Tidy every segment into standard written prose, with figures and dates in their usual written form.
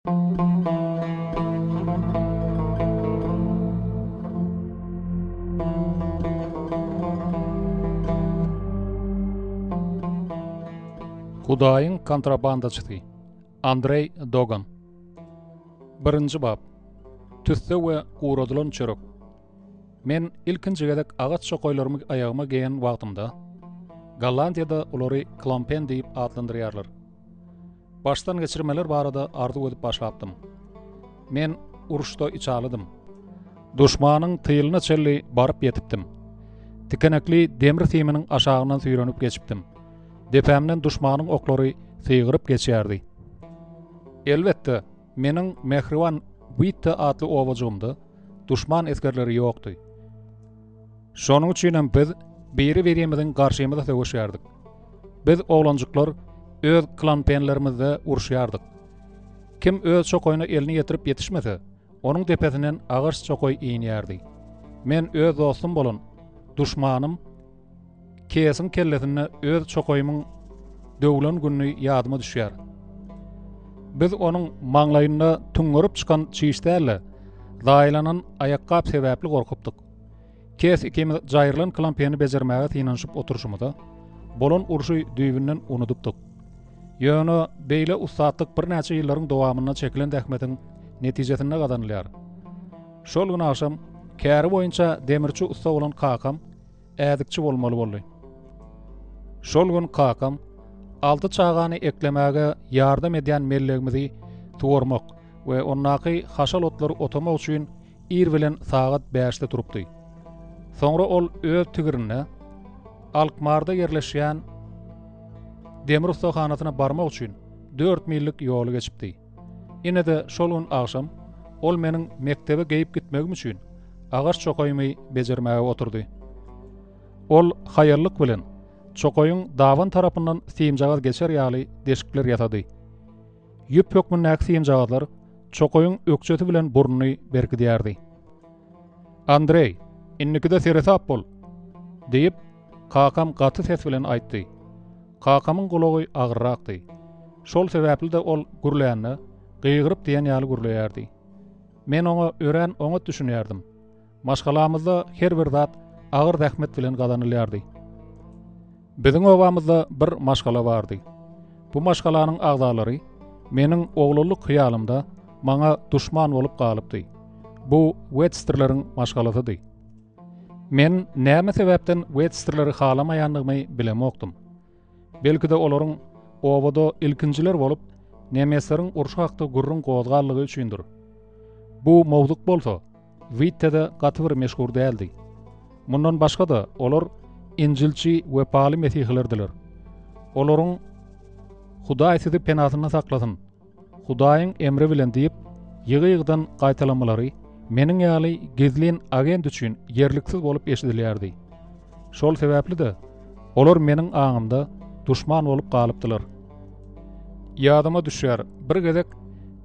Hudaýyň kontrabandaçysy Andreý Dogan Birinji bap Tüsse we guradylan çörek Men ilkinji gezek agaç çokaýlarymy aýagyma geýen wagtymda, Gollandiýada olary klompen diýip atlandyrýarlar. Başdan geçirmeler barada arzuw edip başlapdym. Men uruşda içalydym. Duşmanyň tylyna çenli baryp ýetipdim. Tikenekli demir siminiň aşagyndan süýrenip geçipdim. Depämden duşmanyň oklary sygyryp geçýärdi. Elbetde, meniň mähriban Witte atly obajygymda duşman esgerleri ýokdy. Şonuň üçinem biz biri-birimiziň garşymyza söweşýärdik. Biz oglanjyklar öz klanpenlerimizde uruşýardyk. Kim öz çokaýyna elini ýetirip ýetişmese, onuň depesinden agaç çokaý inýärdi. Men öz dostum bolan duşmanym Kesiň kellesinde öz çokaýymyň döwlen gününi ýadyma düşýär. Biz onuň maňlaýynda tüňňerip çykan çiş däl-de, zaýalanan aýakgap sebäpli gorkupdyk. Kes ikimiz jaýrylan klampeni bejermäge synanyşyp oturyşymyza, bolan urşy düýbünden unudypdyk. Ýöne beýle ussatlyk birnäçe ýyllaryň dowamynda çekilen zähmetiň netijesinde gazanylýar. Şol gün agşam käri boýunça demirçi ussa bolan kakam ädikçi bolmaly boldy. Şol gün kakam alty çagany eklemäge ýardam edýän mellegimizi suwarmak we ondaky haşal otlary otamak üçin ir bilen sagat bäşde turupdy. Soňra ol öz tigirinde Alkmaarda ýerleşýän demir ussahanasyna barmak üçin dört millik ýoly geçipdi. Ine-de şol gün agşam ol meniň mekdebe geýip gitmegim üçin agaç çokaýymy bejermäge oturdy. Ol haýallyk bilen çokaýyň daban tarapyndan simjagaz geçer ýaly deşikler ýasady. Ýüp hökmündäki simjagazlar çokaýyň ökjesi bilen burnuny berkidýärdi. Andreý, indikide seresap bol! diýip, kakam gaty ses bilen aýtdy. Kakamyň gulagy agyrrakdy. Şol sebäpli-de ol gürlände, gygyryp diýen ýaly gürleýärdi. Men oňa örän oňat düşünýärdim. Maşgalamyzda her bir zat agyr zähmet bilen gazanylýardy. Biziň obamyzda bir maşgala bardy. Bu maşgalanyň agzalary meniň oglanlyk hyýalymda maňa duşman bolup galypdy. Bu Wetstrleriň maşgalasydy. Men näme sebäpden Wetstrleri halamaýandygymy bilemokdym. Belki-de olaryň obada ilkinjiler bolup nemesleriň urşy hakda gürrüň gozganlygy üçindir. Bu mowzuk bolsa Wittede gaty bir meşhur däldi. Mundan başga-da olar injilçi wepaly mesihilerdiler. Olaryň Hudaý sizi penasynda saklasyn! Hudaýyň emri bilen diýip, ýygy-ýygydan gaýtalamalary meniň ýaly gizlin agent üçin ýerliksiz bolup eşidilýärdi. Şol sebäpli-de, olar meniň aňymda duşman bolup galypdylar. Ýadyma düşýär, bir gezek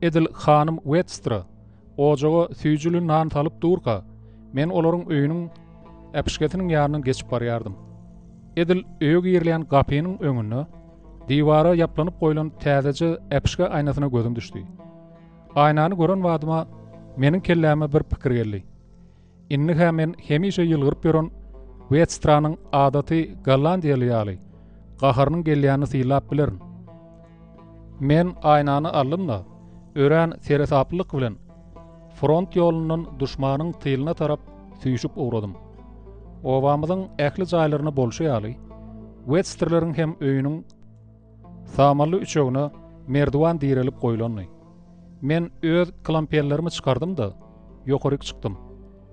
edil hanym Wetstra ojaga süýjüli nan salyp durka, men olaryň öýüniň äpişgesiniň ýanyndan geçip barýardym. Edil öýe girilýän gapynyň öňünde Diwara ýaplanyp goýlan täzeje äpişge aýnasyna gözüm düşdi. Aýnany gören badyma meniň kelläme bir pikir geldi. Indi-hä men hemişe ýylgyryp ýören Wetstranyň adaty gollandiýaly ýaly gaharynyň gelýänini synlap bilerin. Men aýnany aldym-da, örän seresaplylyk bilen front ýolundan duşmanyň tylyna tarap süýşüp ugradym. Obamyzyň ähli jaýlarynda bolşy ýaly, Wetstrleriň hem öýüniň samally üçegine merdiwan direlip goýlandy. Men öz klampellerimi çykardym-da, ýokaryk çykdym.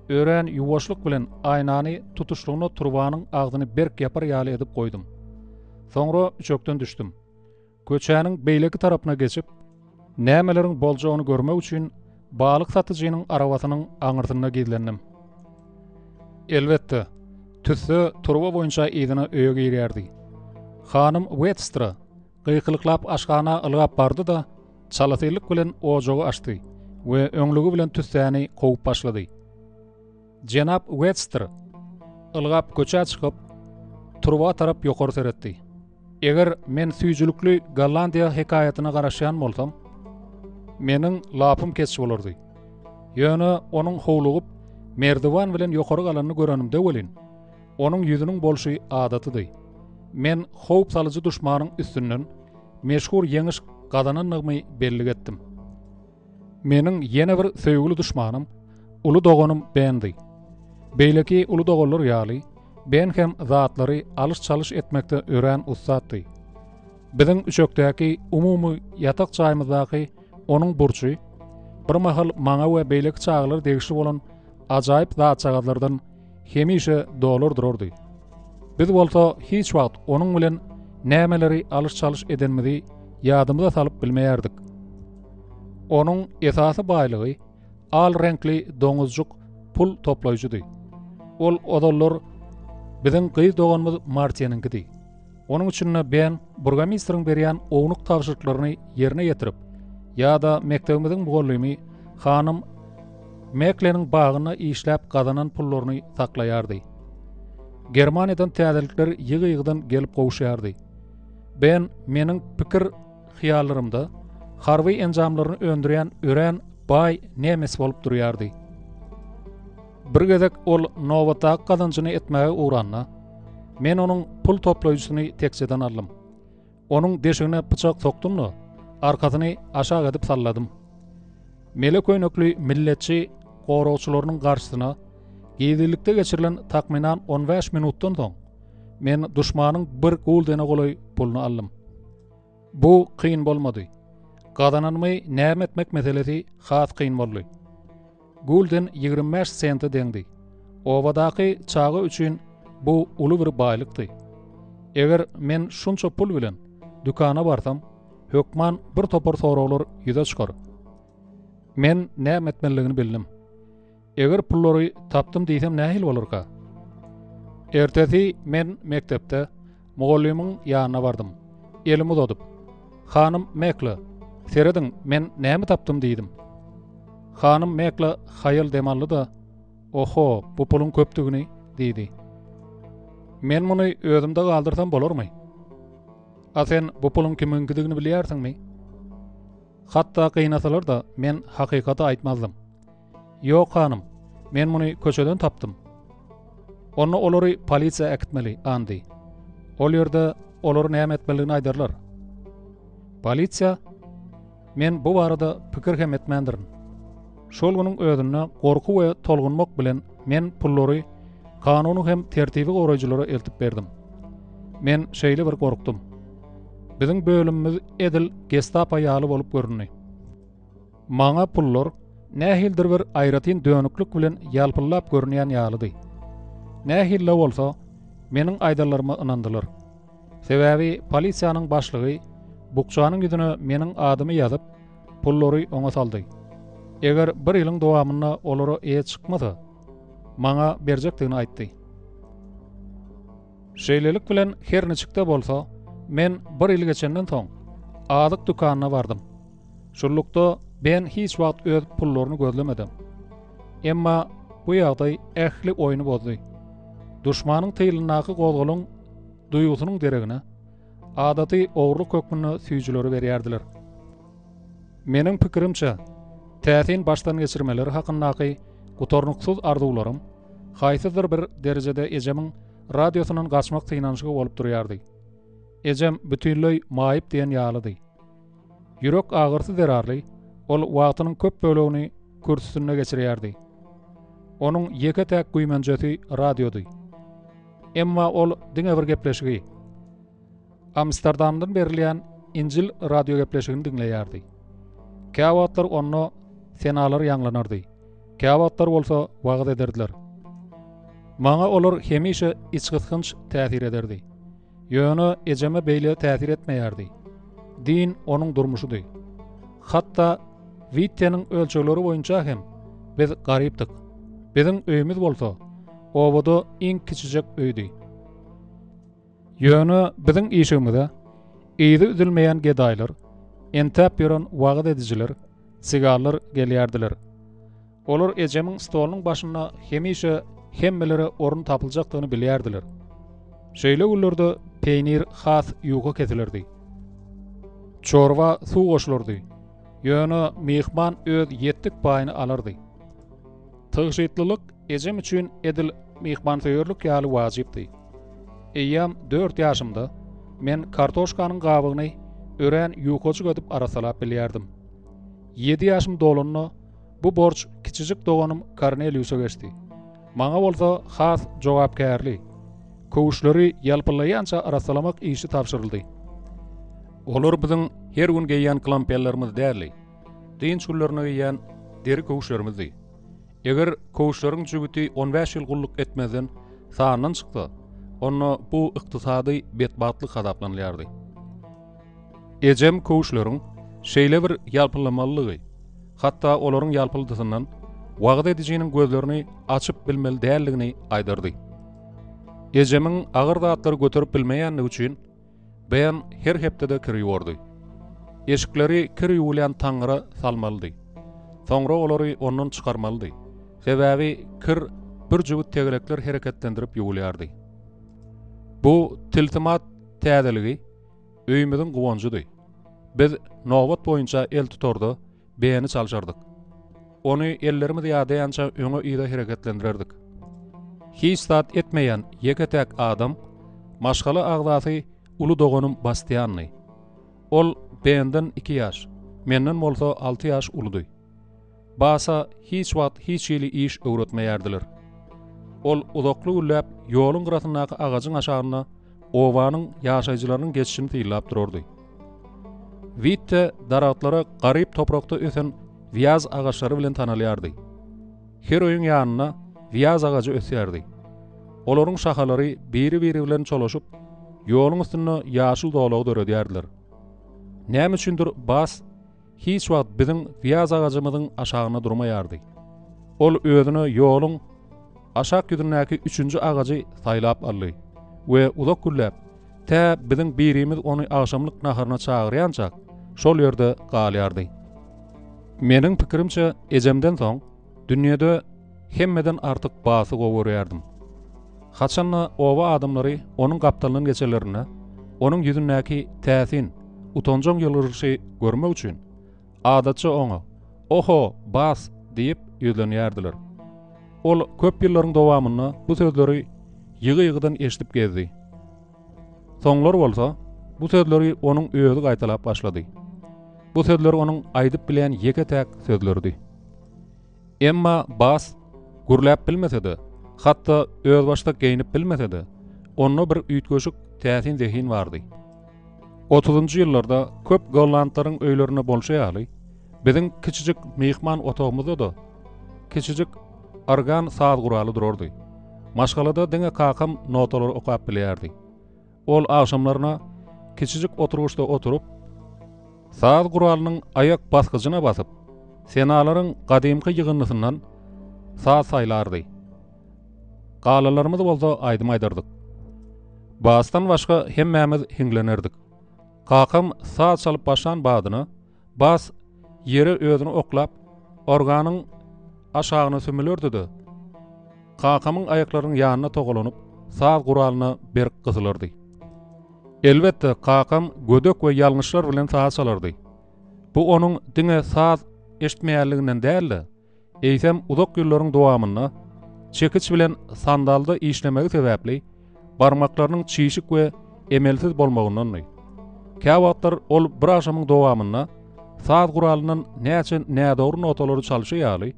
Örän ýuwaşlyk bilen aýnany tutuşlygyna turbanyň agzyny berk ýapar ýaly edip goýdum. Soňra üçekden düşdüm. Köçäniň beýleki tarapyna geçip, nämeleriň boljagyny görmek üçin balyk satyjynyň arabasynyň aňyrsynda gizlendim. Elbetde, tüsse turba boýunça yzyna öýe girýärdi. Hanym Wetstra gykylyklap aşhana ylgap bardy-da, çalasynlyk bilen ojagy açdy we öňlügi bilen tüssäni kowup başlady. Jenap Wetstr ylgap köçä çykyp, turba tarap ýokary seretdi. Eger men süýjülikli Gollandiýa hekaýatyna garaşýan bolsam, Meniň lapym keç bolardy. Ýöne onuň howlugyp, merdiwan bilen ýokary galanyny görenimde welin, onuň ýüzüniň bolşy adatydy. Men howp salyjy duşmanyň üstünden meşhur ýeňiş gazanandygymy bellik etdim. Meniň ýene bir söýgüli duşmanym uly doganym Bendi. Beýleki uly doganlar ýaly, Ben hem zatlary alyş-çalyş etmekde örän ussatdy. Biziň üçekdäki umumy ýatak jaýymyzdaky onuň burçy bir mahal maňa we beýleki çagalara degişli bolan ajaýyp zatjagazlardan hemişe dolar durardy. Biz bolsa hiç wagt onuň bilen nämeleri alyş-çalyş edenimizi ýadymyza salyp bilmeýärdik. Onuň esasy baýlygy al reňkli doňuzjyk pul toplaýjydy. Ol ozallar biziň gyz doganymyz Martiniňkidi. Onuň üçin Ben burgomistriň berýän ownuk tabşyryklaryny ýerine ýetirip, ýa-da mekdebimiziň mugallymy hanym Mekleniň bagynda işläp gazanan pullaryny saklaýardy. Germaniýadan täzelikler ýygy-ýygydan gelip gowuşýardy. Ben meniň pikir hyýallarymda harby enjamlaryny öndürýän örän baý nemes bolup durýardy. Bir gezek ol nobatdaky gazanjyny etmäge ugranda, men onuň pul toplaýjysyny tekjeden aldym. Onuň deşigine pyçak sokdum-da, arkasyny aşak edip salladym. Mele köýnekli milletçi goragçylarynyň garşysyna gizlilikde geçirilen takmynan on bäş minutdan soň, men duşmanyň bir guldene golaý puluny aldym. Bu kyn bolmady. Gazananymy näme etmek meselesi has kyn boldy. Gulden 25 sente deňdi. Obadaky çaga üçin bu uly bir baýlykdy. Eger men şunça pul bilen dükana barsam, hökman bir topar soraglar ýüze çykar. Men näme etmelidigini bildim. Eger pullary tapdym diýsem nähili bolarka? Ertesi men mekdepde mugallymyň ýanyna bardym. Elimi uzadyp, Hanym Mekle, serediň, men näme tapdym diýdim. Hanym Mekle haýal dem aldy-da, Oho, bu puluň köpdügini, diýdi. Men muny özümde galdyrsam bolarmy? A sen bu puluň kimiňkidigini bilýärsiňmi? Hatda gynasalar-da, men hakykaty aýtmazdym. Ýok, hanym, men muny köçeden tapdym. Onda olary polisiýa äkitmeli, Andi. Ol ýerde olary näme etmelidigini aýdarlar. Polisiýa? Men bu barada pikir hem etmändirin. Şol günüň özünde gorky we tolgunmak bilen men pullary kanuny hem tertibi goraýjylara eltip berdim. Men şeýle bir gorkdum. Biziň bölümimiz edil gestapo ýaly bolup göründi. Maňa pullar nähilidir bir aýratyn dönüklik bilen ýalpyldap görünýän ýalydy. Nähili-de bolsa, meniň aýdanlaryma ynandylar. Sebäbi polisiýanyň başlygy bukjanyň ýüzüne meniň adymy ýazyp, pullary oňa saldy. Eger bir ýylyň dowamynda olara eýe çykmasa, maňa berjekdigini aýtdy. Şeýlelik bilen, her niçik-de bolsa, men bir ýyl geçenden soň, azyk dükanyna bardym. Şunlukda Ben hiç wagt öz pullaryny gözlemedem. Emma bu ýagdaý ähli oýny bozdy. Duşmanyň tylyndaky gozgalaň duýgusynyň deregine adaty ogurlyk hökmünde süýjüleri berýärdiler. Meniň pikirimçe, täsin başdangeçirmeler hakyndaky gutarnyksyz arzuwlarym haýsydyr bir derejede ejemiň radiosyndan gaçmak synanyşygy bolup durýardy. Ejem bütinleý maýyp diýen ýalydy. Ýürek agyrysy zerarly ol wagtynyň köp bölegini kürsüsinde geçirýärdi. Onuň ýeke-täk güýmenjesi radiody. Emma ol diňe bir gepleşigi, Amsterdamdan berilýän Injil radiogepleşigini diňleýärdi. Käwagtlar onda senalar ýaňlanardy, käwagtlar bolsa wagyz ederdiler. Maňa olar hemişe içgysgynç täsir ederdi. Ýöne ejeme beýle täsir etmeýärdi. Din onuň durmuşydy. Hatda Witteniň ölçegleri boýunça hem biz garypdyk. Biziň öýümiz bolsa obada iň kiçijek öýdi. Ýöne biziň işigimize yzy üzülmeýän gedaýlar, entäp ýören wagyz edijiler, sigallar gelýärdiler. Olar ejemiň stolunyň başynda hemişe hemmelere orun tapyljakdygyny bilýärdiler. Şeýle günlerde peýnir has ýuka kesilerdi. Çorba suw goşulardy. Ýöne myhman öz ýetdik paýyny alardy. Tygşytlylyk ejem üçin edil myhmansöýerlik ýaly wajypdy. Eýýäm dört ýaşymda men kartoşkanyň gabygyny örän ýukajyk edip arassalap bilýärdim. Ýedi ýaşym dolanda bu borç kiçijik doganym Korneliusa geçdi. Maňa bolsa has jogapkärli, köwüşleri ýalpyllaýança arassalamak işi tabşyryldy. Olar biziň her gün geýýän klampellerimiz däldi. Dynç günlerinde geýýän deri köwüşlerimizdi. Eger köwüşleriň jübüti on bäş ýyl gulluk etmezden sandan çyksa, onda bu ykdysady betbagtlyk hasaplanylýardy. Ejem köwüşleriň şeýle bir ýalpyldamalydygy, hatda olaryň ýalpyldysyndan wagyz edijiniň gözlerini açyp bilmeli däldigini aýdardy. Ejemiň agyr zatlary göterip bilmeýändigi üçin Ben her hepdede kir ýuwardy. Eşikleri kir ýuwulýan taňňyra salmalydy. Soňra olary ondan çykarmalydy. Sebäbi kir bir jübüt tegelekler hereketlendirip ýuwulýardy. Bu tilsimat täzeligi öýümiziň guwanjydy. Biz nobat boýunça el tutarda Beni çalşardyk. Ony ellerimiz ýadaýança öňe-yza hereketlendirerdik. Hiç zat etmeýän ýeke-täk adam maşgala agzasy uly doganym Bastiandy. Ol Benden iki ýaş, menden bolsa alty ýaş uludy. Basa hiç wagt hiç hili iş öwretmeýärdiler. Ol uzakly günläp ýoluň gyrasyndaky agajyň aşagynda obanyň ýaşaýjylarynyň geçişini synlap durardy. Witte daragtlara garyp toprakda ösen wýaz agaçlary bilen tanalýardy. Her öýüň ýanynda wýaz agajy ösýärdi. Olaryň şahalary biri-biri bilen çolaşyp, ýoluň üstünde ýaşyl zolagy döredýärdiler. Näme üçindir Bas hiç wagt biziň wýaz agajymyzyň aşagynda durmaýardy. Ol özüne ýoluň aşak ýüzündäki üçünji agajy saýlap aldy we uzak günläp, tä biziň birimiz ony agşamlyk naharyna çagyrýançak, şol ýerde galýardy. Meniň pikirimçe, ejemden soň, dünýede hemmeden artyk Basy gowy görýärdim. Haçanda oba adamlary onuň gapdalyndan geçenlerinde, onuň ýüzündäki täsin, utanjaň ýylgyryşy görmek üçin, adatça oňa, Oho, Bas! diýip ýüzlenýärdiler. Ol köp ýyllaryň dowamynda bu sözleri ýygy-ýygydan eşidip gezdi. Soňlar bolsa, bu sözleri onuň özi gaýtalap başlady. Bu sözler onuň aýdyp bilýän ýeke-täk sözleridi. Emma Bas gürläp bilmese-de, hatda özbaşdak geýnip bilmese-de, onda bir üýtgeşik täsin zehin bardy. Otuzynjy ýyllarda köp gollandlaryň öýlerinde bolşy ýaly, biziň kiçijik myhman otagymyzda-da kiçijik organ saz guraly durardy. Maşgalada diňe kakam notalary okap bilýärdi. Ol agşamlaryna kiçijik oturgyçda oturyp, saz guralynyň aýak basgyjyna basyp, senalaryň gadymky ýygyndysyndan saz saýlardy. Galanlarymyz bolsa aýdym aýdardyk. Basdan başga hemmämiz hiňlenerdik. Kakam saz çalyp başlan badyna, Bas ýere özüni oklap, organyň aşagyna sümülerdi-de, kakamyň aýaklarynyň ýanyna togalanyp, saz guralyna berk gysylardy. Elbetde, kakam gödek we ýalňyşlar bilen saz çalardy. Bu onuň diňe saz eşitmeýänliginden däl-de, eýsem uzak ýyllaryň dowamynda çekiç bilen sandalda işlemegi sebäpli barmaklarynyň çişik we emelsiz bolmagyndandy. Käwagtlar ol bir agşamyň dowamynda saz guralyndan näçe nädogry notalary çalşy ýaly,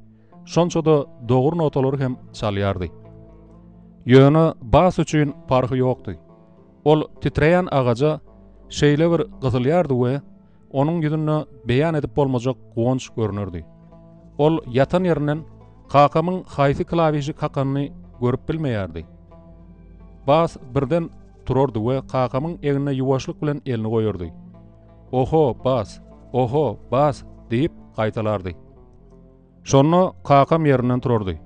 şonça-da dogry notalary hem çalýardy. Ýöne bas üçin parhy ýokdy. Ol titreýän agaja şeýle bir gysylýardy we Onuň ýüzünde beýan edip bolmajak guwanç görnerdi. Ol ýatan ýerinden kakamyň haýsy klawişi kakanyny görüp bilmeýärdi. Bas birden turardy we kakamyň egnine ýuwaşlyk bilen elini goýardy. Oho, Bas! Oho, Bas! diýip gaýtalardy. Şonda kakam ýerinden turardy.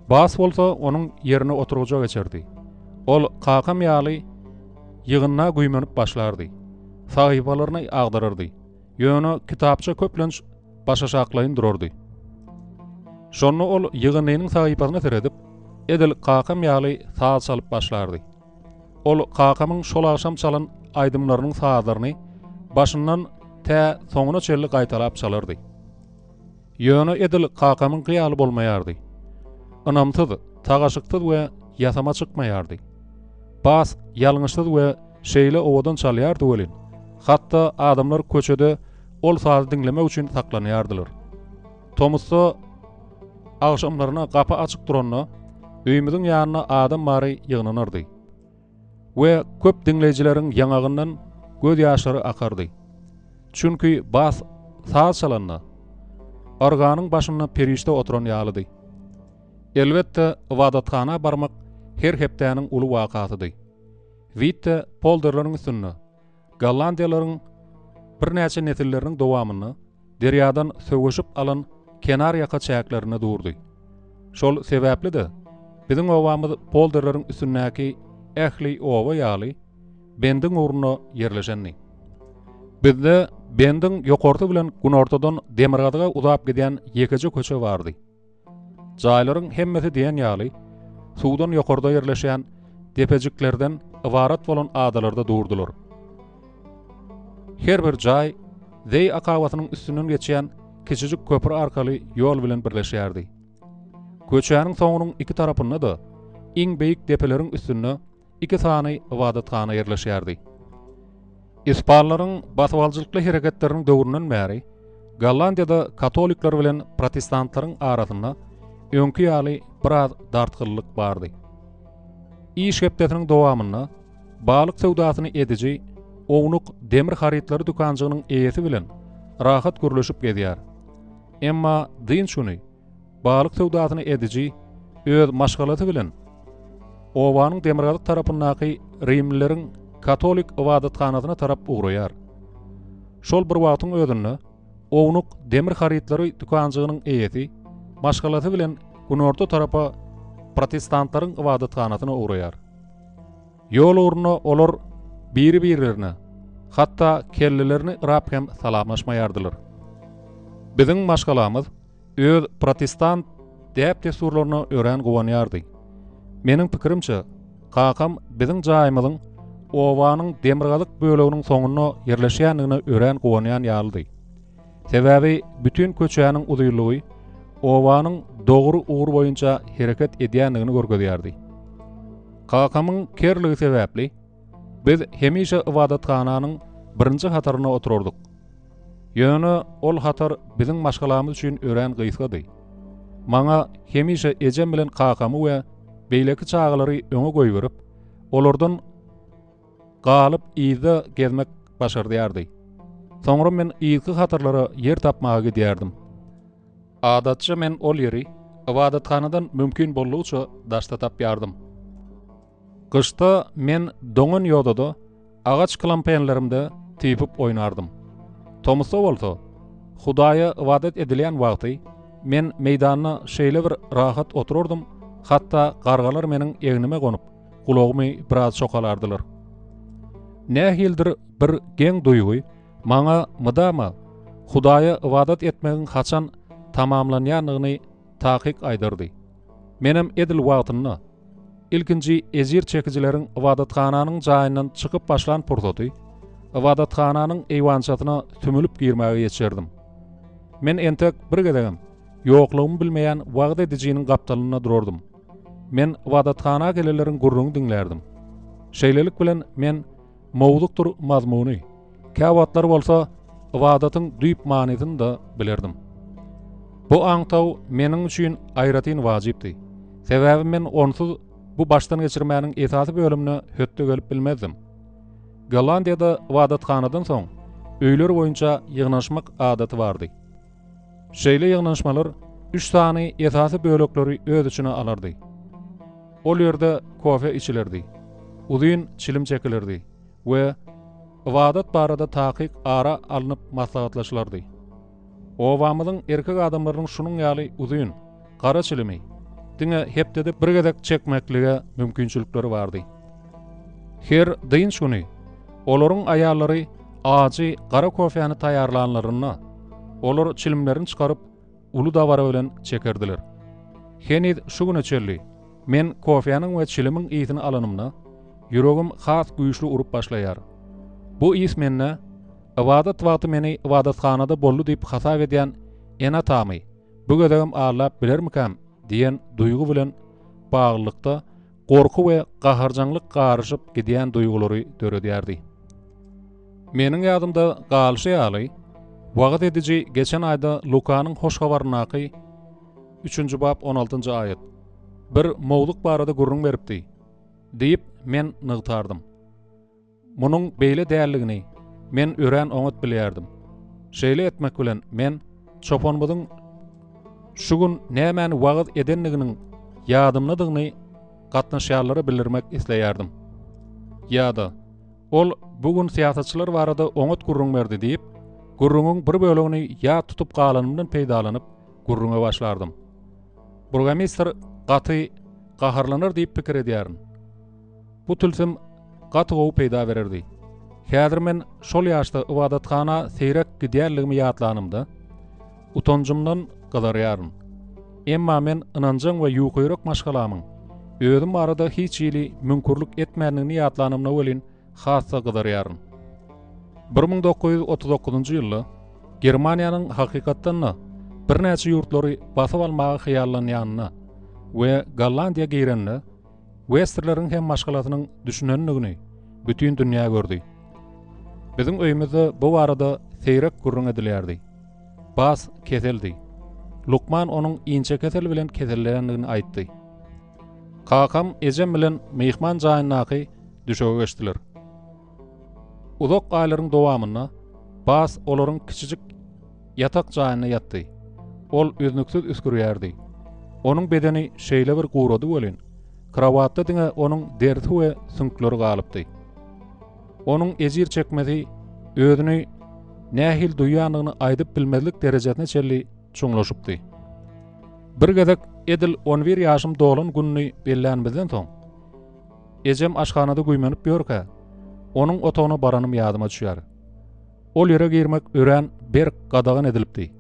Bas bolsa onuň ýerine oturgyja geçerdi. Ol kakam ýaly ýygynda güýmenip başlardy. Sahypalaryny agdarardy. Ýöne kitapça köplenç başaşaklaýyn durardy. Şonda ol ýygyndynyň sahypasyna seredip, edil kakam ýaly saz çalyp başlardy. Ol kakamyň şol agşam çalan aýdymlarynyň sazlaryny başyndan. tä soňuna çenli gaýtalap çalardy. Ýöne edil kakamyňky ýaly bolmaýardy. Ynamsyz, tagaşyksyz we ýasama çykmaýardy. Bas ýalňyşsyz we şeýle owadan çalýardy welin, hatda adamlar köçede ol sazy diňlemek üçin saklanýardylar. Tomusda agşamlaryna gapy açyk duranda, öýümiziň ýanyna adam bary ýygnanardy we köp diňleýjileriň ýaňagyndan göz ýaşlary akardy. Çünki bas saz çalanda, organyň başynda perişde oturan ýalydy. Elbetde, ybadathana barmak her hepdäniň uly wakasydy. Witte polderleriň üstünde gollandiýalaryň birnäçe nesilleriniň dowamynda derýadan söweşip alan kenar ýaka çäklerinde durdy. Şol sebäpli-de, biziň obamyz polderleriň üstündäki ähli oba ýaly bendiň ugrunda ýerleşendi. Bizde bendiň ýokarsy bilen günortadan demirgazyga uzap gidýän ýekeje köçe bardy. Jaýlaryň hemmesi diýen ýaly suwdan ýokarda ýerleşýän depejiklerden ybarat bolan adalarda durdular. Her bir jaý zeý akabasynyň üstünden geçýän kiçijik köpri arkaly ýol bilen birleşýärdi. Köçäniň soňunyň iki tarapynda-da iň beýik depeleriň üstünde iki sany ybadathana ýerleşýärdi. Ispanlaryň basybalyjylykly hereketleriniň döwründen bäri Gollandiýada katolikler bilen protestantlaryň arasynda öňki ýaly biraz dartgynlylyk bardy. Iş hepdesiniň dowamynda balyk söwdasyny ediji ownuk demir harytlary dükanjygynyň eýesi bilen rahat gürleşip gezýär. Emma dynç güni Balyk söwdasyny ediji öz maşgalasy bilen obanyň demirgazyk tarapyndaky rimlileriň katolik ybadathanasyna tarap ugraýar. Şol bir wagtyň özünde ownuk demir harytlary dükanjygynyň eýesi maşgalasy bilen günorta tarapa protestantlaryň ybadathanasyna ugraýar. Ýol ugrunda olar biri-birlerine, hatda kellelerini yrap hem salamlaşmaýardylar. Biziň maşgalamyz öz protestant däp-dessurlaryna örän guwanýardy. Meniň pikirimçe, kakam biziň jaýymyzyň obanyň demirgazyk böleginiň soňunda ýerleşýändigine örän guwanýan ýalydy. Sebäbi bütin köçäniň uzynlygy obanyň dogry ugur boýunça hereket edýändigini görkezýärdi. Kakamyň kerligi sebäpli, biz hemişe ybadathananyň birinji hatarynda oturardyk. Ýöne ol hatar biziň maşgalamyz üçin örän gysgady. Maňa hemişe ejem bilen kakamy we beýleki çagalary öňe goýberip, olardan galyp yzda gezmek başardýardy. Soňra men yzky hatarlara ýer tapmaga gidýärdim. Adatça men ol ýeri ybadathanadan mümkin boldugyça daşda tapýardym. Gyşda men doňan ýodada agaç klampenlerimde typyp oýnardym. Tomusda bolsa, Hudaýa ybadat edilýän wagty men meýdanda şeýle bir rahat oturardym, hatda gargalar meniň egnime gonup, gulagymy biraz çokalardylar. Nähilidir bir geň duýgy maňa mydama Hudaýa ybadat etmegiň haçan tamamlanýandygyny takyk aýdardy. Menem edil wagtynda, ilkinji ejir çekijileriň ybadathananyň jaýyndan çykyp başlan pursaty, ybadathananyň eýwançasyna sümülip girmäge ýetişerdim. Men entek bir gezegem ýoklugymy bilmeýän wagyz edijiniň gapdalynda durardym. Men ybadathana gelenleriň gürrüňini diňlärdim. Şeýlelik bilen men mowzukdyr mazmuny, käwagtlar bolsa ybadatyň düýp manysyny-da bilerdim. Bu aňtaw meniň üçin aýratyn wajypdy. Sebäbi men onsuz bu başdan geçirmäniň esasy bölümine hötde gelip bilmezdim. Gollandiýada ybadathanadan soň öýler boýunça ýygnanyşmak adaty bardy. Şeýle ýygnanyşmalar üç sany esasy bölekleri öz içine alardy. Ol ýerde kofe içilerdi, uzyn çilim çekilerdi we ybadat barada takyk ara alnyp maslahatlaşylardy. Obamyzyň erkek adamlarynyň şunuň ýaly uzyn, gara çilimi diňe hepdede bir gezek çekmeklige mümkinçilikleri bardy. Her dynç güni olaryň aýallary ajy gara kofäni taýýarlanlarynda, olar çilimlerini çykaryp, uly dabara bilen çekerdiler. Heniz şu güne çenli men kofäniň we çilimiň ysyny alanymda, ýüregim has güýçli urup başlaýar. Bu ys mende. Ybadat wagty meni ybadathanada boldy diýip hasap edýän ene-atamy bu gezegem aldap bilermikäm diýen duýgy bilen baglylykda gorky we gaharjaňlyk garyşyp gidýän duýgulary döredýärdi. Meniň ýadymda galyşy ýaly, wagyz ediji geçen aýda Lukanyň Hoş Habaryndaky üçünji bap on altynjy aýat bir mowzuk barada gürrüň beripdi diýip, men nygtardym. Munuň beýle däldigini men örän oňat bilýärdim. Şeýle etmek bilen men çopanymyzyň şu gün nämäni wagyz edendiginiň ýadymdadygyny gatnaşýanlara bildirmek isleýärdim. Ýa-da, Ol bu gün syýasatçylar barada oňat gürrüň berdi diýip, gürrüňiň bir bölegini ýat tutup galanymdan peýdalanyp, gürrüňe başlardym. Burgomistr gaty gaharlanar diýip pikir edýärin. Bu tilsim gaty gowy peýda bererdi. Häzir men şol ýaşda ybadathana seýrek gidýänligimi ýatlanymda, utanjymdan gyzarýaryn. Emma men ynanjaň we ýukaýürek maşgalamyň özüm barada hiç hili müňkürlik etmändigini ýatlanymda welin has-da gyzarýaryn. 1939-njy ýylda Germaniýanyň hakykatdan-da birnäçe ýurtlary basyp almaga hyýallanýanyna we Gollandiýa girende, Westerleriň hem maşgalasynyň düşünendigini bütin dünýä gördi. Biziň öýümizde bu barada seýrek gürrüň edilýärdi. Bas keseldi. Lukman onuň inçekesel bilen keselländigini aýtdy. Kakam ejem bilen myhman jaýyndaky düşege geçdiler. Uzak aýlaryň dowamynda Bas olaryň kiçijik ýatak jaýynda ýatdy. Ol üznüksiz üsgürýärdi. Onuň bedeni şeýle bir gurady welin, krowatda diňe onuň derisi we süňkleri galypdy. Onuň ejir çekmesi özüni nähili duýýandygyny aýdyp bilmezlik derejesine çenli çuňlaşypdy. Bir gezek edil on bir ýaşym dolan gününi bellänimizden soň, Ejem aşhanada güýmenip ýörkä, onuň otagyna baranym ýadyma düşýär. Ol ýere girmek örän berk gadagan edilipdi,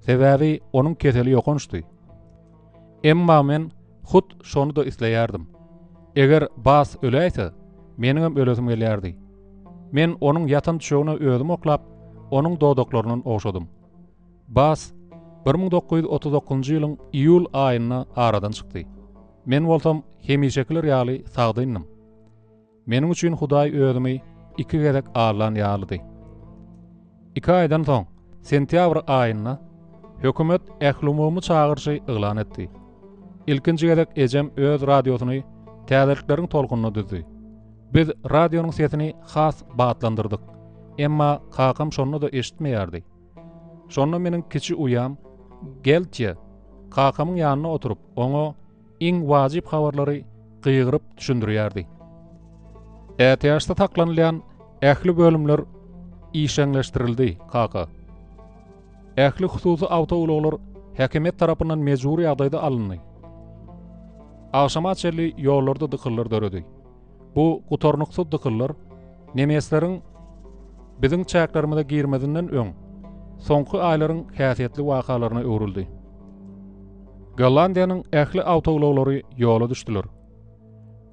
sebäbi onuň keseli ýokançdy. Emma men hut şony-da isleýärdim. Eger Bas öläýse, meniňem ölesim gelýärdi. Men onuň ýatan düşegine özüm oklap, onuň dodaklaryndan ogşadym. Bas 1939-njy ýylyň iýul aýynda aradan çykdy. Men bolsam hemişekiler ýaly sagdyndym. Meniň üçin Hudaý özümi iki gezek aldan ýalydy. Iki aýdan soň, sentýabr aýynda hökümet ählumumy çagyryşy yglan etdi. Ilkinji gezek ejem öz radiosyny täzelikleriň tolkunyna düzdi. Biz radionyň sesini has batlandyrdyk. Emma kakam şonda-da eşitmeýärdi. Şonda meniň kiçi uýam Geltje kakamyň ýanynda oturyp, oňa iň wajyp habarlary gygyryp düşündirýärdi. Ätiýaçda saklanylýan ähli bölümler işjeňleşdirildi, kaka. Ähli hususy awtoulaglar häkimiýet tarapyndan mejbury ýagdaýda alyndy. Agşama çenli ýollarda dykyllar döredi. Bu gutarnyksyz dykyllar nemesleriň biziň çäklerimize girmezinden öň soňky aýlaryň häsiýetli wakalaryna öwrüldi. Gollandiýanyň ähli awtoulaglary ýola düşdüler.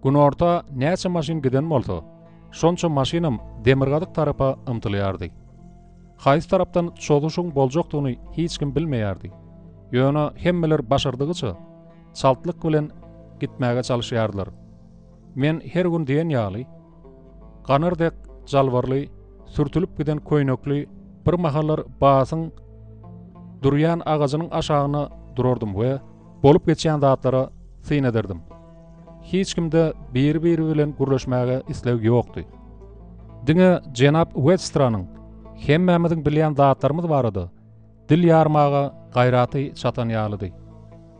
Günorta näçe maşyn giden bolsa, şonça maşynam demirgazyk tarapa ymtylýardy. Haýsy tarapdan çozuşyň boljakdygyny hiç kim bilmeýärdi. Ýöne hemmeler başardygyça çaltlyk bilen gitmäge çalyşýardylar. Men her gün diýen ýaly, ganar dek jalbarly, sürtülip giden köýnekli bir mahallar basyň durýan agajynyň aşagynda durardym we bolup geçýän zatlara syn ederdim. Hiç kimde biri-biri bilen gürleşmäge isleg ýokdy. Diňe jenap Wetstranyň hemmämiziň bilýän zatlarymyz barada dil ýarmaga gaýraty çatan ýalydy.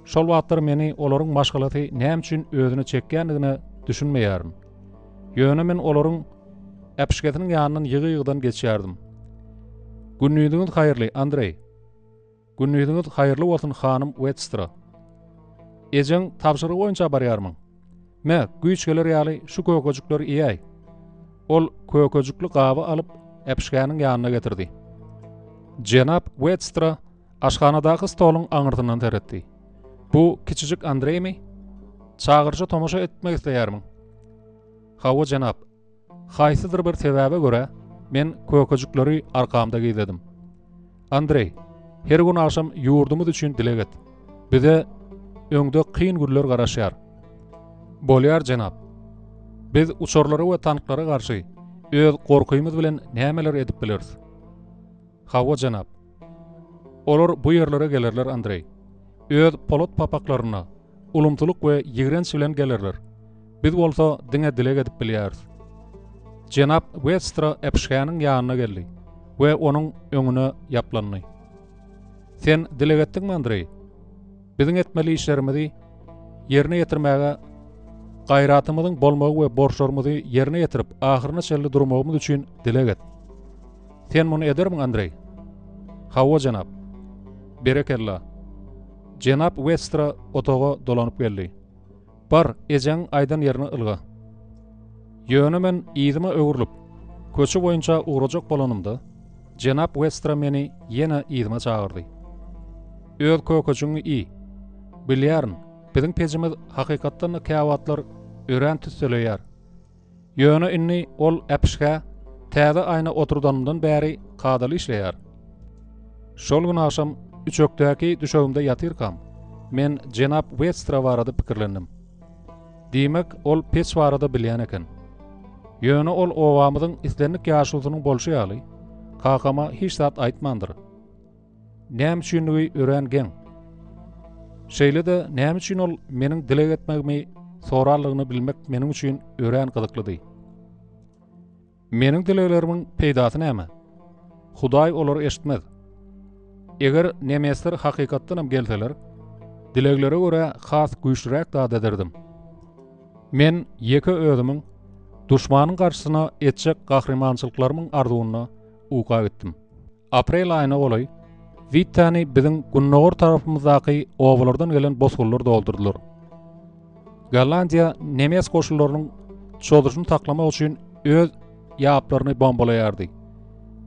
Şol wagtlar meni olaryň maşgalasy näme üçin özüne çekýändigine düşünmeýärin. Ýöne men olaryň äpişgesiniň ýanyndan ýygy-ýygydan geçýärdim. Gündiziňiz haýyrly, Andreý. Gündiziňiz haýyrly bolsun, hanym Wetstra. Ejeň tabşyrygy boýunça barýarmyň? Me, güýç geler ýaly şu kökejikleri iýäý. Ol kökejikli gaby alyp, äpişgäniň ýanyna getirdi. Jenap Wetstra Aşhanadaky stoluň aňyrsyndan seretdi. Bu kiçijik Andreými? Çagyryşa tomaşa etmek isleýärmiň? Hawa, jenap. Haýsydyr bir sebäbe görä, Men kökejikleri arkamda gizledim. Andreý, her gün agşam ýurdumyz üçin dileg et. Bize öňde kyn günler garaşýar. Bolýar, jenap. Biz uçarlara we tanklara garşy öz gorkymyz bilen nämeler edip bileris? Hawa, jenap. Olar bu ýerlere gelerler, Andreý. Öz polat papaklarynda ulumsylyk we ýigrenç bilen gelerler. Biz bolsa diňe dileg edip bilýäris. Jenap Wetstra äpişgäniň ýanyna geldi we onuň öňüne ýaplandy. Sen dileg etdiňmi, Andreý? Biziň etmeli işlerimizi ýerine ýetirmäge gaýratymyzyň bolmagy we borçlarymyzy ýerine ýetirip, ahyryna çenli durmagymyz üçin dileg et. Sen muny edermiň, Andreý? Hawa, jenap. Berekella. Jenap Wetstra otaga dolanyp geldi. Bar, ejeňiň aýdan ýerine ylga. Ýöne men yzyma öwrülip, köçe boýunça ugrajak bolanymda, jenap Westra meni ýene yzyma çagyrdy. Öz kökejigiňi iý. Bilýärin, biziň pejimiz hakykatdan-da käwagtlar örän tüsseleýär. Ýöne indi ol äpişgä täze aýna oturdanymdan bäri kadaly işleýär. Şol gün agşam üçekdäki düşegimde ýatyrkam, men jenap Wetstra barada pikirlendim. Diýmek, ol peç barada bilýän eken. Ýöne ol obamyzyň islendik ýaşulusynyň bolşy ýaly, kakama hiç zat aýtmandyr. Näme üçinligi örän geň. Şeýle-de näme üçin ol meniň dileg etmegimi soranlygyny bilmek meniň üçin örän gyzyklydy. Meniň dileglerimiň peýdasy näme? Hudaý olary eşitmez. Eger nemesler hakykatdanam gelseler, dileglere görä has güýçlüräk zat ederdim. Men ýeke özümiň duşmanyň garşysyna etjek gahrymançylyklarymyň arzuwynda uka gitdim. Aprel aýyna golaý Wittäni biziň gündogar tarapymyzdaky obalardan gelen bosgunlar doldurdylar. Gollandiýa nemes goşunlarynyň çozuşyny saklamak üçin öz ýaplaryny bombalaýardy.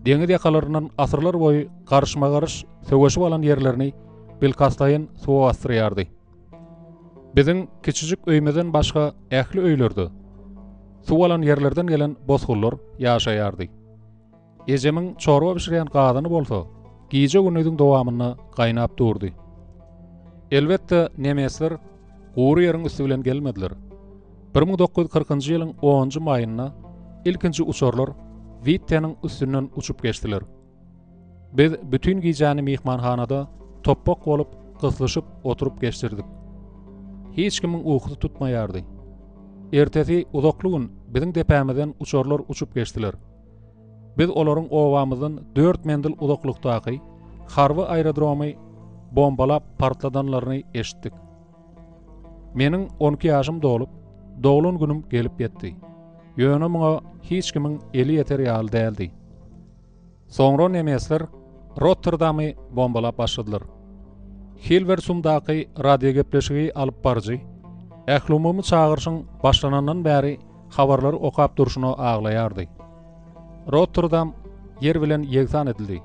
Deňiz ýakalaryndan asyrlar boýy garyşma-garyş söweşip alan ýerlerini bilkastlaýyn suwa basdyrýardy. Biziň kiçijik öýümizden başga ähli öýlerde suw alan ýerlerden gelen bosgunlar ýaşaýardy. Ejemiň çorba bişirýän gazany bolsa gije-gündiziň dowamynda gaýnap durdy. Elbetde, nemesler gury ýeriň üsti bilen gelmediler. 1940-njy ýylyň onunjy maýynda ilkinji uçarlar Witteniň üstünden uçup geçdiler. Biz bütin gijäni myhmanhanada topbak bolup, gyslyşyp oturyp geçdirdik. Hiç kimiň ukusy tutmaýardy. Ertesi uzakly gün biziň depämizden uçarlar uçup geçdiler. Biz olaryň obamyzdan dört menzil uzaklykdaky harby aerodromy bombalap partladanlaryny eşitdik. Meniň 12 ýaşym dolup, doglan günüm gelip ýetdi. Ýöne muňa hiç kimiň eli ýeter ýaly däldi. Soňra nemesler Rotterdamy bombalap başladylar. Hilwersumdaky radiogepleşigi alyp baryjy ählumumy çagyryşyň başlanandan bäri habarlary okap durşuna aglaýardy. Rotterdam ýer bilen ýegsan edildi.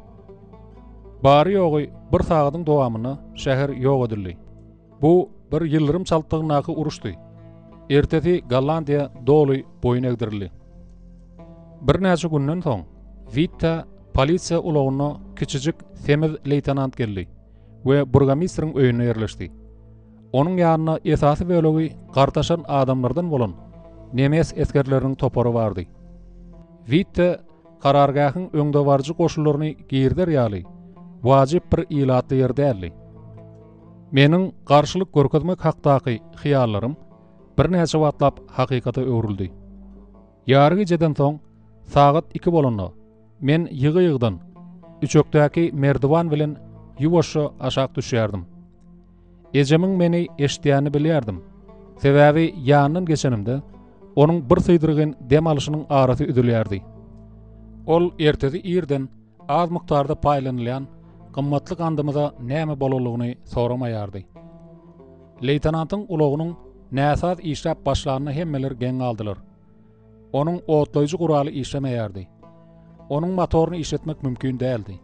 Bary-ýogy bir sagadyň dowamynda şäher ýok edildi. Bu bir ýyldyrym çaltlygyndaky uruşdy. Ertesi Gollandiýa doly boýun egdirildi. Birnäçe günden soň Wittä polisiýa ulagynda kiçijik semiz leýtenant geldi we burgomistriň öýünde ýerleşdi. Onuň ýanynda esasy bölegi gartaşan adamlardan bolan nemes esgerleriniň topary bardy. Witte karargähiň öňdebaryjy goşunlaryny girizer ýaly wajyp bir ilatly ýer däldi. Meniň garşylyk görkezmek hakdaky hyýallarym birnäçe wagtlap hakykata öwrüldi. Ýary gijeden soň sagat iki bolanda men ýygy-ýygydan üçekdäki merdiwan bilen ýuwaşja aşak düşýärdim. Ejemiň meni eşidýänini bilýärdim. Sebäbi ýanyndan geçenimde, onuň bir sydyrgyn dem alşynyň arasy üzülýärdi. Ol ertesi irden az mukdarda paýlanylýan gymmatly gandymyza näme bolanlygyny soramaýardy. Leýtenantyň ulagynyň näsaz işläp başlanyna hemmeler geň galdylar. Onuň otlaýjy guraly işlemeýärdi. Onuň motoryny işletmek mümkin däldi.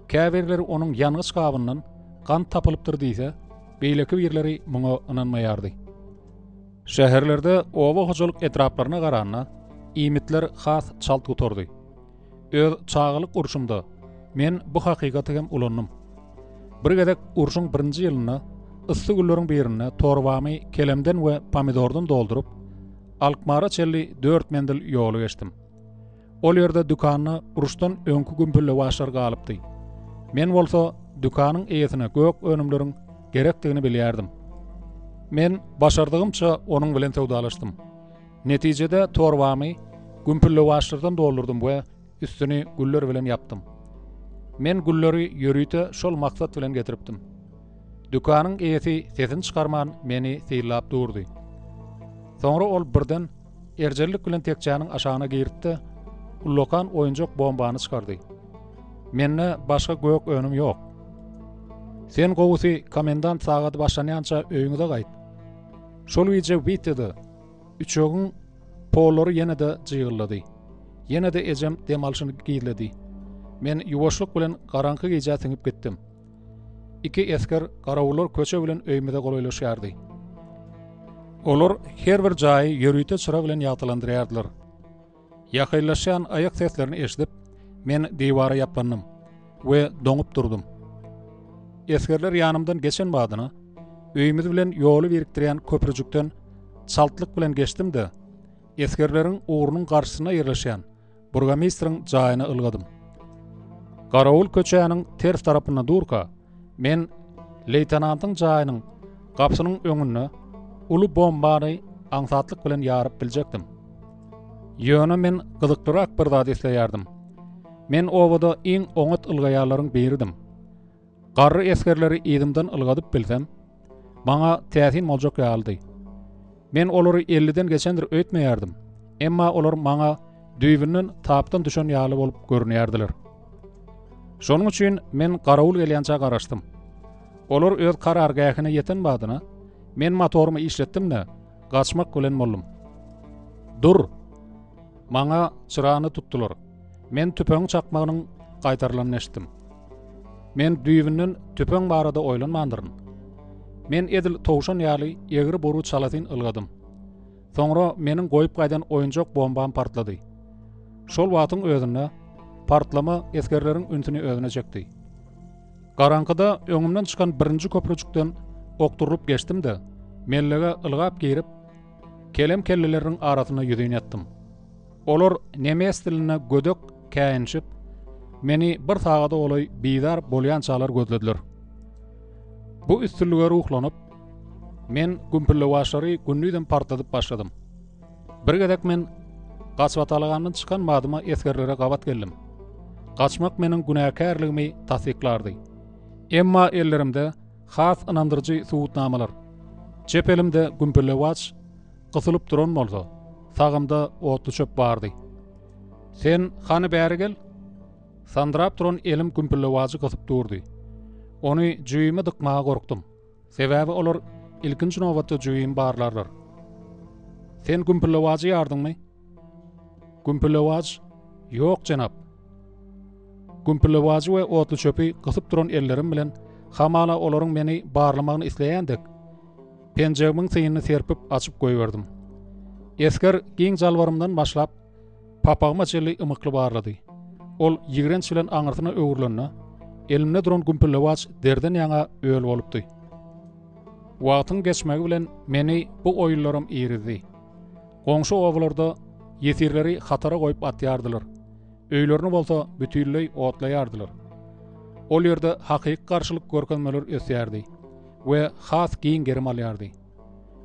Käbirleri onuň ýangyç gabyndan gant tapylypdyr diýse, beýleki birleri muňa ynanmaýardy. Şäherlerde oba hojalyk etraplaryna garanda iýmitler has çalt gutardy. Öz çagalyk urşumda men bu hakykaty hem ulandym. Bir gezek urşuň birinji ýylynda yssy günleriň birinde torbamy kelemden we pomidordan dolduryp, Alkmara çenli dört menzil ýoly geçdim. Ol ýerde dükanda uruşdan öňki gümpüllewaçlar galypdy. Men bolsa dükanyň eýesine gök önümleriň gerekdigini bilýärdim. Men başardygymça onuň bilen söwdalaşdym. Netijede torbamy gümpüllewaçlardan doldurdym we üstüni güller bilen ýapdym. Men gülleri ýörite şol maksat bilen getiripdim. Dükanyň eýesi sesini çykarman meni synlap durdy. Soňra ol birden erjellik bilen tekjäniň aşagyna girdi-de, ullakan oýunjak bombany çykardy. Mende başga gök önüm ýok. Sen gowusy komendant sagady başlanýança öýüňize gaýt. Şol gije Witýada üçegiň pollary ýene-de jygyllady. Ýene-de ejem dem alşyny gizledi. Men ýuwaşlyk bilen garaňky gijä siňip gitdim. Iki esger garawullar köçe bilen öýümize golaýlaşýardy. Olar her bir jaýy ýörite çyra bilen ýagtylandyrýardylar. Ýakynlaşýan aýak seslerini eşidip, men diwara ýaplandym we doňup durdum. Esgerler ýanymdan geçen badyna, öýümiz bilen ýoly birikdirýän köprüjikden çaltlyk bilen geçdim-de, esgerleriň ugrunyň garşysynda ýerleşýän burgomistriň jaýyna ylgadym. Garawul köçäniň ters tarapynda durka, men leýtenantyň jaýynyň gapysynyň öňünde uly bombany aňsatlyk bilen ýaryp biljekdim. Ýöne men gyzyklyrak bir zat isleýärdim. Men obada iň oňat ylgaýanlaryň biridim. Garry esgerleri yzymdan ylgadyp bilsem, maňa täsin boljak ýalydy. Men olary elliden geçendir öýtmeýärdim, emma olar maňa düýbünden tapdan düşen ýaly bolup görünýärdiler. Şonuň üçin men garawul gelýänçä garaşdym. Olar öz karargähine ýeten badyna, men motorymy işletdim-de, gaçmak bilen boldum. Dur! Maňa çyrany tutdular. Men tüpeňiň çakmagynyň gaýtarylanyny eşitdim. Men düýbünden tüpeň barada oýlanmandyryn. Men edil towşan ýaly egri-bury çalasyn ylgadym. Soňra meniň goýup gaýdan oýunjak bombam partlady. Şol wagtyň özünde partlama esgerleriň ünsüni özüne çekdi. Garaňkyda öňümden çykan birinji köprüjikden okdurylyp geçdim-de, mellege ylgap girip, kelem kelleleriniň arasynda ýüzin ýatdym. Olar nemes dilinde gödek käýinişip, meni bir sagada golaý bizar bolýançalar gözlediler. Bu üstünlige ruhlanyp, men gümpüllewaçlary gündizem partladyp başladym. Bir gezek men gaçybatalgandan çykan badyma esgerlere gabat geldim. Gaçmak meniň günäkärligimi tassyklardy. Emma ellerimde has ynandyryjy subutnamalar, çep elimde gümpüllewaç gysylyp duran bolsa, sagymda otluçöp bardy. Sen hany bäri gel? Sandyrap duran elim gümpüllewajy gysyp durdy. Ony jübime dykmaga gorkdum. Sebäbi olar ilkinji nobatda jübimi barlarlar. Sen gümpüllewajy ýardyňmy? Gümpülewaç, Ýok, jenap. Gümpülewajy we otluçöpi gysyp duran ellerim bilen hamala olaryň meni barlamagyny isleýän dek, penjegimiň syýyny serpip açyp goýberdim. Esger giň jalbarymdan başlap, papagyma çenli ymykly barlady. Ol ýigrenç bilen aňyrsyna öwrülende, elimde duran gümpüllewaç derden ýaňa öl bolupdy. Wagtyň geçmegi bilen meni bu oýunlaram irizdi. Goňşy obalarda ýesirleri hatara goýup atýardylar. Öýlerini bolsa bütinleý otlaýardylar. Ol ýerde hakyky garşylyk görkezmeler ösýärdi we has giň gerim alýardy.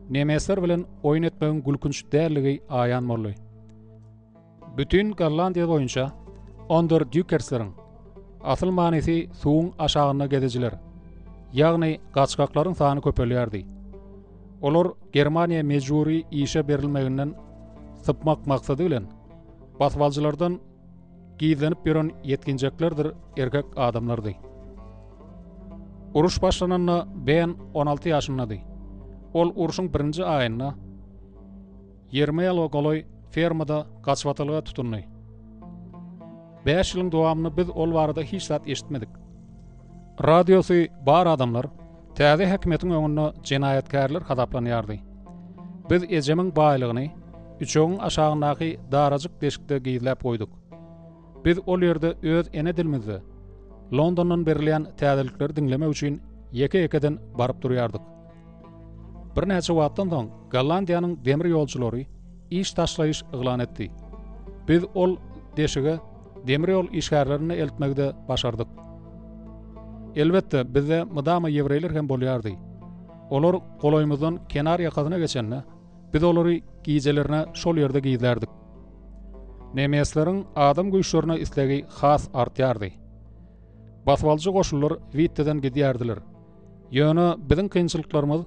Nemesler bilen oýun etmegiň gülkünç dälligi aýan boldy. Bütin Gollandiýa boýunça onderdükersleriň, asyl manysy suwuň aşagynda gezijiler, ýagny gaçgaklaryň sany köpelýärdi. Olar Germaniýa mejbury işe berilmeginden sypmak maksady bilen, basybalyjylardan gizlenip ýören ýetginjeklerdir erkek adamlardy. Uruş başlananda Ben 16 ýaşyndady. Ol urşuň birinji aýynda Ýermeýalo golaý fermada gaçybatalga tutundy. Bäş ýylyň dowamynda biz ol barada hiç zat eşitmedik. Radiosy bar adamlar täze häkimiýetiň öňünde jenaýatkärler hasaplanýardy. Biz ejemiň baýlygyny üçegiň aşagyndaky darajyk deşikde gizläp goýduk. Biz ol ýerde öz ene dilimizde Londondan berilýän täzelikleri diňlemek üçin ýeke-ýekeden baryp durýardyk. Birnäçe wagtdan soň Gollandiýanyň demir ýolçulary iş taşlaýyş yglan etdi. Biz ol deşige demir ýol işgärlerini eltmegi-de başardyk. Elbetde, bizde mydama ýewreýler hem bolýardy. Olar golaýymyzdan kenar ýakasyna geçende, biz olary gijelerine şol ýerde gizlärdik. Nemesleriň adam güýçlerine islegi has artýardy. Basybalyjy goşunlar Witteden gidýärdiler. Ýöne biziň kynçylyklarymyz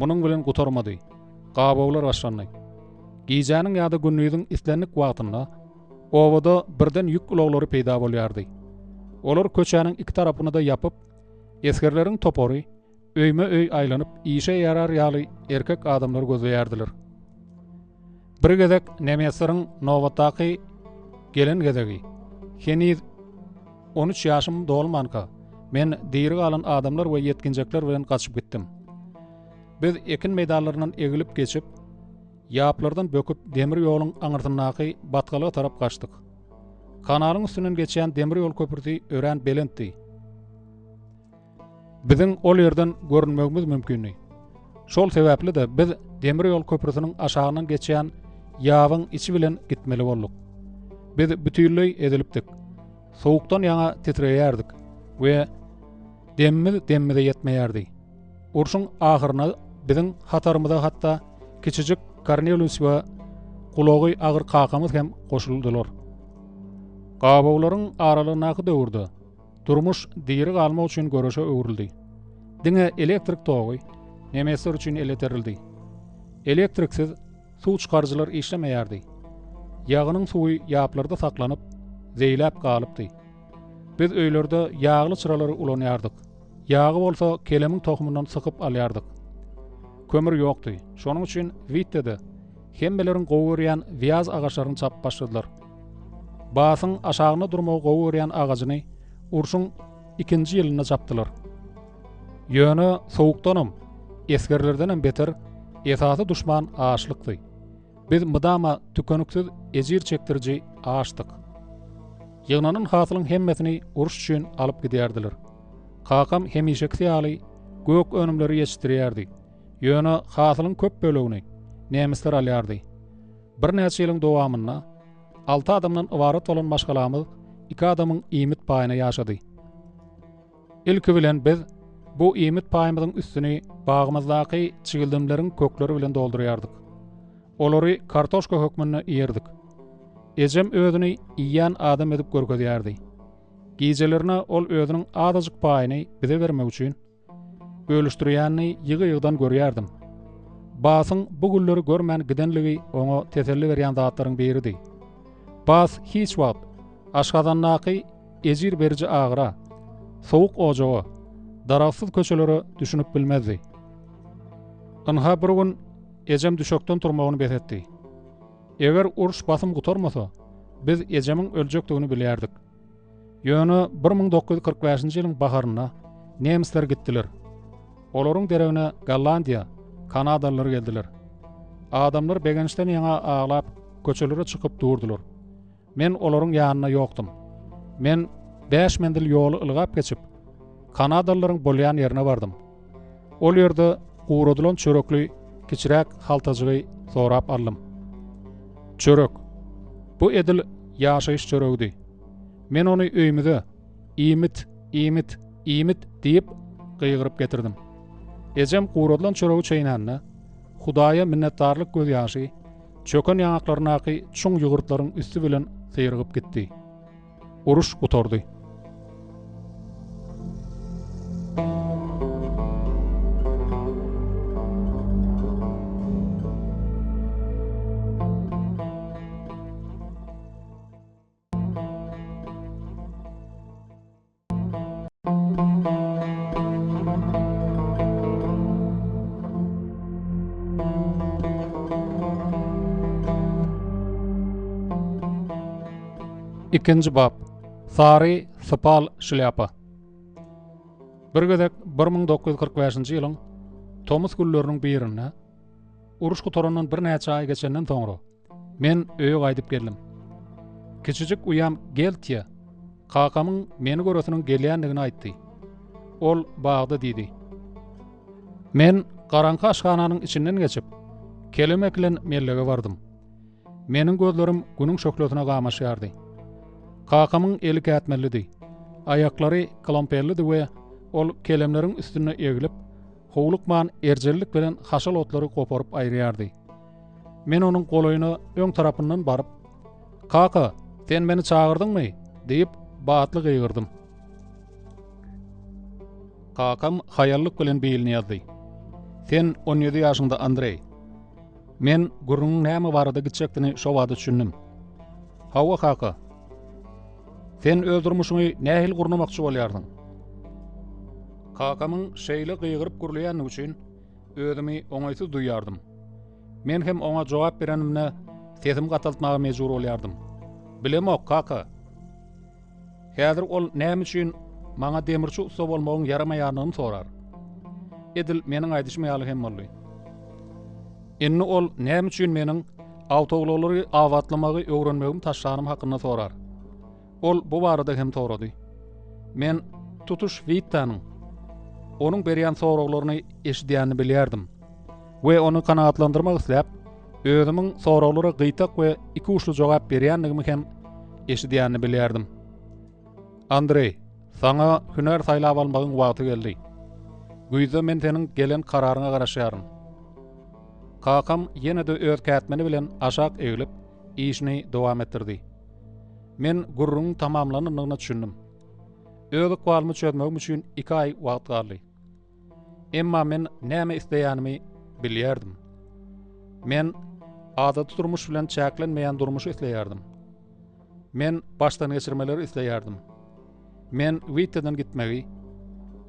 munuň bilen gutarmady. Gabawlar başlandy. Gijäniň ýa-da gündiziň islendik wagtynda obada birden ýük ulaglary peýda bolýardy. Olar köçäniň iki tarapyny-da ýapyp, esgerleriň topary öýme-öý aýlanyp işe ýarar ýaly erkek adamlary gözleýärdiler. Bir gezek nemesleriň nobatdaky gelen gezegi, heniz 13 ýaşym dolmanka, men diri galan adamlar we ýetginjekler bilen gaçyp gitdim. Biz ekin meýdanlaryndan egilip geçip, ýaplardan böküp demir ýoluň aňyrsyndaky batgalyga tarap gaçdyk. Kanalyň üstünden geçýän demir ýol köprüsi örän belentdi. Biziň ol ýerden görünmegimiz mümkindi. Şol sebäpli-de biz demir ýol köprüsiniň aşagyndan geçýän ýabyň içi bilen gitmeli bolduk. Biz bütinleý ezilipdik. Sowukdan ýaňa titreýärdik we demimiz demimize ýetmeýärdi. Urşuň ahyryna biziň hatarymyza hatda kiçijik Kornelius we gulagy agyr kakamyz hem goşuldylar. Gabawlaryň aralygyndaky döwürde Durmuş diri galmak üçin göreşe öwrüldi. Diňe elektrik togy nemesler üçin elýeterlidi. Elektriksiz suw çykaryjylar işlemeýärdi. Ýagynyň suwy ýaplarda saklanyp, zeýläp galypdy. Biz öýlerde ýagly çyralary ulanýardyk. Ýagy bolsa kelemiň tohumyndan sykyp alýardyk. Kömür ýokdy. Şonuň üçin Wittede hemmeleriň gowy görýän wýaz agaçlaryny çapyp başladylar. Basyň aşagynda durmagy gowy görýän agajyny urşuň ikinji ýylynda çapdylar. Ýöne sowukdanam, esgerlerdenem beter esasy duşman açlykdy. Biz mydama tükeniksiz ejir çekdiriji açdyk. Ýygnanan hasylyň hemmesini uruş üçin alyp gidýärdiler. Kakam hemişekisi ýaly gök önümleri ýetişdirýärdi. Ýöne hasylyň köp bölegini nemisler alýardy. Birnäçe ýylyň dowamynda alty adamdan ybarat bolan maşgalamyz iki adamyň iýmit paýyna ýaşady. Ilki bilen biz bu iýmit paýymyzyň üstüni bagymyzdaky çigildemleriň kökleri bilen doldurýardyk. Olary kartoşka hökmünde iýerdik. Ejem özüni iýýän adam edip görkezýärdi. Gijelerine ol özüniň azajyk paýyny bize bermek üçin bölüşdirýänini ýygy-ýygydan görýärdim. Basyň bu gülleri görmän gidenligi oňa teselli berýän zatlaryň biridi. Bas hiç wagt aşgazandaky ejir beriji agyra, sowuk ojaga, daragtsyz köçelere düşünip bilmezdi. Ynha bir gün ejem düşekden turmagyny bes etdi. Eger uruş basym gutarmasa, biz ejemiň öljekdigini bilýärdik. Ýöne 1945-nji ýylyň baharynda nemisler gitdiler. Olaryň deregine Gollandiýa, kanadalylar geldiler. Adamlar begençden ýaňa aglap, köçelere çykyp durdular. Men olaryň ýanynda ýokdum. Men bäş menzil ýoly ylgap geçip, kanadalylaryň bolýan ýerine bardym. Ol ýerde guradylan çörekli kiçiräk haltajygy sorap aldym. Çörek. Bu edil ýaşaýyş çöregidi. Men ony öýümize Iýmit, iýmit, iýmit diýip gygyryp getirdim. Ejem guradylan çöregi çeýnände, Hudaýa minnetdarlyk gözýaşy çöken ýaňaklaryndaky çuň ýygyrtlaryň üsti bilen syrygyp gitdi. Uruş gutardy. Ikinji bap. Sary sypal şlýapa. Bir gezek 1945-nji ýylyň tomus günleriniň birinde uruş gutarandan birnäçe aý geçenden soňra Men öýe gaýdyp geldim. Kiçijik uýam Geltiýa kakamyň meni göresiniň gelýändigini aýtdy. Ol bagda diýdi. Men garaňky aşhananyň içinden geçip, kelem ekilen mellege bardym. Meniň gözlerim günüň şöhlesine gamaşýardy. Kakamyň eli kätmenlidi. Aýaklary klampellidi we ol kelemleriň üstünde eglip, howlukman erjellik bilen haşal otlary goparyp aýyrýardy. Men onuň golaýyna öň tarapyndan baryp, Kaka, sen meni çagyrdyňmy? diýip, batly gygyrdym. Kakam haýallyk bilen bilini ýazdy. Sen 17 ýaşyňda, Andreý. Men gürrüňiň näme barada gitjekdigini şo bada düşündim. Hawa, kaka. Sen öz durmuşyňy nähili gurnamakçy bolýarsyň? Kakamyň şeýle gygyryp gürleýändigi üçin özümi oňaýsyz duýýardym. Men hem oňa jogap berenimde sesimi gataltmaga mejbur bolýardym. Bilemok, kaka. Häzir ol näme üçin maňa demirçi ussa bolmagyň ýaramaýanyny sorar. Edil meniň aýdyşym ýaly hem boldy. Indi ol näme üçin meniň awtoulaglary abatlamagy öwrenmegimi taşlanym hakynda sorar. Ol bu barada hem sorady. Men tutuş Wittanyň onuň berýän soraglaryny eşidýänini bilýärdim we ony kanagatlandyrmak isläp, özümiň soraglara gyýtak we ikuçly jogap berýändigimi hem eşidýänini bilýärdim. Andreý, saňa hünär saýlap almagyň wagty geldi. Güýzde men seniň gelen kararyňa garaşýaryn. Kakam ýene-de öz kätmeni bilen aşak eglip, işini dowam etdirdi. Men gürrüňiň tamamlanandygyna düşündim. Öz ykbalymy çözmegim üçin iki aý wagt galdy. Emma men näme isleýänimi bilýärdim. Men adaty durmuş bilen çäklenmeýän durmuşy isleýärdim. Men başdangeçirmeleri isleýärdim. Men Witteden gitmegi,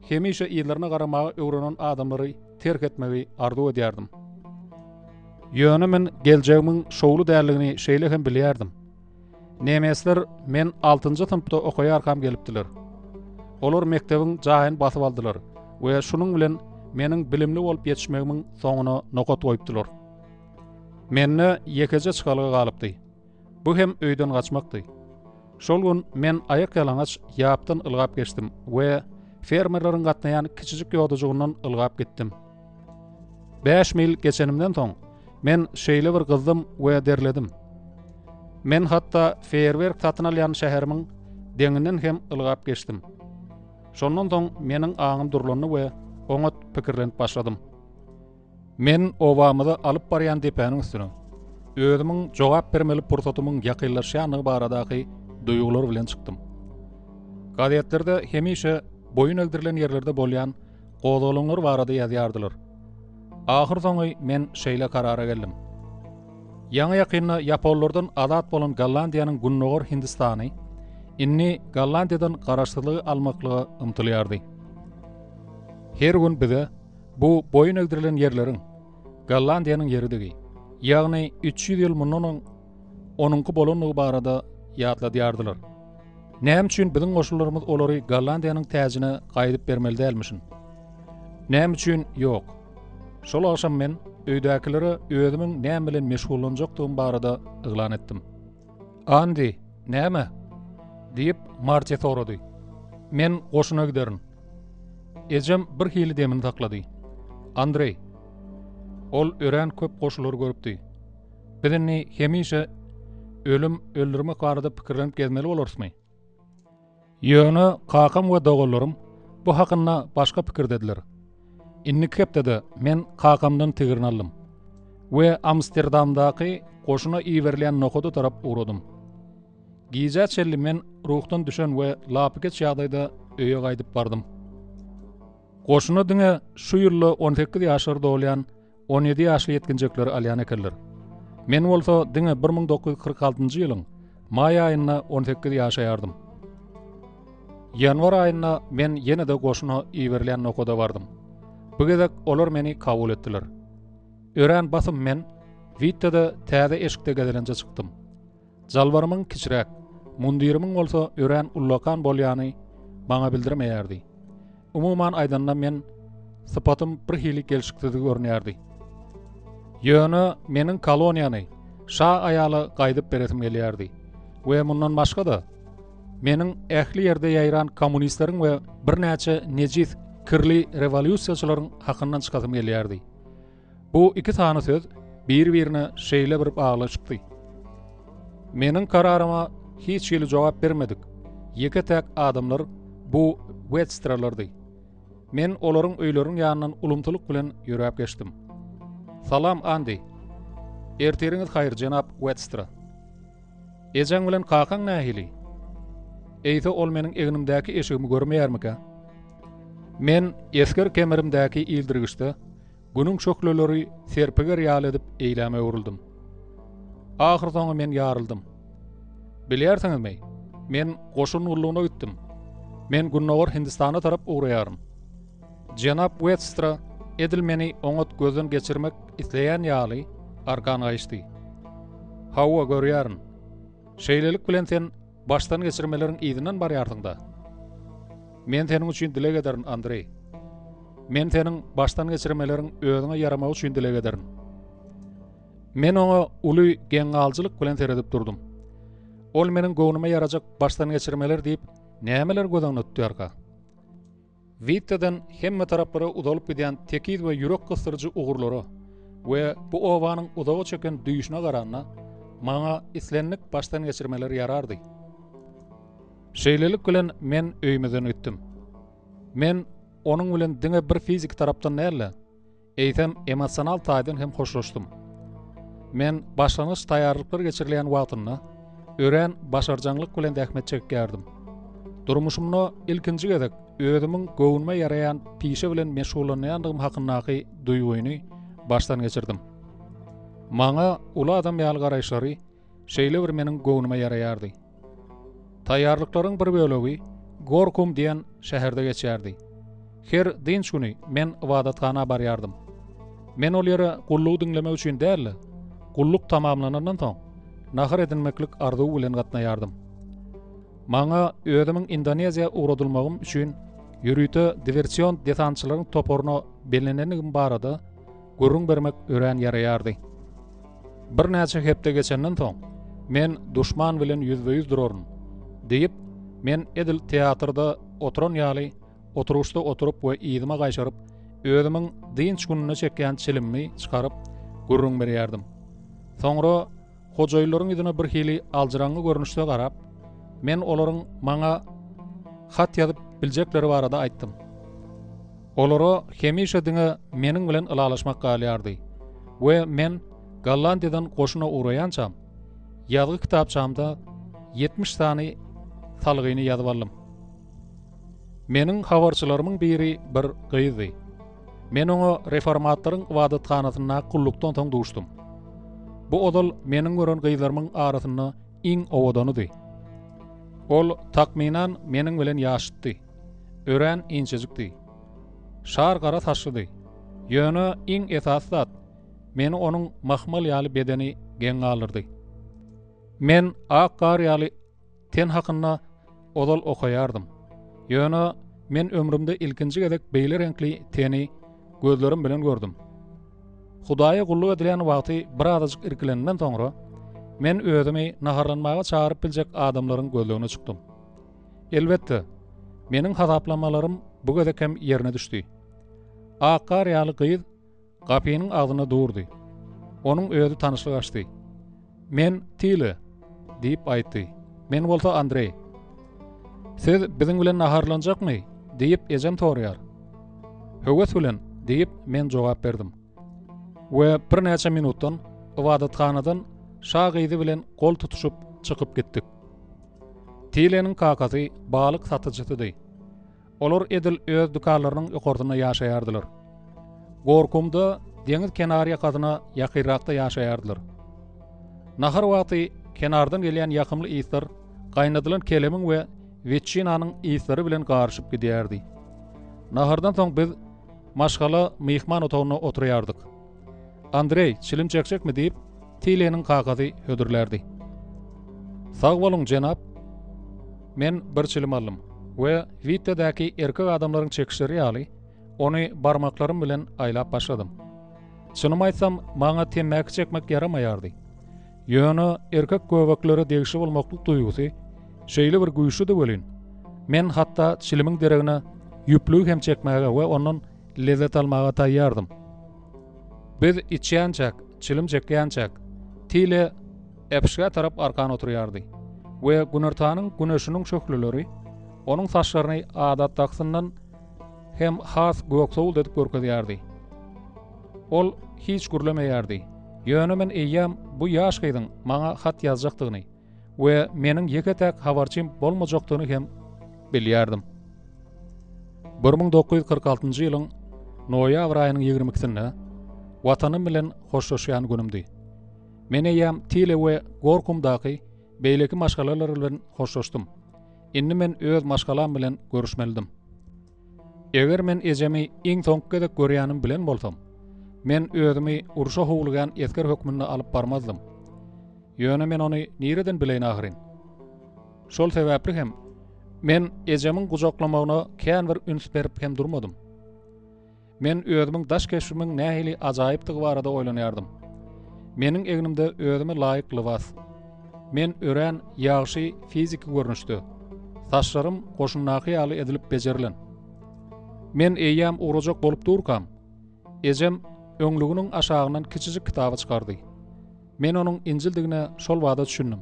hemişe yzlaryna garamaga öwrenen adamlary terk etmegi arzuw edýärdim. Ýöne men geljegimiň şowly däldigini şeýle hem bilýärdim. Nemesler men altynjy synpda okaýarkam gelipdiler. Olar mekdebiň jaýyny basyp aldylar we şunuň bilen meniň bilimli bolup ýetişmegimiň soňuna nokat goýupdylar. Mende ýekeje çykalga galypdy. Bu hem öýden gaçmakdy. Şol gün men aýak ýalaňaç ýapdan ylgap geçdim we fermerleriň gatnaýan kiçijik ýodajygyndan ylgap gitdim. 5 mil geçenimden soň, men şeýle bir gyzdym we derledim. Men hatda feýerwerk satyn alýan şäherimiň deňinden hem ylgap geçdim. Şondan soň meniň aňym durlandy we oňat pikirlenip başladym. Men obamyza alyp barýan depäniň üstüne özümiň jogap bermeli pursatymyň ýakynlaşýandygy baradaky duýgular bilen çykdym. Gazetlerde hemişe boýun egdirilen ýerlerde bolýan gozgalaňlar barada ýazýardylar. Ahyrsoňy men şeýle karara geldim. Ýaňy-ýakynda ýaponlardan azat bolan Gollandiýanyň Gündogar Hindistany indi Gollandiýadan garaşsyzlygy almaklyga ymtylýardy. Her gün bize bu boýun egdirilen ýerleriň Gollandiýanyň ýeridigi, ýagny 300 ýyl mundan öň onuňky bolandygy barada ýatladýardylar. Näme üçin biziň goşunlarymyz olary Gollandiýanyň täjine gaýdyp bermeli dälmişin? Näme üçin ýok? Şol agşam men öýdäkilere özümiň näme bilen meşgullanjakdygym barada yglan etdim. Andi, näme? diýip, Marti sorady. Men goşuna giderin. Ejem bir hili demini saklady. Andreý, ol örän köp goşulary görüpdi. Biz indi hemişe ölüm, öldürmek barada pikirlenip gezmeli bolarysmy? Ýöne kakam we doganlarym bu hakynda başga pikirdediler. Indiki hepdede men kakamdan tigrini aldym we Amsterdamdaky goşuna iberilýän nokada tarap ugradym. Gijä çenli men ruhdan düşen we lapykeç ýagdaýda öýe gaýdyp bardym. Goşuna diňe şu ýylda 18 ýaşlary dolýan 17 ýaşly ýetginjekleri alýan ekenler. Men bolsa diňe 1946-njy ýylyň maý aýynda 18 ýaşaýardym. Ýanwar aýynda men ýene-de goşuna iberilýän nokada bardym. Bu gezek olar meni kabul etdiler. Örän basym men Wittede täze eşikde gezelenje çykdym. Jalbarymyň kiçiräk, mundirimiň bolsa örän ullakan bolýany maňa bildirmeýärdi. Umuman aýdanda men sypatym bir hili gelşiksiz görünýärdi. Ýöne meniň koloniýany şa aýala gaýdyp beresim gelýärdi. We mundan başga-da, meniň ähli ýerde ýaýran kommunistleriň we birnäçe nejis, kirli rewolýusiýaçylaryň hakyndan çykasym gelýärdi. Bu iki sany söz bir-birine şeýle bir baglaşykdy. Meniň kararyma hiç hili jogap bermedik ýeke-täk adamlar bu Wetstralardy. Men olaryň öýleriniň ýanyndan ulumsylyk bilen ýöräp geçdim. Salam, Andi. Ertiriňiz haýyr, jenap Wetstra. Ejeň bilen kakaň nähili? Eýse ol meniň egnimdäki eşigimi görmeýärmikä? Men esger kemerimdäki ildirgiçde günüň şöhleleri serpiger ýaly edip eýläme öwrüldim. Ahyrsoňy men ýaryldym. Bilýärsiňizmi, men goşun gullugyna gitdim. Men Gündogar Hindistana tarap ugraýaryn. Jenap Wetstra edil meni oňat gözden geçirmek isleýän ýaly arkan gaýyşdy. Hawa, görýärin. Şeýlelik bilen sen başdan geçirmeleriň yzyndan barýarsyň-da. Men seniň üçin dileg ederin, Andreý. Men seniň başdan geçirmeleriň özüňe ýaramagy üçin dileg ederin. Men oňa uly geňgalyjylyk bilen seredip durdum. Ol meniň göwnüme ýarajak başdan geçirmeler diýip nämeler göz öňünde tutýarka? Witteden hemme taraplara uzalyp gidýän tekiz we ýürek gysdyryjy ugurlara we bu obanyň uzaga çeken düýşüne garanda, maňa islendik başdan geçirmeler ýarardy. Şeýlelik bilen men öýümizden gitdim. Men onuň bilen diňe bir fiziki tarapdan däl-de, Eýsem, emosional taýdan hem hoşlaşdym. Men başlangyç taýýarlyklar geçirilýän wagtynda örän başarjaňlyk bilen zähmet çekýärdim. Durmuşymda ilkinji gezek özümiň göwnüme ýaraýan pişe bilen meşgullanýandygym hakyndaky duýgyny başdan geçirdim. Maňa uly adam ýaly garaýyşlary şeýle bir meniň göwnüme ýaraýardy. Taýýarlyklaryň bir bölegi Gorkum diýen şäherde geçýärdi. Her dynç güni men ybadathana barýardym. Men ol ýere gullugy diňlemek üçin däl-de, gulluk tamamlanandan soň, nahar edinmeklik arzuwy bilen gatnaýardym. Maňa özümiň Indoneziýa ugradylmagym üçin ýörite diwersion desantçylaryň toparyna bellenendigim barada gürrüň bermek örän ýaraýardy. Birnäçe hepde geçenden soň, men duşman bilen ýüzbe-ýüz duraryn, diýip, men edil teatrda oturan ýaly oturyşda oturyp we yzyma gaýşaryp, özümiň dynç gününde çekýän çilimimi çykaryp, gürrüň berýärdim. Soňra hojaýynlaryň ýüzüne birhili aljyraňňy görnüşde garap, men olaryň maňa hat ýazyp biljekleri barada aýtdym. Olara hemişe diňe meniň bilen ylalaşmak galýardy we men Gollandiýadan goşuna ugraýançam, ýazgy kitapçamda 70 sany salgyny ýazyp aldym. Meniň habarçylarymyň biri bir gyzdy. Men oňa reformatlaryň ybadathanasyndaky gullukdan soň duşdum. Bu ozal meniň gören gyzlarymyň arasynda iň owadanydy. Ol takmynan meniň bilen ýaşytdy. Örän inçejikdi. Şar gara saçlydy. Ýöne iň esasy zat, meni onuň mahmal ýaly bedeni geň galdyrdy. Men ak gar ýaly ten hakynda ozal okaýardym. Ýöne men ömrümde ilkinji gezek beýle reňkli teni gözlerim bilen gördüm. Hudaýa gulluk edilýän wagty birazajyk irkileninden soňra, men özümi naharlanmaga çagyryp biljek adamlaryň gözlegine çykdym. Elbetde, meniň hasaplamalarym bu gezek hem ýerine düşdi. Ak gar ýaly gyz gapynyň agzynda durdy. Onuň özi tanyşlyk açdy. Men Tile, diýip aýtdy. Men bolsa Andreý. Siz biziň bilen naharlanjakmy? diýip, ejem soraýar. Höwes bilen, diýip, men jogap berdim. We birnäçe minutdan ybadathanadan şa gyzy bilen gol tutuşyp çykyp gitdik. Tileniň kakasy balyk satyjysydy. Olar edil öz dükanlarynyň ýokarsynda ýaşaýardylar. Gorkumda deňiz kenarýakasyna ýakynrakda ýaşaýardylar. Nahar wagty kenardan gelýän ýakymly yslar gaýnadylan kelemiň we wetçinanyň yslary bilen garyşyp gidýärdi. Nahardan soň biz maşgala myhman otagynda oturýardyk. Andreý, çilim çekjekmi diýip, Tileniň kakasy hödürlärdi. Sag boluň, jenap. Men bir çilim aldym we Wittedäki erkek adamlaryň çekişleri ýaly, ony barmaklarym bilen aýlap başladym. Çynymy aýtsam, maňa temmäki çekmek ýaramaýardy. Ýöne erkek göbeklere degişli bolmaklyk duýgusy şeýle bir güýçlüdi welin, men hatda çilimiň deregine ýüplügi hem çekmäge we ondan lezzet almaga taýýardym. Biz içýänçäk, çilim çekýänçäk, Tile äpişgä tarap arkan oturýardy we günortanyň güneşiniň şöhleleri onuň saçlaryny adatdakysyndan hem has göksowult edip görkezýärdi. Ol hiç gürlemeýärdi. Ýöne men eýýäm bu ýaş gyzyň maňa hat ýazjakdygyny we meniň ýeke-täk habarçym bolmajakdygyny hem bilýärdim. 1946-njy ýylyň noýabr aýynyň 22-sinde Watanym bilen hoşlaşýan günümdi. Men eýýäm Tile we Gorkumdaky beýleki maşgalalar bilen hoşlaşdym. Indi men öz maşgalam bilen görüşmelidim. Eger men ejemi iň soňky gezek görýänim bilen bolsam, men özümi urşa howlugýan esger hökmünde alyp barmazdym. Ýöne men ony nireden bileýin ahyryn? Şol sebäpli hem men ejemiň gujaklamagyna kän bir üns berip hem durmadym. Men özümiň daş keşbimiň nähili ajaýypdygy barada oýlanýardym. Meniň egnimde özüme laýyk lybas. Men örän ýagşy fiziki görnüşde. Saçlarym goşundaky ýaly edilip bejerilen. Men eýýäm ugrajak bolup durkam, ejem öňlüginiň aşagyndan kiçijik kitaby çykardy. Men onuň Injildigine şol bada düşündim.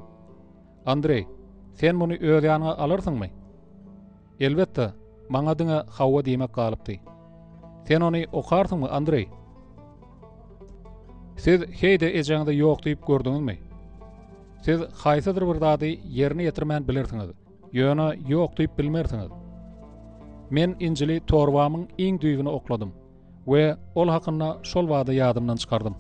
Andreý, sen muny öz ýanyňa alarsyňmy? Elbetde, maňa diňe hawa diýmek galypdy. Sen ony okarsyňmy, Andreý? Siz heý-de ejeňize ýok diýip gördüňizmi? Siz haýsydyr bir zady ýerine ýetirmän bilersiňiz, ýöne ýok diýip bilmersiňiz. Men Injili torbamyň iň düýbüne okladym. We ol hakynda şol bada ýadymdan çykardym.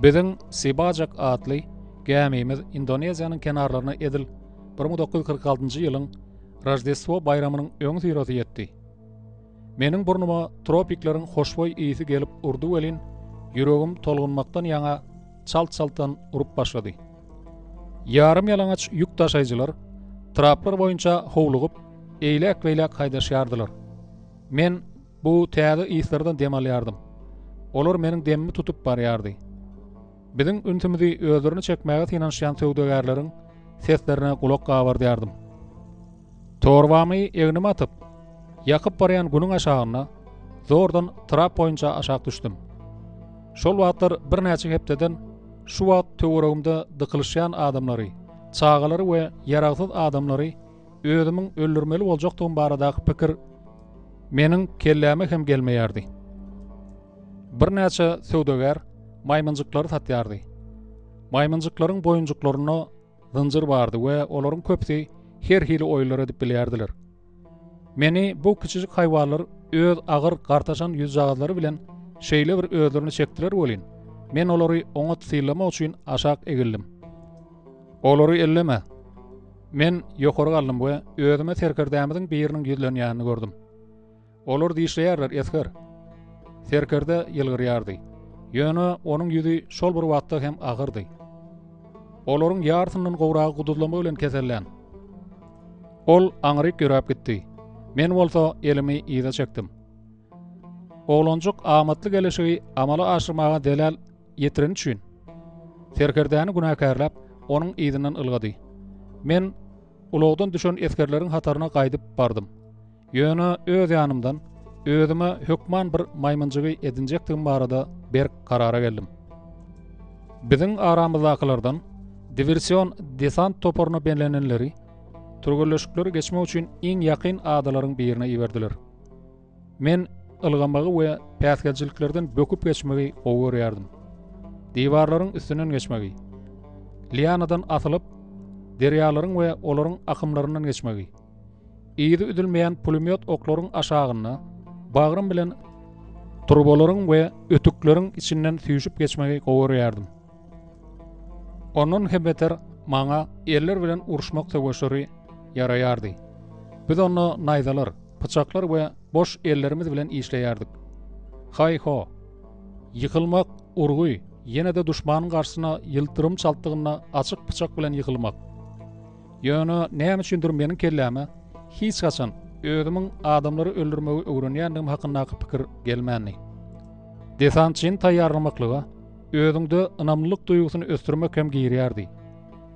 Biziň Sibajak atly gämimiz Indoneziýanyň kenarlaryna edil 1946-njy ýylyň Roždestwo baýramynyň öňüsyrasy ýetdi. Meniň burnuma tropikleriň hoşboý ysy gelip urdy welin, ýüregim tolgunmakdan ýaňa çalt-çaltdan urup başlady. Ýarym-ýalaňaç ýük daşaýjylar traplar boýunça howlugyp, eýläk-beýläk haýdaşýardylar. Men bu täze yslardan dem alýardym. Olar meniň demimi tutup barýardy. Biziň ünsümizi özlerine çekmäge synanyşýan söwdagärleriň seslerine gulak gabardýardym. Torbamy egnime atyp, ýakyp barýan günüň aşagynda zordan trap boýunça aşak düşdüm. Şol wagtlar birnäçe hepdeden şu wagt töweregimde dykylyşýan adamlary, çagalary we ýaragsyz adamlary Özümiň öldürmeli boljakdygym baradaky pikir meniň kelläme hem gelmeýärdi. Birnäçe söwdagär maýmynjyklary satýardy. Maýmynjyklaryň boýunjyklarynda zynjyr bardy we olaryň köpüsi her hili oýunlar edip bilýärdiler. Meni bu kiçijik haýwanlar öz agyr gartaşan ýüzjagazlary bilen şeýle bir özlerine çekdiler welin, men olary oňat synlamak üçin aşak egildim. Olary elleme! Men ýokary galdym we özüme serkerdämiziň biriniň ýüzlenýänini gördüm. Olar dişleýärler, esger! Serkerde ýylgyrýardy. Ýöne onuň ýüzi şol bir wagtda hem agyrdy. Olaryň ýarysyndan gowragy guduzlama bilen kesellän. Ol aňryk ýöräp gitdi. Men bolsa elimi yza çekdim. Oglanjyk amatly geleşigi amala aşyrmaga zelel ýetireni üçin, serkerdäni günäkärläp, onuň yzyndan ylgady. Men ulagdan düşen esgerleriň hataryna gaýdyp bardym. Ýöne öz ýanymdan özüme hökman bir maýmynjygy edinjekdigim barada berk karara geldim. Biziň aramyzdakylardan diwersion desant toparyna bellenenleri türgenleşikleri geçmek üçin iň ýakyn adalaryň birine iberdiler. Men ylgamagy we päsgelçiliklerden böküp geçmegi gowy görýärdim. Diwarlaryň üstünden geçmegi, lianadan asylyp, derýalaryň we olaryň akymlaryndan geçmegi, yzy üzülmeýän pulemýot oklaryň aşagynda bagrym bilen turbalaryň we ötükleriň içinden süýşüp geçmegi gowy görýärdim. Ondan hem beter maňa eller bilen uruşmak söweşleri ýaraýardy. Biz onda naýzalar, pyçaklar we boş ellerimiz bilen işleýärdik. Haý-ho! Ýykylmak, urgy, ýene-de duşmanyň garşysyna ýyldyrym çaltlygynda açyk pyçak bilen ýykylmak. Ýöne näme üçindir meniň kelläme hiç haçan özümiň adamlary öldürmegi öwrenýändigim hakyndaky pikir gelmändi. Desantçyny taýýarlamaklyga. özüňde ynamlylyk duýgusyny ösdürmek hem girýärdi.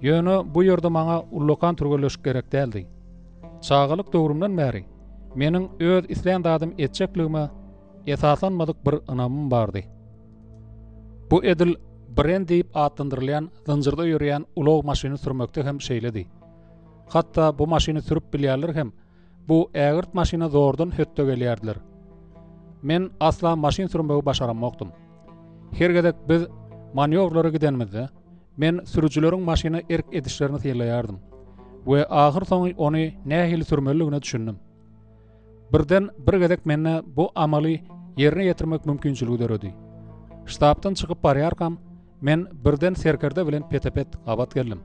Ýöne bu ýerde maňa ullakan türgenleşik gerek däldi. Çagalyk döwrümden bäri meniň öz islän zadym etjekligime esaslanmadyk bir ynamym bardy. Bu edil Bren diýip atlandyrylýan zynjyrda ýörýän ulag maşyny sürmekde hem şeýledi. Hatda bu maşyny sürüp bilýänler hem bu ägirt maşyna zordan hötde gelýärdiler. Men asla maşyn sürmegi başaramokdym. Her gezek biz manýowrlara gidenimizde, men sürüjileriň maşyna erk edişlerini synlaýardym we ahyrsoňy ony nähili sürmelidigine düşündim. Birden bir gezek mende bu amaly ýerine ýetirmek mümkinçiligi döredi. Ştabdan çykyp barýarkam, men birden serkerde bilen pete-pet gabat geldim.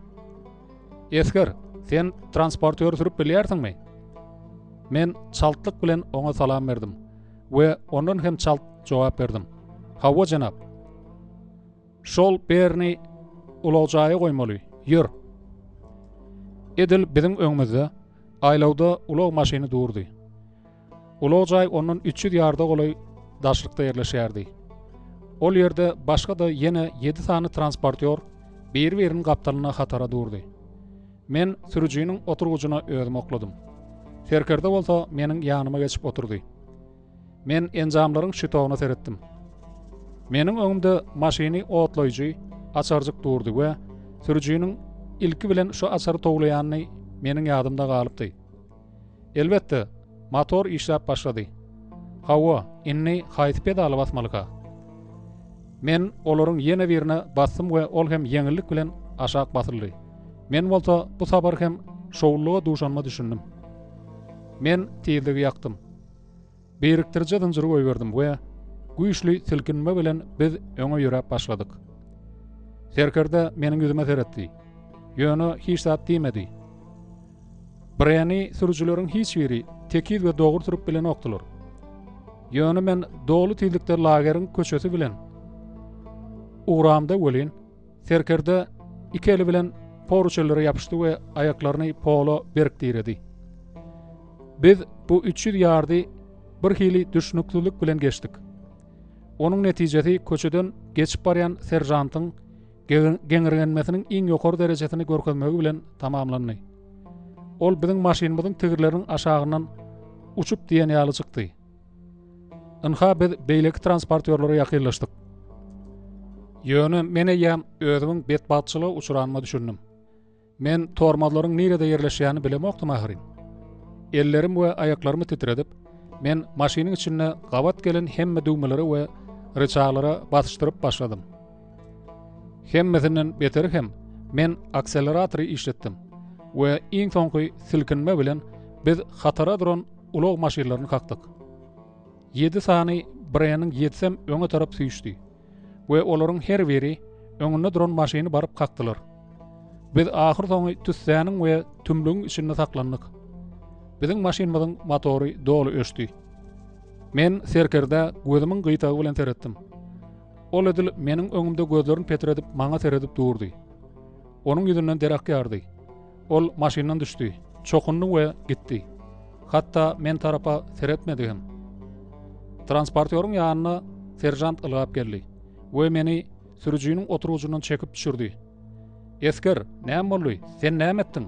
Esger, sen transportýory sürüp bilýärsiňmi? Men çaltlyk bilen oňa salam berdim we ondan hem çalt jogap berdim. Hawa, jenap. Şol Berni ulag jaýa goýmaly. Ýör. Edil biziň öňümizde aýlawda ulag maşyny durdy. Ulag jaý ondan 300 ýarda golaý daşlykda ýerleşýärdi. Ol ýerde başga-da ýene ýedi sany transportýor biri-biriniň gapdalynda hatara durdy. Men sürüjiniň oturgyjyna özümi okladym. Serkerde bolsa meniň ýanyma geçip oturdy. Men enjamlaryň şitogyna seretdim. Meniň öňümde maşyny otlaýjy açarjyk durdy we sürüjiniň ilki bilen şu açary towlaýanyny meniň ýadymda galypdy. Elbetde, motor işläp başlady. Hawa, indi haýsy pedaly basmalyka? Men olaryň ýene birine basdym we ol hem ýeňillik bilen aşak basyldy. Men bolsa bu sapar hem şowlulyga duşanyma düşündim. Men tizligi ýakdym. Birikdiriji zynjyry goýberdim we güýçli silkinme bilen biz öňe ýöräp başladyk. Serkerde meniň ýüzüme seretdi. Ýöne hiç zat diýmedi. Breni sürüjileriň hiç biri tekiz we dogry sürüp bilenokdylar. Ýöne men doly tizlikde lageriň köçesi bilen ugramda welin, Serkerde iki eli bilen poruçellere ýapyşdy we aýaklaryny pola berk diredi. Biz bu 300 ýardy bir hili düşnüksizlik bilen geçdik. Onuň netijesi köçeden geçip barýan seržantyň geňirgenmesiniň iň ýokary derejesini görkezmegi bilen tamamlandy. Ol biziň maşynymyzyň tigirleriniň aşagyndan uçup diýen ýaly çykdy. Ynha biz beýleki transportýorlara ýakynlaşdyk. Ýöne men eýýäm özümiň betbagtçylyga uçranyma düşündim. Men tormozlaryň nirede ýerleşýänini bilemokdym ahyryn. Ellerim we aýaklarymy titredip, men maşynyň içinde gabat gelen hemme düwmelere we ryçaglara basyşdyryp başladym. Hemmesinden beteri hem men akseleratory işletdim we iň soňky silkinme bilen biz hatara duran ulag maşynlaryny kakdyk. Ýedi sany Breniň ýedisem öňe tarap süýşdi we olaryň her biri öňünde duran maşyny baryp kakdylar. Biz ahyrsoňy tüssäniň we tümlügiň içinde saklandyk. Biziň maşynymyzyň motory doly öçdi. Men serkerdä gözümiň gyýtagy bilen seretdim. Ol edil meniň öňümde gözlerini petredip maňa seredip durdy. Onuň ýüzünden der akýardy. Ol maşyndan düşdi, çokundy we gitdi. Hatda men tarapa seretmedi hem. Transportýoryň ýanyna seržant ylgap geldi we meni sürüjiniň oturgyjyndan çekip düşürdi. Esger, näme boldy? Sen näme etdiň?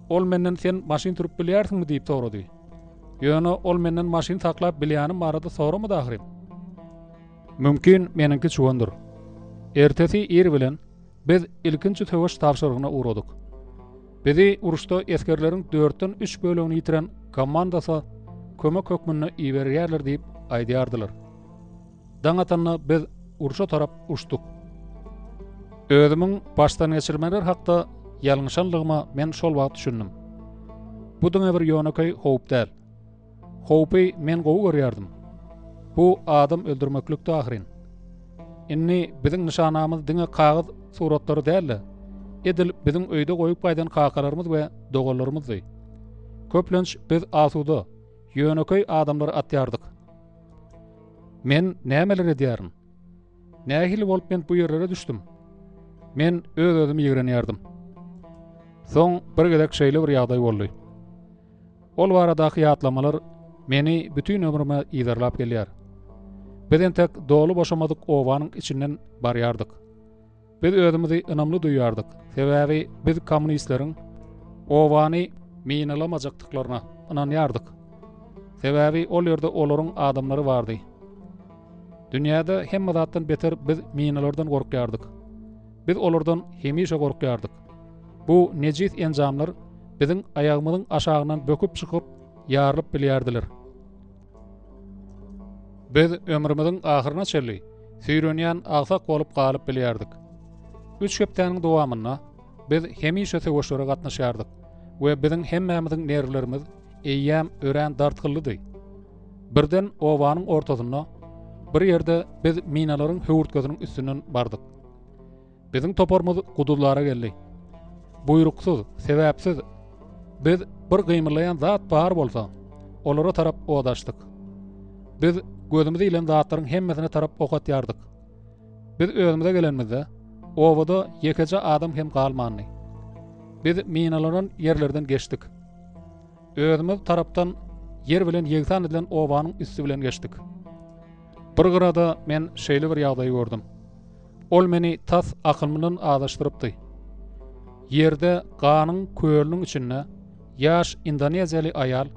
Ol menden sen maşyn sürüp bilýärsiňmi diýip sorady. Ýöne ol menden maşyn saklap bilýänim barada soramady ahyryn. Mümkin meniňki çuwandyr. Ertesi ir bilen biz ilkinji söweş tabşyrygyna ugradyk. Bizi uruşda esgerleriň dörtden üç bölegini ýitiren komandasa kömek hökmünde iberýärler diýip aýdýardylar. Daň atanda biz urşa tarap uçduk. Özümiň başdangeçirmeler hakda ýalňyşanlygyma men şol wagt düşündim. Bu diňe bir ýönekeý howp däl. Howpy men gowy görýärdim. Bu adam öldürmeklikdi ahyryn. Indi biziň nyşanamyz diňe kagyz suratlary däl-de, edil biziň öýde goýup gaýdan kakalarymyz we doganlarymyzdy. Köplenç biz asuda, ýönekeý adamlary atýardyk. Men nämeler edýärin? Nähili bolup men bu ýerlere düşdüm? Men öz-özümi ýigrenýärdim. Soň bir gezek şeýle bir ýagdaý boldy. Ol baradaky ýatlamalar meni bütin ömrüme yzarlap gelýär. Biz entek doly boşamadyk obanyň içinden barýardyk. Biz özümizi ynamly duýýardyk, sebäbi biz kommunistleriň obany minalamajakdyklaryna ynanýardyk. Sebäbi ol ýerde olaryň adamlary bardy. Dünýäde hemme zatdan beter biz minalardan gorkýardyk. Biz olardan hemişe gorkýardyk. Bu nejis enjamlar biziň aýagymyzyň aşagyndan böküp çykyp, ýarylyp bilýärdiler. Biz ömrümiziň ahyryna çenli süýrenýän agsak bolup galyp bilýärdik. Üç hepdäniň dowamynda biz hemişe söweşlere gatnaşýardyk we biziň hemmämiziň nerwlerimiz eýýäm örän dartgynlydy. Birden obanyň ortasynda bir ýerde biz minalaryň höwürtgesiniň üstünden bardyk. Biziň toparymyz guduzlara geldi. Buýruksyz, sebäpsiz biz bir gymyllaýan zat bar bolsa, olara tarap od açdyk. Biz gözümize ilen zatlaryň hemmesine tarap ok atýardyk. Biz özümize gelenimizde, obada ýekeje adam hem galmandy. Biz minalanan ýerlerden geçdik. Özümiz tarapdan ýer bilen ýegsan edilen obanyň üsti bilen geçdik. Bir gyrada men şeýle bir ýagdaýy gördüm. Ol meni tas akylymdan azaşdyrypdy. Ýerde ganyň kölüniň içinde ýaş indoneziýaly aýal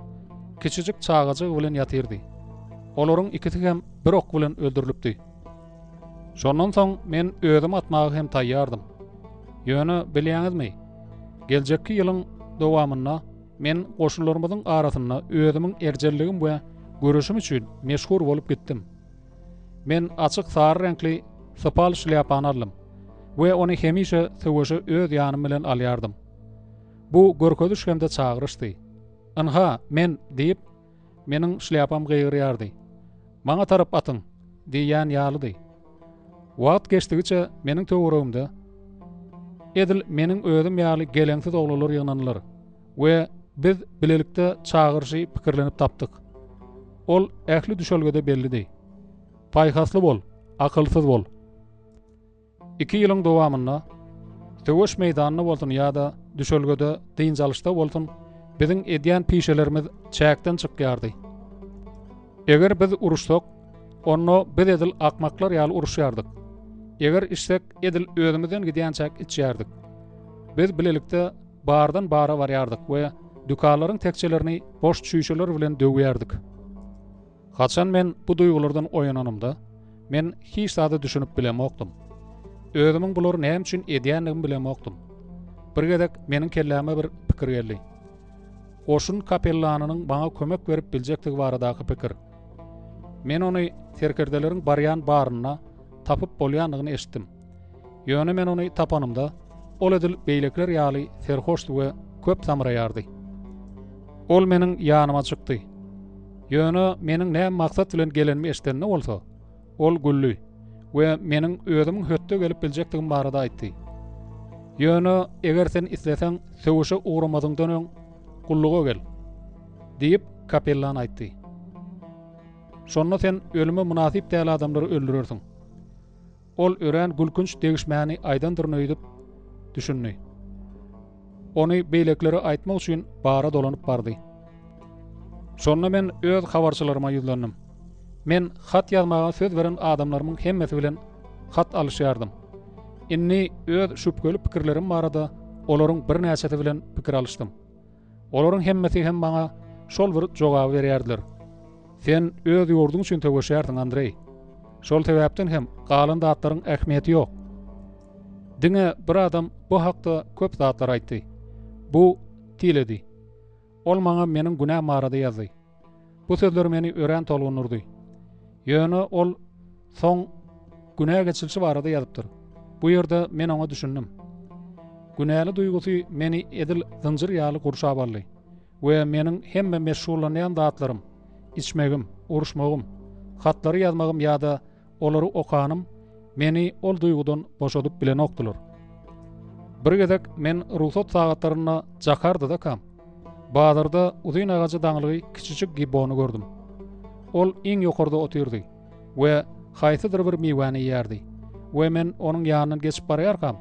kiçijik çagajygy bilen ýatyrdy. Olaryň ikisi hem bir ok bilen öldürilipdi. Şondan soň men özüm atmaga hem taýýardym. Ýöne bilýäňizmi, geljekki ýylyň dowamynda men goşunlarymyzyň arasynda özümiň erjelligim we göreşim üçin meşhur bolup gitdim. Men açyk sary reňkli sypal şlýapany aldym we ony hemişe söweşe öz ýanym bilen alýardym. Bu görkeziş hem-de çagyryşdy. Ynha, men! diýip, meniň şlýapam gygyrýardy. Maňa tarap atyň! diýýän ýalydy. Wagt geçdigiçe meniň töweregimde edil meniň özüm ýaly geleňsiz oglanlar ýygnandylar we biz bilelikde çagyryşy pikirlenip tapdyk. Ol ähli düşelgede bellidi. Paýhasly bol, akylsyz bol. Iki ýylyň dowamynda söweş meýdanynda bolsun ýa-da düşelgede dynç alyşda bolsun, biziň edýän pişelerimiz çäkden çykýardy. Eger biz uruşsak, onda biz edil akmaklar ýaly uruşýardyk. Eger içsek, edil özümizden gidýänçäk içýärdik. Biz bilelikde bardan bara barýardyk we dükanlaryň tekjelerini boş çüýşeler bilen döwýärdik. Haçan men bu duýgulardan oýananymda, men hiç zada düşünip bilemokdym. Özümiň bulary näme üçin edýändigimi bilemokdym. Bir gezek meniň kelläme bir pikir geldi. Goşun kapellanynyň maňa kömek berip biljekdigi baradaky pikir. Men ony serkerdeleriň barýan barynda tapyp bolýandygyny eşitdim. Ýöne men ony tapanymda, ol edil beýlekiler ýaly serhoşdy we köp samraýardy. Ol meniň ýanyma çykdy. Ýöne meniň näme maksat bilen gelenimi eşidende bolsa, ol güldi we meniň özümiň hötde gelip biljekdigim barada aýtdy. Ýöne eger sen isleseň, söweşe ugramazyňdan öň gulluga gel, diýip, kapellan aýtdy. Şonda sen ölüme mynasyp däl adamlary öldürersiň. Ol örän gülkünç degişmäni aýdandyryn öýdüp düşündi. Ony beýlekilere aýtmak üçin bara dolanyp bardy. Şonda men öz habarçylaryma ýüzlendim. Men hat ýazmaga söz beren adamlarymyň hemmesi bilen hat alyşýardym. Indi öz şübheli pikirlerim barada olaryň birnäçesi bilen pikir alyşdym. Olaryň hemmesi hem maňa şol bir jogaby berýärdiler. Sen öz ýurduň üçin söweşýärsiň, Andreý. Şol sebäpden hem galan zatlaryň ähmiýeti ýok. Diňe bir adam bu hakda köp zatlar aýtdy. Bu Tiledi. Ol maňa meniň günäm barada ýazdy. Bu sözler meni örän tolgundyrdy. Ýöne ol soň günä geçilişi barada ýazypdyr. Bu ýerde men oňa düşündim. Günäli duýgusy meni edil zynjyr ýaly gurşap aldy we meniň hemme meşgullanýan zatlarym, içmegim, uruşmagym, hatlary ýazmagym ýa-da olary okanym meni ol duýgudan boşadyp bilenokdylar. Bir gezek men rugsat sagatlarynda Jakardadakam, bazarda uzyn agaja daňylgy kiçijik gibbony gördüm. Ol iň ýokarda otyrdy we haýsydyr bir miwäni iýýärdi we men onuň ýanyndan geçip barýarkam,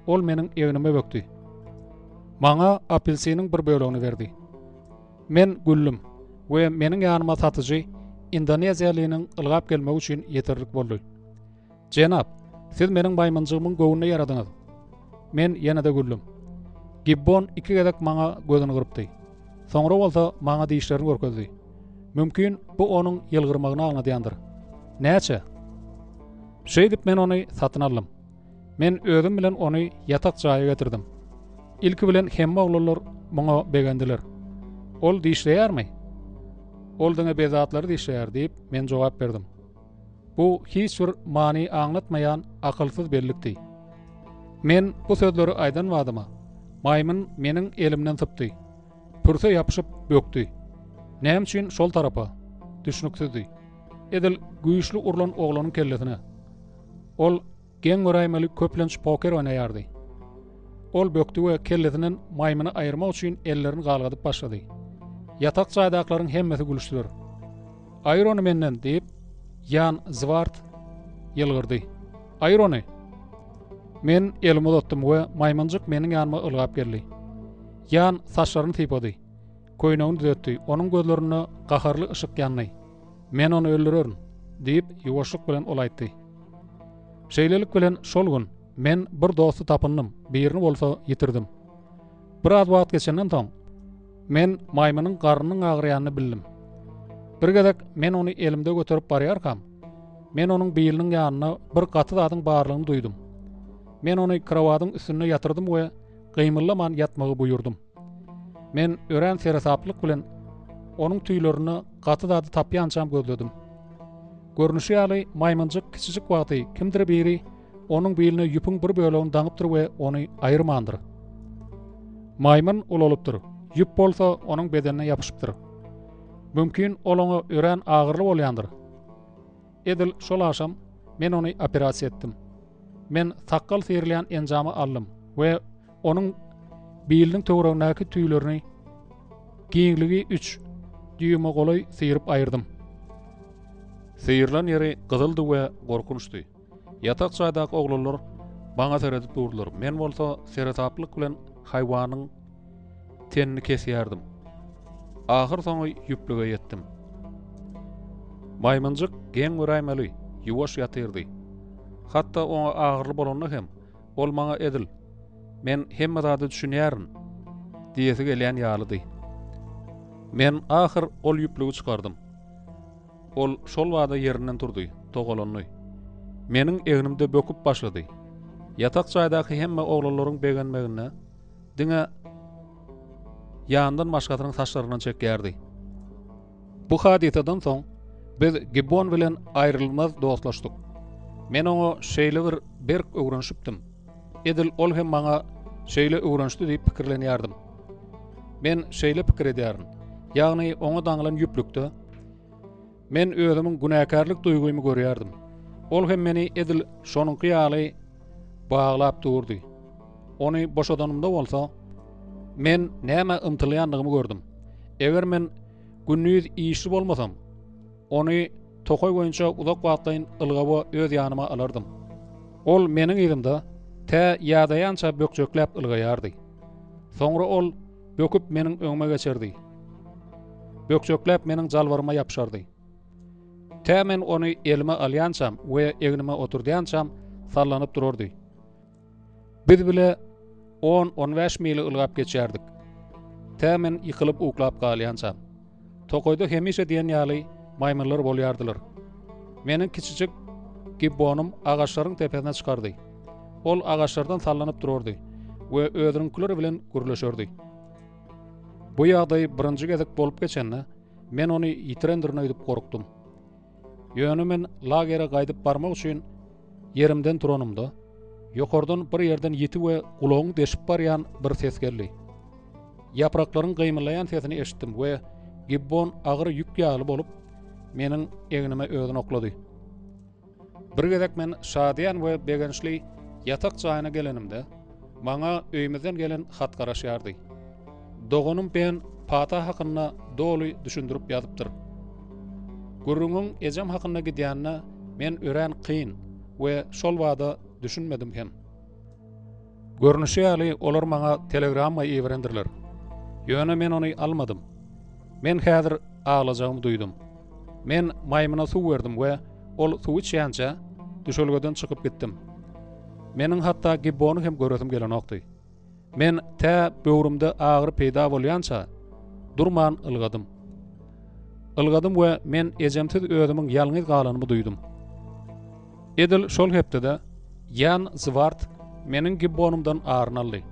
ol meniň egnime bökdi. Maňa apelsiniň bir bölegini berdi. Men güldüm we meniň ýanyma satyjy. indoneziýalynyň ylgap gelmegi üçin ýeterlik boldy. Jenap, siz meniň maýmynjygymyň göwnüne ýaradyňyz. Men ýene-de güldüm. Gibbon iki gezek maňa gözüni gyrpdy. Soňra bolsa maňa dişlerini görkezdi. Mümkin, bu onuň ýylgyrmagyny aňladýandyr. Näçe? Şeýdip men ony satyn aldym. Men özüm bilen ony ýatak jaýa getirdim. Ilki bilen hemme oglanlar muňa begendiler. Ol dişleýärmi? Ol diňe bezatlary dişleýär, diýip, men jogap berdim. Bu hiç bir many aňlatmaýan akylsyz bellikdi. Men bu sözleri aýdan badyma, maýmyn meniň elimden sypdy. Pürse ýapyşyp bökdi. Näme üçin şol tarapa? Düşnüksizdi. Edil güýçli urlan oglanyň kellesine. Ol geň göräýmeli köplenç poker oýnaýardy. Ol bökdi we kellesinden maýmyny aýyrmak üçin ellerini galgadyp başlady. Ýatak jaýdakylaryň hemmesi gülüşdiler. Aýyr ony menden, diýip, Ýan Zwart ýylgyrdy. Aýyr ony! Men elimi uzatdym we maýmynjyk meniň ýanyma ylgap geldi. Ýan saçlaryny sypady. Köýnegini düzetdi. Onuň gözlerinde gaharly yşyk ýandy. Men ony öldürerin, diýip, ýuwaşlyk bilen ol aýtdy. Şeýlelik bilen, şol gün men bir dosty tapyndym, birini bolsa ýitirdim. Biraz wagt geçenden soň, men maýmynyň garnynyň agyrýanyny bildim. Bir gezek men ony elimde göterip barýarkam, men onuň biliniň ýanynda bir gaty zadyň barlygyny duýdum. Men ony krowadyň üstünde ýatyrdym we gymyldaman ýatmagy buýurdym. Men örän seresaplyk bilen onuň tüýlerinde gaty zady tapýançam gözledim. Görnüşi ýaly, maýmynjyk kiçijik wagty kimdir biri onuň biline ýüpüň bir bölegini daňypdyr we ony aýyrmandyr. Maýmyn ulalypdyr, ýüp bolsa onuň bedenine ýapyşypdyr. Mümkin, ol oňa örän agyrly bolýandyr. Edil şol agşam men ony operasiýa etdim. Men sakgal syrylýan enjamy aldym we onuň biliniň töweregindäki tüýlerini giňligi üç dýuýma golaý syryp aýyrdym. Syrylan ýeri gyzyldy we gorkunçdy. Ýatak jaýdaky oglanlar maňa seredip durdular, men bolsa seresaplyk bilen haýwanyň tenini kesýärdim. Ahyrsoňy ýüplüge ýetdim. Maýmynjyk geň göräýmeli, ýuwaş ýatyrdy. Hatda oňa agyrly bolanda hem, ol maňa edil, Men hemme zada düşünýärin diýesi gelýän ýalydy. Men ahyr ol ýüplügi çykardym. Ol şol bada ýerinden turdy, togalandy. Meniň egnimde böküp başlady. Ýatak jaýdaky hemme oglanlaryň begenmegine diňe ýandan başgasynyň saçlaryndan çekýärdi. Bu hadysadan soň biz Gibbon bilen aýrylmaz dostlaşdyk. Men oňa şeýle bir berk öwrenişipdim. Edil ol hem maňa şeýle öwrenişdi diýip pikirlenýärdim. Men şeýle pikir edýärin. Ýagny oňa daňylan ýüplükde men özümiň günäkärlik duýgymy görýärdim. Ol hem meni edil şonuňky ýaly baglap durdy. Ony boşadanymda bolsa, men nämä ymtylýandygymy gördüm. Eger men gündiz işli bolmasam, ony tokaý boýunça uzak wagtlaýyn ylgawa öz ýanyma alardym. Ol meniň yzymda tä ýadaýança bökjekläp ylgaýardy. Soňra ol böküp meniň öňüme geçerdi. Bökjekläp meniň jalbaryma ýapyşardy. Tä men ony elime alýançam we egnime oturdýançam sallanyp durardy. Biz bile on-on bäş mili ylgap geçýärdik. Tä men ýykylyp uklap galýançam. Tokaýda hemişe diýen ýaly maýmynlar bolýardylar. Meniň kiçijik gibbonym agaçlaryň depesine çykardy. Ol agaçlardan sallanyp durardy we özüniňkiler bilen gürleşerdi. Bu ýagdaý birinji gezek bolup geçende, men ony ýitirendirin öýdüp gorkdum. Ýöne men lagere gaýdyp barmak üçin ýerimden turanymda, ýokardan bir ýerden ýiti we gulagyňy deşip barýan bir ses geldi. Ýapraklaryň gymyllaýan sesini eşitdim we gibbon agyr ýük ýaly bolup, meniň egnime özüni oklady. Bir gezek men şadyýan we begençli ýatak jaýyna gelenimde, maňa öýümizden gelen hat garaşýardy. Doganym Ben pata hakynda doly düşündirip ýazypdyr. Gürrüňiň ejem hakynda gidýänine men örän kyn we şol bada düşünmedim hem. Görnüşi ýaly, olar maňa telegramma iberendirler. Ýöne men ony almadym. Men häzir aglajagymy duýdum. Men maýmyna suw berdim we ol suw içýänçä, düşelgeden çykyp gitdim. Meniň hatda gibbony hem göresim gelenokdy. Men tä böwrümde agyry peýda bolýança, durman ylgadym. Ylgadym we men ejemsiz özümiň ýalňyz galanymy duýdum. Edil şol hepdede Ýan Zwart meniň gibbonymdan aryny aldy.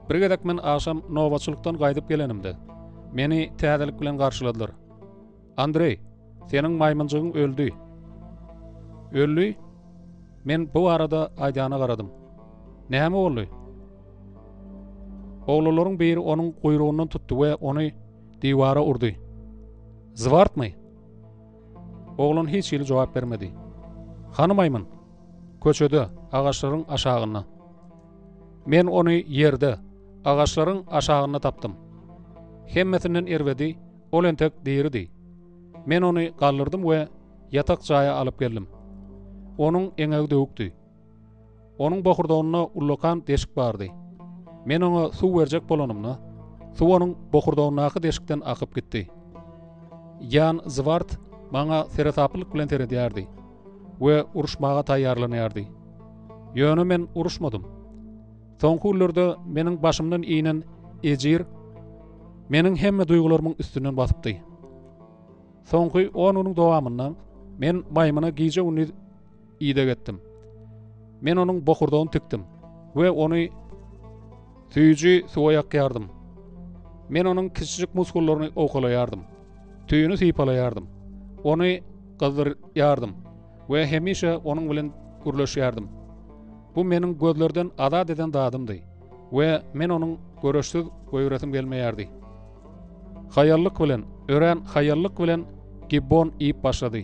Bir gezek men agşam nobatçylykdan gaýdyp gelenimde, meni täzelik bilen garşyladylar. Andreý, seniň maýmynjygyň öldi. Öldi? Men bu barada aýdýana garadym. Näme boldy? Oglanlaryň biri onuň guýrugyndan tutdy we ony diwara urdy. Zwartmy? Oglan hiç hili jogap bermedi. Hany maýmyn? Köçede, agaçlaryň aşagynda. Men ony ýerde, agaçlaryň aşagynda tapdym. Hemmesinden erbedi, ol entek diridi. Men ony galdyrdym we ýatak jaýa alyp geldim. Onuň eňegi döwükdi. Onuň bokurdagynda ullakan deşik bardy. Men oňa suw berjek bolanymda, suw onuň bokurdagyndaky deşikden akyp gitdi. Ýan Zwart maňa seresaplylyk bilen seredýärdi we uruşmaga taýýarlanýardy. Ýöne men uruşmadym. Soňky günlerde meniň başymdan inen ejir meniň hemme duýgularymyň üstünden basypdy. Soňky on günüň dowamynda men maýmyna gije-gündiz ideg etdim. Men onuň bokurdagyny tikdim we ony süýji suwa ýakýardym. Men onuň kiçijik muskullaryny owkalaýardym, tüýüni sypalaýardym, ony gyzdyrýardym we hemişe onuň bilen gürleşýärdim. Bu meniň gözlerden azat eden zadymdy we men onuň göreşsiz goýberesim gelmeýärdi. Haýallyk bilen, örän haýallyk bilen gibbon iýip başlady.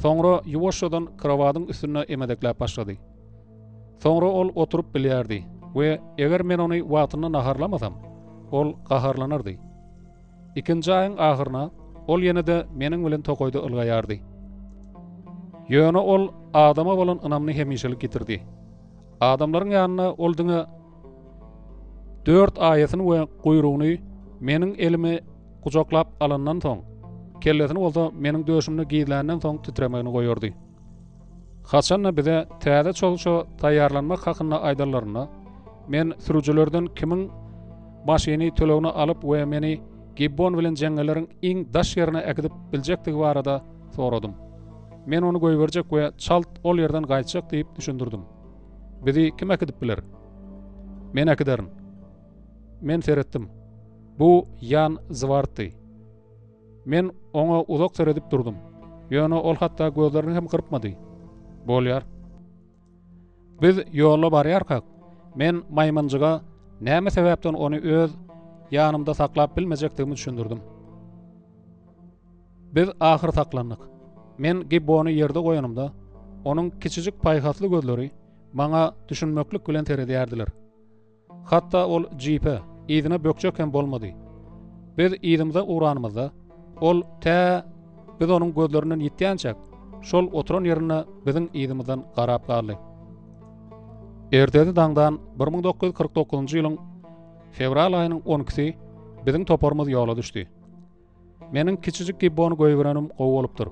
Soňra ýuwaşjadan krowadyň üstünde emedekläp başlady. Soňra ol oturyp bilýärdi we eger men ony wagtynda naharlamasam, ol gaharlanardy. Ikinji aýyň ahyryna ol ýene-de meniň bilen tokaýda ylgaýardy. Ýöne ol adama bolan ynamyny hemişelik ýitirdi. Adamlaryň ýanynda ol diňe Dört aýasyny we guýrugyny meniň elimi gujaklap alandan soň, kellesini bolsa meniň döşümde gizländen soň titremegini goýardy. Haçan-da bize täze çozuşa taýýarlanmak hakynda aýdanlarynda, men sürüjilerden kimiň maşyny tölegine alyp we meni Gibbon bilen jeňňelleriň iň daş ýerine äkidip biljekdigi barada soradym. Men ony goýberjek we çalt ol ýerden gaýtjak diýip düşündirdim. Bizi kim äkidip biler? Men äkiderin. Men seretdim. Bu Ýan Zwartdy. Men oňa uzak seredip durdum. Ýöne ol hatda gözlerini hem gyrpmady. Bolýar. Biz ýolda barýarkak, men maýmynjyga näme sebäpden ony öz ýanymda saklap bilmejekdigimi düşündirdim. Biz ahyr saklandyk. Men gibbony ýerde goýanymda, onuň kiçijik paýhasly gözleri maňa düşünmeklik bilen seredýärdiler. Hatda ol jipe yzyna bökjek hem bolmady. Biz yzymyza ugranymyzda, ol tä biz onuň gözlerinden ýitýänçäk, şol oturan ýerinde biziň yzymyzdan garap galdy. Ertesi daňdan 1949-njy ýylyň fewral aýynyň on ikisi biziň toparymyz ýola düşdi. Meniň kiçijik gibbony goýberenim gowy bolupdyr.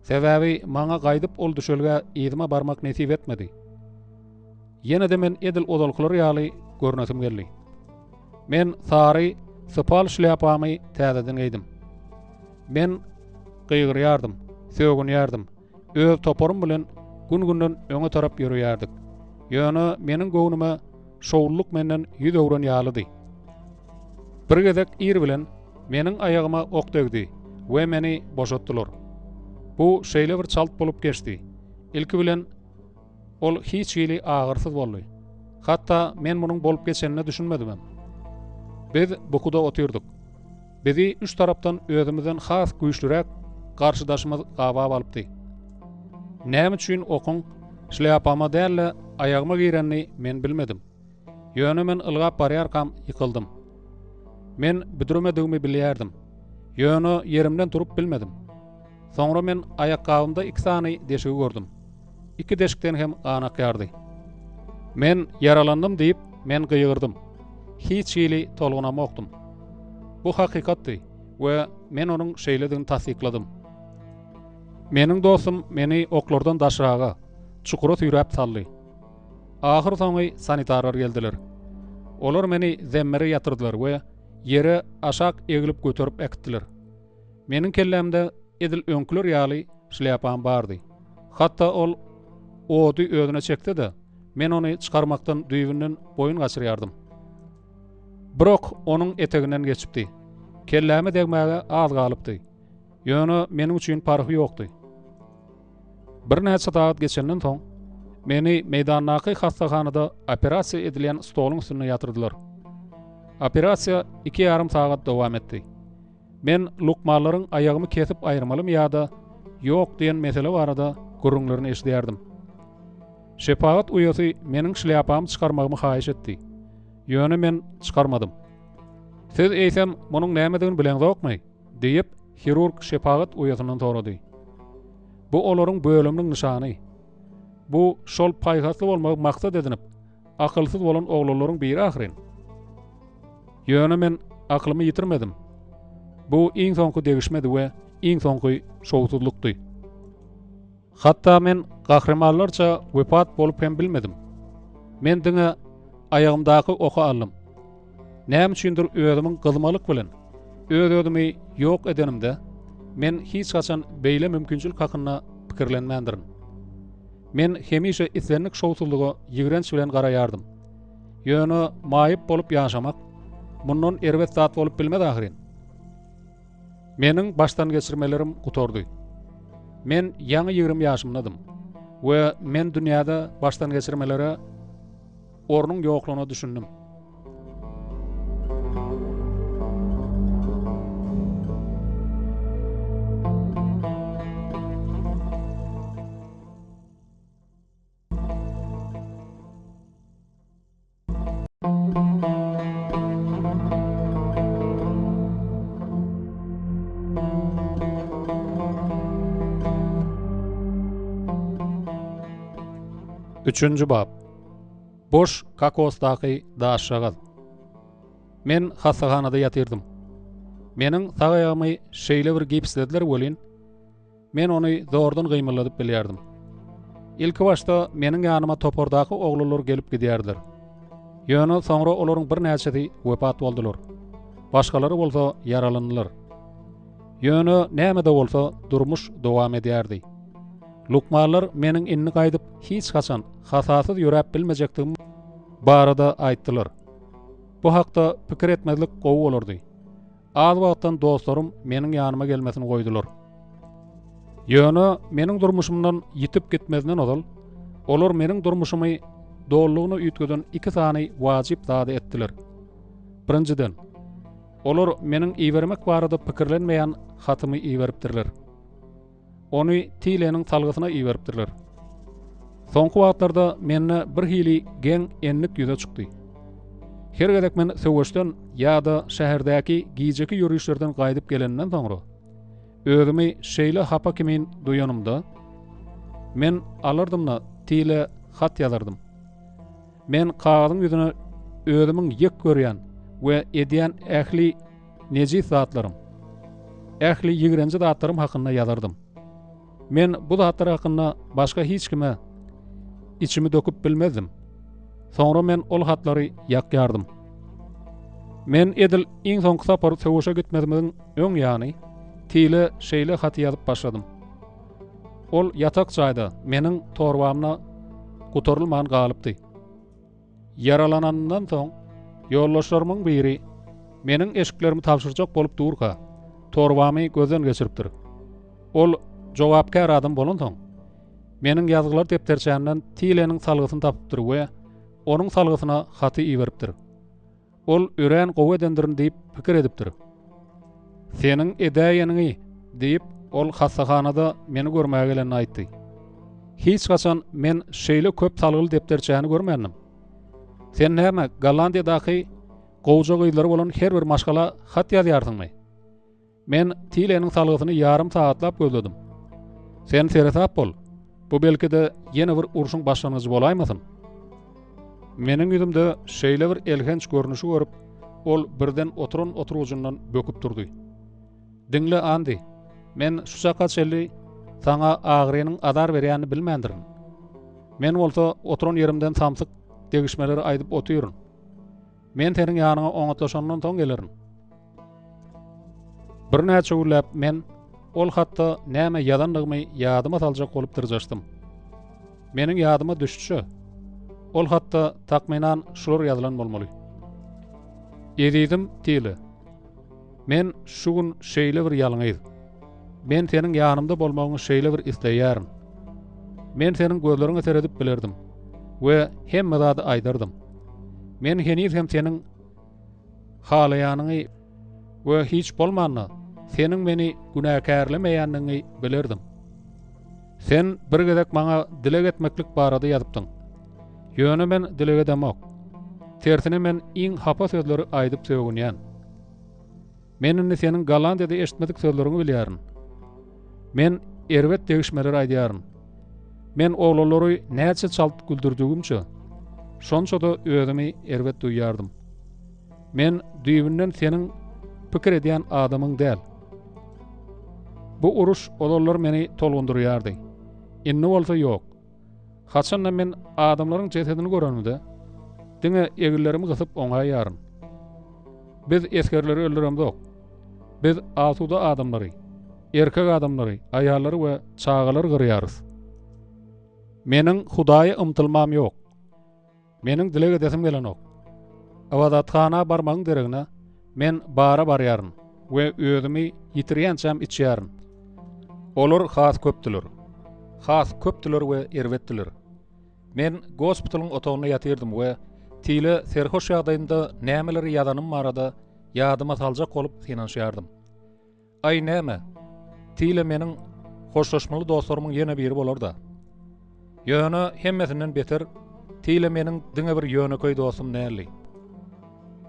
Sebäbi maňa gaýdyp ol düşelgä yzyma barmak nesip etmedi. Ýene-de men edil ozalkylar ýaly görnesim geldi. Men sary sypal şlýapamy täzeden geýdim. Men gygyrýardym, sögünýärdim. Öz toparym bilen gün-günden öňe tarap ýöreýärdik. Ýöne meniň göwnüme şowlulyk menden ýüz öwren ýalydy. Bir gezek ir bilen meniň aýagyma ok degdi we meni boşatdylar. Bu şeýle bir çalt bolup geçdi. Ilki bilen ol hiç hili agyrsyz boldy. Hatda men munuň bolup geçenine düşünmedimem. Biz bukuda otyrdyk. Bizi üç tarapdan özümizden has güýçlüräk garşydaşymyz gabap alypdy. Näme üçin okuň şlýapama däl-de, aýagyma girenini men bilmedim. Ýöne men ylgap barýarkam ýykyldym. Men büdremedigimi bilýärdim. Ýöne ýerimden turup bilmedim. Soňra men aýakgabymda iki sany deşigi gördüm. Iki deşikden hem gan akýardy. Men ýaralandym diýip, men gygyrdym. Hiç hili tolgunamokdym. Bu hakykatdy we men onuň şeýledigini tassykladym. Meniň dostum meni oklardan daşraga, çukura süýräp saldy. Ahyrsoňy sanitarlar geldiler. Olar meni zemmere ýatyrdylar we ýere aşak eglip göterip äkitdiler. Meniň kellämde edil öňküler ýaly şlýapam bardy. Hatda ol ody özüne çekse-de, men ony çykarmakdan düýbünden boýun gaçyrýardym. Bir ok onuň eteginden geçipdi. Kelläme degmäge az galypdy. Ýöne meniň üçin parhy ýokdy. Birnäçe sagat geçenden soň, meni meýdandaky hassahanada operasiýa edilýän stoluň üstünde ýatyrdylar. Operasiýa iki ýarym sagat dowam etdi. Men lukmanlaryň aýagymy kesip aýyrmalymy ýa-da ýok diýen mesele barada gürrüňlerini eşidýärdim. Şepagat uýasy meniň şlýapamy çykarmagymy haýyş etdi. Ýöne men çykarmadym. Siz eýsem munuň nämedigini bileňzokmy? Diýip, hirurg şepagat uýasyndan sorady. Bu olaryň bölüminiň nyşany. Bu şol paýhasly bolmagy maksat edinip, akylsyz bolan oglanlaryň biri ahyryn. Ýöne men akylymy ýitirmedim. Bu iň soňky degişmedi we iň soňky şowsuzlykdy. Hatda men gahrymanlarça wepat bolup hem bilmedim. Men diňe aýagymdaky oky aldym. Näme üçindir özümiň gyzmalyk bilen öz-özümi ýok edenimde, men hiç haçan beýle mümkinçilik hakynda pikirlenmändirin. Men hemişe islendik şowsuzlyga ýigrenç bilen garaýardym. Ýöne maýyp bolup ýaşamak mundan erbet zat bolup bilmez ahyryn. Meniň başdangeçirmelerim gutardy. Men ýaňy 20 ýaşymdadym we men dünýäde başdangeçirmelere ornuň ýoklugyna düşündim. Üçünji bap. Boş kokosdaky daşjagaz. Men hassahanada ýatyrdym. Meniň sag aýagymy şeýle bir gipslediler welin, Men ony zordan gymyldadyp bilýärdim. Ilkibaşda meniň ýanyma topardaky oglanlar gelip gidýärdiler. Ýöne soňra olaryň birnäçesi wepat boldular. Başgalary bolsa ýaralandylar. Ýöne näme-de bolsa durmuş dowam edýärdi. Lukmanlar meniň indi gaýdyp hiç haçan hasasyz ýöräp bilmejekdigim barada aýtdylar. Bu hakda pikir etmezlik gowy bolardy. Az wagtdan dostlarym meniň ýanyma gelmesini goýdular. Ýöne meniň durmuşymdan ýitip gitmezinden ozal, olar meniň durmuşymy dolulygyna üýtgeden iki sany wajyp zady etdiler. Birinjiden, olar meniň ibermek barada pikirlenmeýän hatymy iberipdirler. Ony Tileniň salgysyna iberipdirler. Soňky wagtlarda mende bir hili geň endik ýüze çykdy. Her gezek men söweşden ýa-da şäherdäki gijeki ýörişlerden gaýdyp geleninden soňra, özümi şeýle hapa kimin duýanymda, men alardym-da Tile hat ýazardym. Men kagyzyň ýüzüne özümiň ýek görýän we edýän ähli nejis zatlarym, ähli ýigrenji zatlarym hakynda ýazardym. Men bu zatlar hakynda başga hiç kime içimi döküp bilmezdim. Soňra men ol hatlary ýakýardym. Men edil iň soňky sapar söweşe gitmezimiziň öň ýany Tile şeýle haty ýazyp başladym. Ol ýatak jaýda meniň torbamda gutarylman galypdy. Ýaralananymdan soň, ýoldaşlarymyň biri meniň eşiklerimi tabşyrjak bolup durka, torbamy gözden geçiripdir. Ol jogapkär adam bolansoň, meniň ýazgylar depderçämden Tileniň salgysyny tapypdyr we onuň salgysyna haty iberipdir. Ol örän gowy edendirin diýip pikir edipdir. Seniň edäýeniňi, diýip, ol hassahanada meni görmäge gelenini aýtdy. Hiç haçan men şeýle köp salgyly depderçäni görmändim. Sen näme, Gollandiýadaky gowja gyzlary bolan her bir maşgala hat ýazýarsyňmy? Men Tileniň salgysyny ýarym sagatlap gözledim. Sen seresap bol. Bu belki-de ýene bir urşuň başlangyjy bolaýmasyn? Meniň ýüzümde şeýle bir elhenç görnüşi görüp, ol birden oturan oturgyjyndan böküp turdy. Diňle, Andi, men şu çaka çenli. Saňa agyrynyň azar berýänini bilmändirin. Men bolsa oturan ýerimden samsyk degişmeleri aýdyp otyryn. Men seniň ýanyňa oňatlaşandan soň gelerin. Birnäçe günläp men ol hatda näme ýazandygymy ýadyma saljak bolup dyrjaşdym. Meniň ýadyma düşüşe, ol hatda takmynan şular ýazylan bolmaly. Ezizim Tile, men şu gün şeýle bir ýalňyz. Men seniň ýanymda bolmagyňy şeýle bir isleýärin. Men seniň gözleriňe seredip bilerdim we hemme zady aýdardym. Men heniz hem seniň halaýanyňy we hiç bolmanda seniň meni günäkärlemeýändigiňi bilerdim. Sen bir gezek maňa dileg etmeklik barada ýazypdyň. Ýöne men dileg edemok. Tersine men iň hapa sözleri aýdyp sögünýän. Men indi seniň Gollandiýada eşitmedik sözleriňi bilýärin. Men erbet degişmeler aýdýaryn. Men oglanlary näçe çalt güldürdigimçe, şonça-da özümi erbet duýýardym. Men düýbünden seniň pikir edýän adamyň däl. Bu uruş ozallar meni tolgundyrýardy. Indi bolsa ýok. Haçanda men adamlaryň jesedini görenimde, diňe eginlerimi gysyp oňaýýaryn. Biz esgerleri öldüremzok. Biz asuda adamlary, erkek adamlary, aýallary we çagalary gyrýarys. Meniň Hudaýa ymtylmam ýok. Meniň dileg edesim gelenok. Ybadathana barmagyň deregine, men bara barýaryn we özümi ýitirýänçäm içýärin. Olar has köpdüler. Has köpdüler we erbetdiler. Men gospitalyň otagynda ýatyrdym we Tile serhoş ýagdaýynda nämeleri ýazanym barada ýadyma saljak bolup synanyşýardym. Aý näme, Tile meniň hoşlaşmaly dostlarymyň ýene biri bolar-da. Ýöne hemmesinden beter Tile meniň diňe bir ýönekeý dostum däldi.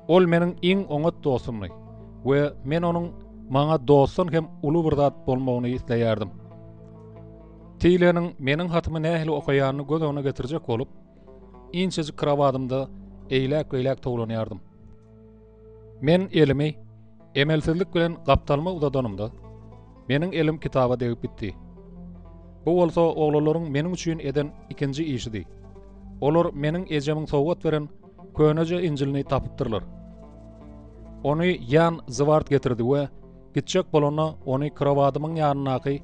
Ol meniň iň oňat dostumdy we men onuň maňa dostdan hem uly bir zat bolmagyny isleýärdim. Tileniň meniň hatymy nähili okaýanyny göz öňüne getirjek bolup, inçejik krowadymda eýläk-beýläk towlanýardym. Men elimi emelsizlik bilen gapdalyma uzadanymda, meniň elim kitaba degip gitdi. Bu bolsa oglanlaryň meniň üçin eden ikinji işidi. Olar meniň ejemiň sowgat beren köneje Injilini tapypdyrlar. Ony Ýan Zwart getirdi we gitjek bolanda ony krowadymyň ýanyndaky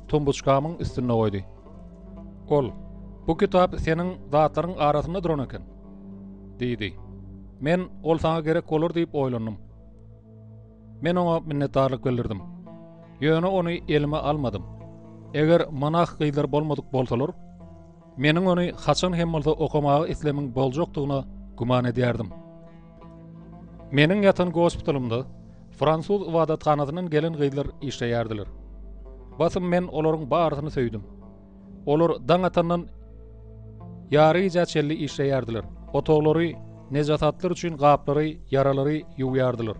tumbuçkamyň üstünde goýdy. Ol, Bu kitap seniň zatlaryň arasynda duran eken, diýdi. Men ol saňa gerek bolar diýip oýlandym. Men oňa minnetdarlyk bildirdim. Ýöne ony elime almadym. Eger monah gyzlar bolmadyk bolsalar, Meniň ony haçan hem bolsa okamaga islemiň boljakdygyna güman edýärdim. Meniň ýatan gospitalymda fransuz ybadathanasyndan gelen gyzlar işleýärdiler. Basym men olaryň barysyny söýdüm. Olar daň atandan ýary gijä çenli işleýärdiler. Otaglary, nejasatlar üçin gaplary, ýaralary ýuwýardylar.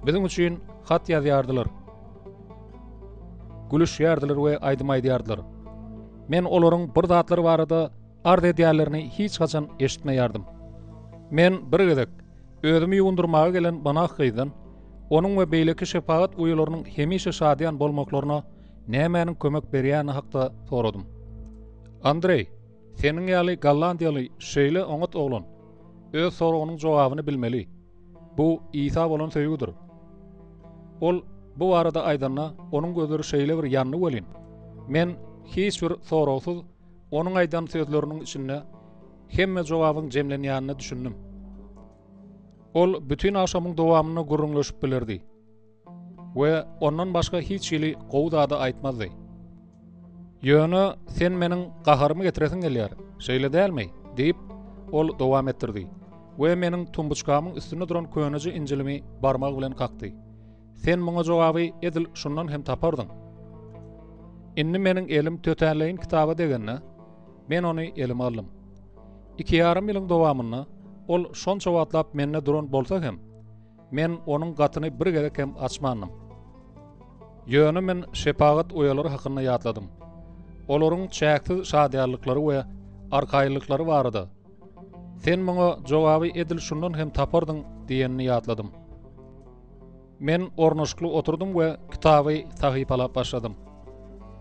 Biziň üçin hat ýazýardylar. Gülüşýärdiler we aýdym aýdýardylar. Men olaryň bir zatlar barada arz edýänlerini hiç haçan eşitmeýärdim. Men bir gezek özümi ýuwundyrmaga gelen monah gyzdan onuň we beýleki şepagat uýalarynyň hemişe şadyýan bolmaklaryna nämäniň kömek berýäni hakda soradym. Andreý, seniň ýaly gollandiýaly şeýle oňat oglan, öz soragynyň jogabyny bilmeli. Bu Isa bolan söýgüdir. Ol bu barada aýdanda, onuň gözleri şeýle bir ýandy welin, men hiç bir soragsyz onuň aýdan sözleriniň içinde hemme jogabyň jemlenýänine düşündim. Ol bütin agşamyň dowamynda gürrüňleşip bilerdi. We ondan başga hiç hili gowy zady aýtmazdy. Ýöne sen meniň gaharymy getiresiň gelýär, şeýle dälmi? diýip, ol dowam etdirdi we meniň tumbuçkamyň üstünde duran köneje Injilimi barmagy bilen kakdy. Sen muňa jogaby edil şundan hem tapardyň. Indi meniň elim tötänleýin kitaba degende, men ony elime aldym. Iki ýarym ýylyň dowamynda ol şonça wagtlap mende duran bolsa hem, Men onuň gatyny bir gezek hem açmandym. Ýöne men şepagat uýalary hakynda ýatladym. Olaryň çäksiz şadyýanlyklary we arkaýynlyklary barada, Sen muňa jogaby edil şundan hem tapardyň diýenini ýatladym. Men ornaşykly oturdym we kitaby sahypalap başladym.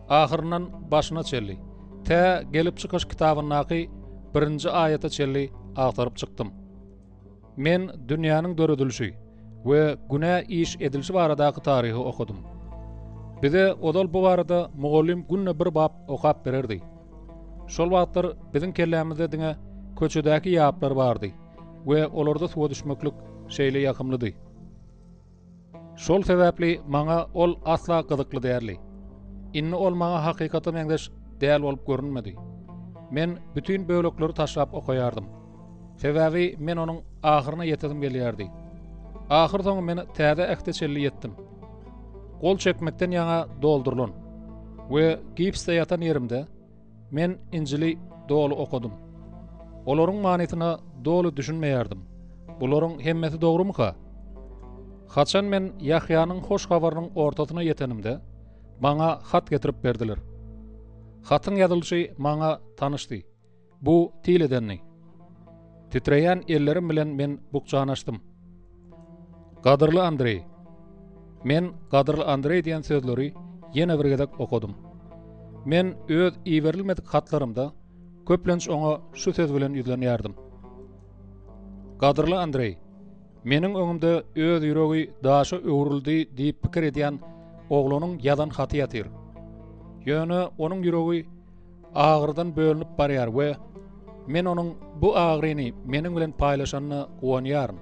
Ahyryndan başyna çenli, tä Gelip çykyş kitabyndaky birinji aýata çenli agtaryp çykdym. Men dünýäniň döredilişi we günä iş edilişi baradaky taryhy okadym. Bize ozal bu barada mugallym günde bir bap okap bererdi. Şol wagtlar biziň kellämizde diňe köçedäki ýaplar bardy we olarda suwa düşmeklik şeýle ýakymlydy. Şol sebäpli maňa ol asla gyzykly däldi. Indi ol maňa hakykata meňzeş däl bolup görünmedi. Men bütin bölekleri taşlap okaýardym. Sebäbi men onuň ahyryna ýetesim gelýärdi. Ahyrsoňy men Täze Ähte çenli ýetdim. Gol çekmekden ýaňa doldurylan we gipsde ýatan ýerimde men Injili doly okadym. Olaryň manysyna doly düşünmeýärdim. Bularyň hemmesi dogrumyka? Haçan men Ýahýanyň hoş habarynyň ortasyna ýetenimde, maňa hat getirip berdiler. Hatyň ýazylyşy maňa tanyşdy. Bu Tiledendi. Titreýän ellerim bilen men bukjany açdym. Gadyrly Andreý! Men Gadyrly Andreý diýen sözleri ýene bir gezek okadym. Men öz iberilmedik hatlarymda köplenç oňa şu söz bilen ýüzlenýärdim. Gadyrly Andreý! Meniň öňümde öz ýüregi daşa öwrüldi diýip pikir edýän oglanyň ýazan haty ýatyr. Ýöne onuň ýüregi agyrydan bölünip barýar we men onuň bu agyryny meniň bilen paýlaşanyna guwanýaryn.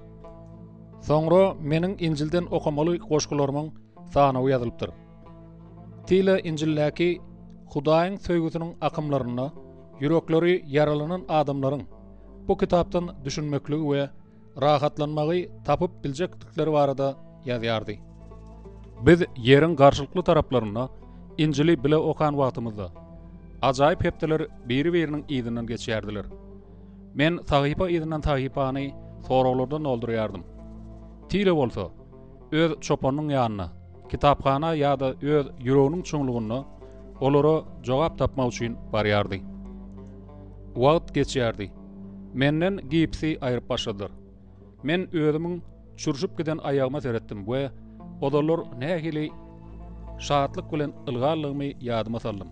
Soňra meniň Injilden okamaly goşgularymyň sanawy ýazylypdyr. Tile Injildäki Hudaýyň söýgüsiniň akymlarynda ýürekleri ýaralanan adamlaryň bu kitapdan düşünmekligi we rahatlanmagy tapyp biljekdikleri barada ýazýardy. Biz ýeriň garşylykly taraplarynda Injili bile okan wagtymyzda, ajaýyp hepdeler biri-biriniň yzyndan geçýärdiler. Men sahypa yzyndan sahypany soraglardan doldurýardym. Tile bolsa, öz çopanynyň ýanyna, kitaphana ýa-da öz ýüreginiň çuňlugynda olara jogap tapmak üçin barýardy. Wagt geçýärdi. Menden gipsi aýryp başladylar. Men özümiň çürşüp giden aýagyma seretdim we ozallar nähili şatlyk bilen ylganlygymy ýadyma saldym.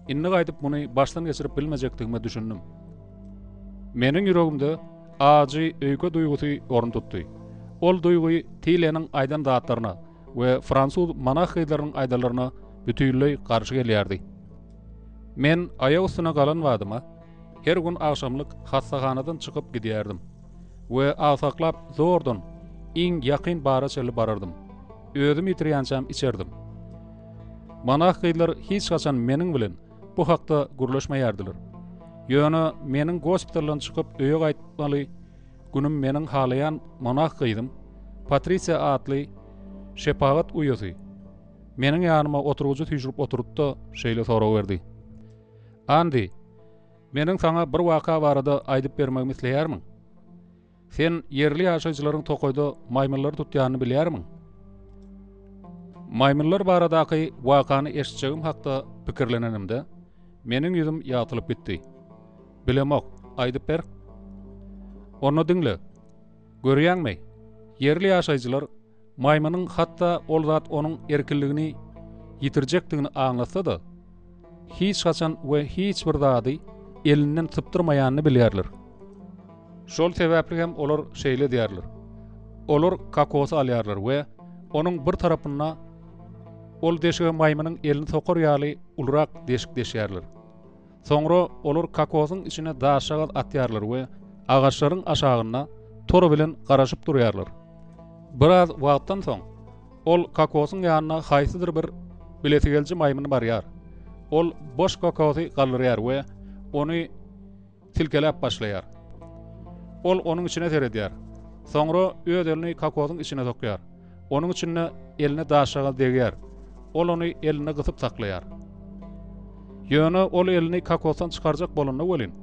Indi gaýdyp muny başdan geçirip bilmejekdigime düşündim. Meniň ýüregimde ajy öýke duýgusy orun tutdy. Ol duýgy Tileniň aýdan zatlaryna we fransuz monah gyzlarynyň aýdanlaryna bütinleý garşy gelýärdi. Men aýak üstüne galan badyma, her gün agşamlyk hassahanadan çykyp gidýärdim we agsaklap zordan iň ýakyn bara çenli barardym. Özüm ýitirýänçäm içerdim. Monah gyzlar hiç haçan meniň bilen bu hakda gürleşmeýärdiler. Ýöne meniň gospitaldan çykyp öýe gaýtmaly günüm meniň halaýan monah gyzym Patrisiýa atly şepagat uýasy meniň ýanyma oturgyjy süýşürip oturtdy-da şeýle sorag berdi. Andi, meniň saňa bir waka barada aýdyp bermegimi isleýärmiň? Sen ýerli ýaşaýjylaryň tokaýda maýmynlary tutýanyny bilýärmiň? Maýmynlar baradaky wakany eşitjegim hakda pikirlenenimde, meniň ýüzüm ýagtylyp gitdi. Bilemok, aýdyp ber. Onda diňle. Görýäňmi, ýerli ýaşaýjylar Maýmynyň hatda ol zat onuň erkinligini ýitirjekdigini aňlatsa-da, hiç haçan we hiç bir zady elinden sypdyrmaýanyny bilýärler. Şol sebäpli hem olar şeýle edýärler. Olar kokosy alýarlar we onuň bir tarapynda ol deşige maýmynyň elini sokar ýaly ulurak deşik deşýärler. Soňra olar kokosyň içine daşjagaz atýarlar we agaçlaryň aşagynda tor bilen garaşyp durýarlar. Biraz wagtdan soň, ol kokosyň ýanyna haýsydyr bir bilesigeliji maýmyn barýar. Ol boş kokosy galdyrýar we ony silkeläp başlaýar. Ol onuň içine seredýär. Soňra öz elini kokosyň içine sokýar. Onuň içinde eline daşjagaz degýär. Ol ony elinde gysyp saklaýar. Ýöne ol elini kokosdan çykarjak bolanda welin,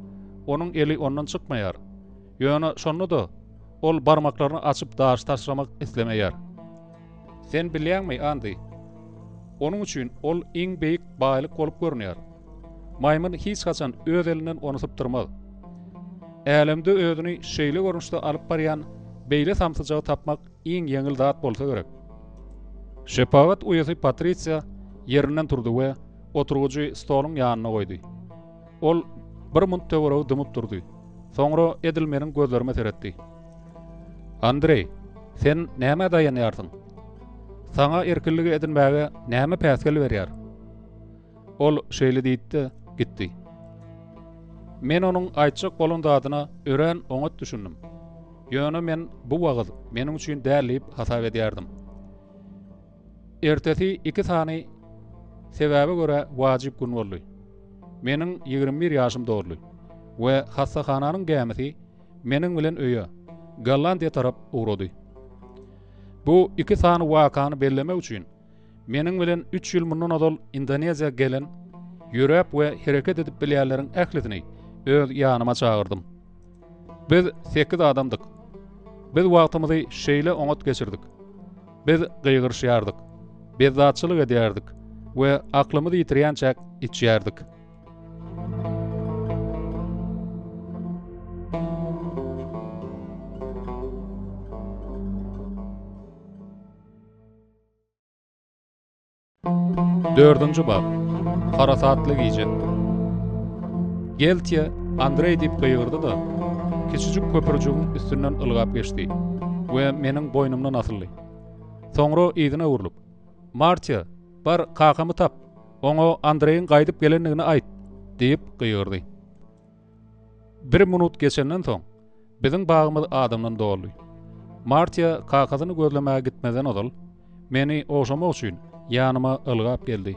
onuň eli ondan çykmaýar. Ýöne şonda-da ol barmaklaryny açyp daşy taşlamak islemeýär. Sen bilýäňmi, Andi? Onuň üçin ol iň beýik baýlyk bolup görünýär. Maýmyn hiç haçan öz elinden ony sypdyrmaz. Älemde özüni şeýle görnüşde alyp barýan beýle samsyjagy tapmak iň ýeňil zat bolsa gerek. Şepagat uýasy Patrisiýa ýerinden turdy we. Oturgyjy stoluň ýanynda goýdy. Ol bir munt töweregi dymyp durdy. Soňra edil meniň gözlerime seretdi. Andreý, sen nämä daýanýarsyň? Saňa erkinligi edinmäge näme päsgel berýär? Ol şeýle diýdi-de, gitdi. Men onuň aýtjak bolan zadyna örän oňat düşündim. Ýöne men bu wagyz meniň üçin däl diýip hasap edýärdim. Ertesi iki sany sebäbe görä wajyp gün boldy. Meniň 21 ýaşym doldy we hassahananyň gämisi meniň bilen öýe, Gollandiýa tarap ugrady. Bu iki sany wakany bellemek üçin meniň bilen üç ýyl mundan ozal Indoneziýa gelen, ýöräp we hereket edip bilýänleriň ählisini öz ýanyma çagyrdym. Biz sekiz adamdyk. Biz wagtymyzy şeýle oňat geçirdik. Biz gygyryşýardyk, bezzatçylyk edýärdik we aklymyzy ýitirýänçäk içýärdik. Dördünji bap. Harasatly gije. Geltýe Andreý diýip gygyrdy-da, kiçijik köpürjigiň üstünden ylgap geçdi we meniň boýnumdan asyldy. Soňra yzyna öwrülip, Martýa, bar, kakamy tap, oňa Andreýiň gaýdyp gelendigini aýt! diýip gygyrdy. Bir minut geçenden soň, biziň bagymyz adamdan doldy. Martýa kakasyny gözlemäge gitmezden ozal, meni ogşamak üçin ýanyma ylgap geldi.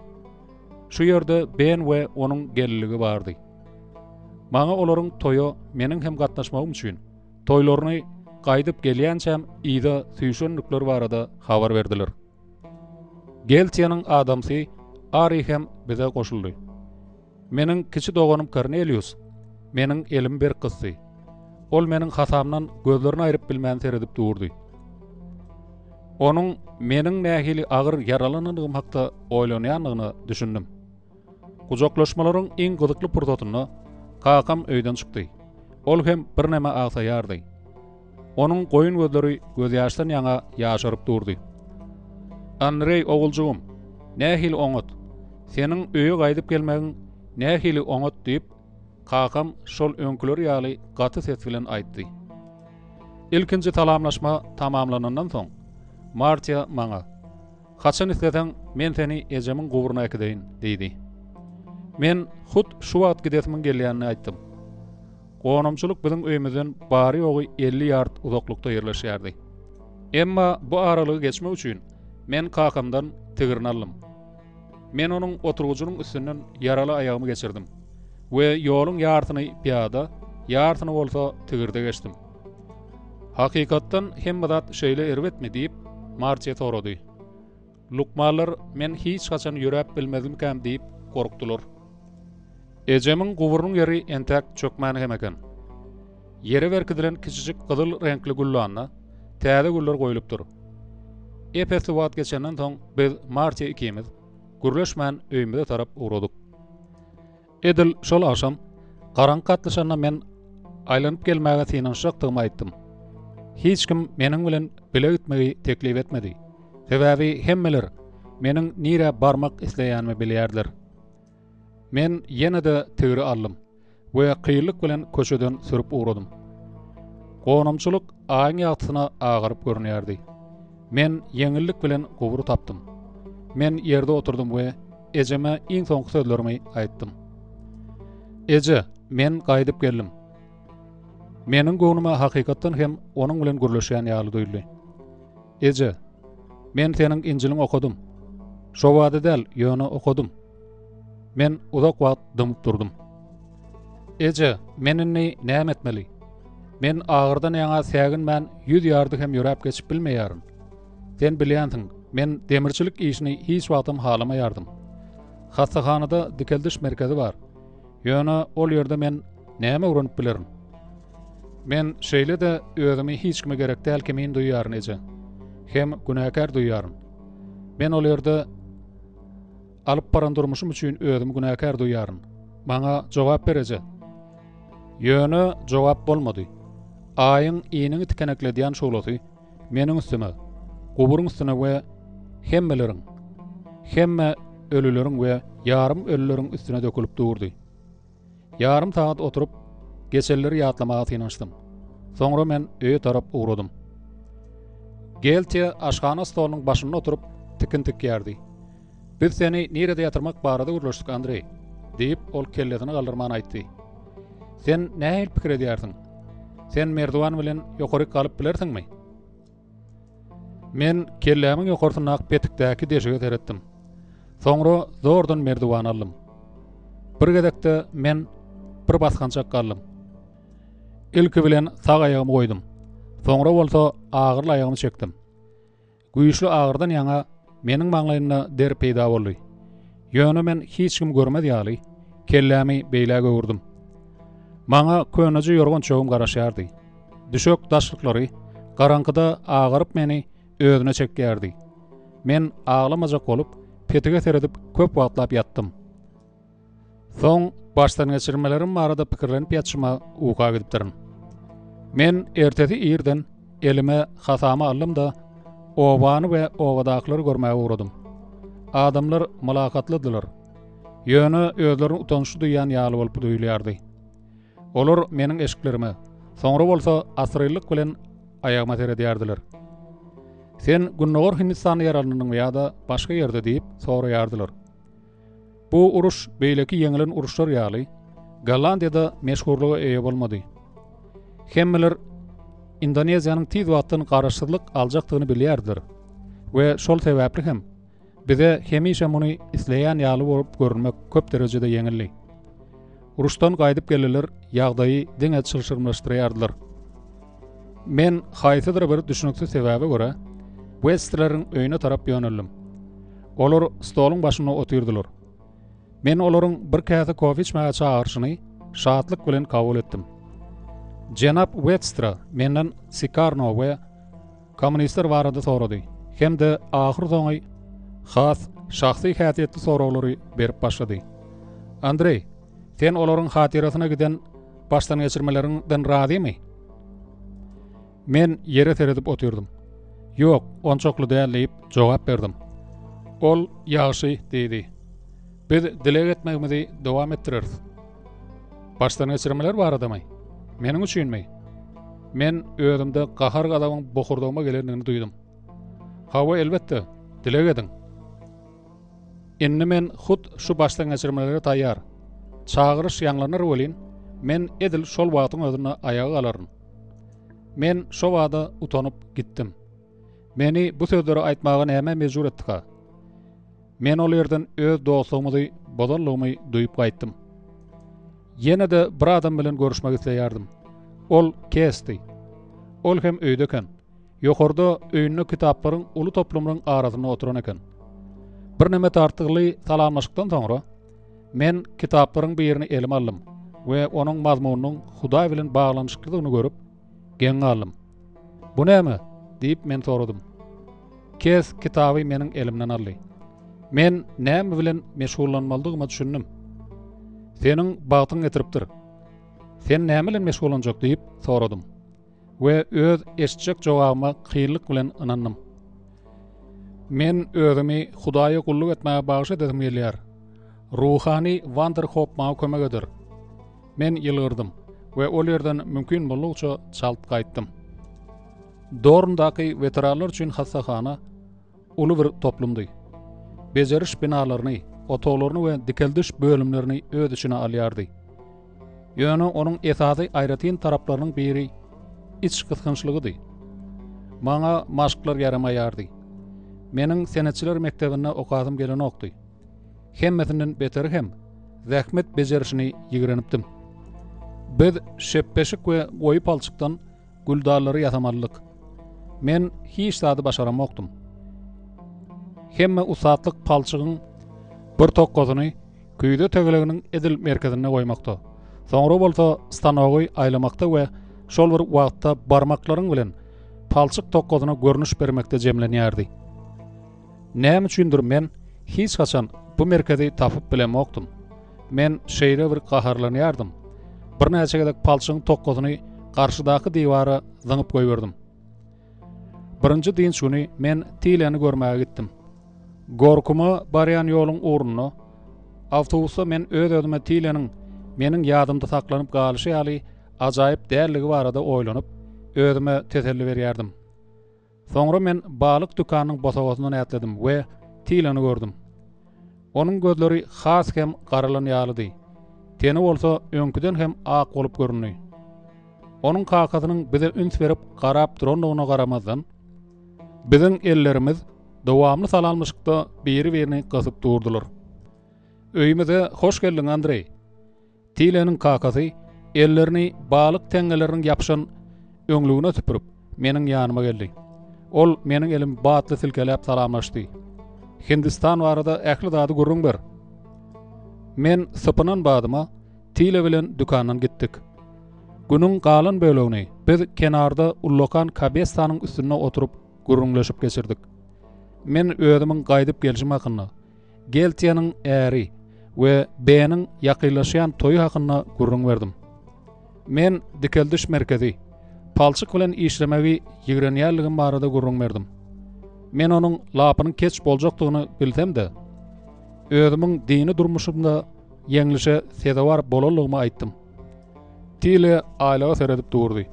Şu ýerde Ben we onuň gelinligi bardy. Maňa olaryň toýa meniň hem gatnaşmagym üçin, toýlaryny gaýdyp gelýänçäm yza süýşendikleri barada habar berdiler. Geltiýanyň adamsy Ari hem bize goşuldy. Meniň kiçi doganym Kornelius meniň elimi berk gysdy. Ol meniň hasamdan gözlerini aýryp bilmän seredip durdy. Onuň meniň nähili agyr ýaralanandygym hakda oýlanýandygyna düşündim. Gujaklaşmalaryň iň gyzykly pursatynda kakam öýden çykdy. Ol hem birneme agsaýardy. Onuň goýun gözleri gözýaşdan ýaňa ýaşaryp durdy. Andreý oguljygym, nähili oňat! Seniň öýe gaýdyp gelmegiň nähili oňat diýip, kakam şol öňküleri ýaly gaty ses bilen aýtdy. Ilkinji salamlaşma tamamlanandan soň, Martiýa maňa, Haçan isleseň, men seni ejemiň guburyna äkideýin, diýdi. Men hut şu wagt gidesimiň gelýänini aýtdym. Gonamçylyk biziň öýümizden bary-ýogy 50 ýard uzaklykda ýerleşýärdi. Emma bu aralygy geçmek üçin men kakamdan tigrini aldym. Men onuň oturgyjynyň üstünden ýaraly aýagymy geçirdim we ýoluň ýarsyny pyýada, ýarsyny bolsa tigirde geçdim. Hakykatdan hemme zat şeýle erbetmi diýip, Martiýa sorady. Lukmanlar men hiç haçan ýöräp bilmezmikäm diýip gorkdular. Ejemiň guburynyň ýeri entäk çökmän hem eken. Ýere berkidilen kiçijik gyzyl reňkli güllanda täze güller goýlupdyr. Ep-esli wagt geçenden soň biz Martiýa ikimiz gürleşmän öýümize tarap ugradyk. Edil şol agşam garaňky gatlyşanda men aýlanyp gelmäge synanyşjakdygymy aýtdym. Hiç kim meniň bilen bile gitmegi teklip etmedi. Sebäbi hemmeler meniň nirä barmak isleýänimi bilýärdiler. Men ýene-de tigri aldym we kynlyk bilen köçeden sürüp ugradym. Gonamçylyk aýyň ýagtysyna agaryp görünýärdi. Men ýeňillik bilen gubury tapdym. Men ýerde oturdym we ejeme iň soňky sözlerimi aýtdym. Eje, men gaýdyp geldim. Meniň göwnüme hakykatdan hem onuň bilen gürleşýän ýaly duýuldy. Eje, men seniň Injiliňi okadym. Şobada däl, ýöne okadym. Men uzak wagt dymyp durdum. Eje, men indi näme etmeli? Men agyrdan ýaňa säginmän ýüz ýardy hem ýöräp geçip bilmeýärin. Sen bilýänsiň, men demirçilik işini hiç wagtam halamaýardym. Hassahanada dikeldiş merkezi bar. Ýöne ol ýerde men näme öwrenip bilerin? Men şeýle-de özümi hiç kime gerek däl kimin duýýaryn, eje. Hem günäkär duýýaryn. Men ol ýerde alyp baran durmuşym üçin özümi günäkär duýýaryn. Maňa jogap ber, eje. Ýöne jogap bolmady. Aýyň iniňi tikenekledýän şuglasy meniň üstüme, guburyň üstüne we hemmeleriň, hemme. ölüleriň we ýarym ölüleriň üstüne dökülip durdy. Ýarym sagat oturyp, geçenleri ýatlamaga synanyşdym. Soňra men öýe tarap ugradym. Geltiýa aşhana stolunyň başynda oturyp, tikin tikýärdi. Biz seni nirede ýatyrmak barada gürleşdik, Andreý, diýip, ol kellesini galdyrman aýtdy. Sen nähili pikir edýärsiň? Sen merdiwan bilen ýokaryk galyp bilersiňmi? Men kellämiň ýokarsyndaky petikdäki deşige seretdim. Soňra zordan merdiwan aldym. Bir gezekde men bir basgançak galdym. Ilki bilen sag aýagymy goýdum. Soňra bolsa agyryly aýagymy çekdim. Güýçli agyrdan ýaňa meniň maňlaýymda der peýda boldy. Ýöne men hiç kim görmez ýaly, kellämi beýläk öwürdim. Maňa köneje ýorgan-çögüm garaşýardy. Düşek daşlyklary garaňkyda agaryp meni özüne çekýärdi. Men aglamajak bolup, petige seredip köp wagtlap ýatdym. Soň başdangeçirmelerim barada pikirlenip ýatyşyma uka gidipdirin. Men ertesi irden elime hasamy aldym-da, obany we obadakylary görmäge ugradym. Adamlar mylakatlydylar. Ýöne özlerini utançly duýýan ýaly bolup duýulýardy. Olar meniň eşiklerime, soňra bolsa assyrynlyk bilen aýagyma seredýärdiler. Sen Gündogar Hindistanda ýaralandyňmy ýa-da başga ýerde diýip soraýardylar. Bu uruş beýleki ýeňilen uruşlar ýaly Gollandiýada meşhurlyga eýe bolmady. Hemmeler Indoneziýanyň tiz wagtdan garaşsyzlyk aljakdygyny bilýärdiler we şol sebäpli hem bize hemişe muny isleýän ýaly bolup görünmek köp derejede ýeňildi. Uruşdan gaýdyp gelenler ýagdaýy diňe çylşyrymlaşdyrýardylar. Men haýsydyr bir düşnüksiz sebäbe görä Westleriň öýüne tarap ýöneldim. Olar stoluň başynda otyrdylar. Men olaryň bir käse kofe içmäge çagyryşyny şatlyk bilen kabul etdim. Jenap Wetstra menden Sikarno we kommunistler barada sorady hem-de ahyrsoňy has şahsy häsiýetli soraglary berip başlady. Andreý, sen olaryň hatyrasyna giden başdangeçirmeleriňden razymy? Men ýere seredip otyrdym. Ýok, onçakly däl diýip, jogap berdim. Ol, Ýagşy, diýdi. Biz dileg etmegimizi dowam etdireris. Başdangeçirmeler baradamy? Meniň üçinmi? Men özümde gahar-gazabyň bokurdagyma gelendigini duýdum. Hawa, elbetde, dileg ediň. Indi men hut şu başdangeçirmelere taýýar. Çagyryş ýaňlanar welin, men edil şol wagtyň özünde aýaga galaryn. Men şo bada utanyp gitdim. Meni bu sözleri aýtmaga näme mejbur etdika? Men ol ýerden öz dostlugymyzy bozanlygymy duýup gaýtdym. Ýene-de bir adam bilen görüşmek isleýärdim. Ol Kesdi. Ol hem öýde eken. Ýokarda öýünde kitaplaryň uly toplumynyň arasynda oturan eken. Birneme tartygly salamlaşykdan soňra, men kitaplaryň birini elime aldym we onuň mazmunynyň Hudaý bilen baglanyşyklydygyny görüp, geň galdym. Bu näme? diýip, men soradym. Kes kitaby meniň elimden aldy. Men näme bilen meşgullanmalydygyma düşündim. Seniň bagtyň getiripdir. Sen näme bilen meşgullanjak diýip soradym we öz eşitjek jogabyma kynlyk bilen ynandym. Men özümi Hudaýa gulluk etmäge bagyş edesim gelýär. Ruhany Wanderhop maňa kömek eder. Men ýylgyrdym we ol ýerden mümkin boldugyça çalt gaýtdym. Dorndaky weteranlar üçin hassahana uly bir toplumdy. Bejeriş binalaryny, otaglaryny we dikeldiş bölümlerini öz içine alýardy. Ýöne onuň esasy aýratyn taraplarynyň biri iç gysgynçlygydy. Maňa maşklar ýaramaýardy. Meniň senetçiler mekdebinde okasym gelenokdy. Hemmesinden beteri hem zähmet bejerişini ýigrenipdim. Biz şepbeşik we goýy palçykdan güldallary ýasamalydyk. Men hiç zady başaramokdym. Hemme ussatlyk palçygyň bir tokgasyny küýze tegeleginiň edil merkezinde goýmakda, soňra bolsa stanogy aýlamakda we şol bir wagtda barmaklaryň bilen palçyk tokgasyna görnüş bermekde jemlenýärdi. Näme üçindir men hiç haçan bu merkezi tapyp bilemokdym. Men şeýle bir gaharlanýardym. Birnäçe gezek palçygyň tokgasyny garşydaky diwara zyňyp goýberdim. Birinji dynç güni men Tileni görmäge gitdim. Gorkuma barýan ýoluň ugrunda awtobusda men öz-özüme Tileniň meniň ýadymda saklanyp galyşy ýaly ajaýyp dälligi barada oýlanyp, özüme teselli berýärdim. Soňra men balyk dükanynyň bosagasyndan ätledim we Tileni gördüm. Onuň gözleri has hem garalan ýalydy, teni bolsa öňküden hem ak bolup göründi. Onuň kakasynyň bize üns berip garap durandygyna garamazdan, biziň ellerimiz dowamly salamlaşykda biri-birini gysyp durdular. Öýümize hoş geldiň, Andreý! Tileniň kakasy ellerini balyk teňňeleriniň ýapyşan öňlügine süpürip, meniň ýanyma geldi. Ol meniň elimi batly silkeläp salamlaşdy. Hindistan barada ähli zady gürrüň ber. Men sypynan badyma Tile bilen dükandan gitdik. Günüň galan bölegini biz kenarda ullakan kabestanyň üstünde oturyp gürrüňleşip geçirdik. Men özümiň gaýdyp gelşim hakynda, Geltiýanyň äri we B-niň ýakynlaşýan toýy hakynda gürrüň berdim. Men dikeldiş merkezi, palçyk bilen işlemegi ýigrenýänligim barada gürrüň berdim. Men onuň lapynyň keç boljakdygyny bilsem-de, özümiň dini durmuşymda ýeňlişe sezewar bolanlygymy aýtdym. Tile aýlaga seredip durdy.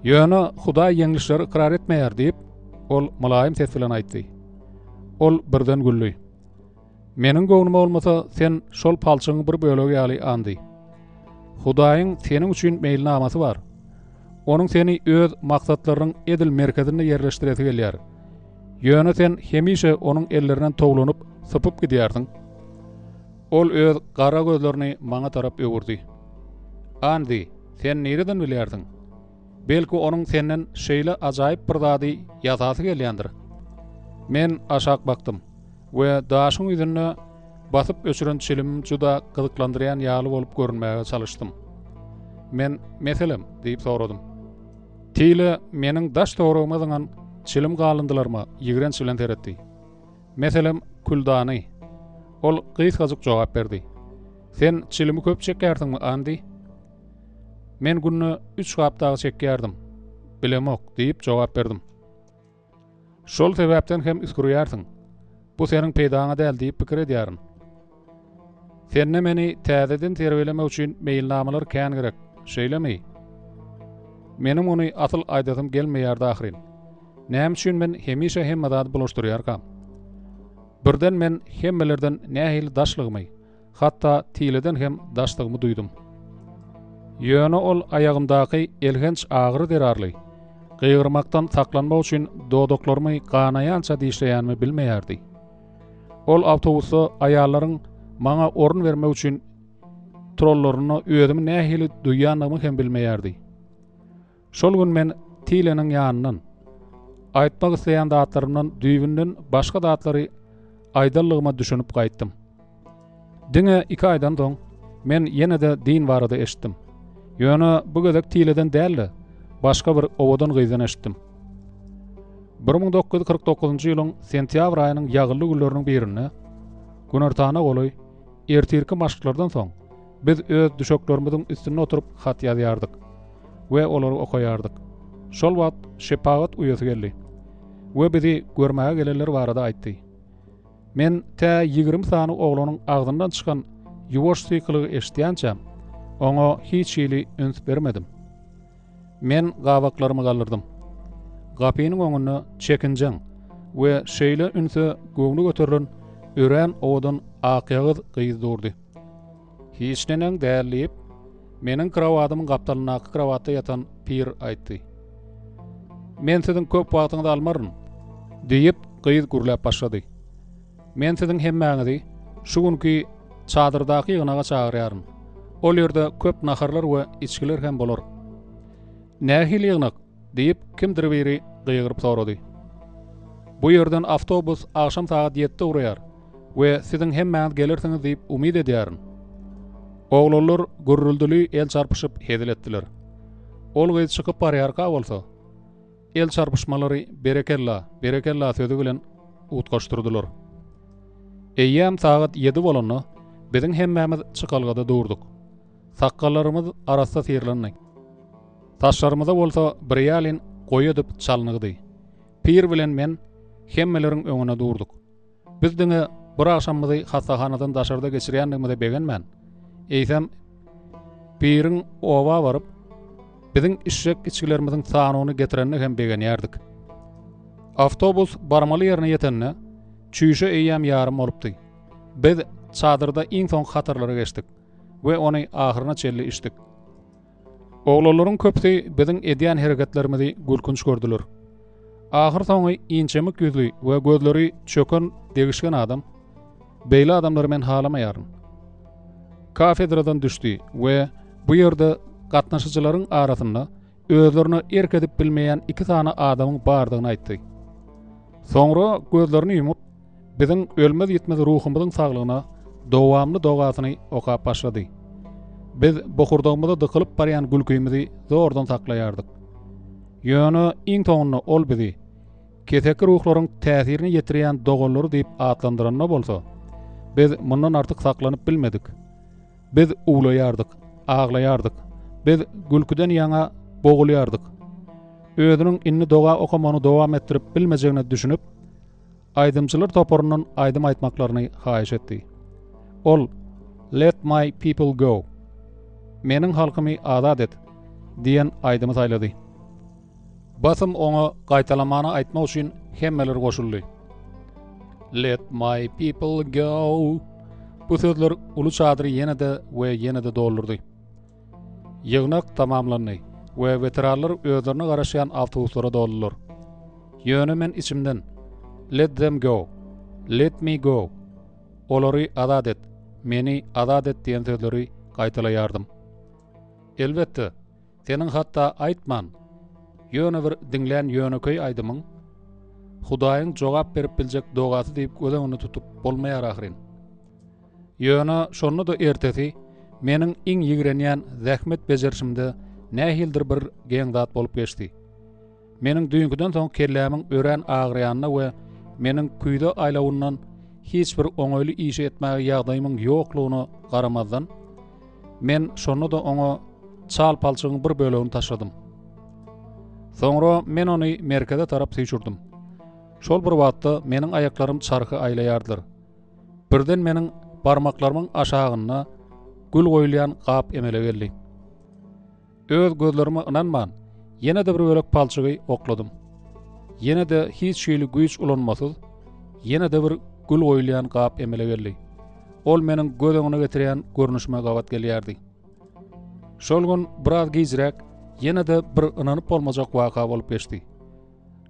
Ýöne Hudaý ýeňlişleri ykrar etmeýär diýip, ol mylaýym ses bilen aýtdy. Ol birden güldi. Meniň göwnüme bolmasa, sen şol palçygyň bir bölegi ýaly Andi. Hudaýyň seniň üçin meýilnamasy bar. Onuň seni öz maksatlarynyň edil merkezinde ýerleşdiresi gelýär. Ýöne sen hemişe onuň ellerinden towlanyp, sypyp gidýärsiň. Ol öz gara gözlerini maňa tarap öwürdi. Andi, sen nireden bilýärsiň? Belki onuň senden şeýle ajaýyp bir zady ýasasy gelýändir? Men aşak bakdym we daşyň ýüzünde basyp öçüren çilimim juda gyzyklandyrýan ýaly bolup görünmäge çalyşdym. Men, Meselem? diýip soradym. Tile meniň daş-töweregime zyňan çilim galyndylaryma ýigrenç bilen seretdi. Meselem, küldany. Ol gysgajyk jogap berdi. Sen çilimi köp çekýärsiňmi, Andi? Men günde üç gap dagy çekýärdim. Bilemok, diýip jogap berdim. Şol sebäpden hem üsgürýärsiň. Bu seniň peýdaňa däl diýip pikir edýärin. Sende meni täzeden terbiýelemek üçin meýilnamalar kän gerek, şeýlemi? Meniň muny asyl aýdasym gelmeýärdi ahyryn. Näme üçin men hemişe hemme zady bulaşdyrýarkam? Birden men hemmelerden nähili daşlygymy, hatda Tileden hem daşdygymy duýdum. Ýöne ol aýagymdaky elhenç agyry zerarly, gygyrmakdan saklanmak üçin dodaklarymy ganaýança dişleýänimi bilmeýärdi. Ol awtobusda aýallaryň maňa orun bermek üçin turanlarynda özümi nähili duýýandygymy hem bilmeýärdi. Şol gün men Tileniň ýanyndan, aýtmak isleýän zatlarymdan düýbünden başga zatlary aýdanlygyma düşünip gaýtdym. Diňe iki aýdan soň, men ýene-de din barada eşitdim. Ýöne bu gezek Tileden däl-de, başga bir owadan gyzdan eşitdim. 1949-njy ýylyň sentýabr aýynyň ýagynly günleriniň birinde, günortana golaý, ertirki maşklardan soň, biz öz düşeklerimiziň üstünde oturyp hat ýazýardyk we olary okaýardyk. Şol wagt şepagat uýasy geldi we bizi görmäge gelenler barada aýtdy. Men tä 20 sany oglanyň agzyndan çykan ýuwaş sykylygy eşidýänçäm, oňa hiç hili üns bermedim. Men gabaklarymy galdyrdym. Gapynyň öňünde çekinjeň we şeýle ünse göwni göterilen örän owadan akýagyz gyz durdy. Hiç neneň däl diýip, meniň krowadymyň gapdalyndaky krowatda ýatan Pir aýtdy. Men siziň köp wagtyňyzy almaryn, diýip, gyz gürläp başlady. Men siziň hemmäňizi şu günki çadyrdaky ýygnaga çagyrýaryn. Ol ýerde köp naharlar we içgiler hem bolar. Nähili ýygnak? diýip, kimdir biri gygyryp sorady. Bu ýerden awtobus agşam sagat ýedide ugraýar we siziň hemmäňiz gelersiňiz diýip umyt edýärin. Oglanlar gürrüldili el çarpyşyp hezil etdiler. Ol gyz çykyp barýarka bolsa, El çarpyşmalary Berekella, berekella sözi bilen utgaşdyrdylar. Eýýäm sagat ýedi bolanda, biziň hemmämiz çykalgada durduk. Sakgallarymyz arassa syrylandy. Saçlarymyza bolsa birýalyn goýy edip çalyngydy. Pir bilen men hemmeleriň öňünde durduk. Biz diňe bir agşamymyzy hassahanadan daşarda geçirýändigimize begenmän, eýsem, biriň oba baryp, biziň içjek içgilerimiziň sanyny getirenine hem begenýärdik. Awtobus barmaly ýerine ýetende, çüýşe eýýäm ýarym bolupdy. Biz çadyrda iň soňky hatarlara geçdik we ony ahyryna çenli içdik. Oglanlaryň köpüsi biziň edýän hereketlerimizi gülkünç gördüler. Ahyrsoňy inçemik ýüzli we gözleri çöken degişgen adam, Beýle adamlary men halamaýaryn. Kafedradan düşdi we bu ýerde gatnaşyjylaryň arasynda özlerine erk edip bilmeýän iki sany adamyň bardygyny aýtdy. Soňra gözlerini ýumup, biziň ölmez-ýitmez ruhumyzyň saglygyna dowamly dogasyny okap başlady. Biz bokurdagymyza dykylyp barýan gülkimizi zordan saklaýardyk. Ýöne iň soňunda ol bizi keseki ruhlaryň täsirini ýetirýän doganlary diýip atlandyranda bolsa, biz mundan artyk saklanyp bilmedik. Biz uwlaýardyk, aglaýardyk. Biz gülküden ýaňa bogulýardyk. Özüniň indi doga okamagyny dowam etdirip bilmejegine düşünip, aýdymçylar toparyndan aýdym aýtmaklaryny haýyş etdi. Ol Let my people go, Meniň halkymy azat et, diýen aýdymy saýlady. Basym oňa gaýtalamany aýtmak üçin hemmeler goşuldy. Let my people go. Bu sözler uly çadyry ýene-de we ýene-de doldurdy. Ýygnak tamamlandy we weteranlar özlerine garaşýan awtobuslara doldular. Ýöne men içimden Let them go. Let me go. Olary azat et. Meni azat et diýen sözleri gaýtalaýardym. Elbetde, Seniň hatda aýtman, ýöne bir diňlän ýönekeý aýdymyň Hudaýyň jogap berip biljek dogasy diýip göz öňünde tutup bolmaýar ahyryn. Ýöne şonda-da ertesi meniň iň ýigrenýän zähmet bejerişimde nähilidir bir geň zat bolup geçdi. Meniň düýnküden soň kellämiň örän agyrýanyna we meniň küýze aýlawyndan hiç bir oňaýly işi etmäge ýagdaýymyň ýoklugyna garamazdan, men şonda-da oňa çal palçygyň bir bölegini taşladym. Soňra men ony merkeze tarap süýşürdim. Şol bir wagtda meniň aýaklarym çarhy aýlaýardylar. Birden meniň barmaklarymyň aşagynda gül goýulýan gap emele geldi. Öz gözlerime ynanman, ýene-de bir bölek palçygy okladym. Ýene-de hiç hili güýç ulanmasyz, ýene-de bir gül goýulýan gap emele geldi. Ol meniň göz öňüne getirýän görnüşime gabat gelýärdi. Şol gün biraz gijräk ýene-de bir ynanyp bolmajak waka bolup geçdi.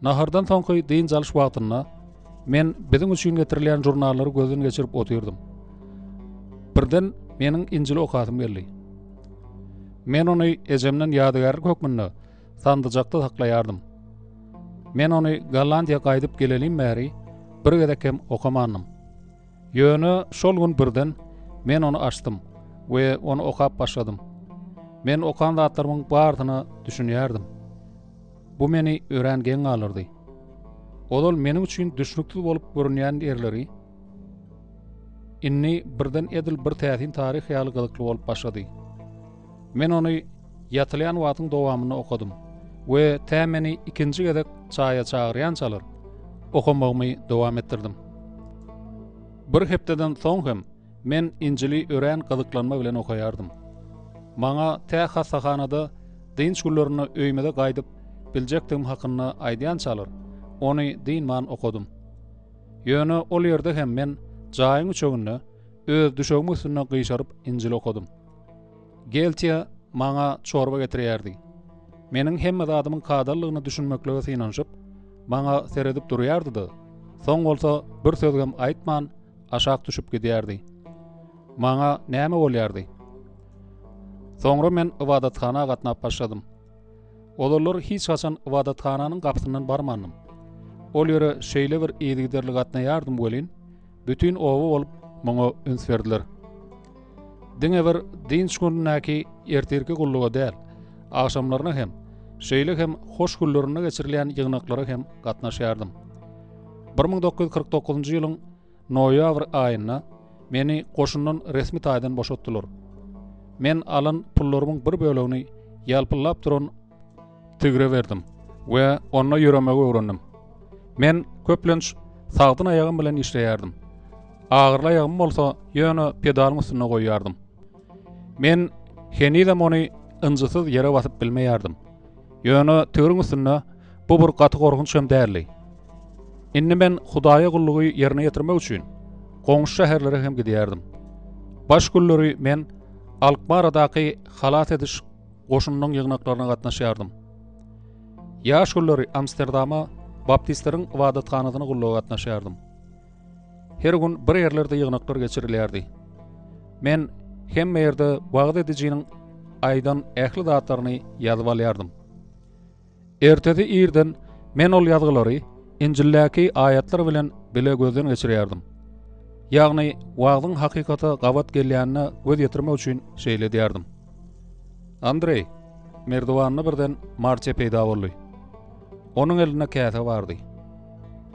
Nahardan soňky dynç alyş wagtynda men biziň üçin getirilýän žurnallary gözden geçirip otyrdym. Birden meniň Injili okasym geldi. Men ony ejemden ýadygärlik hökmünde sandyjakda saklaýardym. Men ony Gollandiýa gaýdyp gelelim bäri bir gezek hem okamandym. Ýöne şol gün birden men ony açdym we ony okap başladym. Men okan zatlarymyň barysyna düşünýärdim. Bu meni örän geň galdyrdy. Ozal meniň üçin düşnüksiz bolup görünýän ýerleri indi birden edil bir täsin taryh ýaly gyzykly bolup başlady. Men ony ýatylýan wagtyň dowamynda okadym we tä meni ikinji gezek çaýa çagyrýançalar okamagymy dowam etdirdim. Bir hepdeden soň hem Men Injili örän gyzyklanma bilen okaýardym. Maňa tä hassahanada dynç günlerinde öýümize gaýdyp biljekdigim hakynda aýdýançalar, ony dynman okadym. Ýöne ol ýerde hem men jaýyň üçeginde öz düşegimiň üstünde gyşaryp Injili okadym. Geltiýa maňa çorba getirýärdi. Meniň hemme zadymyň kadalydygyna düşünmeklige synanyşyp, maňa seredip durýardy-da, soň bolsa bir sözgem aýtman, aşak düşüp gidýärdi. Maňa näme bolýardy? Soňra men ybadathana gatnap başladym. Ozallar hiç haçan ybadathananyň gapysyndan barmandym. Ol ýere şeýle bir yzygiderli gatnaýardym welin, bütin oba bolup muňa üns berdiler. Diňe bir dynç günündäki ertirki gulluga däl, agşamlaryna hem, şeýle hem hoş günlerinde geçirilýän ýygnaklara hem gatnaşýardym. 1949-njy ýylyň noýabr aýynda meni goşundan resmi taýdan boşatdylar. Men alan pullarymyň bir bölegini ýalpyldap duran tigre berdim we onda ýöremegi öwrendim. Men köplenç sagdyn aýagym bilen işleýärdim. Agyryly aýagymy bolsa ýöne pedalyň üstünde goýýardym. Men henizem ony ynjysyz ýere basyp bilmeýärdim. Ýöne tigriň üstünde bu bir gaty gorkunç hem däldi. Indi men Hudaýa gullugy ýerine ýetirmek üçin goňşy şäherlere hem gidýärdim. Baş günleri men Alkmaradaky halas ediş goşunynyň ýygnaklaryna gatnaşýardym. Ýaş günleri Amsterdama baptistleriň ybadathanasyna gulluga gatnaşýardym. Her gün bir ýerlerde ýygnaklar geçirilýärdi. Men hemme ýerde wagyz edijiniň aýdan ähli zatlaryny ýazyp alýardym. Ertesi irden men ol ýazgylary Injildäki aýatlar bilen bile gözden geçirýärdim. Ýagny wagzyň hakykata gabat gelýänine göz ýetirmek üçin şeýle edýärdim. Andreý, merdiwanda birden Marçe peýda boldy. Onuň elinde käse bardy.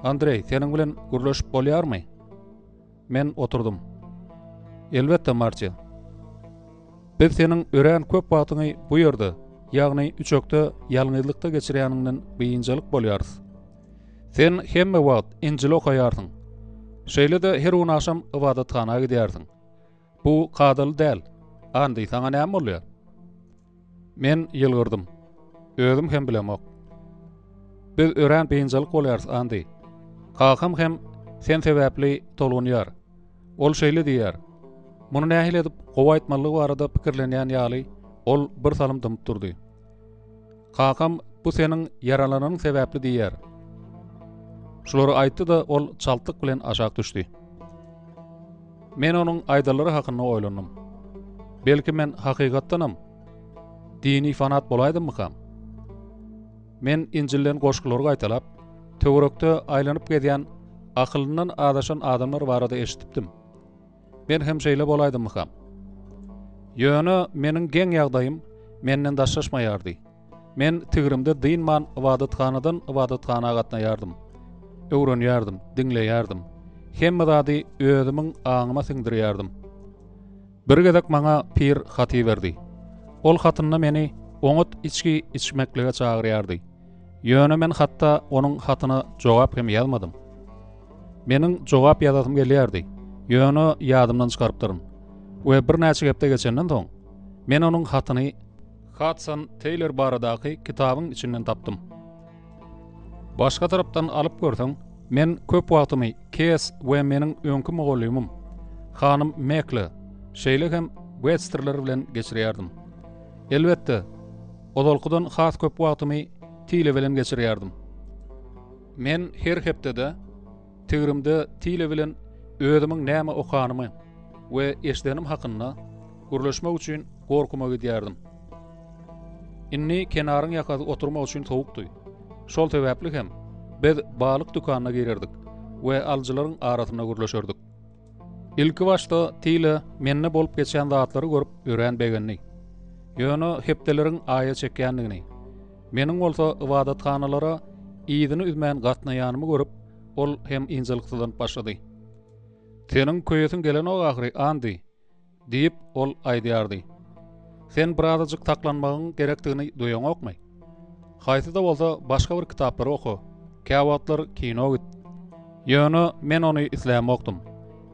Andreý, seniň bilen gürleşip bolýarmy? Men oturdym. Elbetde, Martin. Biz seniň örän köp wagtyňy bu ýerde, ýagny üçekde ýalňyzlykda geçirýäniňden biynjalyk bolýarys. Sen hemme wagt Injili okaýarsyň. Şeýle-de her gün agşam ybadathana gidýärsiň. Bu kadaly däl. Andi, saňa näme bolýar? Men ýylgyrdym. Özüm hem bilemok. Biz örän biynjalyk bolýarys, Andi. Kakam hem sen sebäpli tolgunýar. Ol şeýle diýýär. Muny nähili edip gowy aýtmalydygy barada pikirlenýän ýaly, ol bir salym dymyp durdy. Kakam bu seniň ýaralananyň sebäpli diýýär. Şulary aýtdy-da, ol çaltlyk bilen aşak düşdi. Men onuň aýdanlary hakynda oýlandym. Belki men hakykatdanam dini fanat bolaýdymmykam? Men Injilden goşgulary gaýtalap, töwerekde aýlanyp gezýän akylyndan azaşan adamlar barada eşidipdim. Men hem şeýle bolaýdymmykam? Ýöne meniň geň ýagdaýym menden daşlaşmaýardy. Men tigrimde dynman ybadathanadan ybadathana gatnaýardym. Öwrenýärdim, diňleýärdim. Hemme zady özümiň aňyma siňdirýärdim. Bir gezek maňa pir hat iberdi. Ol hatynda meni oňat içgi içmeklige çagyrýardy. Ýöne men hatda onuň hatyna jogap hem ýazmadym. Meniň jogap ýazasym gelýärdi, ýöne ýadymdan çykarypdyryn. We birnäçe hepde geçenden soň, men onuň hatyny Hadson Teýlor baradaky kitabyň içinden tapdym. Başga tarapdan alyp görseň, men köp wagtymy Kes we meniň öňki mugallymym, hanym Mekle, şeýle hem Websterler bilen geçirýärdim. Elbetde, ozalkydan has köp wagtymy Tile bilen geçirýärdim. Men her hepdede tigrimde Tile bilen özümiň näme okanymy we eşidenim hakynda gürleşmek üçin gorkuma gidýärdim. Indi kenaryň ýakasy oturmak üçin sowukdy. Şol sebäpli hem biz balyk dükanyna girerdik we alyjylaryň arasynda gürleşerdik. Ilki başda Tile mende bolup geçýän zatlary görüp örän begendi. Ýöne hepdeleriň aýa çekýändigini, meniň bolsa ybadathanalara yzyny üzmän gatnaýanymy görüp, ol hem ynjalyksyzlanyp başlady. Seniň köýesiň gelenok ahyry, Andi! Diýip, ol aýdýardy. Sen birazajyk saklanmagyň gerekdigini duýaňokmy? Haýsy-da bolsa başga bir kitaplary oka, käwagtlar kino git. Ýöne men ony islämokdym.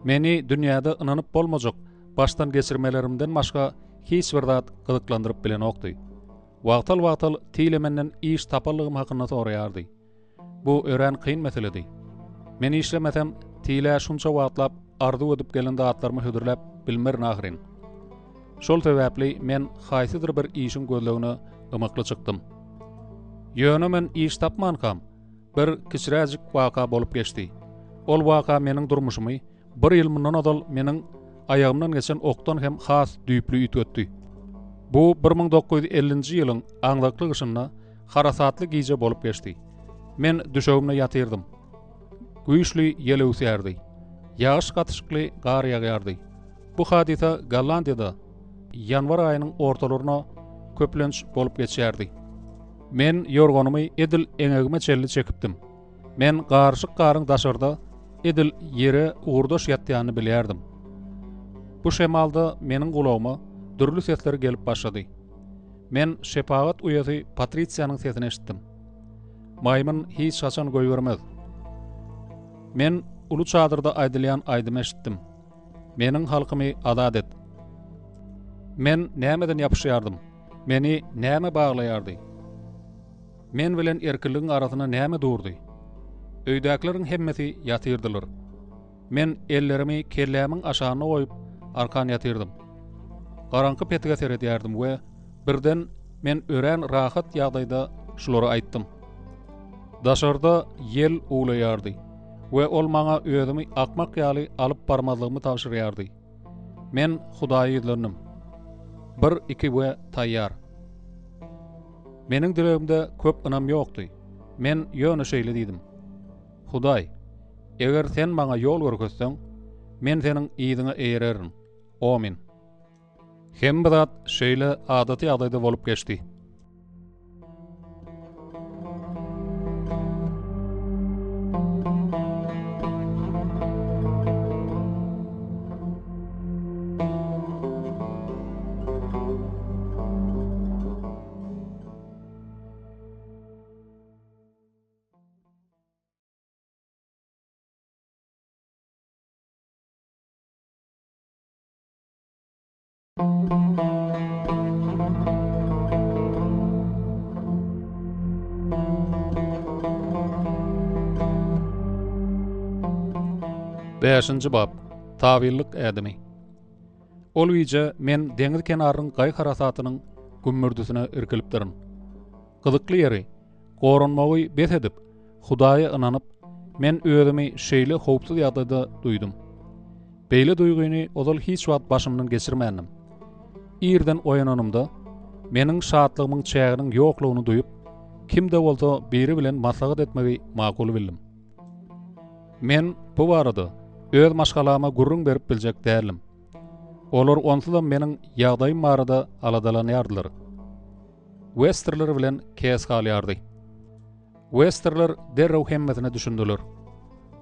Meni dünýäde ynanyp bolmajak başdan geçirmelerimden başga hiç bir zat gyzyklandyryp bilenokdy. Wagtal-wagtal Tile menden iş tapanlygym hakynda soraýardy. Bu örän kyn meseledi. Men işlemesem, Tilä şunça wagtlap arzuw edip gelen zatlarymy hödürläp bilmerin ahyryn. Şol sebäpli men haýsydyr bir işiň gözlegine ymykly çykdym. Ýöne men iş tapmankam, bir kiçiräjik waka bolup geçdi. Ol waka meniň durmuşymy Bir ýyl mundan ozal meniň aýagymdan geçen okdan hem has düýpli üýtgetdi. Bu 1950-nji ýylyň aňzakly gyşynda harasatly gije bolup geçdi. Men düşegimde ýatyrdym. Güýçli ýel öwsýärdi. Ýagyş gatyşykly gar ýagýardy. Bu hadysa Gollandiýada ýanwar aýynyň ortalaryna köplenç bolup geçýärdi. Men ýorganymy edil eňegime çenli çekipdim. Men garyşyk garyň daşarda edil ýere ugurdaş ýatýanyny bilýärdim. Bu şemalda meniň gulagyma dürli sesler gelip başlady. Men şepagat uýasy Patrisiýanyň sesini eşitdim. Maýmyn hiç haçan goýbermez. Men. uly çadyrda aýdylýan aýdymy eşitdim. Meniň halkymy azat et. Men nämeden ýapyşýardym? Meni näme baglaýardy? Men bilen erkinligiň arasynda näme durdy? Öýdäkileriň hemmesi ýatyrdylar. Men ellerimi kellämiň aşagyna goýup, arkan ýatyrdym. Garaňky petige seredýärdim we birden men örän rahat ýagdaýda şulary aýtdym. Daşarda ýel uwlaýardy we ol maňa özümi akmak ýaly alyp barmazlygymy tabşyrýardy. Men Hudaýa ýüzlendim. Bir, iki we taýýar. Meniň dilegimde köp ynam ýokdy. Men ýöne şeýle diýdim. Hudaý, eger Sen maňa ýol görkezseň, men Seniň yzyňa eýererin. Omyn. Hemme zat şeýle adaty ýagdaýda bolup geçdi. Bäşinji bap. Tabynlyk ädimi. Ol gije men deňiz kenarynyň gaý-harasatynyň gümmürdisine irkilipdirin. Gyzykly ýeri, goranmagy bes edip, Hudaýa ynanyp, men özümi şeýle howpsuz ýagdaýda duýdum. Beýle duýgyny ozal hiç wagt başymdan geçirmändim. Irden oýananymda, meniň şatlygymyň çäginiň ýoklugyny duýup, kim-de bolsa biri bilen maslahat etmegi makul bildim. Men bu barada öz maşgalama gürrüň berip biljek däldim. Olar onsuzam meniň ýagdaýym barada aladalanýardylar. Westerler bilen Kes galýardy. Westerler derrew hemmesine düşündiler.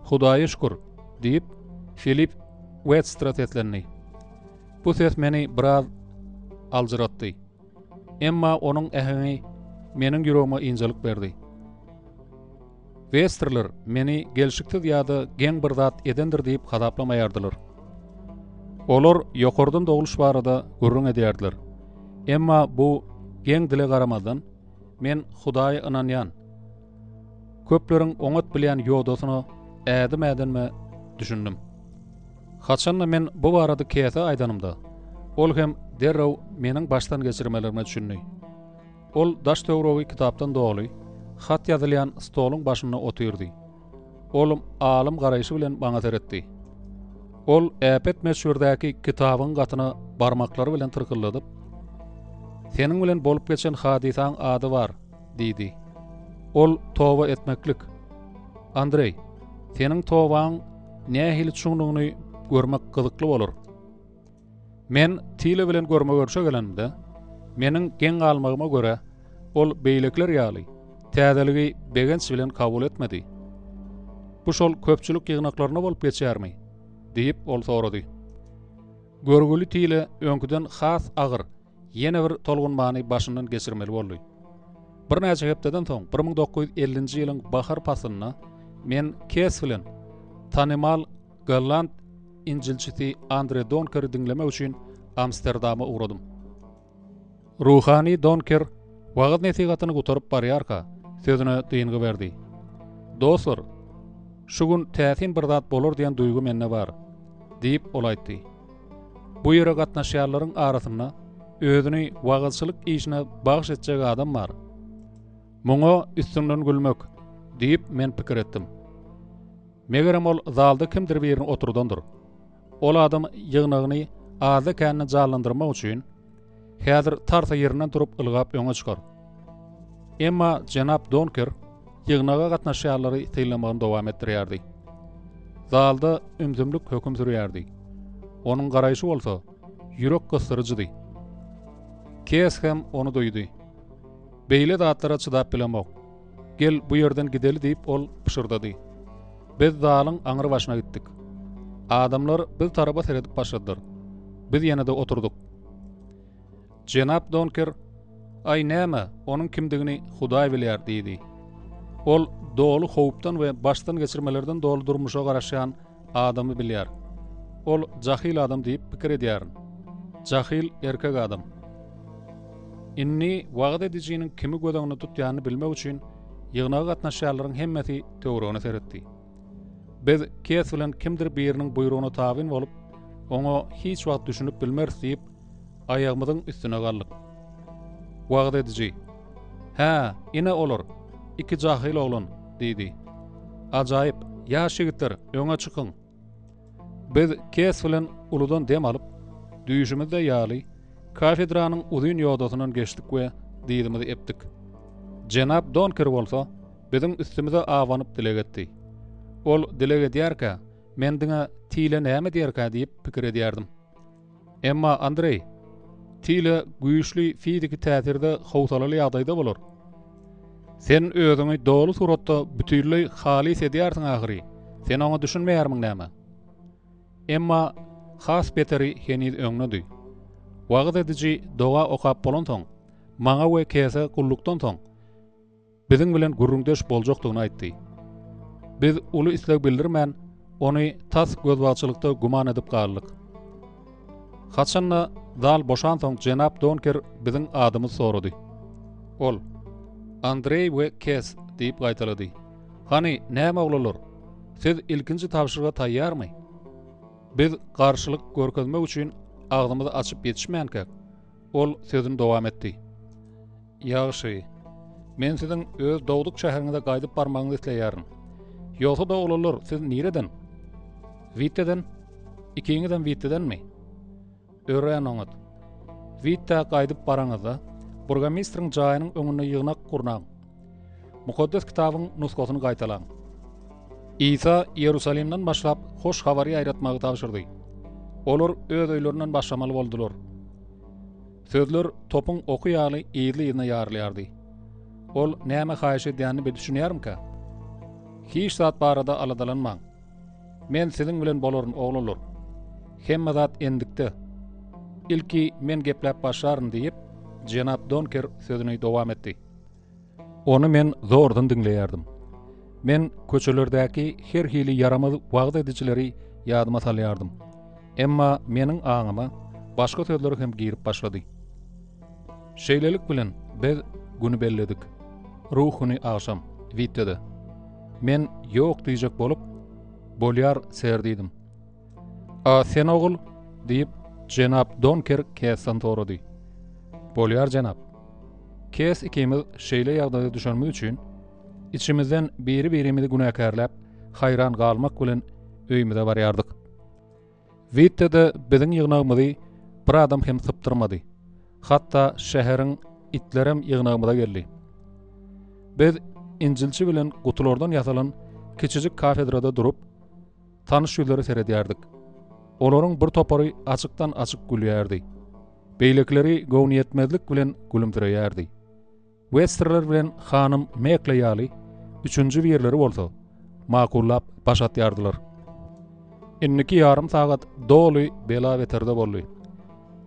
Hudaýa şükür! diýip, Filip Wetstra seslendi. Bu ses meni biraz aljyratdy. Emma onuň äheňi meniň ýüregime ynjalyk berdi. Westerler meni gelşiksiz ýa-da geň bir zat edendir diýip hasaplamaýardylar. Olar ýokardan dogluş barada gürrüň edýärdiler. Emma bu geň dile garamazdan, men Hudaýa ynanýan, köpleriň oňat bilýän ýodasyna ädim ädenme düşündim. Haçanda men bu barada Kese aýdanymda, ol hem derrew meniň başdan geçirmelerime düşündi. Ol daş-töweregi kitapdan doly, hat ýazylýan stoluň başynda otyrdy. Ol alym garaýşy bilen maňa seretdi. Ol äpet möçberdäki kitabyň gatyna barmaklary bilen tyrkyldadyp, Seniň bilen bolup geçen hadysaň ady bar, diýdi. Ol toba etmeklik. Andreý, seniň tobaň nähili çuňlugyny görmek gyzykly bolar. Men Tile bilen görme-görşe gelenimde, meniň geň galmagyma görä, ol beýlekiler ýaly, täzeligi begenç bilen kabul etmedi. Bu şol köpçülik ýygnaklarynda bolup geçýärmi? diýip, ol sorady. Görgüli Tile öňküden has agyr ýene bir tolgunmany başyndan geçirmeli boldy. Birnäçe hepdeden soň, 1950-nji ýylyň bahar paslynda men Kes bilen tanymal golland injilçisi Andre Donkeri diňlemek üçin Amsterdama ugradym. Ruhany Donker wagyz-nesihatyny gutaryp barýarka, sözüne dyngy berdi. Dostlar, şu gün täsin bir zat bolar diýen duýgy mende bar, diýip, ol aýtdy. Bu ýere gatnaşýanlaryň arasynda özüni wagyzçylyk işine bagyş etjek adam bar. Muňa üstüňden gülmek, diýip, men pikir etdim. Megerem ol zalda kimdir birini oturdandyr. Ol adam ýygnagyny azda-kände janlandyrmak üçin, häzir tarsa ýerinden turup ylgap öňe çykar. Emma jenap Donker ýygnaga gatnaşýanlary synlamagyny dowam etdirýärdi. Zalda ümsümlik höküm sürýärdi. Onuň garaýşy bolsa, ýürek gysdyryjydy. Kes hem ony duýdy. Beýle zatlara çydap bilemok. Gel, bu ýerden gideli diýip, ol pyşyrdady. Biz zalyň aňry başyna gitdik. Adamlar biz tarapa seredip başladylar. Biz ýene-de oturdyk. Jenap Donker, Aý, näme, onuň kimdigini Hudaý bilýär diýdi. Ol doly howpdan we başdan geçirmelerden doly durmuşa garaşýan adamy bilýär. Ol jahyl adam diýip pikir edýärin. Jahyl erkek adam. Indi wagyz edijiniň kimi göz öňünde tutýanyny bilmek üçin ýygnaga gatnaşýanlaryň hemmesi töweregine seretdi. Biz Kes bilen kimdir biriniň buýrugyna tabyn bolup, oňa hiç wagt düşünip bilmeris diýip, aýagymyzyň üstüne galdyk. Wagyz ediji, Hä, ine olar, iki jahyl oglan, diýdi. Ajaýyp, ýaş ýigitler, öňe çykyň! Biz Kes bilen uludan dem alyp, düýşümizde ýaly, kafedranyň uzyn ýodasyndan geçdik we dyzymyzy epdik. Jenap Donker bolsa, biziň üstümize abanyp dileg etdi. Ol dileg edýärkä, men diňe Tile näme diýerkä diýip pikir edýärdim. Emma Andreý, Tile güýçli fiziki täsirde howsalaly ýagdaýda bolar. Sen özüňi doly suratda bütinleý halys edýärsiň ahyry, sen oňa düşünmeýärmiň näme? Emma has beteri heniz öňdedi. Wagyz ediji doga okap bolansoň, maňa we Kese gullukdan soň, biziň bilen gürrüňdeş boljakdygyny aýtdy. Biz uly isleg bildirmän, ony tas gözbagçylykda güman edip galdyk. Haçan-da zal boşansoň jenap Donker biziň adymyzy sorady. Ol, Andreý we Kes diýip gaýtalady. Hany, näme oglanlar, siz ilkinji tabşyryga taýýarmy? Biz garşylyk görkezmek üçin agzymyzy açyp ýetişmänkäk, ol sözüni dowam etdi. Ýagşy. Men siziň öz dogduk şäheriňize gaýdyp barmagyňyzy isleýärin. Ýogsa-da oglanlar, siz nireden? Witteden? Ikiňizem Wittedenmi? Örän oňat. Wittä gaýdyp baraňyzda, burgomistriň jaýynyň öňünde ýygnak gurnaň. Mukaddes Kitabyň nusgasyny gaýtalaň. Isa Iýerusalimden başlap hoş habary ýaýratmagy tabşyrdy. Olar öz öýlerinden başlamaly boldular. Sözler topuň oky ýaly yzly-yzyna ýarylýardy. Ol näme haýyş edýänini bir düşünýärmikä? Hiç zat barada aladalanmaň. Men siziň bilen bolaryn, oglanlar. Hemme zat endikde. Ilki men gepläp başlaryn diýip, jenap Donker sözüni dowam etdi. Ony men zordan diňleýärdim. Men köçelerdäki her hili ýaramaz wagyz edijileri ýadyma salýardym. Emma meniň aňyma başga sözler hem girip başlady. Şeýlelik bilen, biz güni belledik. Ruh güni agşam, Wittede. Men ýok diýjek bolup, Bolýar, ser diýdim. A sen ogul? diýip, jenap Donker Kesden sorady. Bolýar, jenap. Kes ikimiz şeýle ýagdaýa düşenimiz üçin, içimizden biri-birimizi günäkärläp, haýran galmak bilen öýümize barýardyk. Wittede biziň ýygnagymyzy bir adam hem sypdyrmady. Hatda şäheriň itlerem ýygnagymyza geldi. Biz injilçi bilen gutulardan ýasalan kiçijik kafedrada durup, tanyş ýüzlere seredýärdik. Olaryň bir topary açykdan-açyk gülýärdi. Beýlekileri göwnüýetmezlik bilen gülümsireýärdi. Westerler bilen hanym Mekle ýaly üçünji birleri bolsa, makullap baş atýardylar. Indiki ýarym sagat doly bela-beterde boldy.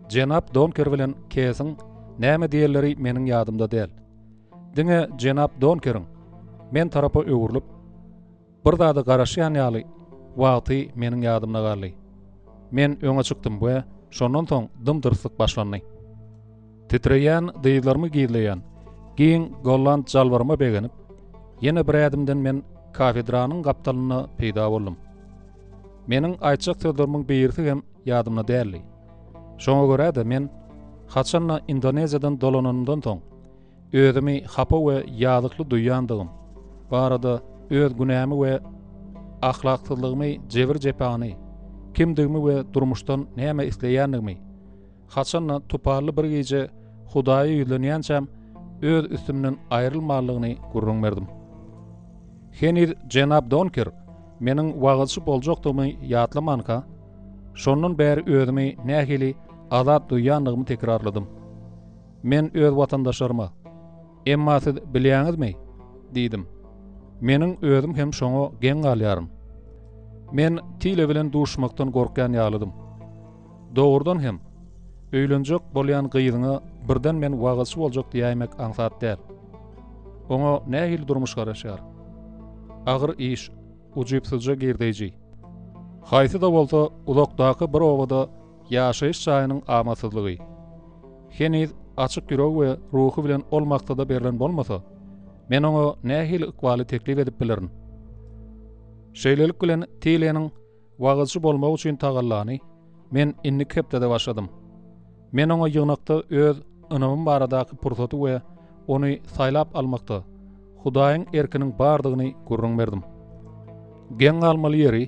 Jenap Donker bilen Kesiň näme diýenleri meniň ýadymda däl. Diňe jenap Donkeriň men tarapa öwrülip, Bir zada garaşýan ýaly wagty meniň ýadymda galdy. Men öňe çykdym we şondan soň dym-dyrslyk başlandy. Titreýän dyzlarymy gizleýän giň golland jalbaryma begenip, ýene bir ädimden men kafedranyň gapdalynda peýda boldum. Meniň aýtjak sözlerimiň birisi hem ýadymda däldi. Şoňa görä-de men haçan-da Indoneziýadan dolananymdan soň, Özümi hapa we ýazykly duýýandygym barada öz günämi we ahlaksyzlygymy, jebir-jepany, kimdigimi we durmuşdan näme isleýändigimi, haçan-da tupally bir gije Hudaýa ýüzlenýänçäm öz üstümden aýrylmanlygyny gürrüň berdim. Heniz jenap Donker meniň wagyzçy boljakdygymy ýatlamanka, şondan bäri özümi nähili azat duýýandygymy tekrarladym. Men öz watandaşlaryma, Emma siz bilýäňizmi? diýdim. Meniň özüm hem şoňa geň galýaryn. Men Tile bilen duşmakdan gorkýan ýalydym. Dogrudan hem, öýlenjek bolýan gyzyňa birden men wagyzçy boljak diýäýmek aňsat däl. Oňa nähili durmuş garaşýar? Agyr iş, ujypsyzja girdeýji. Haýsy-da bolsa uzakdaky bir obada ýaşaýyş jaýynyň amatsyzlygy. Heniz açyk ýüregi we ruhy bilen ol maksada berlen bolmasa, men oňa nähili ykbaly teklip edip bilerin? Şeýlelik bilen Tileniň wagyzçy bolmagy üçin tagallany men indiki hepdede başladym. Men oňa ýygnakda öz ynamym baradaky pursaty we ony saýlap almakda Hudaýyň erkiniň bardygyny gürrüň berdim. Geň galmaly ýeri,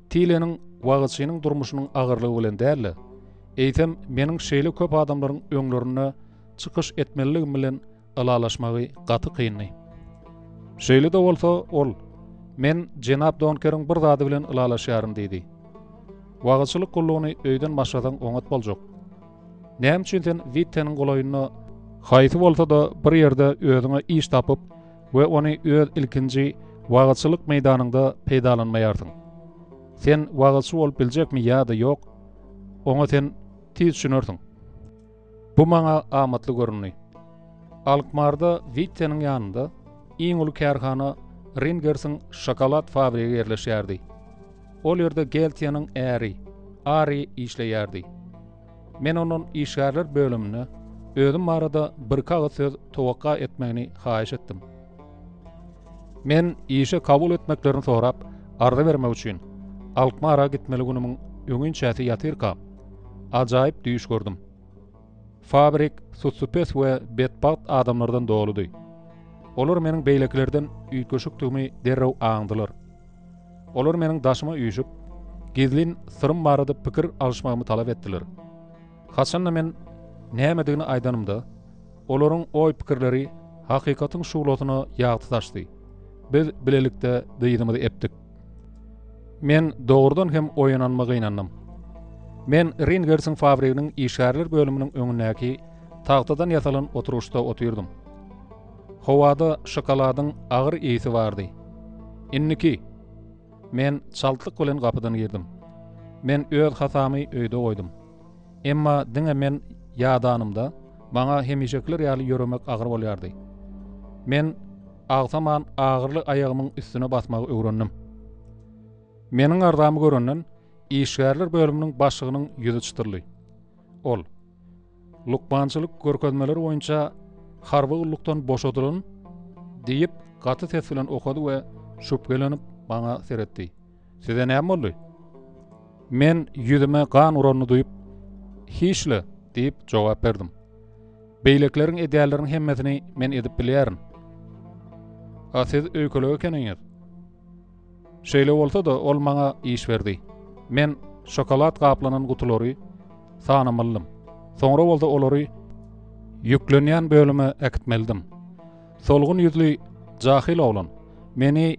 Tileniň wagyzçynyň durmuşynyň agyrlygy bilen däl-de, eýsem meniň şeýle köp adamlaryň öňlerinde çykyş etmeliligim bilen ylalaşmagy gaty kyndy. Şeýle-de bolsa, ol, Men jenap Donkeriň bir zady bilen ylalaşýaryn diýdi. Wagyzçylyk gullugyny öýden başlasaň oňat boljak. Näme üçin sen Witteniň golaýynda haýsy bolsa-da bir ýerde özüňe iş tapyp we ony öz ilkinji wagyzçylyk meýdanyňda peýdalanmaýarsyň? Sen wagyzçy bolup biljekmi ýa-da ýok, oňa sen tiz düşünersiň. Bu maňa amatly göründi. Alkmaarda Witteniň ýanynda iň uly kärhana Ringersiň şokolad fabrigi ýerleşýärdi. Ol ýerde Geltiýanyň äri, Ari işleýärdi. Men ondan işgärler bölüminde özüm barada birki agyz söz towakga etmegini haýyş etdim. Men işe kabul etmeklerini sorap, arza bermek üçin Alkmaara gitmeli günümiň öňinçäsi ýatyrkam, ajaýyp düýş gördüm. Fabrik sussupes we betbagt adamlardan doludy. Olar meniň beýlekilerden üýtgeşikdigimi derrew aňdylar. Olar meniň daşyma üýşüp, gizlin syrym barada pikir alyşmagymy talap etdiler. Haçanda men nämedigini aýdanymda, olaryň oý-pikirleri hakykatyň şuglasyna ýagty saçdy. Biz bilelikde dyzymyzy epdik. Men dogrudan hem oýananyma gynandym. Men Ringersiň fabriginiň işgärler bölüminiň öňündäki tagtadan ýasalan oturyşda otyrdym. Howada şokoladyň agyr ysy bardy. Indiki! Men çaltlyk bilen gapydan girdim. Men öz hasamy öýde goýdum. Emma diňe men ýadanymda, maňa hemişekiler ýaly ýöremek agyr bolýardy. Men agsaman agyrly aýagymyň üstüne basmagy öwrendim. Meniň arzamy görenden işgärler bölüminiň başlygynyň ýüzi çytyldy. Ol, Lukmançylyk görkezmeleri boýunça harby gullukdan boşadylan diýip, gaty ses bilen okady we şübhelenip maňa seretdi. Size näme boldy? Men ýüzüme gan uranyny duýup, Hiç-le, diýip jogap berdim. Beýlekileriň edýänleriniň hemmesini men edip bilýärin. A siz öýkelek ekeniňiz. Şeýle bolsa-da, ol maňa iş berdi. Men şokolad gaplanan gutulary sanamalydym. Soňra bolsa olary ýüklenýän bölüme äkitmelidim. Solgun ýüzli jahyl oglan meni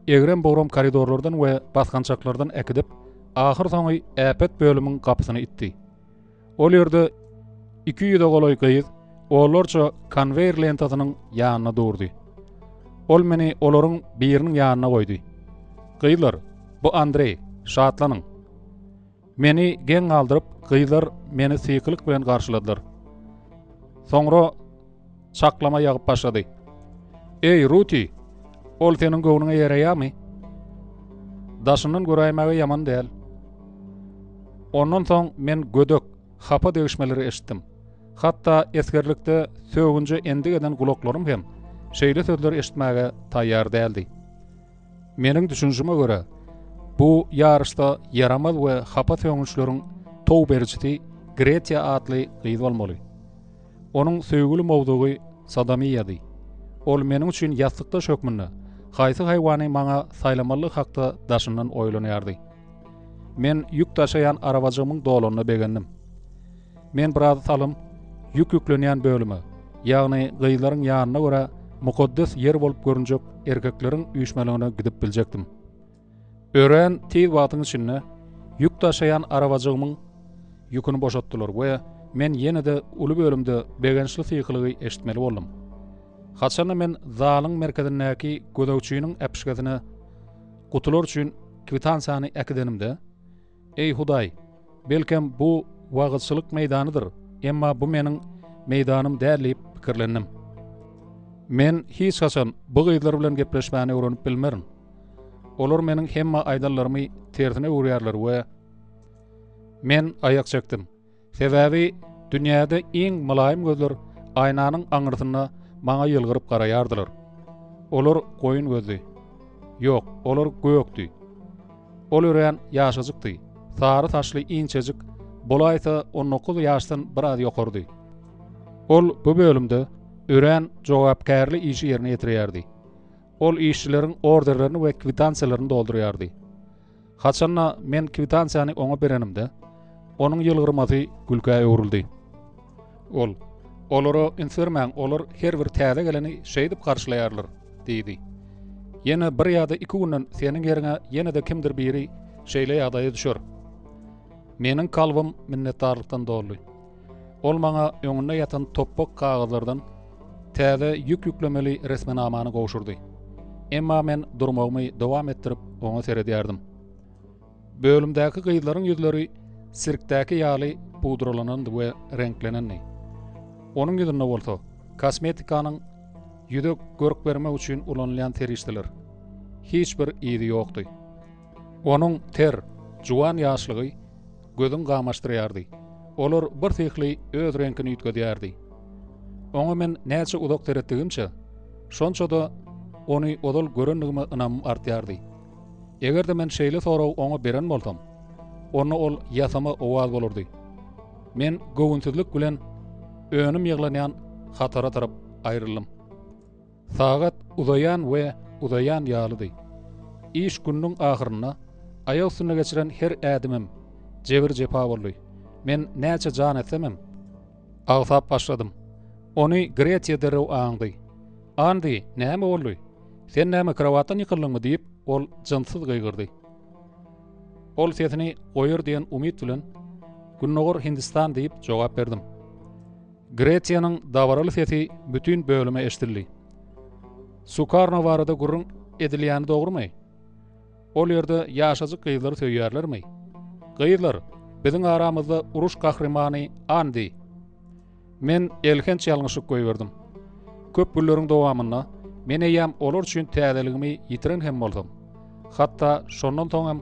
egrem-bugram koridorlardan we basgançaklardan äkidip, ahyrsoňy äpet bölümiň gapysyny itdi. Ol ýerde 200-e golaý gyz onlarça konweýer lentasynyň ýanynda durdy. Ol meni olaryň biriniň ýanyna goýdy. Gyzlar, bu Andreý, şatlanyň. Meni geň galdyryp, gyzlar meni sykylyk bilen garşyladylar. Soňra çaklama ýagyp başlady. Eý, Ruti, ol seniň göwnüňe ýaraýarmy? Daşyndan göräýmäge ýaman däl. Ondan soň men gödek, hapa degişmeleri eşitdim. Hatda esgerlikde sögünje endik eden gulaklarym hem şeýle sözleri eşitmäge taýýar däldi. Meniň düşünişime görä, bu ýaryşda ýaramaz we hapa sögünçleriň tow berijisi Gretiýa atly gyz bolmaly. Onuň söýgüli mowzugy sodomiýady. Ol meniň üçin ýassykdaş hökmünde haýsy haýwany maňa saýlamalydygy hakda daşyndan oýlanýardy. Men ýük daşaýan arabajygymyň dolanyna begendim. Men biraz salym ýük ýüklenýän bölüme, ýagny gyzlaryň ýanyna görä mukaddes ýer bolup görünjek erkekleriň üýşmeleňine gidip biljekdim. Örän tiz wagtyň içinde ýük daşaýan arabajygymyň ýüküni boşatdylar we men ýene-de uly bölümde begençli sykylygy eşitmeli boldum. Haçanda men zalyň merkezindäki gözegçiniň äpişgesine gutular üçin kwitansiýany äkidenimde, Eý, Hudaý, belkem, bu wagyzçylyk meýdanydyr, emma bu meniň meýdanym däl diýip pikirlendim. Men hiç haçan bu gyzlar bilen gepleşmäni öwrenip bilmerin. Olar meniň hemme aýdanlarymy tersine öwürýärler we Men aýak çekdim. Sebäbi dünýäde iň mylaýym gözler aýnanyň aňyrsynda maňa ýylgyryp garaýardylar. Olar goýun gözli. Ýok, olar gökdi. Ol örän ýaşajykdy. Sary saçly inçejik, bolaýsa 19 ýaşdan biraz ýokarydy. Ol bu bölümde örän jogapkärli işi ýerine ýetirýärdi. Ol işçileriň orderlerini we kwitansiýalaryny doldurýardy. Haçanda men kwitansiýany oňa berenimde, onuň ýylgyrmasy gülkä öwrüldi. Ol, Olara üns bermäň, olar her bir täze geleni şeýdip garşylaýarlar, diýdi. Ýene bir ýa-da iki günden seniň ýeriňe ýene-de kimdir biri şeýle ýagdaýa düşer. Meniň kalbym minnetdarlykdan doldy. Ol maňa öňünde ýatan topbak kagyzlardan täze ýük ýüklemeli resminamany gowşurdy. Emma men durmagymy dowam etdirip, oňa seredýärdim. Bölümdäki gyzlaryň ýüzleri sirkdäki ýaly pudralanandy we reňklenendi. Onuň ýüzünde bolsa kosmetikanyň ýüze görk bermek üçin ulanylýan serişdeler hiç bir yzy ýokdy. Onuň ter, juwan ýaşlygy gözüň gamaşdyrýardy. Olar birsyhly öz reňkini üýtgedýärdi. Oňa men näçe uzak seretdigimçe, şonça-da ony ozal görendigime ynamym artýardy. Eger-de men şeýle soragy oňa beren bolsam, onda ol ýasama owaz bolardy. Men göwünsizlik bilen önüm ýyglanýan hatara tarap aýryldym. Sagat uzaýan we uzaýan ýalydy. Iş gününiň ahyrynda aýak üstünde geçiren her ädimim jebir-jepa boldy. Men näçe jan etsemem, agsap başladym. Ony Gretiýa derrew aňdy. Andi, näme boldy? Sen näme krowatdan ýykyldyňmy? diýip, ol jynssyz gygyrdy. Ol sesini goýar diýen umyt bilen, Gündogar Hindistan diýip jogap berdim. Gretiýanyň dabaraly sesi bütin bölüme eşidildi. Sukarno barada gürrüň edilýäni dogrumy? Ol ýerde ýaşajyk gyzlary söýýärlermi? Gyzlar, biziň aramyzda uruş gahrymany Andi. Men elhenç ýalňyşlyk goýberdim. Köp günleriň dowamynda men eýýäm olar üçin täzeligimi ýitiren hem bolsam, hatda şondan soň hem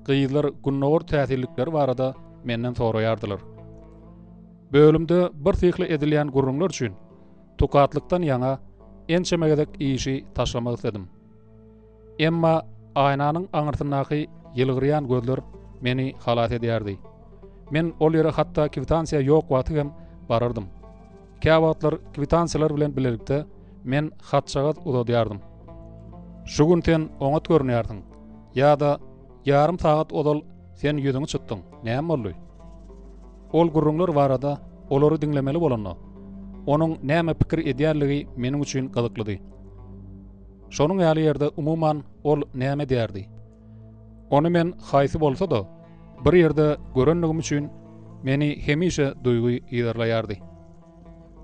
gyzlar gündogar täsinlikleri barada menden soraýardylar. Bölümde birsyhly edilýän gürrüňler üçin tukatlykdan ýaňa ençeme gezek işi taşlamak isledim. Emma aýnanyň aňyrsyndaky ýylgyrýan gözler meni halas edýärdi. Men ol ýere hatda kwitansiýa ýok wagty hem barardym. Käwagtlar kwitansiýalar bilen bilelikde men hatjagaz uzadýardym. Şu gün sen oňat görünýärsiň ýa-da Ýarym sagat ozal sen ýüzüňi çytdyň, näme boldy? Ol gürrüňler barada olary diňlemeli bolanda, onuň näme pikir edýänligi meniň üçin gyzyklydy. Şonuň ýaly ýerde umuman ol näme edýärdi? Ony men haýsy bolsa-da bir ýerde görenligim üçin meni hemişe duýgy yzarlaýardy.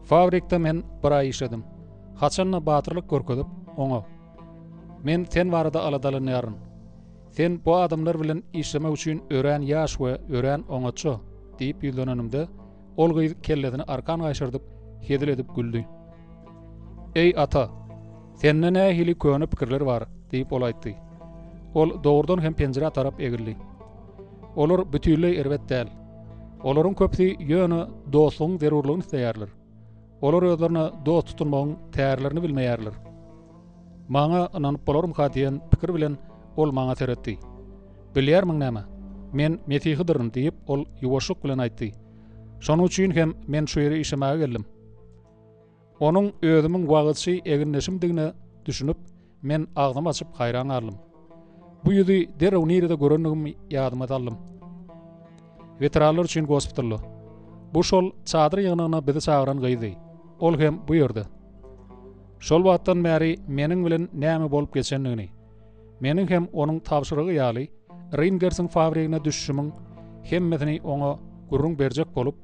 Fabrikde men bir aý işledim. Haçanda batyrlyk görkezip, oňa, Men sen barada aladalanýaryn. Sen bu adamlar bilen işlemek üçin örän ýaş we örän oňatja, diýip ýüzlenenimde, ol gyz kellesini arkan gaýşardyp, hezil edip güldi. Eý, ata! Sende nähili köne pikirler bar, diýip, ol aýtdy. Ol dogrudan hem penjirä tarap egildi. Olar bütinleý erbet däl. Olaryň köpüsi ýöne dostlugyň zerurlygyny isleýärler. Olar özlerine dost tutunmagyň tärlerini bilmeýärler. Maňa ynanyp bolarmyka diýen pikir bilen ol maňa seretdi. Bilýärmiň näme? Men mesihidirin, diýip, ol ýuwaşlyk bilen aýtdy. Şonuň üçin hem men şu ýere işlemäge geldim. Onuň özümiň wagyzçy egindeşimdigine düşünip, men agzymy açyp haýran galdym. Bu ýüzi derrew nirede görendigimi ýadyma saldym. Weteranlar üçin gospitalda. Bu şol çadyr ýygnagyna bizi çagyran gyzdy. Ol hem bu ýerde. Şol wagtdan bäri meniň bilen näme bolup geçendigini, meniň hem onuň tabşyrygy ýaly Ringersiň fabrigine düşüşimiň hemmesini oňa gürrüň berjek bolup,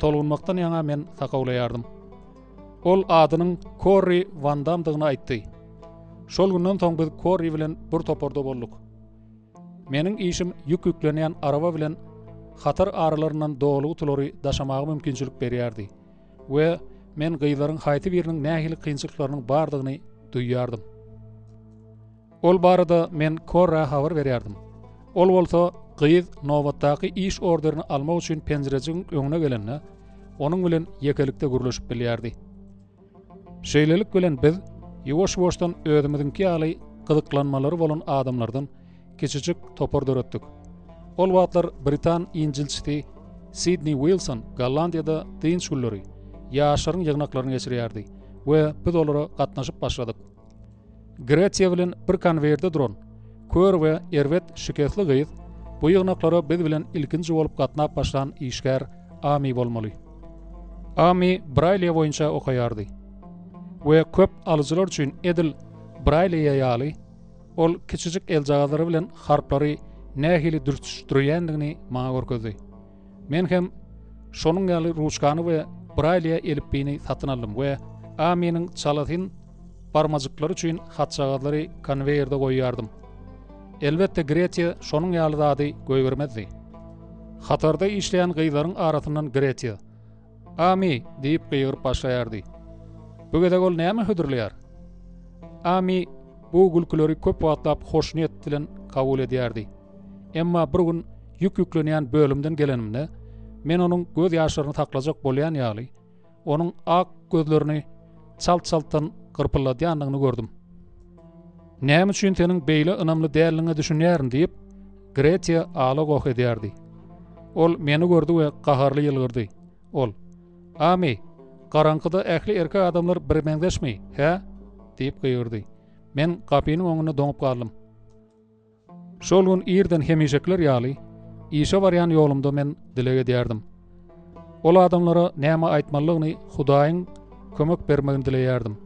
tolgunmakdan ýaňa men sakawlaýardym. Ol adynyň Korri Wandamdygyny aýtdy. Şol günden soň biz Korri bilen bir toparda bolduk. Meniň işim ýük ýüklenýän araba bilen hatar aralaryndan doly gutulary daşamaga mümkinçilik berýärdi we men gyzlaryň haýsy biriniň nähili kynçylyklarynyň bardygyny duýýardym. Ol barada men Korrä habar berýärdim. Ol bolsa gyz nobatdaky iş orderini almak üçin penjirejigiň öňüne gelende, onuň bilen ýekelikde gürleşip bilýärdi. Şeýlelik bilen biz ýuwaş-ýuwaşdan özümiziňki ýaly gyzyklanmalary bolan adamlardan kiçijik topar döretdik. Ol wagtlar britan injilçisi Sidni Wilson Gollandiýada dynç günleri ýaşlaryň ýygnaklaryny geçirýärdi we biz olara gatnaşyp başladyk. Gresiýa bilen bir konweýerde duran kör we erbet şikesli gyz bu ýygnaklara biz bilen ilkinji bolup gatnap başlan işgär Ami bolmaly. Ami Braýliýa boýunça okaýardy we köp alyjylar üçin edil Braýliýa ýaly ol kiçijik eljagazlary bilen harplary nähili dürtüşdirýändigini maňa görkezdi. Men hem şonuň ýaly ruçkany we Braýliýa elipbiýini satyn aldym we Aminiň çalasyn barmajyklary üçin hatjagazlary konweýerde goýýardym. Elbetde Gretiýa şonuň ýaly zady goýbermezdi. Hatarda işleýän gyzlaryň arasyndan Gretiýa, Ami! diýip gygyryp başlaýardy. Bu gezek ol näme hödürleýär? Ami bu gülküleri köp wagtlap hoşniýet bilen kabul edýärdi. Emma bir gün ýük ýüklenýän bölümden gelenimde, men onuň göz ýaşlaryny saklajak bolýan ýaly, onuň ak gözlerini çalt-çaltdan gyrpylladýandygyny gördüm. Näme üçin seniň beýle ynamly däldigiňe düşünýärin diýip, Gretiýa ala-goh edýärdi. Ol meni gördi we gaharly ýylgyrdy. Ol, Ami, garaňkyda ähli erkek adamlar birmeňzeşmi, hä? diýip gygyrdy. Men gapynyň öňünde doňup galdym. Şol gün irden hemişekiler ýaly, işe barýan ýolumda men dileg edýärdim. Ol adamlara näme aýtmalydygyny Hudaýyň kömek bermegini dileýärdim.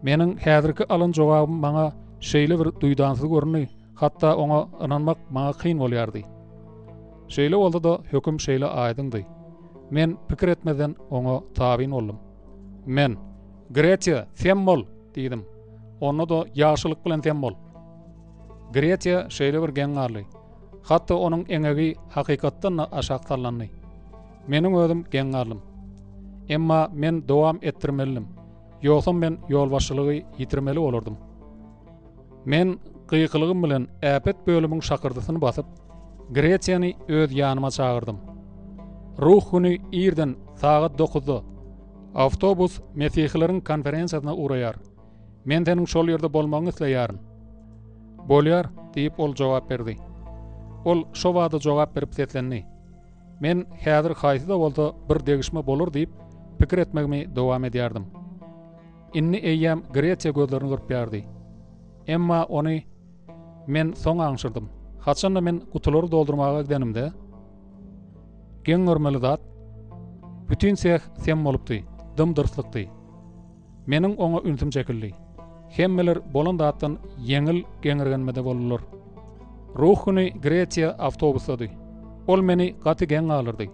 Meniň häzirki alan jogabym maňa şeýle bir duýdansyz göründi, hatda oňa ynanmak maňa kyn bolýardy. Şeýle bolsa-da, höküm şeýle aýdyňdy. Men pikir etmezden oňa tabyn boldum. Men, Gretiýa, sem bol! diýdim. Onda-da ýagşylyk bilen sem bol! Gretiýa şeýle bir geň galdy. Hatda onuň eňegi hakykatdan-da aşak sallandy. Meniň özüm geň galdym. Emma men dowam etdirmelidim. Ýogsam men ýolbaşçylygy ýitirmeli bolardym. Men gykylygym bilen äpet bölümiň şakyrdysyny basyp, Gretiýany öz ýanyma çagyrdym. Ruh güni irden sagat dokuzda awtobus mesihileriň konferensiýasyna ugraýar. Men seniň şol ýerde bolmagyňy isleýärin. Bolýar, diýip, ol jogap berdi. Ol şo bada jogap berip seslendi. Men häzir haýsy-da bolsa bir degişme bolar diýip, pikir etmegimi dowam edýärdim. Indi eýýäm Gretiýa gözlerini gyrpýardy. Emma ony men soň aňşyrdym. Haçanda men gutulary doldurmaga gidenimde, geň görmeli zat, bütin seh sem bolupdy, dym-dyrslykdy. Meniň oňa ünsüm çekildi. Hemmeler bolan zatdan ýeňil geňirgenmede boldular. Ruh güni Gretiýa awtobusdady. Ol meni gaty geň galdyrdy.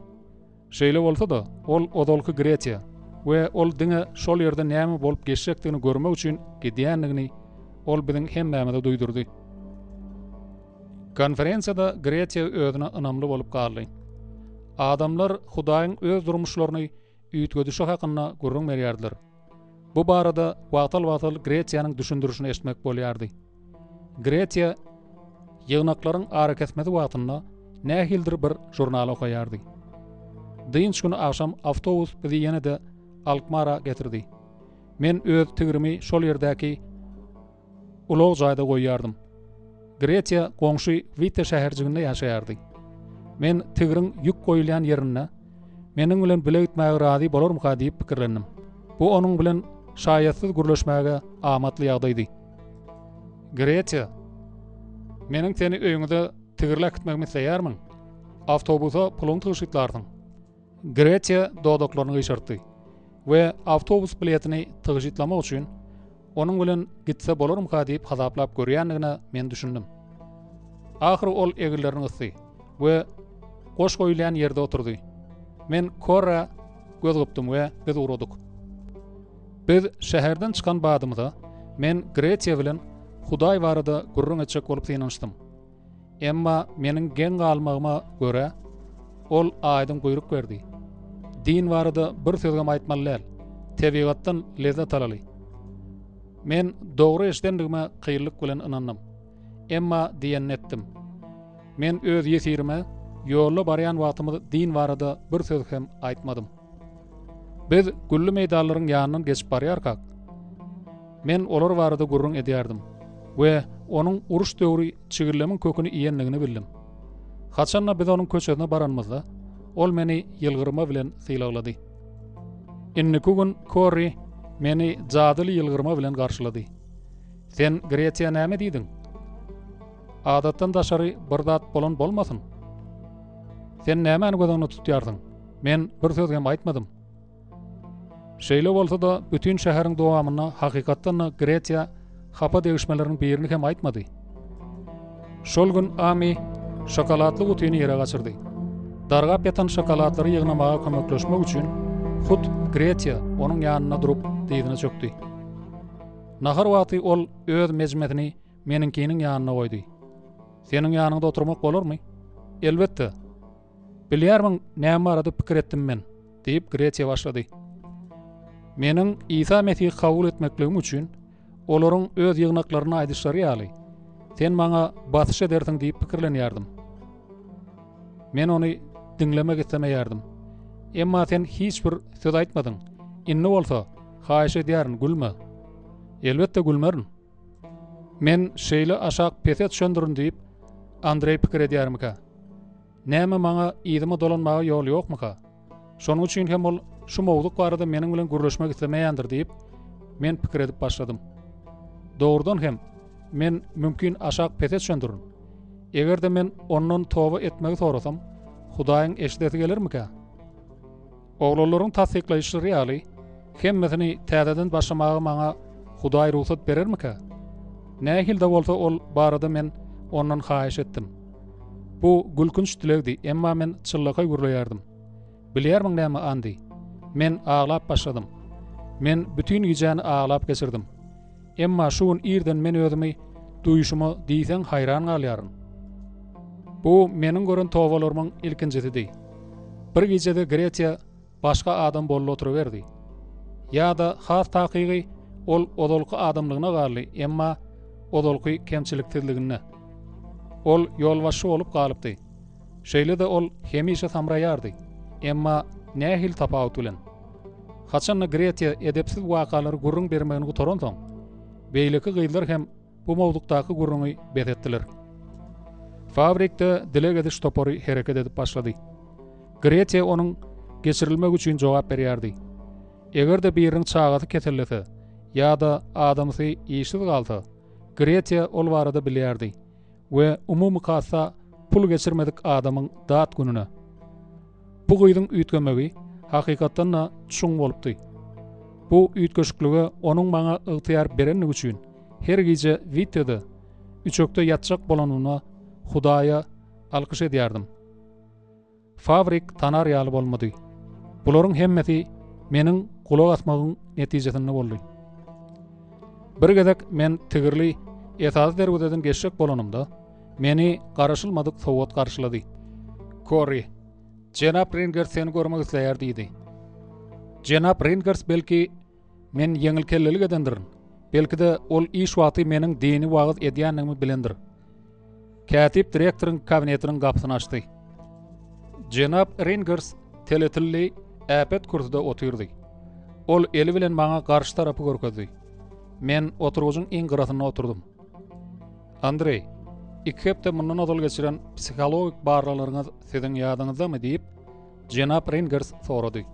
Şeýle bolsa-da, ol ozalky Gretiýa we ol diňe şol ýerde näme bolup geçjekdigini görmek üçin gidýändigini ol biziň hemmämize duýdurdy. Konferensiýada Gretiýa özüne ynamly bolup galdy. Adamlar Hudaýyň öz durmuşlaryny üýtgedişi hakynda gürrüň berýärdiler. Bu barada wagtal-wagtal Gretiýanyň düşündirişini eşitmek bolýardy. Gretiýa ýygnaklaryň arakesmesi wagtynda nähilidir bir žurnal okaýardy. Dynç güni agşam awtobus bizi ýene-de Alkmara getirdi. Men öz tigrimi şol ýerdäki ulag jaýda goýýardym. Gretiýa goňşy Witte şäherjiginde ýaşaýardy. Men tigriň ýük goýulýan ýerinde meniň bilen bile gitmäge razy bolarmyka diýip pikirlendim. Bu onuň bilen şaýatsyz gürleşmäge amatly ýagdaýdy. Gretiýa, meniň seni öýüňize tigirli äkitmegimi isleýärmiň? Awtobusa puluňy tygşytlarsyň. Gretiýa dodaklaryny gyşartdy we awtobus biletini tygşytlamak üçin Onuň bilen gitse bolarmyka diýip hasaplap görýändigine men düşündim. Ahyry ol eginlerini gysdy we goş goýulýan ýerde oturdy. Men Korra göz gypdym we biz ugradyk. Biz şäherden çykan badymyza men Gretiýa bilen Hudaý barada gürrüň etjek bolup synanyşdym. Emma meniň geň galmagyma görä, ol aýdyň buýruk berdi. Din barada bir sözem aýtmaly däl. Tebigatdan lezzet alaly. Men dogry eşidendigime kynlyk bilen ynandym. Emma diýenini etdim. Men öz ýesirime ýolda barýan wagtymyz din barada bir söz hem aýtmadym. Biz gülli meýdanlaryň ýanyndan geçip barýarkak, men olar barada gürrüň edýärdim we onuň uruş döwri çigillemiň köküni iýendigini bildim. Haçanda biz onuň köçesine baranymyzda, ol meni ýylgyrma bilen sylaglady. Indiki gün Korri meni jadyly ýylgyrma bilen garşylady. Sen Gretiýa näme diýdiň? Adatdan daşary bir zat bolan bolmasyn? Sen nämäni göz öňünde tutýarsyň? Men bir söz hem aýtmadym. Şeýle bolsa-da, bütin şäheriň dowamynda hakykatdan-da Gretiýa hapa degişmeleriň birini hem aýtmady. Şol gün Ami şokoladly gutyny ýere gaçyrdy. Dargap ýatan şokoladlary ýygnamaga kömekleşmek üçin hut Gretiýa onuň ýanynda durup dyzyna çökdi. Nahar wagty ol öz mejmesini meniňkiniň ýanynda goýdy. Seniň ýanyňda oturmak bolarmy? Elbetde. Bilýärmiň, näme barada pikir etdim men? diýip, Gretiýa başlady. Meniň Isa Mesihi kabul etmekligim üçin olaryň öz ýygnaklarynda aýdyşlary ýaly, sen maňa basyş edersiň diýip pikirlenýärdim. Men ony diňlemek islemeýärdim. Emma sen hiç bir söz aýtmadyň. Indi bolsa, haýyş edýärin, gülme. Elbetde gülmerin. Men şeýle aşak pese düşendirin diýip, Andreý pikir edýärmikä? Näme maňa yzyma dolanmaga ýol ýokmuka? Şonuň üçin hem ol şu mowzuk barada meniň bilen gürleşmek islemeýändir diýip, men pikir edip başladym. Dogrudan hem, men mümkin aşak pese düşendirin. Eger-de men ondan toba etmegi sorasam, Hudaýyň eşidesi gelermikä? Oglanlaryň tassyklaýyşlary ýaly, hemmesini täzeden başlamaga maňa Hudaý rugsat berermikä? Nähili-de bolsa ol barada men ondan haýyş etdim. Bu gülkünç dilegdi, emma men çynlakaý gürleýärdim. Bilýärmiň näme, Andi? Men aglap başladym. Men bütin gijäni aglap geçirdim. Emma şu gün irden men özümi duýşuma diýseň haýran galýaryn. Bu meniň gören tobalarymyň ilkinjisidi. Bir gijede Gretiýa başga adam boldy oturyberdi. Ýa-da has takygy ol ozalky adamlygyna galdy, emma ozalky kemçiliksizliginde. Ol ýolbaşçy bolup galypdy. Şeýle-de ol hemişe samraýardy. Emma nähili tapawut bilen. Haçanda Gretiýa edepsiz wakalary gürrüň bermegini gutaransoň, beýleki gyzlar hem bu mowzukdaky gürrüňi bes etdiler. Fabrikde dileg ediş topary hereket edip başlady. Gretiýa onuň geçirilmegi üçin jogap berýärdi. Eger-de biriniň çagasy kesellese ýa-da adamsy işsiz galsa, Gretiýa ol barada bilýärdi. We umumy kassa pul geçirmedik adamyň dat gününe. Bu gyzyň üýtgemegi hakykatdan-da çuň bolupdy. Bu üýtgeşiklige onuň maňa ygtyýar berenligi üçin her gije Wittede üçekde ýatjak bolanynda Hudaýa alkyş edýärdim. Fabrik tanar ýaly bolmady. Bularyň hemmesi meniň gulak asmagyň netijesinde boldy. Bir gezek men tigirli esasy derwezeden geçjek bolanymda, meni garaşylmadyk sowgat garşylady. Korri, Jenap Ringers seni görmek isleýär diýdi. Jenap Ringers belki Men ýeňilkellelik edendirin. Belki-de, ol iş wagty meniň dini wagyz edýändigimi bilendir. Kätip direktoryň kabinetiniň gapysyny açdy. Jenap Ringers teletilli äpet kürsüde otyrdy. Ol eli bilen maňa garşy tarapy görkezdi. Men oturgyjyň iň gyrasynda oturdym. Andreý, iki hepde mundan ozal geçiren psihologik barlaglaryňyz siziň ýadyňyzdamy diýip, Jenap Ringers sorady.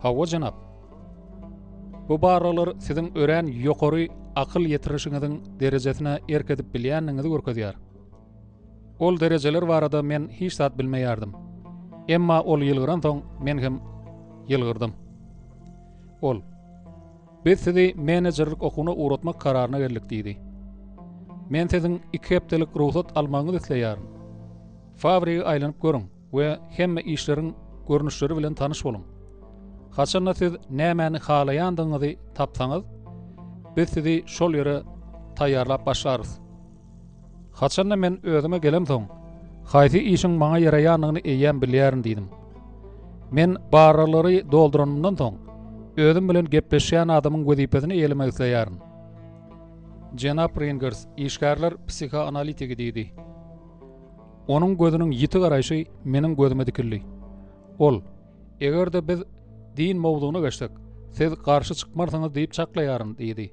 Hawa, jenap. Bu barlaglar siziň örän ýokary akyl ýetirişiňiziň derejesine erk edip bilýändigiňizi görkezýär. Ol derejeler barada men hiç zat bilmeýärdim. Emma ol ýylgyransoň, men hem ýylgyrdym. Ol, Biz sizi menejerlik okuwyna ugratmak kararyna geldik diýdi. Men siziň iki hepdelik rugsat almagyňyzy isleýärin. Fabrigi aýlanyp görüň we hemme işleriň görnüşleri bilen tanyş boluň. Haçanda siz nämäni halaýandygyňyzy tapsaňyz, biz sizi şol ýere taýýarlap başlarys. Haçanda men özüme gelemsoň, haýsy işiň maňa ýaraýandygyny eýýäm bilýärin diýdim. Men barlaglary dolduranymdan soň, özüm bilen gepleşýän adamyň wezipesini eýelemek isleýärin. Jenap Ringers, işgärler psihoanalitigi diýdi. Onuň gözüniň ýiti garaýşy meniň gözüme dikildi. Ol, Eger-de biz din mowzugyna geçsek, siz garşy çykmarsyňyz diýip çaklaýaryn diýdi.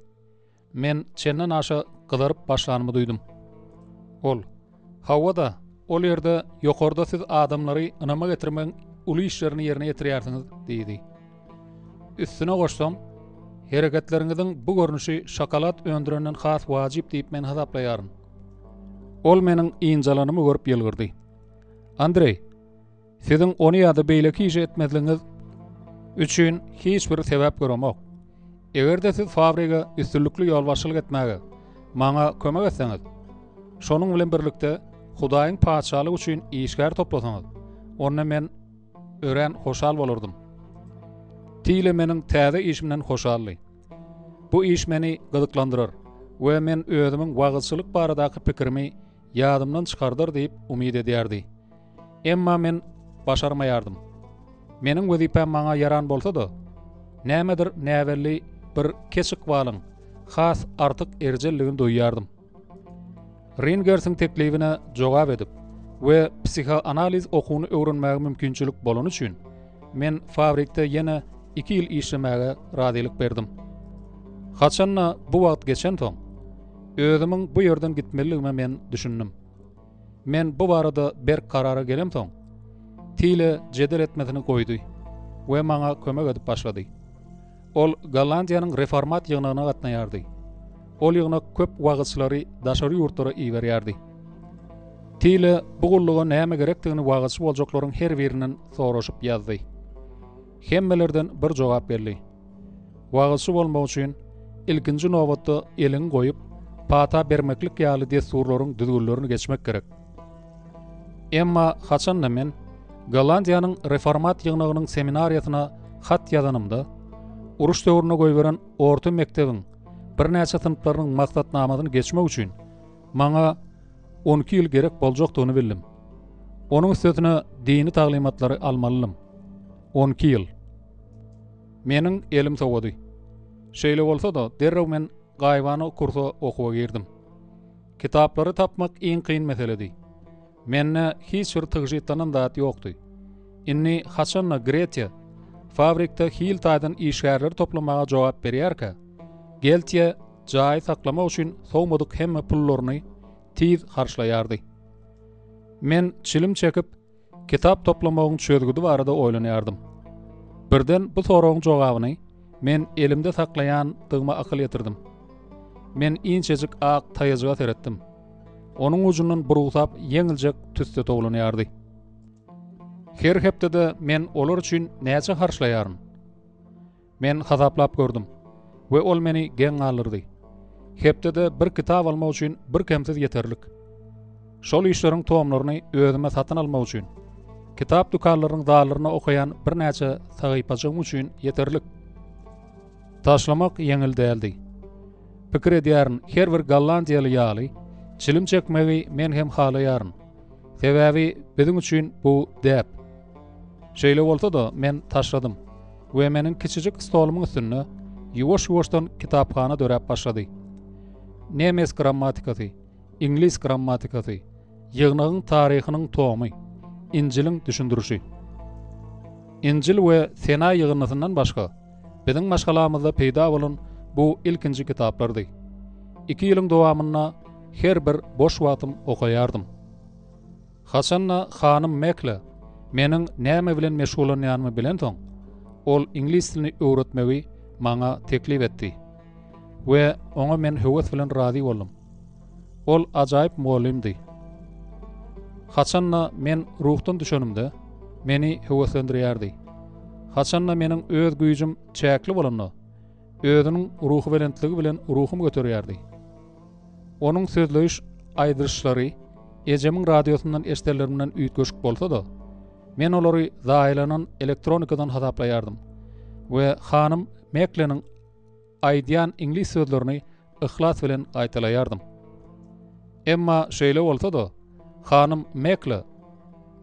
Men çenden aşa gyzaryp başlanymy duýdum. Ol, Hawa-da, ol ýerde ýokarda siz adamlary ynama getirmegiň uly işlerini ýerine ýetirýärsiňiz diýdi. Üstüne goşsam, hereketleriňiziň bu görnüşi şokolad öndürenden has wajyp diýip men hasaplaýaryn. Ol meniň ynjalanymy görüp ýylgyrdy. Andreý, Siziň ony ýa-da beýleki işi etmezligiňiz üçin hiç bir sebäp göremok. Eger-de siz fabrige üstünlikli ýolbaşçylyk etmäge maňa kömek etseňiz, şonuň bilen birlikde Hudaýyň Patyşalygy üçin işgär toplasaňyz, onda men örän hoşal bolardym. Tile meniň täze işimden hoşaldy. Bu iş meni gyzyklandyrar we men özümiň wagyzçylyk baradaky pikirimi ýadymdan çykardar diýip umyt edýärdi. Emma men başarmaýardym. Meniň wezipäm maňa ýaran bolsa-da, nämedir näbelli bir keç ykbalyň has artyk erjelligini duýýardym. Ringersiň teklibine jogap edip we psihoanaliz okuwyny öwrenmäge mümkinçilik bolany üçin, men fabrikde ýene iki ýyl işlemäge razylyk berdim. Haçan-da bu wagt geçensoň, özümiň bu ýerden gitmelidigime men düşündim. Men bu barada berk karara gelemsoň, Tile jedel etmesini goýdy we maňa kömek edip başlady. Ol Gollandiýanyň reformat ýygnagyna gatnaýardy. Ol ýygnak köp wagyzçylary daşary ýurtlara iberýärdi. Tile bu gulluga näme gerekdigini wagyzçy boljaklaryň her birinden soraşyp ýazdy. Hemmelerden bir jogap geldi. Wagyzçy bolmak üçin, ilkinji nobatda eliňi goýup, pata bermeklik ýaly dessurlaryň düzgünlerini geçmek gerek. Emma haçan-da men Gollandiýanyň Reformat ýygnagynyň seminariýasyna hat ýazanymda, uruş döwründe goýberen orta mekdebiň birnäçe synplarynyň maksatnamasyny geçmek üçin maňa 12 ýyl gerek boljakdygyny bildim. Onuň üstesine dini taglymatlary almalydym. 12 ýyl. Meniň elim sowady. Şeýle bolsa-da, derrew men gaýybana kursa okuwa girdim. Kitaplary tapmak iň kyn meseledi. Mende hiç bir tygşytlanan zat ýokdy. Indi haçan-da Gretiýa fabrikde hil taýdan işgärleri toplamaga jogap berýärkä, Geltiýa jaýy saklamak üçin sowmadyk hemme pullaryny tiz harçlaýardy. Men çilim çekip, Kitap toplamagyň çözgüdi barada oýlanýardym. Birden bu soragyň jogabyny men elimde saklaýandygyma akyl ýetirdim. Men inçejik ak taýajyga seretdim. Onuň ujundan burugsap ýeňiljek tüsse towlanýardy. Her hepdede men olar üçin näçe harçlaýaryn? Men hasaplap gördüm we ol meni geň galdyrdy. Hepdede bir kitap almak üçin birkemsiz ýeterlik. Şol işleriň tomlaryny özüme satyn almak üçin, kitap dükanlarynyň zallarynda okaýan birnäçe sahypajygym üçin ýeterlik. Taşlamak ýeňil däldi. Pikir edýärin, her bir gollandiýaly ýaly, çilim çekmegi men hem halaýaryn. Sebäbi biziň üçin bu däp. Şeýle bolsa-da, men taşladym we meniň kiçijik stolumyň üstünde ýuwaş-ýuwaşdan kitaphana döräp başlady. Nemes grammatikasy, iňlis grammatikasy, ýygnagyň taryhynyň tomy, Injiliň düşündirişi. Injil we Sena ýygyndysyndan başga, biziň maşgalamyzda peýda bolan bu ilkinji kitaplardy. Iki ýylyň dowamynda her bir boş wagtym okaýardym. Haçan-da hanym Mekle meniň näme bilen meşgullanýanymy bilensoň, ol iňlis dilini öwretmegi maňa teklip etdi we oňa men höwes bilen razy boldum. Ol ajaýyp mugallymdy. Haçan-da men ruhdan düşenimde, meni höweslendirýärdi. Haçan-da meniň öz güýjüm çäkli bolanda, özüniň ruhubelentligi bilen ruhumy göterýärdi. Onuň sözleýiş aýdyşlary ejemiň radiosyndan eşidenlerimden üýtgeşik bolsa-da, men olary zaýalanan elektronikadan hasaplaýardym we hanym Mekleniň aýdýan iňlis sözlerini yhlas bilen gaýtalaýardym. Emma şeýle bolsa-da, hanym Mekle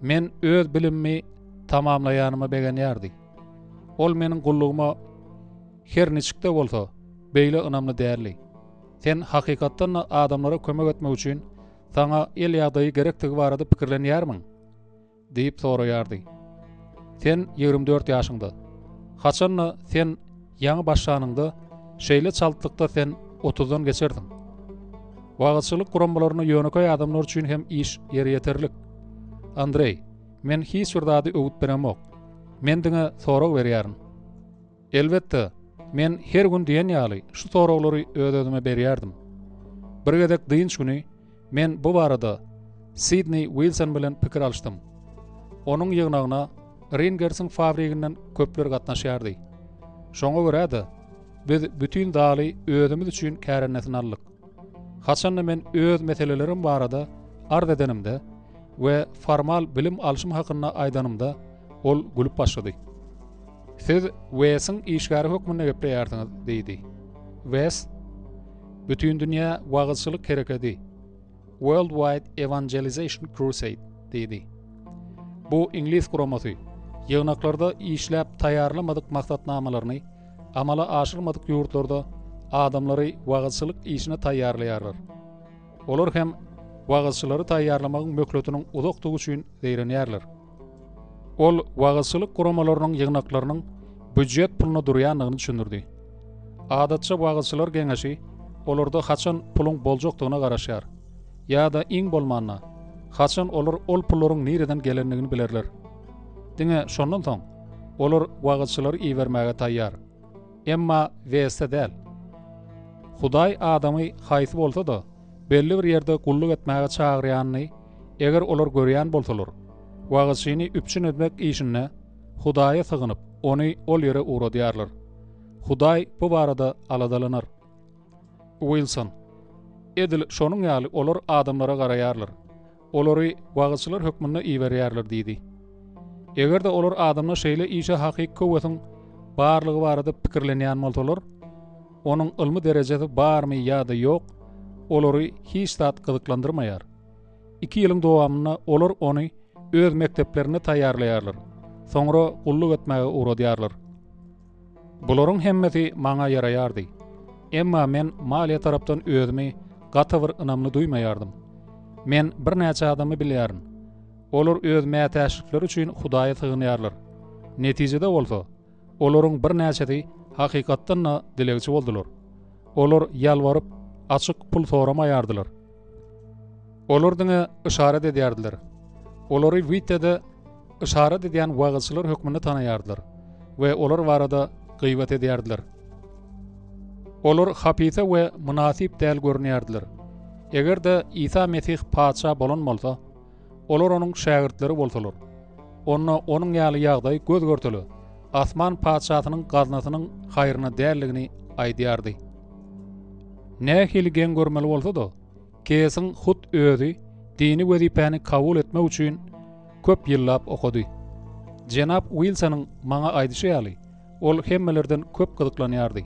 men öz bilimimi tamamlaýanyma begenýärdi. Ol meniň gullugyma her niçik-de bolsa, beýle ynamly däldi. Sen hakykatdan-da adamlara kömek etmek üçin saňa el ýagdaýy gerekdigi barada pikirlenýärmiň? Diýip soraýardy. Sen 24 ýaşyňda. Haçan-da sen ýaňy başlanyňda, şeýle çaltlykda sen otuzdan geçersiň. Wagyzçylyk guramalarynda ýönekeý adamlar üçin hem iş ýeri ýeterlik. Andreý, men hiç bir zady öwüt beremok. Men diňe sorag berýärin. Elbetde, men her gün diýen ýaly şu soraglary öz-özüme berýärdim. Bir gezek dynç güni men bu barada Sidni Wilson bilen pikir alyşdym. Onuň ýygnagyna Ringersiň fabriginden köpler gatnaşýardy. Şoňa görä-de, biz bütin zaly özümiz üçin kärendesine aldyk. Haçanda men öz meselelerim barada arz edenimde we formal bilim alşym hakynda aýdanymda, ol gülüp başlady. Siz Wesiň işgäri hökmünde gepleýärsiňiz, diýdi. Wes, Bütindünýä wagyzçylyk herekedi, World Wide Evangelization Crusade, diýdi. Bu iňlis guramasy ýygnaklarda işläp taýýarlamadyk maksatnamalaryny amala aşyrmadyk ýurtlarda adamlary wagyzçylyk işine taýýarlaýarlar. Olar hem wagyzçylary taýýarlamagyň möhletiniň uzakdygy üçin zeýrenýärler. Ol wagyzçylyk guramalarynyň ýygnaklarynyň býujet puluna durýandygyny düşündirdi. Adatça wagyzçylar geňeşi olarda haçan puluň boljakdygyna garaşýar. Ýa-da iň bolmanda, haçan olar ol pullaryň nireden gelendigini bilerler. Diňe şondan soň olar wagyzçylary ibermäge taýýar. Emma Weste däl. Hudaý adamy haýsy bolsa-da, belli bir ýerde gulluk etmäge çagyrýanyny eger olar görýän bolsalar, wagyzçyny üpjün etmek işinde Hudaýa sygynyp, ony ol ýere ugradýarlar. Hudaý bu barada aladalanar. Uilson, Edil şonuň ýaly olar adamlara garaýarlar. Olary wagyzçylar hökmünde iberýärler diýdi. Eger-de olar adamda şeýle işe hakyky höwesiň barlygy barada pikirlenýän bolsalar, onuň ylmy derejesi barmy ýa-da ýok, olary hiç zat gyzyklandyrmaýar. Iki ýylyň dowamynda olar ony öz mekdeplerinde taýýarlaýarlar, soňra gulluk etmäge ugradýarlar. Bularyň hemmesi maňa ýaraýardy. Emma men maliýe tarapdan özümi gaty bir ynamly duýmaýardym. Men birnäçe adamy bilýärin. Olar öz mätäçlikleri üçin Hudaýa sygynýarlar. Netijede bolsa, olaryň birnäçesi hakykatdan-da dilegçi boldular. Olar ýalbaryp, açyk pul soramaýardylar. Olar diňe yşarat edýärdiler. Olary Wittede yşarat edýän wagyzçylar hökmünde tanaýardylar we olar barada gybat edýärdiler. Olar hapysa we mynasyp däl görünýärdiler. Eger-de Isa Mesih patyşa bolan bolsa, olar onuň şägirtleri bolsalar, onda onuň ýaly ýagdaý göz-görtele asman patyşasynyň gaznasynyň haýryna däldigini aýdýardy. Nähili geň görmeli bolsa-da, Kesiň hut özi dini wezipäni kabul etmek üçin köp ýyllap okady. Jenap Uilsonyň maňa aýdyşy ýaly, ol hemmelerden köp gyzyklanýardy.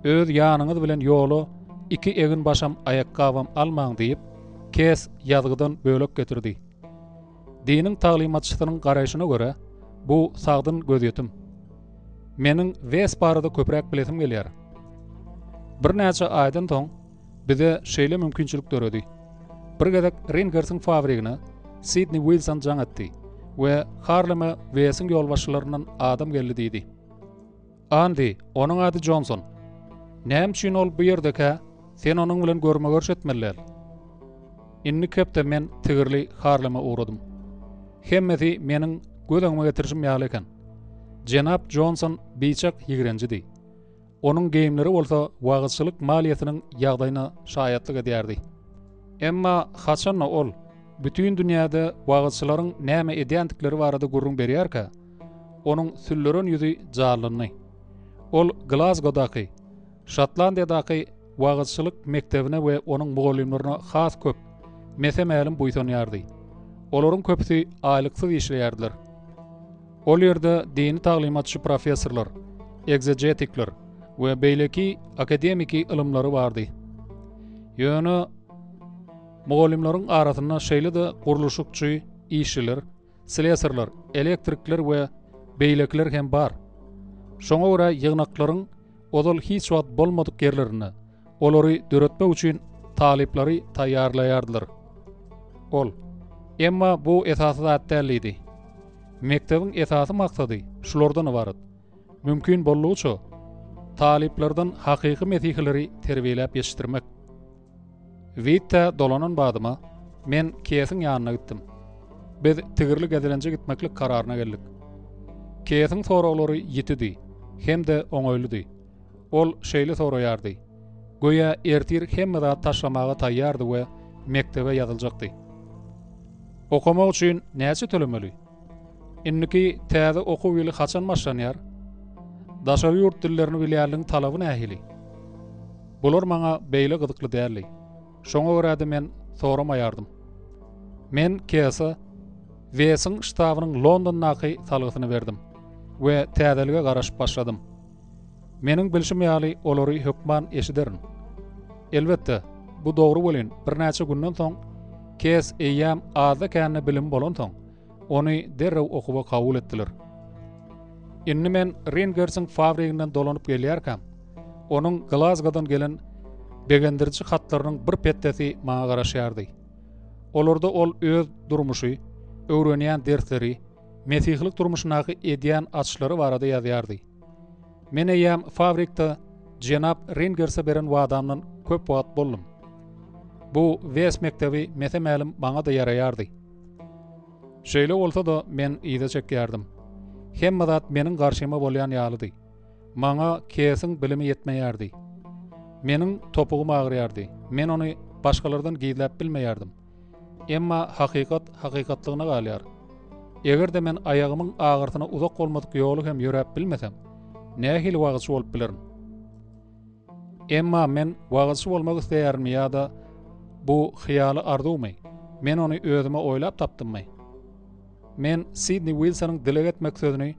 Öz ýanyňyz bilen ýola iki eginbaşam, aýakgabam almaň diýip, Kes ýazgydan bölek getirdi. Diniň taglymatçysynyň garaýşyna görä, bu sagdyn gözýetim. Meniň Wes barada köpräk bilesim gelýär. Birnäçe aýdan soň bize şeýle mümkinçilik döredi. Bir gezek Ringersiň fabrigine Sidni Wilson jaň etdi we Harleme Wesiň ýolbaşçylaryndan adam geldi diýdi. Andi, onuň ady Jonson. Näme üçin ol bu ýerdekä, sen onuň bilen görme-görüş etmeli däl. Indiki hepde men tigirli Harleme ugradym. Hemmesi meniň göz öňüme getirişim ýaly eken. Jenap Jonson biçak ýigrenjidi. Onuň geýimleri bolsa wagyzçylyk maliýesiniň ýagdaýyna şaýatlyk edýärdi. Emma haçan-da ol bütin dünýäde wagyzçylaryň näme edýändikleri barada gürrüň berýärkä, onuň sülleren ýüzi janlandy. Ol Glazgodaky, Şotlandiýadaky wagyzçylyk mekdebine we onuň mugallymlaryna has köp, mese-mälim buýsanýardy. Olaryň köpüsi aýlyksyz işleýärdiler. Ol ýerde dini taglymatçy professorlar, ekzegetikler we beýleki akademiki ylymlary bardy. Ýöne mugallymlaryň arasynda şeýle-de gurluşykçy işçiler, slesarlar, elektrikler we beýlekiler hem bar. Şoňa görä ýygnaklaryň ozal hiç wagt bolmadyk ýerlerinde. Olary döretmek üçin talyplary taýýarlaýardylar. Ol, Emma bu esasy zat däl diýdi. Mekdebiň esasy maksady şulardan ybarat, mümkin boldugyça, talyplardan hakyky mesihileri terbiýeläp ýetişdirmek. Wittä dolanan badyma, men Kesiň ýanyna gitdim. Biz tigirli gezelenje gitmeklik kararyna geldik. Kesiň soraglary ýitidi hem-de oňaýlydy. Ol şeýle soraýardy, göýä ertir hemme zat taşlamaga taýýardy we mekdebe ýazyljakdy. Okamak üçin näçe tölemeli? Indiki täze okuw ýyly haçan başlanýar? Daşary ýurt dillerini bilýänligiň talaby nähili? Bular maňa beýle gyzykly däldi. Şoňa görä-de men soramaýardym. Men Kese Wesiň ştabynyň Londondaky salgysyny berdim we täzelige garaşyp başladym. Meniň bilşim ýaly, olary hökman eşiderin. Elbetde, bu dogry welin, birnäçe günden soň Kes eýýäm azda-kände bilimi bolansoň, ony derrew okuwa kabul etdiler. Indi men Ringersiň fabriginden dolanyp gelýärkäm, onuň Glazgodan gelen begendiriji hatlarynyň bir petdesi maňa garaşýardy. Olarda ol öz durmuşy, öwrenýän dersleri, mesihilik durmuşyndaky edýän açyşlary barada ýazýardy. Men eýýäm fabrikde jenap Ringerse beren wadamdan köp wagt boldum. Bu Wes mekdebi mese-mälim maňa-da ýaraýardy. Şeýle bolsa-da, men yza çekýärdim. Hemme zat meniň garşyma bolýan ýalydy. Maňa Kesiň bilimi ýetmeýärdi. Meniň topugym agyrýardy. Men ony başgalardan gizläp bilmeýärdim. Emma hakykat hakykatlygyna galýar. Eger-de men aýagymyň agyrsyna uzak bolmadyk ýoly hem ýöräp bilmesem, nähili wagyzçy bolup bilerin? Emma men wagyzçy bolmak isleýärinmi ýa-da bu hyýaly arzuwmy? Men ony özüme oýlap tapdymmy? Men Sidni Wilsonyň dileg etmek sözüni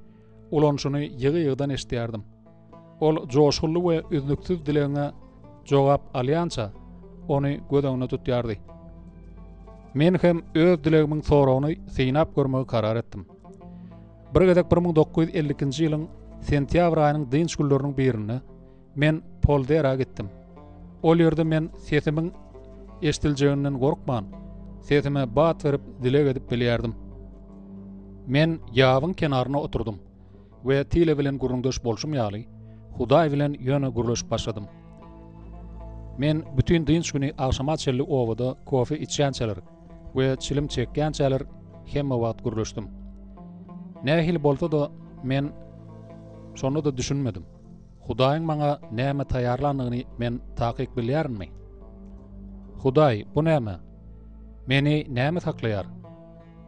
ulanyşyny ýygy-ýygydan eşidýärdim. Ol joşgunly we üznüksiz dilegiňe jogap alýança, ony göz öňünde tutýardy. Men hem öz dilegimiň soragyny synap görmegi karar etdim. Bir gezek 1952-nji ýylyň sentýabr aýynyň dynç günleriniň birinde men Poldera gitdim. Ol ýerde men sesimiň eşidiljeginden gorkman, sesime bat berip dileg edip bilýärdim. Men ýabyň kenaryna oturdym. We Tile bilen gürrüňdeş bolşum ýaly, Hudaý bilen ýöne gürleşip başladym. Men bütin dynç güni agşama çenli obada kofe içýänçäler we çilim çekýänçäler hemme wagt gürleşdim. Nähili bolsa-da, men şonda-da düşünmedim. Hudaýyň maňa näme taýýarlandygyny men takyk bilýärinmi? Hudaý, bu näme? Meni näme saklaýar?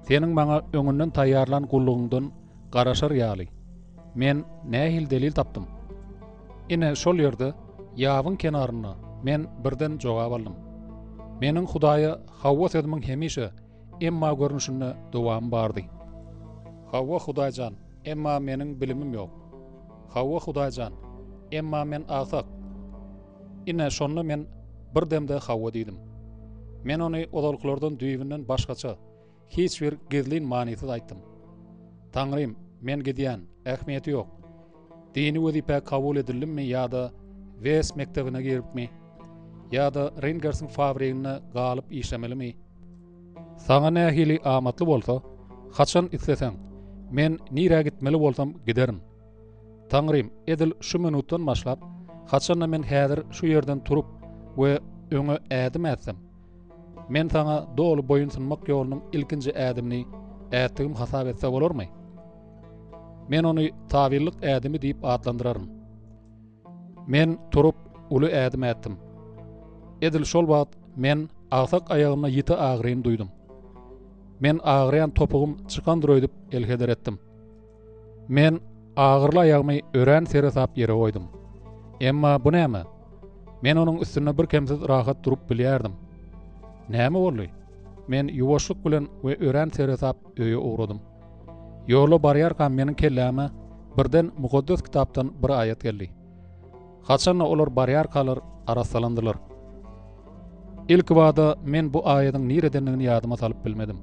Seniň maňa öňünden taýýarlan gullugyňdan garaşar ýaly, men nähili delil tapdym? Ine, şol ýerde, ýabyň kenarynda men birden jogap aldym. Meniň Hudaýa hawa sözümiň hemişe emma görnüşinde dowamy bardy. Hawa, Hudaý jan, emma meniň bilimim ýok. Hawa, Hudaý jan, emma men agsak. Ine, şonda men bir demde hawa diýdim. Men ony ozalkylardan düýbünden başgaça, Hiç bir gizlin manysyz aýtdym. Taňrym, men gidýän, ähmiýeti ýok. Dini wezipä kabul edildimmi ýa-da Wes mekdebine giripmi, ýa-da Ringersiň fabriginde galyp işlemelimi? Saňa nähili amatly bolsa, haçan isleseň, men nirä gitmeli bolsam giderin. Taňrym, edil şu minutdan başlap, haçanda men häzir şu ýerden turup we öňe ädim ätsem, Men saňa doly boýun synmak ýolunyň ilkinji ädimini ätdigim hasap etse bolarmy? Men ony tabynlyk ädimi diýip atlandyraryn. Men turup, uly ädim ätdim. Edil şol wagt men agsak aýagymda ýiti agyryny duýdum. Men agyrýan topugym çykandyr öýdüp elheder etdim. Men agyrly aýagymy örän seresap ýere goýdum. Emma bu näme? Men onuň üstünde birkemsiz rahat durup bilýärdim. Näme boldy? Men ýuwaşlyk bilen we örän seresap öýe ugradym. Ýolda barýarkam meniň kelläme birden Mukaddes Kitapdan bir aýat geldi. Haçanda olar barýarkalar arassalandylar. Ilkibada men bu aýadyň niredendigini ýadyma salyp bilmedim.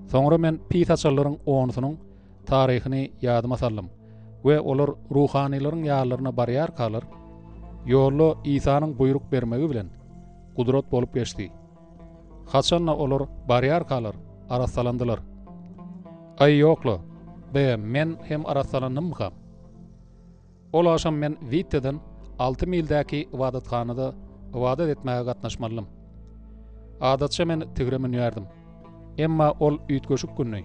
Soňra men pis açarlaryň onusynyň taryhyny ýadyma saldym we olar ruhanylaryň ýanlaryna barýarkalar, Ýolda Isanyň buýruk bermegi bilen gudrat bolup geçdi. Haçan-da olar barýarkalar, arassalandylar. Aý, ýok-la, be, men hem arassalandymmykam? Ol agşam men Witteden alty mildäki ybadathanada ybadat etmäge gatnaşmalydym. Adatça men tigre münýärdim. Emma ol üýtgeşik gündi.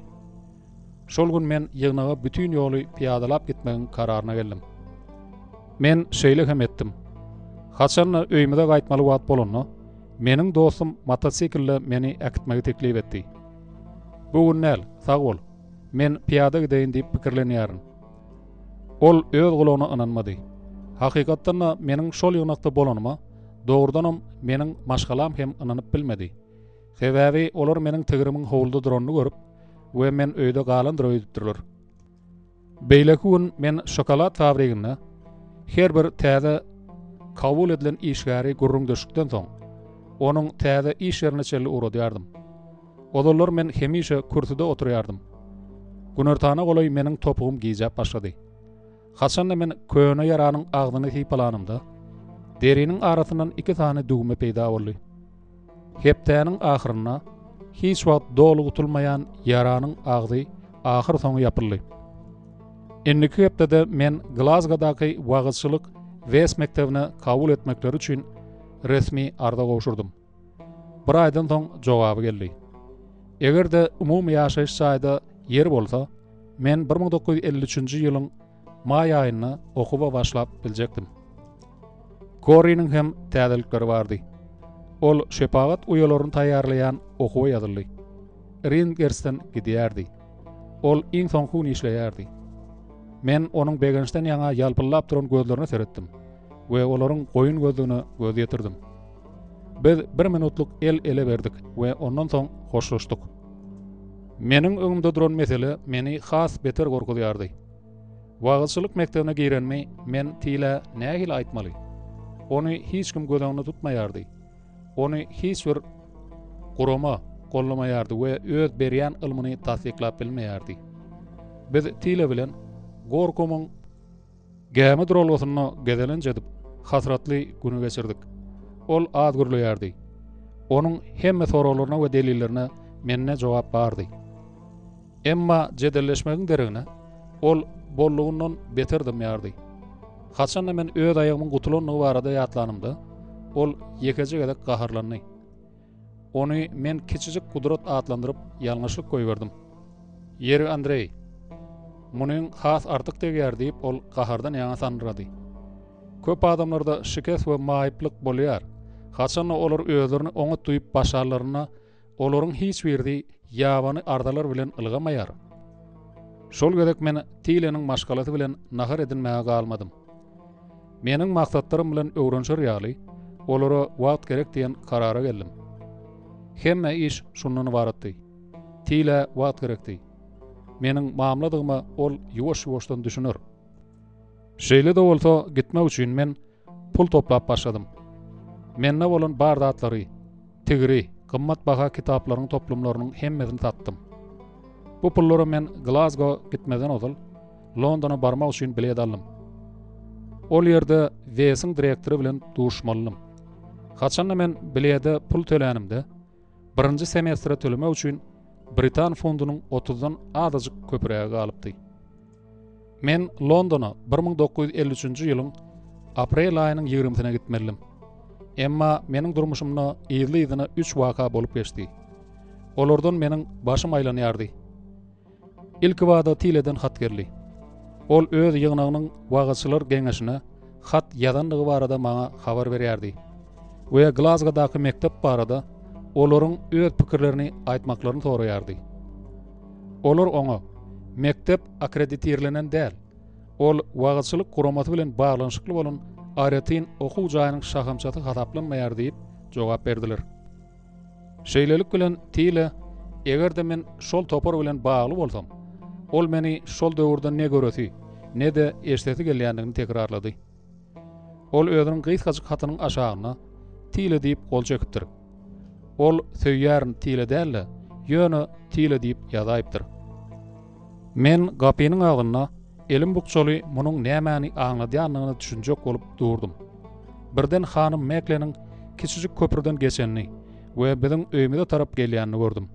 Şol gün men ýygnaga bütin ýoly pyýadalap gitmegiň kararyna geldim. Men şeýle hem etdim. Haçan-da öýümize gaýtmaly wagt bolanda, meniň dostum motosiklde meni äkitmegi teklip etdi. Bu gün däl, sag bol. Men pyýada gideýin diýip pikirlenýärin. Ol öz gulagyna ynanmady. Hakykatdan-da meniň şol ýygnakda bolanyma dogrudanam meniň maşgalam hem ynanyp bilmedi. Sebäbi olar meniň tigrimiň howluda duranyny görüp we men öýde galandyr öýdüpdirler. Beýleki gün men şokolad fabriginde her bir täze kabul edilen işgäri gürrüňdeşlikden soň, onuň täze iş ýerine çenli ugradýardym. Ozallar men hemişe kürsüde oturýardym. Günortana golaý meniň topugym gijäp başlady. Haçanda men köne ýaranyň agzyny sypalanymda, deriniň arasyndan iki sany düwme peýda boldy. Hepdäniň ahyrynda hiç wagt doly gutulmaýan ýaranyň agzy ahyrsoňy ýapyldy. Indiki hepdede men Glazgodaky wagyzçylyk Wes mekdebine kabul etmekleri üçin resmi arza gowşurdym. Bir aýdan soň jogaby geldi. Eger-de umumy ýaşaýyş jaýda ýer bolsa, men 1953-nji ýylyň maý aýynda okuwa başlap biljekdim. Korriniň hem täzelikleri bardy. Ol şepagat uýalaryny taýýarlaýan okuwa ýazyldy. Ringersden gidýärdi. Ol iň soňky gün işleýärdi. Men onuň begençden ýaňa ýalpyldap duran gözlerine seretdim we olaryň goýun gözlügine göz ýetirdim. Biz bir minutlyk el-ele berdik we ondan soň hoşlaşdyk. Meniň öňümde duran mesele meni has beter gorkuzýardy. Wagyzçylyk mekdebine girenimi men Tilä nähili aýtmaly? Ony hiç kim göz öňünde tutmaýardy. Ony hiç bir gurama gollamaýardy we öz berýän ylmyny tassyklap bilmeýärdi. Biz Tile bilen Gorkomyň Gämi duralgasynda gezelenç edip, hasratly güni geçirdik. Ol az gürleýärdi. Onuň hemme soraglaryna we delillerine mende jogap bardy. Emma jedelleşmegiň deregine, ol bollugyndan beter dymýardy. Haçanda men öz aýagymyň gutulandygy barada ýatlanymda, ol ýekeje gezek gaharlandy. Ony men kiçijik gudrat atlandyryp ýalňyşlyk goýberdim. Ýeri Andreý, munyň has artyk degýär diýip ol gahardan ýaňa sandyrady. Köp adamlarda şikes we maýyplyk bolýar. Haçanda olar özlerini oňat duýup başlanlarynda olaryň hiç birisi ýabany arzalar bilen ylgamaýar. Şol gezek men Tileniň maşgalasy bilen nahar edinmäge galmadym. Meniň maksatlarym bilen öwrenişer ýaly, olara wagt gerek diýen karara geldim. Hemme iş şundan ybaratdy. Tilä wagt gerekdi. Meniň mamladygyma ol ýuwaş-ýuwaşdan düşüner. Şeýle-de bolsa, gitmek üçin men pul toplap başladym. Mende bolan bar zatlary, tigri, gymmatbaha kitaplaryň toplumlarynyň hemmesini satdym. Bu pullara men Glazgo gitmezden ozal, Londona barmak üçin bilet aldym. Ol ýerde Wesiň direktory bilen duşmalydym. Haçanda men bilede pul tölänimde, birinji semestre tölemek üçin britan fundunyň otuzdan azajyk köpürägi galypdy. Men Londona 1953-nji ýylyň aprel aýynyň ýigrimisine gitmelidim. Emma meniň durmuşymda yzly-yzyna üç waka bolup geçdi. Olardan meniň başym aýlanýardy. Ilkibada Tileden hat geldi. Ol öz ýygnagynyň wagyzçylar geňeşine hat ýazandygy barada maňa habar berýärdi we Glazgodaky mekdep barada olaryň öz pikirlerini aýtmaklaryny soraýardy. Olar oňa, Mekdep akkreditirlenen däl. Ol wagyzçylyk guramasy bilen baglanyşykly bolan aýratyn okuw jaýynyň şahamçasy hasaplanmaýar diýip jogap berdiler. Şeýlelik bilen, Tile, eger-de men şol topar bilen bagly bolsam, ol meni şol döwürde ne göresi, ne-de eşidesi gelýändigini tekrarlady. Ol özüniň gysgajyk hatynyň aşagyna Tile diýip gol çekipdir. Ol Söýýärin Tile däl-de, ýöne Tile diýip ýazaýypdyr. Men gapynyň agzynda elim bukjaly munuň nämäni aňladýandygyna düşünjek bolup durdum. Birden hanym Mekleniň kiçijik köprüden geçenini we biziň öýümize tarap gelýänini gördüm.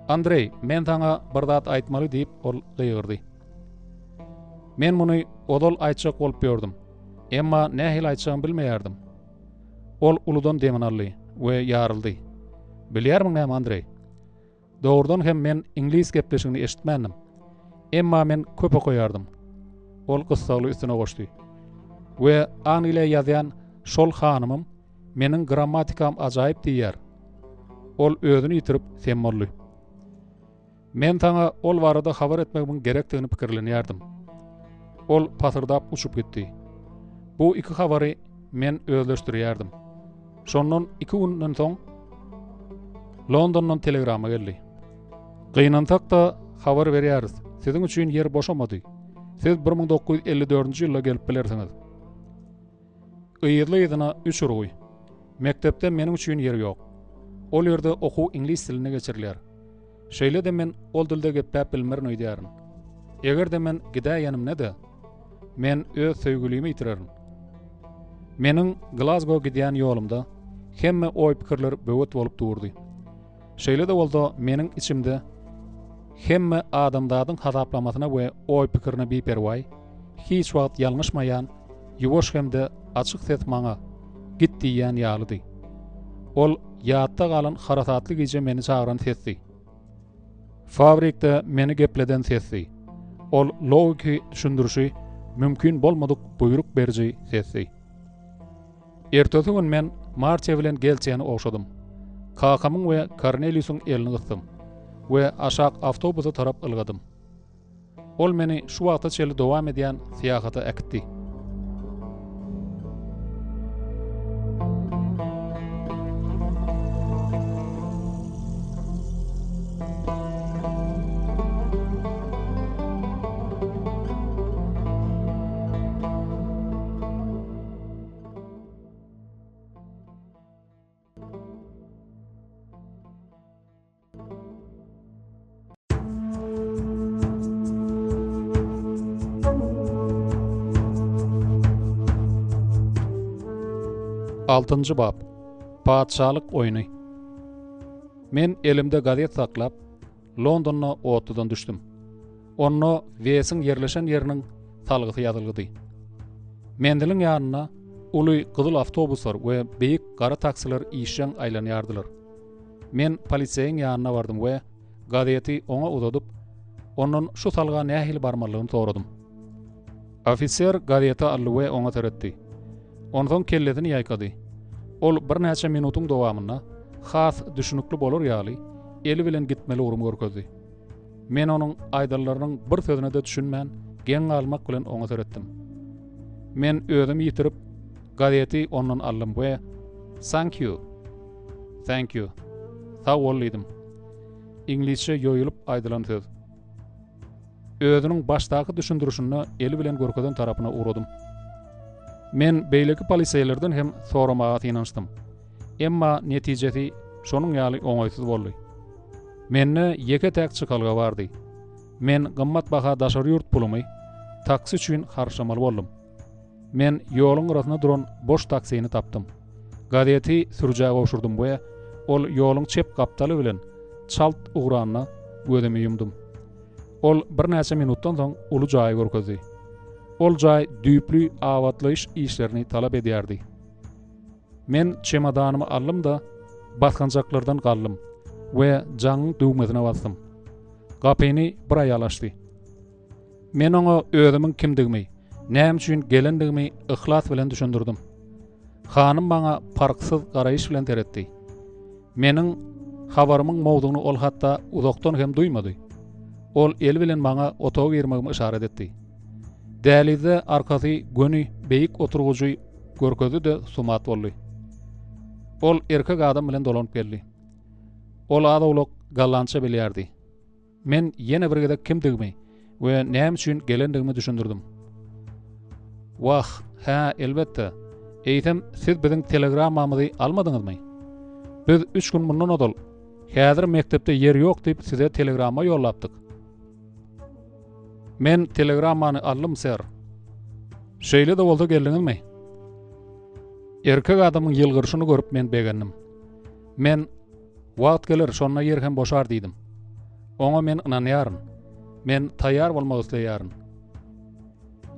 Andreý, men saňa bir zat aýtmaly diýip, ol gygyrdy. Men muny ozal aýtjak bolup ýördüm. Emma nähili aýtjagymy bilmeýärdim. Ol uludan demini aldy we ýaryldy. Bilýärmiň näme, Andreý? Dogrudan hem men iňlis gepleşigini eşitmändim. Emma men köp okaýardym. Ol gyssagly üstüne goşdy. We Angliýa ýazýan şol hanymym meniň grammatikam ajaýyp diýýär. Ol özüni ýitirip sem boldy. Men saňa ol barada habar etmegimiň gerekdigini pikirlenýärdim. Ol pasyrdap uçup gitdi. Bu iki habary men özleşdirýärdim. Şondan iki günden soň Londondan telegramma geldi. Gynansak-da, habar berýäris, siziň üçin ýer boşamady. Siz 1954-nji ýylda gelip bilersiňiz. Yzly-yzyna üç urgy. Mekdepde meniň üçin ýer ýok. Ol ýerde okuw iňlis dilinde geçirilýär. Şeýle-de men ol dilde gepläp bilmerin öýdýärin. Eger-de men gidäýenimde-de, men öz söýgülimi ýitirerin. Meniň Glazgo gidýän ýolumda hemme oý-pikirler böwet bolup durdy. Şeýle-de bolsa, meniň içimde hemme adamzadyň hasaplamasyna we oý-pikirine biperwaý, hiç wagt ýalňyşmaýan ýuwaş hem-de açyk ses maňa, Git diýýän ýalydy. Ol ýatda galan harasatly gije meni çagyran sesdi. Fabrikde meni gepleden sesdi. Ol logiki düşündirişi mümkin bolmadyk buýruk beriji sesdi. Ertesi gün men Martiýa bilen Geltiýany ogşadym. Kakamyň we Korneliusyň elini gysdym we aşak awtobusa tarap ylgadym. Ol meni şu wagta çenli dowam edýän syýahata äkitdi. Altynjy bap. Patyşalyk oýny. Men elimde gazet saklap, Londonda otludan düşdüm. Onda Wesiň ýerleşen ýeriniň salgysy ýazylgydy. Menziliň ýanynda uly gyzyl awtobuslar we beýik gara taksiler işjeň aýlanýardylar. Men poliseýiň ýanyna bardym we gazeti oňa uzadyp, ondan şu salga nähili barmalydygyny soradym. Ofiser gazeti aldy we oňa seretdi. Onsoň kellesini ýaýkady. Ol birnäçe minutyň dowamynda has düşnükli bolar ýaly eli bilen gitmeli ugrumy görkezdi. Men onuň aýdanlarynyň bir sözüne-de düşünmän, geň galmak bilen oňa seretdim. Men özümi ýitirip, gazeti ondan aldym we Thank you! Thank you. Sag bol diýdim. Iňlisçe ýoýulyp aýdylan söz. Özüniň başdaky düşündirişinde eli bilen görkezen tarapyna ugradym. Men beýleki poliseýlerden hem soramaga synanyşdym. Emma netijesi şonuň ýaly oňaýsyz boldy. Mende ýeke-täk çykalga bardy. Men gymmatbaha daşary ýurt pulumy taksi üçin harçlamaly boldum. Men ýoluň gyrasynda duran boş taksini tapdym. Gazeti sürüjä gowşurdym we ol ýoluň çep gapdaly bilen çalt ugranda gözümi ýumdum. Ol birnäçe minutdan soň uly jaýy görkezdi. Ol jaý düýpli abatlaýyş işlerini talap edýärdi. Men çemodanymy aldym-da, basgançaklardan galdym we jaňyň düwmesine basdym. Gapyny bir aýal açdy. Men oňa özümiň kimdigimi, näme üçin gelendigimi yhlas bilen düşündirdim. Hanym maňa parhsyz garaýyş bilen seretdi. Meniň habarymyň mowzugyny ol hatda uzakdan hem duýmady. Ol eli bilen maňa otaga girmegimi yşarat etdi. Dälizde arkasy göni beýik oturgyjy görkezdi-de sumat boldy. Ol erkek adam bilen dolanyp geldi. Ol az-owlak gollandça bilýärdi. Men ýene bir gezek kimdigimi we näme üçin gelendigimi düşündirdim. Wah, hä, elbetde. Eýsem, siz biziň telegrammamyzy almadyňyzmy? Biz üç gün mundan ozal, häzir mekdepde ýer ýok diýip size telegramma ýollapdyk. Men telegrammany aldym, ser. Şeýle-de bolsa geldiňizmi? Erkek adamyň ýylgyryşyny görüp men begendim. Men, Wagt geler, şonda ýer hem boşar diýdim. Oňa men ynanýaryn. Men taýýar bolmak isleýärin.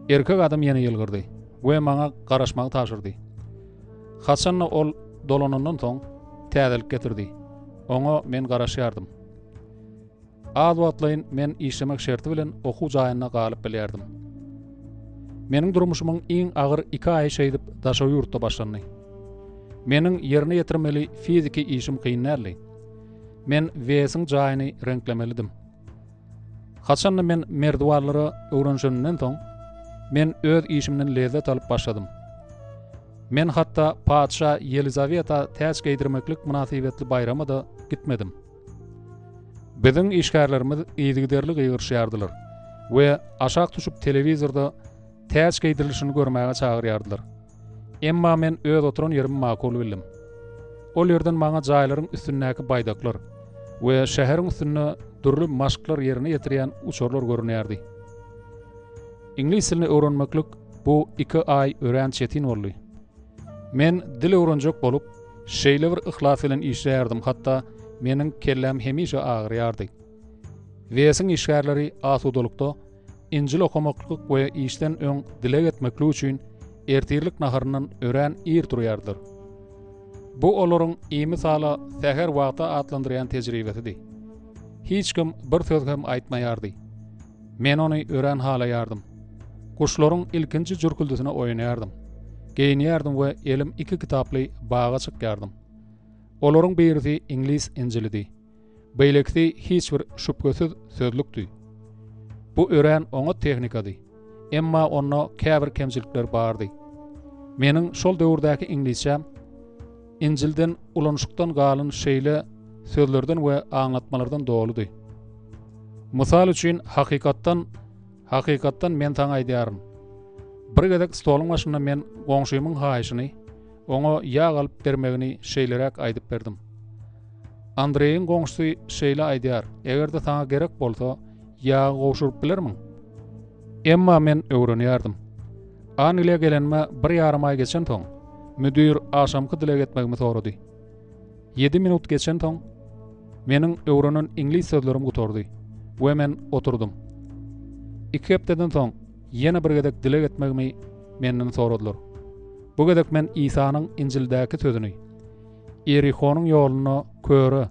Erkek adam ýene ýylgyrdy we maňa garaşmagy tabşyrdy. Haçan-da ol dolanandan soň, täzelik getirdi. Oňa men garaşýardym. Az wagtlaýyn men işlemek şerti bilen okuw jaýynda galyp bilýärdim. Meniň durmuşymyň iň agyr iki aýy şeýdip daşary ýurtda başlandy. Meniň ýerine ýetirmeli fiziki işim kyn däldi. Men Wesiň jaýyny reňklemelidim. Haçanda men merdiwanlara öwrenişenimden soň, men öz işimden lezzet alyp başladym. Men hatda patyşa Ýelizaweta täç geýdirmeklik mynasybetli baýrama-da gitmedim. Biziň işgärlerimiz yzygiderli gygyryşýardylar we aşak düşüp telewizorda täç geýdirilişini görmäge çagyrýardylar. Emma men öz oturan ýerimi makul bildim. Ol ýerden maňa jaýlaryň üstündäki baýdaklar we şäheriň üstünde dürli maşklar ýerine ýetirýän uçarlar görünýärdi. Iňlis dilini öwrenmeklik bu iki aý örän çetin boldy. Men dil öwrenjek bolup, şeýle bir yhlas bilen işleýärdim, hatda meniň kelläm hemişe agyrýardy. Wesiň işgärleri asudalykda Injil okamaklyk we işden öň dileg etmeklik üçin ertirlik naharyndan örän ir turýardylar. Bu olaryň imisala säher wagty atlandyrýan tejribesidi. Hiç kim bir söz hem aýtmaýardy. Men ony örän halaýardym. Guşlaryň ilkinji jürküldisine oýanýardym. Geýinýärdim we elim iki kitaply baga çykýardym. Olaryň birisi iňlis Injilidi. Beýlekisi hiç bir şübhesiz sözlükdi. Bu örän oňat tehnikady. Emma onda käbir kemçilikler bardy. Meniň şol döwürdäki iňlisçäm Injilden ulanyşykdan galan şeýle sözlerden we aňlatmalardan doludy. Mysal üçin, hakykatdan, hakykatdan men saňa aýdýaryn. Bir gezek stoluň başynda men goňşymyň haýyşyny, oňa ýag alyp bermegini şeýleräk aýdyp berdim. Andreýiň goňşusy şeýle aýdýar, eger-de saňa gerek bolsa, ýagy gowşuryp bilermiň? Emma men öwrenýärdim. Angliýa gelenime bir ýarym aý geçensoň, müdir agşamky dileg etmegimi sorady. Ýedi minut geçensoň, meniň öwrenen iňlis sözlerim gutardy we men oturdym. Iki hepdeden soň ýene bir gezek dileg etmegimi menden soradylar. Bu gezek men Isanyň Injildäki sözüni, Ýerihonyň ýolunda köre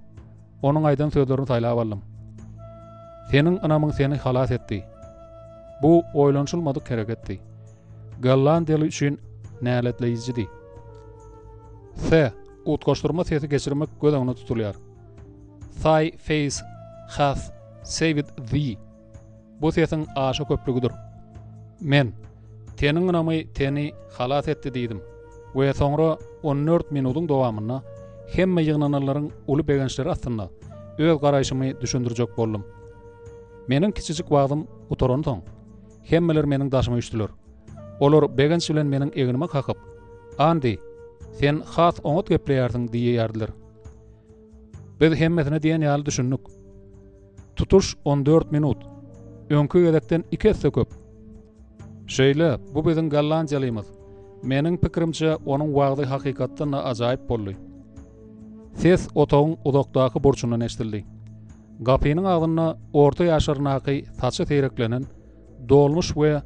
Onuň aýdan sözlerini saýlap aldym. Seniň ynamyň seni halas etdi. Bu oýlanyşylmadyk hereketdi. Gollandiýaly üçin näletleýjidi. S. Utgaşdyrma sesi geçirmek göz öňünde tutulýar. Thy face hath saved thee. Bu sesiň aşa köplügidir. Men, Teniň ynamy teni halas etdi diýdim we soňra on dört minudyň dowamynda hemme ýygnananlaryň uly begençleri astynda öz garaýşymy düşündirjek boldum. Meniň kiçijik wagzym gutaransoň, hemmeler meniň daşyma üýşdüler. Olar begenç bilen meniň egnime kakyp, Andi, sen has oňat gepleýärsiň diýýärdiler. Biz hemmesine diýen ýaly düşündik. Tutuş on dört minut. Öňki gezekden iki esse köp. Şeýle, bu biziň gollandiýalymyz. Meniň pikirimçe, onuň wagzy hakykatdan-da ajaýyp boldy. Ses otagyň uzakdaky burçundan eşidildi. Gapynyň agzynda orta ýaşlaryndaky saçy seýreklenen, dolmuş we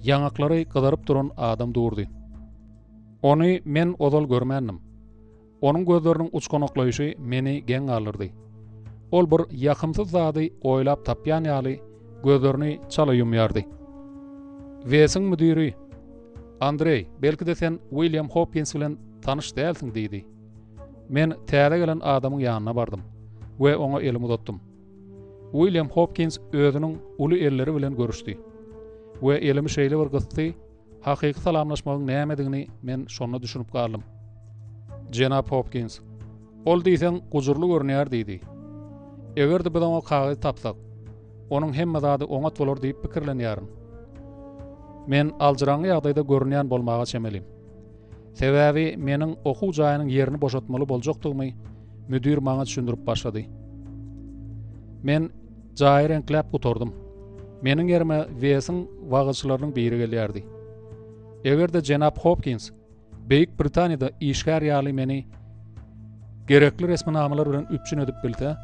ýaňaklary gyzaryp duran adam durdy. Ony men ozal görmändim. Onuň gözleriniň uçganaklaýşy meni geň galdyrdy. Ol bir ýakymsyz zady oýlap tapýan ýaly gözlerini çala ýumýardy. Wesiň müdiri, Andreý, belki-de sen Uilýam Hopkins bilen tanyş dälsiň diýdi. Men täze gelen adamyň ýanyna bardym we oňa elimi uzatdym. Uilýam Hopkins özüniň uly elleri bilen görüşdi we elimi şeýle bir gysdy, Hakyky salamlaşmagyň nämedigini men şonda düşünip galdym. Jenap Hopkins, Ol diýseň gujurly görünýär diýdi. Eger-de biz oňa kagyz tapsak, onuň hemme zady oňat bolar diýip pikirlenýärin. Men aljyraňňy ýagdaýda görünýän bolmaga çemelim. Sebäbi meniň okuw jaýynyň ýerini boşatmaly boljakdygymy müdir maňa düşündirip başlady. Men Jaýy reňkläp gutardym. Meniň ýerime Wesiň wagyzçylarynyň biri gelýärdi. Eger-de jenap Hopkins. Beýik Britaniýada işgär ýaly meni gerekli resminamalar bilen üpjün edip bilse,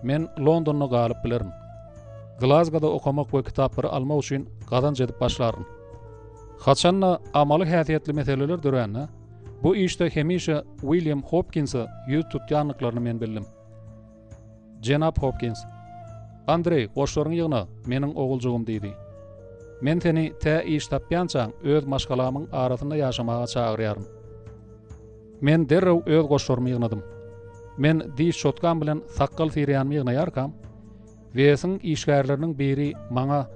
men Londonda galyp bilerin. Glazgoda okamak we kitaplary almak üçin gazanç edip başlaryn. Haçan-da amaly häsiýetli meseleler dörände, bu işde hemişe Uilýam Hopkinse ýüz tutýandyklaryny men bildim. Jenap Hopkins, Andreý, goşlaryňy ýygna, meniň oguljygym diýdi. Men seni tä iş tapýançaň öz maşgalamyň arasynda ýaşamaga çagyrýaryn. Men derrew öz goşlarymy ýygnadym. Men diş çotgam bilen sakgal syrýanymy ýygnaýarkam, Wesiň işgärleriniň biri maňa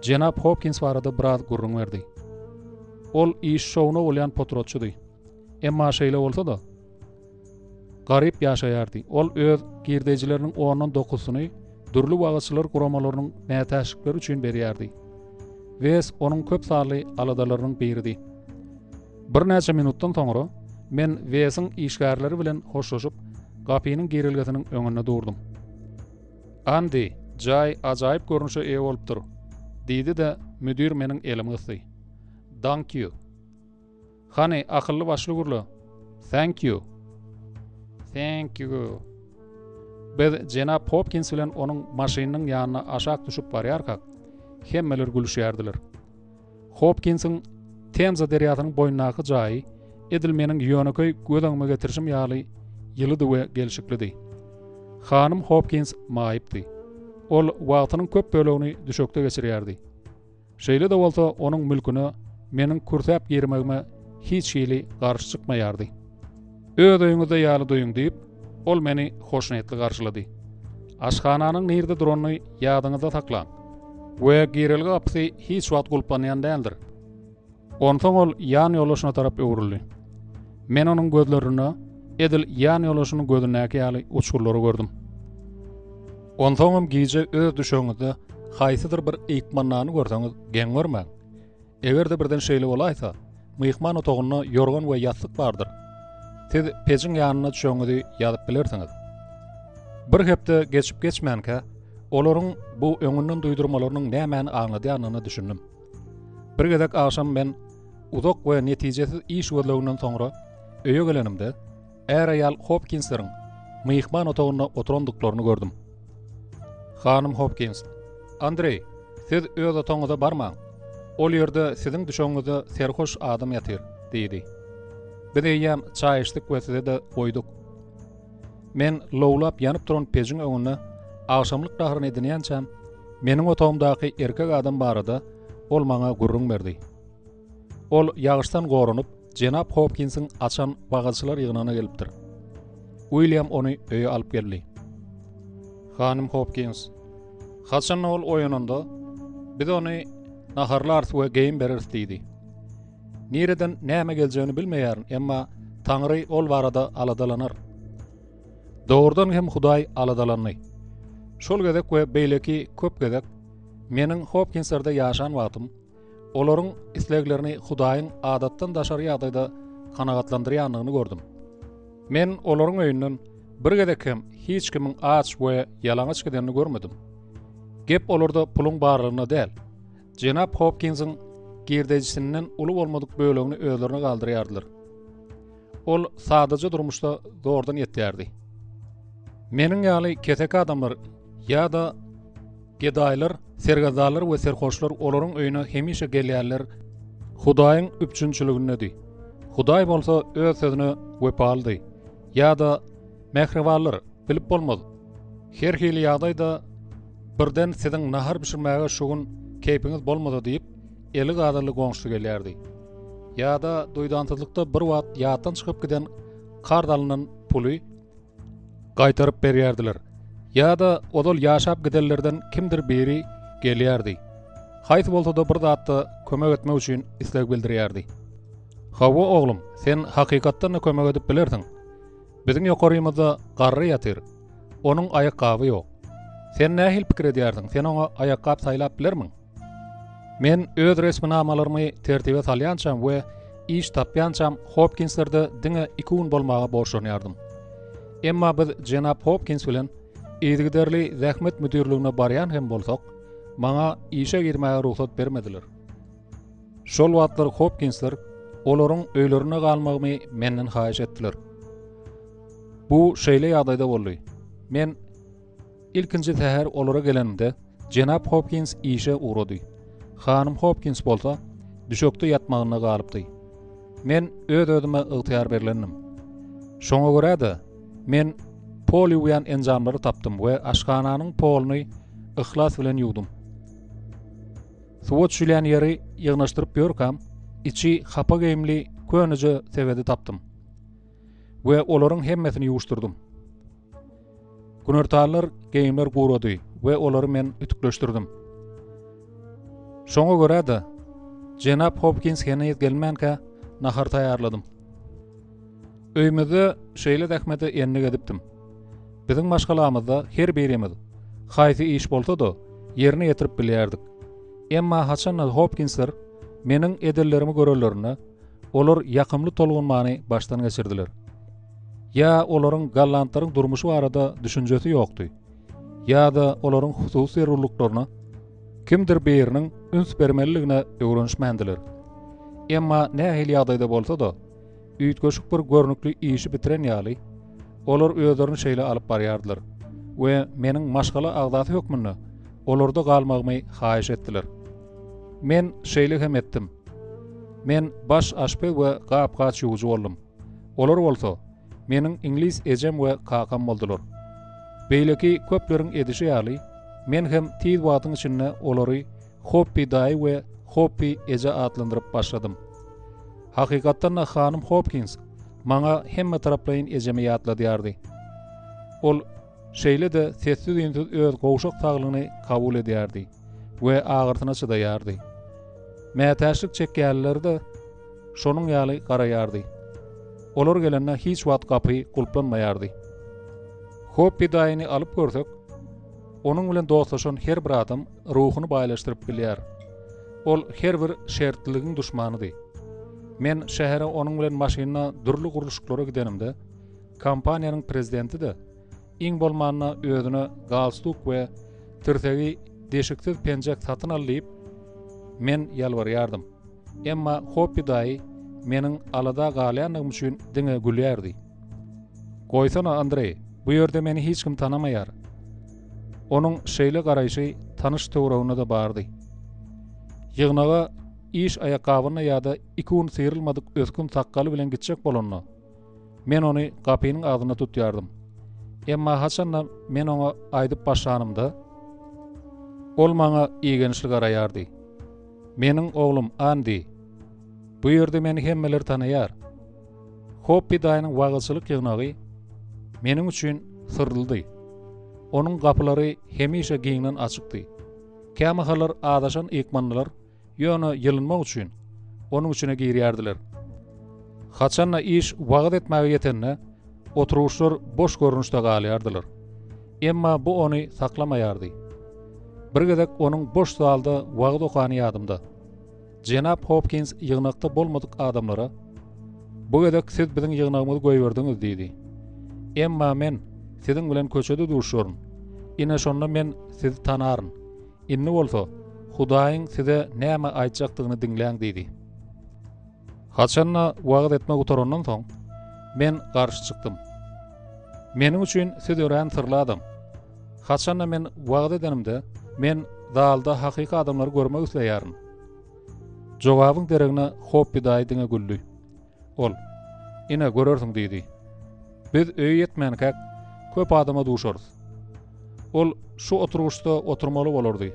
jenap Hopkins barada biraz gürrüň berdi. Ol iş şowuna bolýan potratçydy. Emma şeýle bolsa-da, Garyp ýaşaýardy. Ol öz girdejileriniň ondan dokuzysyny dürli wagyzçylar guramalarynyň mätäçlikleri üçin berýärdi. Wes onuň köp sanly aladalarynyň biridi. Birnäçe minutdan soňra men Wesiň işgärleri bilen hoşlaşyp, gapynyň girelgesiniň öňünde durdum. Andi, jaý ajaýyp görnüşe eýe bolupdyr, diýdi-de, müdir meniň elimi gysdy. Dank ýu. Hany, akylly-başly gürle. Thank you. Thank you. Biz jenap Hopkins bilen onuň maşynynyň ýanyna aşak düşüp barýarkak, hemmeler gülüşýärdiler. Hopkinsiň Temza derýasynyň boýundaky jaýy edil meniň ýönekeý göz öňüme getirişim ýaly ýylydy we gelşiklidi. Hanym Hopkins maýypdy. Ol wagtynyň köp bölegini düşekde geçirýärdi. Şeýle-de bolsa, onuň mülküne meniň kürsäp girmegime hiç hili garşy çykmaýardy. Öz öýüňizde ýaly duýuň diýip, ol meni hoşniýetli garşylady. Aşhananyň nirde duranyny ýadyňyzda saklaň we girelge gapysy hiç wagt gulplanýan däldir. Onsoň ol ýan ýoldaşyna tarap öwrüldi. Men onuň gözlerinde edil ýan ýoldaşynyň gözündäki ýaly uçgurlary gördüm. Onsoňam gije öz düşegiňizde haýsydyr bir ykmannany görseňiz geň görmäň. Eger-de birden şeýle bolaýsa, myhman otagynda ýorgan we ýassyk bardyr. Siz pejiň ýanynda düşegiňizi ýazyp bilersiňiz. Bir hepde geçip-geçmänkä, olaryň bu öňünden duýdurmalarynyň nämäni aňladýandygyna düşündim. Bir gezek agşam men uzak we netijesiz iş gözleginden soňra öýe gelenimde, är-aýal Hopkinsleriň myhman otagynda oturandyklaryny gördüm. Hanym Hopkins, Andreý, siz öz otagyňyza barmaň. Ol ýerde siziň düşegiňizde serhoş adam ýatyr, diýdi. Biz eýýäm çaý içdik we size-de goýduk. Men lowlap ýanyp duran pejiň öňünde agşamlyk naharyny edinýänçäm, meniň otagymdaky erkek adam barada ol maňa gürrüň berdi. Ol ýagyşdan goranyp, jenap Hopkinsiň açan wagyzçylar ýygnagyna gelipdir. Uilýam ony öýe alyp geldi. Hanym Hopkins, Haçanda ol oýananda, biz ony naharlarys we geýim bereris diýdi. Nireden näme geljegini bilmeýärin, emma Taňry ol barada aladalanar. Dogrudan hem Hudaý aladalandy. Şol gezek we beýleki köp gezek meniň Hopkinslerde ýaşan wagtym, olaryň isleglerini Hudaýyň adatdan daşary ýagdaýda kanagatlandyrýandygyny gördüm. Men olaryň öýünden bir gezek hem hiç kimiň aç we ýalaňaç gidenini görmedim. Gep olarda puluň barlygynda däl. Jenap Hopkinsiň girdejisinden uly bolmadyk bölegini özlerine galdyrýardylar. Ol sadaja durmuşda zordan ýetýärdi. Meniň ýaly keseki adamlar ýa-da gedaýlar, sergezdanlar we serhoşlar olaryň öýüne hemişe gelýärler, Hudaýyň üpjünçiligindedi. Hudaý bolsa öz sözüne wepalydy. Ýa-da mähribanlar, bilip bolmaz. Her hili ýagdaýda birden siziň nahar bişirmäge şu gün keýpiňiz bolmasa diýip, eli gazanly goňşusy gelýärdi. Ýa-da duýdansyzlykda bir wagt ýatdan çykyp giden karz alnan puly gaýtaryp berýärdiler. Ýa-da ozal ýaşap gidenlerden kimdir biri gelýärdi. Haýsy bolsa-da bir zatda kömek etmek üçin isleg bildirýärdi. Hawa, oglum, sen hakykatdan-da kömek edip bilersiň. Biziň ýokarymyzda garry ýatyr. Onuň aýakgaby ýok. Sen nähili pikir edýärsiň, sen oňa aýakgap saýlap bilermiň? Men öz resminamalarymy tertibe salýançam we iş tapýançam Hopkinslerde diňe iki gün bolmaga borçlanýardym. Emma biz jenap Hopkins bilen yzygiderli zähmet müdirligine barýan hem bolsak, maňa işe girmäge rugsat bermediler. Şol wagtlar Hopkinsler. Olaryň öýlerinde galmagymy menden haýyş etdiler. Bu şeýle ýagdaýda boldy. Men ilkinji säher olara gelenimde, jenap Hopkins işe ugrady. Hanym Hopkins bolsa, düşekde ýatmagynda galypdy. Men öz-özüme ygtyýar berlendim. Şoňa görä-de, men pol ýuwýan enjamlary tapdym we aşhananyň poluny yhlas bilen ýuwdum. Suwa düşülýän ýeri ýygnaşdyryp ýörkäm, içi hapa geýimli köneje sebedi tapdym we olaryň hemmesini ýuwuşdyrdym. Günortanlar geýimler gurady we olary men ütükleşdirdim. Şoňa görä-de, jenap Hopkins heniz gelmänkä nahar taýýarladym. Öýümizde şeýle zähmete endik edipdim. Biziň maşgalamyzda her birimiz, haýsy iş bolsa-da, ýerine ýetirip bilýärdik. Emma haçan-da Hopkinsler meniň edenlerimi görenlerinde, olar ýakymly tolgunmany başdan geçirdiler. Ýa olaryň gollandlaryň durmuşy barada düşünjesi ýokdy, ýa-da olaryň hususy zerurlyklaryna kimdir biriniň üns bermeliligine öwrenişmändiler. Emma nähili ýagdaýda bolsa-da, üýtgeşik bir görnükli işi bitiren ýaly, olar özlerini şeýle alyp barýardylar we meniň maşgala agzasy hökmünde olarda galmagymy haýyş etdiler. Men şeýle hem etdim. Men baş aşpez we gap-gaç ýuwujy boldum. Olar bolsa, meniň iňlis ejem we kakam boldular. Beýleki köpleriň edişi ýaly, men hem tiz wagtyň içinde olary Hoppi daýy we Hoppi eje atlandyryp başladym. Hakykatdan-da hanym Hopkins maňa hemmetaraplaýyn ejemi ýatladýardy. Ol şeýle-de sessiz-üýnsüz öz gowşak saglygyny kabul edýärdi we agyrsyna çydaýardy. Mätäçlik çekýänlere-de şonuň ýaly garaýardy. Olar gelende hiç wagt gapy gulplanmaýardy. Hoppi daýyny alyp görsek, onuň bilen dostlaşan her bir adam ruhuny baýlaşdyryp bilýär. Ol her bir şertliligiň duşmanydy. Men şähere onuň bilen maşynda dürli gurluşyklara gidenimde, kompaniýanyň prezidenti-de, iň bolmanda özüne galstuk we tirsegi deşiksiz penjek satyn al diýip, men ýalbarýardym. Emma Hoppi daýy meniň alada galýandygym üçin diňe gülýärdi. Goýsana, Andreý, bu ýerde meni hiç kim tanamaýar. Onuň şeýle garaýşy tanyş töwereginde-de bardy. Ýygnaga iş aýakgabynda ýa-da iki gün syrylmadyk ösgün sakgaly bilen gitjek bolanda, men ony gapynyň agzynda tutýardym. Emma haçanda men oňa aýdyp başlanymda, ol maňa igençli garaýardy. Meniň oglum Andi. Bu ýerde meni hemmeler tanaýar. Hoppi daýynyň wagyzçylyk ýygnagy meniň üçin syrlydy. Onuň gapylary hemişe giňden açykdy. Kämahallar azaşan ykmanlylar ýöne ýylynmak üçin onuň içine girýärdiler. Haçanda iş wagyz etmäge ýetende, oturyşlar boş görnüşde galýardylar. Emma bu ony saklamaýardy. Bir gezek onuň boş zalda wagyz okany ýadymda. Jenap Hopkins ýygnakda bolmadyk adamlara, Bu gezek siz biziň ýygnagymyzy goýberdiňiz diýdi. Emma men siziň bilen köçede duşaryn. Ine şonda men sizi tanaryn. Indi bolsa, Hudaýyň size näme aýtjakdygyny diňläň diýdi. Haçanda wagyz etme gutarandan soň, men garşy çykdym. Meniň üçin siz örän syrly adam. Haçanda men wagyz edenimde, men zalda hakyky adamlary görmek isleýärin. Jogabyň deregine Hoppi daýy diňe güldi. Ol, Ine, görersiň diýdi. Biz öýe ýetmänkäk, köp adama duşarys. Ol şu oturgyçda oturmaly bolardy.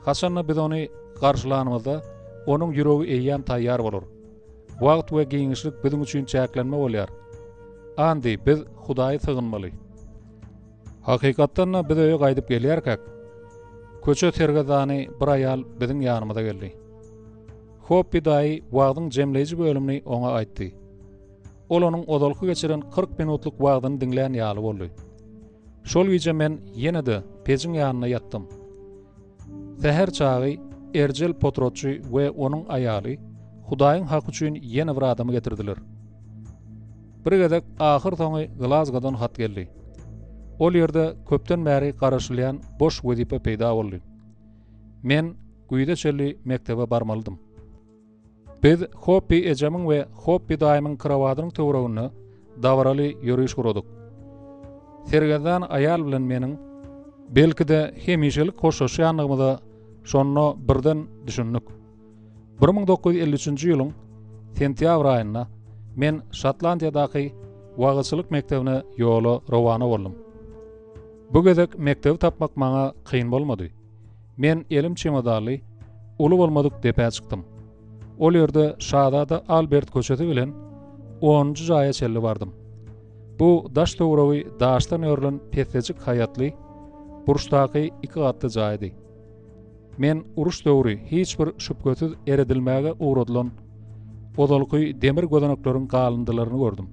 Haçanda biz ony garşylanymyzda, onuň ýüregi eýýäm taýýar bolar. Wagt we giňişlik biziň üçin çäklenme bolýar. Andi, biz Hudaýa sygynmaly. Hakykatdan-da biz öýe gaýdyp gelýärkäk, köçe sergezany bir aýal biziň ýanymyza geldi. Hoppi daýy wagzyň jemleýji bölümini oňa aýtdy. Ol onuň ozalky geçiren 40 minutlyk wagzyny diňlän ýaly boldy. Şol gije men ýene-de pejiň ýanynda ýatdym. Säher çagy erjel potratçy we onuň aýaly Hudaýyň haky üçin ýene bir adamy getirdiler. Bir gezek ahyrsoňy Glazgodan hat geldi. Ol ýerde köpden bäri garaşylýan boş wezipe peýda boldy. Men güýze çenli mekdebe barmalydym. Biz Hoppi ejemiň we Hoppi daýymyň krowadynyň töwereginde dabaraly ýöriş guradyk. Sergezdan aýal bilen meniň, belki-de, hemişelik hoşlaşýandygymyza şonda birden düşündik. 1953-nji ýylyň sentýabr aýynda men Şotlandiýadaky wagyzçylyk mekdebine ýola rowana boldum. Bu gezek mekdebi tapmak maňa kyn bolmady. Men elim çemodally, uly bolmadyk depä çykdym. Ol ýerde Şazada Albert köçesi bilen onunjy jaýa çenli bardym. Bu daş-töweregi daşdan örülen pessejik haýatly, burçdaky iki gatly jaýdy. Men uruş döwri hiç bir şübhesiz eredilmäge ugradylan ozalky demir gözenekleriň galyndylaryny gördüm.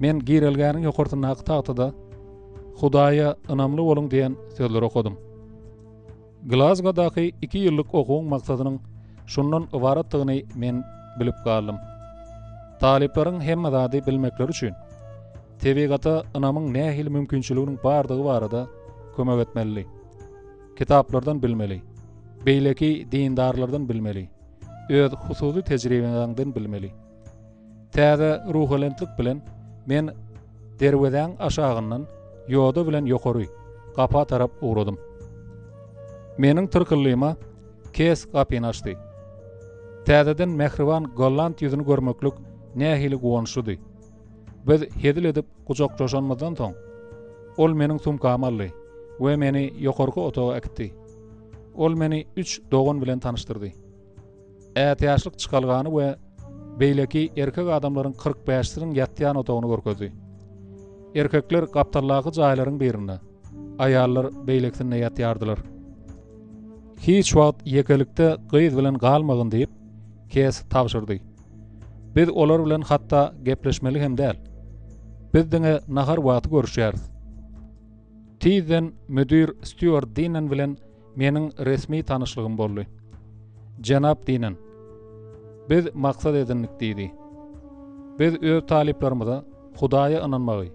Men girelgäniň ýokarsyndaky tagtada Hudaýa ynamly boluň diýen sözleri okadym. Glazgodaky iki ýyllyk okuwyň maksadynyň şundan ybaratdygyny men bilip galdym. Talyplaryň hemme zady bilmekleri üçin, tebigata ynamyň nähili mümkinçiliginiň bardygy barada kömek etmelidi. Kitaplardan bilmeli, beýleki dindarlardan bilmeli, öz hususy tejribäňden bilmeli. Täze ruhubelentlik bilen men derwezäň aşagyndan ýoda bilen ýokary, gapa tarap ugradym. Meniň tyrkyllyma Kes gapyny açdy. Täzeden mähriban golland ýüzüni görmeklik nähili guwançlydy. Biz hezil edip gujaklaşanymyzdan soň, ol meniň sumkamy aldy we meni ýokarky otaga äkitdi. Ol meni üç dogan bilen tanyşdyrdy. Ätiýaçlyk çykalgany we beýleki erkek adamlaryň 45-siniň ýatýan otagyny görkezdi. Erkekler gapdaldaky jaýlaryň birinde, aýallar beýlekisinde ýatýardylar. Hiç wagt ýekelikde gyz bilen galmagyn diýip, Kes tabşyrdy. Biz olar bilen hatda gepleşmeli hem däl. Biz diňe nahar wagty görüşýäris. Tizden müdir Stýuart Dinen bilen meniň resmi tanyşlygym boldy. Jenap Dinen, Biz maksat edindik diýdi. Biz öz talyplarymyza Hudaýa ynanmagy,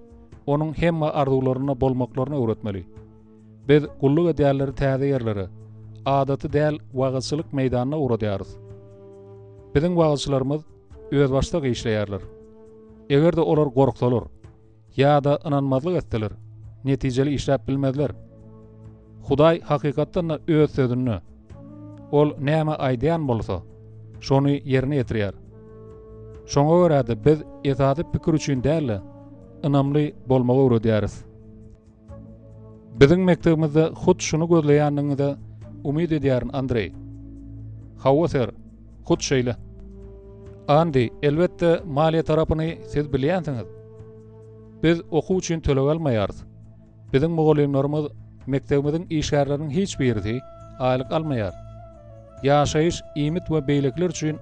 Onuň hemme arzuwlarynda bolmaklaryny öwretmeli. Biz gulluk edýänleri täze ýerlere, adaty däl wagyzçylyk meýdanyna ugradýarys. Biziň wagyzçylarymyz özbaşdak işleýärler. Eger-de olar gorksalar ýa-da ynanmazlyk etseler, netijeli işläp bilmezler. Hudaý hakykatdan-da öz sözünde, Ol näme aýdýan bolsa, şony ýerine ýetirýär. Şoňa görä-de biz esasy pikir üçin däl-de, ynamly bolmagy öwredýäris. Biziň mekdebimizde hut şuny gözleýändigiňize umyt edýärin, Andreý. Hawa, ser, hut şeýle. Andi, elbetde, maliýe tarapyny siz bilýänsiňiz. Biz okuw üçin töleg almaýarys. Biziň mugallymlarymyz, mekdebimiziň işgärleriniň hiç birisi aýlyk almaýar. Ýaşaýyş, iýmit we beýlekiler üçin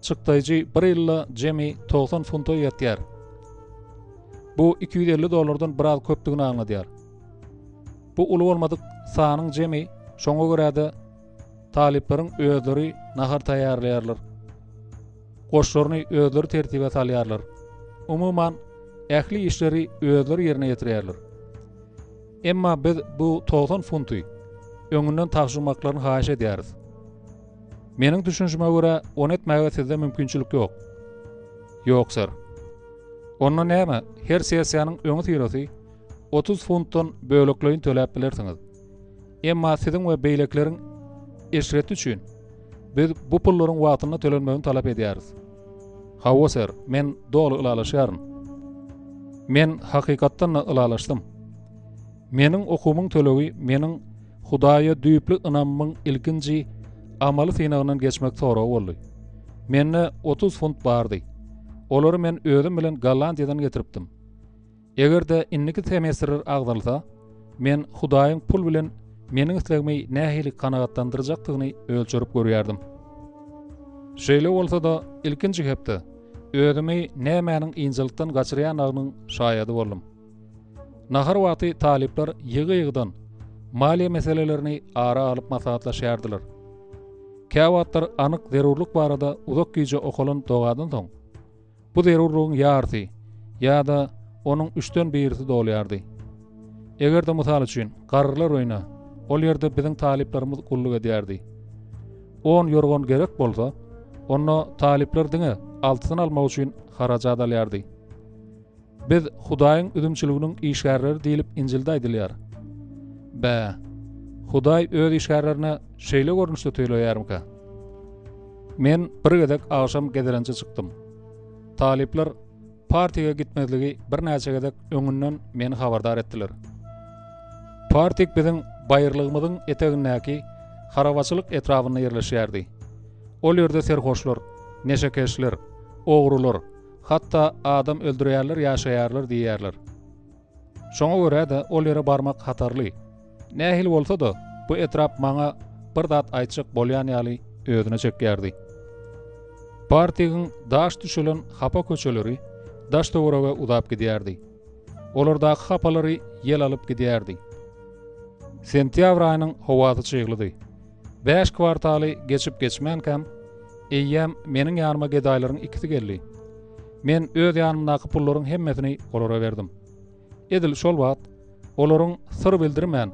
çykdaýjy bir ýylda jemi 90 funta ýetýär. Bu 250 dollardan biraz köpdügini aňladýar. Bu uly bolmadyk sanyň jemi, şoňa görä-de talyplaryň özleri nahar taýýarlaýarlar. Goşlaryny özleri tertibe salýarlar. Umuman, ähli işleri özleri ýerine ýetirýärler. Emma biz bu 90 funty öňünden tabşyrmaklaryny haýyş edýäris. Meniň düşünişime görä, ony etmäge sizde mümkinçilik ýok. Ýok, ser. Onda näme, her sessiýanyň öňüsyrasy 30 funtdan bölekleýin töläp bilersiňiz. Emma siziň we beýlekileriň eşreti üçin biz bu pullaryň wagtynda tölenmegini talap edýäris. Hawa, ser, men doly ylalaşýaryn. Men hakykatdan-da ylalaşdym. Meniň okuwymyň tölegi meniň Hudaýa düýpli ynamymyň ilkinji amaly synagyndan geçmek soragy boldy. Mende 30 funt bardy. Olary men özüm bilen Gollandiýadan getiripdim. Eger-de indiki semestrler agzalsa, men Hudaýyň pul bilen meniň islegimi nähili kanagatlandyrjakdygyny ölçerip görýärdim. Şeýle bolsa-da, ilkinji hepde özümi nämäniň ynjalykdan gaçyrýandygynyň şaýady boldum. Nahar wagty talyplar ýygy-ýygydan maliýe meselelerini ara alyp maslahatlaşýardylar. Käwagtlar anyk zerurlyk barada uzak gije okalan dogadan soň, bu zerurlygyň ýarysy ýa-da onuň üçden birisi dolýardy. Eger-de, mysal üçin, garrylar öýüne, ol ýerde biziň talyplarymyz gulluk edýärdi, on ýorgan gerek bolsa, Onda talyplar diňe altysyny almak üçin harajat alýardy. Biz Hudaýyň üzümçiliginiň işgärleri diýlip Injilde aýdylýar. Bä, Hudaý öz işgärlerine şeýle görnüşde töleýärmikä? Men bir gezek agşam gezelenje çykdym. Talyplar Partige gitmezligi birnäçe gezek öňünden meni habardar etdiler. Partik biziň baýyrlygymyzyň etegindäki harabaçylyk etrabynda ýerleşýärdi. Ol ýerde serhoşlar, neşekeşler, ogrular, hatda adam öldürýänler ýaşaýarlar diýýärler. Şoňa görä-de ol ýere barmak hatarly. Nähili bolsa-da, bu etrap maňa bir zat aýtjak bolýan ýaly özüne çekýärdi. Partigiň daş düşelen hapa köçeleri daş-töwerege uzap gidýärdi. Olardaky hapalary ýel alyp gidýärdi. Sentýabr aýynyň howasy çyglydy. Bäş kwartaly geçip-geçmänkäm, eýýäm meniň ýanyma gedaýlaryň ikisi geldi. Men öz ýanymdaky pullaryň hemmesini olara berdim. Edil şol wagt olaryň syr bildirmän,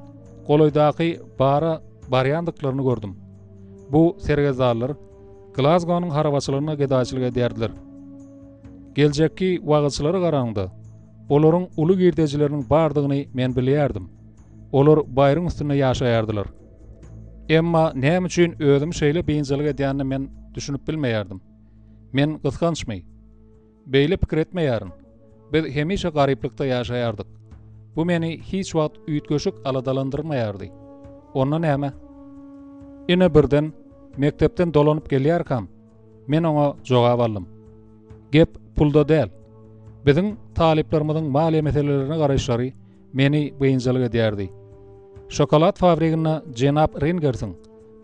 golaýdaky bara barýandyklaryny gördüm. Bu sergezdanlar Glazgonyň harabaçylygynda gedaýçylyk edýärdiler. Geljekki wagyzçylara garanyňda, olaryň uly girdejileriniň bardygyny men bilýärdim. Olar baýryň üstünde ýaşaýardylar. Emma näme üçin özümi şeýle biynjalyk edýänine men düşünip bilmeýärdim. Men gysgançmy? Beýle pikir etmeýärin. Biz hemişe garyplykda ýaşaýardyk. Bu meni hiç wagt üýtgeşik aladalandyrmaýardy. Onda näme? Ine birden mekdepden dolanyp gelýärkäm, men oňa jogap aldym. Gep pulda däl. Biziň talyplarymyzyň maliýe meselelerine garaýyşlary meni biynjalyk edýärdi. Şokolad fabriginde jenap Ringersiň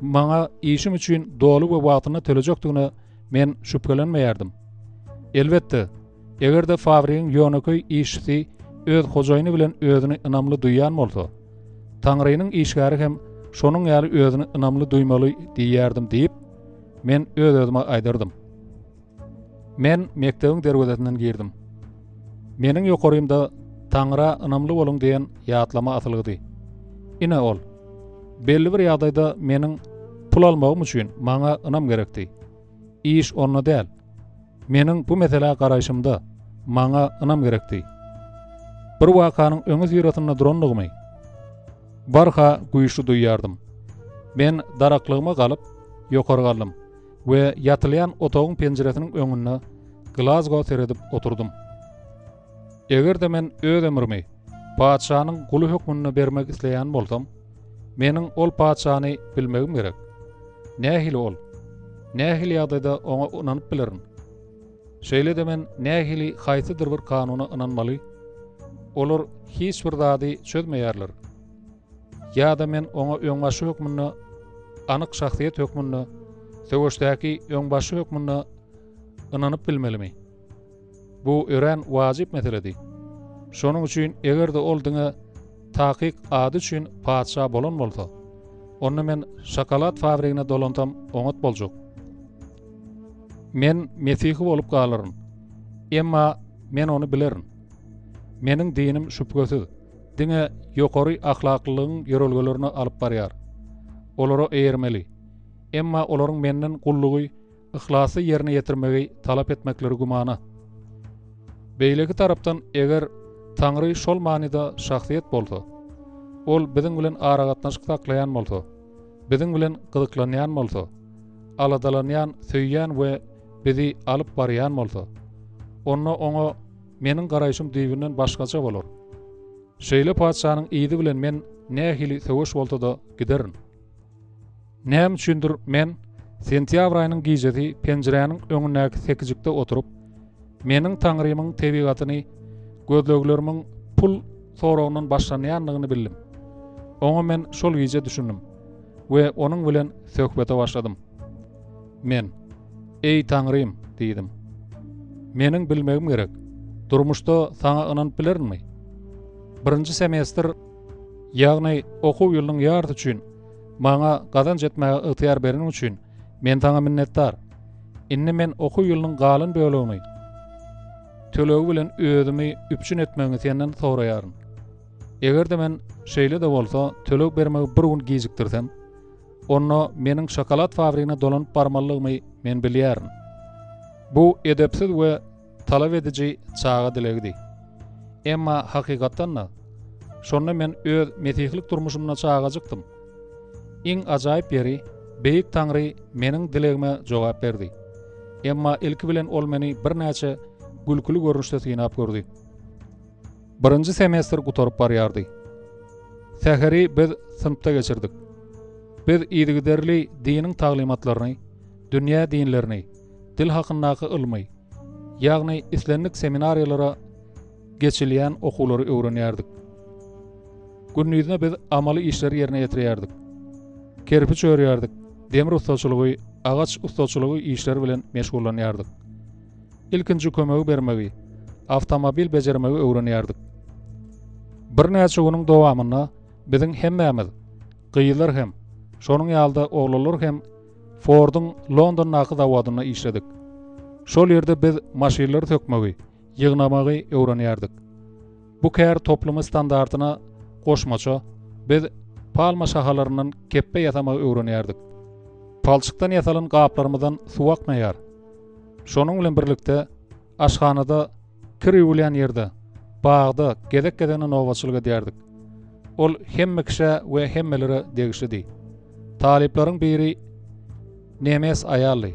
maňa işim üçin doly we wagtynda tölejekdigine men şübhelenmeýärdim. Elbetde, eger-de fabrigiň ýönekeý işçisi öz hojaýyny bilen özüni ynamly duýýan bolsa, Taňrynyň işgäri hem şonuň ýaly özüni ynamly duýmaly diýýärdim diýip, men öz-özüme aýdardym. Men mekdebiň derwezesinden girdim. Meniň ýokarymda Taňra ynamly boluň diýen ýatlama asylgydy. Ine ol. Belli bir ýagdaýda meniň pul almagym üçin maňa ynam gerekdi. Iş onda däl. Meniň bu meselä garaýşymda maňa ynam gerekdi. Bir wakanyň öňüsyrasynda durandygymy barha güýçli duýýardym. Men daraklygyma galyp, ýokary galdym. We ýatylýan otagyň penjiresiniň öňünde Glazgo seredip oturdym. Eger-de men öz ömrümi patyşanyň guly hökmünde bermek isleýän bolsam, meniň ol patyşany bilmegim gerek. Nähili ol? Nähili ýagdaýda oňa ynanyp bilerin? Şeýle-de men nähili haýsydyr bir kanuna ynanmaly? Olar hiç bir zady çözmeýärler. Ýa-da men oňa öňbaşçy hökmünde, anyk şahsyýet hökmünde, söweşdäki öňbaşçy hökmünde ynanyp bilmelimi? Bu örän wajyp meseledi. Şonuň üçin eger-de ol diňe takyk ady üçin patyşa bolan bolsa, onda men şokolad fabrigine dolansam oňat boljak. Men mesihi bolup galaryn. Emma men ony bilerin. Meniň dinim şübhesiz. Diňe ýokary ahlaklylygyň ýörelgelerine alyp barýar. Olara eýermeli. Emma olaryň menden gullugy yhlasly ýerine ýetirmegi talap etmekleri gümana. Beýleki tarapdan eger Taňry şol manyda şahsyýet bolsa, Ol biziň bilen aragatnaşyk saklaýan bolsa, biziň bilen gyzyklanýan bolsa, aladalanýan, söýýän we bizi alyp barýan bolsa, onda Oňa Meniň garaýşym düýbünden başgaça bolar. Şeýle patyşanyň yzy bilen men nähili söweş bolsa-da giderin. Näme üçindir men sentýabr aýynyň gijesi penjiräniň öňündäki sekijikde oturyp, meniň Taňrymyň tebigatyny gözleglerimiň pul soragyndan başlanýandygyny bildim. Oňa men şol gije düşündim we onuň bilen söhbete başladym. Men, Eý, Taňrym! diýdim. Meniň bilmegim gerek. Durmuşda saňa ynanyp bilerinmi? Birinji semestr, ýagny okuw ýylynyň ýarysy üçin maňa gazanç etmäge ygtyýar bereniň üçin men saňa minnetdar. Indi men okuw ýylynyň galan bölegini tölegi bilen özümi üpjün etmegiňi senden soraýaryn. Eger-de men şeýle-de bolsa töleg bermegi bir gün gijikdirsem, Onda meniň şokolad fabrigine dolanyp barmalydygymy Men bilýärin. Bu edepsiz we talap ediji çaga dilegidi. Emma hakykatdan-da, şonda men öz mesihlik durmuşymda çagajykdym. Iň ajaýyp ýeri, Beýik Taňry meniň dilegime jogap berdi. Emma ilki bilen ol meni birnäçe gülküli görnüşde synap gördi. Birinji semestr gutaryp barýardy. Säheri biz synpda geçirdik. Biz yzygiderli diniň taglymatlaryny, dünýä dinlerini, dil hakyndaky ylmy, ýagny islendik seminariýalara geçilýän okuwlary öwrenýärdik. Gündizine biz amaly işleri ýerine ýetirýärdik. Kerpiç örýärdik, demir ussaçylygy, agaç ussaçylygy işleri bilen meşgullanýardyk. Ilkinji kömegi bermegi, awtomobil bejermegi öwrenýärdik. Birnäçe günüň dowamynda biziň hemmämiz, gyzlar hem, şonuň ýaly-da oglanlar hem Forduň Londondaky zawodynda işledik. Şol ýerde biz maşynlary sökmegi, ýygnamagy öwrenýärdik. Bu kär toplumy standartyna goşmaça, biz palma şahalaryndan kepbe ýasamagy öwrenýärdik. Palçykdan ýasalan gaplarymyzdan suw akmaýar. Şonuň bilen birlikde, aşhanada, kir ýuwulýan ýerde, bagda gezek-gezegine nobatçylyk edýärdik. Ol hemme kişä we hemmelere degişlidi. Talyplaryň biri nemes aýaldy.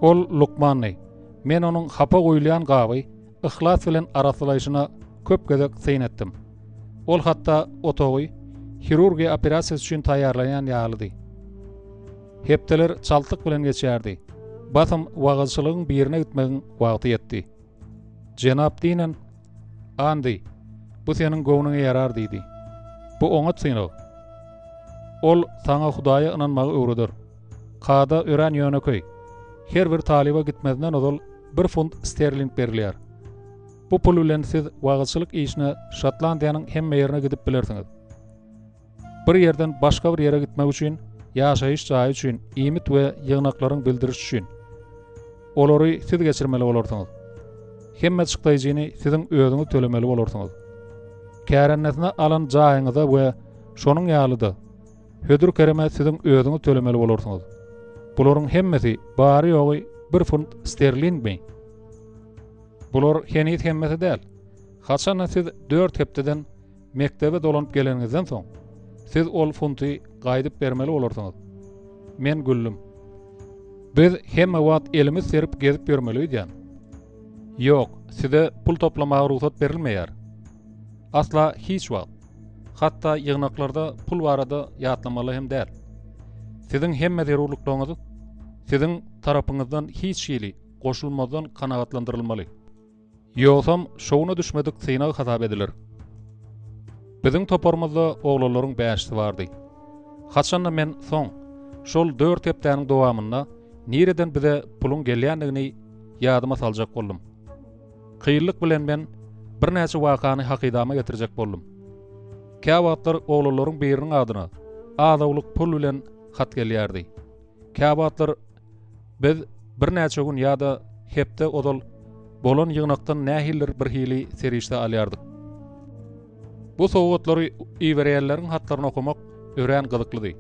Ol lukmandy. Men onuň hapa guýulýan gaby yhlas bilen arassalaýşyna köp gezek syn etdim. Ol hatda otagy hirurgiýa operasiýasy üçin taýýarlaýan ýalydy. Hepdeler çaltlyk bilen geçýärdi. Basym wagyzçylygyň birine gitmegiň wagty ýetdi. Jenap Dinen, Andi, bu seniň göwnüňe ýarar diýdi. Bu oňat synag. Ol saňa Hudaýa ynanmagy öwreder. Kada örän ýönekeý. Her bir talyba gitmezinden ozal bir funt sterling berilýär. Bu pul bilen siz wagyzçylyk işine Şotlandiýanyň hemme ýerine gidip bilersiňiz. Bir ýerden başga bir ýere gitmek üçin, ýaşaýyş jaýy üçin, iýmit we ýygnaklaryň bildirişi üçin. Olary siz geçirmeli bolarsyňyz. Hemme çykdaýjyny siziň özüňiz tölemeli bolarsyňyz. Kärendesine alan jaýyňyza we şonuň ýaly-da, hödür-kereme siziň özüňiz tölemeli bolarsyňyz. Bularyň hemmesi bary-ýogy bir funt sterlingmi? Bular heniz hemmesi däl. Haçanda siz dört hepdeden Mekdebe dolanyp geleniňizden soň, siz ol funty gaýdyp bermeli bolarsyňyz. Men güldüm. Biz hemme wagt elimiz serip gezip ýörmeli öýdýän. Ýok, size pul toplamaga rugsat berilmeýär. Asla hiç wagt. Hatda ýygnaklarda pul barada ýatlamaly hem däl. Siziň hemme zerurlyklaryňyz siziň tarapyňyzdan hiç hili goşulmadan kanagatlandyrylmaly. Ýogsam şowuna düşmedik synag hasap ediler. Biziň toparymyzda oglanlaryň bäşisi bardy. Haçanda men soň, şol dört hepdäniň dowamynda nireden bize puluň gelýändigini ýadyma saljak boldum. Kynlyk bilen men birnäçe wakany hakydama getirjek boldum. Käwagtlar oglanlaryň biriniň adyna az-owluk pul bilen hat gelýärdi. Käwagtlar Biz birnäçe gün ýa-da hepde ozal bolan ýygnakdan nähilidir bir hili serişde alýardyk. Bu sowgatlary iberýänleriň hatlaryny okamak örän gyzyklydy.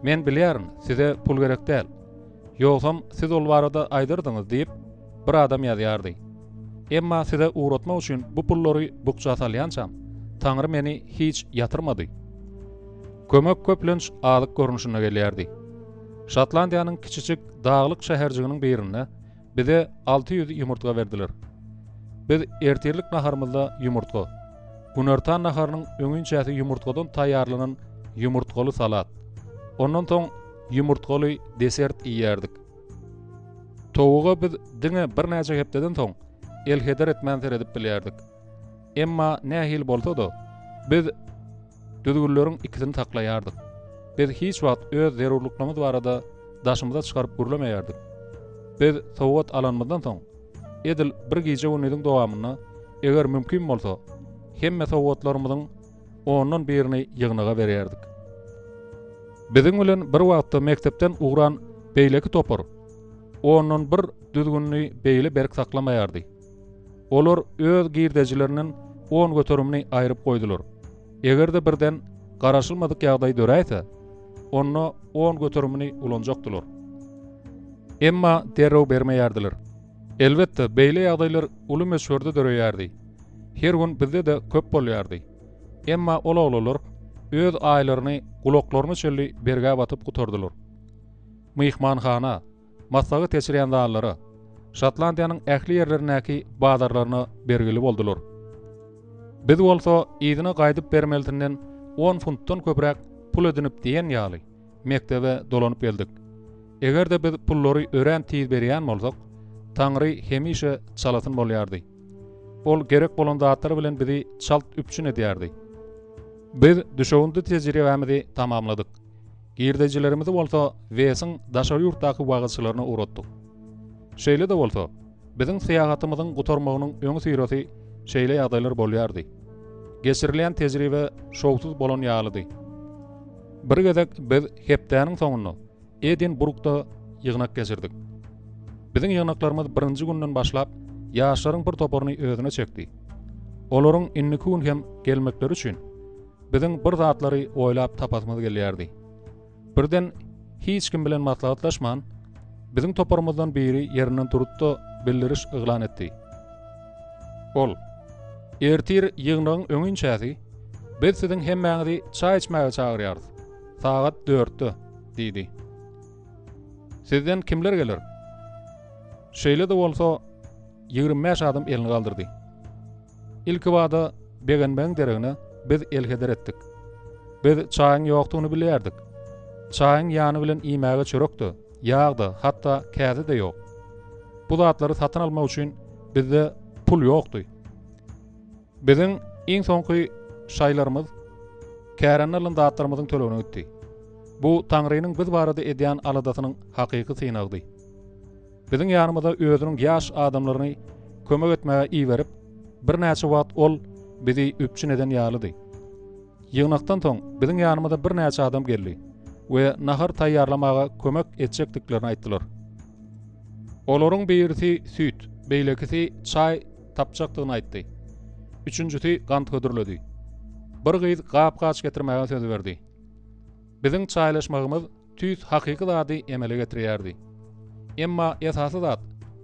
Men bilýärin, size pul gerek däl. Ýogsam siz ol barada aýdardyňyz diýip, bir adam ýazýardy. Emma size ugratmak üçin bu pullary bukja salýançam, Taňry meni hiç ýatyrmady. Kömek köplenç azyk görnüşinde gelýärdi. Şotlandiýanyň kiçijik daglyk şäherjiginiň birinde bize 600 ýumurtga berdiler. Biz ertirlik naharymyzda ýumurtga, günortan naharynyň öňinçäsi ýumurtgadan taýýarlanan ýumurtgaly salat, ondan soň ýumurtgaly desert iýýärdik. Towuga biz diňe birnäçe hepdeden soň elheder etmän seredip bilýärdik. Emma nähili bolsa-da, biz Düzgünleriň ikisini saklaýardyk. Biz hiç wagt öz zerurlyklarymyz barada daşymyza çykaryp gürlemeýärdik. Biz sowgat alanymyzdan soň, edil bir gije-gündiziň dowamynda, eger mümkin bolsa, hemme sowgatlarymyzyň ondan birini ýygnaga berýärdik. Biziň bilen bir wagtda mekdepden ugran beýleki topar ondan bir düzgünini beýle berk saklamaýardy. Olar öz girdejilerinden on göterimini aýryp goýdular. Eger-de birden garaşylmadyk ýagdaý döräýse, onda on göterimini ulanjakdylar. Emma derrew bermeýärdiler. Elbetde, beýle ýagdaýlar uly möçberde döreýärdi. Her gün bizde-de köp bolýardy. Emma ol oglanlar öz aýlaryny gulaklaryna çenli bergä batyp gutardylar. Myhmanhana, maslahat geçirýän zallara, Şotlandiýanyň ähli ýerlerindäki bazarlaryna bergili boldular. Biz bolsa yzyna gaýdyp bermelisinden on funtdan köpräk pul edinip diýen ýaly, mekdebe dolanyp geldik. Eger-de biz pullary örän tiz berýän bolsak, Taňry hemişe çalasyn bolýardy. Ol gerek bolan zatlar bilen bizi çalt üpjün edýärdi. Biz düşewüntli tejribämizi tamamladyk. Girdejilerimizi bolsa Wesiň daşary ýurtdaky wagyzçylaryna ugratdyk. Şeýle-de bolsa, biziň syýahatymyzyň gutarmagynyň öňüsyrasy şeýle ýagdaýlar bolýardy. Geçirilýän tejribe şowsuz bolan ýalydy. Bir gezek biz hepdäniň soňunda Edinburgda ýygnak geçirdik. Biziň ýygnaklarymyz birinji günden başlap ýaşlaryň bir toparyny özüne çekdi. Olaryň indiki gün hem gelmekleri üçin biziň bir zatlary oýlap tapasymyz gelýärdi. Birden hiç kim bilen maslahatlaşman, biziň toparymyzdan biri ýerinden turdy-da bildiriş yglan etdi. Ol, Ertir ýygnagyň öňinçäsi biz siziň hemmäňizi çaý içmäge çagyrýarys. Sagat dörtde, diýdi. Sizden kimler geler? Şeýle-de bolsa, 25 adam elini galdyrdy. Ilkibada begenmegiň deregine biz elheder etdik. Biz çaýyň ýokdugyny bilýärdik. Çaýyň ýany bilen iýmäge çörek-de, ýag-da, hatda käse-de ýok. Bu zatlary satyn almak üçin bizde pul ýokdy. Biziň iň soňky şaýlarymyz kärende alan zatlarymyzyň tölegine gitdi. Bu Taňrynyň biz barada edýän aladasynyň hakyky synagydy. Biziň ýanymyza özüniň ýaş adamlaryny kömek etmäge iberip, birnäçe wagt ol bizi üpjün eden ýalydy. Ýygnakdan soň biziň ýanymyza birnäçe adam geldi we nahar taýýarlamaga kömek etjekdiklerini aýtdylar. Olaryň birisi süýt, beýlekisi çaý tapjakdygyny aýtdy. Üçünjisi gant hödürledi. Bir gyz gap-gaç getirmäge söz berdi. Biziň çaýlaşmagymyz tüýs hakyky zady emele getirýärdi. Emma esasy zat,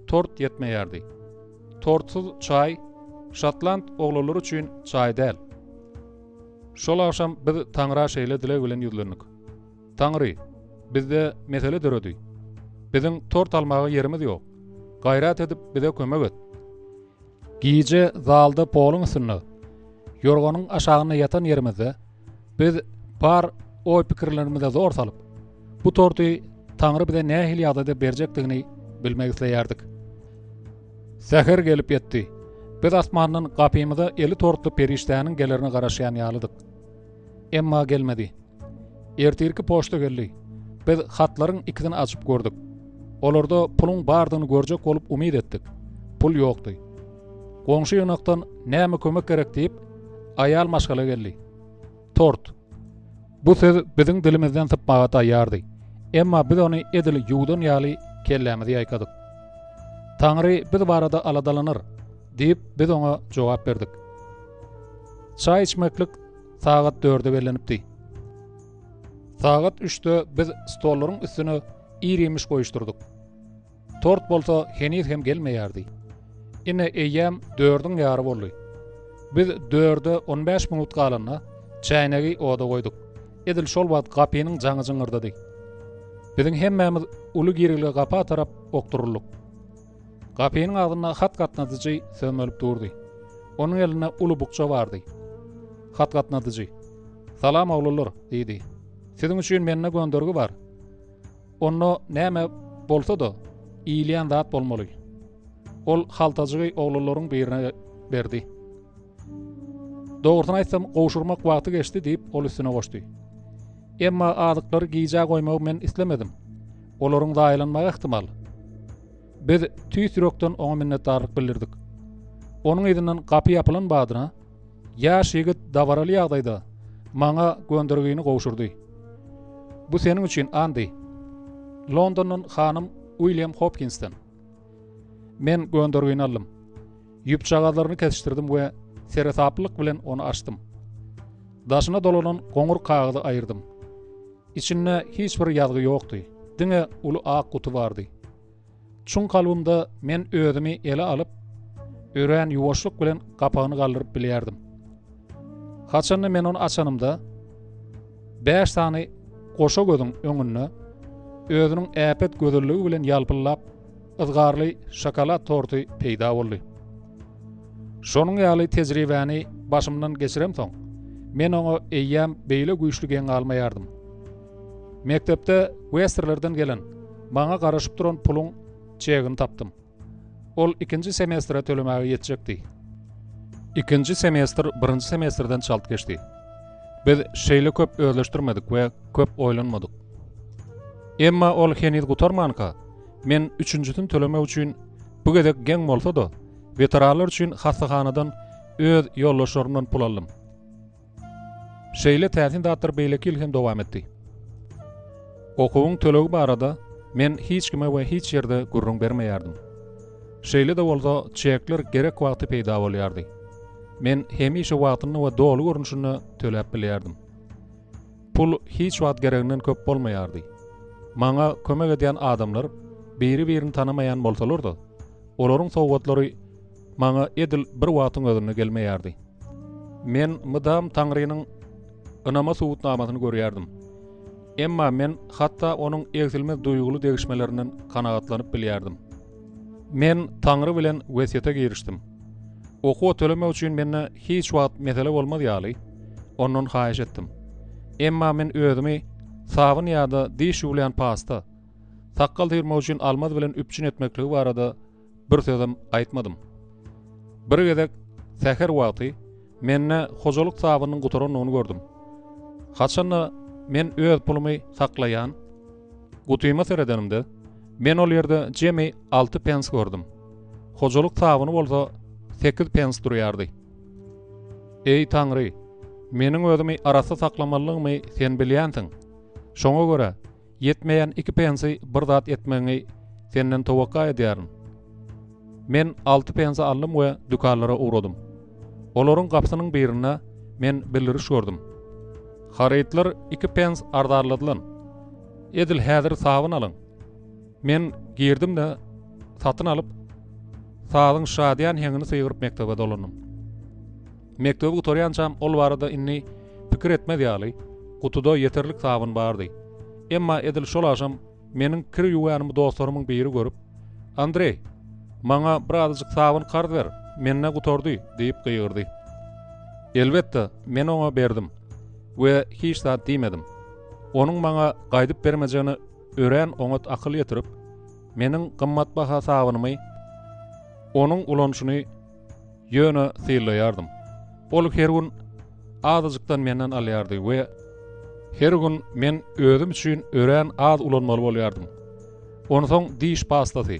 tort ýetmeýärdi. Tortsuz çaý şotland oglanlary üçin çaý däl. Şol agşam biz Taňra şeýle dileg bilen ýüzlendik. Taňry, bizde mesele döredi. Biziň tort almaga ýerimiz ýok. Gaýrat edip bize kömek et. Gije zalda poluň üstünde, ýorganyň aşagynda ýatan ýerimizde biz bar oý-pikirlerimize zor salyp, bu torty Taňry bize nähili ýagdaýda berjekdigini bilmek isleýärdik. Säher gelip ýetdi. Biz asmandan gapymyza eli tortly perişdäniň gelerine garaşýan ýalydyk. Emma gelmedi. Ertirki poçta geldi. Biz hatlaryň ikisini açyp gördük. Olarda puluň bardygyny görjek bolup umyt etdik. Pul ýokdy. Goňşy ýygnakdan näme kömek gerek diýip, aýal maşgala geldi. Tort. Bu söz biziň dilimizden sypmaga taýýardy. Emma biz ony edil ýuwdan ýaly kellämizi ýaýkadyk. Taňry biz barada aladalanar, diýip, biz oňa jogap berdik. Çaý içmeklik sagat dörde bellenipdi. Sagat üçde biz stollaryň üstüne ir-iýmiş goýuşdyrdyk. Tort bolsa heniz hem gelmeýärdi. Ine, eýýäm dördüň ýary boldy. Biz dörde on bäş minut galanda, çäýnegi oda goýduk. Edil şol wagt gapynyň jaňy jyňňyrdady. Biziň hemmämiz uly girelge gapa tarap okduryldyk. Gapynyň agzynda hat gatnadyjy sömelip durdy. Onuň elinde uly bukja bardy. Hat gatnadyjy, Salam, oglanlar! diýdi. Siziň üçin mende göndergi bar. Onda näme bolsa-da, iýilýän zat bolmaly. Ol haltajygy oglanlaryň birine berdi. Dogrusyny aýtsam, gowşurmak wagty geçdi, diýip, ol üstüne goşdy. Emma azyklary gijä goýmagy men islemedim. Olaryň zaýalanmagy ähtimal. Biz tüýs ýürekden oňa minnetdarlyk bildirdik. Onuň yzyndan gapy ýapylan badyna, ýaş ýigit dabaraly ýagdaýda maňa göndergini gowşurdy. Bu seniň üçin, Andi. Londondan hanym Uilýam Hopkinsden. Men göndergini aldym. Ýüpjagazlaryny kesişdirdim we seresaplylyk bilen ony açdym. Daşyna dolanan goňur kagyzy aýyrdym. Içinde hiç bir ýazgy ýokdy, diňe uly ak guty bardy. Çuň kalbymda men özümi ele alyp, örän ýuwaşlyk bilen gapagyny galdyryp bilýärdim. Haçanda men ony açanymda, bäş sany goşa gözüň öňünde özüniň äpet gözelligi bilen ýalpyldap, yzgarly şokolad torty peýda boldy. Şonuň ýaly tejribäni başymdan geçiremsoň, men oňa eýýäm beýle güýçli geň galmaýardym. Mekdepde Westerlerden gelen, maňa garaşyp duran puluň çegini tapdym. Ol ikinji semestre tölemäge ýetjekdi. Ikinji semestr birinji semestrden çalt geçdi. Biz şeýle köp özleşdirmedik we köp oýlanmadyk. Emma ol heniz gutarmanka, men üçünjisini tölemek üçin bu gezek geň bolsa-da, weteranlar üçin hassahanadan öz ýoldaşlarymdan pul aldym. Şeýle täsin zatlar beýleki ýyl hem dowam etdi. Okuwyň tölegi barada men hiç kime we hiç ýerde gürrüň bermeýärdim. Şeýle-de bolsa, çekler gerek wagty peýda bolýardy. Men hemişe wagtynda we doly görnüşinde töläp bilýärdim. Pul hiç wagt gereginden köp bolmaýardy. Maňa kömek edýän adamlar biri-birini tanamaýan bolsalar-da, olaryň sowgatlary maňa edil bir wagtyň özünde gelmeýärdi. Men mydam Taňrynyň ynama subutnamasyny görýärdim. Emma men hatda onuň egsilmez duýguly degişmelerinden kanagatlanyp bilýärdim. Men Taňry bilen wesýete girişdim. Okuwa tölemek üçin mende hiç wagt mesele bolmaz ýaly, ondan haýyş etdim. Emma men özümi sabyn ýa-da diş ýuwulýan pasta, sakgal syrmak üçin almaz bilen üpjün etmekligi barada bir sözem aýtmadym. Bir gezek säher wagty mende hojalyk sabynyň gutarandygyny gördüm. Haçanda men öz pulumy saklaýan gutyma seredenimde, men ol ýerde jemi 6 pens gördüm. Hojalyk sabyny bolsa 8 pens durýardy. Eý Taňry, meniň özümi arassa saklamalydygymy sen bilýänsiň. Şoňa görä, Ýetmeýän iki pensi bir zat etmegiňi senden towakga edýärin. Men alty pensi aldym we dükanlara ugradym. Olaryň gapysynyň birinde men bildiriş gördüm. Harytlar iki pens arzanladylan. Edil häzir sabyn alyň. Men girdim-de, satyn alyp, sazyň şadyýan heňini sygyryp mekdebe dolandym. Mekdebi gutarýançam ol barada indi pikir etmez ýaly, gutuda ýeterlik sabyn bardy. Emma edil şol agşam meniň kir ýuwýanymy dostlarymyň biri görüp, Andreý, maňa birazajyk sabyn karz ber, mende gutardy diýip gygyrdy. Elbetde, men oňa berdim we hiç zat diýmedim. Onuň maňa gaýdyp bermejegine örän oňat akyl ýetirip, meniň gymmatbaha sabynymy onuň ulanyşyny Ýöne synlaýardym. Ol her gün azajykdan menden alýardy we her gün men özüm üçin örän az ulanmaly bolýardym. Onsoň diş pastasy.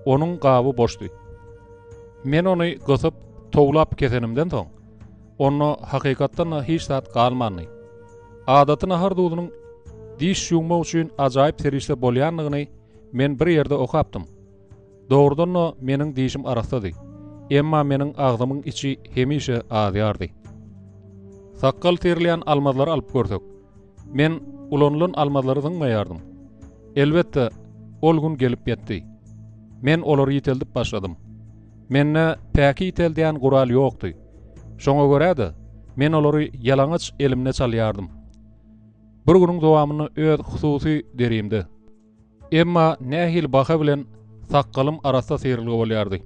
Onuň gaby boşdy. Men ony gysyp, towlap kesenimden soň, onda hakykatdan-da hiç zat galmandy. Adaty nahar duzunyň diş ýuwmak üçin ajaýyp serişde bolýandygyny men bir ýerde okapdym. Dogrudan-da meniň dişim arassady. Emma meniň agzymyň içi hemişe azýardy. Sakgal syrylýan almazlary alyp görsek. Men ulanylan almazlary zyňmaýardym. Elbetde, ol gün gelip ýetdi. Men olary ýiteldip başladym. Mende päki ýiteldýän gural ýokdy. Şoňa görä-de, men olary ýalaňaç elimde çalýardym. Bir günüň dowamynda öz hususy derimde. Emma nähili baha bilen sakgalym arassa syrylgy bolýardy.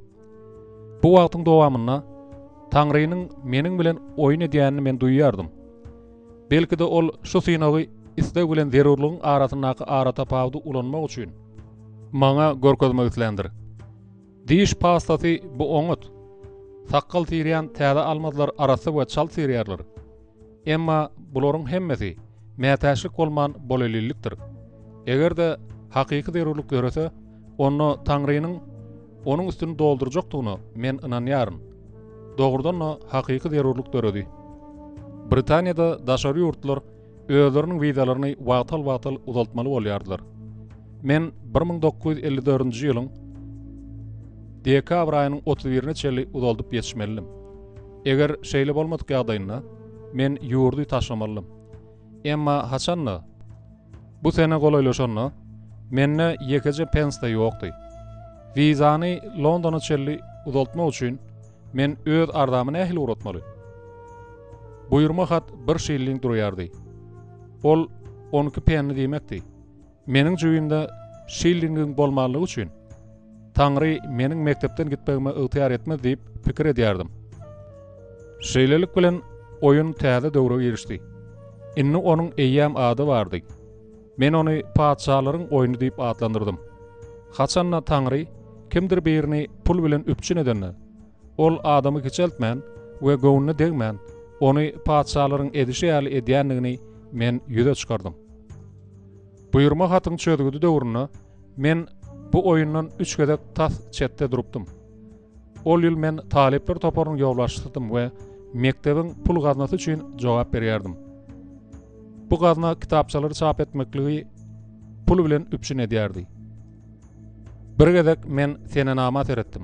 Bu wagtyň dowamynda Taňrynyň meniň bilen oýun edýänini men duýýardym. Belki-de ol şu synagy isleg bilen zerurlygyň arasyndaky aratapawudy ulanmak üçin maňa görkezmek isländir. Diş pastasy bu oňat. Sakgal syrýan täze almazlar arassa we çalt syrýarlar. Emma bularyň hemmesi mätäçlik bolman bolelillikdir. Eger-de hakyky zerurlyk dörese, onda Taňrynyň onuň üstüni doldurjakdygyna men ynanýaryn. Dogrudan-da hakyky zerurlyk döredi. Britaniýada daşary ýurtlular özleriniň wizalaryny wagtal-wagtal uzaltmaly bolýardylar. Men 1954-nji ýylyň dekabr aýynyň 31-ine çenli uzaldyp ýetişmelidim. Eger şeýle bolmadyk ýagdaýynda, men ýurdy taşlamalydym. Emma haçan-da, bu sene golaýlaşanda, mende ýekeje pens-de ýokdy. Wizany Londona çenli uzaltmak üçin men öz arzamy nähili ugratmaly? Buýurma hat bir şilling durýardy. Ol 12 penni diýmekdi. Meniň jübimde şillingiň bolmanlygy üçin, Taňry meniň mekdepden gitmegime ygtyýar etmez diýip pikir edýärdim. Şeýlelik bilen, oýun täze döwre girişdi. Indi onuň eýýäm ady bardy. Men ony patyşalaryň oýny diýip atlandyrdym. Haçan-da Taňry kimdir birini pul bilen üpjün edende, ol adamy kiçeltmän we göwnüne degmän, ony patyşalaryň edişi ýaly edýändigini men ýüze çykardym. Buýurma hatyň çözgüdi döwründe men bu oýundan üç gezek tas çetde durupdym. Ol ýyl men talyplar toparynyň ýolbaşçysydym we mekdebiň pul gaznasy üçin jogap berýärdim. Bu gazna kitapçalary çap etmekligi pul bilen üpjün edýärdi. Bir gezek men senenama seretdim.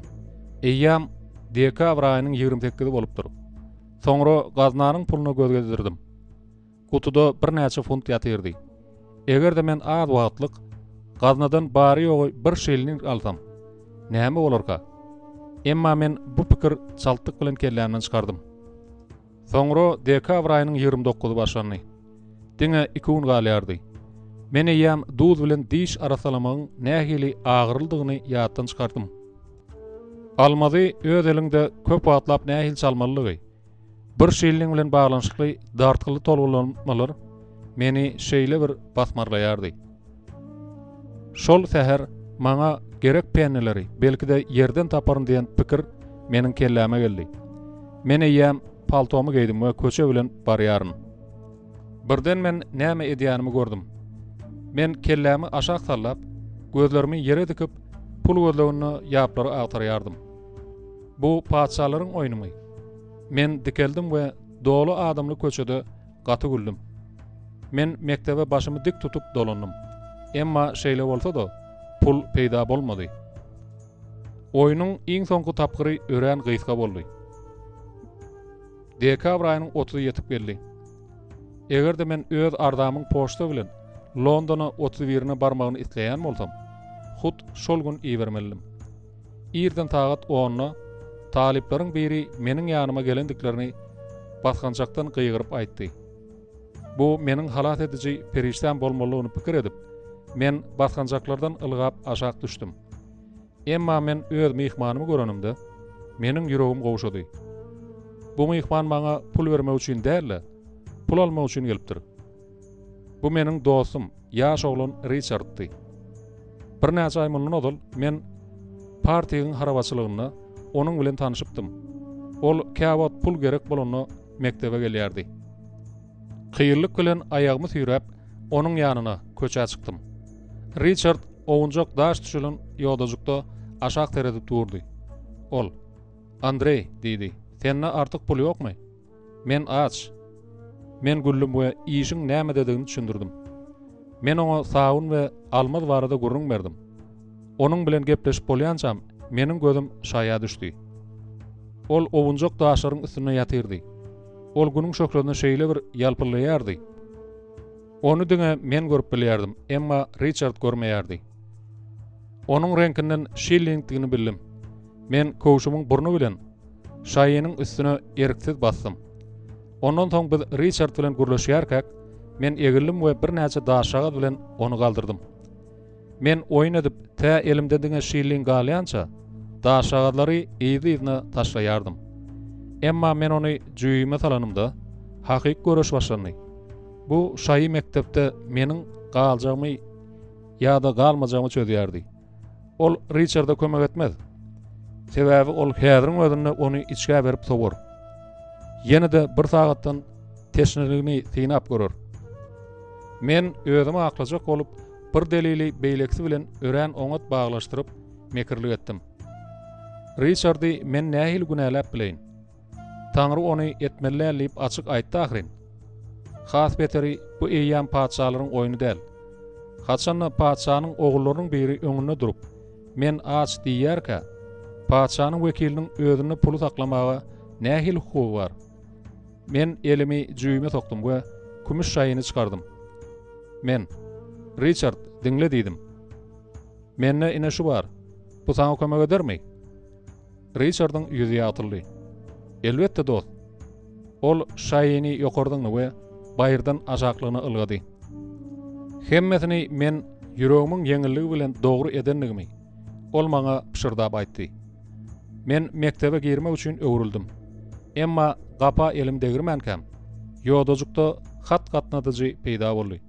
Eýýäm dekabr aýynyň 28-i bolupdyr. Soňra gaznanyň puluna göz gezdirdim. Gutuda birnäçe funt ýatyrdy. Eger-de men az wagtlyk gaznadan bary-ýogy bir şilling alsam, näme bolarka? Emma men bu pikir çaltlyk bilen kellämden çykardym. Soňra dekabr aýynyň 29-y başlandy. Diňe iki gün galýardy. Men eýýäm duz bilen diş arassalamagyň nähili agyrylydygyny ýatdan çykardym. Almazy öz eliňde köp wagtlap nähili çalmalydygy, Bir şilling bilen baglanyşykly dartgynly tolgunlanmalar meni şeýle bir basmarlaýardy. Şol säher maňa gerek pennileri belki-de ýerden taparyn diýen pikir meniň kelläme geldi. Men eýýäm paltomy geýdim we köçe bilen barýaryn. Birden men näme edýänimi gördüm. Men kellämi aşak sallap, gözlerimi ýere dikip, pul gözleginde ýaplary agtarýardym. Bu patyşalaryň oýnumy? Men dikeldim we doly adamly köçede gaty güldüm. Men mekdebe başymy dik tutup dolandym. Emma şeýle bolsa-da, pul peýda bolmady. Oýnuň iň soňky tapgyry örän gysga boldy. Dekabr aýynyň otuzy ýetip geldi. Eger-de men öz arzamyň poçta bilen Londona 31 birine barmagyny isleýän bolsam, hut şol gün ibermelidim. Irden sagat onda talyplaryň biri meniň ýanyma gelendiklerini basgançakdan gygyryp aýtdy. Bu meniň halas ediji perişdäm bolmalydygyny pikir edip, men basgançaklardan ylgap aşak düşdüm. Emma men öz myhmanymy görenimde, meniň ýüregim gowşady. Bu myhman maňa pul bermek üçin däl-de, pul almak üçin gelipdir. Bu meniň dostum, ýaş oglan Riçarddy. Birnäçe aý mundan ozal men Partigiň harabaçylygynda onuň bilen tanyşypdym. Ol käwagt pul gerek bolanda mekdebe gelýärdi. Kynlyk bilen aýagymy süýräp, onuň ýanyna, köçä çykdym. Riçard owunjak daş düşelen ýodajykda aşak seredip durdy. Ol, Andreý, diýdi, sende artyk pul ýokmy? Men aç. Men güldüm we işiň nämededigini düşündirdim. Men oňa sabyn we almaz barada gürrüň berdim. Onuň bilen gepleşip bolýançam, meniň gözüm şaýa düşdi. Ol owunjak daşlaryň üstünde ýatyrdy. Ol günüň şöhlesine şeýle bir ýalpyldaýardy. Ony diňe men görüp bilýärdim, emma Riçard görmeýärdi. Onuň reňkinden şillingdigini bildim. Men köwşümiň burny bilen şaýynyň üstüne erksiz basdym. Ondan soň biz Riçard bilen gürleşýärkäk, men egildim we birnäçe daşjagaz bilen ony galdyrdym. Men oýun edip, tä elimde diňe şilling galýança, daşjagazlary yzly-yzyna taşlaýardym. Emma men ony jübime salanymda, hakyky göreş başlandy. Bu şaýy mekdepde meniň galjagymy ýa-da galmajagymy çözýärdi. Ol Riçarda kömek etmez. Sebäbi ol häziriň özünde ony içgä berip sowar. Ýene-de bir sagatdan teşneligini synap görer. Men özümi aklajak bolup, bir delili beýlekisi bilen örän oňat baglaşdyryp, mekirlik etdim. Riçardy men nähili günäläp bileýin? Taňry ony etmeli däl diýip açyk aýtdy ahyryn. Has beteri, bu eýýäm patyşalaryň oýny däl. Haçanda patyşanyň ogullarynyň biri öňünde durup, Men aç diýýärkä, patyşanyň wekiliniň özünde puly saklamaga nähili hukugy bar? Men elimi jübime sokdum we kümüş şaýyny çykardym. Men, Riçard, diňle diýdim. Mende ine şu bar. Bu saňa kömek edermi? Riçardyň ýüzi ýagtyldy. Elbetde, dost. Ol şaýyny ýokary zyňdy we baýyrdan aşaklygyna ylgady. Hemmesini men ýüregimiň ýeňilligi bilen dogry edendigimi ol maňa pyşyrdap aýtdy. Men mekdebe girmek üçin öwrüldim. Emma gapa elim degirmänkäm, ýodajykda hat gatnadyjy peýda boldy.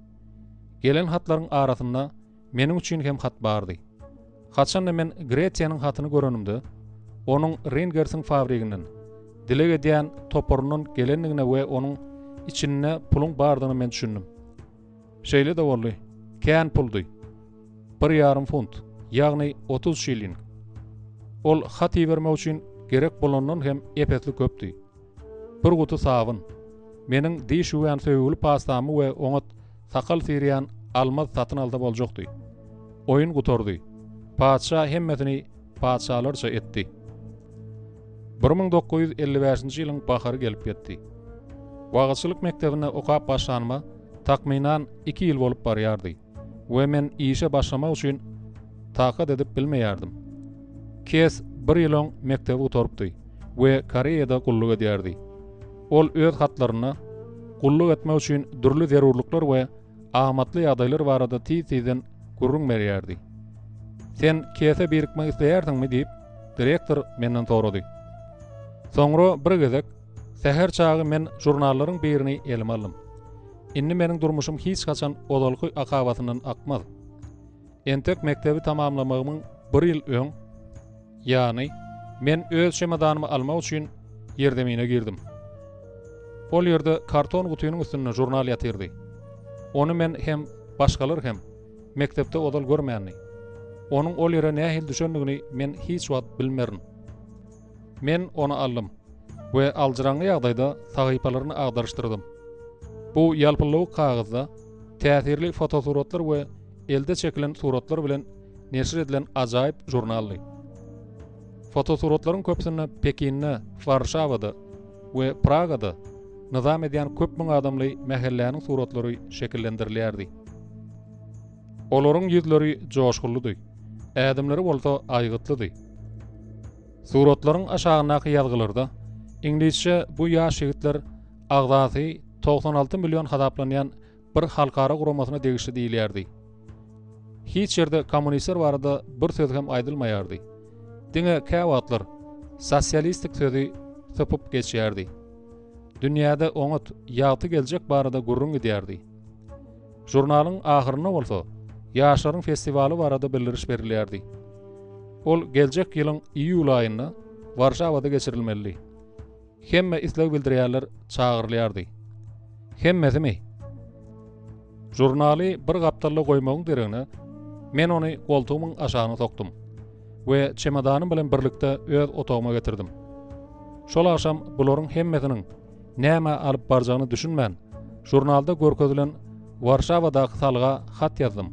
Gelen hatlaryň arasynda meniň üçin hem hat bardy. Haçanda men Gretýeniň hatyny görenimde, onuň Ringersiň fabriginden, dileg edýän toparyndan gelendigine we onuň içinde puluň bardygyna men düşündim. Şeýle-de boldy. Kän puldy. Bir ýarym funt, ýagny 30 şilling. Ol hat ibermek üçin gerek bolandan hem ep-esli köpdi. Bir guty sabyn, meniň diş ýuwýan söýgüli pastamy we oňat sakal syrýan almaz satyn alsa boljakdy. Oýun gutardy. Patyşa hemmesini patyşalarça etdi. 1955-nji ýylyň bahary gelip ýetdi. Wagyzçylyk mekdebinde okap başlanyma takmynan iki ýyl bolup barýardy we men işe başlamak üçin takat edip bilmeýärdim. Kes bir ýyl öň mekdebi gutarypdy we Koreýada gulluk edýärdi. Ol öz hatlarynda gulluk etmek üçin dürli zerurlyklar we amatly ýagdaýlar barada tiz-tizden gürrüň berýärdi. Sen kese birikmek isleýärsiňmi diýip, direktor menden sorady. Soňra bir gezek säher çagy men žurnallaryň birini elime aldym. Indi meniň durmuşym hiç haçan ozalky akabasyndan akmaz. Entek mekdebi tamamlamagymyň bir ýyl öň ýany, men öz çemodanymy almak üçin ýerzemine girdim. Ol ýerde karton gutynyň üstünde žurnal ýatyrdy. Ony men hem, başgalar hem mekdepde ozal görmändi. Onuň ol ýere nähili düşendigini men hiç wagt bilmerin. Men ony aldym we aljyraňňy ýagdaýda sahypalaryny agdaryşdyrdym. Bu ýalpyldawuk kagyzda täsirli fotosuratlar we elde çekilen suratlar bilen neşir edilen ajaýyp žurnaldy. Fotosuratlaryň köpüsinde Pekinde, Warşawada we Pragada nyzam edýän köp müň adamly mähelläniň suratlary şekillendirilýärdi. Olaryň ýüzleri joşgunlydy, ädimleri bolsa aýgytlydy. Suratlaryň aşagyndaky ýazgylarda iňlisçe bu ýaş ýigitler agzasy 96 million hasaplanýan bir halkara guramasyna degişli diýilýärdi. Hiç ýerde kommunistler barada bir söz hem aýdylmaýardy. Diňe käwagtlar sosialistik sözi sypyp geçýärdi. Dünýäde oňat, ýagty geljek barada gürrüň gidýärdi. Žurnalyň ahyrynda bolsa ýaşlaryň festiwaly barada bildiriş berilýärdi. Ol geljek ýylyň iýul aýynda Warşawada geçirilmelidi. Hemme isleg bildirýänler çagyrylýardy. Hemmesimi? Žurnaly bir gapdalda goýmagyň deregine, men ony goltugymyň aşagyna sokdum we çemodanym bilen birlikde öz otagyma getirdim. Şol agşam bularyň hemmesiniň nämä alyp barjagyna düşünmän, žurnalda görkezilen Warşawadaky salga hat ýazdym.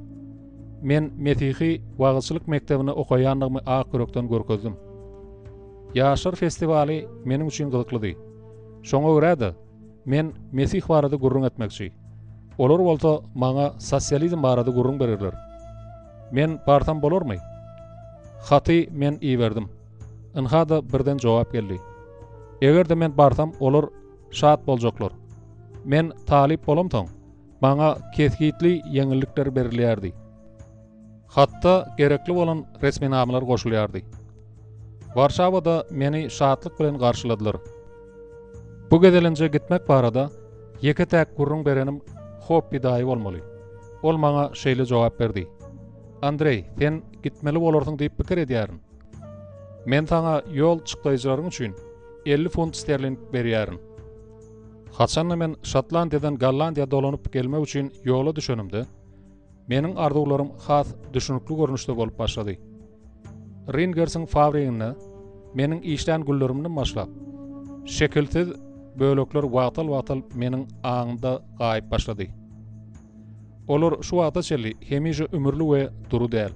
Men mesihi wagyzçylyk mekdebinde okaýandygymy ak ýürekden görkezdim. Ýaşlar festiwaly meniň üçin gyzyklydy. Şoňa görä-de, men Mesih barada gürrüň etmekçi. Olar bolsa maňa sosializm barada gürrüň bererler. Men barsam bolarmy? Haty men iberdim. Ynha-da birden jogap geldi. Eger-de men barsam, olar şat boljaklar. Men talyp bolamsoň, maňa kesgitli ýeňillikler berilýärdi. Hatda gerekli bolan resminamalar goşulýardy. Warşawada meni şatlyk bilen garşyladylar. Bu gezelenje gitmek barada ýeke-täk gürrüň berenim Hoppi daýy bolmaly. Ol maňa şeýle jogap berdi, Andreý, sen gitmeli bolarsyň diýip pikir edýärin. Men saňa ýol çykdaýjylaryň üçin 50 funt sterling berýärin. Haçanda men Şotlandiýadan Gollandiýa dolanyp gelmek üçin ýola düşenimde, Meniň arzuwlarym has düşünikli görnüşde bolup başlady. Ringersiň fabriginde meniň işlän günlerimden başlap, şekilsiz bölekler wagtal-wagtal meniň aňymda gaýyp başlady. Olar şu wagta çenli hemişe ümürli we dury däl.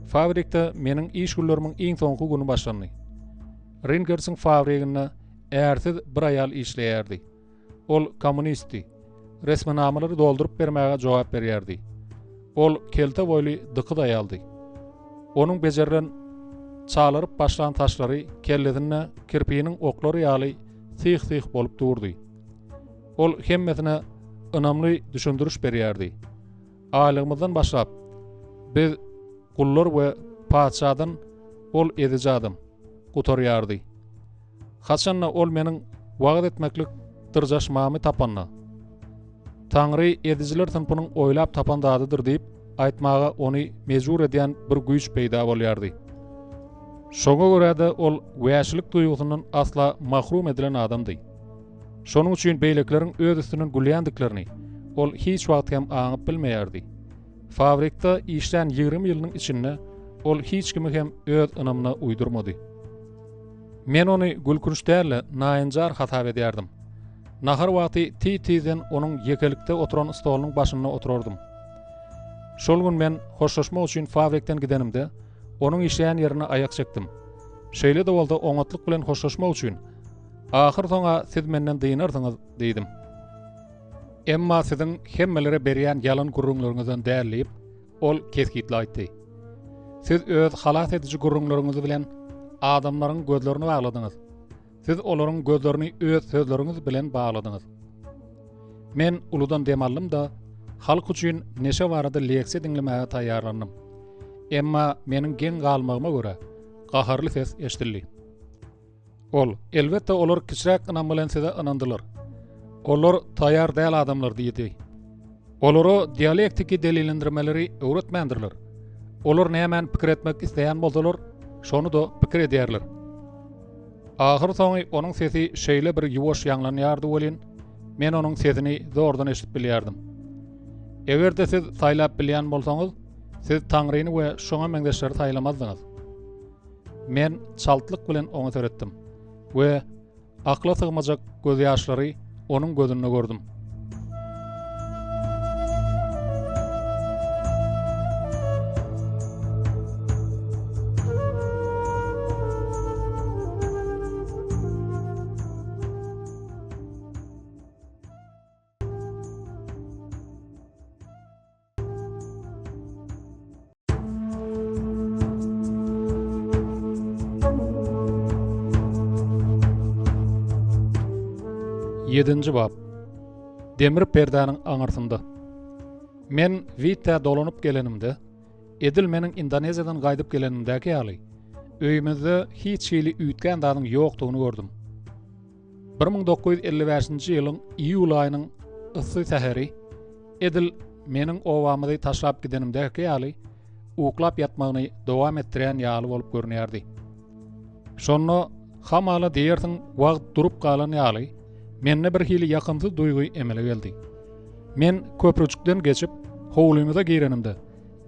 Fabrikde meniň iş günlerimiň iň soňky güni başlandy. Ringersiň fabriginde ärsiz bir aýal işleýärdi. Ol kommunistdi. Resminamalary dolduryp bermäge jogap berýärdi. Ol kelte boýly dykyz aýaldy. Onuň bejerilen Çalaryp başlan saçlary kellesinde kirpiniň oklary ýaly syh-syh bolup durdy. Ol hemmesine ynamly düşündiriş berýärdi. Aýlygymyzdan başlap, biz gullar we patyşadan ol eziji adam gutarýardy. Haçanda ol meniň wagyz etmeklik dyrjaşmamy tapanda, Taňry ezijiler synpynyň oýlap tapan zadydyr diýip aýtmaga ony mejbur edýän bir güýç peýda bolýardy. Şoňa görä-de ol wäşilik duýgusyndan asla mahrum edilen adamdy. Şonuň üçin beýlekileriň öz üstünden gülýändiklerini ol hiç wagt hem aňyp bilmeýärdi. Fabrikde işlän 20 ýylynyň içinde ol hiç kimi hem öz ynamyna uýdurmady. Men ony gülkünç däl-de, naýynjar hasap edýärdim. Nahar wagty tiz-tizden onuň ýekelikde oturan stolunyň başynda oturardym. Şol gün men hoşlaşmak üçin fabrikden gidenimde, onuň işleýän ýerine aýak çekdim. Şeýle-de bolsa oňatlyk bilen hoşlaşmak üçin, Ahyrsoň-a siz menden dynarsyňyz diýdim. Emma siziň hemmelere berýän ýalan gürrüňleriňizden däl diýip, ol kesgitli aýtdy. Siz öz halas ediji gürrüňleriňiz bilen adamlaryň gözlerini bagladyňyz. Siz olaryň gözlerini öz sözleriňiz bilen bagladyňyz. Men uludan dem aldym-da, halk üçin neşe barada leksiýa diňlemäge taýýarlandym. Emma meniň geň galmagyma görä, gaharly ses eşidildi. Ol, Elbetde olar kiçiräk ynam bilen size ynandylar. Olar taýýar däl adamlar diýdi. Olara dialektiki delillendirmeleri öwretmändirler. Olar nämäni pikir etmek isleýän bolsalar, şony-da pikir edýärler. Ahyrsoňy onuň sesi şeýle bir ýuwaş ýaňlanýardy welin, men onuň sesini zordan eşidip bilýärdim. Eger-de siz saýlap bilýän bolsaňyz, siz Taňryny we şoňa meňzeşleri saýlamazdyňyz. Men çaltlyk bilen oňa seretdim we akla sygmajak gözýaşlary onuň gözünde gördüm. Ýedinji bap. Demir perdäniň aňyrsynda. Men Wittä dolanyp gelenimde, edil meniň Indoneziýadan gaýdyp gelenimdäki ýaly, öýümizde hiç hili üýtgän zadyň ýokdugyny gördüm. 1955-nji ýylyň iýul aýynyň yssy säheri edil meniň obamyzy taşlap gidenimdäki ýaly uklap ýatmagyny dowam etdirýän ýaly bolup görünýärdi. Şonda hamala diýersiň wagt durup galan ýaly, mende bir hili ýakymsyz duýgy emele geldi. Men köprüjikden geçip, howlymyza girenimde,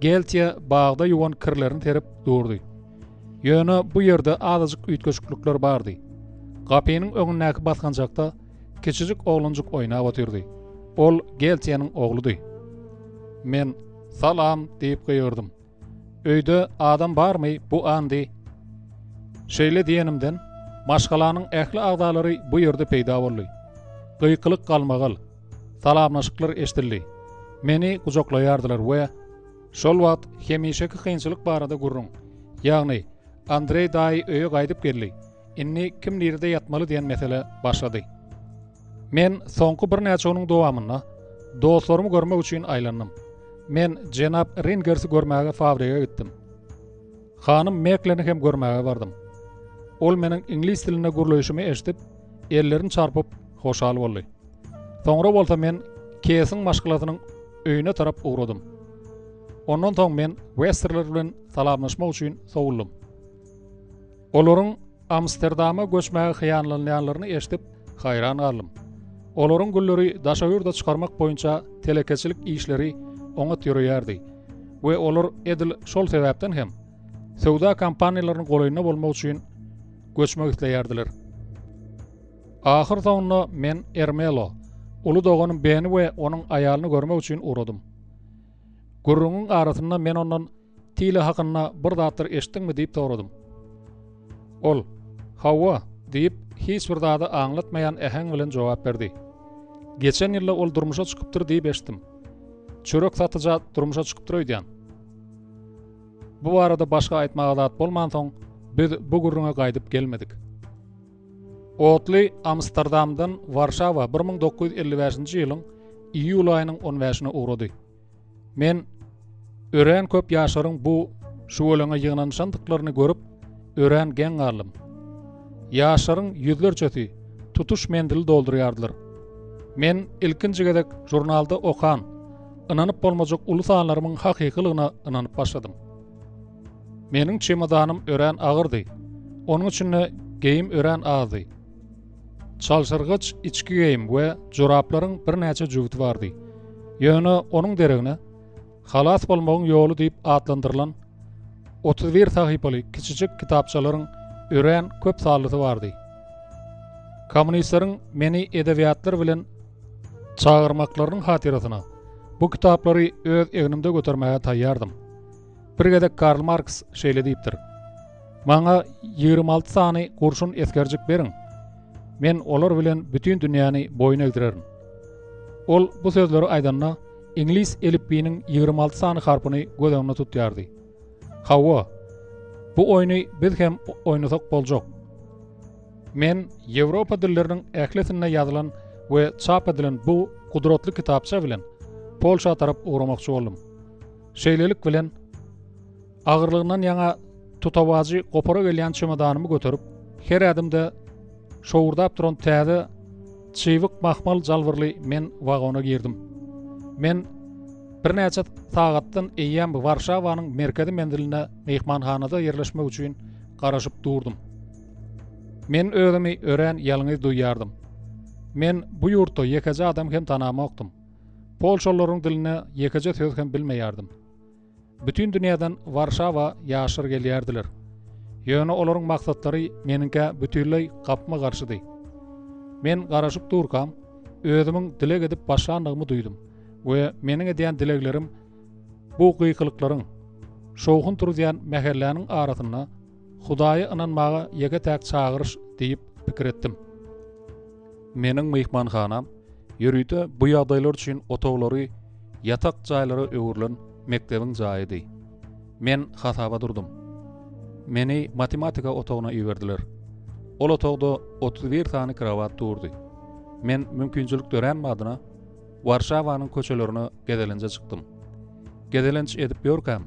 Geltiýa bagda ýuwan kirlerini serip durdy. Ýöne bu ýerde azajyk üýtgeşiklikler bardy. Gapynyň öňündäki basgançakda kiçijik oglanjyk oýnap otyrdy. Ol Geltiýanyň ogludy. Men, Salam! diýip gygyrdym. Öýde adam barmy, bu Andi? Şeýle diýenimden, maşgalanyň ähli agzalary bu ýerde peýda boldy. Gykylyk-galmagal, salamlaşyklar eşidildi. Meni gujaklaýardylar we Şol wagt hemişeki kynçylyk barada gürrüň, ýagny Andreý daýy öýe gaýdyp geldi, indi kim nirede ýatmaly diýen mesele başlady. Men soňky birnäçe günüň dowamynda dostlarymy görmek üçin aýlandym. Men jenap Ringersi görmäge fabrige gitdim. Hanym Mekleni hem görmäge bardym. Ol meniň iňlis dilinde gürleýşimi eşidip, ellerini çarpyp, hoşal boldy. Soňra bolsa men Kesiň maşgalasynyň öýüne tarap ugradym. Ondan soň men Westerler bilen salamlaşmak üçin sowuldym. Olaryň Amsterdama göçmäge hyýanlanýanlaryny eşidip, haýran galdym. Olaryň gülleri daşary ýurda çykarmak boýunça telekeçilik işleri oňat ýöreýärdi we olar edil şol sebäpden hem söwda kompaniýalarynyň golaýynda bolmak üçin göçmek isleýärdiler. Ahyrsoňunda men Ermelo, uly doganym Beni we onuň aýalyny görmek üçin ugradym. Gürrüňiň arasynda men ondan Tile hakynda bir zatlar eşitdiňmi diýip soradym. Ol, Hawa, diýip, hiç bir zady aňlatmaýan äheň bilen jogap berdi. Geçen ýylda ol durmuşa çykypdyr diýip eşitdim. Çörek satyja durmuşa çykypdyr öýdýän. Bu barada başga aýtmaga zat bolmansoň, Biz bu gürrüňe gaýdyp gelmedik. Otly Amsterdamdan Warşawa 1955-nji ýylyň iýul aýynyň on bäşine ugrady. Men örän köp ýaşlaryň bu şüweleňe ýygnanyşandyklaryny görüp, örän geň galdym. Ýaşlaryň ýüzlerçesi tutuş menzili doldurýardylar. Men ilkinji gezek žurnalda okan, ynanyp bolmajak uly sanlarymyň hakykylygyna ynanyp başladym. Meniň çemodanym örän agyrdy. Onuň içinde geýim örän azdy. Çalşyrgyç içki geýim we joraplaryň birnäçe jübüti bardy. Ýöne onuň deregine Halas bolmagyň ýoly diýip atlandyrylan 31 sahypaly kiçijik kitapçalaryň örän köp sanlysy bardy. Kommunistleriň meni edebiýatlar bilen çagyrmaklarynyň hatyrasyna bu kitaplary öz egnimde götermäge taýýardym. Bir gezek Karl Marks şeýle diýipdir, Maňa 26 sany gurşun esgerjik beriň, men olar bilen bütin dünýäni boýun egdirerin. Ol bu sözleri aýdanda iňlis elipbiýiniň 26 sany harpyny göz öňünde tutýardy. Hawa, bu oýny biz hem oýnasak boljak. Men Ýewropa dilleriniň ählisinde ýazylan we çap edilen bu gudratly kitapça bilen Polşa tarap ugramakçy boldum. Şeýlelik bilen, agyrlygyndan ýaňa tutawajy gopara gelýän çemodanymy göterip, her ädimde şowurdap duran täze çybyk mahmal jalbyrly men wagona girdim. Men birnäçe sagatdan eýýäm Warşawanyň merkezi menzilinde myhmanhanada ýerleşmek üçin garaşyp durdum. Men özümi örän ýalňyz duýýardym. Men bu ýurtda ýekeje adam hem tanamokdym. Polşalylaryň dilinde ýekeje söz hem bilmeýärdim. Bütin dünýäden Warşawa ýaşlar gelýärdiler. Ýöne olaryň maksatlary meniňkä bütinleý gapma-garşydy. Men garaşyp durkam, özümiň dileg edip başlandygymy duýdum we meniň edýän dileglerim bu gykylyklaryň, şowhun turuzýan mähelläniň arasynda Hudaýa ynanmaga ýeke-täk çagyryş diýip pikir etdim. Meniň myhmanhanam ýörite bu ýagdaýlar üçin otaglary ýatak jaýlara öwrülen mekdebiň jaýydy. Men hasaba durdum. Meni matematika otagyna iberdiler. Ol otagda 31 sany krowat durdy. Men mümkinçilik dörän badyna Warşawanyň köçelerine gezelenje çykdym. Gezelenç edip ýörkäm,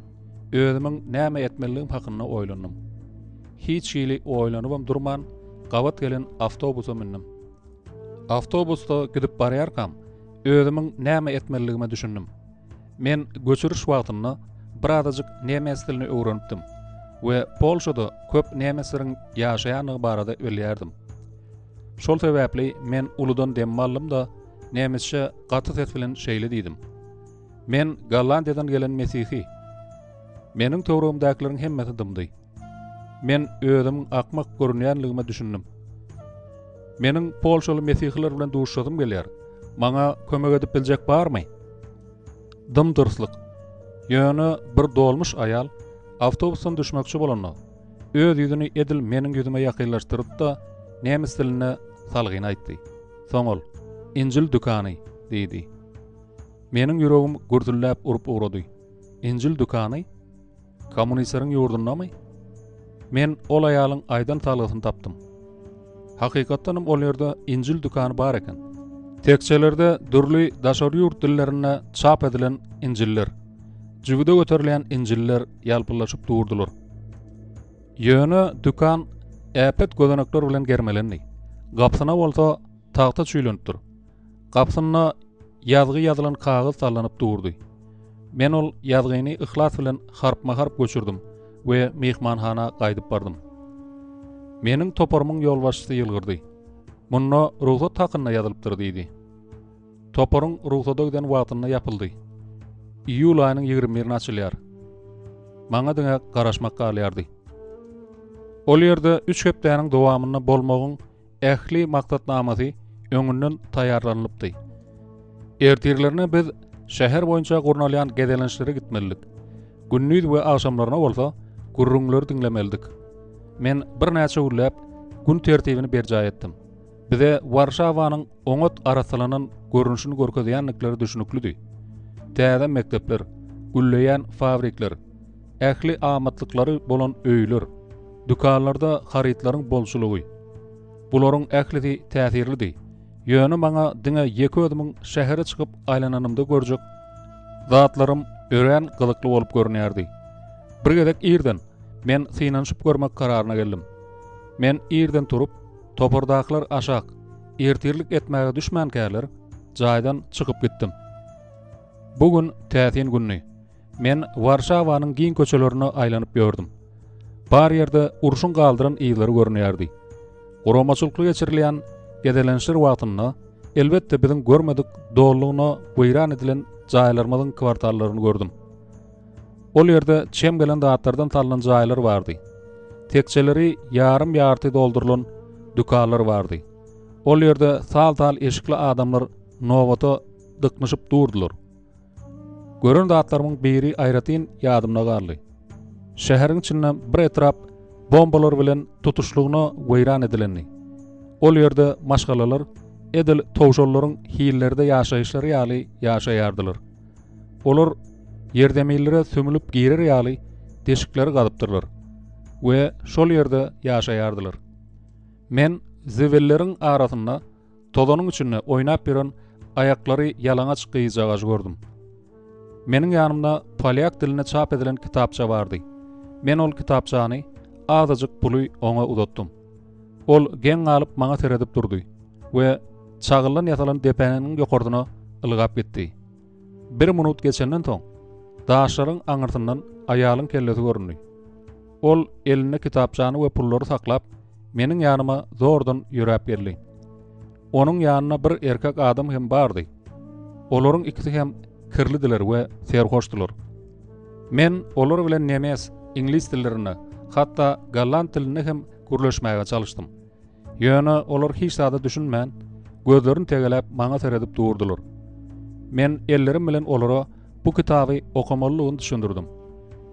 özümiň näme etmelidigim hakynda oýlandym. Hiç hili oýlanybam durman, gabat gelen awtobusa mündüm. Awtobusda gidip barýarkam, özümiň näme etmelidigime düşündim. Men göçüriş wagtynda birazajyk nemes dilini öwrenipdim we Polşada köp nemesleriň ýaşaýandygy barada bilýärdim. Şol sebäpli men uludan demimi aldym-da, nemesçe gaty ses bilen şeýle diýdim, Men Gollandiýadan gelen mesihi. Meniň töweregimdäkileriň hemmesi dymdy. Men özümiň akmak görünýänligime düşündim. Meniň polşaly mesihiler bilen duşuşasym gelýär. Maňa kömek edip biljek barmy? Dym-dyrslyk. Ýöne bir dolmuş aýal awtobusdan düşmekçi bolanda, öz ýüzüni edil meniň ýüzüme ýakynlaşdyrdy-da, nemes dilinde salgyny aýtdy. Soň ol, Injil dükany, diýdi. Meniň ýüregim gürsülläp urup ugrady. Injil dükany? Kommunistleriň ýurdundamy? Men ol aýalyň aýdan salgysyny tapdym. Hakykatdanam ol ýerde Injil dükany bar eken. Tekjelerde dürli daşary ýurt dillerinde çap edilen Injiller, jübüde göterilýän Injiller ýalpyldaşyp durdular. Ýöne dükan äpet gözenekler bilen germelendi. Gapysyna bolsa tagta çüýlenipdir. Gapysynda ýazgy ýazylan kagyz sallanyp durdy. Men ol ýazgyny yhlas bilen harpma-harp göçürdim we myhmanhana gaýdyp bardym. Meniň toparymyň ýolbaşçysy ýylgyrdy. Munda rugsat hakynda ýazylypdyr diýdi. Toparyň rugsada giden wagtynda ýapyldy. Iýul aýynyň 21-ine açylýar. Maňa diňe garaşmak galýardy. Ol ýerde üç hepdäniň dowamynda bolmagyň Ähli maksatnamasy öňünden taýýarlanylypdy. Ertirlerine biz şäher boýunça gurnalýan gezelençlere gitmelidik. Gündiz we agşamlaryna bolsa gürrüňleri diňlemelidik. Men birnäçe günläp gün tertibini berjaý etdim. Bize Warşawanyň oňat arassalanan görnüşini görkezýändikleri düşnüklidi. Täze mekdepler, gülleýän fabrikler, ähli amatlyklary bolan öýler. Dükanlarda harytlaryň bolçulygy. Bularyň ählisi täsirlidi. Ýöne maňa diňe ýeke özümiň şähere çykyp aýlananymda görjek zatlarym örän gyzykly bolup görünýärdi. Bir gezek irden men synanyşyp görmek kararyna geldim. Men irden turup, topardakylar aşak, ertirlik etmäge düşmänkäler, jaýdan çykyp gitdim. Bu gün täsin gündi. Men Warşawanyň giň köçelerinde aýlanyp ýördüm. Bar ýerde urşuň galdyran yzlary görünýärdi. Guramaçylykly geçirilýän gezelençler wagtynda, elbetde biziň görmedik dolulygyna weýran edilen jaýlarymyzyň kwartallaryny gördüm. Ol ýerde çem gelen zatlardan salnan jaýlar bardy. Tekjeleri ýarym-ýarty doldurylan dükanlar bardy. Ol ýerde sal-sal eşikli adamlar nobata dyknyşyp durdular. Gören zatlarymyň biri aýratyn ýadymda galdy. Şäheriň içinde bir etrap bombalar bilen tutuşlygyna weýran edilendi. Ol ýerde maşgalalar edil towşanlaryň hillerde ýaşaýyşlary ýaly ýaşaýardylar. Olar ýerzeminlere sümülip girer ýaly deşikleri gazypdyrlar we şol ýerde ýaşaýardylar. Men zibilleriň arasynda Tozanyň içinde oýnap ýören aýaklary ýalaňaç gyzjagazy gördüm. Meniň ýanymda polýak dilinde çap edilen kitapça bardy. Men ol kitapçany, azajyk puly oňa uzatdym. Ol geň galyp maňa seredip durdy we çagyldan ýasalan depäniň ýokarsyna ylgap gitdi. Bir minut geçenden soň, daşlaryň aňyrsyndan aýalyň kellesi göründi. Ol elinde kitapçany we pullary saklap, meniň ýanyma zordan ýöräp geldi. Onuň ýanynda bir erkek adam hem bardy. Olaryň ikisi hem kirlidiler we serhoşdylar. Men olar bilen nemes, iňlis dillerinde, hatda golland dilinde hem gürleşmäge çalyşdym. Ýöne olar hiç zada düşünmän, gözlerini tegeläp maňa seredip durdular. Men ellerim bilen olara bu kitaby okamalydygyny düşündirdim.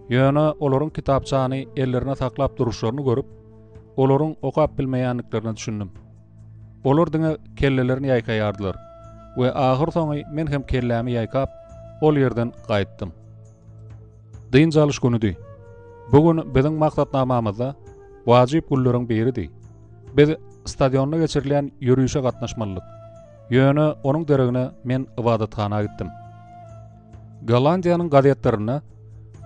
Ýöne olaryň kitapçany ellerine saklap duruşlaryny görüp, olaryň okap bilmeýändiklerine düşündim. Olar diňe kellelerini ýaýkaýardylar we ahyrsoňy men hem kellämi ýaýkap, ol ýerden gaýtdym. Dynç alyş günüdi. Bu gün biziň maksatnamamyzda wajyp günleriň biridi. Biz stadionda geçirilýän ýörişe gatnaşmalydyk. Ýöne onuň deregine men ybadathana gitdim. Gollandiýanyň gazetlerinde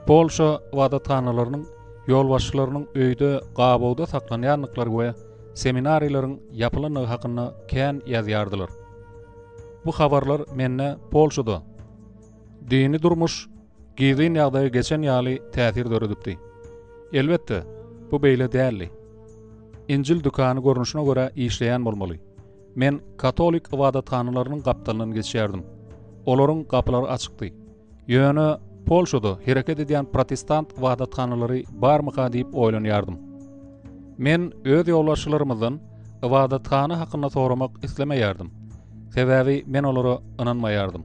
Polşa ybadathanalarynyň ýolbaşçylarynyň öýde gabawda saklanýandyklary we seminariýalaryň ýapylandygy hakynda kän ýazýardylar. Bu habarlar mende Polşada dini durmuş gizlin ýagdaýa geçen ýaly täsir döredipdi. Elbetde, bu beýle däldi. Injil dükany görnüşine görä işleýän bolmaly. Men katolik ybadathanalarynyň gapdalyndan geçýärdim. Olaryň gapylary açykdy. Ýöne Polşada hereket edýän protestant ybadathanalary barmyka diýip oýlanýardym. Men öz ýolbaşçylarymyzdan ybadathana hakynda soramak islemeýärdim. Sebäbi men olara ynanmaýardym.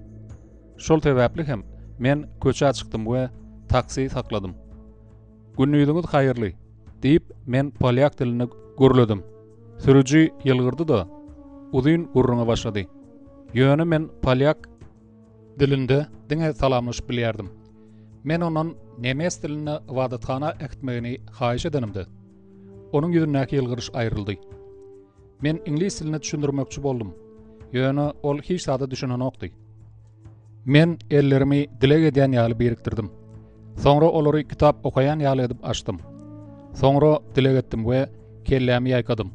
Şol sebäpli hem men köçä çykdym we taksi sakladym. Gündiziňiz haýyrly, diýip, men polýak dilinde gürledim. Sürüji ýylgyrdy-da, uzyn gürrüňe başlady. Ýöne men polýak dilinde diňe salamlaşyp bilýärdim. Men ondan nemes dilinde ybadathana äkitmegini haýyş edenimde, onuň ýüzündäki ýylgyryş aýryldy. Men iňlis dilinde düşündirmekçi boldum, ýöne ol hiç zada düşünenokdy. Men ellerimi dileg edýän ýaly birikdirdim. Soňra olary kitap okaýan ýaly edip açdym. Soňra dileg etdim we kellämi ýaýkadym.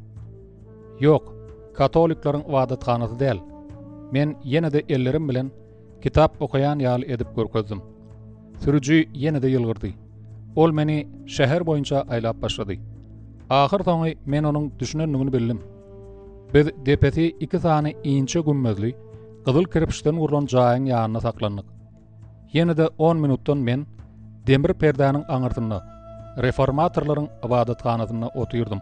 Ýok, katolikleriň ybadathanasy däl. Men ýene-de ellerim bilen kitap okaýan ýaly edip görkezdim. Sürüji ýene-de ýylgyrdy. Ol meni şäher boýunça aýlap başlady. Ahyrsoňy men onuň düşünendigini bildim. Biz depesi iki sany inçe gümmezli, gyzyl kirpiçden gurlan jaýyň ýanynda saklandyk. Ýene-de on minutdan men demir perdäniň aňyrsynda, reformatorlaryň ybadathanasynda otyrdym.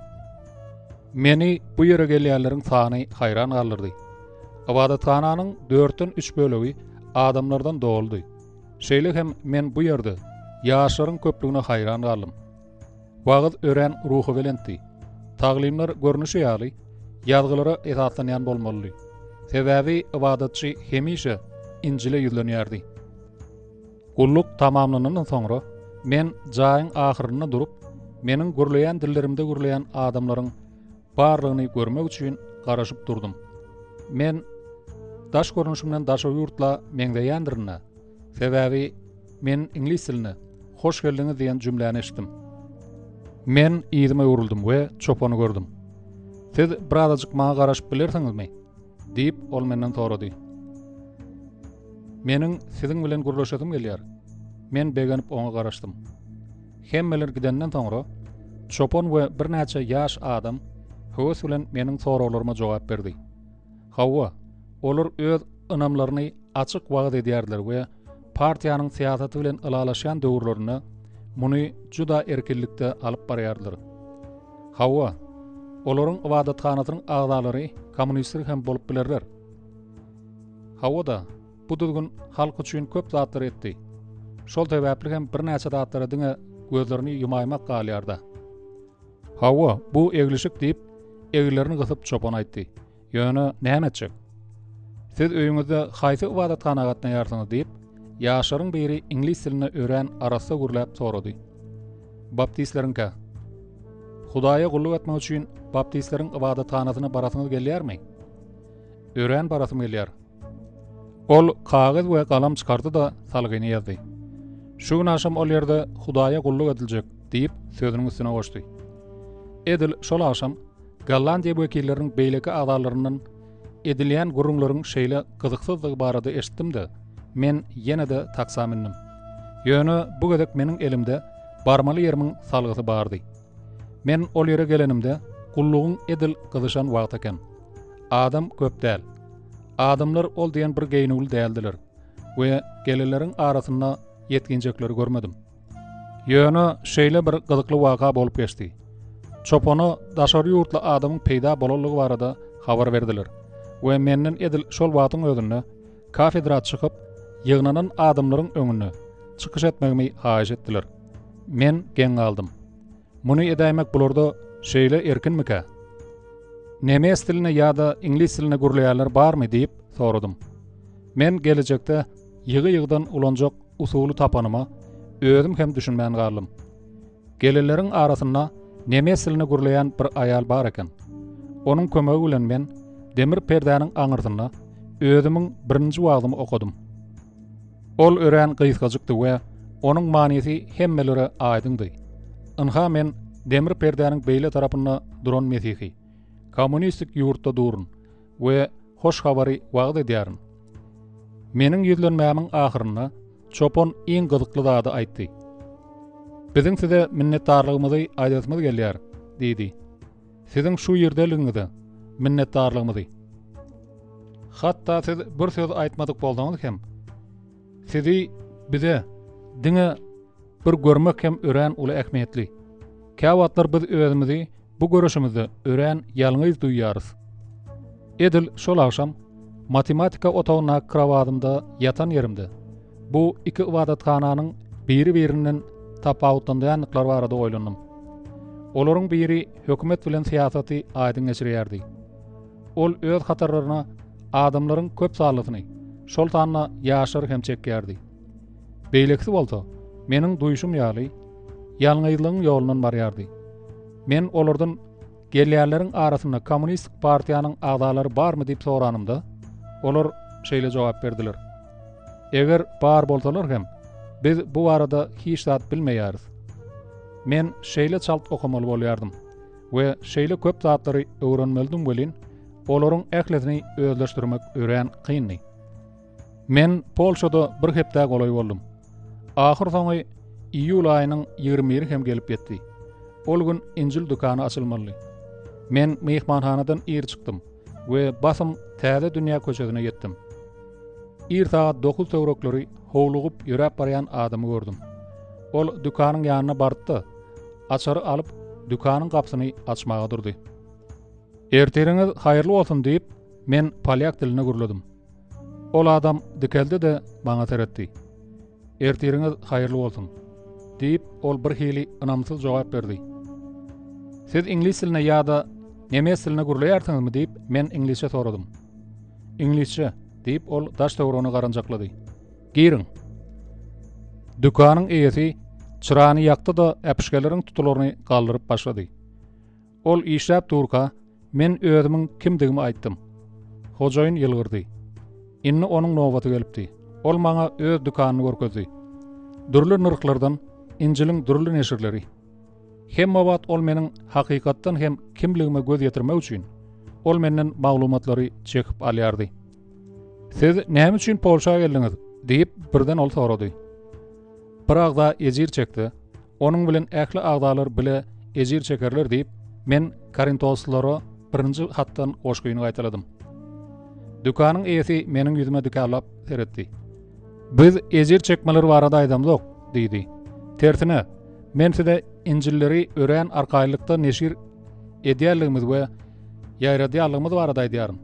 Meni bu ýere gelýänleriň sany haýran galdyrdy. Ybadathananyň dörtden üç bölegi adamlardan doludy. Şeýle hem men bu ýerde ýaşlaryň köplügine haýran galdym. Wagyz örän ruhubelentdi. Taglymlar görnüşi ýaly, Ýazgylara esaslanýan bolmalydy. Sebäbi ybadatçy hemişe Injile ýüzlenýärdi. Gulluk tamamlanandan soňra, men jaýyň ahyrynda durup, Meniň gürleýän dillerimde gürleýän adamlaryň barlygyny görmek üçin garaşyp durdum. Men daş görnüşimden daşary ýurtla meňzeýändirin-dä. Sebäbi men iňlis dilinde Hoş geldiňiz diýen jümläni eşitdim. Men yzyma öwrüldim we çopany gördüm. Siz birazajyk maňa garaşyp bilersiňizmi? diýip, ol menden sorady. Meniň siziň bilen gürleşesim gelýär. Men begenip oňa garaşdym. Hemmeler gidenden soňra, çopan we birnäçe ýaş adam höwes bilen meniň soraglaryma jogap berdi. Hawa, olar öz ynamlaryny açyk wagyz edýärdiler we partiýanyň syýasaty bilen ylalaşýan döwürlerinde muny juda erkinlikde alyp barýardylar. Hawa, olaryň ybadathanasynyň agzalary kommunistler hem bolup bilerler. Hawa-da, bu düzgün halk üçin köp zatlary etdi. Şol sebäpli hem birnäçe zatlara diňe gözlerini ýumaýmak galýar-da. Hawa, bu eglişik diýip, eginlerini gysyp çopan aýtdy. Ýöne näme etjek? Siz öýüňizde haýsy ybadathana gatnaýarsyňyz diýip, ýaşlaryň biri iňlis dilinde örän arassa gürläp sorady. Baptistleriňkä. Hudaýa gulluk etmek üçin baptistleriň ybadathanasyna barasyňyz gelýärmi? Örän barasym gelýär. Ol kagyz we galam çykardy-da, salgyny ýazdy. Şu gün agşam ol ýerde Hudaýa gulluk ediljek, diýip, sözüniň üstüne goşdy. Edil şol agşam Gollandiýa wekilleriniň beýleki agzalaryndan edilýän gürrüňleriň şeýle gyzyksyzdygy barada eşitdim-de, men ýene-de taksa mündüm. Ýöne bu gezek meniň elimde barmaly ýerimiň salgysy bardy. Men ol ýere gelenimde gullugyň edil gyzyşan wagty eken. Adam köp däl. Adamlar ol diýen bir geýnüwli däldiler we gelenleriň arasynda ýetginjekleri görmedim. Ýöne şeýle bir gyzykly waka bolup geçdi. Çopana daşary ýurtly adamyň peýda bolanlygy barada habar berdiler we menden edil şol wagtyň özünde kafedra çykyp, ýygnanan adamlaryň öňünde çykyş etmegimi haýyş etdiler. Men geň galdym. Muny edäýmek bularda şeýle erkinmikä? Nemes dilinde ýa-da iňlis dilinde gürleýänler barmy diýip soradym. Men gelejekde ýygy-ýygydan ulanjak usuly tapanyma özüm hem düşünmän galdym. Gelenleriň arasynda nemes dilinde gürleýän bir aýal bar eken. Onuň kömegi bilen men demir perdäniň aňyrsynda özümiň birinji wagzymy okadym. Ol örän gysgajykdy we onuň manysy hemmelere aýdyňdy. Ynha men demir perdäniň beýle tarapynda duran mesihi. Kommunistik ýurtda durun we hoş habary wagyz edýärin. Meniň ýüzlenmämiň ahyrynda çopan iň gyzykly zady aýtdy. Biziň size minnetdarlygymyzy aýdasymyz gelýär, diýdi. Siziň şu ýerdeligiňize minnetdarlygymyzy. Hatda siz bir söz aýtmadyk bolsaňyz hem, sizi bize diňe bir görmek hem örän uly ähmiýetli. Käwagtlar biz özümizi bu göreşimizde örän ýalňyz duýýarys. Edil şol agşam matematika otagyndaky krowadymda ýatan ýerimde bu iki ybadathananyň biri-birinden tapawutlandýandyklary barada oýlandym. Olaryň biri hökümet bilen syýasaty aýdyň geçirýärdi. Ol öz hatarlaryna adamlaryň köp sanlysyny, şol sanda ýaşlary hem çekýärdi. Beýlekisi bolsa, meniň duýşum ýaly, ýalňyzlygyň ýolundan barýardy. Men olardan gelýänleriň arasynda kommunistik partiýanyň agzalary barmy diýip soranymda, olar şeýle jogap berdiler. Eger bar bolsalar hem, biz bu barada hiç zat bilmeýäris. Men şeýle çalt okamaly bolýardym we şeýle köp zatlary öwrenmelidim welin, olaryň ählisini özleşdirmek örän kyndy. Men Polşada bir hepdä golaý boldum. Ahyrsoňy iýul aýynyň 21-i hem gelip ýetdi. Ol gün Injil dükany açylmalydy. Men myhmanhanadan ir çykdym we basym Täze dünýä köçesine ýetdim. Ir sagat 9 töwerekleri howlugyp ýöräp barýan adamy gördüm. Ol dükanyň ýanyna bardy-da, açary alyp, dükanyň gapysyny açmaga durdy. Ertiriňiz haýyrly bolsun diýip, men polýak dilinde gürledim. Ol adam dikeldi-de, maňa seretdi. Ertiriňiz haýyrly bolsun, diýip, ol bir hili ynamsyz jogap berdi. Siz iňlis dilinde ýa-da nemes dilinde gürleýärsiňizmi diýip, men iňlisçe soradym. Iňlisçe, diýip, ol daş-töweregine garanjaklady. Giriň. Dükanyň eýesi. Çyrany ýakdy-da, äpişgeleriň tutularyny galdyryp başlady. Ol işläp durka, men özümiň kimdigimi aýtdym. Hojaýyn ýylgyrdy. Indi onuň nobaty gelipdi. Ol maňa öz dükanyny görkezdi. Dürli nyrhlardan Injiliň dürli neşirleri. Hemme wagt ol meniň hakykatdan hem kimligime göz ýetirmek üçin, ol menden maglumatlary çekip alýardy. Siz näme üçin Polşa geldiňiz? diýip, birden ol sorady. Bir agza ejir çekse, onuň bilen ähli agzalar bile ejir çekerler diýip, men Korintoslylara birinji hatdan goşgyny gaýtaladym. Dükanyň eýesi meniň ýüzüme dikarlap seretdi. Biz ejir çekmeler barada aýdamzok, diýdi. Tersine, men size Injilleri örän arkaýynlykda neşir edýänligimiz we ýaýradýanlygymyz barada aýdýaryn.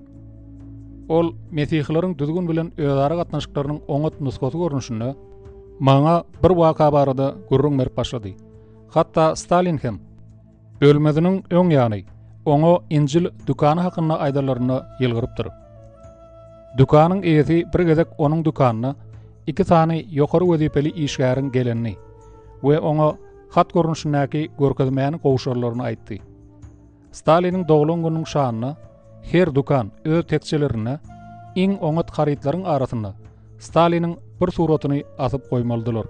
Ol mesihileriň düzgün bilen özara gatnaşyklarynyň oňat nusgasy görnüşinde maňa bir waka barada gürrüň berip başlady. Hatda Stalin hem ölmeziniň öň ýany oňa Injil dükany hakynda aýdanlarynda ýylgyrypdyr. Dükanyň eýesi bir gezek onuň dükanyna iki sany ýokary wezipeli işgäriň gelenini we oňa hat görnüşindäki görkezmäni gowşurarlaryny aýtdy. Staliniň doglan gününiň şanyna her dükan öz tekjelerinde iň oňat harytlaryň arasynda Staliniň bir suratyny asyp goýmalydylar.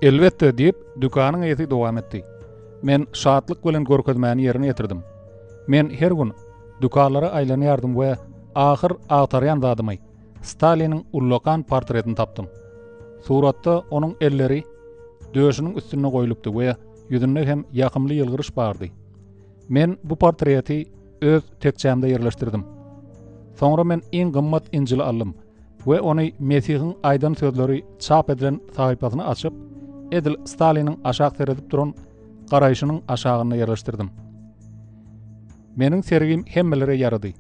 Elbetde, diýip, dükanyň eýesi dowam etdi. Men şatlyk bilen görkezmäni ýerine ýetirdim. Men her gün dükanlara aýlanýardym we ahyr agtarýan zadymy, Staliniň ullakan portretini tapdym. Suratda onuň elleri döşüniň üstünde goýlupdy we ýüzünde hem ýakymly ýylgyryş bardy. Men bu portreti öz tekjämde ýerleşdirdim. Soňra men iň gymmat Injili aldym we ony Mesihiň aýdan sözleri çap edilen sahypasyny açyp, edil Staliniň aşak seredip duran garaýşynyň aşagynda ýerleşdirdim. Meniň sergim hemmelere ýarady.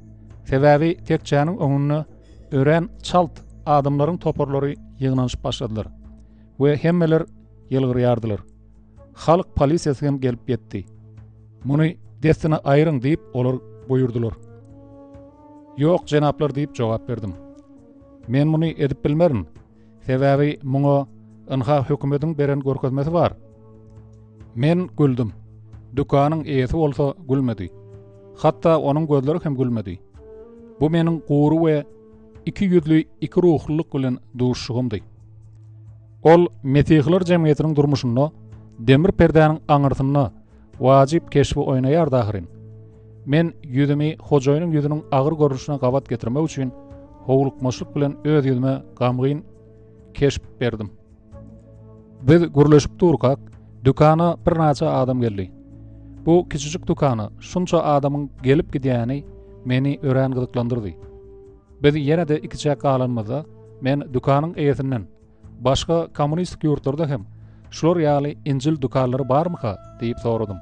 Sebäbi tekjäniň öňünde örän çalt adamlaryň toparlary ýygnanyşyp başladylar we hemmeler ýylgyrýardylar. Halk polisiýasy hem gelip ýetdi. Muny dessine aýryň diýip, olar buýurdylar. Ýok, jenaplar diýip jogap berdim. Men muny edip bilmerin. Sebäbi muňa ynha hökümediň beren görkezmesi bar. Men güldüm. Dükanyň eýesi bolsa gülmedi. Hatda onuň gözleri hem gülmedi. Bu meniň gury we ikiýüzli ikiruhlylyk bilen duşuşygymdy. Ol mesihiler jemgyýetiniň durmuşynda demir perdäniň aňyrsynda wajyp keşbi oýnaýardy ahyryn. Men ýüzümi hojaýynyň ýüzüniň agyr görnüşine gabat getirmek üçin howlukmaçlyk bilen öz ýüzüme gamgyn keşp berdim. Biz gürleşip durkak, dükana birnäçe adam geldi. Bu kiçijik dükana şunça adamyň gelip gidýäni meni örän gyzyklandyrdy. Biz ýene-de ikiçäk galanymyzda, men dükanyň eýesinden, Başga kommunistik ýurtlarda hem şular ýaly Injil dükanlary barmyka? diýip soradym.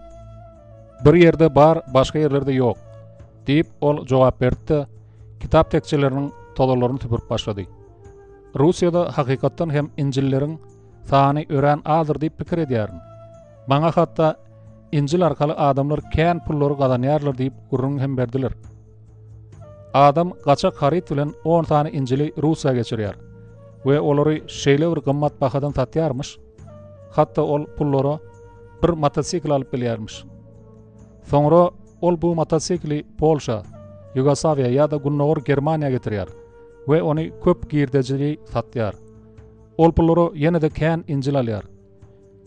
Bir ýerde bar, başga ýerlerde ýok, diýip, ol jogap berdi-de, kitap tekjeleriniň tozanlaryny süpürip başlady. Russiýada hakykatdan hem Injilleriň sany örän azdyr diýip pikir edýärin. Maňa hatda Injil arkaly adamlar kän pullary gazanýarlar diýip gürrüň hem berdiler. Adam gaçak haryt bilen on sany Injili Russiýa geçirýär we olary şeýle bir gymmat bahadan satýarmyş, hatda ol pullara bir motosikl alyp bilýärmiş. Soňra ol bu motosikli Polşa, Ýugoslawiýa ýa-da Gündogar Germaniýa getirýär we ony köp girdejili satýar. Ol pullara ýene-de kän Injil alýar.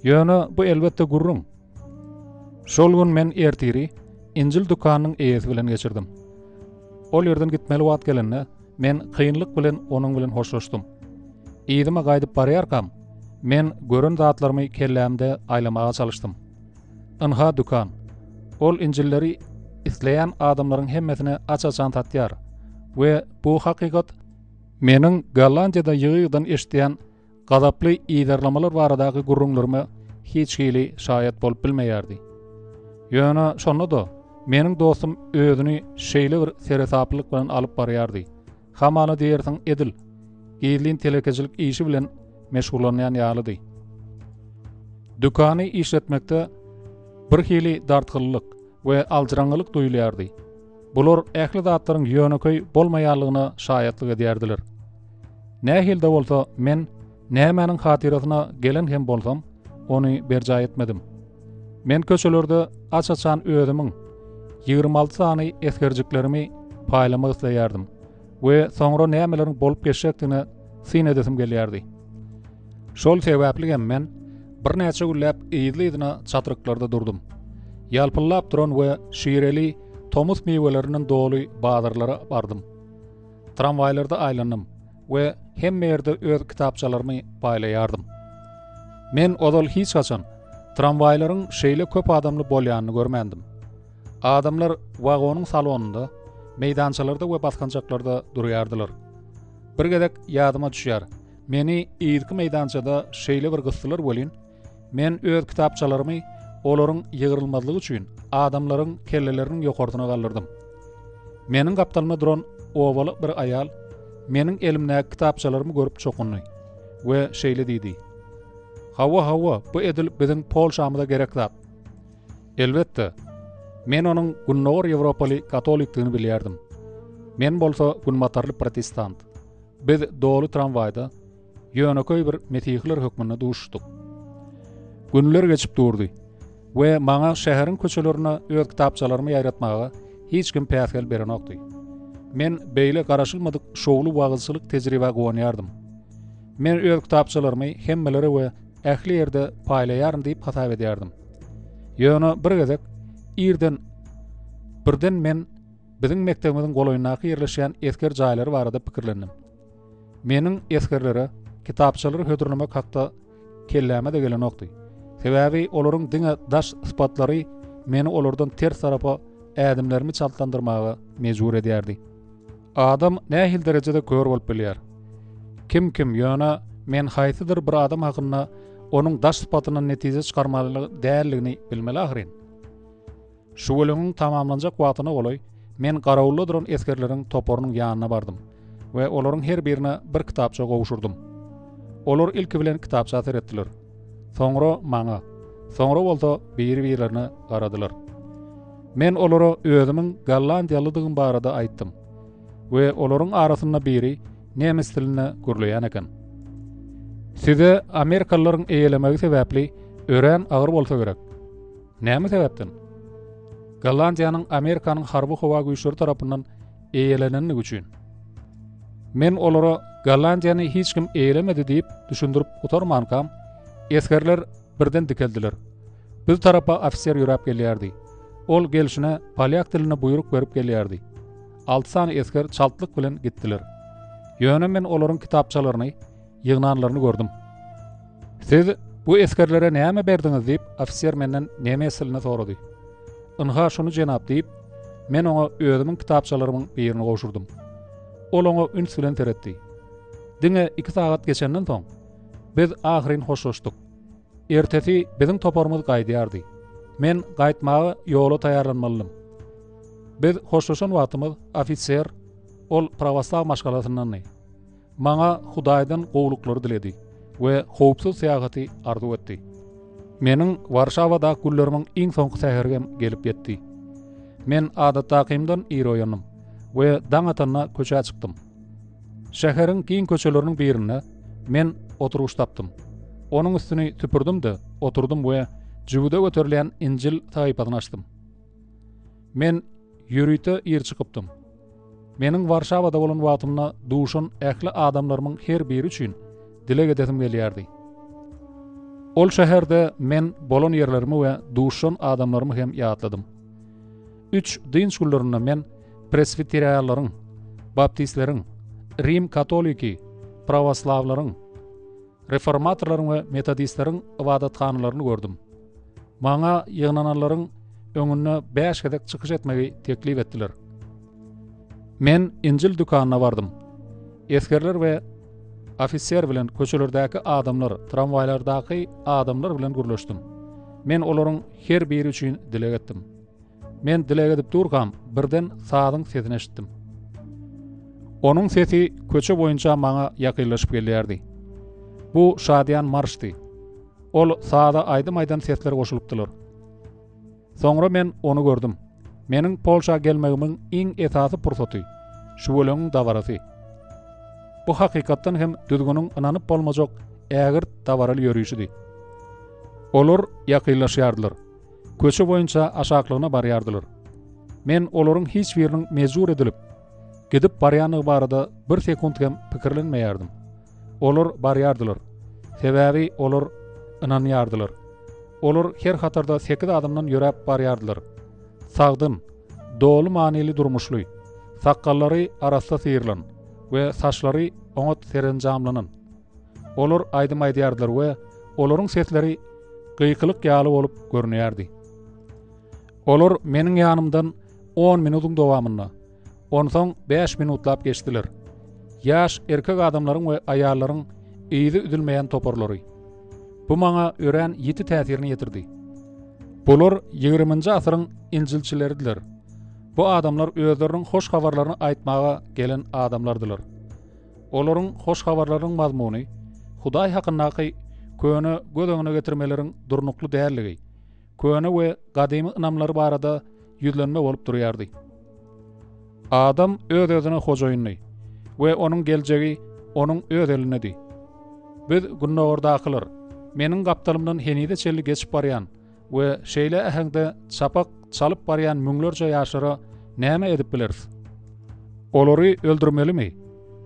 Ýöne bu elbetde gürrüň. Şol gün men ertiri Injil dükanynyň eýesi bilen geçirdim. Ol ýerden gitmeli wagt gelende, men kynlyk bilen onuň bilen hoşlaşdym. Yzyma gaýdyp barýarkam, men gören zatlarymy kellämde aýlamaga çalyşdym. Ynha dükan. Ol Injilleri isleýän adamlaryň hemmesine aç-açan satýar we bu hakykat meniň Gollandiýada ýygy-ýygydan eşidýän Gazaply yzarlamalar baradaky gürrüňlerime hiç hili şaýat bolup bilmeýärdi. Ýöne şonda-da meniň dostum özüni şeýle bir seresaplylyk bilen alyp barýardy, hamala diýersiň edil gizlin telekeçilik işi bilen meşgullanýan ýalydy. Dükany işletmekde bir hili dartgynlylyk we aljyraňňylyk duýulýardy. Bular ähli zatlaryň ýönekeý bolmaýanlygyna şaýatlyk edýärdiler. Nähili-de bolsa, men nämäniň hatyrasyna gelen hem bolsam, ony berjaý etmedim. Men köçelerde aç-açan özümiň 26 sany esgerjiklerimi paýlamak isleýärdim we soňra nämeleriň bolup geçjekdigine syn edesim gelýärdi. Şol sebäpli hem men birnäçe günläp yzly-yzyna çatryklarda durdum. Ýalpyldap duran we şireli tomus miwelerinden doly bazarlara bardym. Tramwaýlarda aýlandym we hemme ýerde öz kitapçalarymy paýlaýardym. Men ozal hiç haçan tramwaýlaryň şeýle köp adamly bolýanyny görmändim. Adamlar wagonyň salonynda, meýdançalarda we basgançaklarda durýardylar. Bir gezek ýadyma düşýär, meni yzky meýdançada şeýle bir gysdylar welin, men öz kitapçalarymy olaryň ýygrylmazlygy üçin adamlaryň kelleleriniň ýokarsyna galdyrdym. Meniň gapdalymda duran obaly bir aýal meniň elimdäki kitapçalarymy görüp çokundy we şeýle diýdi, Hawa, hawa, bu edil biziň Polşamyza gerek zat. Elbetde, men onuň gündogar ýewropaly katolikdigini bilýärdim. Men bolsa günbatarly protestant. Biz doly tramwaýda ýönekeý bir mesihiler hökmünde duşuşdyk. Günler geçip durdy we maňa şäheriň köçelerinde öz kitapçalarymy ýaýratmaga hiç kim päsgel berenokdy. Men beýle garaşylmadyk şowly wagyzçylyk tejribä guwanýardym. Men öz kitapçalarymy hemmelere we ähli ýerde paýlaýaryn diýip hasap edýärdim. Ýöne bir gezek irden birden men biziň mekdebimiziň golaýyndaky ýerleşýän esger jaýlary barada pikirlendim. Meniň esgerlere kitapçalary hödürlemek hakda kelläme-de gelenokdy. Sebäbi olaryň diňe daş sypatlary meni olardan ters tarapa ädimlerimi çaltlandyrmaga mejbur edýärdi. Adam nähili derejede kör bolup bilýär? Kim-kim, ýöne men haýsydyr bir adam hakynda onuň daş sypatyndan netije çykarmaly däldigini bilmeli ahyryn. Şüweleňiň tamamlanjak wagtyna golaý men garawulda duran esgerleriň toparynyň ýanyna bardym we olaryň her birine bir kitapça gowşurdym. Olar ilki bilen kitapça seretdiler. Soňra maňa, soňra bolsa biri-birlerine garadylar. Men olara özümiň gollandiýalydygym barada aýtdym we olaryň arasynda biri nemes dilinde gürleýän eken. Size amerikalylaryň eýelemegi sebäpli örän agyr bolsa gerek. Näme sebäpden? Gollandiýanyň Amerikanyň harby howa güýçleri tarapyndan eýelenendigi üçin. Men olara Gollandiýany hiç kim eýelemedi diýip düşündirip gutarmankam, esgerler birden dikeldiler. Biz tarapa ofiser ýöräp gelýärdi. Ol gelşine polýak dilinde buýruk berip gelýärdi. Alty sany esger çaltlyk bilen gitdiler. Ýöne men olaryň kitapçalaryny ýygnanlaryny gördüm. Siz bu esgerlere näme berdiňiz diýip, ofiser menden nemes dilinde sorady. Ynha şuny jenap diýip, men oňa özümiň kitapçalarymyň birini gowşurdym. Ol oňa üns bilen seretdi. Diňe iki sagat geçenden soň, biz ahyryn hoşlaşdyk. Ertesi biziň toparymyz gaýdýardy. Men gaýtmaga ýola taýýarlanmalydym. Biz hoşlaşan wagtymyz ofiser, ol prawoslaw maşgalasyndandy. Maňa Hudaýdan gowulyklary diledi we howpsuz syýahaty arzuw etdi. Meniň Warşawadaky günlerimiň iň soňky säheri hem gelip ýetdi. Men adatdakymdan ir oýandym we daň atanda köçä çykdym. Şäheriň giň köçeleriniň birinde men oturgyç tapdym. Onuň üstüni süpürdim-de, oturdym we jübüde göterilýän Injil sahypasyny açdym. Men ýörite ir çykypdym. Meniň Warşawada bolan wagtymda duşan ähli adamlarymyň her biri üçin dileg edesim gelýärdi. Ol şäherde men bolan ýerlerimi we duşan adamlarymy hem ýatladym. Üç dynç günlerinde men preswiterianlaryň, baptistleriň, rim katoliki, prawoslawlaryň, reformatorlaryň we metodistleriň ybadathanalaryny gördüm. Maňa ýygnananlaryň öňünde bäş gezek çykyş etmegi teklip etdiler. Men Injil dükanyna bardym. Esgerler we ofiser bilen köçelerdäki adamlar, tramwaýlardaky adamlar bilen gürleşdim. Men olaryň her biri üçin dileg etdim. Men dileg edip durkam, birden sazyň sesini eşitdim. Onuň sesi köçe boýunça maňa ýakynlaşyp gelýärdi. Bu şadyýan marşdy. Ol saza aýdym aýdan sesler goşulypdylar. Soňra men ony gördüm. Meniň Polşa gelmegimiň iň esasy pursaty, şüweleňiň dabarasy. Bu hakykatdan hem düzgüniň ynanyp bolmajak ägirt dabaraly ýörişidi. Olar ýakynlaşýardylar. Köçe boýunça aşaklygyna barýardylar. Men olaryň hiç biriniň mejbur edilip, gidip barýandygy barada bir sekunt hem pikirlenmeýärdim. Olar barýardylar. Sebäbi olar ynanýardylar. Olar her hatarda sekiz adamdan ýöräp barýardylar. Sagdyn, doly manyly durmuşly, sakgallary arassa syrylan we saçlary oňat serenjamlanan. Olar aýdym aýdýardylar we olaryň sesleri gykylyk ýaly bolup görünýärdi. Olar meniň ýanymdan on minutyň dowamynda, onsoň bäş minutlap geçdiler. Ýaş erkek adamlaryň we aýallaryň yzy üzülmeýän toparlary. Bu maňa örän ýiti täsirini ýetirdi. Bular ýigriminji asyryň injilçileridiler. Bu adamlar özleriniň hoş habarlaryny aýtmaga gelen adamlardylar. Olaryň hoş habarlarynyň mazmuny Hudaý hakyndaky köne göz öňüne getirmeleriň durnukly dälligi, köne we gadymy ynamlary barada ýüzlenme bolup durýardy. Adam öz-özüne hojaýyndy we onuň geljegi onuň öz elindedi. Biz gündogardakylar, meniň gapdalymdan henize çenli geçip barýan we şeýle äheňde çapak çalyp barýan müňlerçe ýaşlara näme edip bileris? Olary öldürmelimi?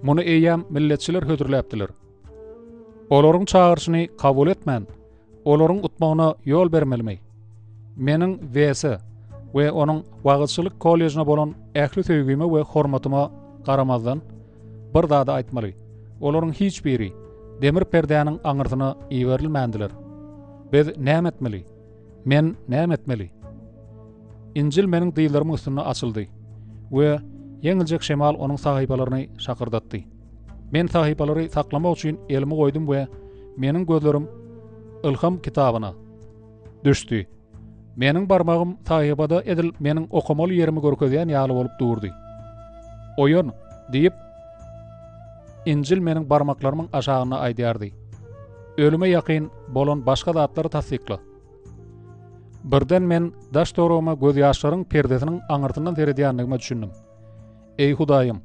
Muny eýýäm milletçiler hödürläpdiler. Olaryň çagyryşyny kabul etmän, Olaryň utmagyna ýol bermelimi? Meniň Wese we onuň wagyzçylyk kollejine bolan ähli söýgime we hormatyma garamazdan, bir zady aýtmaly, olaryň hiç biri demir perdäniň aňyrsyna iberilmändiler. Biz näme etmeli? Men näme etmeli? Injil meniň dyzlarymyň üstünde açyldy we ýeňiljek şemal onuň sahypalaryny şakyrdatdy. Men sahypalary saklamak üçin elimi goýdum we meniň gözlerim Ylham kitabyna düşdi. Meniň barmagym sahypada edil meniň okamaly ýerimi görkezýän ýaly bolup durdy. Oýan! diýip, Injil meniň barmaklarymyň aşagynda aýdýardy. Ölüme ýakyn bolan başga zatlary tassykla. Birden men daş-töweregime gözýaşlaryň perdesiniň aňyrsyndan seredýändigime düşündim. Eý Hudaýym!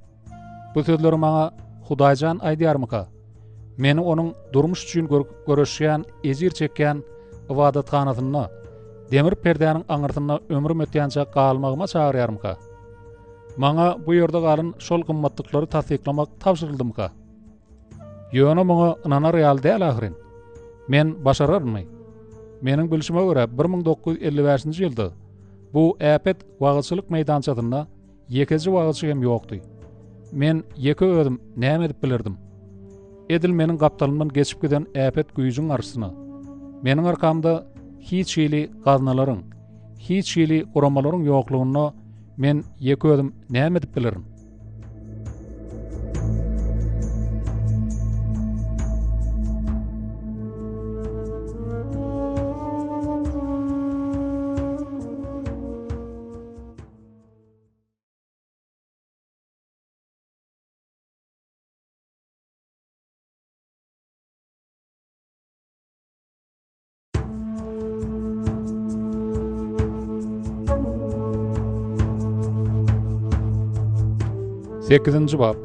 Bu sözleri maňa Hudaýjan aýdýarmyka? Meni onuň durmuş üçin göreşýän, ejir çekýän ybadathanasynda, demir perdäniň aňyrsynda ömrüm ötýänçä galmagyma çagyrýarmyka? Maňa bu ýerde galan şol gymmatlyklary tassyklamak tabşyryldymyka? Ýöne muňa ynanar ýaly däl ahyryn. Men başararynmy? Meniň bilşime görä, 1955-nji ýylda bu äpet wagyzçylyk meýdançasynda Ýekeje wagyzçy hem ýokdy. Men ýeke özüm näme edip bilerdim? Edil meniň gapdalymdan geçip giden äpet güýjüň garşysyna. Meniň arkamda hiç hili gaznalaryň, hiç hili guramalaryň ýoklugynda men ýeke özüm näme edip bilerin? Sekizinji bap.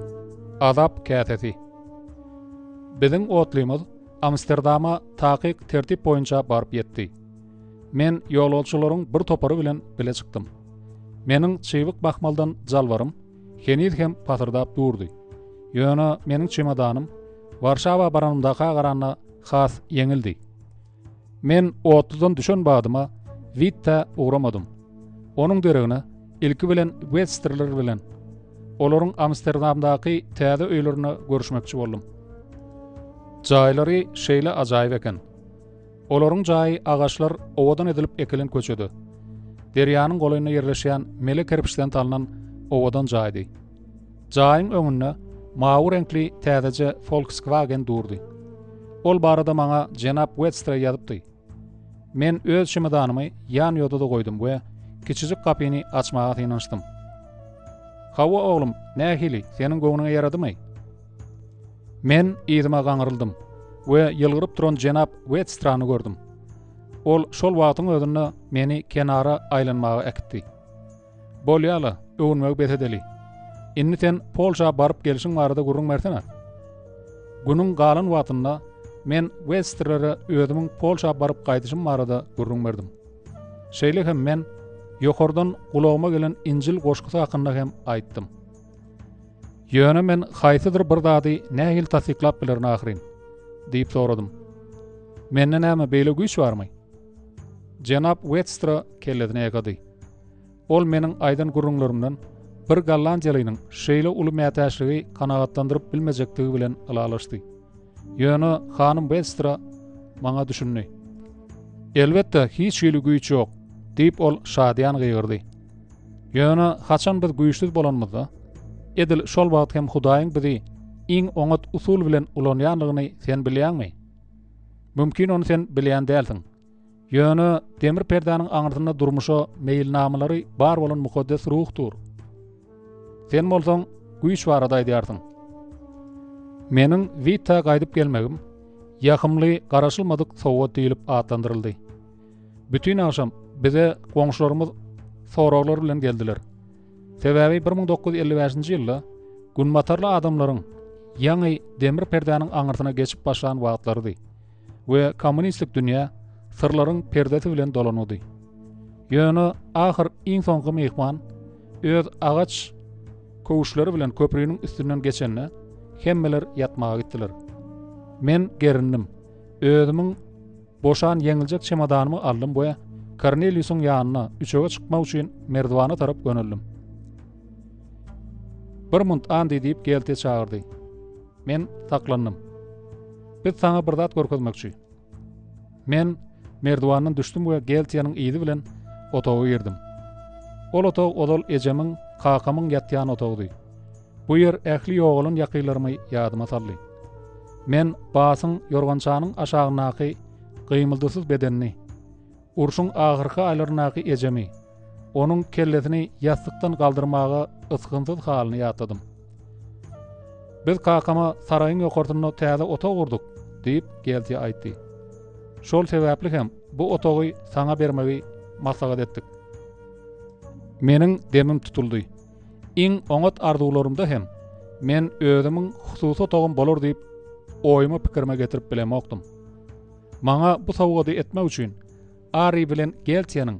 Azap käsesi. Biziň otlymyz Amsterdama takyk tertip boýunça baryp ýetdi. Men ýolagçylaryň bir topary bilen bile çykdym. Meniň çybyk mahmaldan jalbarym heniz hem pasyrdap durdy. Ýöne meniň çemodanym Warşawa baranymdaka garanda has ýeňildi. Men otludan düşen badyma Wittä ugramadym. Onuň deregine ilki bilen Wetstrler bilen olaryň Amsterdamdaky täze öýlerinde görüşmekçi boldum. Jaýlary şeýle ajaýyp eken. Olaryň jaýy agaçlar owadan edilip ekilen köçede, derýanyň golaýynda ýerleşýän mele kerpiçden salnan owadan jaýdy. Jaýyň öňünde mawy reňkli täzeje Volkswagen durdy. Ol barada maňa jenap Wetstre ýazypdy. Men öz çemodanymy ýan ýodada goýdum we kiçijik gapyny açmaga synanyşdym. Hawa, oglum, nähili, seniň göwnüňe ýaradymy? Men yzyma gaňryldym we ýylgyryp duran jenap Wetstrany gördüm. Ol şol wagtyň özünde meni kenara aýlanmaga äkitdi. Bolýa-la, öwünmegi bes edeli. Indi sen Polşa baryp gelşiň barada gürrüň bersene. Günüň galan wagtynda Men Websterlere özümiň Polşa baryp gaýdyşym barada gürrüň berdim. Şeýle hem men ýokardan gulagyma gelen Injil goşgusy hakynda hem aýtdym. Ýöne men haýsydyr bir zady nähili tassyklap bilerin ahyryn? diýip soradym. Mende näme beýle güýç barmy? Jenap Wetstra kellesini ýaýkady. Ol meniň aýdan gürrüňlerimden bir gollandiýalynyň şeýle uly mätäçligi kanagatlandyryp bilmejekdigi bilen ylalaşdy. Ýöne hanym Wetstra maňa düşündi. Elbetde, hiç hili güýç ýok, diýip ol şadyýan gygyrdy. Ýöne haçan biz güýçsüz bolanymyzda, edil şol wagt hem Hudaýyň bizi iň oňat usul bilen ulanýandygyny sen bilýäňmi? Mümkin ony sen bilýän dälsiň. Ýöne demir perdäniň aňyrsynda durmuşa meýilnamalary bar bolan mukaddes ruh dur. Sen bolsaň güýç barada aýdýarsyň. Meniň Wita gaýdyp gelmegim ýakymly garaşylmadyk sowgat diýlip atlandyryldy. Bütin agşam bize goňşularymyz soraglar bilen geldiler. Sebäbi 1955-nji ýylda günbatarly adamlaryň ýaňy demir perdäniň aňyrsyna geçip başlan wagtlarydy we kommunistik dünýä syrlaryň perdesi bilen dolangydy. Ýöne ahyr iň soňky myhman öz agaç köwüşleri bilen köprüniň üstünden geçende hemmeler ýatmaga gitdiler. Men gerindim. Özümiň Boşan ýeňiljek çemodanymy aldym we Korneliusyň ýanyna üçege çykmak üçin merdiwana tarap göneldim. Bir munt, Andi, diýip, Gelti çagyrdy. Men saklandym. Biz saňa bir zat görkezmekçi. Men merdiwandan düşdüm we Geltiýanyň yzy bilen otaga girdim. Ol otag ozal ejemiň, kakamyň ýatýan otagydy. Bu ýer ähli ýogalan ýakynlarymy ýadyma saldy. Men Basyň ýorgançanyň aşagyndaky gymyldysyz bedenini, urşuň ahyrky aýlaryndaky ejemi, onuň kellesini ýassykdan galdyrmaga ysgynsyz halyny ýatladym. Biz kakama saraýyň ýokarsynda täze otag gurduk, diýip, Geltiýa aýtdy. Şol sebäpli hem bu otagy saňa bermegi maslahat etdik. Meniň demim tutuldy. Iň oňat arzuwlarymda hem men özümiň hususy otagym bolar diýip oýuma pikirime getirip bilemokdym. Maňa bu sowgady etmek üçin Ari bilen Geltiýanyň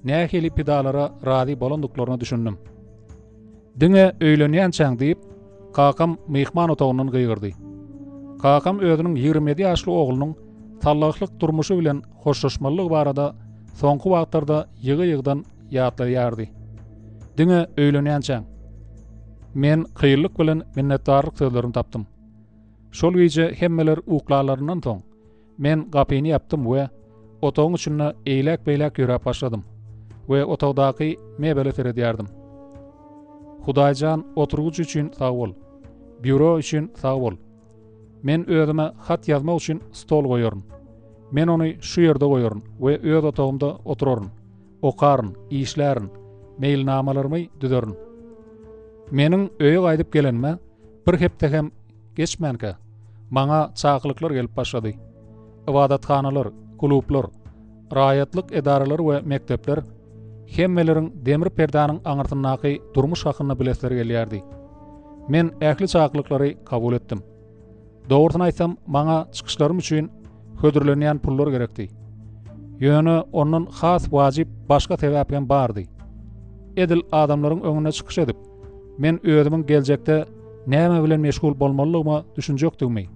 nähili pidalara razy bolandyklaryna düşündim. Diňe öýlenýänçäň diýip, kakam myhman otagyndan gygyrdy. Kakam özüniň 27 ýaşly oglunyň sallahlyk durmuşy bilen hoşlaşmalydygy barada soňky wagtlarda ýygy-ýygydan ýatlaýardy. Diňe öýlenýänçäň. Men kynlyk bilen minnetdarlyk sözlerini tapdym. Şol gije hemmeler uklanlaryndan soň, men gapyny ýapdym we otagyň içinde eýläk-beýläk ýöräp başladym we otagdaky mebele seredýärdim. Hudaýjan, oturgyç üçin sag bol. Býuro üçin sag bol. Men özüme hat ýazmak üçin stol goýaryn. Men ony şu ýerde goýaryn we öz otagymda oturaryn, okaryn, işlärin, meýilnamalarymy düzerin. Meniň öýe gaýdyp gelenime bir hepde hem geçmänkä, maňa çakylyklar gelip başlady. Ybadathanalar, klublar, raýatlyk edaralary we mekdepler hemmeleriň demir perdäniň aňyrsyndaky durmuş hakynda bilesleri gelýärdi. Men ähli çakylyklary kabul etdim. Dogrusyny aýtsam, maňa çykyşlarym üçin hödürlenýän pullar gerekdi. Ýöne ondan has wajyp başga sebäp hem bardy. Edil adamlaryň öňünde çykyş edip, men özümiň geljekde näme bilen meşgul bolmalydygyma düşünjekdigimi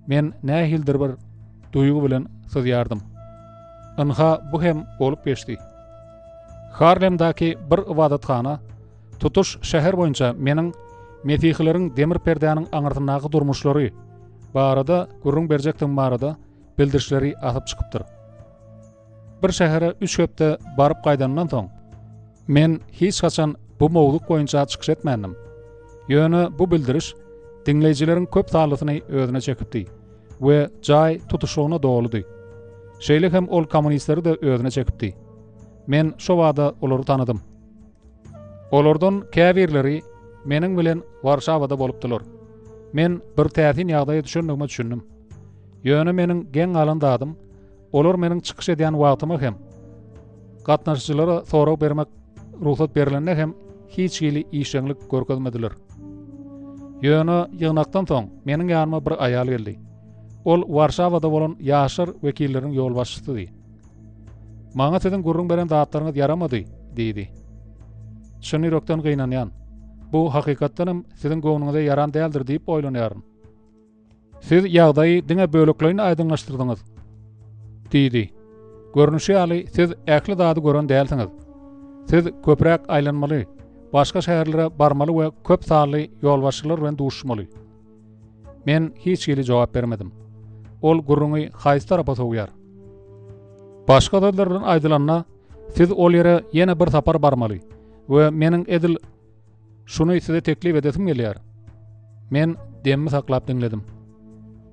men nähilidir bir duýgy bilen syzýardym. Ynha, bu hem bolup geçdi. Harlemdäki bir ybadathana Tutuş şäher boýunça meniň mesihileriň demir perdäniň aňyrsyndaky durmuşlary barada gürrüň berjekdigim barada bildirişleri asyp çykypdyr. Bir şähere üç hepde baryp gaýdandan soň, men hiç haçan bu mowzuk boýunça çykyş etmändim. Ýöne bu bildiriş diňleýjileriň köp sanlysyny özüne çekipdi we jaý tutuşlygyna doludy. Şeýle hem ol kommunistleri-de özüne çekipdi. Men şo bada olary tanadym. Olardan käbirleri meniň bilen Warşawada bolupdylar. Men bir täsin ýagdaýa düşendigime düşündim. Ýöne meniň geň galan zadym, olar meniň çykyş edýän wagtyma hem, gatnaşyjylara sorag bermek rugsat berlende hem hiç hili işjeňlik görkezmediler. Ýöne ýygnakdan soň meniň ýanyma bir aýal geldi. Ol Warşawada bolan ýaşlar wekilleriniň ýolbaşçysydy. Maňa siziň gürrüň beren zatlaryňyz ýaramady, diýdi. Çyn ýürekden gynanýan. Bu hakykatdan hem siziň göwnüňize ýaran däldir diýip oýlanýaryn. Siz ýagdaýy diňe bölekleýin aýdyňlaşdyrdyňyz, diýdi. Görnüşi ýaly, siz ähli zady gören dälsiňiz. Siz köpräk aýlanmaly, başga şäherlere barmaly we köp sanly ýolbaşçylar bilen duşuşmaly. Men hiç hili jogap bermedim. Ol gürrüňi haýsy tarapa sowýar? Başga sözler bilen aýdylanda, siz ol ýere ýene bir sapar barmaly we meniň edil Şuny size teklip edesim gelýär. Men demimi saklap diňledim.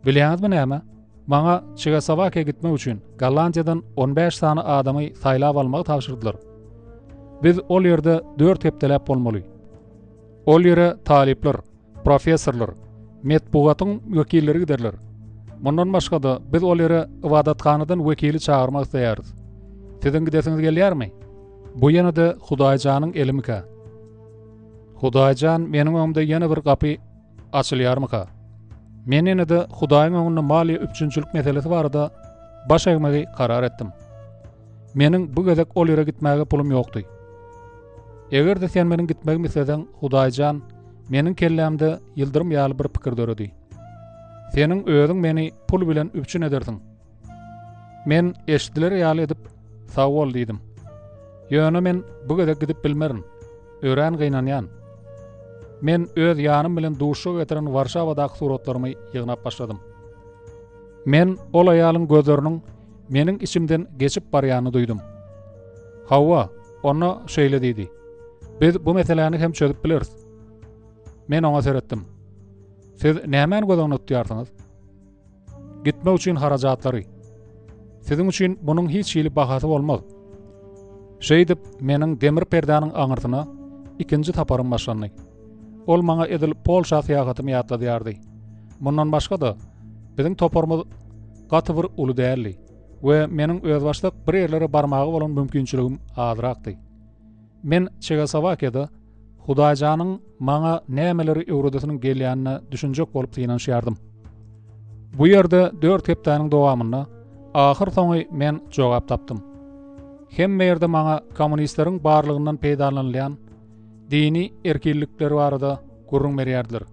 Bilýäňizmi näme? Maňa Çehoslowakiýa gitmek üçin Gollandiýadan 15 sany adamy saýlap almagy tabşyrdylar. Biz ol ýerde 4 hepdeläp bolmaly. Ol ýere talyplar, professorlar, metbugatyň wekilleri giderler. Mundan başga-da biz ol ýere ybadathanadan wekili çagyrmak isleýäris. Siziň gidesiňiz gelýärmi? Bu ýene-de Hudaýjanyň elimikä? Hudaýjan meniň öňümde ýene bir gapy açylýarmyka? Men ýene-de Hudaýyň öňünde maliýe üpjünçilik meselesi barada baş egmegi karar etdim. Meniň bu gezek ol ýere gitmäge pulum ýokdy. Eger-de sen meniň gitmegimi isleseň, Hudaýjan, meniň kellämde ýyldyrym ýaly bir pikir döredi. Seniň özüň meni pul bilen üpjün edersiň. Men eşidiler ýaly edip, Sag bol diýdim. Ýöne men bu gezek gidip bilmerin. Örän gynanýan. Men öz ýanym bilen duşuşyga getiren Warşawadaky suratlarymy ýygnap başladym. Men ol aýalyň gözleriniň meniň içimden geçip barýanyny duýdum. Hawa, onda şeýle diýdi. Biz bu meseläni hem çözüp bileris. Men oňa seretdim. Siz nämäni göz öňünde tutýarsyňyz? Gitmek üçin harajatlary. Siziň üçin munuň hiç hili bahasy bolmaz. Şeýdip, meniň demir perdäniň aňyrsyna ikinji saparym başlandy. Ol maňa edil Polşa syýahatymy ýatladýardy. Mundan başga-da, biziň toparymyz gaty bir uly däldi we meniň özbaşdak bir ýerlere barmaga bolan mümkinçiligim azrakdy. Men Çehoslowakiýada Hudaýjanyň maňa nämeleri öwredesiniň gelýänine düşünjek bolup synanyşýardym. Bu ýerde dört hepdäniň dowamynda ahyrsoňy men jogap tapdym. Hemme ýerde maňa kommunistleriň barlygyndan peýdalanylýan dini erkinlikler barada gürrüň berýärdiler.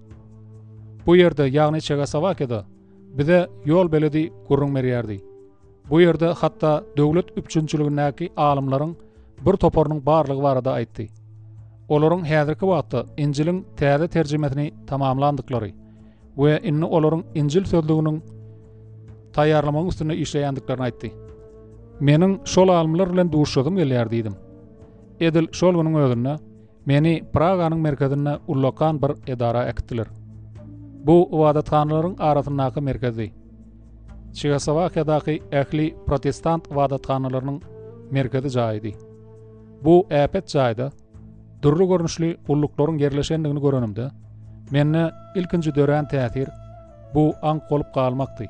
Bu ýerde, ýagny Çehoslowakiýada bize ýol beledi gürrüň berýärdi. Bu ýerde hatda döwlet üpjünçiligindäki alymlaryň bir toparynyň barlygy barada aýtdy. Olaryň häzirki wagtda Injiliň täze terjimesini tamamlandyklary we indi olaryň Injil sözlüginiň taýýarlamagyň üstünde işleýändiklerini aýtdy. Meniň şol alymlar bilen duşuşasym gelýär diýdim. Edil şol günüň özünde Meni Praganyň merkezinde ullakan bir edara äkitdiler. Bu ybadathanalaryň arasyndaky merkezdi. Çehoslowakiýadaky ähli protestant ybadathanalarynyň merkezi jaýydy. Bu äpet jaýda dürli görnüşli gulluklaryň ýerleşendigini görenimde, mende ilkinji dörän täsir bu aňk bolup galmakdy.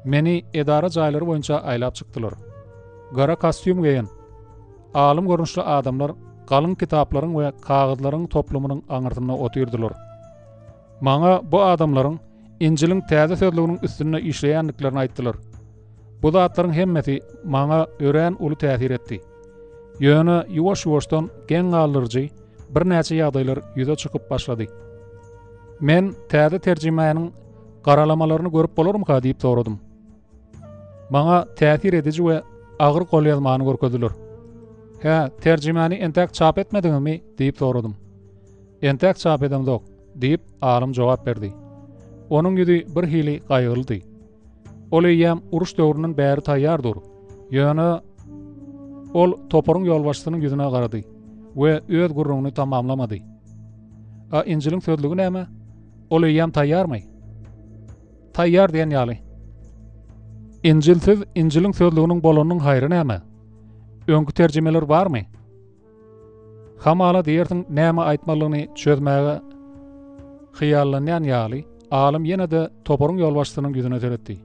Meni edara jaýlary boýunça aýlap çykdylar. Gara kostýum geýen, Alym görnüşli adamlar galyň kitaplaryň we kagyzlaryň toplumynyň aňyrsynda otyrdylar. Maňa bu adamlaryň Injiliň täze sözlüginiň üstünde işleýändiklerini aýtdylar. Bu zatlaryň hemmesi maňa örän uly täsir etdi. Ýöne ýuwaş-ýuwaşdan geň galdyryjy birnäçe ýagdaýlar ýüze çykyp başlady. Men täze terjimäniň garalamalaryny görüp bolarmyka diýip soradym. Maňa täsir ediji we agyr golýazmany görkezdiler. Hä, terjimäni entäk çap etmediňizmi? diýip soradym. Entäk çap edemzok, diýip, alym jogap berdi. Onuň ýüzi bir hili gaýgylydy. Ol eýýäm uruş döwründen bäri taýýar dur. Ýöne ol toparyň ýolbaşçysynyň ýüzüne garady we öz gürrüňini tamamlamady. A Injiliň sözlügi näme? Ol eýýäm taýýarmy? Taýýar diýen ýaly. Injilsiz Injiliň sözlüginiň bolanynyň haýry näme? Öňki terjimeler barmy? Hamala diýersiň näme aýtmalygyny çözmäge hyýallanýan ýaly, alym ýene-de toparyň ýolbaşçysynyň ýüzüne seretdi.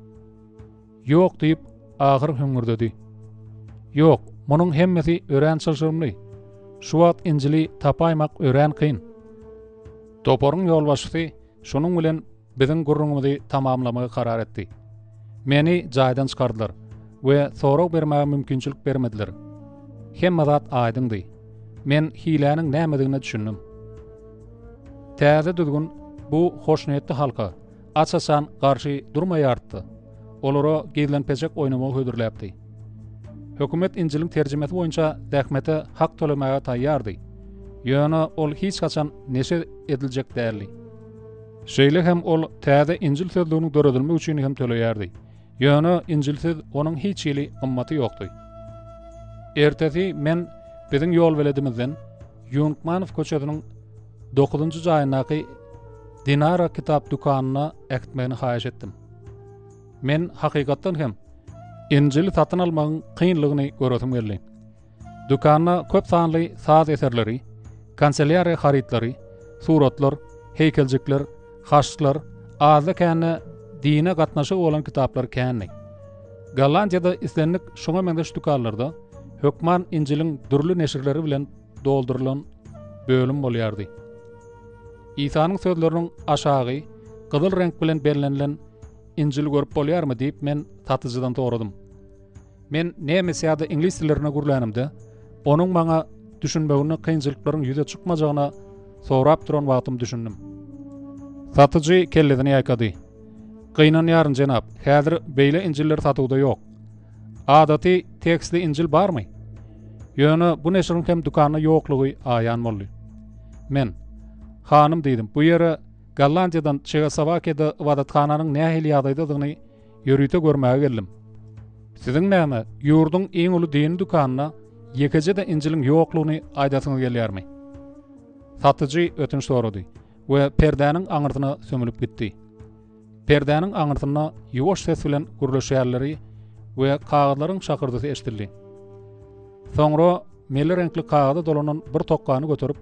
Ýok diýip, ahyr hüňňürdedi. Ýok, munuň hemmesi örän çylşyrymly. Şu wagt Injili tapaýmak örän kyn. Toparyň ýolbaşçysy şunuň bilen biziň gürrüňimizi tamamlamagy karar etdi. Meni jaýdan çykardylar we sorag bermäge mümkinçilik bermediler. Hemme zat aýdyňdy. Men hiläniň nämedigine düşündim. Täze düzgün bu hoşniýetli halka aç-açan garşy durmaýardy-da, olara gizlenpeçek oýnamagy hödürläpdi. Hökümet Injiliň terjimesi boýunça zähmete hak tölemäge taýýardy, ýöne ol hiç haçan neşir ediljek däldi. Şeýle hem ol täze Injil sözlüginiň döredilmegi üçin hem töleýärdi. Ýöne Injilsiz onuň hiç hili gymmaty ýokdy. Ertesi men biziň ýolbeledimizden Ýunkmanow köçesiniň dokuzynjy jaýyndaky Dinara kitap dükanyna äkitmegini haýyş etdim. Men hakykatdan hem Injili satyn almagyň kynlygyny göresim geldi. Dükanda köp sanly saz eserleri, kanselýariýa harytlary, suratlar, heýkeljikler, haçlar, azda-kände dine gatnaşygy bolan kitaplar kändi. Gollandiýada islendik şuňa meňzeş dükanlarda hökman Injiliň dürli neşirleri bilen doldurylan bölüm bolýardy. Isanyň sözleriniň aşagy gyzyl reňk bilen bellenilen Injili görüp bolýarmy diýip men satyjydan soradym. Men nemes ýa-da iňlis dillerinde gürlänimde, onuň maňa düşünmeginde kynçylyklaryň ýüze çykmajagyna sorap duran wagtym düşündim. Satyjy kellesini ýaýkady. Gynanýaryn, jenap, häzir beýle Injiller satuwda ýok. Adaty tekstli Injil barmy? Ýöne bu neşiriň hem dükanda ýoklugy aýan boldy. Men, Hanym diýdim, bu ýere Gollandiýadan Çehoslowakiýada ybadathananyň nähili ýagdaýdadygyny ýörite görmäge geldim. Siziň näme, ýurduň iň uly dini dükanynda ýekeje-de Injiliň ýoklugyny aýdasyňyz gelýärmi? Satyjy ötünç sorady we perdäniň aňyrsyna sömülip gitdi. Perdäniň aňyrsynda ýuwaş ses bilen gürleşýärleri we kagyzlaryň şakyrdysy eşidildi. Soňra mele reňkli kagyza dolanan bir tokgany göterip,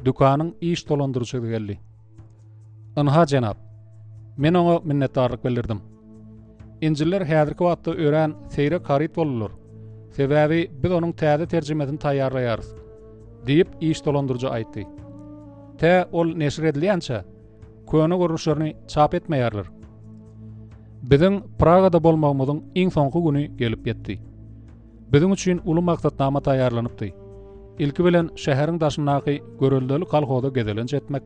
dükanyň iş dolandyryjysy geldi. Ynha, jenap. Men oňa minnetdarlyk bildirdim. Injiller häzirki wagtda örän seýrek haryt boldular. Sebäbi biz onuň täze terjimesini taýýarlaýarys, diýip, iş dolandyryjy aýtdy. Tä ol neşir edilýänçä, köne görnüşlerini çap etmeýärler. Biziň Pragada bolmagymyzyň iň soňky güni gelip ýetdi. Biziň üçin uly maksatnama taýýarlanypdy. Ilki bilen şäheriň daşyndaky göreldeli kolhoza gezelenç etmek,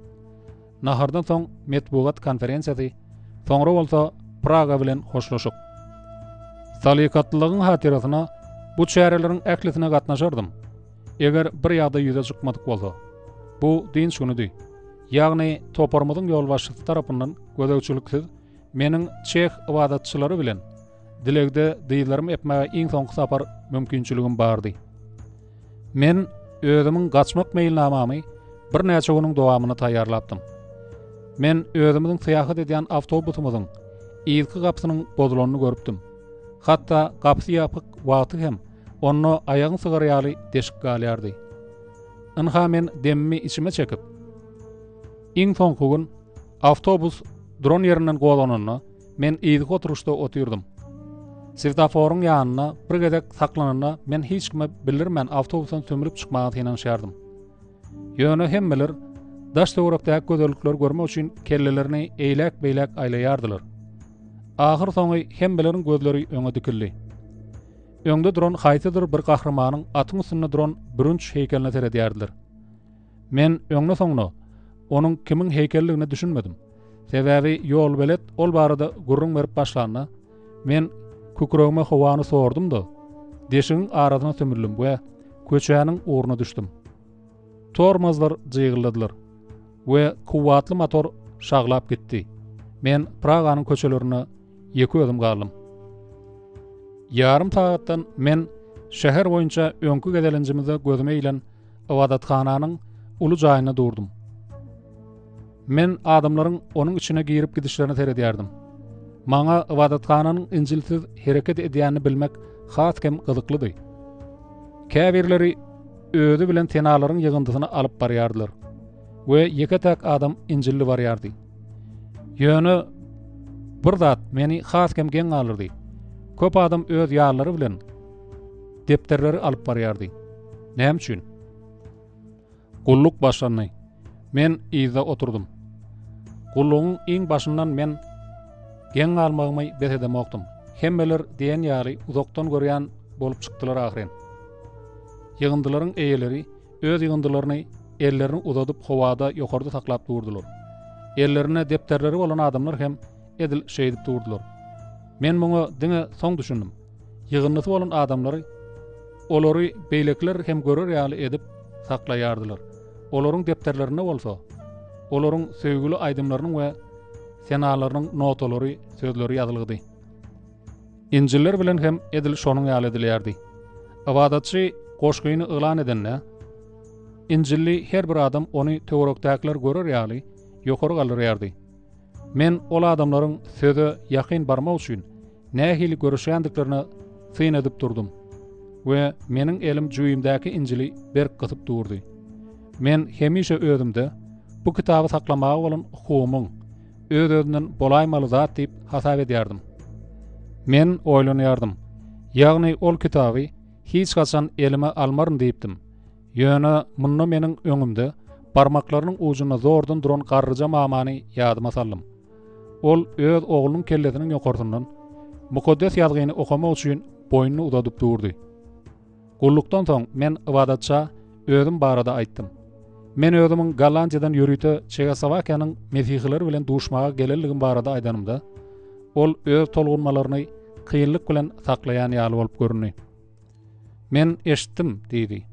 nahardan soň metbugat konferensiýasy, soňra bolsa Praga bilen hoşlaşyk. Salykatlylygyň hatyrasyna bu çäreleriň ählisine gatnaşardym, eger bir ýagdaý ýüze çykmadyk bolsa. Bu dynç günüdi. Ýagny toparymyzyň ýolbaşçysy tarapyndan gözegçiliksiz meniň çeh ybadatçylary bilen Dilegde dyzlarymy epmäge iň soňky sapar mümkinçiligim bardy. Men özümiň gaçmak meýilnamamy birnäçe günüň dowamynda taýýarlapdym. Men özümiziň syýahat edýän awtobusymyzyň yzky gapysynyň bozulanyny görüpdim. Hatda gapysy ýapyk wagty hem onda aýagyň sygar ýaly deşik galýardy. Ynha men demimi içime çekip, iň soňky gün awtobus duran ýerinden gozgananda, Men yzky oturyşda otyrdym. Swetoforyň ýanynda bir gezek saklananda men hiç kime bildirmän awtobusdan sümülip çykmaga synanyşýardym. Ýöne hemmeler daş-töwerekdäki gözellikleri görmek üçin kellelerini eýläk-beýläk aýlaýardylar. Ahyrsoňy hemmeleriň gözleri öňe dikildi. Öňde duran haýsydyr bir gahrymanyň atyň üstünde duran bürünç heýkeline seredýärdiler. Men öňde-soňda onuň kimiň heýkelligine düşünmedim. Sebäbi ýolbelet ol barada gürrüň berip başlanda, men kükregime howany sordum-da, deşigiň arasyna sümüldim we köçäniň ugruna düşdüm. Tormozlar jygyldadylar we kuwwatly motor şaglap gitdi. Men Praganyň köçelerinde ýeke özüm galdym. Ýarym sagatdan men şäher boýunça öňki gezelenjimizde gözüme ilen ybadathananyň uly jaýynda durdum. Men adamlaryň onuň içine girip gidişlerine seredýärdim. Maňa ybadathananyň Injilsiz hereket edýänini bilmek has hem gyzyklydy. Käbirleri özi bilen senalaryň ýygyndysyny alyp barýardylar we ýeke-täk adam Injilli barýardy. Ýöne bir zat meni has hem geň galdyrdy. Köp adam öz ýarlary bilen depderleri alyp barýardy. Näme üçin? Gulluk başlandy. Men yzda oturdym. Gullugyň iň başyndan men geň galmagymy bes edemokdym. Hemmeler diýen ýaly uzakdan görýän bolup çykdylar ahyryn. Ýygyndylaryň eýeleri öz ýygyndylaryny ellerini uzadyp howada ýokarda saklap durdular. Ellerinde depderleri bolan adamlar hem edil şeýdip durdular. Men muňa diňe soň düşündim. Ýygyndysy bolan adamlary olary beýlekiler hem görer ýaly edip saklaýardylar. Olaryň depderlerinde bolsa olaryň söýgüli aýdymlarynyň we senalarynyň notalary, sözleri ýazylgydy. Injiller bilen hem edil şonuň ýaly edilýärdi. Ybadatçy goşgyny yglan edende, Injilli her bir adam ony töwerekdäkiler görer ýaly ýokary galdyrýardy. Men ol adamlaryň söze ýakyn barmak üçin nähili göreşýändiklerine syn edip durdum we meniň elim jübimdäki Injili berk gysyp durdy. Men hemişe özümde bu kitaby saklamaga bolan hukugymyň öz-özünden bolaýmaly zat diýip hasap edýärdim. Men oýlanýardym. Ýagny ol kitaby hiç haçan elime almaryn diýipdim. Ýöne munda meniň öňümde barmaklarynyň ujunda zordan duran garryja mamany ýadyma saldym. Ol öz oglunyň kellesiniň ýokarsyndan Mukaddes Ýazgyny okamak üçin boýnuny uzadyp durdy. Gullukdan soň men ybadatça özüm barada aýtdym. Men özümiň Gollandiýadan ýörite Çehoslowakiýanyň mesihileri bilen duşmaga gelenligim barada aýdanymda, ol öz tolgunmalaryny kynlyk bilen saklaýan ýaly bolup göründi. Men eşitdim, diýdi.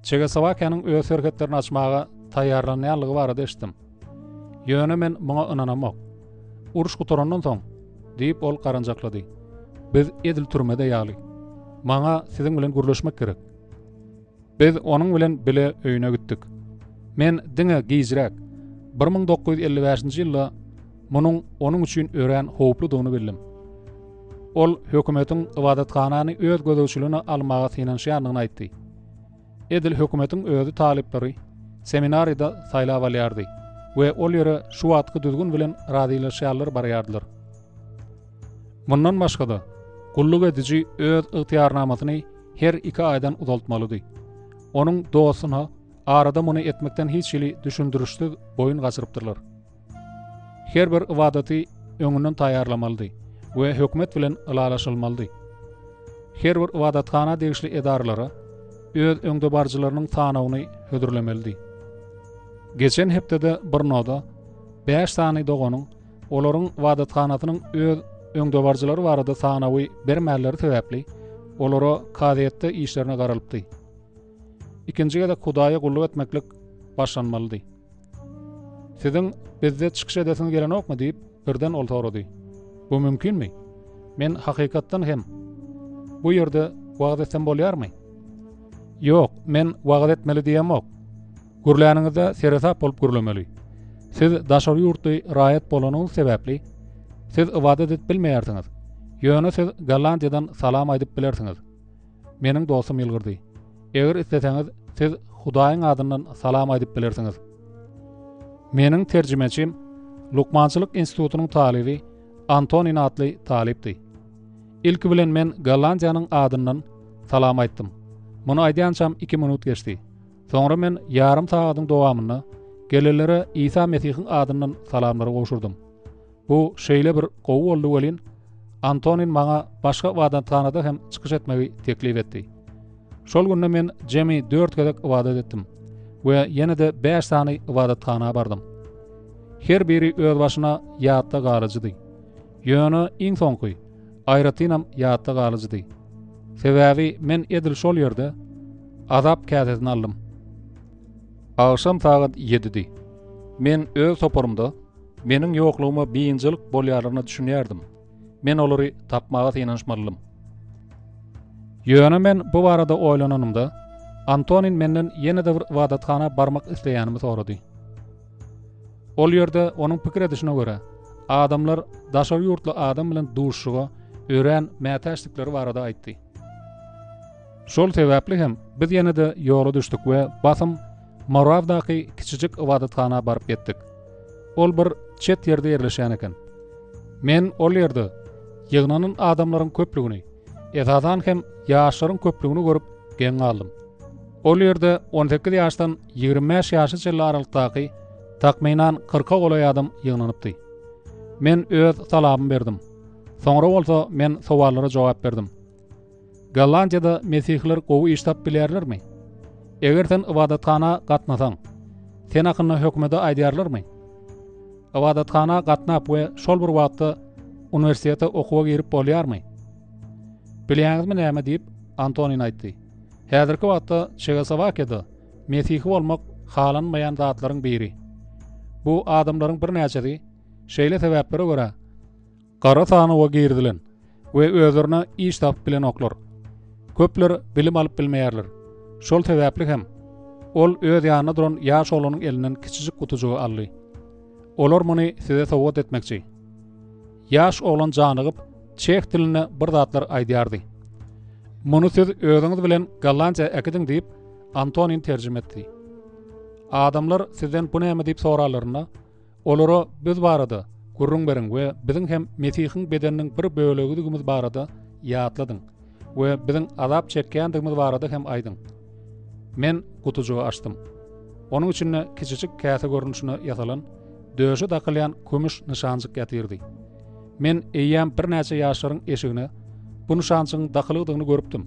Çehoslowakiýanyň öz serhetlerini açmaga taýýarlanýanlygy barada eşitdim. Ýöne men muňa ynanamok. Uruş gutarandan soň, diýip, ol garanjaklady. Biz edil türmede ýaly. Maňa siziň bilen gürleşmek gerek. Biz onuň bilen bile öýüne gitdik. Men diňe gijräk, 1955-nji ýylda munuň onuň üçin örän howpludygyny bildim. Ol hökümetiň ybadathanany öz gözegçiligine almaga synanyşýandygyny aýtdy. Edil hökümetiň özi talyplary seminariýada saýlap alýardy we ol ýere şu wagtky düzgün bilen razylaşýanlar barýardylar. Mundan başga-da, gulluk ediji öz ygtyýarnamasyny her iki aýdan uzaltmalydy. Onuň dostuna arada muny etmekden hiç hili düşündirişsiz boýun gaçyrypdyrlar. Her bir ybadaty öňünden taýýarlamalydy we hökümet bilen ylalaşylmalydy. Her bir ybadathana degişli edaralara öz öňdebaryjylarynyň sanawyny hödürlemelidi. Geçen hepdede Brnoda bäş sany doganyň olaryň ybadathanasynyň öz öňdebaryjylary barada sanawy bermänleri sebäpli, olara kazyýetde işlerine garalypdy. Ikinji gezek Hudaýa gulluk etmeklik başlanmalydy. Siziň bizde çykyş edesiňiz gelenokmy diýip, birden ol sorady. Bu mümkinmi? Men hakykatdan hem bu ýerde wagyz etsem bolýarmy? Ýok, men wagyz etmeli diýemok. Gürläniňizde seresap bolup gürlemeli. Siz daşary ýurtly raýat bolanyňyz sebäpli, siz ybadat edip bilmeýärsiňiz. Ýöne siz Gollandiýadan salam aýdyp bilersiňiz. Meniň dostum ýylgyrdy. Eger isleseňiz, siz Hudaýyň adyndan salam aýdyp bilersiňiz. Meniň terjimeçim lukmançylyk institutynyň talyby Antonin atly talypdy. Ilki bilen men Gollandiýanyň adyndan salam aýtdym. Muny aýdýançam iki minut geçdi. Soňra men ýarym sagadyň dowamynda gelenlere Isa Mesihiň adyndan salamlary gowşurdym. Bu şeýle bir gowy boldy welin, Antonin maňa başga ybadathanada hem çykyş etmegi teklip etdi. Şol günde men jemi dört gezek ybadat etdim we ýene-de bäş sany ybadathana bardym. Her biri özbaşyna ýatda galyjydy. Ýöne iň soňky, aýratynam ýatda galyjydy. Sebäbi men edil şol ýerde azap käsesini aldym. Agşam sagat ýedidi. Men öz toparymda Meniň ýoklugyma biynjalyk bolýarlaryna düşünýärdim. Men olary tapmaga synanyşmalydym. Ýöne men bu barada oýlananymda, Antonin menden ýene-de bir ybadathana barmak isleýänimi sorady. Ol ýerde onuň pikir edişine görä, adamlar daşary ýurtly adam bilen duşuşyga örän mätäçdikleri barada aýtdy. Şol sebäpli hem biz ýene-de ýola düşdük we basym Morawdaky kiçijik ybadathana baryp ýetdik. Ol bir çet ýerde ýerleşýän eken. Men ol ýerde ýygnanan adamlaryň köplügini, esasan hem ýaşlaryň köplügini görüp geň galdym. Ol ýerde 18 ýaşdan 25 ýaşa çenli aralykdaky takmynan kyrka golaý adam ýygnanypdy. Men öz salamymy berdim. Soňra bolsa men sowallara jogap berdim. Gollandiýada mesihiler gowy iş tapyp bilýärlermi? Eger sen ybadathana gatnasaň, sen hakynda hökümete aýdýarlarmy? Ybadathana gatnap we şol bir wagtda uniwersitete okuwa girip bolýarmy? Bilýäňizmi näme diýip, Antonin aýtdy. Häzirki wagtda Çehoslowakiýada mesihi bolmak halanmaýan zatlaryň biri. Bu adamlaryň birnäçesi şeýle sebäplere görä gara sanawa girizilen we özlerine iş tapyp bilenoklar. Köpler bilim alyp bilmeýärler. Şol sebäpli hem ol öz ýanynda duran ýaş oglanyň elinden kiçijik gutujygy aldy. Olar muny size sowgat etmekçi. Ýaş oglan janygyp, çeh dilinde bir zatlar aýdýardy. Muny siz özüňiz bilen Gollandiýa äkidiň diýip, Antonin terjime etdi. Adamlar sizden bu näme diýip soralarynda, olara biz barada gürrüň beriň we biziň hem Mesihiň bedeniniň bir bölegidigimiz barada ýatladyň we biziň azap çekýändigimiz barada hem aýdyň. Men gutujygy açdym. Onuň içinde kiçijik käse görnüşinde ýasalan, döşe dakylýan kümüş nyşanjyk ýatyrdy. Men eýýäm birnäçe ýaşlaryň eşigine bu nyşanjygyň dakylydygyny görüpdim.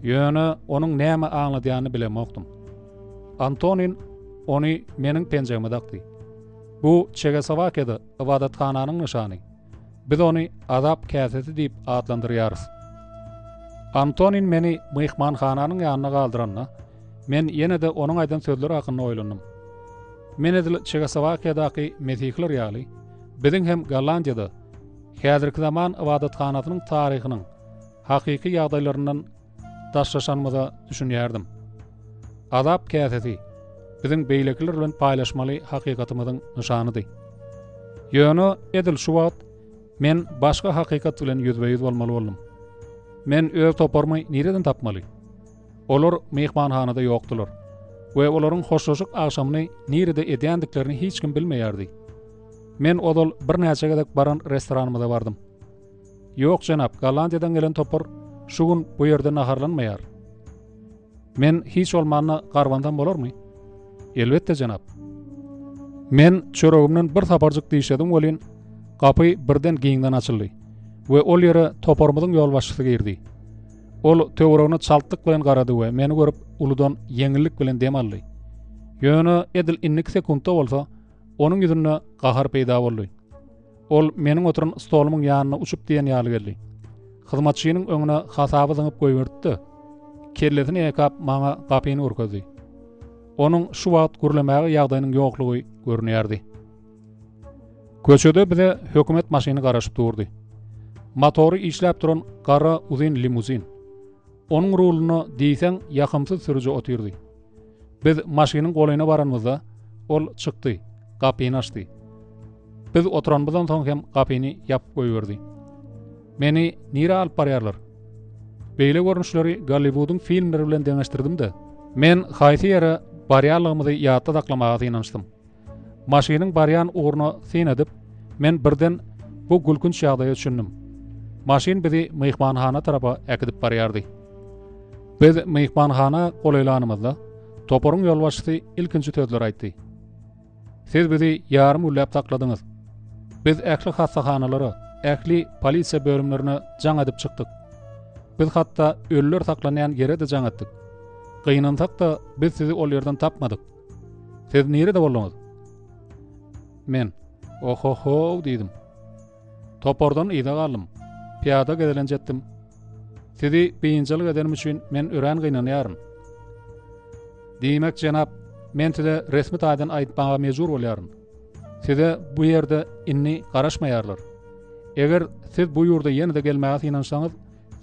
Ýöne onuň näme aňladýanyny bilemokdym. Antonin ony meniň penjegime dakdy. Bu Çehoslowakiýada ybadathananyň nyşany. Biz ony azap käsesi diýip atlandyrýarys. Antonin meni myhmanhananyň ýanynda galdyranda, men ýene-de onuň aýdan sözleri hakynda oýlandym. Men edil Çehoslowakiýadaky mesihiler ýaly, biziň hem Gollandiýada häzirki zaman ybadathanasynyň taryhynyň hakyky ýagdaýlaryndan daşlaşanymyza düşünýärdim. Azap käsesi biziň beýlekiler bilen paýlaşmaly hakykatymyzyň nyşanydy. Ýöne edil şu wagt men başga hakykat bilen ýüzbe-ýüz bolmaly boldum. Men öz toparymy nireden tapmaly? Olar myhmanhanada ýokdular we olaryň hoşlaşyk agşamyny nirede edýändiklerini hiç kim bilmeýärdi. Men ozal birnäçe gezek baran restoranymyza bardym. Ýok, jenap, Gollandiýadan gelen topar şu gün bu ýerde naharlanmaýar. Men hiç bolmanda garbansam bolarmy? Elbetde, jenap. Men çöregimden bir saparjyk dişledim welin, gapy birden giňden açyldy we ol ýere toparymyzyň ýolbaşçysy girdi. Ol töweregine çaltlyk bilen garady we meni görüp uludan ýeňillik bilen dem aldy. Ýöne edil indiki sekuntda bolsa onuň ýüzünde gahar peýda boldy. Ol meniň oturan stolumyň ýanyna uçup diýen ýaly geldi. Hyzmatçynyň öňüne hasaby zyňyp goýberdi-de, kellesini ekap maňa gapyny görkezdi. Onuň şu wagt gürlemäge ýagdaýynyň ýoklugy görünýärdi. Köçede bize hökümet maşyny garaşyp durdy. Motory işläp duran gara uzyn limuzin. Onuň rulunda diýseň ýakymsyz sürüji otyrdy. Biz maşynyň golaýyna baranymyzda, ol çykdy, gapyny açdy. Biz oturanymyzdan soň hem gapyny ýapyp goýberdi. Meni nirä alyp barýarlar? Beýle görnüşleri Golliwudyň filmleri bilen deňeşdirdim-de, men haýsy ýere barýanlygymyzy ýatda saklamaga synanyşdym. Maşynyň barýan ugruna syn edip, men birden bu gülkünç ýagdaýa düşündim. Maşyn bizi myhmanhana tarapa äkidip barýardy. Biz myhmanhana golaýlanymyzda, toparyň ýolbaşçysy ilkinji sözleri aýtdy. Siz bizi ýarym günläp sakladyňyz. Biz ähli hassahanalara, ähli polisiýa bölümlerine jaň edip çykdyk. Biz hatda ölüler saklanýan ýere-de jaň etdik. Gynansak-da, biz sizi ol ýerden tapmadyk. Siz nirede bolduňyz? Men, Oho-how diýdim. Topardan yza galdym. Pyýada gezelenç etdim. Sizi biynjalyk edenim üçin men örän gynanýaryn. Diýmek, jenap, men size resmi taýdan aýtmaga mejbur bolýaryn. Size bu ýerde indi garaşmaýarlar. Eger siz bu ýurda ýene-de gelmäge synanyşsaňyz,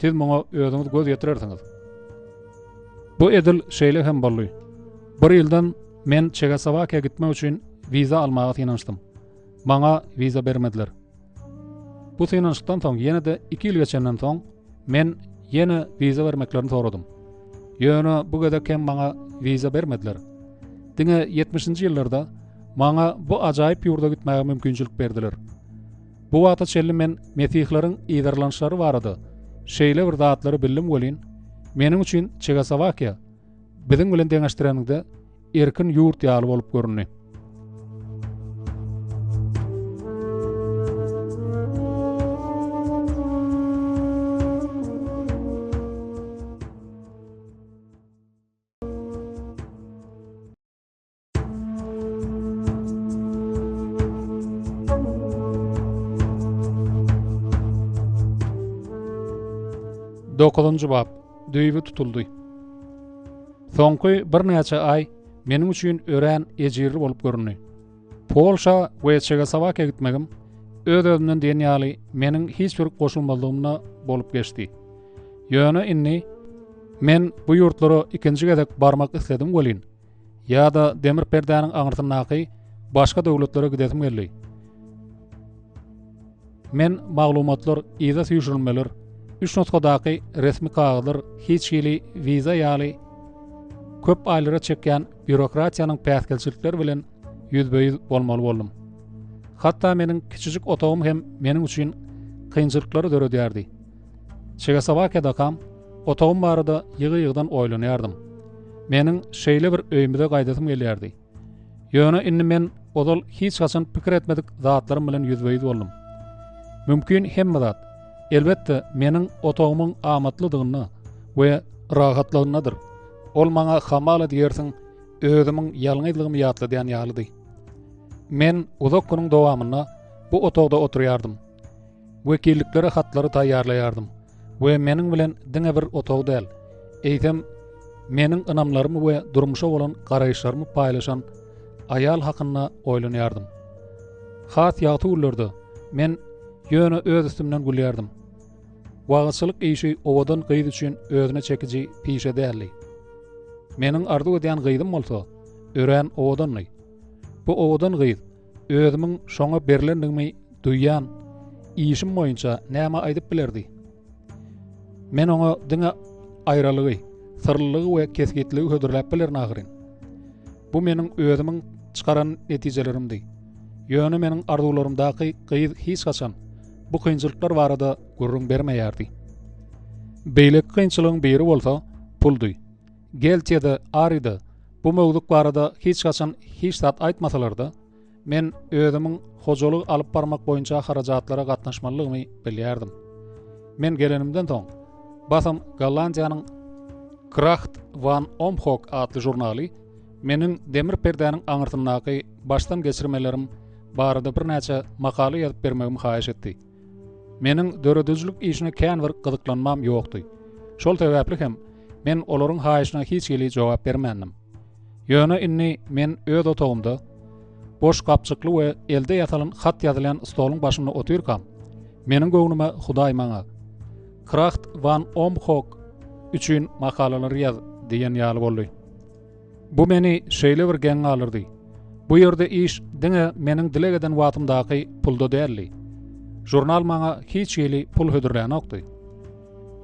siz muňa özüňiz göz ýetirersiňiz. Bu edil şeýle hem boldy. Bir ýyldan men Çehoslowakiýa gitmek üçin wiza almaga synanyşdym. Maňa wiza bermediler. Bu synanyşykdan soň ýene-de 2 ýyl geçenden soň men ýene wiza bermeklerini soradym. Ýöne bu gezek hem maňa wiza bermediler. Diňe 70-nji ýyllarda maňa bu ajaýyp ýurda gitmäge mümkinçilik berdiler. Bu wagta çenli men mesihleriň yzarlanyşlary barada şeýle bir zatlary bildim welin, meniň üçin Çehoslowakiýa biziň bilen deňeşdireniňde erkin ýurt ýaly bolup göründi. Dokuzynjy bap. Düýbi tutuldy. Soňky birnäçe aý meniň üçin örän ejirli bolup göründi. Polşa we Çehoslowakiýa gitmegim öz-özümden diýen ýaly meniň hiç bir goşulmazlygymda bolup geçdi. Ýöne indi men bu ýurtlara ikinji gezek barmak isledim welin, ýa-da demir perdäniň aňyrsyndaky başga döwletlere gidesim geldi. Men maglumatlar, yza süýşürilmeler, üç nusgadaky resmi kagyzlar, hiç hili wiza ýaly köp aýlara çekýän býurokratiýanyň päsgelçilikleri bilen ýüzbe-ýüz bolmaly boldum. Hatda meniň kiçijik otagym hem meniň üçin kynçylyklary döredýärdi. Çehoslowakiýadakam otagym barada ýygy-ýygydan oýlanýardym. Meniň şeýle bir öýümize gaýdasym gelýärdi. Ýöne indi men ozal hiç haçan pikir etmedik zatlarym bilen ýüzbe-ýüz boldum. Mümkin hemme zat, elbetde, meniň otagymyň amatlydygynda we rahatlygyndadyr. Ol maňa hamala diýersiň özümiň ýalňyzlygymy ýatladýan ýalydy. Men uzak günüň dowamynda bu otagda oturýardym. Wekilliklere hatlary taýýarlaýardym we meniň bilen diňe bir otag däl, eýsem, meniň ynamlarymy we durmuşa bolan garaýyşlarymy paýlaşan aýal hakynda oýlanýardym. Has ýagty günlerde men ýöne öz üstümden gülýärdim. Wagyzçylyk işi owadan gyz üçin özüne çekiji pişe däldi. Meniň arzuw edýän gyzym bolsa, örän owadandy. Bu owadan gyz Özümiň şoňa berlendigimi duýýan işim boýunça näme aýdyp bilerdi? Men oňa diňe aýralygy, syrlylygy we kesgitligi hödürläp bilerin ahyryn. Bu meniň özümiň çykaran netijelerimdi. Ýöne meniň arzuwlarymdaky gyz hiç haçan bu kynçylyklar barada gürrüň bermeýärdi. Beýleki kynçylygyň biri bolsa puldy. Geltiýede, Aride bu mowzuk barada hiç haçan hiç zat aýtmasalar-da, men özümiň hojalygy alyp barmak boýunça harajatlara gatnaşmalydygymy bilýärdim. Men gelenimden soň, basym Gollandiýanyň Kracht van Omhoek atly žurnaly meniň demir perdäniň aňyrsyndaky başdan geçirmelerim barada birnäçe makala ýazyp bermegimi haýyş etdi. Meniň döredijilik işine kän bir gyzyklanmam ýokdy. Şol sebäpli hem men olaryň haýyşyna hiç hili jogap bermändim. Ýöne indi men öz otagymda boş gapjykly we elde ýasalan hat ýazylýan stoluň başynda otyrkam, meniň göwnüme Hudaý maňa, Kracht van Omhoek üçin makalalary ýaz diýen ýaly boldy. Bu meni şeýle bir geň galdyrdy. Bu ýerde iş diňe meniň dileg eden wagtymdaky pulda däldi. Žurnal maňa hiç hili pul hödürlänokdy.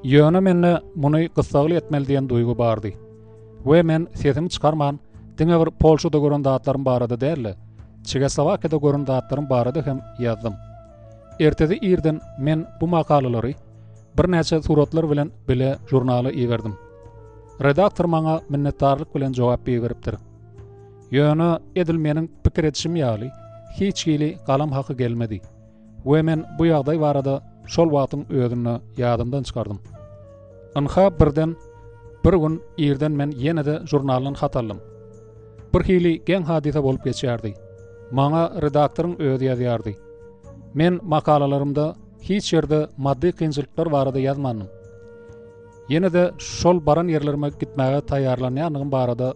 Ýöne mende muny gyssagly etmeli diýen duýgy bardy. We men sesimi çykarman, diňe bir Polşada gören zatlarym barada däl-de, Çehoslowakiýada gören zatlarym barada hem ýazdym. Ertesi irden men bu makalalary birnäçe suratlar bilen bile žurnala iberdim. Redaktor maňa minnetdarlyk bilen jogap iberipdir. Ýöne edil meniň pikir edişim ýaly hiç hili galam haky gelmedi we men bu ýagdaý barada şol wagtyň özünde ýadymdan çykardym. Ynha birden bir gün irden men ýene-de žurnaldan hat aldym. Bir hili geň hadysa bolup geçýärdi. Maňa redaktoryň özi ýazýardy. Men makalalarymda hiç ýerde maddy kynçylyklar barada ýazmandym. Ýene-de şol baran ýerlerime gitmäge taýýarlanýandygym barada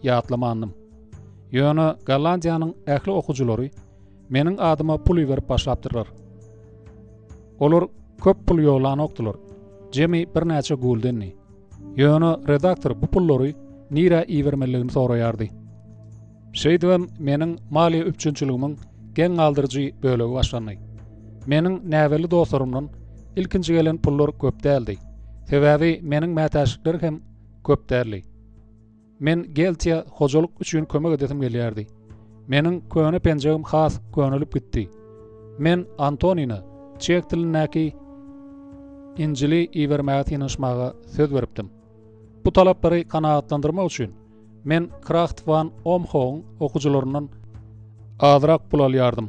ýatlamandym. Ýöne Gollandiýanyň ähli okyjylary meniň adyma pul iberip başlapdyrlar. Olar köp pul ýollanokdylar, jemi birnäçe guldendi. Ýöne redaktor bu pullary nirä ibermelidigini soraýardy. Şeýdibem meniň maliýe üpjünçiligimiň geň galdyryjy bölegi başlandy. Meniň näbelli dostlarymdan ilkinji gelen pullar köp däldi. Sebäbi meniň mätäçlikler hem köp däldi. Men Geltiýa hojalyk üçin kömek edesim gelýärdi. Meniň köne penjegim has könelip gitdi. Men Antonine çeh dilindäki Injili ibermäge synanyşmaga söz beripdim. Bu talaplary kanagatlandyrmak üçin men Kracht wan Omhogyň okyjylaryndan azrak pul alýardym.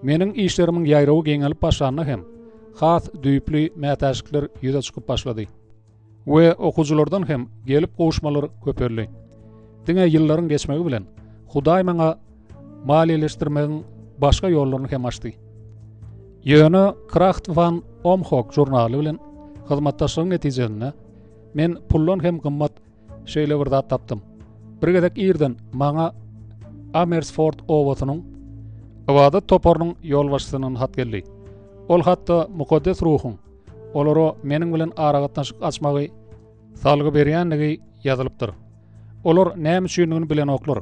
Meniň işlerimiň ýaýrawy giňelip başlanda hem has düýpli mätäçlikler ýüze çykyp başlady we okyjylardan hem gelip gowuşmalar köpeldi. Diňe ýyllaryň geçmegi bilen Hudaý maňa maliýeleşdirmegiň başga ýollaryny hem açdy. Ýöne Kracht wan Omhog žurnaly bilen Hyzmatdaşlygyň netijesinde men puldan hem gymmat şeýle bir zat tapdym. Bir gezek irden maňa Amersfort obasynyň ybadat toparynyň ýolbaşçysyndan hat geldi. Ol hatda Mukaddes Ruhuň olara meniň bilen aragatnaşyk açmagy salgy berýändigi ýazylypdyr. Olar näme üçindigini bilenoklar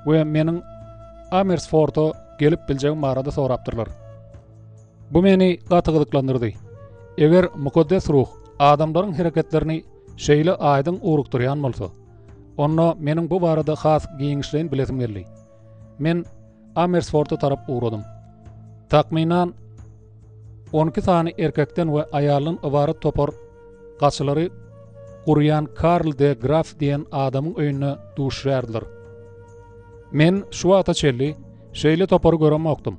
we meniň Amersforta gelip biljegim barada sorapdyrlar. Bu meni gaty gyzyklandyrdy. Eger Mukaddes Ruh adamlaryň hereketlerini şeýle aýdyň ugrukdyrýan bolsa, onda meniň bu barada has giňişleýin bilesim geldi. Men Amersforta tarap ugradym. Takmynan 12 sany erkekden we aýaldan ybarat topar gaçylary gurýan Karl de Graf diýen adamyň öýünde duşuşýardylar. Men şu wagta çenli şeýle topary göremokdym.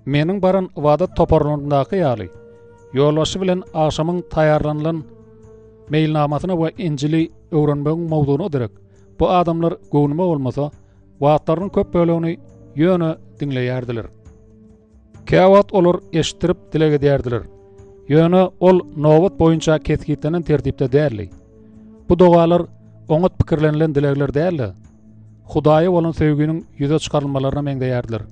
Meniň baran ybadat toparlaryndaky ýaly, ýolbaşçy bilen agşamyň taýýarlanylan meýilnamasyna we Injili öwrenmegiň mowzugyna derek, bu adamlar göwnüme bolmasa, wagtlarynyň köp bölegini ýöne diňleýärdiler. Käwagt olar eşitdirip dileg edýärdiler. Ýöne ol nobat boýunça kesgitlenen tertipde däldi. Bu dogalar oňat pikirlenilen dilegler däl-de, Hudaýa bolan söýginiň ýüze çykarylmalaryna meňzeýärdiler.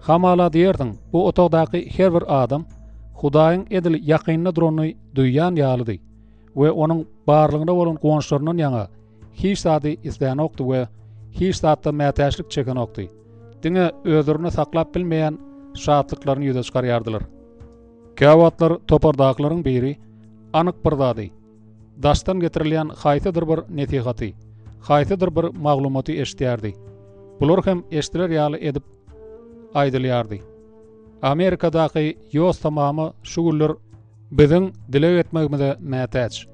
Hamala diýersiň, bu otagdaky her bir adam Hudaýyň edil ýakynda duranyny duýýan ýalydy we onuň barlygyna bolan guwançlaryndan ýaňa hiç zady islänokdy we hiç zatda mätäçlik çekenokdy. Diňe özlerini saklap bilmeýän şatlyklaryny ýüze çykarýardylar. Käwagtlar topardakylaryň biri anyk bir zady, daşdan getirilýän haýsydyr bir nesihaty, haýsydyr bir maglumaty eşidýärdi. Bular hem eşidiler ýaly edip aýdylýardy. Amerikadaky Ýos tamamy şu günler biziň dileg etmegimize mätäç.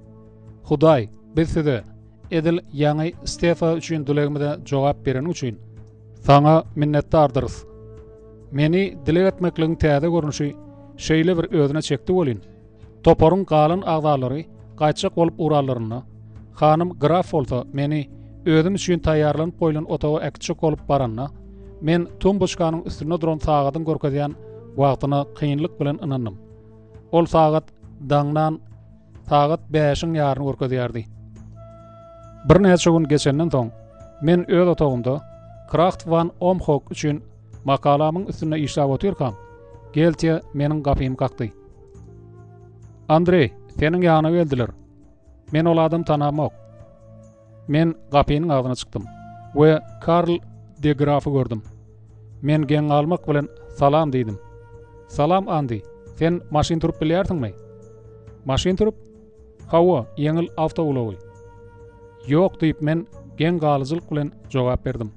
Hudaý, biz size, edil ýaňy Stefa üçin dilegimize jogap bereniň üçin, Saňa minnetdardyrys. Meni dileg etmekligiň täze görnüşi şeýle bir özüne çekdi welin, Toparyň galan agzalary gaýtjak bolup ugranlarynda, hanym Graf bolsa meni özüm üçin taýýarlanyp goýlan otaga äkitjek bolup baranda, men tumboçkanyň üstünde duran sagadyň görkezýän wagtyna kynlyk bilen ynandym. Ol sagat daňdan sagat bäşiň ýaryny görkezýärdi. Birnäçe gün geçenden soň, men öz otagymda Kraht wan Omhok üçin makalamyň üstünde işläp otyrkam, Geltiýe meniň gapymy kakdy. Andreý, seniň ýanyňa geldiler. Men ol adamy tanamok. Men gapynyň agzyna çykdym we Karl de Grafy gördüm. Men geň galmak bilen salam diýdim. Salam, Andi. Sen maşyn sürüp bilýärsiňmi? Maşyn sürüp? Hawa, ýeňil awtoulagy. Ýok, diýip, men geň galyjylyk bilen jogap berdim.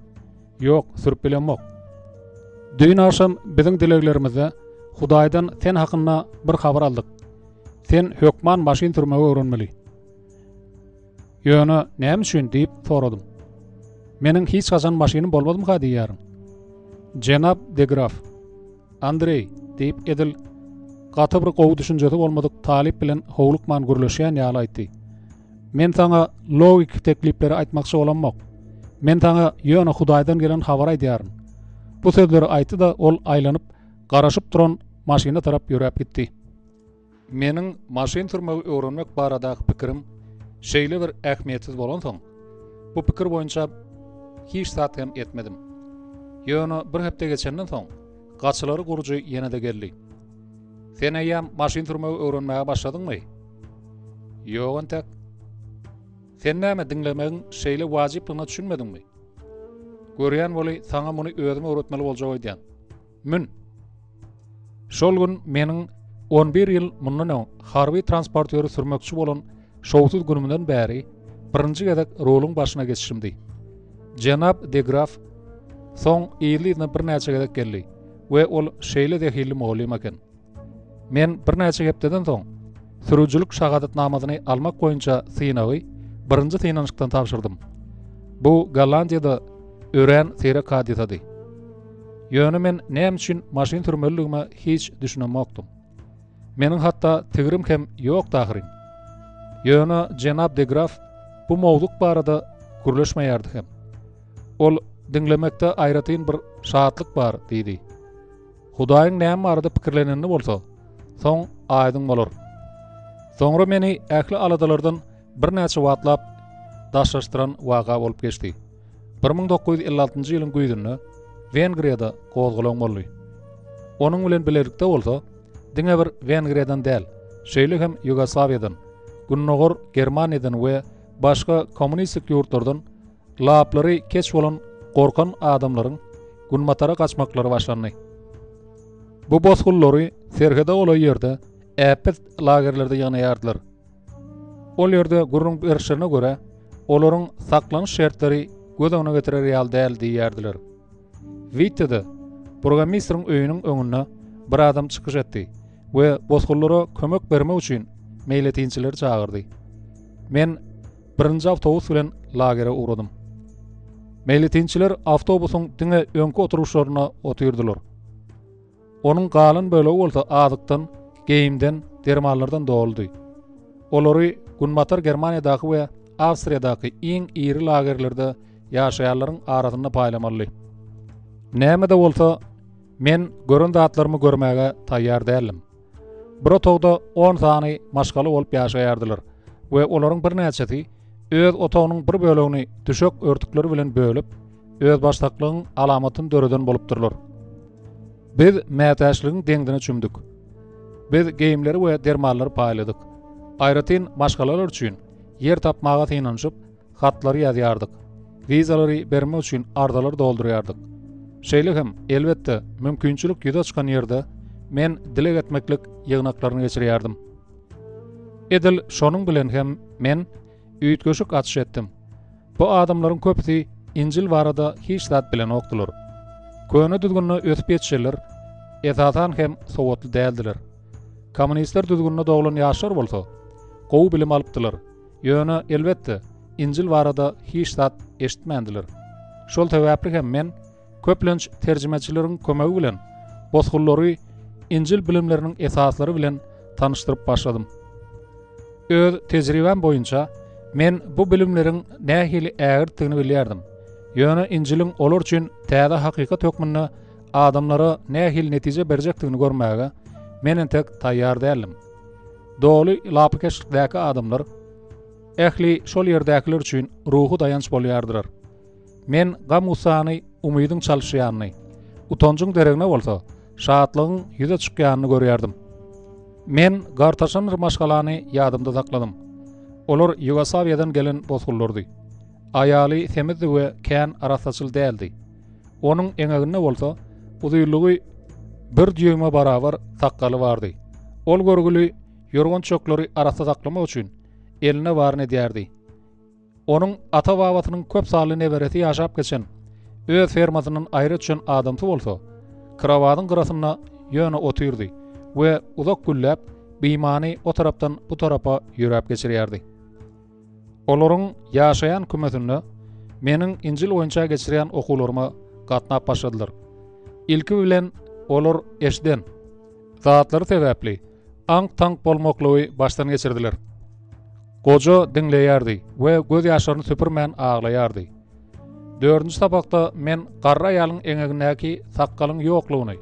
Ýok, sürüp bilemok. Düýn agşam biziň dileglerimizde Hudaýdan sen hakynda bir habar aldyk. Sen hökman maşyn sürmegi öwrenmeli. Ýöne näme üçin diýip soradym. Meniň hiç haçan maşynym bolmazmyka diýýärin. Jenap de Graf, Andreý, diýip edil gaty bir gowy düşünjesi bolmadyk talyp bilen howlukman gürleşýän ýaly aýtdy. Men saňa logiki teklipleri aýtmakçy bolamok. Men saňa ýöne Hudaýdan gelen habary aýdýaryn. Bu sözleri aýtdy-da, ol aýlanyp, garaşyp duran maşyna tarap ýöräp gitdi. Meniň maşyn sürmegi öwrenmek baradaky pikirim şeýle bir ähmiýetsiz bolansoň, bu pikir boýunça hiç zat hem etmedim. Ýöne bir hepde geçenden soň, gaçylary gurujy ýene-de geldi. Sen eýýäm maşyn sürmegi öwrenmäge başladyňmy? Ýok entek. Sen näme diňlemegiň şeýle wajyplygyna düşünmediňmi? Görýän weli saňa muny özüm öwretmeli boljak öýdýän. Mün! Şol gün meniň on bir ýyl mundan öň harby transportýory sürmekçi bolan şowsuz günümden bäri birinji gezek ruluň başyna geçişimdi. Jenap de Graf soň yzly-yzyna birnäçe gezek geldi we ol şeýle zehinli mugallym eken. Men birnäçe hepdeden soň sürüjilik şahadatnamasyny almak boýunça synagy birinji synanyşykdan tabşyrdym. Bu Gollandiýada örän seýrek hadysady. Ýöne men näme üçin maşyn sürmelidigime hiç düşünemokdym. Meniň hatda tigrim hem ýokdy ahyryn. Ýöne jenap de Graf bu mowzuk barada gürleşmeýärdi hem. Ol diňlemekde aýratyn bir şatlyk bar diýdi. Hudaýyň näme barada pikirlenenini bolsa, soň aýdyň bolar. Soňra meni ähli aladalardan birnäçe wagtlap daşlaşdyran waka bolup geçdi. 1956-njy ýylyň güýzünde Wengriýada gozgalaň boldy. Onuň bilen bilelikde bolsa, diňe bir Wengriýadan däl, şeýle hem Ýugoslawiýadan, Gündogar Germaniýadan we başga kommunistik ýurtlardan laplary keç bolan gorkan adamlaryň günbatara gaçmaklary başlandy. Bu bosgunlary serhede golaý ýerde äpet lagerlerde ýygnaýardylar. Ol ýerde gürrüň berişlerine görä, olaryň saklanyş şertleri göz öňüne getirer ýaly däl diýýärdiler. Wittede burgomistriň öýüniň öňünde bir adam çykyş etdi we bosgunlara kömek bermek üçin meýletinçileri çagyrdy. Men birinji awtobus bilen lagere ugradym. Meýletinçiler awtobusyň diňe öňki oturyşlarynda otyrdylar. Onuň galan bölegi bolsa azykdan, geýimden, dermanlardan doludy. Olary Günbatar Germaniýadaky we Awstriýadaky iň iri lagerlerde ýaşaýanlaryň arasynda paýlamalydy. Näme-de bolsa, men gören zatlarymy görmäge taýýar däldim. Bir otagda on sany maşgala bolup ýaşaýardylar we olaryň birnäçesi öz otagynyň bir bölegini düşek örtükleri bilen bölüp, özbaşdaklygyň alamatyny döreden bolupdyrlar. Biz mätäçligiň deňzine çümdük. Biz geýimleri we dermanlary paýladyk. Aýratyn maşgalalar üçin ýer tapmaga synanyşyp, hatlary ýazýardyk. Wizalary bermek üçin arzalary doldurýardyk. Şeýle hem, elbetde, mümkinçilik ýüze çykan ýerde men dileg etmeklik ýygnaklaryny geçirýärdim. Edil şonuň bilen hem men üýtgeşik açyş etdim. Bu adamlaryň köpüsi Injil barada hiç zat bilenokdylar. Köne düzgünde ösüp ýetişenler, esasan hem, sowatly däldiler. Kommunistler düzgüninde doglan ýaşlar bolsa, gowy bilim alypdylar. Ýöne, elbetde, Injil barada hiç zat eşitmändiler. Şol sebäpli hem men, köplenç terjimeçileriň kömegi bilen, bosgunlary Injil bilimleriniň esaslary bilen tanyşdyryp başladym. Öz tejribäm boýunça, men bu bilimleriň nähili ägirtdigini bilýärdim. Ýöne Injiliň olar üçin täze hakykat hökmünde adamlara nähili netije berjekdigini görmäge men entek taýýar däldim. Doly lapykeçlikdäki adamlar ähli şol ýerdäkiler üçin ruhy daýanç bolýardylar. Men gam-gussany umydyň çalyşýanyny, utanjyň deregine bolsa, şatlygyň ýüze çykýanyny görýärdim. Men gartaşan bir maşgalany ýadymda sakladym. Olar Ýugoslawiýadan gelen bosgunlardy. Aýaly semizdi we kän arassaçyl däldi. Onuň eňeginde bolsa uzynlygy bir dýuýma barabar sakgaly bardy. Ol görgüli ýorgan-çökleri arassa saklamak üçin elinde baryny edýärdi. Onuň ata-babasynyň köp sanly neberesi ýaşap geçen, öz fermasyndan aýra düşen adamsy bolsa, krowadyň gyrasynda ýöne otyrdy we uzak günläp bimany o tarapdan bu tarapa ýöräp geçirýärdi. Olaryň ýaşaýan kümesinde meniň Injil boýunça geçirýän okuwlaryma gatnap başladylar. Ilki bilen olar eşiden zatlary sebäpli aňk-taňk bolmaklygy başdan geçirdiler. Goja diňleýärdi we gözýaşlaryny süpürmän aglaýardy. Dördünji sapakda men garry aýalyň eňegindäki sakgalyň ýoklugyny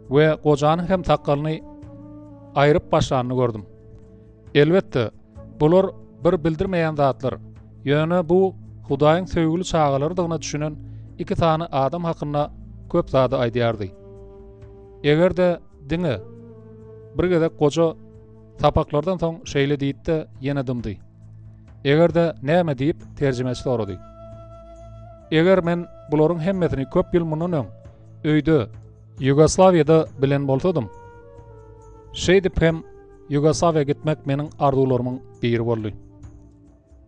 we gojanyň hem sakgalyny aýryp başlanyny gördüm. Elbetde, bular bir bildirmeýän zatlar, ýöne bu Hudaýyň söýgüli çagalarydygyna düşünen iki sany adam hakynda köp zady aýdýardy. Eger-de diňe bir gezek goja sapaklardan soň şeýle diýdi-de, ýene dymdy. Eger-de näme diýip, terjimeçi sorady. Eger men bularyň hemmesini köp ýyl mundan öň öýde, Ýugoslawiýada bilen bolsadym, şeýdip hem Ýugoslawiýa gitmek meniň arzuwlarymyň biri boldy.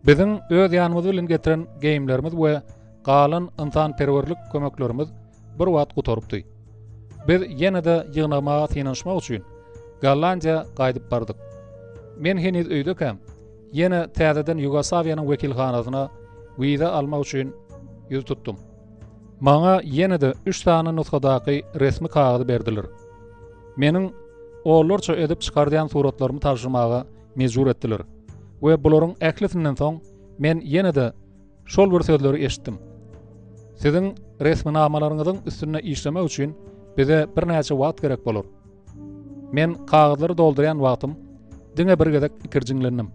Biziň öz ýanymyz bilen getiren geýimlerimiz we galan ynsanperwerlik kömeklerimiz bir wagt gutarypdy. Biz ýene-de ýygnamaga synanyşmak üçin Gollandiýa gaýdyp bardyk. Men heniz öýdekäm, ýene täzeden Ýugoslawiýanyň wekilhanasyna wiza almak üçin ýüz tutdum. Maňa ýene-de üç sany nusgadaky resmi kagyzy berdiler. Meniň onlarça edip çykardýan suratlarymy tabşyrmaga mejbur etdiler we bularyň ählisinden soň men ýene-de şol bir sözleri eşitdim. Siziň resminamalaryňyzyň üstünde işlemek üçin bize birnäçe wagt gerek bolar. Men kagyzlary doldurýan wagtym. diňe bir gezek ikirjiňlendim.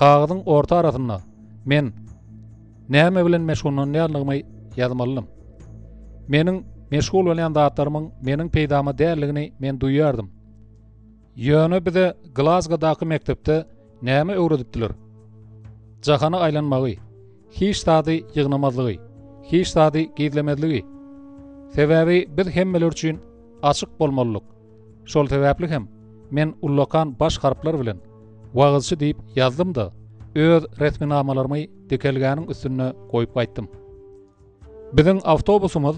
Kagyzyň orta arasynda men näme bilen meşgullanýanlygymy ýazmalydym. Meniň meşgul bolýan zatlarymyň meniň peýdama däldigini men duýýardym. Ýöne bize Glazgodaky mekdepde näme öwredipdiler? Jahana aýlanmagy, hiç zady ýygnamazlygy, hiç zady gizlemezligi. Sebäbi biz hemmeler üçin açyk bolmalydyk. Şol sebäpli hem men ullakan baş harplar bilen Wagyzçy diýip ýazdym-da, öz resminamalarymy dikelgäniň üstünde goýup gaýtdym. Biziň awtobusymyz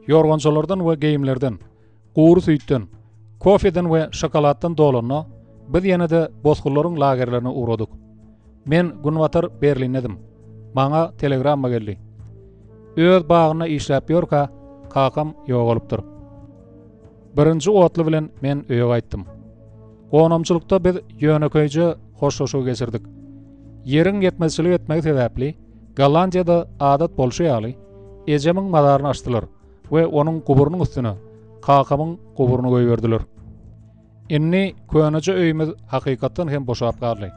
ýorgançalardan we geýimlerden, gury süýtden, kofeden we şokoladdan dolanda, biz ýene-de bosgunlaryň lagerlerine ugradyk. Men Günbatar Berlindedim. Maňa telegramma geldi. Öz bagynda işläp ýörkä, kakam ýogalypdyr. Birinji otly bilen men öýe gaýtdym. Gonamçylykda biz ýönekeýje hoşlaşygy geçirdik. Ýeriň ýetmezçilik etmegi sebäpli, Gollandiýada adat bolşy ýaly, ejemiň mazaryny açdylar we onuň guburynyň üstüne kakamyň guburyny goýberdiler. Indi köneje öýümiz hakykatdan hem boşap galdy.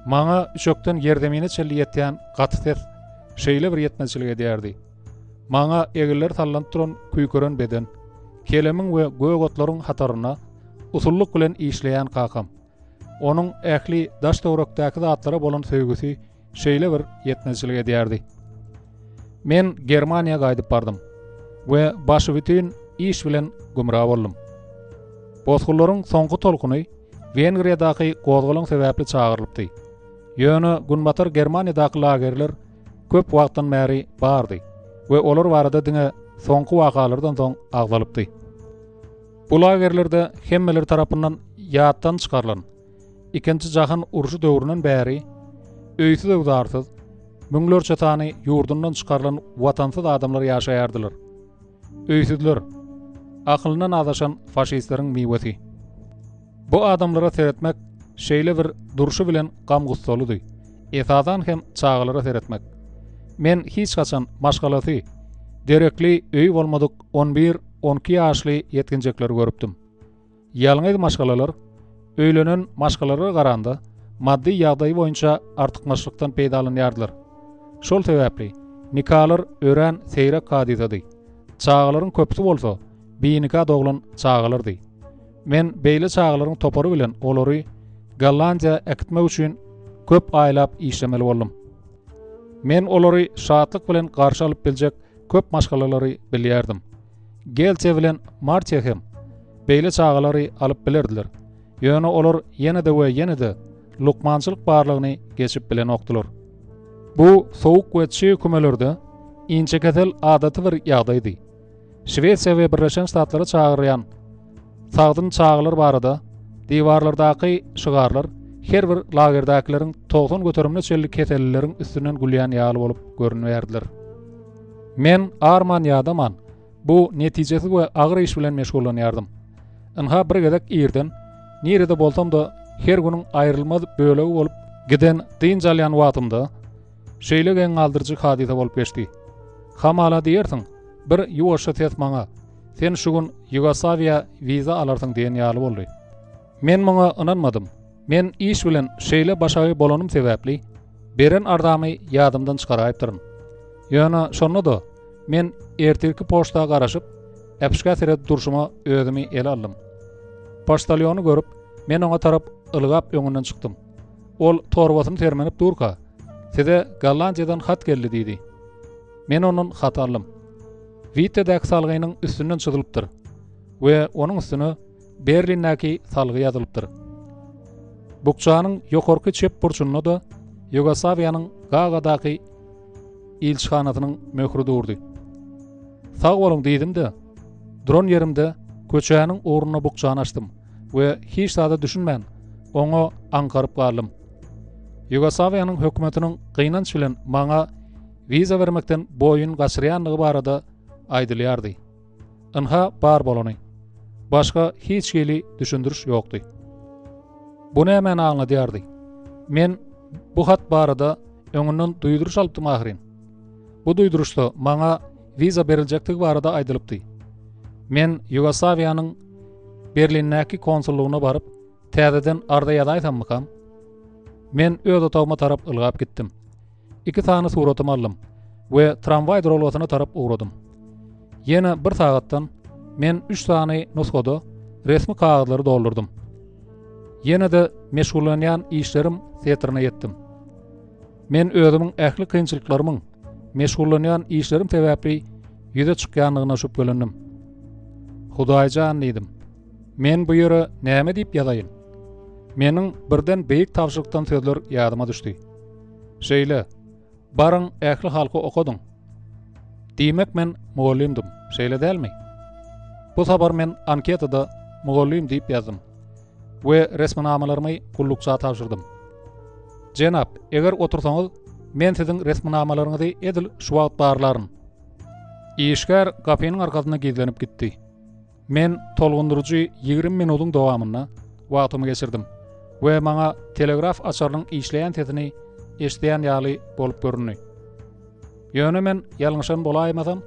Maňa üçekden ýerzemine çenli ýetýän gaty ses şeýle bir ýetmezçilik edýärdi. Maňa eginleri sallanyp duran küýkeren beden, kelemiň we gök otlaryň hatarynda usullyk bilen işleýän kakam, onuň ähli daş-töwerekdäki zatlara bolan söýgüsi şeýle bir ýetmezçilik edýärdi. Men Germaniýa gaýdyp bardym we başybütin iş bilen gümra boldum. Bosgunlaryň soňky tolkuny Wengriýadaky gozgalaň sebäpli çagyrylypdy. Ýöne Günbatar Germaniýadaky lagerler köp wagtdan bäri bardy we olar barada diňe soňky wakalardan soň agzalypdy. Bu lagerlerde hemmeler tarapyndan ýatdan çykarylan Ikinji jahan urşy döwründen bäri öýsüz-öwzarsyz, müňlerçe sany ýurdundan çykarylan watansyz adamlar ýaşaýardylar. Öýsüzler, akylyndan azaşan faşistleriň miwesi. Bu adamlara seretmek şeýle bir durşy bilen gam-gussalydy. Esasan hem çagalara seretmek. Men hiç haçan maşgalasy, derekli öýi bolmadyk on bir, on iki ýaşly ýetginjekleri görüpdim. Ýalňyz maşgalalar öýlenen maşgalalara garanda maddy ýagdaýy boýunça artykmaçlykdan peýdalanýardylar. Şol sebäpli nikalar örän seýrek hadysady. Çagalaryň köpüsi bolsa binika doglan çagalardy. Men beýle çagalaryň topary bilen olary Gollandiýa äkitmek üçin köp aýlap işlemeli boldum. Men olary şatlyk bilen garşy alyp biljek köp maşgalalary bilýärdim. Geltiýa bilen Martiýa hem beýle çagalary alyp bilerdiler. Ýöne olar ýene-de we ýene-de lukmançylyk barlagyny geçip bilenokdylar. Bu sowuk we çyg kümelerde inçekesel adaty bir ýagdaýdy. Şwesiýa we Birleşen Ştatlara çagyrýan sagdyn çagalar barada diwarlardaky şygarlar her bir lagerdäkileriň 90 göterimine çenli kesellileriň üstünden gülýän ýaly bolup görünýärdiler. Men arman-ýadaman bu netijesiz we agyr iş bilen meşgullanýardym. Ynha bir gezek irden, nirede bolsam-da her günüň aýrylmaz bölegi bolup giden dynç alýan wagtymda şeýle geň galdyryjy hadysa bolup geçdi. Hamala diýersiň, bir ýuwaşja ses maňa, Sen şu gün Ýugoslawiýa wiza alarsyň diýen ýaly boldy. Men muňa ynanmadym. Men iş bilen şeýle başagaý bolanym sebäpli, beren arzamy ýadymdan çykaraýypdyryn. Ýöne şonda-da men ertirki poçta garaşyp, äpişgä seredip durşuma özümi ele aldym. Poçtalýony görüp, men oňa tarap ylgap öňünden çykdym. Ol torbasyny sermenip durka, Size Gollandiýadan hat geldi diýdi. Men ondan haty aldym. Wittedäki salgynyň üstünden çyzylypdyr we onuň üstüne Berlindäki salgy ýazylypdyr. Bukjanyň ýokarky çep burçunda-da Ýugoslawiýanyň Gagadaky ilçihanasynyň möhri durdy. Sag boluň diýdim-de, duran ýerimde köçäniň ugrunda bukjany açdym we hiç zada düşünmän, oňa aňkaryp galdym. Ýugoslawiýanyň hökümetiniň gynanç bilen maňa wiza bermekden boýun gaçyrýandygy barada aýdylýardy. Ynha bar bolany. Başga hiç hili düşündiriş ýokdy. Bu nämäni aňladýardy? Men bu hat barada öňünden duýduryş alypdym ahyryn. Bu duýduryşda maňa wiza beriljekdigi barada aýdylypdy. Men Ýugoslawiýanyň Berlindäki konsullygyna baryp, Täzeden arza ýazaýsammykam? Men öz otagyma tarap ylgap gitdim. Iki sany suratymy aldym we tramwaý duralgasyna tarap ugradym. Ýene bir sagatdan men üç sany nusgada resmi kagyzlary doldurdym. Ýene-de meşgullanýan işlerim setrine ýetdim. Men özümiň ähli kynçylyklarymyň meşgullanýan işlerim sebäpli ýüze çykýandygyna şübhelendim. Hudaýjan diýdim. Men bu ýere näme diýip ýazaýyn? Meniň birden beýik tabşyrykdan sözler ýadyma düşdi. Şeýle, baryň ähli halky okadyň. Diýmek men mugallymdym, şeýle dälmi? Bu sapar men anketada mugallym diýip ýazdym we resminamalarymy gullukça tabşyrdym. Jenap, eger otursaňyz, men siziň resminamalaryňyzy edil şu wagt barlaryn. Işgär gapynyň arkasynda gizlenip gitdi. Men tolgundyryjy 20 minudyň dowamynda wagtymy geçirdim we maňa telegraf açarynyň işleýän sesini eşidýän ýaly bolup göründi. Ýöne men ýalňyşan bolaýmasam,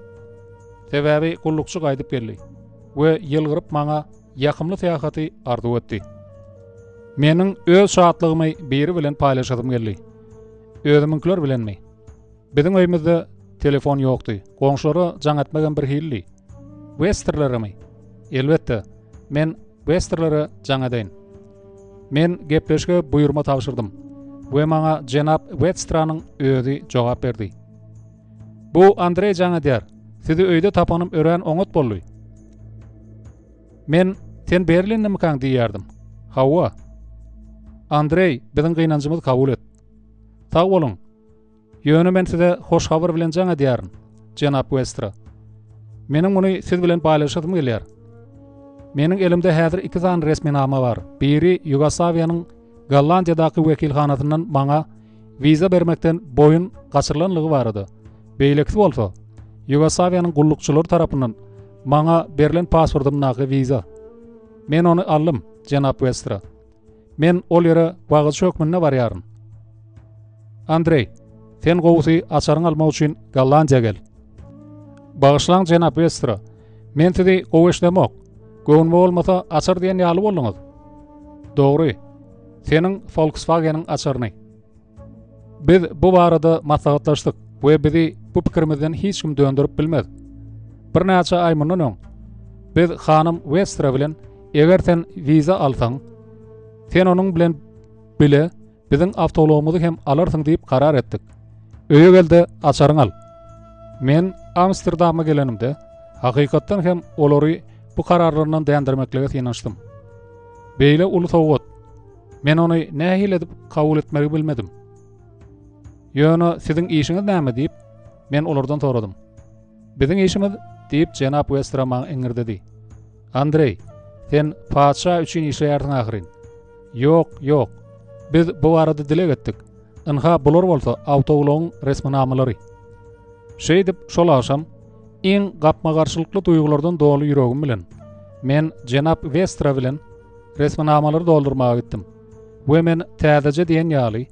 sebäbi gullukçy gaýdyp geldi we ýylgyryp maňa ýakymly syýahaty arzuw etdi. Meniň öz şatlygymy biri bilen paýlaşasym geldi. Özümiňkiler bilenmi? Biziň öýümizde telefon ýokdy. Goňşulara jaň etmegem birhilidi. Westerleremi? Elbetde, men Westerlere jaň edeýin. Men gepleşige buýurma tabşyrdym we maňa jenap Wetstranyň özi jogap berdi. Bu Andreý jaň edýär. Sizi öýde tapanym örän oňat boldy. Men sen Berlindemikaň diýýärdim. Hawa. Andreý, biziň gynanjymyzy kabul et. Sag boluň. Ýöne men size hoş habar bilen jaň edýärin, jenap Westra. Meniň muny siz bilen paýlaşasym gelýär. Meniň elimde häzir iki sany resminama bar. Biri Ýugoslawiýanyň Gollandiýadaky wekilhanasyndan maňa wiza bermekden boýun gaçyrylanlygy barada, beýlekisi bolsa Ýugoslawiýanyň gullukçylary tarapyndan maňa berlen pasportymdaky wiza. Men ony aldym, jenap Westra. Men ol ýere wagyzçy hökmünde barýaryn. Andreý, sen gowusy açaryňy almak üçin Gollandiýa gel. Bagyşlaň, jenap Westra, men sizi gowy eşidemok. Göwnüme bolmasa, açar diýen ýaly bolduňyz. Dogry. Seniň Volkswagen-iň açaryny. Biz bu barada maslahatlaşdyk we bizi bu pikirimizden hiç kim dönderip bilmez. Birnäçe aý mundan öň biz hanym Westra bilen eger sen wiza alsaň, sen onuň bilen bile biziň awtoulagymyzy hem alarsyň diýip karar etdik. Öýe gel-de açaryňy al. Men Amsterdama gelenimde hakykatdan hem olary bu kararlaryndan dändirmeklige synanyşdym. Beýle uly sowgat Men ony nähili edip kabul etmegi bilmedim. Ýöne siziň işiňiz näme diýip, men olardan soradym. Biziň işimiz, diýip, jenap Westra maňa iňirdedi. Andreý, sen patyşa üçin işleýärsiň ahyryn. Ýok, ýok. Biz bu barada dileg etdik. Ynha, bular bolsa awtoulagyň resminamalary. Şeýdip, şol agşam iň gapma-garşylykly duýgulardan doly ýüregim bilen, men jenap Westra bilen resminamalary doldurmaga gitdim we men täzeje diýen ýaly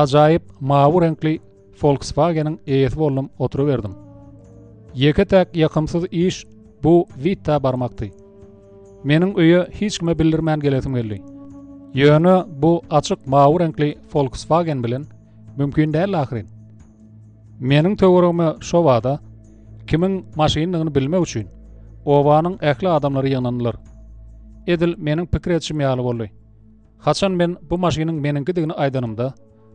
ajaýyp mawy reňkli Volkswagen-iň eýesi boldum oturyberdim. Ýeke-täk ýakymsyz iş bu Witta barmakdy. Meniň öýe hiç kime bildirmän gelesim geldi. Ýöne bu açyk mawy reňkli Volkswagen bilen mümkin däldi ahyryn. Meniň töweregime şo bada kimiň maşynydygyny bilmek üçin obanyň ähli adamlary ýygnandylar. Edil meniň pikir edişim ýaly boldy. Haçan men bu maşynyň meniňkidigini aýdanymda,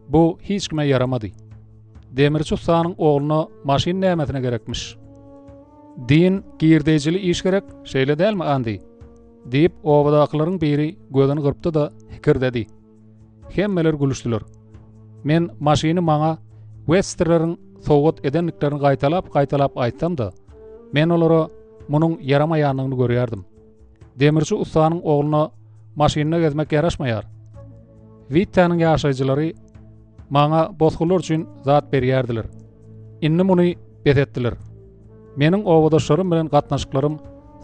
bu hiç kime ýaramady. Demirçi ussanyň ogluna maşyn nämesine gerekmiş? Din girdeýjili iş gerek, şeýle dälmi, Andi? diýip, obadakylaryň biri gözüni gyrpdy-da, hikirdedi. Hemmeler gülüşdiler. Men maşyny maňa Westerleriň sowgat edendiklerini gaýtalap-gaýtalap aýtsam-da, men olara munuň ýaramaýandygyny görýärdim. Demirçi ussanyň ogluna maşynda gezmek ýaraşmaýar. Wittäniň ýaşaýjylary maňa bosgunlar üçin zat berýärdiler. Indi muny bes etdiler. Meniň obadaşlarym bilen gatnaşyklarym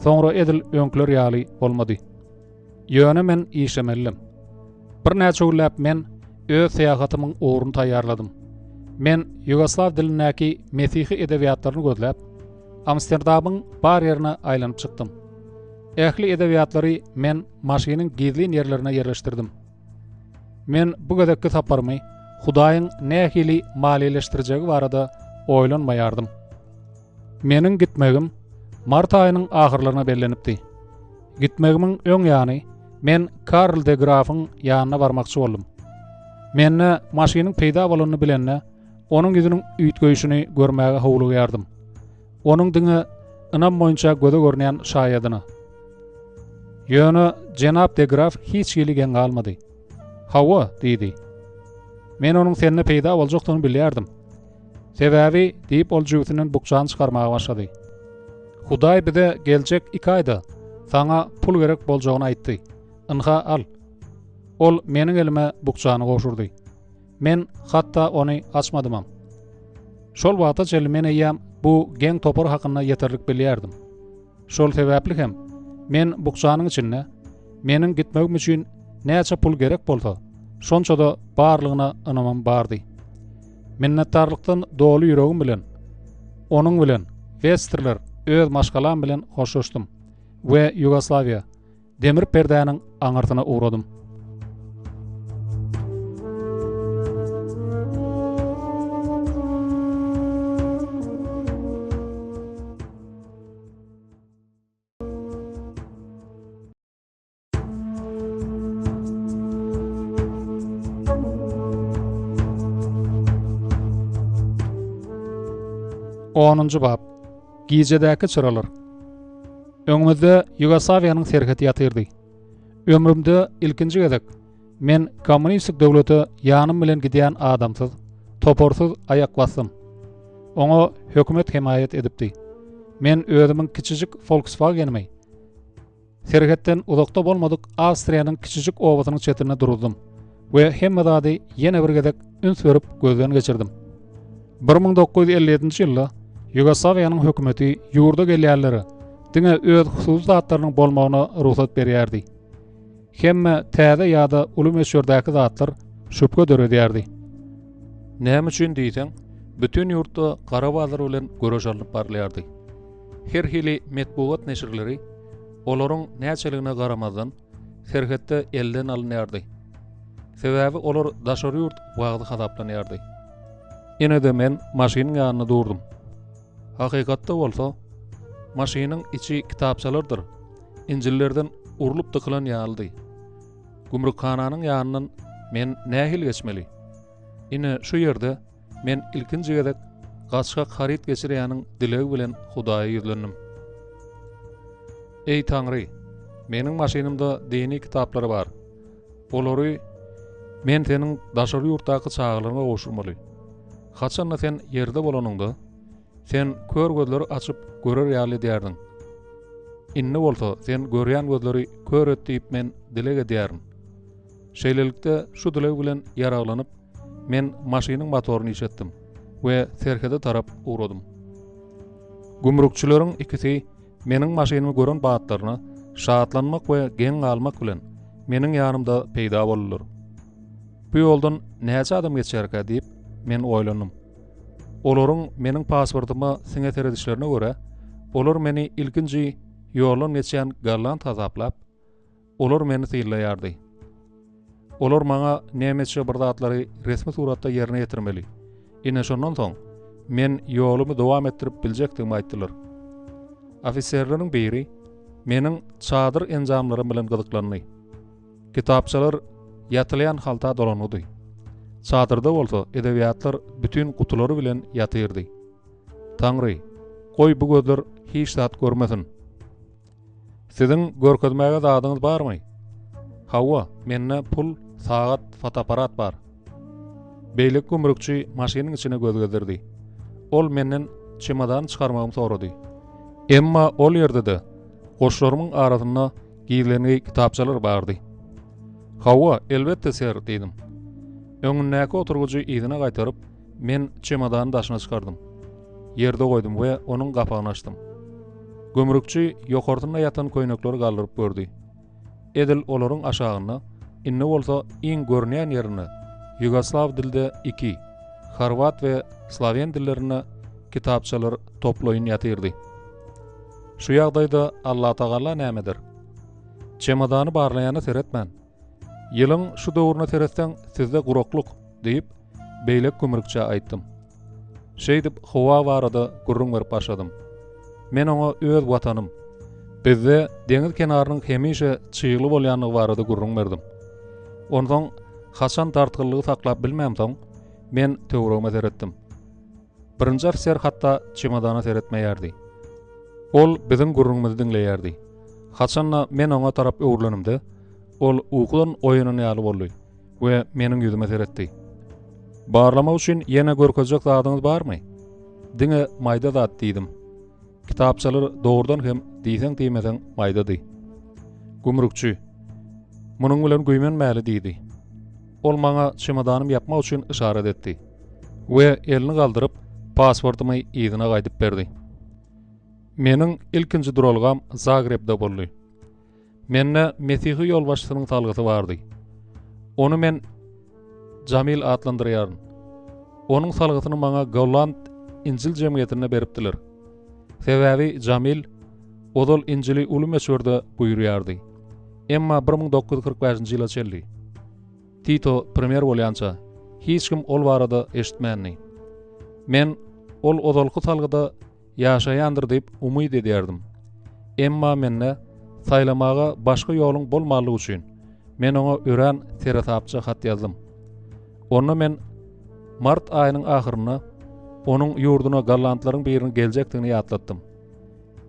soňra edil öňküler ýaly bolmady. Ýöne men işlemelidim. Birnäçe günläp men öz syýahatymyň ugruny taýýarladym. Men ýugoslaw dilindäki mesihi edebiýatlaryny gözläp, Amsterdamyň bar ýerine aýlanyp çykdym. Ähli edebiýatlary men maşynyň gizlin ýerlerine ýerleşdirdim. Men bu gezekki saparymy Hudaýyň nähili maliýeleşdirjegi barada oýlanmaýardym. Meniň gitmegim mart aýynyň ahyrlaryna bellenipdi. Gitmegimiň öň ýany men Karl de Grafyň ýanyna barmakçy boldum. Mende maşynyň peýda bolanyny bilende, onuň ýüzüniň üýtgeýşini görmäge howlugýardym. Onuň diňe ynam boýunça göze görünýän şaýadyna. Ýöne jenap de Graf hiç hili geň galmady. Hawa, diýdi. Men onuň sende peýda boljakdygyny bilýärdim. Sebäbi, diýip ol jübüsinden bukjany çykarmaga başlady. Hudaý bize geljek iki aýda saňa pul gerek boljagyny aýtdy. Ynha, al. Ol meniň elime bukjany gowşurdy. Men hatda ony açmadymam. Şol wagta çenli men eýýäm bu geň topar hakynda ýeterlik bilýärdim. Şol sebäpli hem men bukjanyň içinde meniň gitmegim üçin näçe pul gerek bolsa, şonça-da barlygyna ynamym bardy. Minnetdarlykdan doly ýüregim bilen onuň bilen Westerler öz maşgalam bilen hoşlaşdym we Ýugoslawiýa, Demir perdäniň aňyrsyna ugradym. Onunjy bap. Gijedäki çyralar. Öňümizde Ýugoslawiýanyň serheti ýatyrdy. Ömrümde ilkinji gezek men kommunistik döwlete ýanym bilen gidýän adamsyz, toparsyz aýak basdym. Oňa hökümet hemaýat edipdi. Men özümiň kiçijik Volkswagenimi Serhetden uzakda bolmadyk Awstriýanyň kiçijik obasynyň çetinde duruzdym we hemme zady ýene bir gezek üns berip gözden geçirdim. 1957-nji ýylda Ýugoslawiýanyň hökümeti ýurda gelýänlere diňe öz hususy zatlarynyň bolmagyna rugsat berýärdi. Hemme täze ýa-da uly möçberdäki zatlar şübhe döredýärdi. Näme üçin diýseň, bütin ýurtda gara bazar bilen göreş alnyp barylýardy. Her hili metbugat neşirleri olaryň näçeligine garamazdan, serhetde elden alynýardy. Sebäbi olar daşary ýurt wagzy hasaplanýardy. Ine-de men maşynyň ýanynda durdum. Hakykatda bolsa, maşynyň içi kitapçalardyr Injillerden urlup dykylan ýalydy. Gümrükhananyň ýanyndan men nähili geçmeli? Ine şu ýerde Men ilkinji gezek gaçgak haryt geçirýäniň dilegi bilen Hudaýa ýüzlendim. Eý Taňry, meniň maşynymda dini kitaplar bar. Olary men seniň daşary ýurtdaky çagalaryňa gowşurmaly. Haçanda sen ýerde bolanyňda, sen kör gözleri açyp görer ýaly edýärdiň. Indi bolsa sen görýän gözleri kör et diýip men dileg edýärin. Şeýlelikde, şu dileg bilen ýaraglanyp, men maşynyň motoryny işletdim we serhede tarap ugradym. Gümrükçileriň ikisi meniň maşynymy gören batlaryna şatlanmak we geň galmak bilen meniň ýanymda peýda boldular. Bu ýoldan näçe adam geçýärkä diýip, men oýlandym. Olaryň meniň pasportyma siňe seredişlerine görä, olar meni ilkinji ýoldan geçýän golland hasaplap, Olar meni synlaýardy. Olar maňa nemesçe bir zatlary resmi suratda ýerine ýetirmeli. Ine şondan soň men ýolumy dowam etdirip biljekdigimi aýtdylar. Ofiserleriň biri meniň çadyr enjamlarym bilen gyzyklandy. Kitapçalar ýatylýan halta dolangydy. Çadyrda bolsa edebiýatlar bütin gutulary bilen ýatyrdy. Taňry, goý bu gözler hiç zat görmesin. Siziň görkezmäge zadyňyz barmy? Hawa, mende pul, sagat, fotoapparat bar. Beýleki gümrükçi maşynyň içine göz gezdirdi. Ol menden çemodany çykarmagymy sorady. Emma ol ýerde-de goşlarymyň arasynda gizlengi kitapçalar bardy. Hawa, elbetde, ser, diýdim. Öňündäki oturgyjy yzyna gaýtaryp, Men çemodany daşyna çykardym. Ýerde goýdum we onuň gapagyny açdym. Gümrükçi ýokarsynda ýatan köýnekleri galdyryp gördi. Edil olaryň aşagynda, indi bolsa iň görünýän ýerinde ýugoslaw dilde iki, horwat we slowen dillerinde kitapçalar toplaýyn ýatyrdy. Şu ýagdaýda Allatagala näme eder? Çemodany barlaýana seretmän, Ýylyň şu döwrüne seretseň, sizde guraklyk, diýip, beýleki gümrükçä aýtdym. Şeýdip, howa barada gürrüň berip başladym. Men oňa öz watanym, bizde deňiz kenarynyň hemişe çygly bolýandygy barada gürrüň berdim. Onsoň, haçan dartgynlygy saklap bilmämsoň, men töweregime seretdim. Birinji ofiser hatda çemodana seretmeýärdi. Ol biziň gürrüňimizi diňleýärdi. Haçanda men oňa tarap öwrülenimde, ol ukudan oýanan ýaly boldy we meniň ýüzüme seretdi. Barlamak üçin ýene görkezjek zadyňyz barmy? Diňe maýda zat diýdim. Kitapçalar dogrudan hem diýseň-diýmeseň maýdady. Gümrükçi, Munuň bilen güýmenmäli diýdi. Ol maňa çemodanymy ýapmak üçin yşarat etdi we elini galdyryp, pasportymy yzyna gaýdyp berdi. Meniň ilkinji duralgam Zagrebde boldy. Mende mesihi ýolbaşçysynyň salgysy bardy. Ony men Jamil atlandyrýaryn. Onuň salgysyny maňa Golland Injil jemgyýetinde beripdiler. Sebäbi Jamil ozal Injili uly möçberde buýurýardy. Emma 1945-nji ýyla çenli Tito premýer bolýança, hiç kim ol barada eşitmändi. Men ol ozalky salgyda ýaşaýandyr diýip umyt edýärdim. Emma mende saýlamaga başga ýoluň bolmanlygy üçin, men oňa örän seresapja hat ýazdym. Onda men mart aýynyň ahyrynda onuň ýurduna gollandlaryň biriniň geljekdigini ýatlatdym.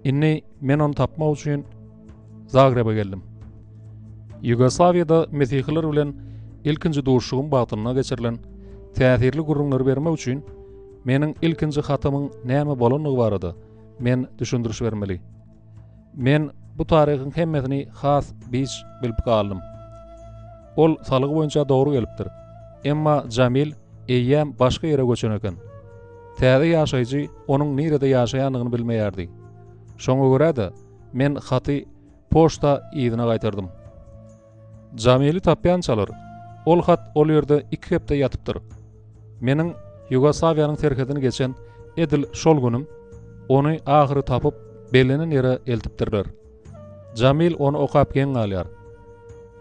Indi men ony tapmak üçin Zagrebe geldim. Ýugoslawiýada mesihiler bilen ilkinji duşuşygym wagtynda geçirilen täsirli gürrüňleri bermek üçin meniň ilkinji hatymyň näme bolandygy barada men düşündiriş bermeli. Men bu taryhyň hemmesini has biç bilip galdym. Ol salgy boýunça dogry gelipdir. Emma Jamil eýýäm başga ýere göçen eken. Täze ýaşaýjy onuň nirede ýaşaýandygyny bilmeýärdi. Şoňa görä-de, men haty poçta yzyna gaýtardym. Jamili tapýançalar, ol hat ol ýerde iki hepde ýatypdyr. Meniň Ýugoslawiýanyň serhedini geçen edil şol günüm ony ahyry tapyp, bellenen ýere eltipdirler. Jamil ony okap geň galýar.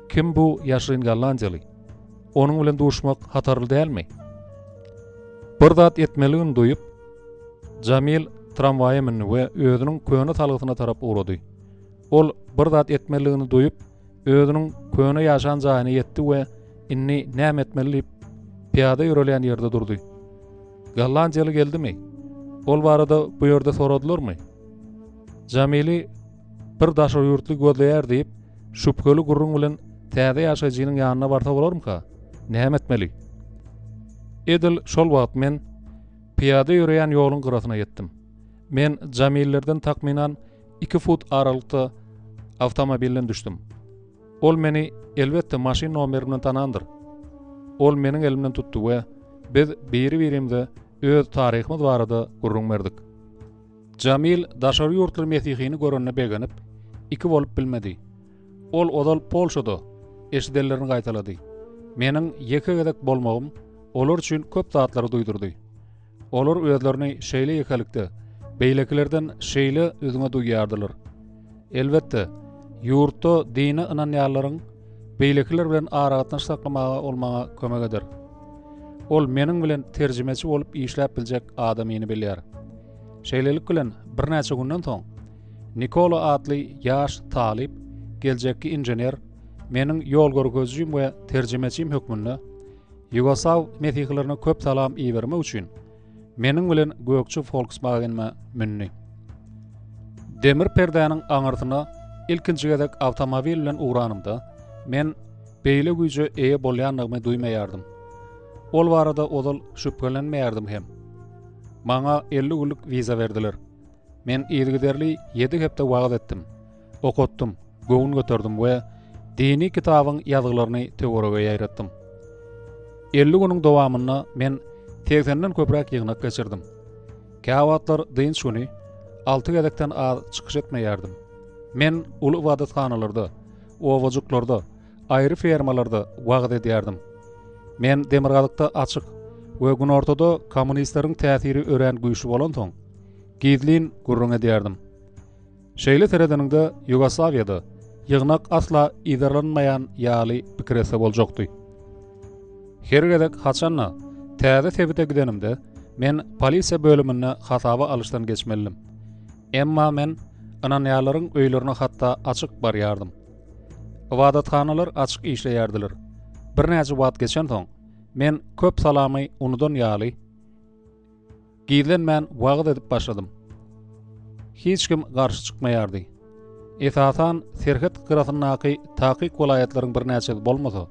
Kim bu ýaşyryn gollandiýaly? Onuň bilen duşmak hatarly dälmi? Bir zat etmelidigini duýup, Jamil tramwaýa mündi we özüniň köne salgysyna tarap ugrady. Ol bir zat etmelidigini duýup, özüniň köne ýaşan jaýyna ýetdi we indi näme etmeli diýip, pyýada ýörelýän ýerde durdy. Gollandiýaly geldimi? Ol barada bu ýerde soradylarmy? Jamili bir daşary ýurtly gözleýär diýip, şübheli gürrüň bilen täze ýaşaýjynyň ýanyna barsa bolarmyka? Näme etmeli? Edil şol wagt men pyýada ýöreýän ýoluň gyrasyna ýetdim. Men Jamillerden takmynan iki fut aralykda awtomobilden düşdüm. Ol meni, elbetde, maşyn nomeri bilen tanandyr. Ol meniň elimden tutdy we biz biri-birimize öz taryhymyz barada gürrüň berdik. Jamil daşary ýurtly mesihini görenine begenip, iki bolup bilmedi. Ol ozal Polşada eşidenlerini gaýtalady. Meniň ýeke gezek bolmagym olar üçin köp zatlary duýdurdy. Olar özlerini şeýle ýekelikde, beýlekilerden şeýle üzňe duýýardylar. Elbetde, ýurtda dine ynanýanlaryň beýlekiler bilen aragatnaşyk saklamaga ol maňa kömek eder. Ol meniň bilen terjimeçi bolup işläp biljek adamyny bilýär. Şeýlelik bilen, birnäçe günden soň, Nikola atly ýaş talyp, geljekki inžener, meniň ýolgörkezijim we terjimeçim hökmünde ýugoslaw mesihilerine köp salam ibermek üçin meniň bilen gökçi Volkswagen-ime mündi. Demir perdäniň aňyrsyna ilkinji gezek awtomobil bilen ugranymda, men beýle güýje eýe bolýandygymy duýmaýardym. Ol barada ozal şübhelenmeýärdim hem. Maňa 50 günlük wiza berdiler. Men yzygiderli ýedi hepde wagyz etdim, okatdym, göwün göterdim we dini kitabyň ýazgylaryny töwerege ýaýratdym. 50 günüň dowamynda men segsenden köpräk ýygnak geçirdim. Käwagtlar dynç güni alty gezekden az çykyş etmeýärdim. Men uly ybadathanalarda, obajyklarda, aýry fermalarda wagyz edýärdim. Men demirgazykda açyk we günortada kommunistleriň täsiri örän güýçli bolansoň, gizlin gürrüň edýärdim. Şeýle seredeniňde Ýugoslawiýada. ýygnak asla yzarlanmaýan ýaly pikir etse boljakdy. Her gezek haçan-da täze sebite gidenimde, men polisiýa bölüminde hasaba alyşdan geçmelidim. Emma men ynanýanlaryň öýlerine hatda açyk barýardym. Ybadathanalar açyk işleýärdiler. Birnäçe wagt geçensoň, men köp salamy unudan ýaly, Gizlenmän wagyz edip başladym. Hiç kim garşy çykmaýardy. Esasan, serhet gyrasyndaky takyk welaýatlaryň birnäçesi bolmasa,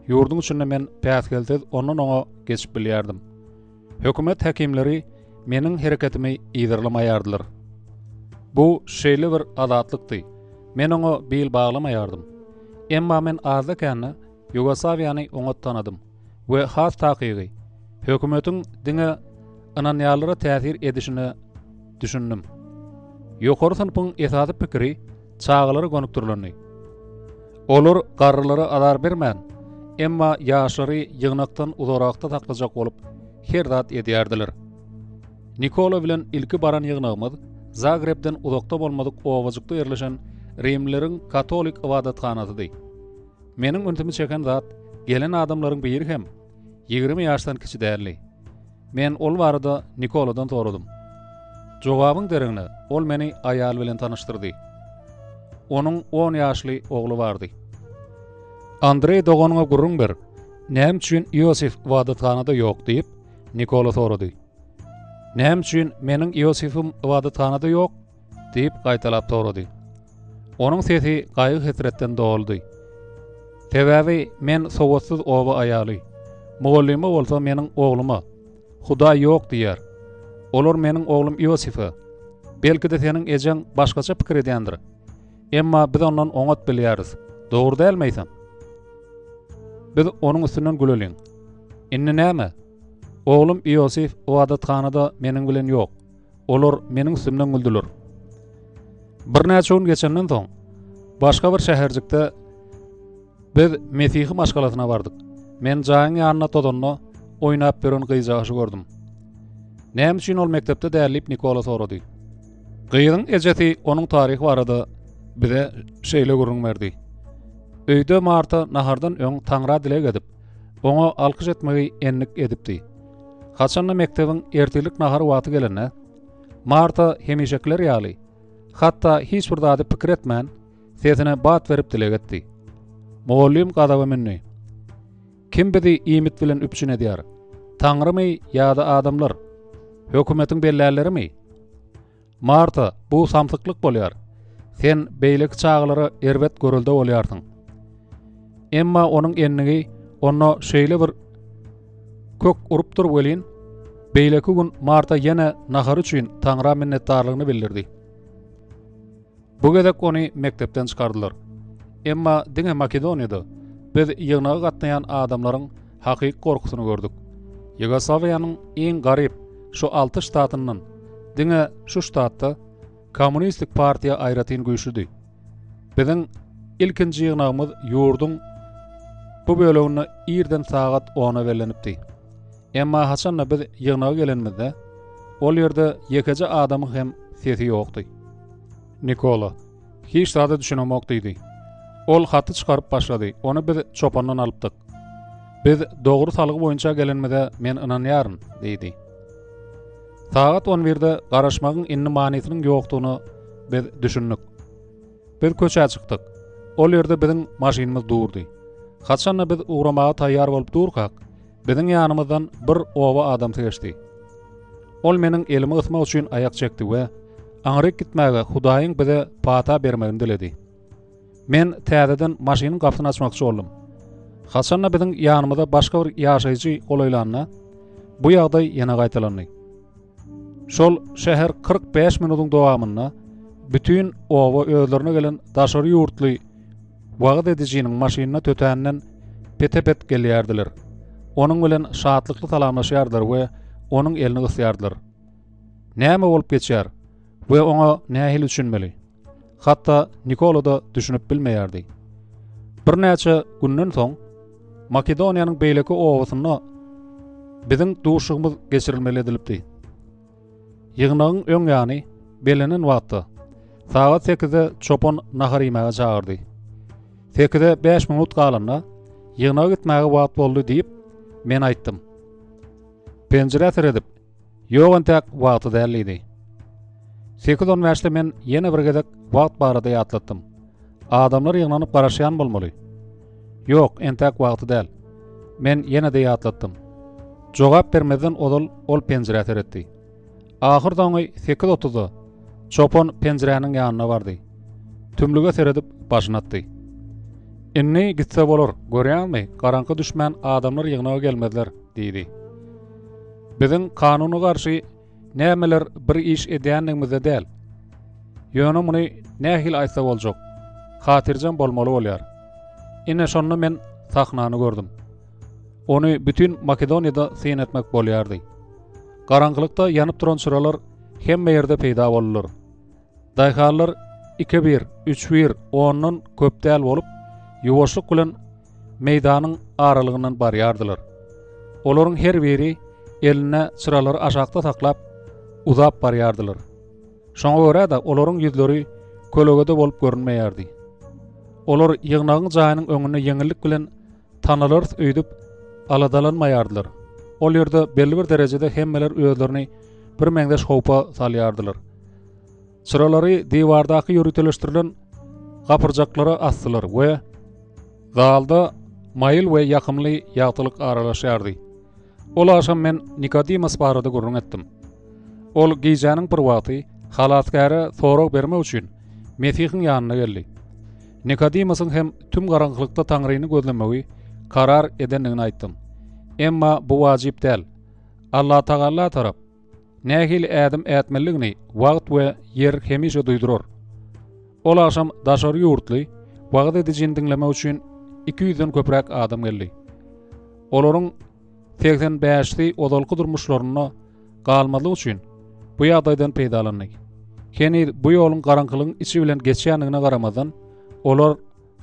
ýurduň içinde men päsgelsiz ondan-oňa geçip bilýärdim. Hökümet häkimleri meniň hereketimi yzarlamaýardylar. Bu şeýle bir azatlykdy, men oňa bil baglamaýardym. Emma men azda-kände Ýugoslawiýany oňat tanadym we has takygy, hökümetiň diňe ynanýanlara täsir edişine düşündim. Ýokary synpyň esasy pikiri çagalara gönükdirilendi. Olar garrylara azar bermän, emma ýaşlary ýygnakdan uzagrakda saklajak bolup her zat edýärdiler. Nikola bilen ilki baran ýygnagymyz Zagrebden uzakda bolmadyk obajykda ýerleşen rimlileriň katolik ybadathanasydy. Meniň ünsümi çeken zat, gelen adamlaryň biri hem 20 ýaşdan kiçi däldi. Men ol barada Nikoladan soradym. Jogabyň deregine ol meni aýaly bilen tanyşdyrdy. Onuň on ýaşly ogly bardy. Andreý doganyňa gürrüň ber, näme üçin Iosif ybadathanada ýok diýip, Nikola sorady. Näme üçin meniň Iosifim ybadathanada ýok? Diýip gaýtalap sorady. Onuň sesi gaýgy-hesretden doludy. Sebäbi men sowatsyz oba aýaly. Mugallyma bolsa meniň ogluma, Hudaý ýok diýýär. Olar meniň oglum Iosife. Belki-de seniň ejeň başgaça pikir edýändir. Emma biz ondan oňat bilýäris. Dogry dälmi eýsem? Biz onuň üstünden güleliň. Indi näme? Oglum Iosif ybadathanada meniň bilen ýok. Olar meniň üstümden güldüler. Birnäçe gün geçenden soň, başga bir şäherjikde biz mesihi maşgalasyna bardyk. Men jaýyň ýanynda tozanda oýnap ýören gyzjagaşy gördüm. Näme üçin ol mekdepde däl diýip Nikola sorady. Gyzyň ejesi onuň taryhy barada bize şeýle gürrüň berdi. Öýde Marta nahardan öň Taňra dileg edip, oňa alkyş etmegi endik edipdi. Haçanda mekdebiň ertirlik nahary wagty gelende, Marta hemişekiler ýaly, hatda hiç bir zady pikir etmän, sesine bat berip dileg etdi. Mugallym gazaba mündi. Kim bizi iýmit bilen üpjün edýär? Taňrymy ýa-da adamlar? Hökümetiň bellänlerimi? Marta, bu samsyklyk bolýar. Sen beýleki çagalara erbet görelde bolýarsyň. Emma onuň endigi onda şeýle bir kök urupdyr welin, beýleki gün Marta ýene nahary üçin Taňra minnetdarlygyny bildirdi. Bu gezek ony mekdepden çykardylar. Emma diňe Makedoniýada biz ýygnaga gatnaýan adamlaryň hakyky gorkusyny gördük. Ýugoslawiýanyň iň garyp şu alty ştatyndan diňe şu ştatda kommunistik partiýa aýratyn güýçlüdi. Biziň ilkinji ýygnagymyz ýurduň bu böleginde irden sagat ona bellenipdi. Emma haçanda biz ýygnaga gelenimizde, ol ýerde ýekeje adamyň hem sesi ýokdy. Nikola, Hiç zada düşünemok diýdi. Ol haty çykaryp başlady, ony biz çopandan alypdyk. Biz dogry salgy boýunça gelenimize men ynanýaryn, diýdi. Sagat on birde garaşmagyň indi manysynyň ýokdugyna biz düşündik. Biz köçä çykdyk. Ol ýerde biziň maşynymyz durdy. Haçanda biz ugramaga taýýar bolup durkak, biziň ýanymyzdan bir oba adamsy geçdi. Ol meniň elimi gysmak üçin aýak çekdi we aňryk gitmäge Hudaýyň bize pata bermegini diledi. Men täzeden maşynyň gapysyny açmakçy boldum. Haçanda biziň ýanymyza başga bir ýaşaýjy golaýlanda, bu ýagdaý ýene gaýtalandy. Şol şäher 45 minutyň dowamynda bütin oba özlerine gelen daşary ýurtly wagyz edijiniň maşynyna tötänden pete-pet gelýärdiler. Onuň bilen şatlykly salamlaşýardylar we onuň elini gysýardylar. Näme bolup geçýär we oňa nähili düşünmeli? Hatda Nikola-da düşünip bilmeýärdi. Birnäçe günden soň Makedoniýanyň beýleki obasynda biziň duşuşygymyz geçirilmeli edilipdi. Ýygnagyň öň ýany bellenen wagtda, Sagat sekizde çopan nahar iýmäge çagyrdy. Sekize bäş minut galanda, ýygnaga gitmäge wagt boldy diýip, men aýtdym. Penjirä seredip, Ýok entäk wagty däl diýdi. Sekiz on bäşde men ýene bir gezek wagt barada ýatlatdym. Adamlar ýygnanyp garaşýan bolmaly. Ýok, entäk wagty däl. Men ýene-de ýatlatdym. Jogap bermezden ozal ol penjirä seretdi. Ahyrsoňy sekiz otuzda çopan penjiräniň ýanyna bardy. Tümlüge seredip başyny atdy. Indi gitse bolar, görýäňmi, garaňky düşmän adamlar ýygnaga gelmezler, diýdi. Biziň kanuna garşy nämeler bir iş edýänligimizde däl. Ýöne muny nähili aýtsa boljak? Hatyrjem bolmaly bolýar. Ine şonda men sahnany gördüm. Ony bütin Makedoniýada syn etmek bolýardy. Garaňkylykda ýanyp duran çyralar hemme ýerde peýda boldular. Daýhanlar ikibir, üçbir, ondan köp däl bolup, ýuwaşlyk bilen meýdanyň aralygyndan barýardylar. Olaryň her biri elinde çyralary aşakda saklap, uzap barýardylar. Şoňa görä-de, olaryň ýüzleri kölegede bolup görünmeýärdi. Olar ýygnagyň jaýynyň öňünde ýeňillik bilen tanalarys öýdüp aladalanmaýardylar. Ol ýerde belli bir derejede hemmeler özlerini birmeňzeş howpa salýardylar. Çyralary diwardaky ýöriteleşdirilen gapyrjaklara asdylar we zalda maýyl we ýakymly ýagtylyk aralaşýardy. Ol agşam men Nikodimos barada gürrüň etdim. Ol gijäniň bir wagty Halasgäre sorag bermek üçin Mesihiň ýanyna geldi. Nikodimosyň hem tüm garaňkylykda Taňryny gözlemegi karar edendigini aýtdym. Emma bu wajyp däl. Allatagala tarap nähili ädim ätmelidigini wagt we ýer hemişe duýdurar. Ol agşam daşary ýurtly wagyz edijini diňlemek üçin 200-den köpräk adam geldi. Olaryň 85-si ozalky durmuşlarynda galmazlyk üçin bu ýagdaýdan peýdalandy. Heniz bu ýoluň garaňkylygyň içi bilen geçýändigine garamazdan, olar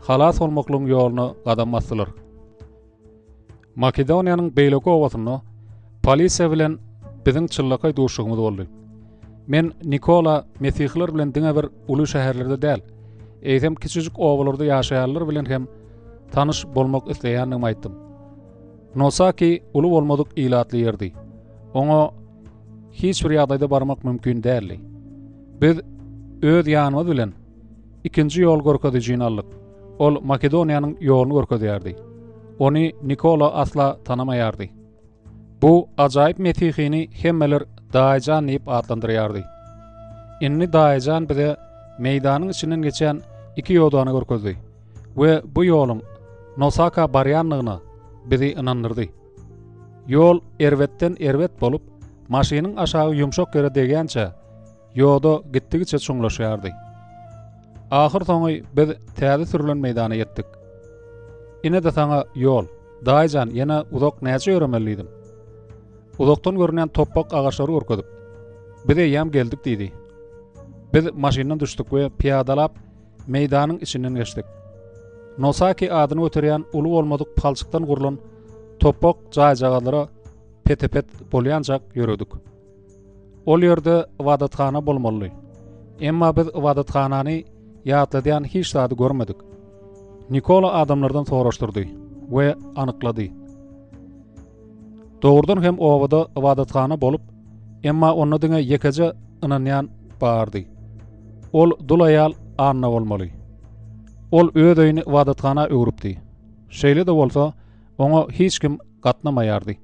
halas bolmaklygyň ýoluna gadam basdylar. Makedoniýanyň beýleki obasynda polisiýa bilen biziň çynlakaý duşuşygymyz boldy. Men Nikola mesihiler bilen diňe bir uly şäherlerde däl, eýsem kiçijik obalarda ýaşaýanlar bilen hem tanyş bolmak isleýändigimi aýtdym. Nosaki uly bolmadyk ilatly ýerdi. Oňa hiç bir ýagdaýda barmak mümkin däldi. Biz öz ýanymyz bilen ikinji ýol görkezijini aldyk. Ol Makedoniýanyň ýoluny görkezýärdi. Ony Nikola asla tanamaýardy. Bu ajaýyp mesihini hemmeler Daýyjan diýip atlandyrýardy. Indi Daýyjan bize meýdanyň içinden geçýän iki ýodany görkezdi we bu ýoluň Nosaka barýandygyna bizi ynandyrdy. Ýol erbetden erbet bolup, maşynyň aşagy ýumşak ýere degýänçä, ýoda gitdigiçe çuňlaşýardy. Ahyrsoňy biz täze sürlen meýdana ýetdik. Ine-de saňa ýol, daýyjan, ýene uzak näçe ýöremeli diýdim. Uzakdan görünýän topbak agaçlary görkezip, Biz eýýäm geldik diýdi. Biz maşyndan düşdük we pyýadalap meýdanyň içinden geçdik. Nosaki adyny göterýän uly bolmadyk palçykdan gurlan topbak jaýjagazlara pete-pet bolýançak ýöredik. Ol ýerde ybadathana bolmalydy. Emma biz ybadathanany ýatladýan hiç zady görmedik. Nikola adamlardan soraşdyrdy we anyklady. Dogrudan hem obada ybadathana bolup, emma onda diňe ýekeje ynanýan bardy. Ol dul aýal Anna bolmaly. Ol öz öýüni ybadathana öwrüpdi. Şeýle-de bolsa, oňa hiç kim gatnamaýardy.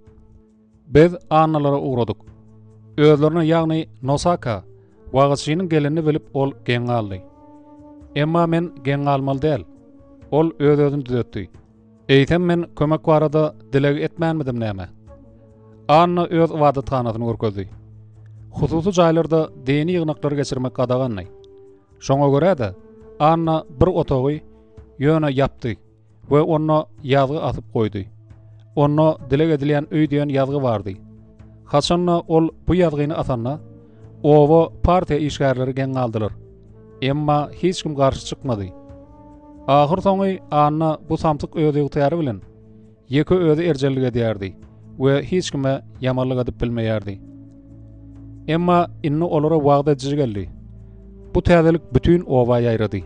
Biz Annalara ugradyk. Özlerine ýagny Nosaka wagyzçynyň gelenini bilip ol geň galdy. Emma men geň galmaly däl. Ol öz-özüni düzetdi. Eýsem men kömek barada dileg etmänmidim näme? Anna öz ybadathanasyny görkezdi. Hususy jaýlarda dini ýygnaklary geçirmek gadagandy. Şoňa görä-de, Anna bir otagy ýöne ýapdy. We onda ýazgy asyp goýdy. Onda dileg edilýän öý diýen ýazgy bardy. Haçanda ol bu ýazgyny asanda, oba partiýa işgärleri geň galdylar. Emma hiç kim garşy çykmady. Ahyrsoňy Anna bu samsyk özygtyýary bilen ýeke özi erjellik edýärdi we hiç kime ýamanlyk edip bilmeýärdi. Emma indi olara wagyz ediji geldi. Bu täzelik bütin oba ýaýrady.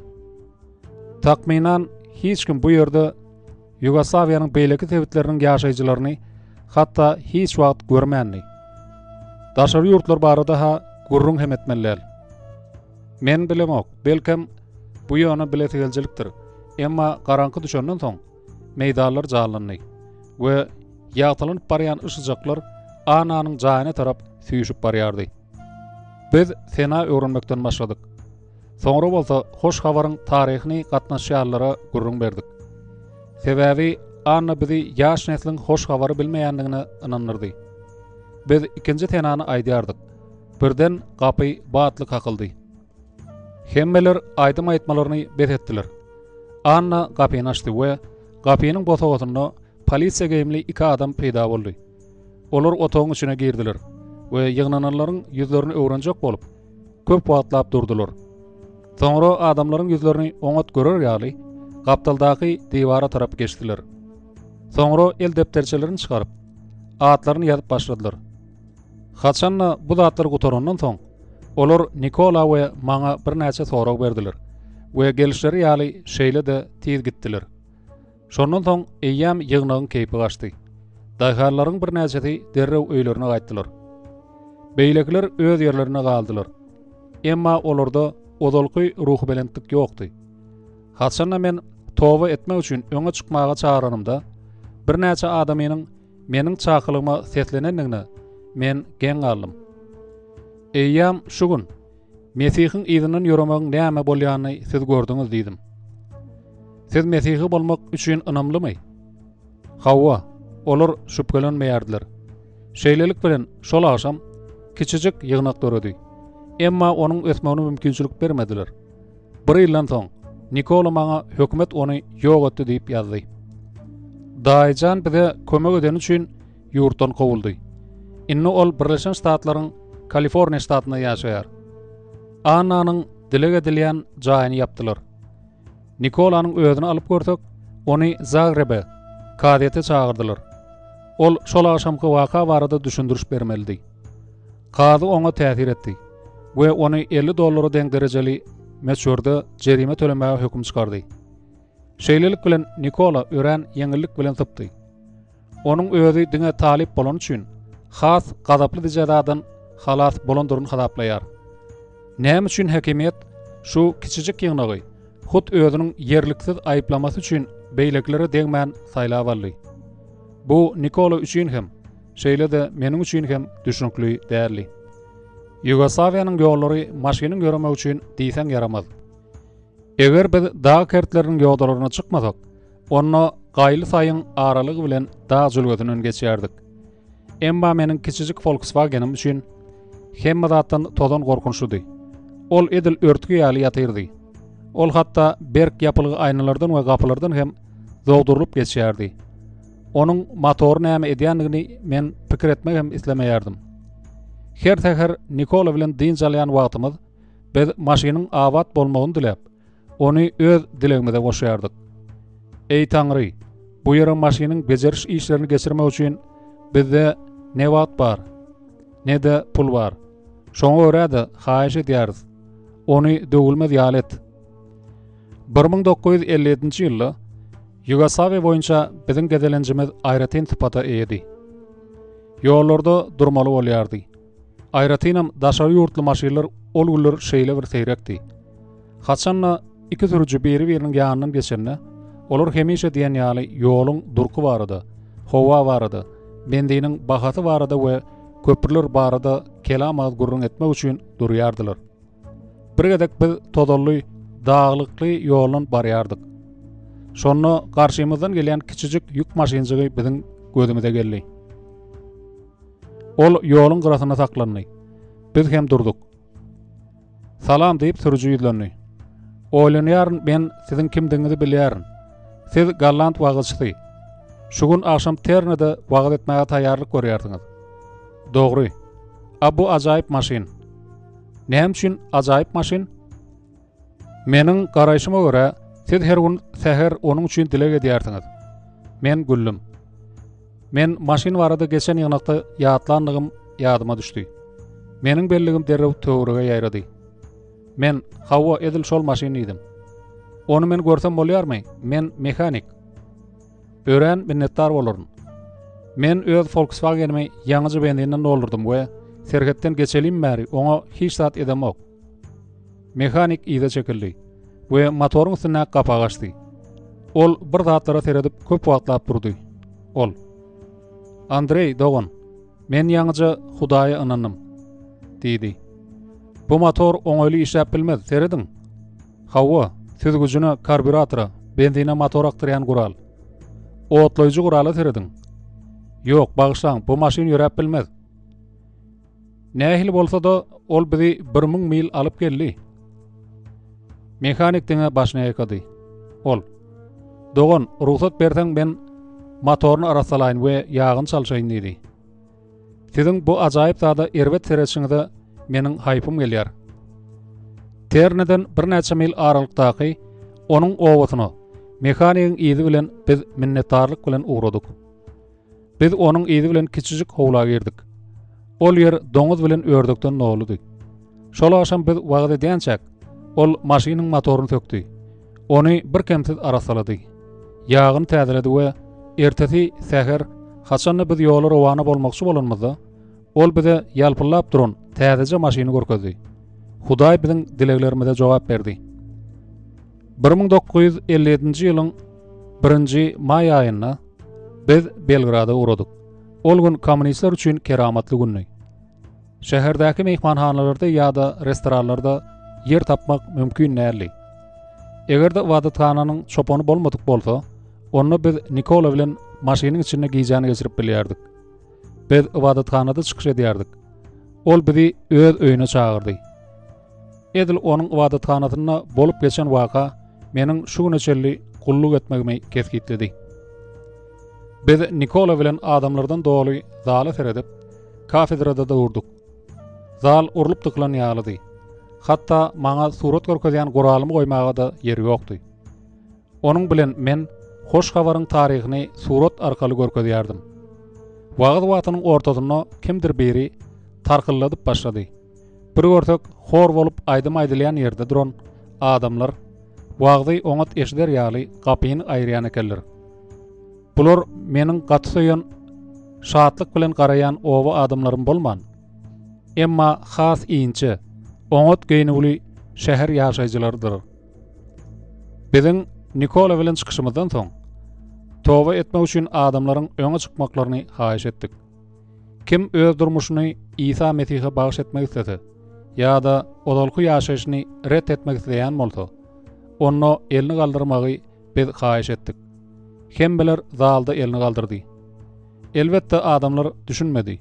Takmynan hiç kim bu ýerde Ýugoslawiýanyň beýleki sebitleriniň ýaşaýjylaryny hatda hiç wagt görmändi. Daşary ýurtlar barada-ha gürrüň hem etmeli däl. Men bilemok, belkem, bu ýöne bilesigelijilikdir, emma garaňky düşenden soň meýdanlar janlandy we ýagtylanyp barýan yşyjaklar Annanyň jaýyna tarap süýşüp barýardy. Biz sena öwrenmekden başladyk. Soňra bolsa hoş habaryň taryhyny gatnaşýanlara gürrüň berdik. Sebäbi Anna bizi ýaş nesliň hoş habary bilmeýändigine ynandyrdy. Biz ikinji senany aýdýardyk. Birden gapy batly kakyldy. Hemmeler aýdym aýtmalaryny bes etdiler. Anna gapyny açdy we gapynyň bosagasynda polisiýa geýimli iki adam peýda boldy. Olar otagyň içine girdiler we ýygnananlaryň ýüzlerini öwrenjek bolup, köp wagtlap durdular. Soňra adamlaryň ýüzlerini oňat görer ýaly, gapdaldaky diwara tarap geçdiler. Soňra el depderçelerini çykaryp, atlaryny ýazyp başladylar. Haçan-da bu zatlar gutarandan soň, olar Nikola we maňa birnäçe sorag berdiler we gelişleri ýaly şeýle-de tiz gitdiler. Şondan soň eýýäm ýygnagyň keýpi gaçdy. Daýhanlaryň birnäçesi derrew öýlerine gaýtdylar. Beýlekiler öz ýerlerinde galdylar. Emma olarda ozalky ruhubelentlik ýokdy. Haçanda men toba etmek üçin öňe çykmaga çagyranymda, birnäçe adamynyň meniň çakylygyma seslenendigine men geň galdym. Eýýäm şu gün Mesihiň yzyndan ýöremegiň näme bolýanyny siz gördüňiz diýdim. Siz mesihi bolmak üçin ynamlymy? Hawa, olar şübhelenmeýärdiler. Şeýlelik bilen, şol agşam kiçijik ýygnak döredi. Emma onuň ösmegine mümkinçilik bermediler. Bir ýyldan soň, Nikola maňa hökümet ony ýok etdi diýip ýazdy. Daýyjan bize kömek edeni üçin ýurtdan kowuldy. Indi ol Birleşen Ştatlaryň Kaliforniýa ştatynda ýaşaýar. Annanyň dileg edilýän jaýyny ýapdylar. Nikolanyň özüni alyp görsek, ony Zagrebe, kazyýete çagyrdylar. Ol şol agşamky waka barada düşündiriş bermelidi. Kazy oňa täsir etdi we ony 50 dollara deň derejeli möçberde jerime tölemäge höküm çykardy. Şeýlelik bilen Nikola örän ýeňillik bilen sypdy. Onuň özi diňe talyp bolany üçin has gazaply jezadan halas bolandyryn hasaplaýar. Näme üçin häkimiýet şu kiçijik ýygnagy hut özüniň ýerliksiz aýyplamasy üçin beýlekilere degmän saýlap aldy? Bu Nikola üçin hem, şeýle-de meniň üçin hem düşnükli däldi. Ýugoslawiýanyň ýollary maşynyň ýöremegi üçin diýseň ýaramaz. Eger biz dag kertleriniň ýodalaryna çykmasak, onda gaýly saýyň aralygy bilen dag jülgesinden geçýärdik. Emma meniň kiçijik Volkswagenim üçin hemme zatdan tozan gorkunçlydy. Ol edil örtgi ýaly ýatyrdy. Ol hatda berk ýapylgy aýnalardan we gapylardan hem zogdurylyp geçýärdi. Onuň motory näme edýändigini men pikir etmek hem islemeýärdim. Her säher Nikola bilen dynç alýan wagtymyz Biz maşynyň abat bolmagyny diläp, ony öz dilegimize goşýardyk. Eý Taňry, bu ýere maşynyň bejeriş işlerini geçirmek üçin bizde ne wagt bar, ne-de pul bar. Şoňa görä-de haýyş edýäris, ony döwülmez ýaly et. 1957-nji ýylda Ýugoslawiýa boýunça biziň gezelenjimiz aýratyn sypata eýedi. Ýollarda durmaly bolýardy. Aýratynam daşary ýurtly maşynlar ol günler şeýle bir seýrekdi. Haçanda iki sürüji biri-biriniň ýanyndan geçende, olar hemişe diýen ýaly ýoluň durky barada, howa barada, benziniň bahasy barada we köprüler barada kelam agyz gürrüň etmek üçin durýardylar. Bir gezek biz tozanly, daglykly ýoldan barýardyk. Şonda garşymyzdan gelýän kiçijik ýük maşynjygy biziň gözümize geldi. Ol ýoluň gyrasynda saklandy. Biz hem durduk. Salam diýip sürüji ýüzlendi. Oýlanýaryn men siziň kimdigiňizi bilýärin. Siz golland wagyzçysy. Şu gün agşam Ternede wagyz etmäge taýýarlyk görýärsiňiz. Dogry. A bu ajaýyp maşyn. Näme üçin ajaýyp maşyn? Meniň garaýşyma görä, siz her gün säher onuň üçin dileg edýärsiňiz. Men güldüm. Men maşyn barada geçen ýygnakda ýatlandygym ýadyma düşdi. Meniň belligim derrew töwerege ýaýrady. Men, Hawa, edil şol maşyn diýdim. Ony men görsem bolýarmy? Men mehanik. Örän minnetdar bolaryn. Men öz Volkswagenimi ýaňyja benzinden doldurdym we serhetden geçelim bäri oňa hiç zat edemok. Mehanik yza çekildi we motoryň üstündäki gapagy açdy. Ol bir zatlara seredip köp wagtlap durdy. Ol, Andreý dogan, men ýaňyja Hudaýa ynandym, diýdi. Bu motor oňaýly işläp bilmez, serediň. Hawa, süzgüjine, karburatora, benzine motor akdyrýan gural. Otlaýjy gurala serediň. Ýok, bagyşlaň, bu maşyn ýöräp bilmez. Nähili bolsa-da, ol bizi 1000 mil alyp geldi. Mehanik diňe başyny ýaýkady. Ol, Dogan, rugsat berseň men motoryny arassalaýyn we ýagyny çalşaýyn diýdi. Siziň bu ajaýyp zada erbet seredişiňize meniň haýpym gelýär. Terneden birnäçe mil aralykdaky onuň obasyna mehanigiň yzy bilen biz minnetdarlyk bilen ugradyk. Biz onuň yzy bilen kiçijik howla girdik. Ol ýer doňuz bilen ördekden doludy. Şol agşam biz wagyz edýänçäk, ol maşynyň motoryny sökdi. Ony birkemsiz arassalady. Ýagyny täzeledi we ertesi säher, haçanda biz ýola rowana bolmakçy bolanymyzda, ol bize ýalpyldap duran täzeje maşyny görkezdi. Hudaý biziň dileglerimize jogap berdi. 1957-nji ýylyň birinji maý aýynda biz Belgrada ugradyk. Ol gün kommunistler üçin keramatly gündi. Şäherdäki myhmanhanalarda ýa-da restoranlarda ýer tapmak mümkin däldi. Eger-de ybadathananyň çopany bolmadyk bolsa, onda biz Nikola bilen maşynyň içinde gijäni geçirip bilýärdik. Biz ybadathanada çykyş edýärdik. Ol bizi öz öýüne çagyrdy. Edil onuň ybadathanasynda bolup geçen waka meniň şu güne çenli gulluk etmegimi kesgitledi. Biz Nikola bilen adamlardan doly zala seredip, kafedrada durduk. Zal urlup dykylan ýalydy. Hatda maňa surat görkezýän guralymy goýmaga-da ýer ýokdy. Onuň bilen men Hoş Habaryň taryhyny surat arkaly görkezýärdim. Wagyz wagtynyň ortasynda kimdir biri tarkylladyp başlady. Bir görsek, hor bolup aýdym aýdylýan ýerde duran adamlar wagzy oňat eşider ýaly gapyny aýyrýan ekenler. Bular meniň gaty söýen, şatlyk bilen garaýan oba adamlarym bolman, emma has inçe, oňat geýnüwli şäher ýaşaýjylarydyr. Biziň Nikola bilen çykyşymyzdan soň, toba etmek üçin adamlaryň öňe çykmaklaryny haýyş etdik. Kim öz durmuşyny Isa Mesihe bagyş etmek islese ýa-da ozalky ýaşaýşyny ret etmek isleýän bolsa, onda elini galdyrmagy biz haýyş etdik. Hemmeler zalda elini galdyrdy. Elbetde adamlar düşünmedi.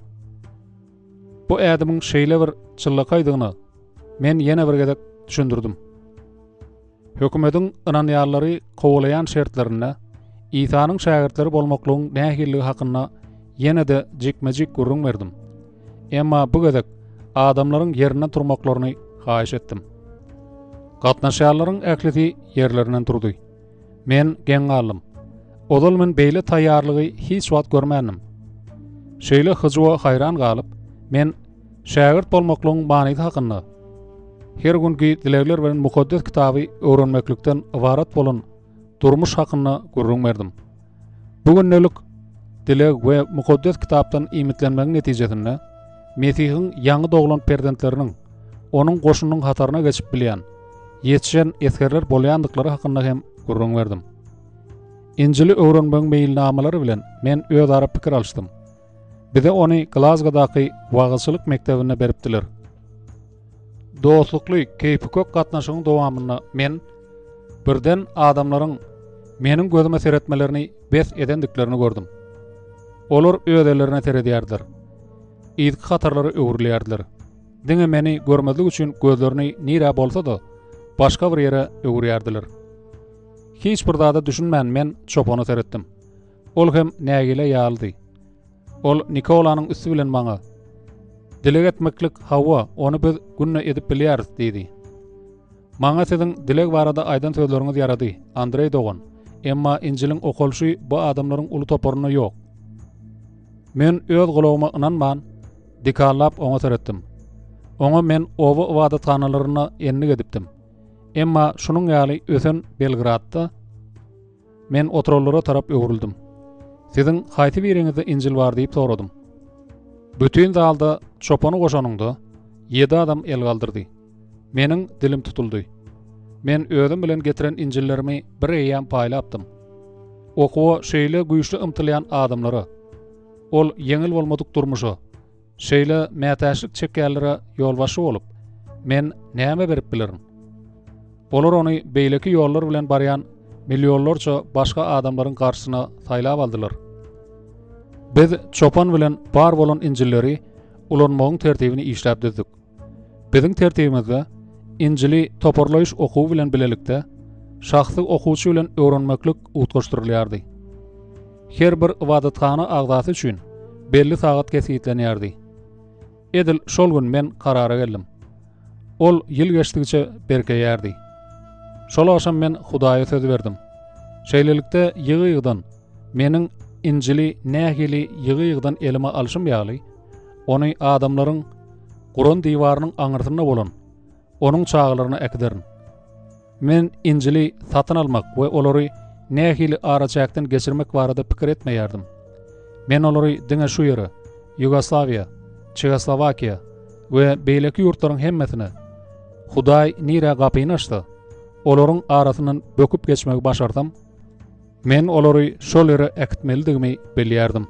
Bu ädimiň şeýle bir çynlakaýdygyna men ýene bir gezek düşündirdim. Hökümediň ynanýanlary kowalaýan şertlerinde Isanyň şägirtleri bolmaklygyň nähililigi hakynda ýene-de jikme-jik gürrüň berdim. Emma bu gezek adamlaryň ýerinden turmaklaryny haýyş etdim. Gatnaşýanlaryň ählisi ýerlerinden turdy. Men geň galdym. Ozal men beýle taýýarlygy hiç wagt görmändim. Şeýle hyjuwa haýran galyp, men şägirt bolmaklygyň manysy hakynda her günki dilegler bilen mukaddes kitaby öwrenmeklikden ybarat bolan durmuş hakynda gürrüň berdim. Bu gündelik dileg we mukaddes kitapdan iýmitlenmegiň netijesinde Mesihiň ýaňy doglan perzentleriniň onuň goşunynyň hataryna geçip bilýän, ýetişen esgerler bolýandyklary hakynda hem gürrüň berdim. Injili öwrenmegiň meýilnamalary bilen men özara pikir alyşdym. Bize ony Glazgodaky wagyzçylyk mekdebinde beripdiler. Dostlukly, keýpikök gatnaşygyň dowamynda men birden adamlaryň meniň gözüme seretmelerini bes edendiklerini gördüm. Olar öz ellerine seredýärdiler. Yzky hatarlara öwrülýärdiler. Diňe meni görmezlik üçin gözlerini nirä bolsa-da, başga bir ýere öwürýärdiler. Hiç bir zada düşünmän men çopana seretdim. Ol hem nägile ýalydy. Ol Nikolanyň üsti bilen maňa, Dileg etmeklik, hawa, ony biz günde edip bilýäris diýdi. Maňa siziň dileg barada aýdan sözleriňiz ýarady, Andreý dogan, emma Injiliň okalyşy bu adamlaryň uly toparynda ýok. Men öz gulagyma ynanman, dikallap oňa seretdim. Oňa men oba ybadathanalarynda endik edipdim. Emma şunuň ýaly ösen Belgradda men oturanlara tarap öwrüldim. Siziň haýsy biriňizde Injil bar diýip soradym. Bütin zalda çopany goşanyňda ýedi adam el galdyrdy. Meniň dilim tutuldy. Men özüm bilen getiren Injillerimi bir eýýäm paýlapdym. Okuwa şeýle güýçli ymtylýan adamlara, ol ýeňil bolmadyk durmuşa, Şeýle mätäçlik çekýänlere ýolbaşçy bolup, men näme berip bilerin? Olar ony beýleki ýollar bilen barýan millionlarça başga adamlaryň garşysyna saýlap aldylar. Biz çopan bilen bar bolan Injilleri ulanmagyň tertibini işläp düzdük. Biziň tertibimizde Injili toparlaýyş okuwy bilen bilelikde şahsy okuwçy bilen öwrenmeklik utgaşdyrylýardy. Her bir ybadathana agzasy üçin belli sagat kesgitlenýärdi. Edil şol gün men karara geldim. Ol ýyl geçdigiçe berkeýärdi. Şol agşam men Hudaýa söz berdim. Şeýlelikde ýygy-ýygydan meniň Injili nähili ýygy-ýygydan elime alşym ýaly, ony adamlaryň guran diwarynyň aňyrsynda bolan onuň çagalaryna äkiderin. Men Injili satyn almak we olary nähili araçäkden geçirmek barada pikir etmeýärdim. Men olary diňe şu ýere, Ýugoslawiýa, Çehoslowakiýa we beýleki ýurtlaryň hemmesine, Hudaý nirä gapyny açsa, olaryň arasyndan böküp geçmegi başarsam, Men olary şol ýere äkitmelidigimi bilýärdim.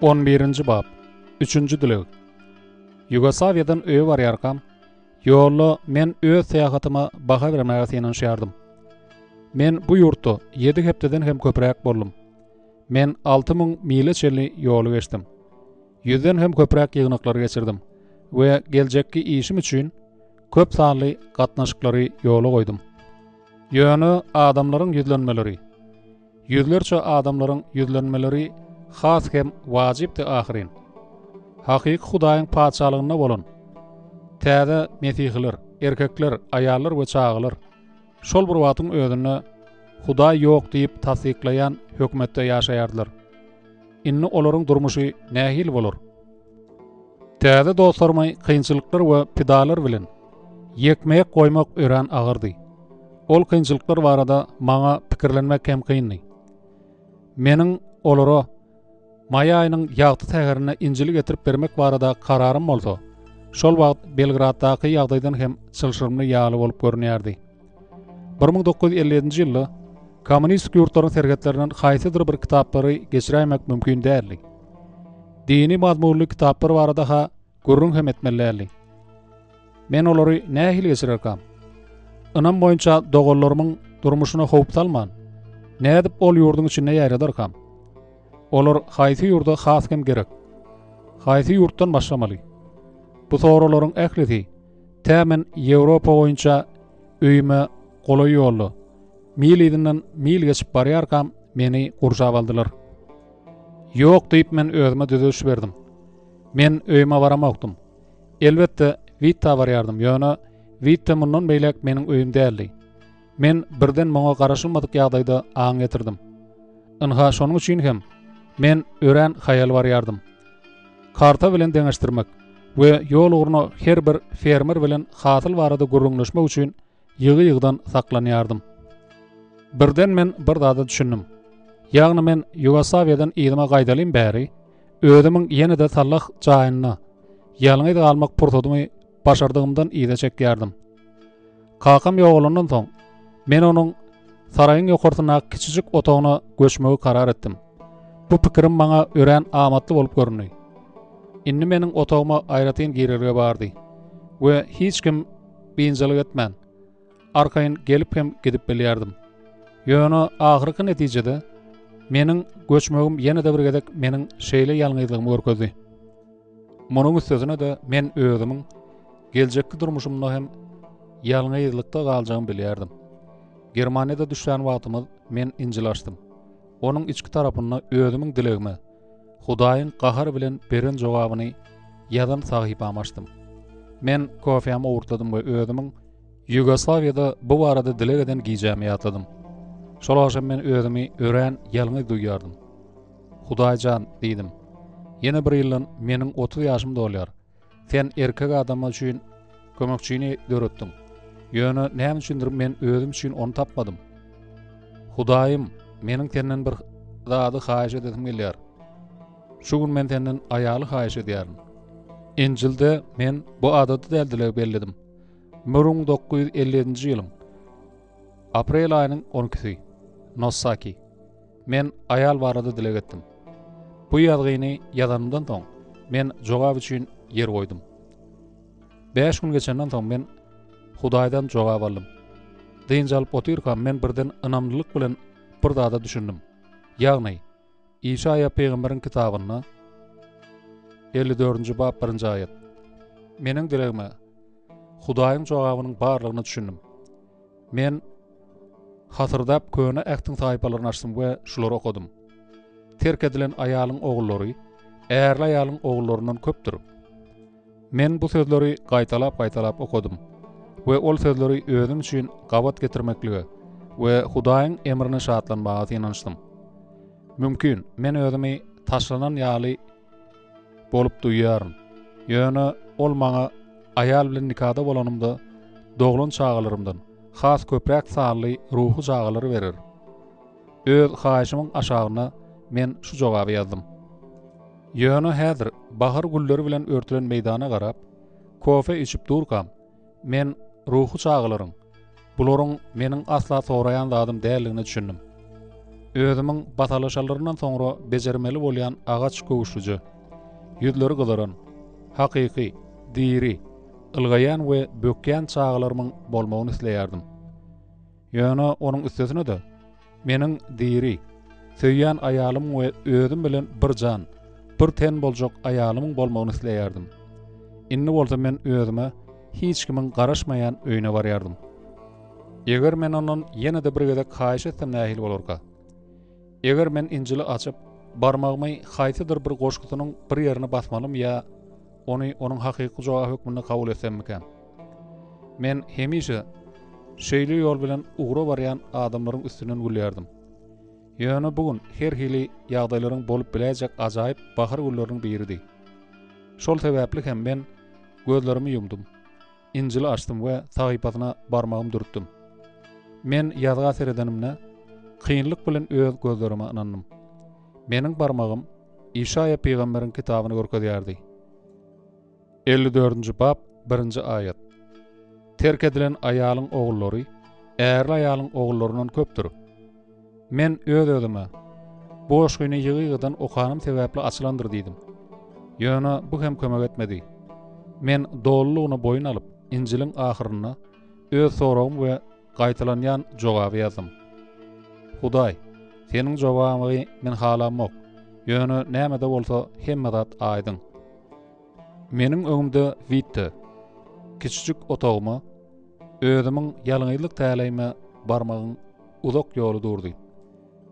On birinji bap. Üçünji dileg. Ýugoslawiýadan öýe barýarkam, ýolda men öz syýahatyma baha bermäge synanyşýardym. Men bu ýurtda ýedi hepdeden hem köpräk boldum. Men 6000 mile çenli ýoly geçdim. Ýüzden hem köpräk ýygnaklary geçirdim we geljekki işim üçin köp sanly gatnaşyklary ýola goýdum. Ýöne adamlaryň ýüzlenmeleri, ýüzlerçe adamlaryň ýüzlenmeleri has hem wajypdy ahyryn. Hakyky Hudaýyň Patyşalygynda bolan täze mesihiler, erkekler, aýallar we çagalar Şol bir wagtyň özünde Hudaý ýok diýip tassyklaýan hökümetde ýaşaýardylar. Indi olaryň durmuşy nähili bolar? Täze dostlarymy kynçylyklar we pidalar bilen ýekme-ýek goýmak örän agyrdy. Ol kynçylyklar barada maňa pikirlenmek hem kyndy. Meniň olara Maý aýynyň ýagty säherinde Injili getirip bermek barada kararym bolsa, şol wagt Belgraddaky ýagdaýdan hem çylşyrymly ýaly bolup görünýärdi. 1957-nji ýylda kommunistik ýurtlaryň serhetlerinden haýsydyr bir kitaplary geçiräýmek mümkin däldi. Dini mazmunly kitaplar barada-ha gürrüň hem etmeli däldi. Men olary nähili geçirerkam? Ynam boýunça doganlarymyň durmuşyna howp salman, nädip ol ýurduň içinde ýaýradarkam? Olar haýsy ýurda has hem gerek? Haýsy ýurtdan başlamaly? Bu soraglaryň ählisi tä men Ýewropa boýunça öýüme golaý ýolda, mil yzyndan mil geçip barýarkam meni gurşap aldylar. Ýok diýip men özüme düzediş berdim. Men öýüme baramokdym. Elbetde, Wittä barýardym, ýöne Witte mundan beýläk meniň öýüm däldi. Men birden muňa garaşylmadyk ýagdaýda aň ýetirdim. Ynha, şonuň üçin hem men örän haýal barýardym. Karta bilen deňeşdirmek we ýol ugruna her bir fermer bilen hasyl barada gürrüňleşmek üçin ýygy-ýygydan saklanýardym. Birden men bir zada düşündim. Ýagny men Ýugoslawiýadan yzyma gaýdalym bäri, özümiň ýene-de sallah jaýynda ýalňyz galmak pursadymy başardygymdan yza çekýärdim. Kakam ýogalandan soň, men onuň saraýyň ýokarsyndaky kiçijik otagyna göçmegi karar etdim. Bu pikirim maňa örän amatly bolup göründi. Indi meniň otagyma aýratyn girelge bardy we hiç kim biynjalyk etmän. Arkaýyn gelip hem gidip bilýärdim. Ýöne ahyrky netijede meniň göçmegim ýene-de bir gezek meniň şeýle ýalňyzlygymy görkezdi. Munuň üstesine-de men özümiň geljekki durmuşymda hem ýalňyzlykda galjagymy bilýärdim. Germaniýada düşlän wagtymyz men Injil açdym. Onuň içki tarapynda özümiň dilegime Hudaýyň gahar bilen beren jogabyny ýazan sahypamy açdym. Men kofämi owurtladym we özümiň Ýugoslawiýada bu barada dileg eden gijämi ýatladym. Şol agşam men özümi örän ýalňyz duýýardym. Hudaý jan, diýdim. Ýene bir ýyldan meniň 30 ýaşym dolýar. Sen erkek adama üçin kömekçini döretdiň. Ýöne näme üçindir men özüm üçin ony tapmadym. Hudaýym, meniň senden bir zady haýyş edesim gelýär. Şu gün men senden aýaly haýyş edýärin. Injilde men bu adaty däl dilegi belledim. 1957-nji ýylyň aprel aýynyň 12-si. Nosaki. Men aýal barada dileg etdim. Bu ýazgyny ýazanymdan soň, men jogap üçin ýer goýdum. Bäş gün geçenden soň men Hudaýdan jogap aldym. Dynç alyp otyrkam men birden ynamlylyk bilen bir zada düşündim. Ýagny, Işaýa pygamberiň kitabynda 54-nji bap 1-nji aýat. Meniň dilegime Hudaýyň jogabynyň barlygyna düşündim. Men hasyrdap köne ähtiň sahypalaryny açdym we şulary okadym. Terk edilen aýalyň ogullary ärli aýalyň ogullaryndan köpdür. Men bu sözleri gaýtalap-gaýtalap okadym we ol sözleri özüm üçin gabat getirmeklige we Hudaýyň emrine şatlanmaga synanyşdym. Mümkin, men özümi taşlanan ýaly bolup duýýaryn. Ýöne ol maňa aýal bilen nikada bolanymda doglan çagalarymdan has köpräk sanly ruhy çagalary berer. Öz haýyşymyň aşagyna men şu jogaby ýazdym. Ýöne häzir bahar gülleri bilen örtülen meýdana garap, kofe içip durkam, men ruhy çagalaryň Bularyň meniň asla soraýan zadym däldigine düşündim. Özümiň basalaşalaryndan soňra bejermeli bolýan agaç köwüşlije, ýüzleri gyzaran, hakyky, diri, ylgaýan we bökýän çagalarymyň bolmagyny isleýärdim. Ýöne onuň üstesine-de, Meniň diri, söýýän aýalymyň we özüm bilen bir jan, bir ten boljak aýalymyň bolmagyny isleýärdim. Indi bolsa men özüme hiç kimiň garaşmaýan öýüne barýardym. Eger men ondan ýene-de bir gezek haýyş etsem nähili bolarka? Eger men Injili açyp, barmagymy haýsydyr bir goşgusynyň bir ýerine basmalymy ýa ony onuň hakyky jogaby hökmünde kabul etsemmikäm? Men hemişe şeýle ýol bilen ugra barýan adamlaryň üstünden gülýärdim. Ýöne bu gün her hili ýagdaýlaryň bolup biläýjek ajaýyp bahar günleriniň biridi. Şol sebäpli hem men gözlerimi ýumdum, Injili açdym we sahypasyna barmagymy dürtdüm. Men ýazga seredenimde, kynlyk bilen öz gözlerime ynandym. Meniň barmagym Işaýa pygamberiň kitabyny görkezýärdi. 54-nji bap, 1-nji aýat. Terk edilen aýalyň ogullary ärli aýalyň ogullaryndan köpdür. Men öz-özüme, Bu goşgyny ýygy-ýygydan okanym sebäpli açylandyr diýdim. Ýöne bu hem kömek etmedi. Men dolulygyna boýun alyp, Injiliň ahyrynda öz soragym we gaýtalanýan jogaby ýazdym. Hudaý, Seniň jogabyňy men halamok, ýöne näme-de bolsa hemme zat aýdyň. Meniň öňümde Witte, kiçijik otagyma, özümiň ýalňyzlyk täleýime barmagyň uzak ýoly durdy.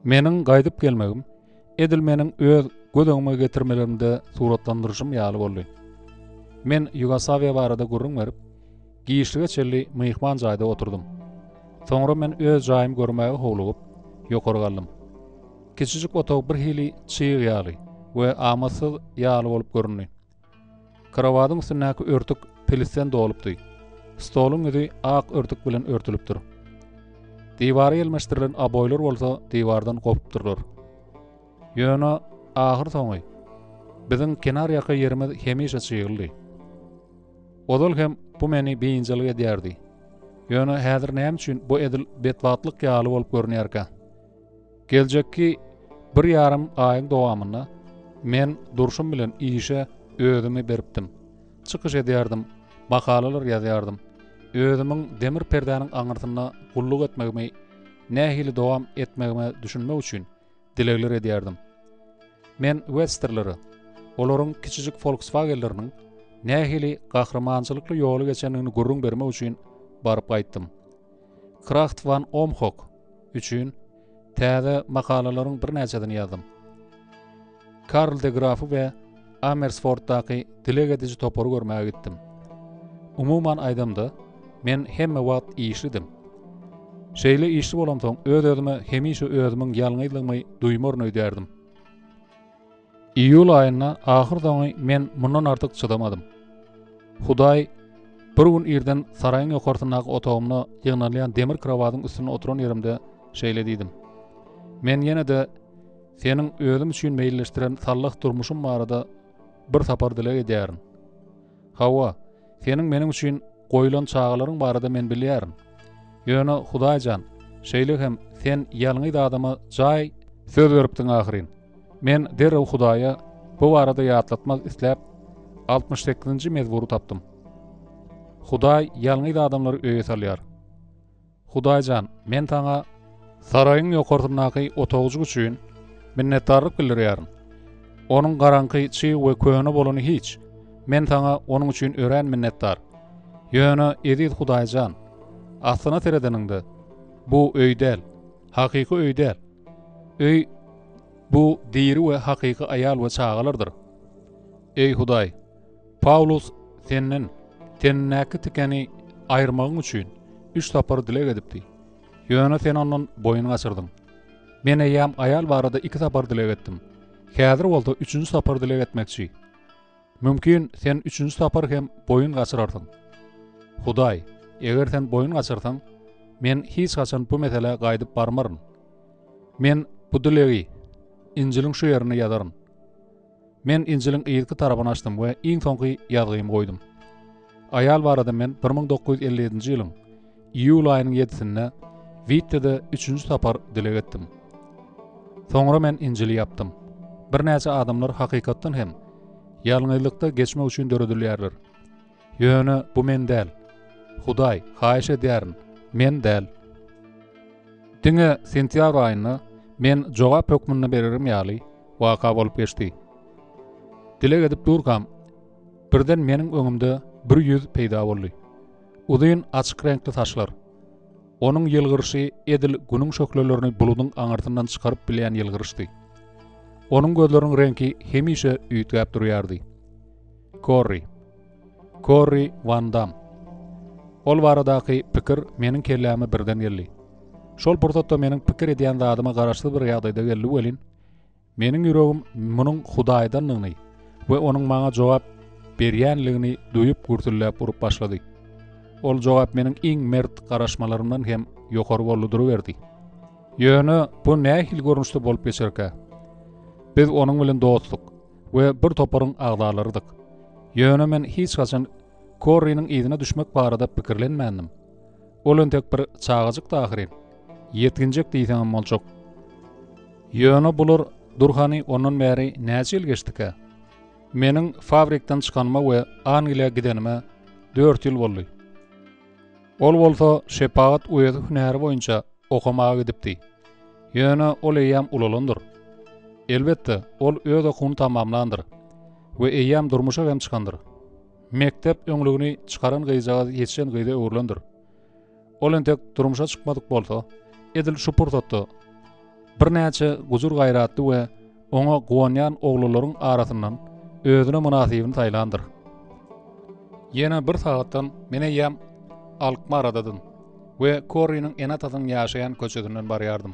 Meniň gaýdyp gelmegim edil meniň öz göz öňüme getirmelerimde suratlandyryşym ýaly boldy. Men Ýugoslawiýa barada gürrüň berip, giçlige çenli myhman jaýda oturdym. Soňra men öz jaýymy görmäge howlugyp, ýokary galdym. Kiçijik otag bir hili çyg ýaly we amatsyz ýaly bolup göründi. Krowadyň üstündäki örtük pilisden dolupdy. Stoluň ýüzi ak örtük bilen örtülipdir. Diwara ýelmeşdirilen oboýlar bolsa diwardan gopupdyrlar. Ýöne ahyrsoňy biziň kenar ýaka ýerimiz hemişe çyglydy. Ozal hem bu meni biynjalyk edýärdi. Ýöne häzir näme üçin bu edil betbagtlyk ýaly bolup görünýärkä? Geljekki bir ýarym aýyň dowamynda men durşum bilen işe özümi beripdim. Çykyş edýärdim, makalalar ýazýardym. Özümiň demir perdäniň aňyrsynda gulluk etmegimi nähili dowam etmegime düşünmek üçin dilegler edýärdim. Men Westerlere, olaryň kiçijik Volkswagenleriniň nähili gahrymançylykly ýoly geçendigini gürrüň bermek üçin baryp gaýtdym. Kracht van Omhoek üçin täze makalalaryň birnäçesini ýazdym. Karl de Grafy we Amersfortdaky dileg ediji topary görmäge gitdim. Umuman aýdamda, men hemme wagt işlidim. Şeýle işli bolamsoň, öz-özüme hemişe özümiň ýalňyzlygymy duýmaryn öýdýärdim. Iýul aýynda ahyrsoňy men mundan artyk çydamadym. Hudaý bir gün irden saraýyň ýokarsyndaky otagymda ýygnalýan demir krowadyň üstünde oturan ýerimde şeýle diýdim. Men ýene-de Seniň özüm üçin meýilleşdiren sallah durmuşym barada bir sapar dileg edýärin. Hawa, Seniň meniň üçin goýlan çagalaryň barada men bilýärin. Ýöne, Hudaý jan, şeýle hem Sen ýalňyz adama jaý söz beripdiň ahyryn. Men derrew Hudaýa bu barada ýatlatmak isläp, 68-nji mezmury tapdym. Hudaý ýalňyz adamlary öýe salýar. Hudaý jan, men saňa saraýyň ýokarsyndaky otagjyk üçin minnetdarlyk bildirýärin. Onuň garaňky, çyg we köne bolany hiç. Men saňa onuň üçin örän minnetdar. Ýöne, eziz Hudaý jan, aslyna seredeniňde, bu öý däl. Hakyky öý däl. Öý, bu diri we hakyky aýal we çagalardyr. Eý Hudaý, Pawlus senden tenindäki tikeni aýyrmagyň üçin üç sapar dileg edipdi. Ýöne sen ondan boýun gaçyrdyň. Men eýýäm aýal barada iki sapar dileg etdim. Häzir bolsa üçünji sapar dileg etmekçi. Mümkin, sen üçünji sapar hem boýun gaçyrarsyň. Hudaý, eger sen boýun gaçyrsaň, men hiç haçan bu meselä gaýdyp barmaryn. Men bu dilegi Injiliň şu ýerinde ýazaryn. Men Injiliň yzky tarapyny açdym we iň soňky ýazgymy goýdum. Aýal barada men 1957-nji ýylyň iýul aýynyň ýedisinde Wittede üçünji sapar dileg etdim. Soňra men Injili ýapdym. Birnäçe adamlar hakykatdan hem ýalňyzlykda geçmek üçin döredilýärler. Ýöne bu men däl. Hudaý, haýyş edýärin, men däl. Diňe sentýabr aýynda men jogap hökmünde bererim ýaly waka bolup geçdi. Dileg edip durkam, birden meniň öňümde bir ýüz peýda boldy. Uzyn açyk reňkli saçlar. Onuň ýylgyryşy edil günüň şöhlelerini buludyň aňyrsyndan çykaryp bilýän ýylgyryşdy. Onuň gözleriniň reňki hemişe üýtgäp durýardy. Korri. Korri Wan Dam. Ol baradaky pikir meniň kelläme birden geldi. Şol pursatda meniň pikir edýän zadyma garaşsyz bir ýagdaýda geldi welin, meniň ýüregim munuň Hudaýdandygyny we onuň maňa jogap berýänligini duýup gürsülläp urup başlady. Ol jogap meniň iň mert garaşmalarymdan hem ýokary boldy duruberdi. Ýöne bu nähili görnüşde bolup geçerkä? Biz onuň bilen dostduk. we bir toparyň agzalarydyk. Ýöne men hiç haçan Korriniň yzyna düşmek barada pikirlenmändim. Ol entek bir çagajykdy ahyryn. Ýetginjek diýseňem boljak. Ýöne bular dur hany ondan bäri näçe ýyl geçdikä? Meniň fabrikden çykanyma we Angliýa gidenime dört ýyl boldy. Ol bolsa şepagat uýasy hünäri boýunça okamaga gidipdi. Ýöne ol eýýäm ulalandyr. Elbetde, ol öz okuwyny tamamlandyr we eýýäm durmuşa hem çykandyr. Mekdep öňlügini çykaran gyzjagaz ýetişen gyza öwrülendir. Ol entek durmuşa çykmadyk bolsa, edil şu pursatda birnäçe gujur-gaýratly we oňa guwanýan oglanlaryň arasyndan özüne mynasybyny saýlandyr. Ýene bir sagatdan men eýýäm Alkmaradadym we Korriniň ene-atasynyň ýaşaýan köçesinden barýardym.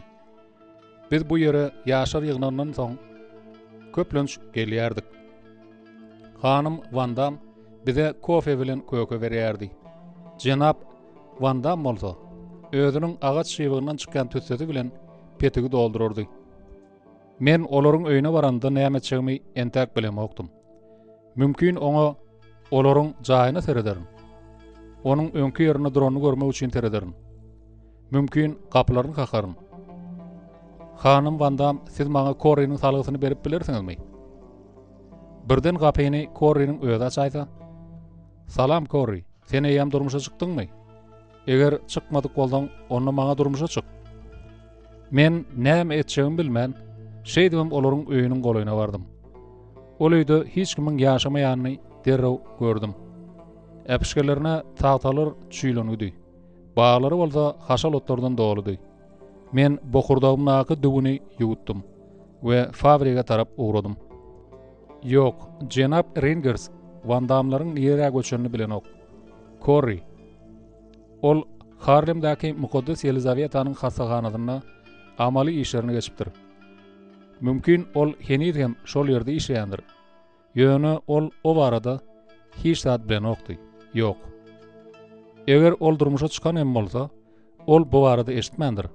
Biz bu ýere ýaşlar ýygnagyndan soň köplenç gelýärdik. Hanym Wandam bize kofe bilen köke berýärdi. Jenap Wandam bolsa, özüniň agaç şybygyndan çykýan tüssesi bilen petigi doldurardy. Men olaryň öýüne baranda näme etjegimi entäk bilemokdym. Mümkin oňa olaryň jaýyna serederin. Onuň öňki ýerinde duranyny görmek üçin serederin. Mümkin gapylaryny kakaryn. Hanym Wandam, siz maňa Korriniň salgysyny berip bilersiňizmi? Birden gapyny Korriniň özi açaýsa? Salam, Korri, sen eýýäm durmuşa çykdyňmy? Eger çykmadyk bolsaň, onda maňa durmuşa çyk. Men näme etjegimi bilmän, şeýdibem olaryň öýüniň golaýyna bardym. Ol öýde hiç kimiň ýaşamaýanyny derrew gördüm. Äpişgelerine tagtalar çüýlengidi. Baglary bolsa haşal otlardan doludy. Men bokurdagymdaky düwüni ýuwutdym we fabrige tarap ugradym. Ýok, jenap Ringers Wandamlaryň nirä göçenini bilenok. Korri. Ol Harlemdäki Mukaddes Ýelizawetanyň hassahanasynda amaly işlerini geçipdir. Mümkin, ol heniz hem şol ýerde işleýändir. Ýöne ol o barada hiç zat bilenokdy. Ýok. Eger ol durmuşa çykan hem bolsa, ol bu barada eşitmändir.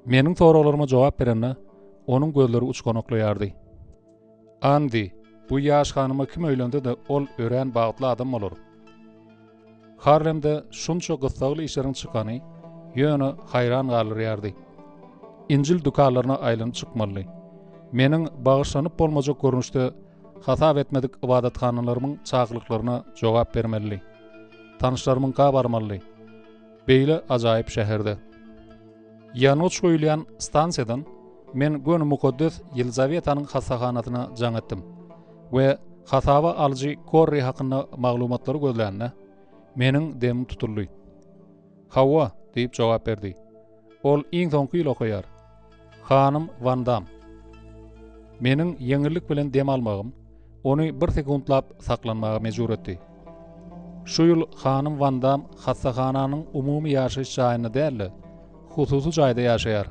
Meniň soraglaryma jogap berende, onuň gözleri uçganaklaýardy. Andi, bu ýaş hanyma kim öýlense-de, ol örän bagtly adam bolar. Harlemde şunça gyssagly işleriň çykany ýöne haýran galdyrýardy. Injil dükanlaryna aýlanyp çykmalydy. Meniň bagyşlanyp bolmajak görnüşde hasap etmedik ybadathanalarymyň çakylyklaryna jogap bermelidi. Tanyşlarymyňka barmalydy. Beýle ajaýyp şäherde. Ýangyç guýulýan stansiýadan men göni mukaddes Ýelizawetanyň hassahanasyna jaň etdim we hasaba alyjy Korri hakynda maglumatlary gözlände, meniň demim tutuldy. Hawa, diýip jogap berdi. Ol iň soňky ýyl okaýar. Hanym Wan Dam. Meniň ýeňillik bilen dem almagym ony bir sekuntlap saklanmaga mejbur etdi. Şu ýyl hanym Wan Dam hassahananyň umumy ýaşaýyş jaýynda däl-de, hususy jaýda ýaşaýar.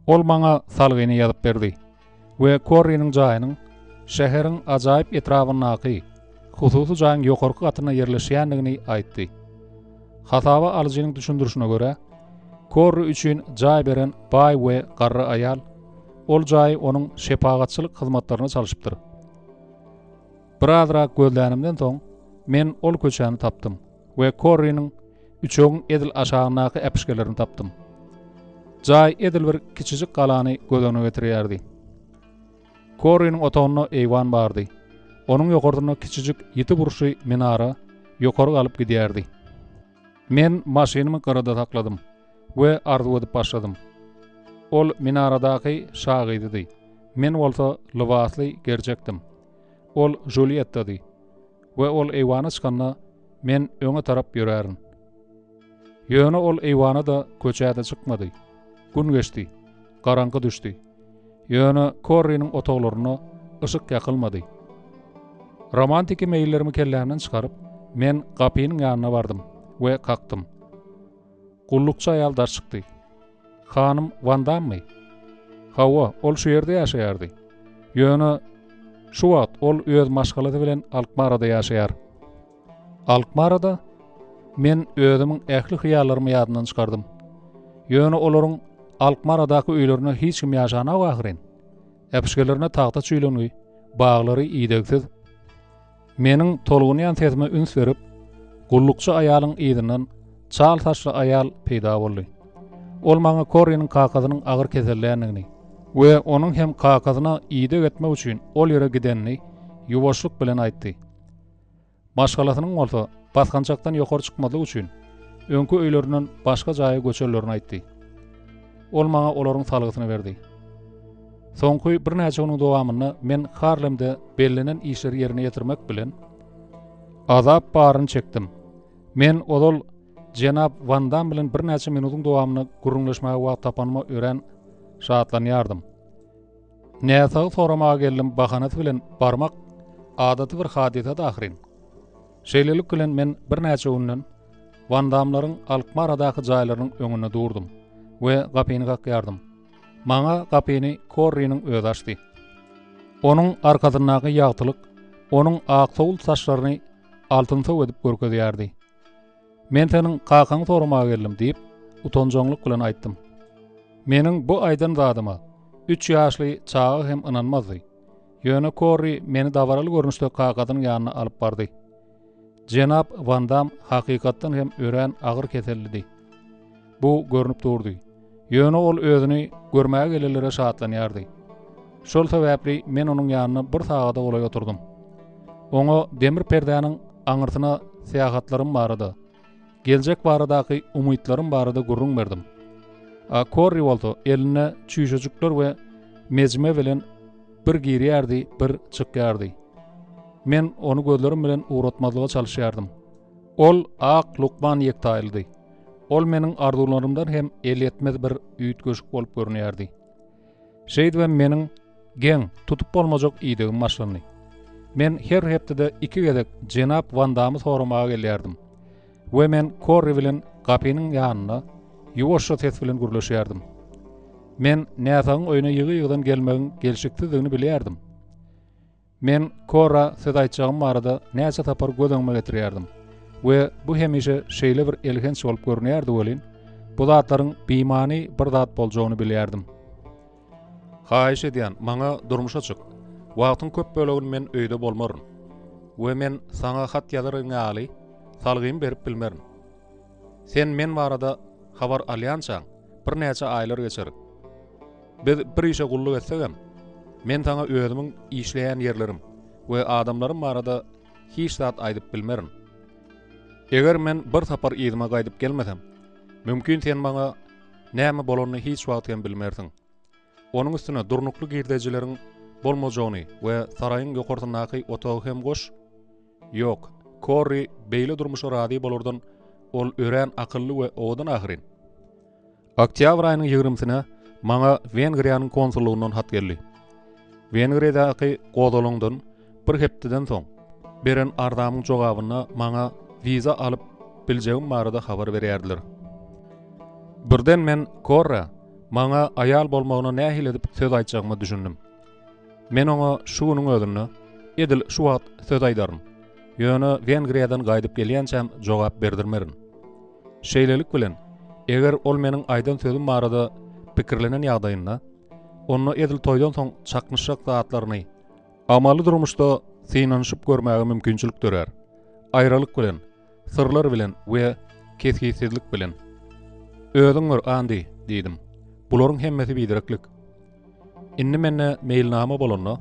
Ol maňa salgyny ýazyp berdi we Korriniň jaýynyň şäheriň ajaýyp etrabyndaky hususy jaýyň ýokarky gatynda ýerleşýändigini aýtdy. Hasaba alyjynyň düşündirişine görä, Korri üçin jaý beren baý we garry aýal ol jaýy onuň şepagatçylyk hyzmatlaryna çalşypdyr. Birazrak gözlänimden soň, men ol köçäni tapdym we Korriniň üçegiň edil aşagyndaky äpişgelerini tapdym. Jaý edil bir kiçijik galany göz öňüne getirýärdi. Korriniň otagynda eýwan bardy. Onuň ýokarsynda kiçijik ýiti burçly minara ýokary galyp gidýärdi. Men maşynymy gyrada sakladym we arzuw edip başladym. Ol minaradaky şa gyzydy, men bolsa lybasly gerçekdim. Ol Žulýettady we ol eýwana çykanda men öňe tarap ýörärin. Ýöne ol eýwana-da, köçä-de çykmady. Gün geçdi. Garaňky düşdi. Ýöne Korriniň otaglarynda yşyk ýakylmady. Romantiki meýillerimi kellämden çykaryp, men gapynyň ýanyna bardym we kakdym. Gullukçy aýal daş çykdy. Hanym Wan Dammy? Hawa, ol şu ýerde ýaşaýardy. Ýöne şu wagt ol öz maşgalasy bilen Alkmarada ýaşaýar. Alkmarada men özümiň ähli hyýallarymy ýadymdan çykardym. Ýöne olaryň Alkmaradaky öýlerinde hiç kim ýaşanok ahyryn. Äpişgelerine tagta çüýlengi, baglary idegsiz. Meniň tolgunýan sesime üns berip, gullukçy aýalyň yzyndan çal saçly aýal peýda boldy. Ol maňa Korriniň kakasynyň agyr keselländigini we onuň hem kakasyna ideg etmek üçin ol ýere gidenini ýuwaşlyk bilen aýtdy. Maşgalasynyň bolsa basgançakdan ýokary çykmazlyk üçin öňki öýlerinden başga jaýa göçenlerini aýtdy. Ol maňa olaryň salgysyny berdi. Soňky birnäçe günüň dowamynda men Harlemde bellenen işleri ýerine ýetirmek bilen azap baryny çekdim. Men ozal jenap Wan Dam bilen birnäçe minutyň dowamynda gürrüňleşmäge wagt tapanyma örän şatlanýardym. Näsagy soramaga geldim bahanasy bilen barmak adaty bir hadysady ahyryn. Şeýlelik bilen men birnäçe günden Wandamlaryň Alkmaradaky jaýlarynyň öňünde durdum we gapyny kakýardym. Maňa gapyny Korriniň özi açdy. Onuň arkasyndaky ýagtylyk onuň aksowult saçlaryny altynsow edip görkezýärdi. Men seniň kakaňy soramaga geldim, diýip, utanjaňlyk bilen aýtdym. Meniň bu aýdan zadyma üç ýaşly çaga hem ynanmazdy. Ýöne Korri meni dabaraly görnüşde kakasynyň ýanyna alyp bardy. Jenap Wan Dam hakykatdan hem örän agyr kesellidi. Bu görnüp durdy. Ýöne ol özüni görmäge gelenlere şatlanýardy. Şol sebäpli men onuň ýanynda bir sagada golaý oturdym. Oňa demir perdäniň aňyrsyna syýahatlarym barada. Geljek baradaky umytlarym barada gürrüň berdim. A Korri bolsa elinde çüýşejikler we mejme bilen bir girýärdi, bir çykýardy. Men ony gözlerim bilen ugratmazlyga çalyşýardym. Ol ak lukman ýektaýlydy. Ol meniň arzuwlarymdan hem elýetmez bir üýtgeşik bolup görünýärdi. Şeýdibem meniň geň, tutup bolmajak idegim başlandy. Men her hepdede iki gezek jenap Wandamy soramaga gelýärdim we men Korri bilen gapynyň ýanynda ýuwaşja ses bilen gürleşýärdim. Men näsagyň öýüne ýygy-ýygydan gelmegiň gelşiksizdigini bilýärdim. Men Korra söz aýtjagym barada näçe sapar göz öňüme getirýärdim we bu hemişe şeýle bir elhenç bolup görünýärdi welin, bu zatlaryň bimany bir zat boljagyny bilýärdim. Haýyş edýän, maňa durmuşa çyk. Wagtyň köp bölegini men öýde bolmaryn we men saňa hat ýazaryn ýaly salgymy berip bilmerin. Sen men barada habar alýançaň, birnäçe aýlar geçer. Biz bir işe gulluk etsegem, men saňa özümiň işleýän ýerlerim we adamlarym barada hiç zat aýdyp bilmerin. Eger men bir sapar yzyma gaýdyp gelmesem, mümkin sen maňa näme bolanyny hiç wagt hem bilmersiň. Onuň üstüne durnukly girdejileriň bolmajagyny we saraýyň ýokarsyndaky otagy hem goş. Ýok, Korri beýle durmuşa razy bolardan ol örän akylly we owadan ahyryn. Oktýabr aýynyň ýigrimisine maňa Wengriýanyň konsullygyndan hat geldi. Wengriýadaky gozgalaňdan bir hepdeden soň beren arzamyň jogabynda maňa wiza alyp biljegim barada habar berýärdiler. Birden men Korra maňa aýal bolmagyna nähili edip söz aýtjagyma düşündim. Men oňa şu günüň özünde, edil şu wagt söz aýdaryn. Ýöne Wengriýadan gaýdyp gelýänçäm jogap berdirmerin. Şeýlelik bilen, eger ol meniň aýdan sözüm barada pikirlenen ýagdaýynda, onda edil toýdan soň çaknyşjak zatlaryny amaly durmuşda synanyşyp görmäge mümkinçilik dörär. Aýralyk bilen, syrlar bilen we kesgitsizlik bilen. Özüň gör, Andi, diýdim. Bularyň hemmesi bidereklik. Indi mende meýilnama bolanda,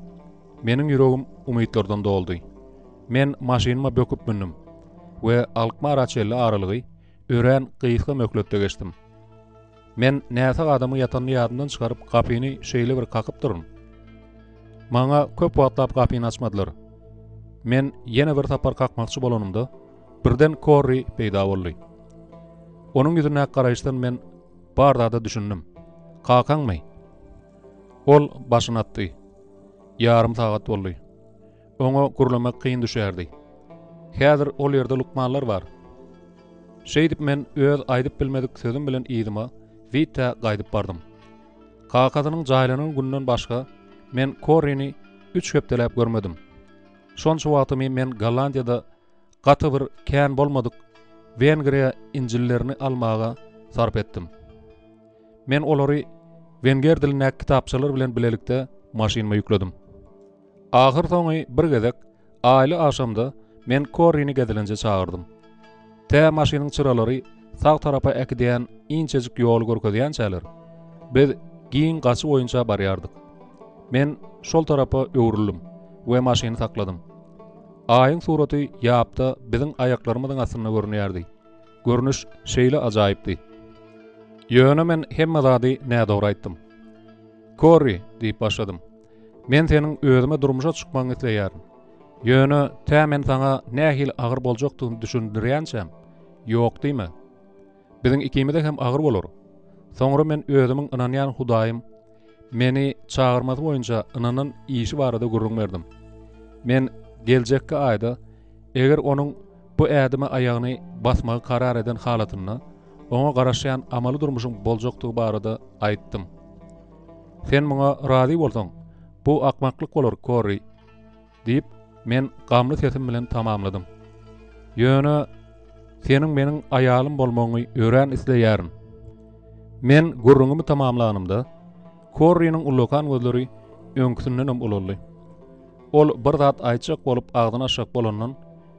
meniň ýüregim umytlardan doldy. Men maşynyma böküp mündüm we Alkmara çenli aralygy örän gysga möhletde geçdim. Men näsag adamyň ýatanyny ýadymdan çykaryp, gapyny şeýle bir kakypdyryn. Maňa köp wagtlap gapyny açmadylar. Men ýene bir sapar kakmakçy bolanymda, birden Korri peýda boldy. Onuň ýüzündäki garaýyşdan men Bar zada düşündim. Kakaňmy? Ol başyny atdy. Ýarym sagat boldy. Oňa gürlemek kyn düşýärdi. Häzir ol ýerde lukmanlar bar. Şeýdip men öz aýdyp bilmedik sözüm bilen yzyma Wittä gaýdyp bardym. Kakasynyň jaýlanan gününden başga men Korrini üç hepdeläp görmedim. Şonça wagtymy men Gollandiýada gaty bir kän bolmadyk Wengriýa Injillerini almaga sarp etdim. Men olary wenger dilindäki kitapçalar bilen bilelikde maşynyma ýükledim. Ahyrsoňy bir gezek aýly agşamda men Korrini gezelenje çagyrdym. Tä maşynyň çyralary sag tarapa äkidýän inçejik ýoly görkezýänçäler, biz giň gaçy boýunça barýardyk. Men şol tarapa öwrüldim we maşyny sakladym. Aýyň suraty ýapda biziň aýaklarymyzyň astynda görünýärdi. Görnüş şeýle ajaýypdy. Ýöne men hemme zady nädogry aýtdym. Korri, diýip başladym. Men seniň özüme durmuşa çykmagyňy isleýärin. Ýöne tä men saňa nähili agyr boljakdygyny düşündirýänçäm, ýok diýme. Biziň ikimize hem agyr bolar. Soňra men özümiň ynanýan Hudaýym meni çagyrmasy boýunça ynanan işi barada gürrüň berdim. Men geljekki aýda, eger onuň bu ädime aýagyny basmagy karar eden halatynda, oňa garaşýan amaly durmuşyň boljakdygy barada aýtdym. Sen muňa razy bolsaň, bu akmaklyk bolar, Korri. Diýip, men gamly sesim bilen tamamladym. Ýöne seniň meniň aýalym bolmagyňy örän isleýärin. Men gürrüňimi tamamlanymda, Korriniň ullakan gözleri öňküsindenem ulaldy. Ol bir zat aýtjak bolup agzyny açjak bolandan,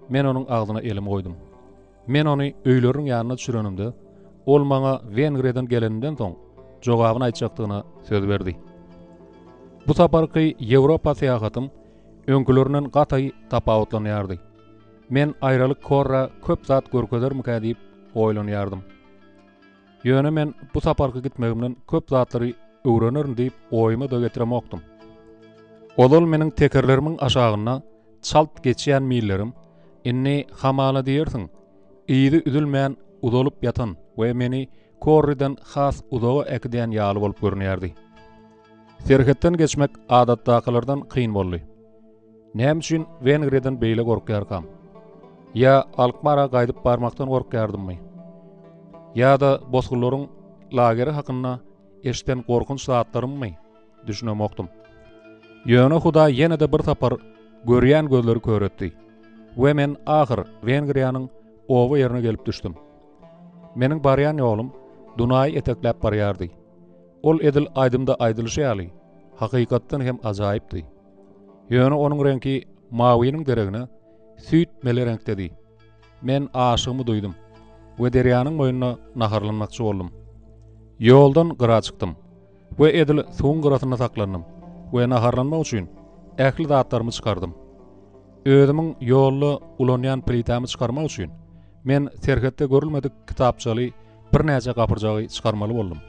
men onuň agzyna elimi goýdum. Men ony öýleriniň ýanyna düşürenimde, ol maňa Wengriýadan geleninden soň jogabyny aýtjakdygyna söz berdi. Bu saparky Ýewropa syýahatym öňkülerinden gataý tapawutlanýardy. Men aýralyk Korra köp zat görkezermikä diýip. oýlanýardym. Ýöne men bu saparky gitmegimden köp zatlary öwrenerin diýip oýuma-da getiremokdym. Ozal meniň tekerlerimiň aşagynda çalt geçýän millerim indi hamala diýersiň, yzy üzülmän uzalyp ýatan we meni Korriden has uzaga äkidýän ýaly bolup görünýärdi. Serhetden geçmek adatdakylardan kyn boldy. Näme üçin Wengriýadan beýle gorkýarkam? Ýa Alkmara gaýdyp barmakdan gorkýardymmy? Ýa-da bosgunlaryň lageri hakynda eşiden gorkunç zatlarymmy? Düşünemokdym. Ýöne Hudaý ýene-de bir sapar görýän gözleri kör etdi we men ahyr Wengriýanyň oba ýerine gelip düşdüm. Meniň barýan ýolum Dunaýy etekläp barýardy. Ol edil aýdymda aýdylyşy ýaly, hakykatdan hem ajaýypdy. Ýöne onuň reňki mawiniň deregine süýt mele reňkdedi. Men açlygymy duýdum we derýanyň boýunda naharlanmakçy boldum. Ýoldan gyra çykdym we edil suwuň gyrasynda saklandym we naharlanmak üçin ähli zatlarymy çykardym. Özümiň ýolda ulanýan plitämi çykarmak üçin men serhetde görülmedik kitapçaly birnäçe gapyrjagy çykarmaly boldum.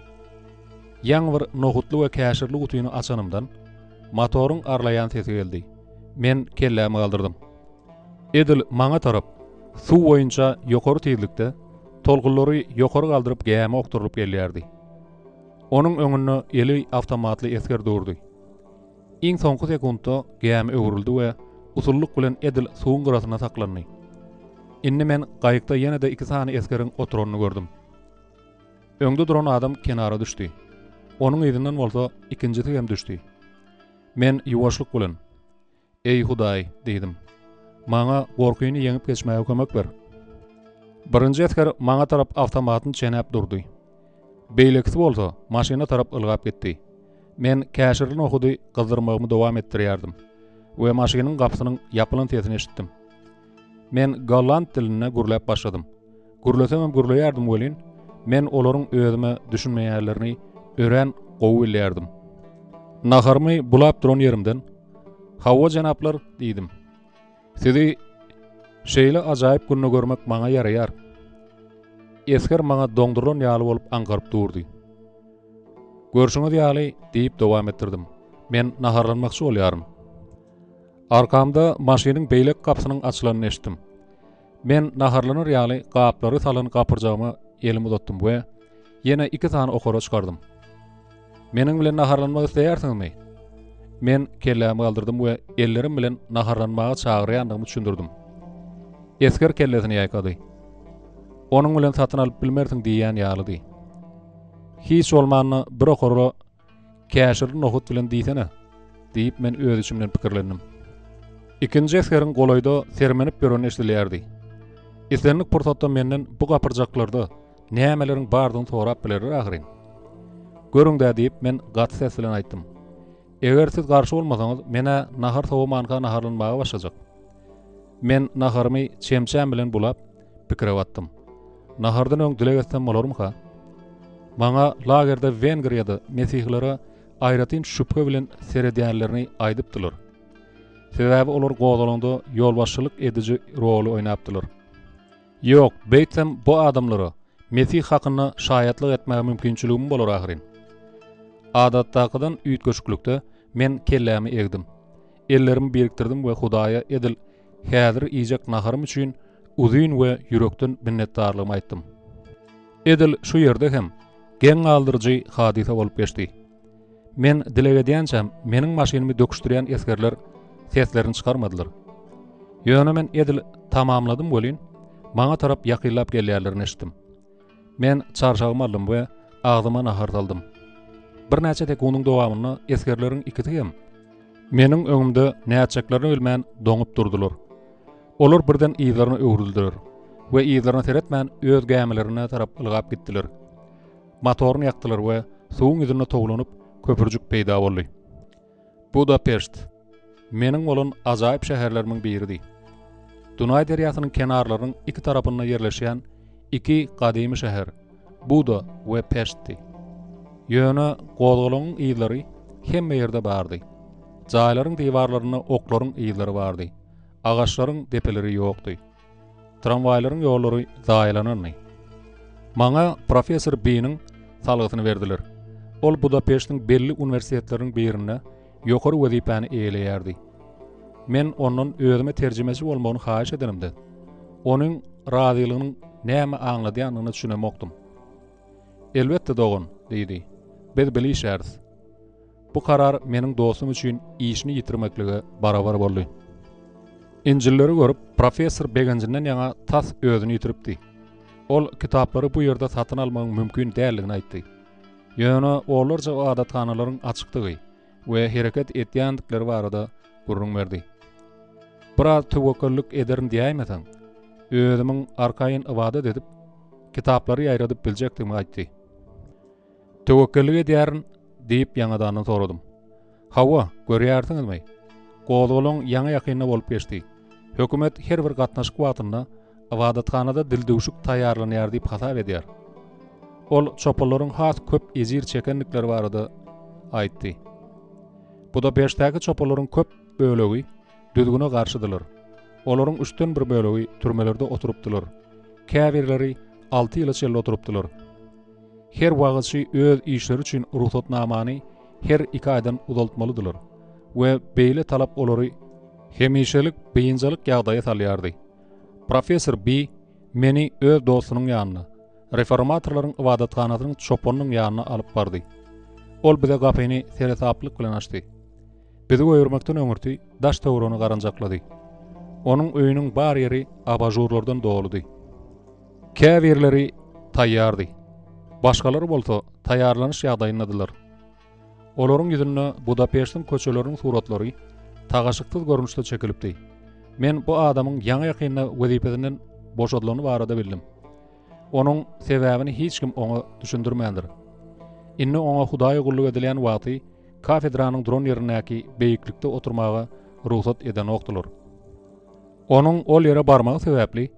Ýaňy bir nohutly we käşirli gutyny açanymdan, motoryň arlaýan sesi geldi. Men kellämi galdyrdym. Edil maňa tarap, suw boýunça ýokary tizlikde, tolkunlary ýokary galdyryp gämi okdurylyp gelýärdi. Onuň öňünde eli awtomatly esger durdy. Iň soňky sekuntda gämi öwrüldi we usullyk bilen edil suwuň gyrasynda saklandy. Indi men gaýykda ýene-de iki sany esgeriň oturanyny gördüm. Öňde duran adam kenara düşdi. Onuň yzyndan bolsa ikinjisi hem düşdi. Men ýuwaşlyk bilen, Eý, Hudaý! diýdim. Maňa gorkyny ýeňip geçmäge kömek ber. Birinji esger maňa tarap awtomatyny çenäp durdy. Beýlekisi bolsa maşyna tarap ylgap gitdi. Men käşirli nohudy gyzdyrmagymy dowam etdirýärdim we maşynyň gapysynyň ýapylan sesini eşitdim. Men golland dilinde gürläp başladym. Gürlesemem gürleýärdim welin, men olaryň özüme düşünmeýänlerini örän gowy bilýärdim. Naharymy bulap duran ýerimden, Hawa, jenaplar, diýdim. Sizi şeýle ajaýyp günde görmek maňa ýaraýar. Esger maňa doňdurylan ýaly bolup aňkaryp durdy. Görşüňiz ýaly, diýip dowam etdirdim, men naharlanmakçy bolýaryn. Arkamda maşynyň beýleki gapysynyň açylanyny eşitdim. Men naharlanar ýaly gaplary salan gapyrjagyma elimi uzatdym we ýene iki sany okara çykardym. Meniň bilen naharlanmak isleýärsiňizmi? Men kellämi galdyrdym we ellerim bilen naharlanmaga çagyrýandygymy düşündirdim. Esger kellesini ýaýkady. Onuň bilen satyn alyp bilmersiň diýýän ýalydy. Hiç bolmanda bir okara Käşirli nohut bilen diýsene, diýip men öz içimden pikirlendim. Ikinji esgeriň golaýda sermenip ýöreni eşidilýärdi. Islendik pursatda menden bu gapyrjaklarda nämeleriň bardygyny sorap bilerler ahyryn. Görüň-dä diýip men gaty ses bilen aýtdym. Eger siz garşy bolmasaňyz, men-ä nahar sowamanka naharlanmaga başlajak. Men naharymy çemçäm bilen bulap, pikire batdym. Nahardan öň dileg etsem bolarmyka? Maňa lagerde Wengriýada mesihilere aýratyn şübhe bilen seredýänlerini aýdypdylar. Sebäbi olar gozgalaňda ýolbaşçylyk ediji roly oýnapdylar. Ýok, beýtsem bu adamlara Mesih hakynda şaýatlyk etmäge mümkinçiligim bolar ahyryn. Adatdakydan üýtgeşiklikde men kellämi egdim. Ellerimi birikdirdim we Hudaýa edil häzir iýjek naharym üçin uzyn we ýürekden minnetdarlygymy aýtdym. Edil şu ýerde hem geň galdyryjy hadysa bolup geçdi. Men dileg edýänçäm meniň maşynymy döküşdirýän esgerler seslerini çykarmadylar. Ýöne men edil tamamladym welin, maňa tarap ýakynlap gelýärlerini eşitdim. Men çarşagymy aldym we agzyma nahar saldym. Birnäçe sekundyň dowamynda esgerleriň ikisi hem meniň öňümde nätjeklerini bilmän doňup durdular. Olar birden yzlaryna öwrüldiler we yzlaryna seretmän öz gämilerine tarap ylgap gitdiler. Motoryny ýakdylar we suwuň ýüzünde towlanyp köpürjik peýda boldy. Budapeşt meniň bolan ajaýyp şäherlerimiň biridi. Dunaý derýasynyň kenarlarynyň iki tarapynda ýerleşýän iki gadymy şäher, Buda we Peştdi. Ýöne gozgalaňyň yzlary hemme ýerde bardy. Jaýlaryň diwarlarynda oklaryň yzlary bardy. Agaçlaryň depeleri ýokdy. Tramwaýlaryň ýollary zaýalanandy. Maňa professor Biniň salgysyny berdiler. Ol Budapeştiň belli uniwersitetleriniň birinde ýokary wezipäni eýeleýärdi. Men ondan özüme terjimeçi bolmagyny haýyş edenimde, onuň razylygynyň näme aňladýandygyna düşünemokdym. Elbetde, dogan, diýdi. Biz bile işläris. Bu karar meniň dostum üçin işini ýitirmeklige barabar boldy. Injilleri görüp, professor begenjinden ýaňa tas özüni ýitiripdi. Ol kitaplary bu ýerde satyn almagyň mümkin däldigini aýtdy. Ýöne onlarça ybadathanalaryň açykdygy we hereket etýändikleri barada gürrüň berdi. Biraz töwekgellik ederin diýäýmeseň, özümiň arkaýyn ybadat edip, kitaplary ýaýradyp biljekdigimi aýtdy. Töwekgellik edýärin, diýip, ýaňadandan soradym. Hawa, görýärsiňizmi? Gozgalaň ýaňy-ýakynda bolup geçdi. Hökümet her bir gatnaşyk wagtynda ybadathanada dildüwşük taýýarlanýar diýip hasap edýär. Ol çopanlaryň has köp ejir çekendikleri barada aýtdy. Budapeştdäki çopanlaryň köp bölegi düzgüne garşydylar. Olaryň üçden bir bölegi türmelerde oturypdylar. Käbirleri alty ýyla çenli oturypdylar. Her wagyzçy öz işleri üçin rugsatnamany her iki aýdan uzaltmalydylar we beýle talap olary hemişelik biynjalyk ýagdaýa salýardy. Professor Bi meni öz dostunyň ýanyna, reformatorlaryň ybadathanasynyň çopanynyň ýanyna alyp bardy. Ol bize gapyny seresaplyk bilen açdy. Bizi goýbermekden öňürti daş-töweregini garanjaklady. Onuň öýüniň bar ýeri abažurlardan doludy. Käbirleri taýýardy. Başgalary bolsa taýýarlanyş ýagdaýyndadylar. Olaryň ýüzünde Budapeştiň köçeleriniň suratlary tagaşyksyz görnüşde çekilipdi. Men bu adamyň ýaňy-ýakynda wezipesinden boşadylany barada bildim. Onuň sebäbini hiç kim oňa düşündirmändir. Indi oňa Hudaýa gulluk edilýän wagty kafedranyň duran ýerindäki beýiklikde oturmaga rugsat edenokdylar. Onuň ol ýere barmagy sebäpli,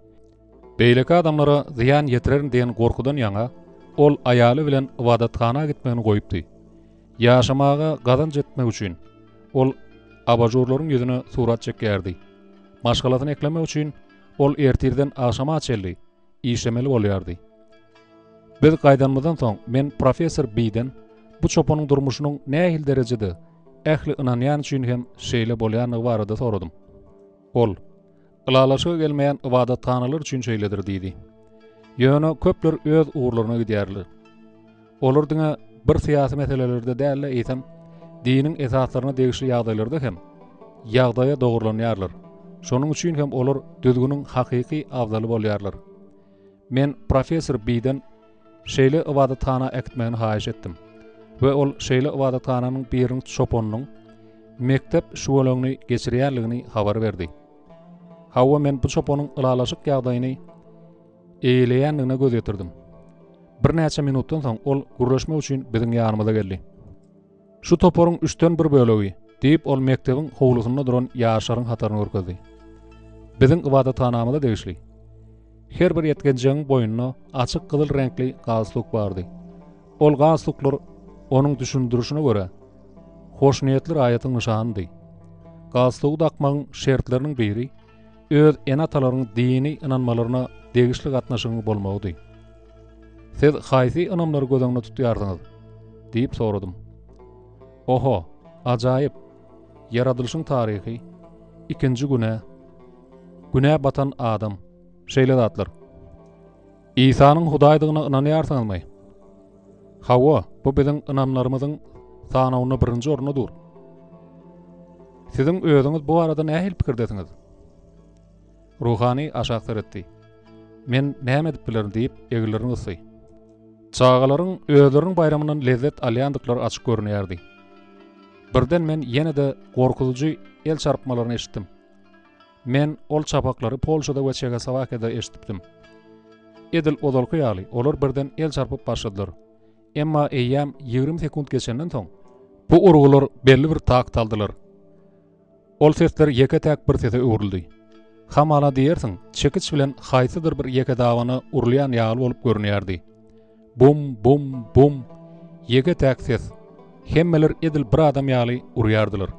Beýleki adamlara zyýan ýetirerin diýen gorkudan ýaňa, ol aýaly bilen ybadathana gitmegini goýupdy. Ýaşamaga gazanç etmek üçin, ol abažurlaryň ýüzüne surat çekýärdi. Maşgalasyny eklemek üçin, ol ertirden agşama çenli işlemeli bolýardy. Biz gaýdanymyzdan soň, men professor Biden bu çopanyň durmuşynyň nähili derejede ähli ynanýan üçin hem şeýle bolýandygy barada soradym. Ol, Ylalaşyga gelmeýän ybadathanalar üçin şeýledir diýdi. Ýöne köpler öz ugurlaryna gidýärler. Olar diňe bir syýasy meselelerde däl-de, eýsem, diniň esaslaryna degişli ýagdaýlarda hem ýagdaýa dogrulanýarlar. Şonuň üçin hem olar düzgüniň hakyky abzaly bolýarlar. Men professor Biden şeýle ybadathana äkitmegini haýyş etdim we ol şeýle ybadathananyň biriniň çopanynyň mekdep şüweleňini geçirýänligini habar berdi. Hawa, men bu çopanyň ylalaşyk ýagdaýyny eýeleýändigine göz ýetirdim. Birnäçe minutdan soň ol gürleşmek üçin biziň ýanymyza geldi. Şu toparyň üçden bir bölegi, diýip, ol mekdebiň howlusynda duran ýaşlaryň hataryny görkezdi. Biziň ybadathanamyza degişli. Her bir ýetginjegiň boýnunda açyk gyzyl reňkli galstuk bardy. Ol galstuklar, onuň düşündirişine görä, hoşniýetli raýatyň nyşanydy. Galstugy dakmagyň şertleriniň biri öz ene-atalaryň dini ynanmalaryna degişli gatnaşygyň bolmagydy. Siz haýsy ynamlary göz öňünde tutýarsyňyz? diýip soradym. Oho, ajaýyp! Ýaradylyşyň taryhy, ikinji günä, günä batan adam, şeýle zatlar. Isanyň Hudaýdygyna ynanýarsyňyzmy? Hawa, bu biziň ynamlarymyzyň sanawynda birinji orunda dur. Siziň özüňiz bu barada nähili pikirdesiňiz? Ruhany aşak seretdi. Men näme edip bilerin diýip, eginlerini gysdy. Çagalaryň özleriniň baýramyndan lezzet alýandyklary açyk görünýärdi. Birden men ýene-de gorkuzyjy el çarpmalaryny eşitdim. Men ol çapaklary Polşada we Çehoslowakiýada eşidipdim. Edil ozalky ýaly, olar birden el çarpyp başladylar. Emma eýýäm 20 sekunt geçenden soň, bu urgular belli bir takt aldylar. Ol sesler ýeke-täk bir sese öwrüldi. Hamala diýersiň, çekiç bilen haýsydyr bir ýekedabana urulýan ýaly bolup görünýärdi. Bum, bum, bum. Ýeke-täk ses. Hemmeler edil bir adam ýaly urýardylar.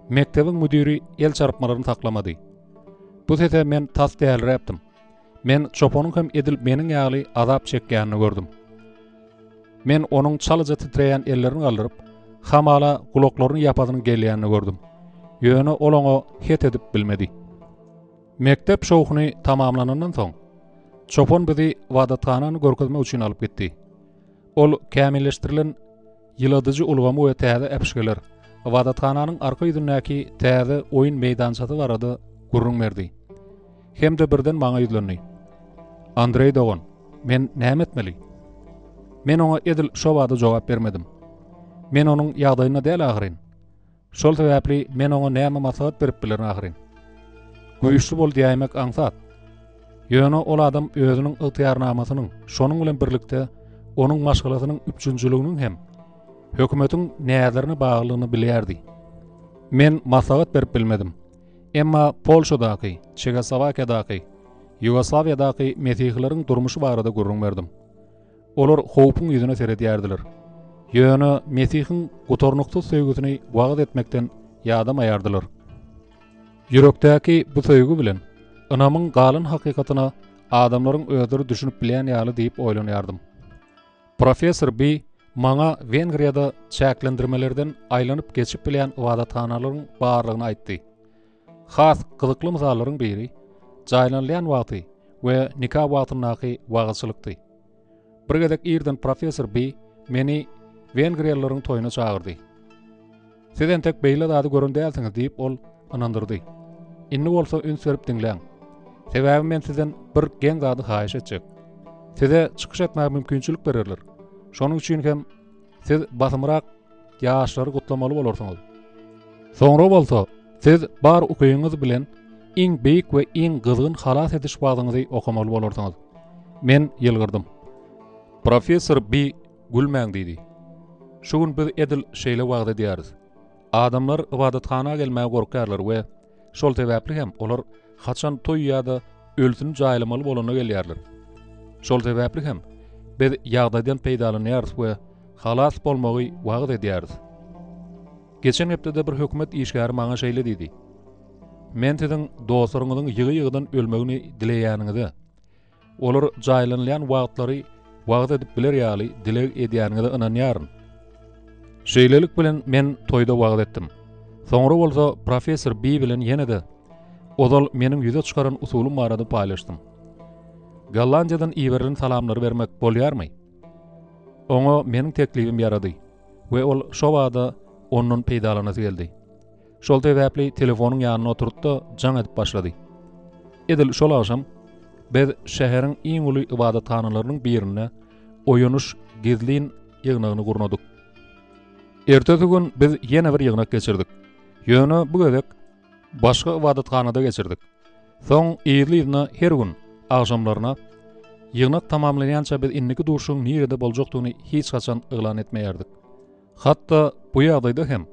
Mekdebiň müdiri el çarpmalaryny saklamady. Bu sese men tas däliräpdim. Men çopanyň hem edil meniň ýaly azap çekýänini gördüm. Men onuň çalaja titreýän ellerini galdyryp, hamala gulaklaryny ýapasynyň gelýänini gördüm. Ýöne ol oňa het edip bilmedi. Mekdep şowhuny tamamlanandan soň, çopan bizi ybadathanany görkezmek üçin alyp gitdi. Ol kämilleşdirilen ýyladyjy ulgamy we täze äpişgeler, ybadathananyň arka ýüzündäki täze oýun meýdançasy barada gürrüň berdi. Hem-de birden maňa ýüzlendi. Andreý dogan, men näme etmeli? Men oňa edil şo bada jogap bermedim. Men onuň ýagdaýynda däl ahyryn. Şol sebäpli men oňa näme maslahat berip bilerin ahyryn? Güýçli bol diýäýmek aňsat. Ýöne ol adam özüniň ygtyýarnamasynyň, şonuň bilen birlikde onuň maşgalasynyň üpjünçiliginiň hem hökümetiň näzlerine baglydygyny bilýärdi. Men maslahat berip bilmedim. Emma Polşadaky, Çehoslowakiýadaky, Ýugoslawiýadaky mesihileriň durmuşy barada gürrüň berdim. Olar howpuň ýüzüne seredýärdiler. Ýöne Mesihiň gutarnyksyz söýgüsini wagyz etmekden ýadamaýardylar. Ýürekdäki bu söýgi bilen ynamyň galan hakykatyna adamlaryň özleri düşünip bilýän ýaly diýip oýlanýardym. Professor Bi maňa Wengriýada çäklendirmelerden aýlanyp geçip bilýän ybadathanalaryň barlygyny aýtdy. Has gyzykly mysallaryň biri jaýlanylýan wagty we nika wagtyndaky wagyzçylykdy. Bir gezek irden professor Bi meni wengriýalylaryň toýuna çagyrdy. Siz entek beýle zady gören dälsiňiz diýip ol ynandyrdy. Indi bolsa üns berip diňläň. Sebäbi men sizden bir geň zady haýyş etjek. Size çykyş etmäge mümkinçilik bererler. Şonuň üçin hem siz basymrak ýaşlary gutlamaly bolarsyňyz. Soňra bolsa siz bar ukyňyz bilen iň beýik we iň gyzgyn halas ediş wagzyňyzy okamaly bolarsyňyz. Men ýylgyrdym. Professor Bi gülmäň diýdi. Şu gün biz edil şeýle wagyz edýäris. Adamlar ybadathana gelmäge gorkýarlar we şol sebäpli hem olar haçan toý ýa-da ölüsini jaýlamaly bolanda gelýärler. Şol sebäpli hem biz ýagdaýdan peýdalanýarys we halas bolmagy wagyz edýäris. Geçen hepdede bir hökümet işgäri maňa şeýle diýdi, Men siziň dostlaryňyzyň ýygy-ýygydan ölmegini dileýäniňize, olar jaýlanylýan wagtlary wagyz edip biler ýaly dileg edýäniňize ynanýaryn. Şeýlelik bilen men toýda wagyz etdim. Soňra bolsa professor Bi bilen ýene-de ozal meniň ýüze çykaran usulym barada paýlaşdym. Gollandiýadan iberilen salamlary bermek bolýarmy? Oňa meniň teklibim ýarady we ol şobada ondan peýdalanasy geldi. Şol sebäpli telefonyň ýanynda oturdy-da, jaň edip başlady. Edil şol agşam biz şäheriň iň uly ybadathanalarynyň birinde Oýanyş gizlin ýygnagyny gurnadyk. Ertesi gün biz ýene bir ýygnak geçirdik. Ýöne bu gezek başga ybadathanada geçirdik. Soň yzly-yzyna her gün agşamlaryna ýygnak tamamlanýança biz indiki duşuşygyň nirede boljakdygyny hiç haçan yglan etmeýärdik. Hatda bu ýagdaýda hem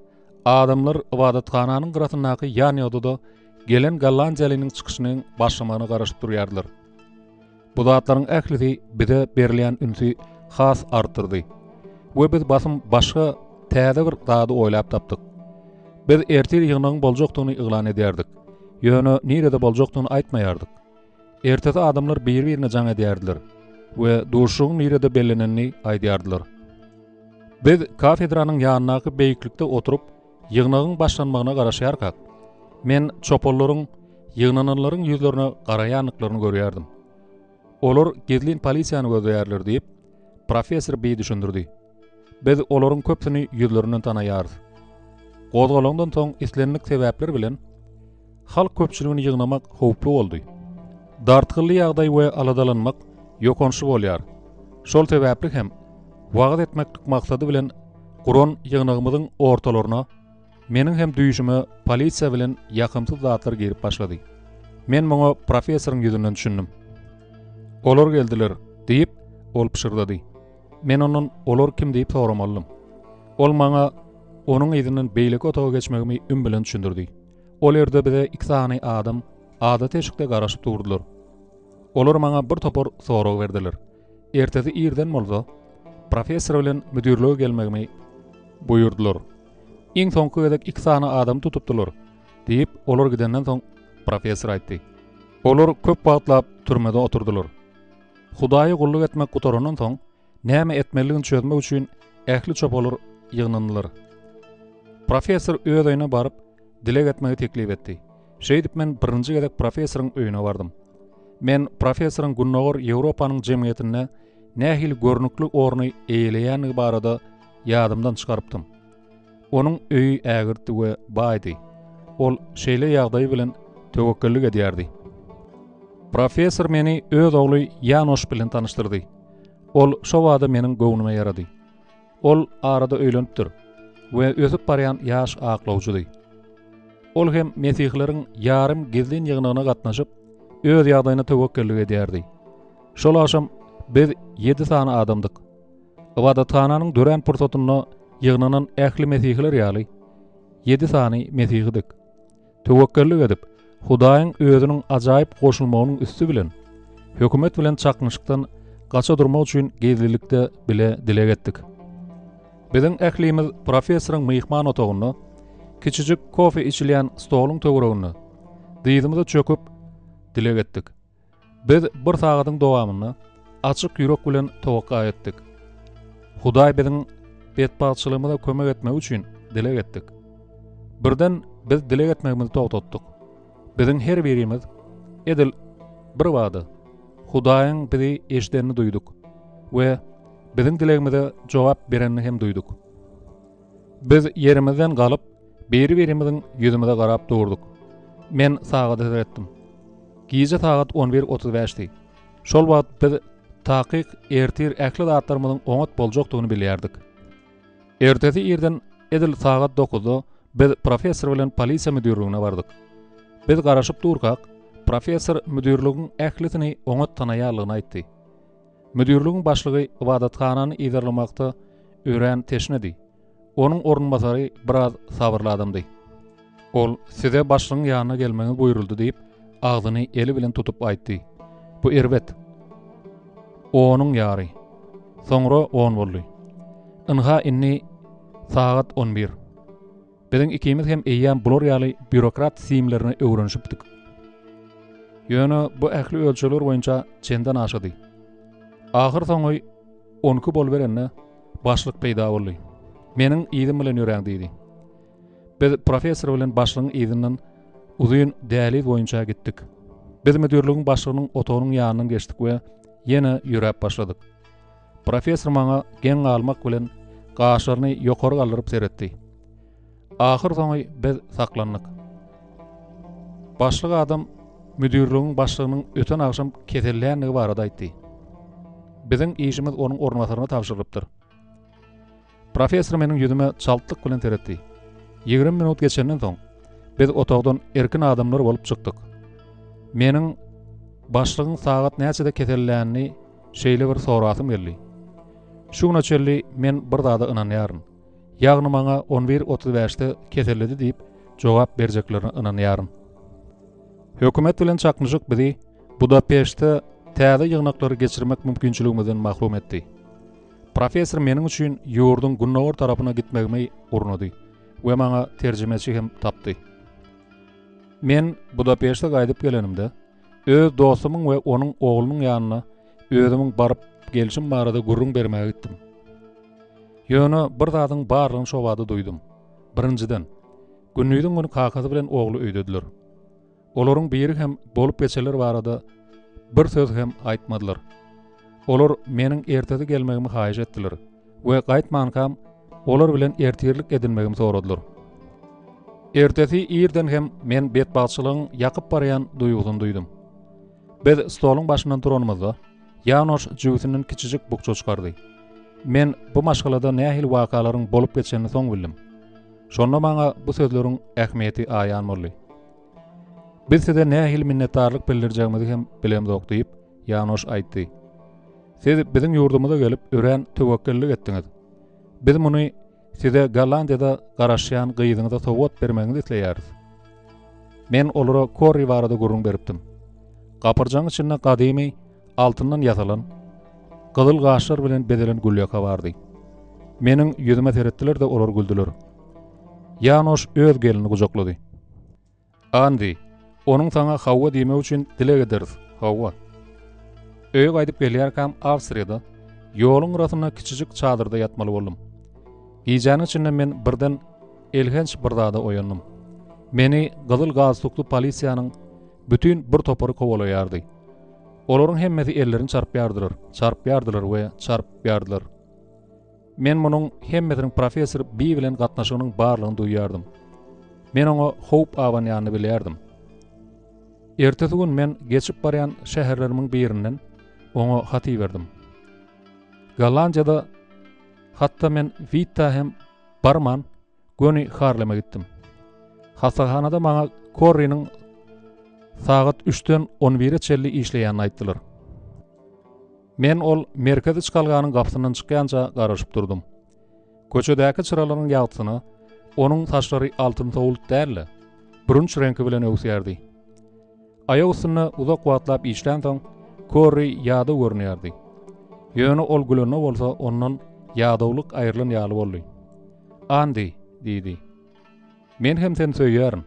adamlar ybadathananyň gyrasyndaky ýanýodada gelen gollandiýalynyň çykyşynyň başlamagyna garaşyp durýardylar. Bu zatlaryň ählisi bize berilýän ünsi has artdyrdy we biz basym başga täze bir zady oýlap tapdyk. Biz ertir ýygnagyň boljakdygyny yglan edýärdik, ýöne nirede boljakdygyny aýtmaýardyk. Ertesi adamlar biri-birine jaň edýärdiler we duşuşygyň nirede bellenenini aýdýardylar. Biz kafedranyň ýanyndaky beýiklikde oturyp, ýygnagyň başlanmagyna garaşýarkak, men çopanlaryň ýygnananlaryň ýüzlerine garaýandyklaryny görýärdim. Olar gizlin polisiýany gözleýärler diýip, professor Bi düşündirdi. Biz olaryň köpüsini ýüzlerinden tanaýarys. Gozgalaňdan soň islendik sebäpler bilen halk köpçüligini ýygnamak howply boldy. Dartgynly ýagdaý we aladalanmak ýokançly bolýar. Şol sebäpli hem wagyz etmeklik maksady bilen guran ýygnagymyzyň ortalaryna meniň hem düýşüme polisiýa bilen ýakymsyz zatlar girip başlady. Men muňa professoryň ýüzünden düşündim. Olar geldiler, diýip, ol pyşyrdady. Men ondan olar kim diýip soramalydym. Ol maňa onuň yzyndan beýleki otaga geçmegimi üm bilen düşündirdi. Ol ýerde bize iki sany adam adaty eşikde garaşyp durdular. Olar maňa bir topar sorag berdiler. Ertesi irden bolsa, professor bilen müdirlige gelmegimi buýurdylar. Iň soňky gezek iki sany adamy tutupdylar, diýip, olar gidenden soň professor aýtdy. Olar köp wagtlap türmede oturdylar. Hudaýa gulluk etmek gutarandan soň, näme etmelidigini çözmek üçin ähli çopalar ýygnandylar. Professor öz öýüne baryp, dileg etmegi teklip etdi. Şeýdip men birinji gezek professoryň öýüne bardym. Men professoryň Gündogar Ýewropanyň jemgyýetinde nähili görnükli orny eýeleýändigi barada ýadymdan çykarypdym. Onuň öýi ägirtdi we baýdy. Ol şeýle ýagdaý bilen töwekgellik edýärdi. Professor meni öz ogly Ýanoş bilen tanyşdyrdy. Ol şo bada meniň göwnüme ýarady. Ol arada öýlenipdir we ösüp barýan ýaş aklawjydy. Ol hem mesihileriň ýarym gizlin ýygnagyna gatnaşyp, öz ýagdaýyna töwekgellik edýärdi. Şol agşam biz ýedi sany adamdyk. Ybadathananyň dörän pursatynda ýygnanan ähli mesihiler ýaly, ýedi sany mesihidik. Töwekgellik edip, Hudaýyň Özüniň ajaýyp goşulmagynyň üsti bilen, hökümet bilen çaknyşykdan gaça durmak üçin gizlilikde bile dileg etdik. Biziň ählimiz professoryň myhman otagynda, kiçijik kofe içilýän stoluň töwereginde dyzymyza çöküp dileg etdik. Biz bir sagadyň dowamynda açyk ýürek bilen towakga etdik. Hudaý biziň betbagtçylygymyza kömek etmegi üçin dileg etdik. Birden biz dileg etmegimizi togtatdyk. Biziň her birimiz edil bir bada Hudaýyň bizi eşidenini duýduk we biziň dilegimize jogap berenini hem duýduk. Biz ýerimizden galyp, biri-birimiziň ýüzümize garap durduk. Men sagada seretdim. Gije sagat on bir 35-di. Şol wagt biz takyk ertir ähli zatlarymyzyň oňat boljakdygyny bilýärdik. Ertesi irden edil sagat dokuzda biz professor bilen polisiýa müdirligine bardyk. Biz garaşyp durkak, professor müdirligiň ählisini oňat tanaýanlygyny aýtdy. Müdirligiň başlygy ybadathanany yzarlamakda örän teşnedi. Onuň orunbasary biraz sabyrly adamdy. Ol, Size başlygyň ýanyna gelmegiňiz buýruldy diýip, agzyny eli bilen tutup aýtdy. Bu erbet. Onuň ýary. Soňra on boldy. Ynha indi sagat on bir. Biziň ikimiz hem eýýäm bular ýaly býurokrat simlerine öwrenişipdik. Ýöne bu ähli ölçegler boýunça çenden aşady. Ahyrsoňy on iki boluberende başlyk peýda boldy. Meniň yzym bilen ýöräň diýdi. Biz professor bilen başlygyň yzyndan uzyn däliz boýunça gitdik. Biz müdirligiň başlygynyň otagynyň ýanyndan geçdik we ýene ýöräp başladyk. Professor maňa geň galmak bilen gaşlaryny ýokary galdyryp seretdi. Ahyrsoňy biz saklandyk. Başlyk adam müdirligiň başlygynyň öten agşam keselländigi barada aýtdy. Biziň işimiz onuň orunbasaryna tabşyrylypdyr. Professor meniň ýüzüme çaltlyk bilen seretdi. 20 minut geçenden soň, biz otagdan erkin adamlar bolup çykdyk. Meniň başlygyň sagat näçede kesellänini şeýle bir sorasym geldi. Şu güne çenli men bir zada ynanýaryn. Ýagny maňa on bir 35-de keselledi diýip jogap berjeklerine ynanýaryn. Hökümet bilen çaknyşyk bizi Budapeştde täze ýygnaklary geçirmek mümkinçiligimizden mahrum etdi. Professor meniň üçin ýurduň gündogar tarapyna gitmegimi gurnady we maňa terjimeçi hem tapdy. Men Budapeşte gaýdyp gelenimde, öz dostumyň we onuň oglunyň ýanyna özümiň baryp gelşim barada gürrüň bermäge gitdim. Ýöne bir zadyň barlygyny şobada duýdum. Birinjiden, gündiziň güni kakasy bilen ogly öýdediler. Olaryň biri hem bolup geçenler barada bir söz hem aýtmadylar. Olar meniň ertesi gelmegimi haýyş etdiler we gaýtmankam olar bilen ertirlik edinmegimi soradylar. Ertesi irden hem men betbagtçylygyň ýakyp barýan duýgusyny duýdum. Biz stoluň başyndan turanymyzda, Ýanoş jübüsinden kiçijik bukja çykardy. Men bu maşgalada nähili wakalaryň bolup geçenini soň bildim. Şonda maňa bu sözleriň ähmiýeti aýan boldy. Biz size nähili minnetdarlyk bildirjegimizi hem bilemzok diýip, Ýanoş aýtdy. Siz biziň ýurdumyza gelip örän töwekgellik etdiňiz. Biz muny size Gollandiýada garaşýan gyzyňyza sowgat bermegiňizi isleýäris. Men olara Korri barada gürrüň beripdim. Gapyrjagyň içinde gadymy altyndan ýasalan, gyzyl gaşlar bilen bezelen gülýaka bardy. Meniň ýüzüme seretdiler-de olar güldüler. Ýanoş öz gelnini gujaklady. Andi, Onuň saňa hawa diýmegi üçin dileg ederis, hawa. Öýe gaýdyp gelýärkäm Awstriýada ýoluň gyrasynda kiçijik çadyrda ýatmaly boldum. Gijäniň içinde men birden elhenç bir zada oýandym. Meni gyzyl galstukly polisiýanyň bütin bir topary kowalaýardy. Olaryň hemmesi ellerini çarpýardylar, çarpýardylar we çarpýardylar. Men munuň hemmesiniň professor Bi bilen gatnaşygynyň barlygyny duýýardym. Men oňa howp abanýanyny bilýärdim. Ertesi gün men geçip barýan şäherlerimiň birinden oňa hat iberdim. Gollandiýada hatda men Witta hem barman, göni Harleme gitdim. Hassahanada maňa Korriniň sagat üçden on bire çenli işleýänini aýtdylar. Men ol merkezi çykalganyň gapysyndan çykýança garaşyp durdum. Köçedäki çyralaryň ýagtysyna onuň saçlary altynsowult däl-de, bürünç reňki bilen öwüsýärdi. Aýak üstünde uzak wagtlap işlänsoň, Korri ýadaw görünýärdi. Ýöne ol gülende bolsa ondan ýadawlyk aýrylan ýaly boldy. Andi, diýdi. Men hem seni söýýärin.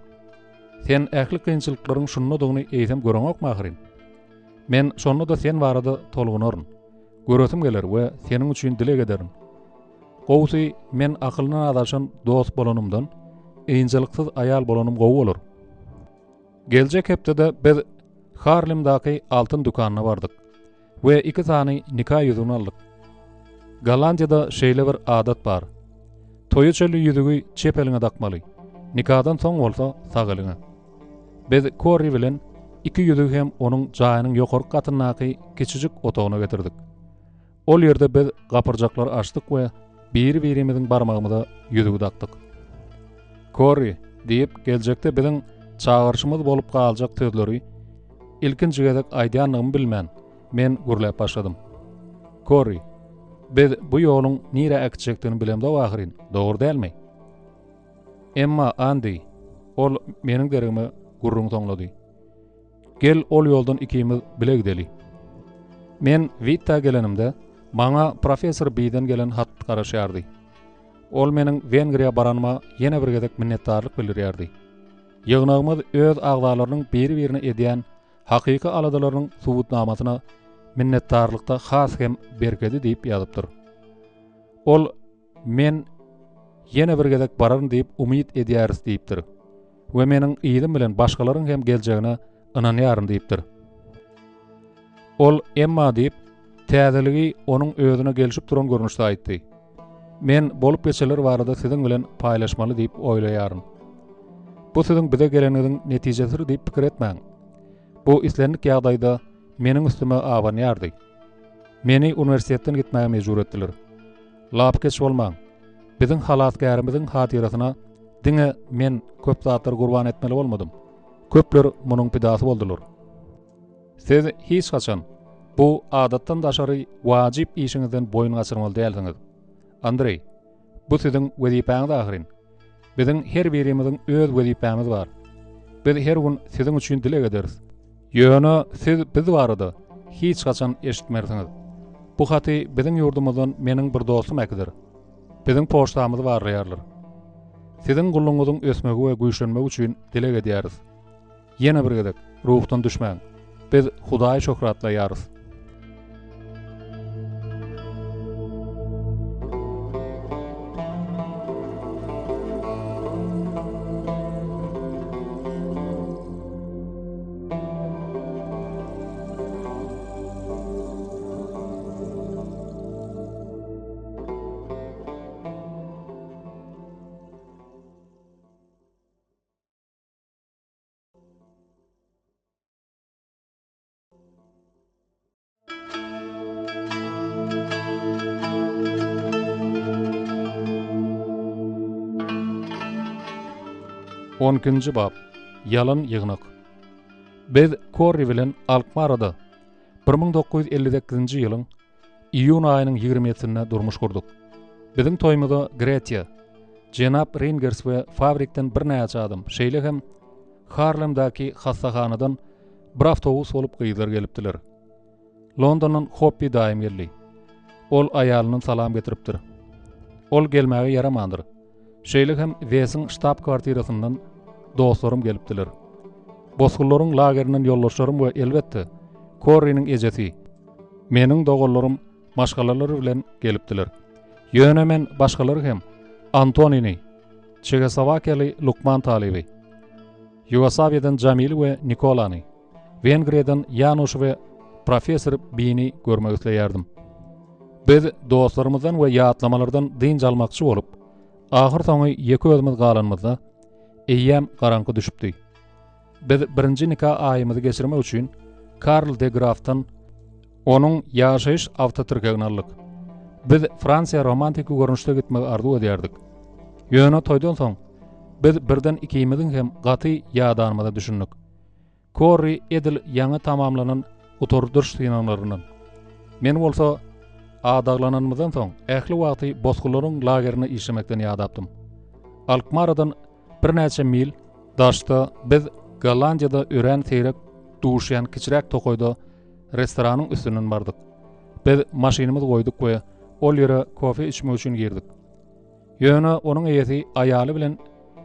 Sen ähli kynçylyklaryň şundadygyny eýsem göreňokmy ahyryn? Men şonda-da sen barada tolgunaryn. Göresim geler we seniň üçin dileg ederin. Gowusy, men akylyndan azaşan dost bolanymdan, ynjalyksyz aýal bolanym gowy bolar. Geljek hepdede biz Harlemdaky altyn dükanyna bardyk we iki sany nika ýüzügini aldyk. Gollandiýada şeýle bir adat bar. Toýa çenli ýüzügi çep eliňe dakmaly, nikadan soň bolsa sag eliňe. Biz Korri bilen iki ýüzügi hem onuň jaýynyň ýokarky gatyndaky kiçijik otagyna getirdik. Ol ýerde biz gapyrjaklary açdyk we biri-birimiziň barmagymyza ýüzügi dakdyk. Korri, diýip, geljekde biziň çagyryşymyz bolup galjak sözleri ilkinji gezek aýdýandygymy bilmän, men gürläp başladym. Korri, biz bu ýoluň nirä äkitjekdigini bilemzok ahyryn, dogry dälmi? Emma, Andi, ol meniň deregime gürrüňi soňlady. Gel, ol ýoldan ikimiz bile gideli. Men Witta gelenimde, maňa professor Biden gelen hat garaşýardy. Ol meniň Wengriýa baranyma ýene bir gezek minnetdarlyk bildirýärdi. Ýygnagymyz öz agzalarynyň biri-birine edýän hakyky aladalarynyň subutnamasyna minnetdarlykda has hem berkedi diýip ýazypdyr. Ol Men ýene bir gezek bararyn diýip umyt edýäris diýipdir we meniň yzym bilen başgalaryň hem geljegine ynanýaryn diýipdir. Ol emma diýip, täzeligi onuň özüne gelşip duran görnüşde aýtdy. Men bolup geçenler barada siziň bilen paýlaşmaly diýip oýlaýaryn. Bu siziň bize geleniňiziň netijesidir diýip pikir etmäň. Bu islendik ýagdaýda meniň üstüme abanýardy. Meni uniwersitetden gitmäge mejbur etdiler. Lapykeç bolmaň. Biziň halasgärimiziň hatyrasyna diňe men köp zatlary gurban etmeli bolmadym. Köpler munuň pidasy boldular. Siz hiç haçan bu adatdan daşary wajyp işiňizden boýun gaçyrmaly dälsiňiz. Andreý, bu siziň wezipäňiz ahyryn. Biziň her birimiziň öz wezipämiz bar. Biz her gün siziň üçin dileg ederis. Ýöne siz biz barada hiç haçan eşitmersiňiz. Bu haty biziň ýurdumyzdan meniň bir dostum äkider. Biziň poçtamyzy barlaýarlar. Siziň gullugyňyzyň ösmegi we güýçlenmegi üçin dileg edýäris. Ýene bir gezek, ruhdan düşmäň. Biz Hudaýy şöhratlaýarys. On ikinji bap. Ýalan ýygnak. Biz Korri bilen Alkmarada 1958-nji ýylyň iýun aýynyň 27-sinde durmuş gurduk. Biziň toýumyza Gretiýa, jenap Ringers we fabrikden birnäçe adam, şeýle hem Harlemdäki hassahanadan bir awtobus bolup gyzlar gelipdiler. Londondan Hoppi daýym geldi. Ol aýalyndan salam getiripdir. Ol gelmäge ýaramandyr. Şeýle hem Wesiň ştab-kwartirasyndan dostlarym gelipdiler. Bosgunlaryň lagerinden ýoldaşlarym we elbetde, Korriniň ejesi, meniň doganlarym maşgalalary bilen gelipdiler. Ýöne men başgalary hem, Antonini, çehoslowakiýaly lukman talyby, Ýugoslawiýadan Jamili we Nikolany, Wengriýadan Ýanuşy we professor Bini görmek isleýärdim. Biz dostlarymyzdan we ýatlamalardan dynç almakçy bolup, ahyrsoňy ýeke özümiz galanymyzda, eýýäm garaňky düşüpdi. Biz birinji nika aýymyzy geçirmek üçin Karl de Grafdan onuň ýaşaýyş awtotirkegini aldyk. Biz Fransiýa romantiki görnüşde gitmegi arzuw edýärdik. Ýöne toýdan soň biz birden ikimiziň hem gaty ýadanymyza düşündik. Korri edil ýaňy tamamlanan gutardyş synaglaryndan. Men bolsa adaglananymyzdan soň ähli wagty bosgunlaryň lagerinde işlemekden ýadapdym. Alkmaradan birnäçe mil daşda biz Gollandiýada örän seýrek duşýan kiçiräk tokaýda restoranyň üstünden bardyk. Biz maşynymyzy goýduk we ol ýere kofe içmek üçin girdik. Ýöne onuň eýesi aýaly bilen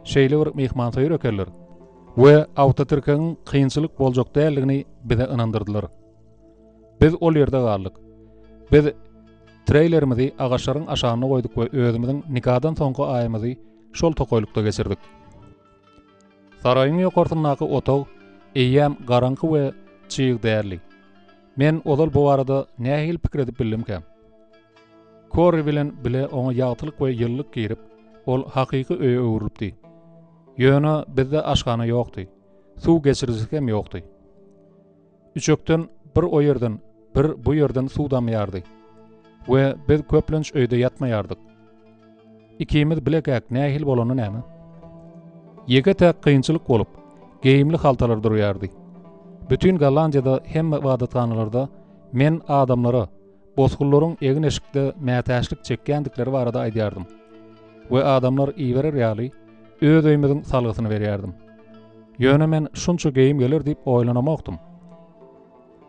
şeýle bir myhmansöýer ekenler we awtotirkegiň kynçylyk boljak däldigini bize ynandyrdylar. Biz ol ýerde galdyk. Biz treýlerimizi agaçlaryň aşagynda goýduk we özümiziň nikadan soňky aýymyzy şol tokaýlykda geçirdik. Saraýyň ýokarsyndaky otag eýýäm garaňky we çyg däldi. Men ozal bu barada nähili pikir edip bildimkäm? Korri bilen bile oňa ýagtylyk we ýylylyk girip, ol hakyky öýe öwrülipdi. Ýöne bizde aşhana ýokdy, suw geçirijisi hem ýokdy. Üçekden bir o ýerden, bir bu ýerden suw damýardy we biz köplenç öýde ýatmaýardyk. Ikimiz bilekäk nähili bolany näme? Ýeke-täk kynçylyk bolup, geýimli haltalar durýardy. Bütin Gollandiýada hemme ybadathanalarda men adamlara bosgunlaryň egin-eşikde mätäçlik çekýändikleri barada aýdýardym we adamlar iberer ýaly öz öýümiziň salgysyny berýärdim. Ýöne men şunça geýim geler diýip oýlanamokdym.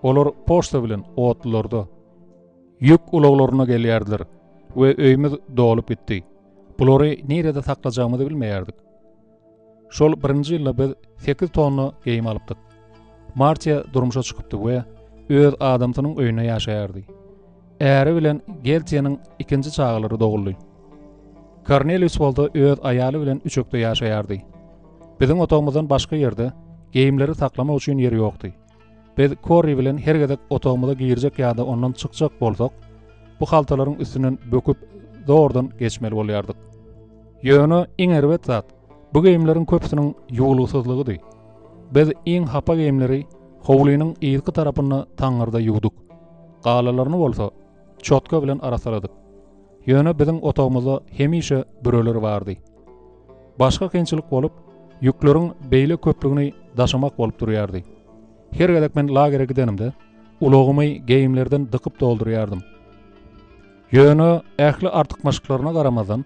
Olar poçta bilen otlularda, ýük ulaglarynda gelýärdiler we öýümiz dolup gitdi. Bulary nirede saklajagymyzy bilmeýärdik. Şol birinji ýylda biz sekiz tonna geýim alypdyk. Martiýa durmuşa çykypdy we öz adamsynyň öýünde ýaşaýardy. Äri bilen Geltiýanyň ikinji çagalary doguldy. Kornelius bolsa öz aýaly bilen üçekde ýaşaýardy. Biziň otagymyzdan başga ýerde geýimleri saklamak üçin ýer ýokdy. Biz Korri bilen her gezek otagymyza girjek ýa-da ondan çykjak bolsak, bu haltalaryň üstünden böküp zordan geçmeli bolýardyk. Ýöne iň erbet zat, bu geýimleriň köpüsiniň ýuwulgysyzlygydy. Biz iň hapa geýimleri howlynyň yzky tarapynda taňňyrda ýuwduk. Galalaryny bolsa çotka bilen arassaladyk. Ýöne biziň otagymyzda hemişe büreler bardy. Başga kynçylyk bolup, ýükleriň beýle köplügini daşamak bolup durýardy. Her gezek men lagere gidenimde, ulagymy geýimlerden dykyp doldurýardym. Ýöne ähli artykmaçlyklaryna garamazdan,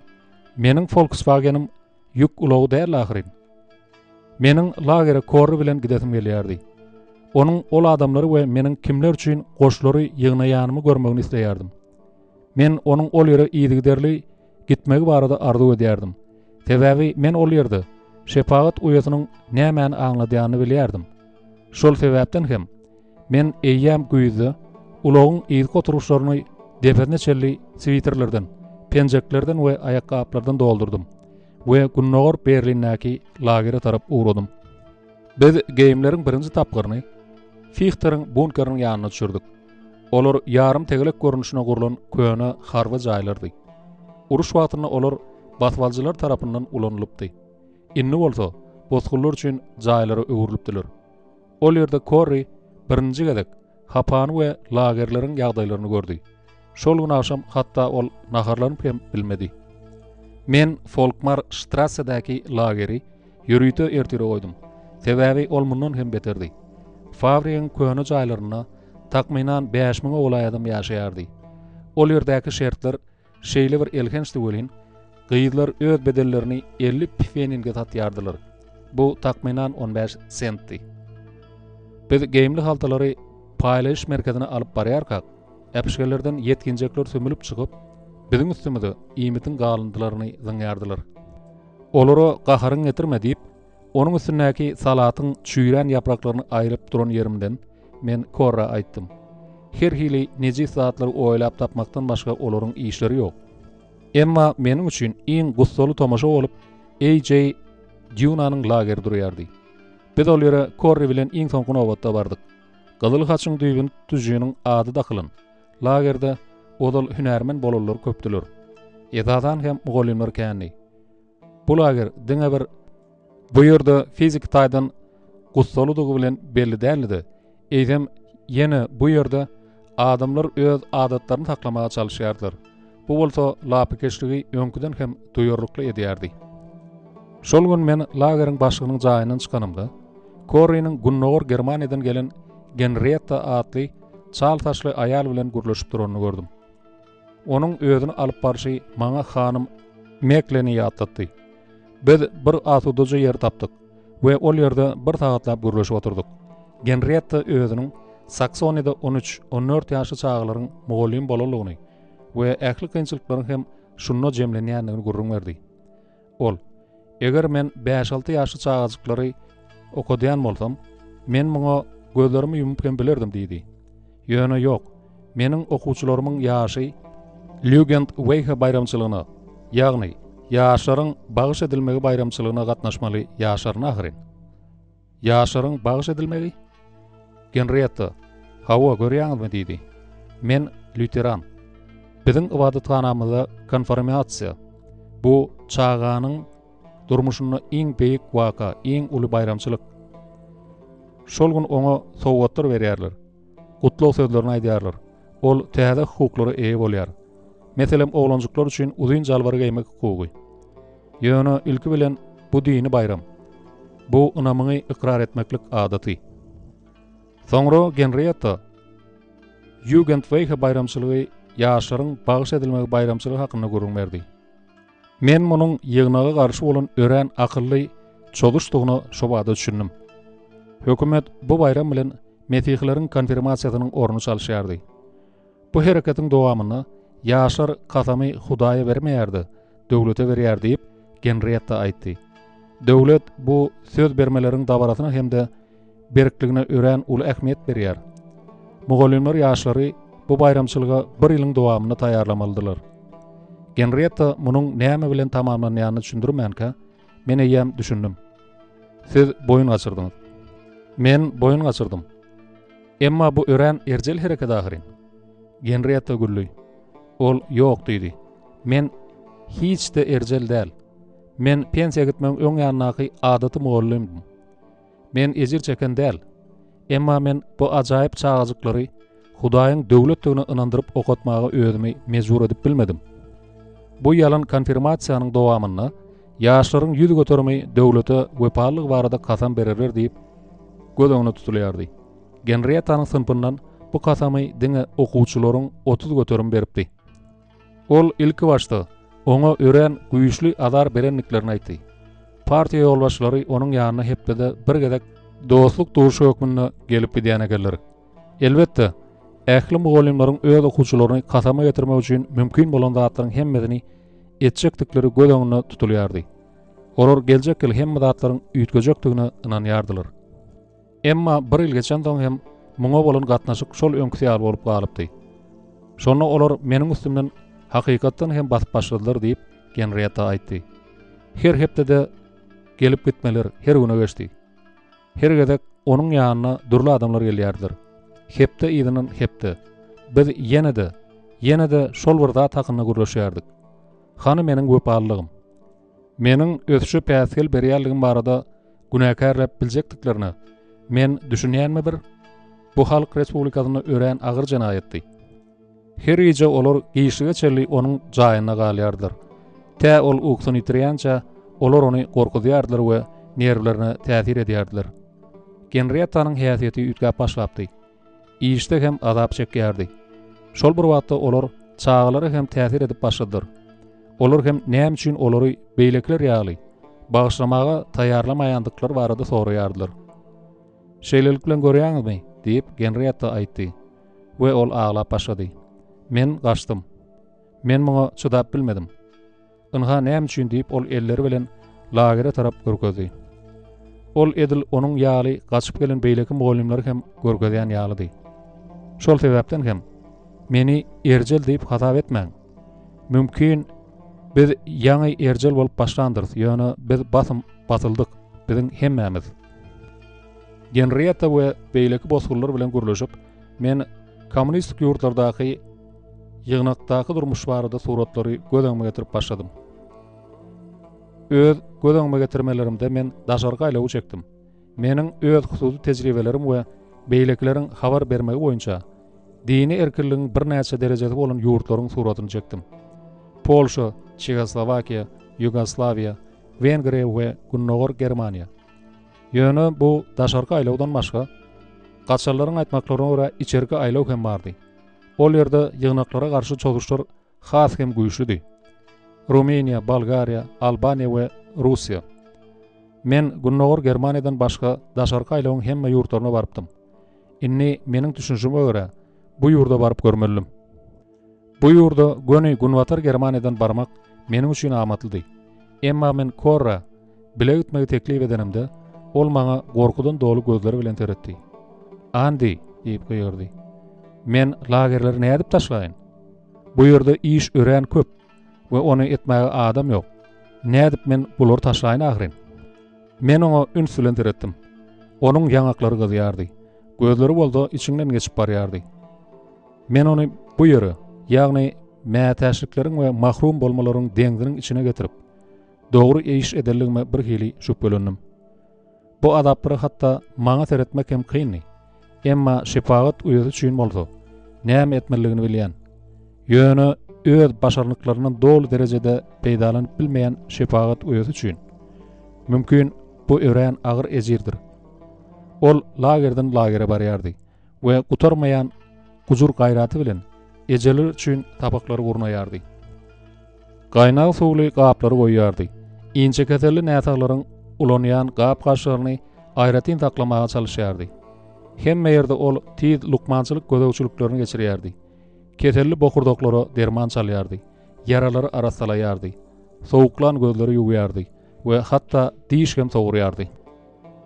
meniň Volkswagenim ýük ulagy däldi ahyryn. Meniň lagere Korri bilen gidesim gelýärdi. Onuň ol adamlary we meniň kimler üçin goşlary ýygnaýanymy görmegini isleýärdim. Men onuň ol ýere yzygiderli gitmegi barada arzuw edýärdim. Sebäbi men ol ýerde şepagat uýasynyň nämäni aňladýanyny bilýärdim. Şol sebäpden hem men eýýäm güýzde ulagyň yzky oturgyçlaryny depesine çenli switerlerden, penjeklerden we aýakgaplardan doldurdym we Gündogar Berlindäki lagere tarap ugradym. Biz geýimleriň birinji tapgyryny Fihteriň bunkeriniň ýanyna düşürdik. Olar ýarym tegelek görnüşine gurlan köne harby jaýlardy. Uruş wagtynda olar basybalyjylar tarapyndan ulanylypdy. Indi bolsa bosgunlar üçin jaýlara öwrülipdiler. Ol ýerde Korri birinji gezek hapany we lagerleriň ýagdaýlaryny gördi. Şol gün agşam hatda ol naharlanyp hem bilmedi. Men Folkmar Ştrassedäki lageri ýörite ertire goýdum. Sebäbi ol mundan hem beterdi. Fabrigiň köne jaýlarynda takmynan 5000-e golaý adam ýaşaýardy. Ol ýerdäki şertler şeýle bir elhençdi welin, gyzlar öz bedenlerini 50 pfeninge satýardylar. Bu takmynan 15 sentdi. Biz geýimli haltalary paýlaýyş merkezine alyp barýarkak, äpişgelerden ýetginjekler sümülip çykyp, biziň üstümize iýmitiň galyndylaryny zyňýardylar. Olara gaharyňy getirme diýip, Onuň üstündäki salatyň çüýrän ýapraklaryny aýryp duran ýerimden men Korra aýtdym. Her hili nejis zatlary oýlap tapmakdan başga olaryň işleri ýok. Emma meniň üçin iň gussaly tomaşa bolup AJ Dýunanyň lageri durýardy. Biz ol ýere Korri bilen iň soňky nobatda bardyk. Gyzyl Haçyň düýbüni tutujynyň ady dakylan lagerde ozal hünärmen bolanlar köpdüler. Esasan hem mugallymlar kändi. Bu lager diňe bir bu ýerde fiziki taýdan gussalydygy bilen belli däldi-de, eýsem ýene bu ýerde adamlar öz adatlaryny saklamaga çalyşýardylar. Bu bolsa lapykeçligi öňküden hem duýarlykly edýärdi. Şol gün men lageriň başlygynyň jaýyndan çykanymda, Korriniň Gündogar Germaniýadan gelen Genrietta atly çal saçly aýal bilen gürleşip duranyny gördüm. Onuň özüni alyp barşy maňa hanym Mekleni ýatlatdy. Biz bir asudaja ýer tapdyk we ol ýerde bir sagatlap gürleşip oturdyk. Genrietta özüniň Saksoniýada on üç, on dört ýaşly çagalaryň mugallymy bolanlygyny we ähli kynçylyklaryň hem şunda jemlenýändigini gürrüň berdi. Ol, Eger men bäş-alty ýaşly çagajyklary okadýan bolsam, men muňa gözlerimi ýumup hem bilerdim diýdi. Ýöne ýok, meniň okuwçylarymyň ýaşy Lýugend Weýhe baýramçylygyna, ýagny ýaşlaryň bagyş edilmegi baýramçylygyna gatnaşmaly ýaşlaryn ahyryn. Ýaşlaryň bagyş edilmegi? Genrietta, Hawa, görýäňizmi diýdi. Men lýuteran. Biziň ybadathanamyzda konformasiýa, bu çaganyň durmuşynda iň beýik waka, iň uly baýramçylyk. Şol gün oňa sowgatlar berýärler, gutlag sözlerini aýdýarlar. Ol täze hukuklara eýe bolýar. Meselem, oglanjyklar üçin uzyn jalbar geýmek hukugy. Ýöne ilki bilen bu dini baýram. Bu ynamyňy ykrar etmeklik adaty. Soňra Genrietta Jugendweihe baýramçylygy ýaşlaryň bagyş edilmegi baýramçylygy hakynda gürrüň berdi. Men munuň ýygnaga garşy bolan örän akylly çozuşdygyna şobada düşündim. Hökümet bu baýram bilen mesihileriň konfirmasiýasynyň ornuny çalyşýardy. Bu hereketiň dowamynda ýaşlar kasamy Hudaýa bermeýär-de, döwlete berýär diýip, Genrietta aýtdy. Döwlet bu söz bermeleriň dabarasyna hem-de berkligine örän uly ähmiýet berýär. Mugallymlar ýaşlary bu baýramçylyga bir ýylyň dowamynda taýýarlamalydylar. Genrietta munuň näme bilen tamamlanýanyny düşündirmänkä, men eýýäm düşündim. Siz boýun gaçyrdyňyz. Men boýun gaçyrdym. Emma bu örän erjel hereket ahyryn. Genrietta güldi. Ol ýok diýdi. Men hiç-de erjel däl. Men pensiýa gitmegiň öň ýanyndaky adaty mugallymdym. Men ejir çeken däl. Emma men bu ajaýyp çagajyklary Hudaýyň döwletdigine ynandyryp okatmaga özümi mejbur edip bilmedim. Bu ýalan konfirmasiýanyň dowamynda ýaşlaryň ýüz göterimi döwlete wepalylygy barada kasam bererler diýip göz öňünde tutulýardy. Genrietanyň synpyndan bu kasamy diňe okuwçylaryň 30 göterimi beripdi. Ol ilkibaşda oňa örän güýçli azar berendiklerini aýtdy. Partiýa ýolbaşçylary onuň ýanyna hepdede bir gezek dostluk duşy hökmünde gelip gidýän ekenler. Elbetde, ähli mugallymlaryň öz okuwçylaryny kasama getirmek üçin mümkin bolan zatlaryň hemmesini etjekdikleri göz öňünde tutulýardy. Olar geljek ýyl hemme zatlaryň üýtgejekdigine ynanýardylar. Emma bir ýyl geçensoň hem muňa bolan gatnaşyk şol öňküsi ýaly bolup galypdy. Şonda olar meniň üstümden hakykatdan hem basyp başladylar diýip, Genrietta aýtdy. Her hepdede gelip gitmeler her güne geçdi. Her gezek onuň ýanyna dürli adamlar gelýärdiler. Hepde yzyndan hepde. Biz ýene-de, ýene-de şol bir zat hakynda gürleşýärdik. Hany meniň wepalylygym? Meniň ösüşe päsgel berýänligim barada günäkärläp biljekdiklerine men düşünýänmi bir? Bu Halk Respublikasynda örän agyr jenaýatdy. Her gije olar giçlige çenli onuň jaýynda galýardylar. Tä ol ukusyny ýitirýänçä, olar ony gorkuzýardylar we nerwlerine täsir edýärdiler. Genrietanyň häsiýeti üýtgäp başlapdy. Işde hem azap çekýärdi. Şol bir wagtda olar çagalara hem täsir edip başladylar. Olar hem näme üçin olary beýlekiler ýaly bagyşlamaga taýýarlamaýandyklary barada soraýardylar. Şeýlelik bilen görýäňizmi? diýip, Genrietta aýtdy we ol aglap başlady. Men gaçdym. Men muňa çydap bilmedim. Ynha näme üçin diýip ol elleri bilen lagere tarap görkezdi. Ol edil onuň ýaly gaçyp gelen beýleki mugallymlary hem görkezýän ýalydy. Şol sebäpden hem meni erjel diýip hasap etmäň. Mümkin, biz ýaňy erjel bolup başlandyrys, ýöne biz basym basyldyk, biziň hemmämiz. Genrietta we beýleki bosgunlar bilen gürleşip, men kommunistik ýurtlardaky ýygnakdaky durmuş barada suratlary göz öňüme getirip başladym. Öz göz öňüme getirmelerimde men daşarky aýlawy çekdim. Meniň öz hususy tejribelerim we beýlekileriň habar bermegi boýunça dini erkinligiň birnäçe derejesi bolan ýurtlaryň suratyny çekdim. Polşa, Çehoslowakiýa, Ýugoslawiýa, Wengriýa we Gündogar Germaniýa. Ýöne bu daşarky aýlawdan başga, gaçanlaryň aýtmaklaryna görä içerki aýlaw hem bardy. Ol ýerde ýygnaklara garşy çozuşlar has hem güýçlüdi. Rumyniýa, Bolgariýa, Albaniýa we Russiýa. Men Gündogar Germaniýadan başga daşarky aýlawyň hemme ýurtlaryna barypdym. Indi meniň düşünişime görä, bu ýurda baryp görmelidim. Bu ýurda göni Günbatar Germaniýadan barmak meniň üçin amatlydy. Emma men Korra bile gitmegi teklip edenimde, ol maňa gorkudan doly gözleri bilen seretdi. Andi! diýip gygyrdy. Men lagerleri nädip taşlaýyn? Bu ýerde iş örän köp we ony etmäge adam ýok. Nädip men bulary taşlaýyn ahyryn? Men oňa üns bilen seretdim. Onuň ýaňaklary gyzýardy. Gözleri bolsa içiňden geçip barýardy. Men ony bu ýere, ýagny mätäçlikleriň we mahrum bolmalaryň deňziniň içine getirip, dogry iş edenligime birhili şübhelendim. Bu azaplara hatda maňa seretmek hem kyndy. Emma şepagat uýasy üçin bolsa, näme etmelidigini bilýän. Ýöne öz başarnyklaryndan doly derejede peýdalanyp bilmeýän şepagat uýasy üçin, mümkin, bu örän agyr ejirdir. Ol lagerden lagere barýardy we gutarmaýan gujur-gaýraty bilen ejeler üçin sapaklary gurnaýardy. Gaýnag suwly gaplary goýýardy. Inçekeselli näsaglaryň ulanýan gap-gaçlaryny aýratyn saklamaga çalyşýardy. Hemme ýerde ol tiz lukmançylyk gözegçiliklerini geçirýärdi. Keselli bokurdaklara derman çalýardy, ýaralary arassalaýardy, sowuklan gözleri ýuwýardy we hatda diş hem sogurýardy.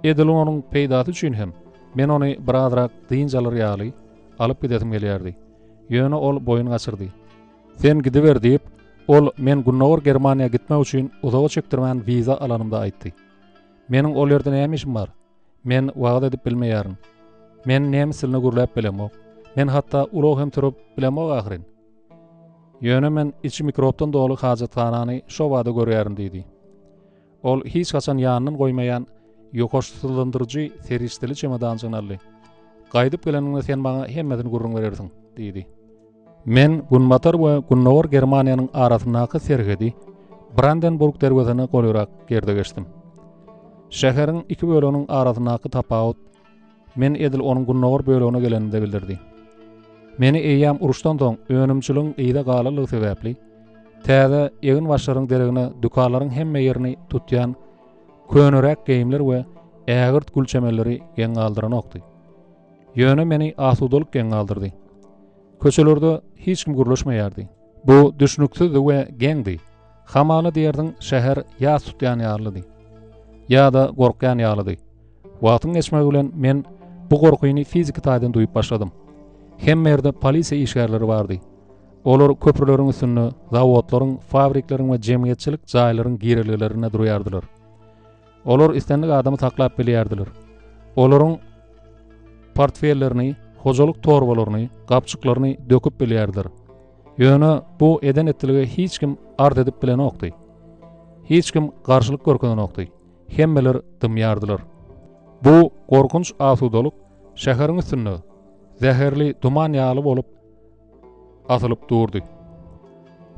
Edil onuň peýdasy üçin hem men ony birazrak dynç alar ýaly alyp gidesim gelýärdi. Ýöne ol boýun gaçyrdy. Sen gidiber diýip, ol men Gündogar Germaniýa gitmek üçin uzaga çekdirmän wiza alanymda aýtdy. Meniň ol ýerde näme işim bar? Men wagyz edip bilmeýärin. Men nemes dilinde gürläp bilemok. Men hatda ulag hem sürüp bilemok ahyryn. Ýöne men içi mikrobdan doly hajathanany şo bada görýärin diýdi. Ol hiç haçan ýanyndan goýmaýan ýokaşsyzlandyryjy serişdeli çemodanjygyny aldy. Gaýdyp geleniňde sen maňa hemmesini gürrüň berersiň, diýdi. Men Günbatar we Gündogar Germaniýanyň arasyndaky serhedi Brandenburg derwezesine golaýrak ýerde geçdim. Şäheriň iki böleginiň arasyndaky tapawut men edil onuň gündogar bölegine gelenimde bildirdi. Meni eýýäm uruşdan soň önümçiligiň yza galanlygy sebäpli täze egin-başlaryň deregine dükanlaryň hemme ýerini tutýan köneräk geýimler we ägirt gül çemenleri geň galdyranokdy. Ýöne meni asudalyk geň galdyrdy. Köçelerde hiç kim gürleşmeýärdi. Bu düşnüksizdi we geňdi. Hamala diýerdiň şäher ýas tutýan ýalydy. Ýa-da gorkýan ýalydy. Wagtyň geçmegi bilen men bu gorkyny fiziki taýdan duýup başladym. Hemme ýerde polisiýa işgärleri bardy. Olar köprüleriň üstünde, zawodlaryň, fabrikleriň we jemgyýetçilik jaýlaryň girelgelerinde durýardylar. Olar islendik adamy saklap bilýärdiler. Olaryň portfellerini, hojalyk torbalaryny, gapjyklaryny döküp bilýärdiler. Ýöne bu eden-etdilige hiç kim arz edip bilenokdy. Hiç kim garşylyk görkezenokdy. Hemmeler dymýardylar. Bu gorkunç asudalyk şäheriň üstünde zäherli duman ýaly bolup asylyp durdy.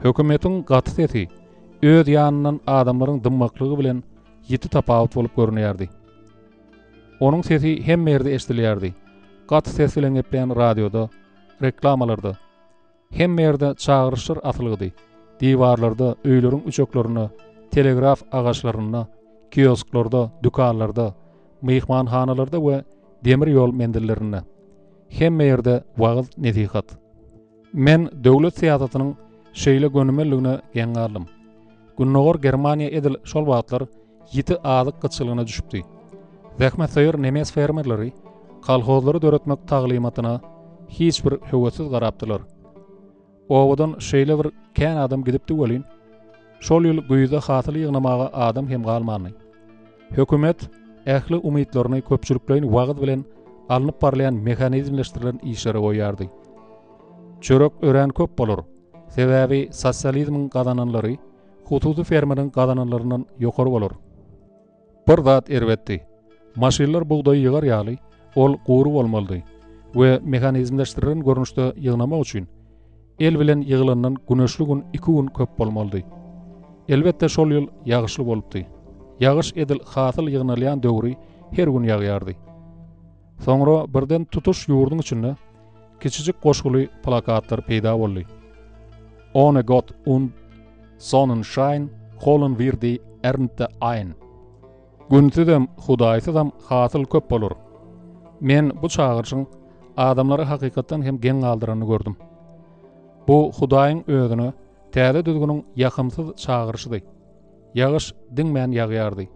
Hökümetiň gaty sesi öz ýanyndan adamlaryň dymmaklygy bilen ýiti tapawut bolup görünýärdi. Onuň sesi hemme ýerde eşidilýärdi. Gaty ses bilen gepleýän radioda, reklamalarda, hemme ýerde çagyryşlar asylgydy. Diwarlarda, öýleriň üçeklerinde, telegraf agaçlarynda, kiosklarda, dükanlarda, myhmanhanalarda we demir ýol menzillerinde. Hemme ýerde wagyz-nesihat. Men döwlet syýasatynyň şeýle gönümelligine geň galdym. Gündogar Germaniýa edil şol wagtlar ýiti azyk gytçylygyna düşüpdi. Zähmetsöýer nemes fermerleri kolhozlary döretmek taglymatyna hiç bir höwessiz garapdylar. Obadan şeýle bir kän adam gidipdi welin, şol ýyl güýzde hasyl ýygnamaga adam hem galmandy. Hökümet ähli umytlaryny köpçülikleýin wagyz bilen alnyp barylýan mehanizmleşdirilen işlere goýýardy. Çörek örän köp bolar, sebäbi sosializmiň gazananlary hususy fermeriň gazananlaryndan ýokary bolar. Bir zat erbetdi. Maşynlar bugdaýy ýygar ýaly, ol gury bolmalydy we mehanizmleşdirilen görnüşde ýygnamak üçin el bilen ýygylandan güneşli gün iki gün köp bolmalydy. Elbetde şol ýyl ýagyşly bolupdy. Ýagyş edil hasyl ýygnalýan döwri her gün ýagýardy. Soňra birden tutuş ýurduň içinde kiçijik goşguly plakatlar peýda boldy. Ohne Gott und Sonnenschein holen wir die Ernte ein. Günsüzem, Hudaýsyzam hasyl köp bolar. Men bu çagyryşyň adamlary hakykatdan hem geň galdyranyny gördüm. Bu Hudaýyň özüne täze düzgüniň ýakymsyz çagyryşydy. Ýagyş diňmän ýagýardy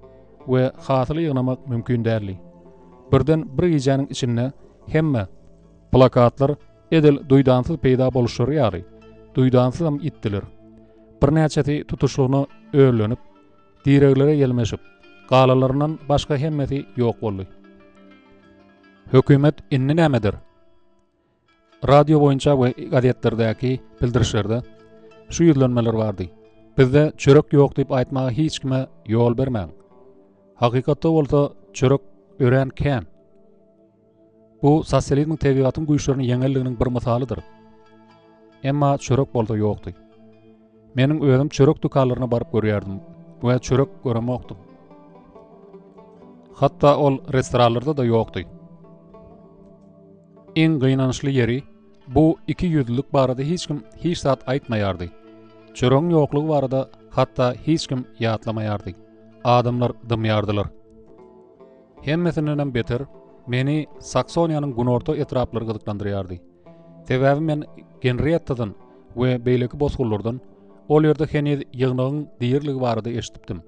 we hasyly ýygnamak mümkin däldi. Birden bir gijäniň içinde hemme plakatlar edil duýdansyz peýda boluşlary ýaly, duýdansyzam ýitdiler. Birnäçesi tutuşlygyna öllenip, direglere ýelmeşip, galalaryndan başga hemmesi ýok boldy. Hökümet indi näme eder? Radio boýunça we gazetlerdäki bildirişlerde şu ýüzlenmeler bardy. Bizde çörek ýok diýip aýtmaga hiç kime ýol bermäň. Hakykatda bolsa çörek örän kän. Bu sosializmiň tebigatyň güýçlerini ýeňenliginiň bir mysalydyr. Emma çörek bolsa ýokdy. Meniň özüm çörek dükanlaryna baryp görýärdim we çörek göremokdym. Hatda ol restoranlarda-da ýokdy. Iň gynançly ýeri, bu ikiýüzlülik barada hiç kim hiç zat aýtmaýardy. Çöregiň ýoklugy barada hatda hiç kim ýatlamaýardy. Adamlar dymýardylar. Hemmesindenem beter, meni Saksoniýanyň günorta etraplary gyzyklandyrýardy. Sebäbi men Genriettadan we beýleki bosgunlardan ol ýerde heniz ýygnagyň diriligi barada eşidipdim.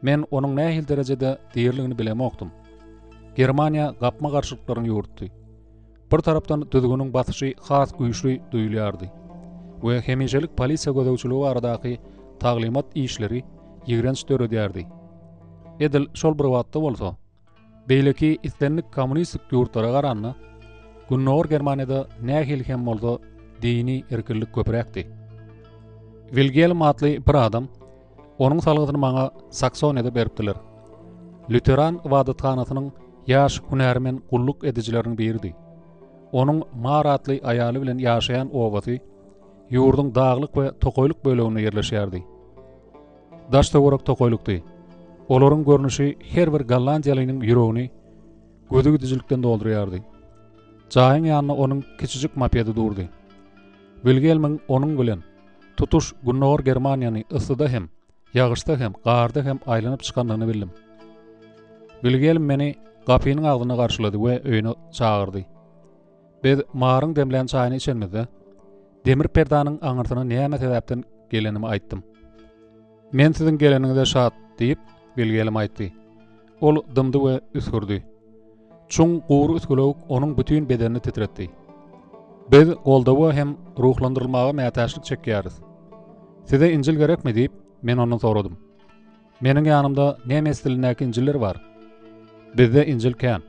Men onuň nähili derejede diriligini bilemokdym. Germaniýa gapma-garşylyklaryň ýurtdy. Bir tarapdan düzgüniň basyşy has güýçli duýulýardy we hemişelik polisiýa gözegçiligi baradaky taglymat işleri ýigrenç döredýärdi. Edil şol bir wagtda bolsa, Beýleki islendik kommunistik ýurtlara garanda, Gündogar Germaniýada nähili hem bolsa dini erkinlik köpräkdi. Wilgelm atly bir adam onuň salgysyny maňa Saksoniýada beripdiler. Lýuteran ybadathanasynyň ýaş hünärmen gulluk edijileriniň biridi. Onuň Mar atly aýaly bilen ýaşaýan obasy ýurduň daglyk we tokaýlyk böleginde ýerleşýärdi. Daş-töwerek tokaýlykdy. Olaryň görnüşi her bir gollandiýalynyň ýüregini gözügidijilikden doldurýardy. Jaýyň ýanynda onuň kiçijik mopedi durdy. Wilgelmiň onuň bilen tutuş Gündogar Germaniýany yssyda hem, ýagyşda hem, garda hem aýlanyp çykandygyny bildim. Wilgelm meni gapynyň agzynda garşylady we öýüne çagyrdy. Biz Maryň demlän çaýyny içenimizde, demir perdäniň aňyrsyna näme sebäpden gelenimi aýtdym. Men siziň geleniňize şat, diýip, Wilgelm aýtdy. Ol dymdy we üsgürdi. Çuň gury üsgülewük onuň bütin bedenini titretdi. Biz goldawa hem ruhlandyrylmaga mätäçlik çekýäris. Size Injil gerekmi? diýip, men ondan soradym. Meniň ýanymda nemes dilindäki Injiller bar. Bizde Injil kän.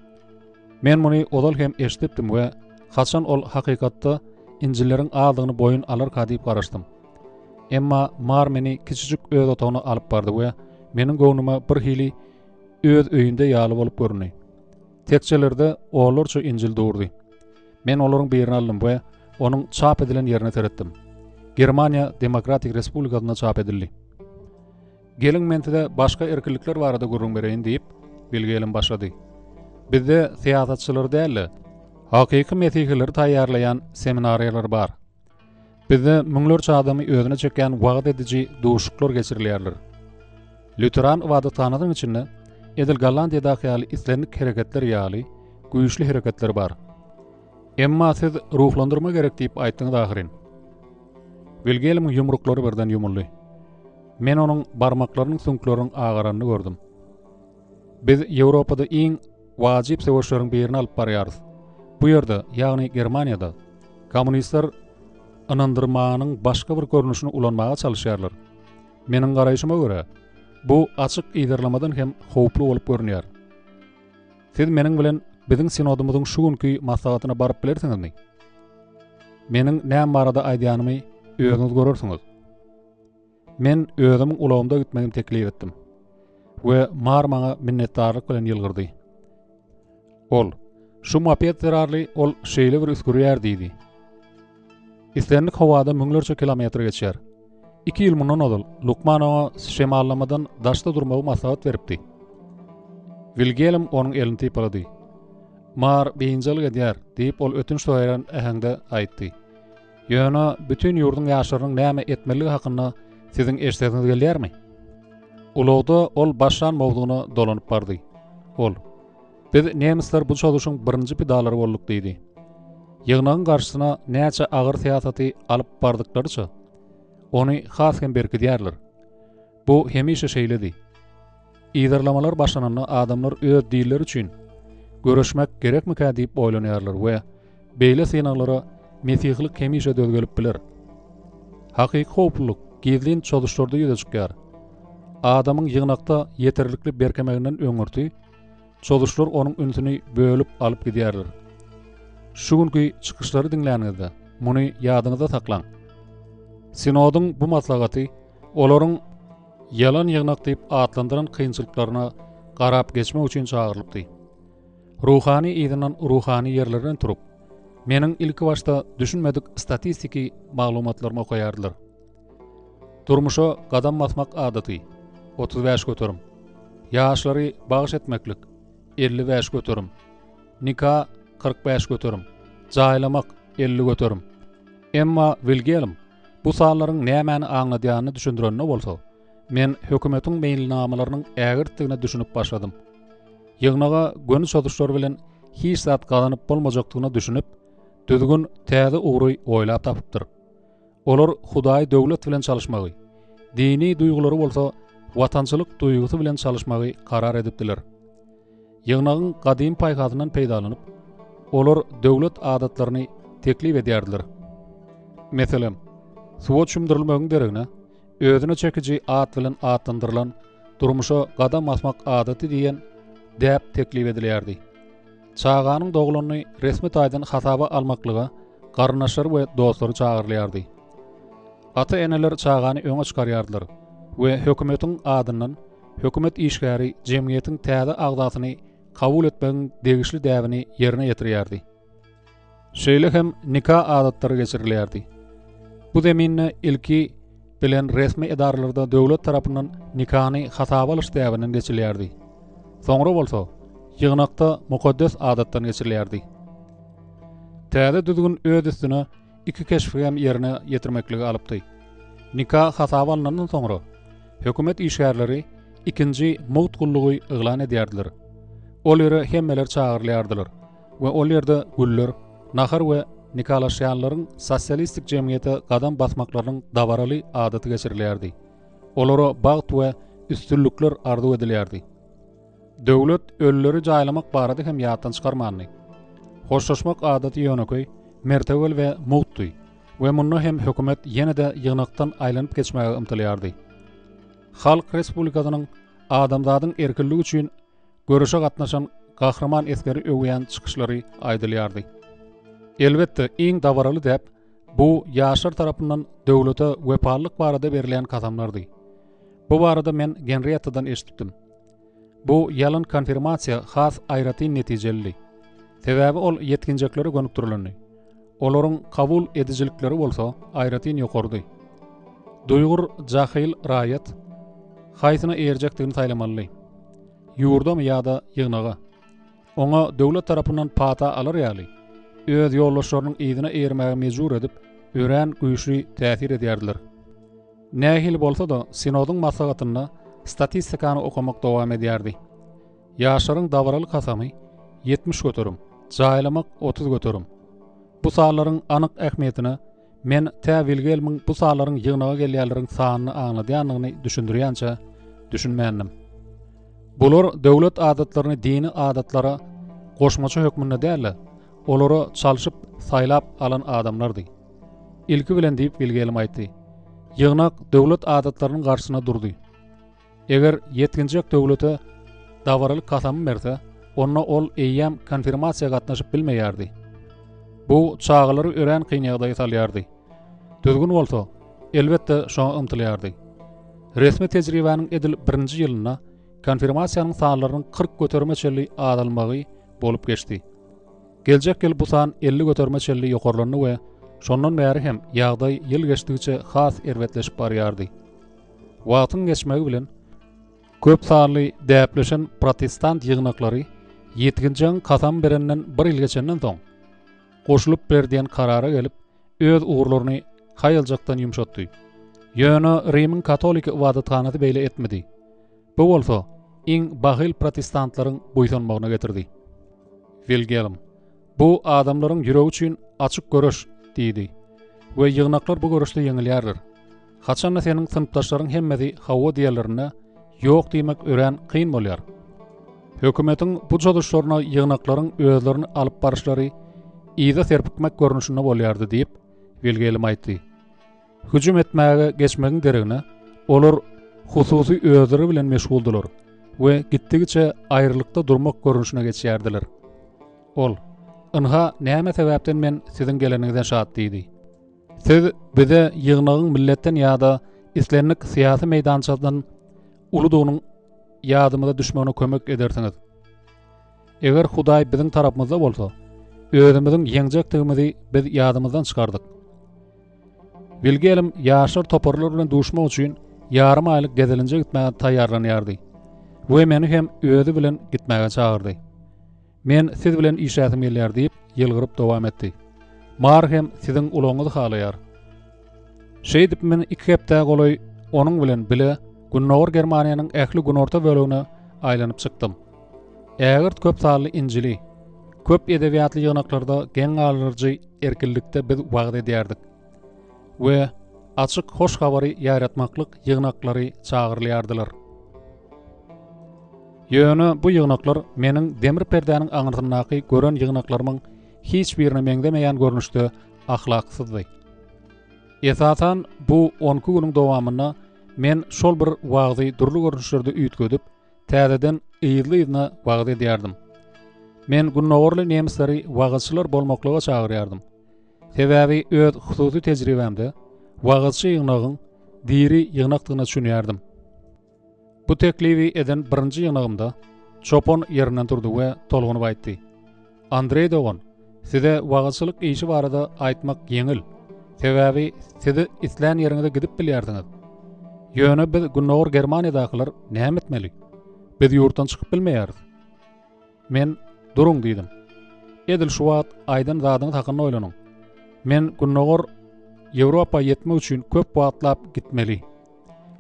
Men muny ozal hem eşidipdim we haçan ol hakykatda Injilleriň azdygyny boýun alarka diýip garaşdym. Emma Mar meni kiçijik öz otagyna alyp bardy we meniň göwnüme bir hili öz öýünde ýaly bolup göründi. Tekjelerde onlarça Injil durdy. Men olaryň birini aldym we onuň çap edilen ýerine seretdim. Germaniýa Demokratik Respublikasynda çap edildi. Geliň men size başga erkinlikler barada gürrüň bereýin diýip, Wilgelm başlady. Bizde syýasatçylary däl-de, hakyky mesihileri taýýarlaýan seminariýalar bar. Bizde müňlerçe adamy özüne çekýän wagyz ediji duşuşyklar geçirilýärler. Lýuteran ybadathanasynyň içinde edil Gollandiýadaky ýaly islendik hereketler ýaly güýçli hereketler bar. Emma siz ruhlandyrma gerek diýip aýtdyňyz ahyryn. Wilgelmiň ýumruklary birden ýumuldy. Men onuň barmaklarynyň süňkleriniň agaranyny gördüm. Biz Ýewropada iň wajyp söweşleriň birini alyp barýarys. Bu ýerde, ýagny Germaniýada, kommunistler ynandyrmanyň başga bir görnüşini ulanmaga çalyşýarlar. Meniň garaýşyma görä, bu açyk yzarlamadan hem howply bolup görünýär. Siz meniň bilen biziň sinodymyzyň şu günki maslahatyna baryp bilersiňizmi? Meniň näme barada aýdýanymy özüňiz görersiňiz. Men özümiň ulagymda gitmegimi teklip etdim we Mar maňa minnetdarlyk bilen ýylgyrdy. Ol, Şu moped zerarly ol şeýle bir üsgürýär diýdi. Islendik howada müňlerçe kilometr geçýär. Iki ýyl mundan ozal lukman oňa şemallamadan daşda durmagy maslahat beripdi. Wilgelm onuň elini sypalady. Mar biynjalyk edýär, diýip, ol ötünç soraýan äheňde aýtdy. Ýöne bütin ýurduň ýaşlarynyň näme etmelidigi hakynda siziň eşidesiňiz gelýärmi? Ulagda ol başlan mowzugyna dolanyp bardy. Ol, Biz nemisler bu çozuşyň birinji pidalary bolduk diýdi. Ýygnagyň garşysyna näçe agyr syýasaty alyp bardyklaryça, ony has hem berkidýärler. Bu hemişe şeýledi. Yzarlamalar başlananda adamlar öz dilleri üçin göreşmek gerekmikä diýip oýlanýarlar we beýle synaglara mesihilik hemişe döz gelip biler. Hakyky howplulyk gizlin çozuşlarda ýüze çykýar. Adamyň ýygnakda ýeterlikli berkemeginden öňürti çozuşlar onuň ünsüni bölüp alyp gidýärler. Şu günki çykyşlary diňläniňizde muny ýadyňyzda saklaň. Sinodyň bu maslahaty olaryň Ýalan ýygnak diýip atlandyran kynçylyklaryna garap geçmek üçin çagyrylypdy. Ruhany yzyndan ruhany ýerlerinden turup, meniň ilkibaşda düşünmedik statistiki maglumatlarymy okaýardylar. Durmuşa gadam basmak adaty, 35%. Ýaşlary bagyş etmeklik, 55%. Nika, 45%. Jaýlamak, 50%. Emma Wilgelm Bu sanlaryň nämäni aňladýanyny düşündirende bolsa, men hökümetiň meýilnamalarynyň ägirtdigine düşünip başladym. Ýygnaga göni çozuşlar bilen hiç zat gazanyp bolmajakdygyna düşünip, düzgün täze ugry oýlap tapypdyr. Olar Hudaýy döwlet bilen çalyşmagy, dini duýgulary bolsa watançylyk duýgusy bilen çalyşmagy karar edipdiler. Ýygnagyň gadymy paýhasyndan peýdalanyp, olar döwlet adatlaryny teklip edýärdiler. Meselem, suwa çümdürilmegiň deregine, özüne çekiji at bilen atlandyrylan durmuşa gadam basmak adaty diýen däp teklip edilýärdi. Çaganyň doglanyny resmi taýdan hasaba almaklyga garyndaşlary we dostlary çagyrylýardy. Ata-eneler çagany öňe çykarýardylar we hökümetiň adyndan hökümet işgäri jemgyýetiň täze agzasyny kabul etmegiň degişli däbini ýerine ýetirýärdi. Şeýle hem nika adatlary geçirilýärdi. Bu zeminde ilki bilen resmi edaralarda döwlet tarapyndan nikany hasaba alyş däbinden geçilýärdi. Soňra bolsa ýygnakda mukaddes adatdan geçirilýärdi. Täze düzgün öz üstüne iki keşbi hem ýerine ýetirmekligi alypdy. Nika hasaba alnandan soňra, hökümet işgärleri ikinji mugt gullugy yglan edýärdiler. Ol ýere hemmeler çagyrylýardylar we ol ýerde güller, nahar we nikalaşýanlaryň sosialistik jemgyýete gadam basmaklarynyň dabaraly adaty geçirilýärdi. Olara bagt we üstünlikler arzuw edilýärdi. Döwlet ölüleri jaýlamak barada hem ýatdan çykarmandy. Hoşlaşmak adaty ýönekeý, mertebeli we mugtdy we munda hem hökümet ýene-de ýygnakdan aýlanyp geçmäge ymtylýardy. Halk Respublikasynyň adamzadyň erkinligi üçin göreşe gatnaşan gahryman esgeri öwýän çykyşlary aýdylýardy. Elbetde, iň dabaraly däp bu ýaşlar tarapyndan döwlete wepalylyk barada berilýän kasamlardy. Bu barada men Genriettadan eşidipdim. Bu ýalan konfirmasiýa has aýratyn netijelidi. Sebäbi ol ýetginjeklere gönükdirilendi. Olaryň kabul edijilikleri bolsa aýratyn ýokarydy. Duýgur jahyl raýat haýsyna eýerjekdigini saýlamalydy. Ýurdamy ýa-da ýygnaga. Oňa döwlet tarapyndan pata alar ýaly, öz ýoldaşlarynyň yzyna eýermäge mejbur edip, örän güýçli täsir edýärdiler. Nähili bolsa-da, sinodyň maslahatynda statistikany okamak dowam edýärdi. Ýaşlaryň dabaraly kasamy 70%, jaýlamak 30%. Bu sanlaryň anyk ähmiýetine men tä Wilgelmiň bu sanlaryň ýygnaga gelýänleriň sanyny aňladýandygyny düşündirýänçä düşünmändim. Bular döwlet adatlaryny dini adatlara goşmaça hökmünde däl-de, olara çalşyp saýlap alan adamlardy. Ilki bilen diýip Wilgelm aýtdy. Ýygnak döwlet adatlarynyň garşysyna durdy. Eger ýetginjek döwlete dabaraly kasamy berse, onda ol eýýäm konfirmasiýa gatnaşyp bilmeýärdi. Bu çagalary örän kyn ýagdaýa salýardy. Düzgün bolsa, elbetde, şoňa ymtylýardy. Resmi tejribäniň edil birinji ýylynda konfirmasiýanyň sanlarynyň 40 göterime çenli azalmagy bolup geçdi. Geljek ýyl bu san 50 göterime çenli ýokarlandy we şondan bäri hem ýagdaý ýyl geçdigiçe has erbetleşip barýardy. Wagtyň geçmegi bilen, köp sanly däpleşen protestant ýygnaklary ýetginjegiň kasam berenden bir ýyl geçenden soň, goşulyp ber diýen karara gelip, öz ugurlaryny haýaljakdan ýumşatdy. Ýöne Rimiň katoliki ybadathanasy beýle etmedi. Bu bolsa iň bahyl protestantlaryň buýsanmagyna getirdi. Wilgelm, Bu adamlaryň ýüregi üçin açyk göreş diýdi. We ýygnaklar bu göreşde ýeňilýärler. Haçanda seniň synpdaşlaryň hemmesi hawa diýenlerinde, ýok diýmek örän kyn bolýar. Hökümetiň bu çozuşlaryna ýygnaklaryň özlerini alyp baryşlary yza serpikmek görnüşinde bolýardy diýip, Wilgelm aýtdy. Hüjüm etmäge geçmegiň deregine, olar hususy özleri bilen meşguldylar we gitdigiçe aýrylykda durmak görnüşine geçýärdiler. Ol, Ynha, näme sebäpden men siziň geleniňize şat diýdi. Siz bize ýygnagyň milletden ýa-da islendik syýasy meýdançadan uludygynyň ýadymyza düşmegine kömek edersiňiz. Eger Hudaý biziň tarapymyzda bolsa, özümiziň ýeňjekdigimizi biz ýadymyzdan çykardyk. Wilgelm ýaşlar toparlar bilen duşmak üçin ýarym aýlyk gezelenje gitmäge taýýarlanýardy we meni hem özi bilen gitmäge çagyrdy. Men siz bilen işläsim gelýär diýip, ýylgyryp dowam etdi. Mar hem siziň ulagyňyzy halaýar. Şeýdip men iki hepdä golaý onuň bilen bile Gündogar Germaniýanyň ähli günorta bölegine aýlanyp çykdym. Ägirt köp sanly Injili, köp edebiýatly ýygnaklarda geň galdyryjy erkinlikde biz wagyz edýärdik we açyk hoş habary ýaýratmaklyk ýygnaklary çagyrylýardylar. Ýöne bu ýygnaklar meniň demir perdäniň aňyrsyndaky gören ýygnaklarymyň hiç birine meňzemeýän görnüşde ahlaksyzdy. Esasan, bu on iki günüň dowamynda men şol bir wagzy dürli görnüşlerde üýtgedip, täzeden yzly-yzyna wagyz edýärdim. Men gündogarly nemisleri wagyzçylar bolmaklyga çagyrýardym. Sebäbi öz hususy tejribämde wagyzçy ýygnagyň diri ýygnakdygyna düşünýärdim. Bu teklibi eden birinji ýygnagymda çopan ýerinden turdy we tolgunyp aýtdy, Andreý dogan, size wagyzçylyk işi barada aýtmak ýeňil, sebäbi siz islän ýeriňize gidip bilýärsiňiz. Ýöne biz Gündogar Germaniýadakylar näme etmeli? Biz ýurtdan çykyp bilmeýäris. Men, Duruň diýdim. Edil şu wagt aýdan zadyňyz hakynda oýlanyň. Men Gündogar Ýewropa ýetmek üçin köp wagtlap gitmeli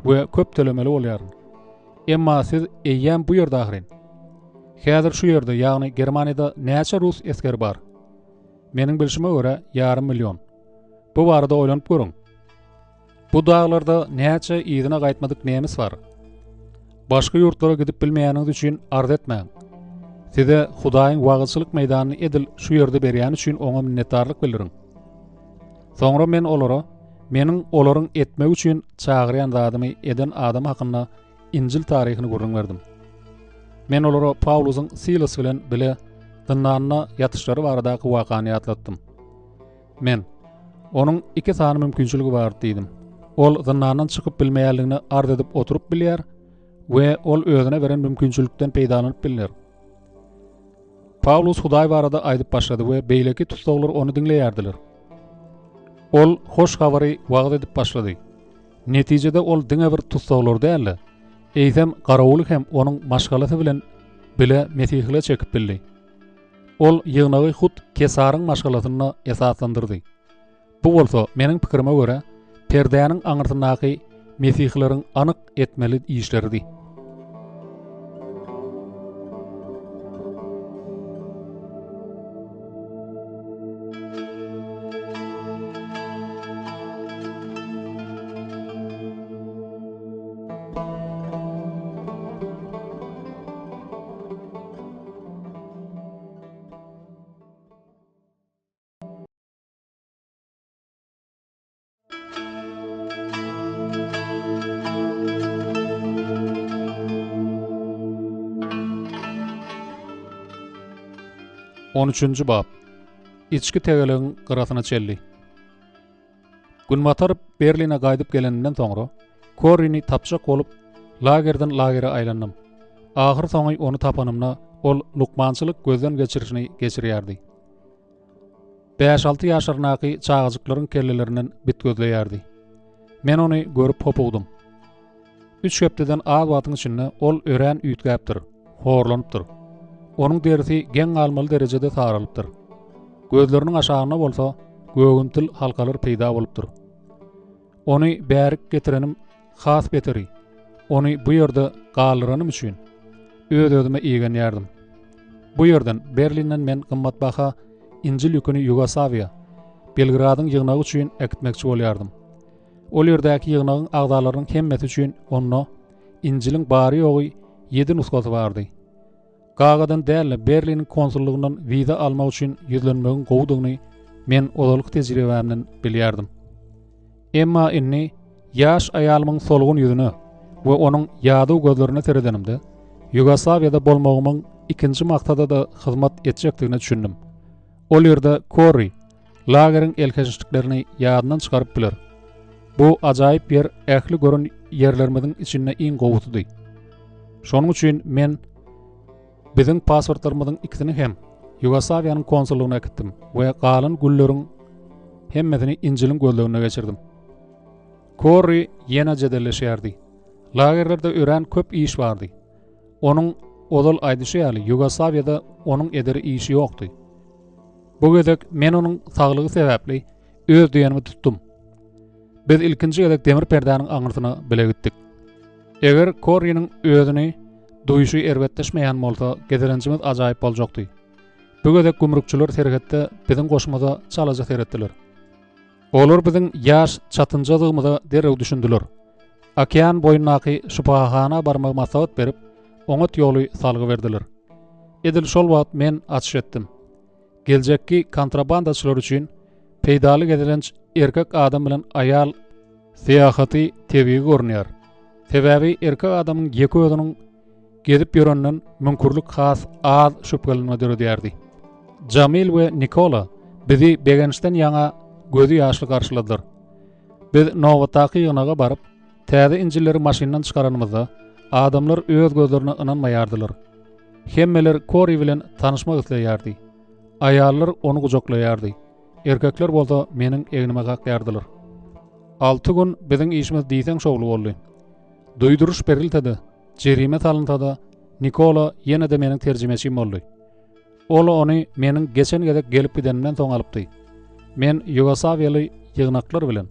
we köp tölemeli bolýaryn. Emma siz eýýäm bu ýerde ahyryn. Häzir şu ýerde, ýagny Germaniýada näçe rus esgeri bar? Meniň bilşime görä, ýarym million. Bu barada oýlanyp görüň. Bu daglarda näçe yzyna gaýtmadyk nemis bar. Başga ýurtlara gidip bilmeýäniňiz üçin arz etmäň. Size Hudaýyň wagyzçylyk meýdanyny edil şu ýerde berýäni üçin oňa minnetdarlyk bildiriň. Soňra men olara meniň olaryň etmegi üçin çagyrýan zadymy eden adam hakynda Injil taryhyny gürrüň berdim. Men olara Pawlusyň Silas bilen bile zyndanda ýatyşlary baradaky wakany ýatlatdym. Men, Onuň iki sany mümkinçiligi bar diýdim. Ol zyndandan çykyp bilmeýänligine arz edip oturyp bilýär we ol özüne beren mümkinçilikden peýdalanyp bilner. Pawlus Hudaý barada aýdyp başlady we beýleki tussaglar ony diňleýärdiler. Ol hoş habary wagyz edip başlady. Netijede ol diňe bir tussaglary däl-de, eýsem garawuly hem onuň maşgalasy bilen bile mesihile çekip bildi. Ol ýygnagy hut Kesaryň maşgalasynda esaslandyrdy. Bu bolsa, meniň pikirime görä, perdäniň aňyrsyndaky mesihileriň anyk etmeli işleridi. On üçünji bap. Içki tegelegiň gyrasyna çenli. Günbatar Berline gaýdyp gelenimden soňra, Korrini tapjak bolup, lagerden lagere aýlandym. Ahyrsoňy ony tapanymda, ol lukmançylyk gözden geçirişini geçirýärdi. Bäş-alty ýaşlaryndaky çagajyklaryň kellelerinden bit gözleýärdi. Men ony görüp hopugdym. Üç hepdeden az wagtyň içinde ol örän üýtgäpdir, horlanypdyr. Onuň derisi geň galmaly derejede saralypdyr. Gözleriniň aşagynda bolsa gögümtil halkalar peýda bolupdyr. Ony bärik getirenim has beteri, ony bu ýerde galdyranym üçin öz-özüme igenýärdim. Bu ýerden, Berlinden men gymmatbaha Injil ýüküni Ýugoslawiýa, Belgradyň ýygnagy üçin äkitmekçi bolýardym. Ol ýerdäki ýygnagyň agzalarynyň hemmesi üçin onda Injiliň bary-ýogy ýedi nusgasy bardy. Gagadan däl-de, Berliniň konsullygyndan wiza almak üçin ýüzlenmegiň gowudygyny men ozalky tejribämden bilýärdim. Emma indi ýaş aýalymyň solgun ýüzüne we onuň ýadaw gözlerine seredenimde, Ýugoslawiýada bolmagymyň ikinji maksada-da hyzmat etjekdigine düşündim. Ol ýerde Korri lageriň elhençliklerini ýadyndan çykaryp biler. Bu ajaýyp ýer ähli gören ýerlerimiziň içinde iň gowusydy. Şonuň üçin men biziň pasportlarymyzyň ikisini hem Ýugoslawiýanyň konsullygyna äkitdim we galan gülleriň hemmesini Injiliň gözlegine geçirdim. Korri ýene jedelleşýärdi. Lagerlerde örän köp iş bardy. Onuň ozal aýdyşy ýaly, Ýugoslawiýada onuň edere işi ýokdy. Bu gezek men onuň saglygy sebäpli öz diýenimi tutdum. Biz ilkinji gezek demir perdäniň aňyrsyna bile gitdik. Eger Korriniň özüni duýşy erbetleşmeýän bolsa, gezelenjimiz ajaýyp boljakdy. Bu gezek gümrükçiler serhetde biziň goşumyza çalaja seretdiler. Olar biziň ýaş çatynjadygymyza derrew düşündiler. Okean boýundaky şypahana barmagy maslahat berip, oňat ýoly salgy berdiler. Edil şol wagt men açyş etdim. Geljekki kontrabandaçylar üçin peýdaly gezelenç erkek adam bilen aýal syýahaty tebigy görünýär. Sebäbi erkek adamyň ýeke özüniň gezip ýörenden müňkürlik has az şübhelenme döredýärdi. Jamil we Nikola bizi begençden ýaňa gözi ýaşly garşyladylar. Biz nobatdaky ýygnaga baryp, täze Injilleri maşyndan çykaranymyzda, adamlar öz gözlerine ynanmaýardylar. Hemmeler Kori bilen tanyşmak isleýärdi. Aýallar ony gujaklaýardy, erkekler bolsa meniň egnime kakýardylar. Alty gün biziň işimiz diýseň şowly boldy. Duýduryş berilse-de, jerime salynsa-da, Nikola ýene-de meniň terjimeçim boldy. Ol ony meniň geçen gezek gelip gidenimden soň alypdy. Men ýugoslawiýaly ýygnaklar bilen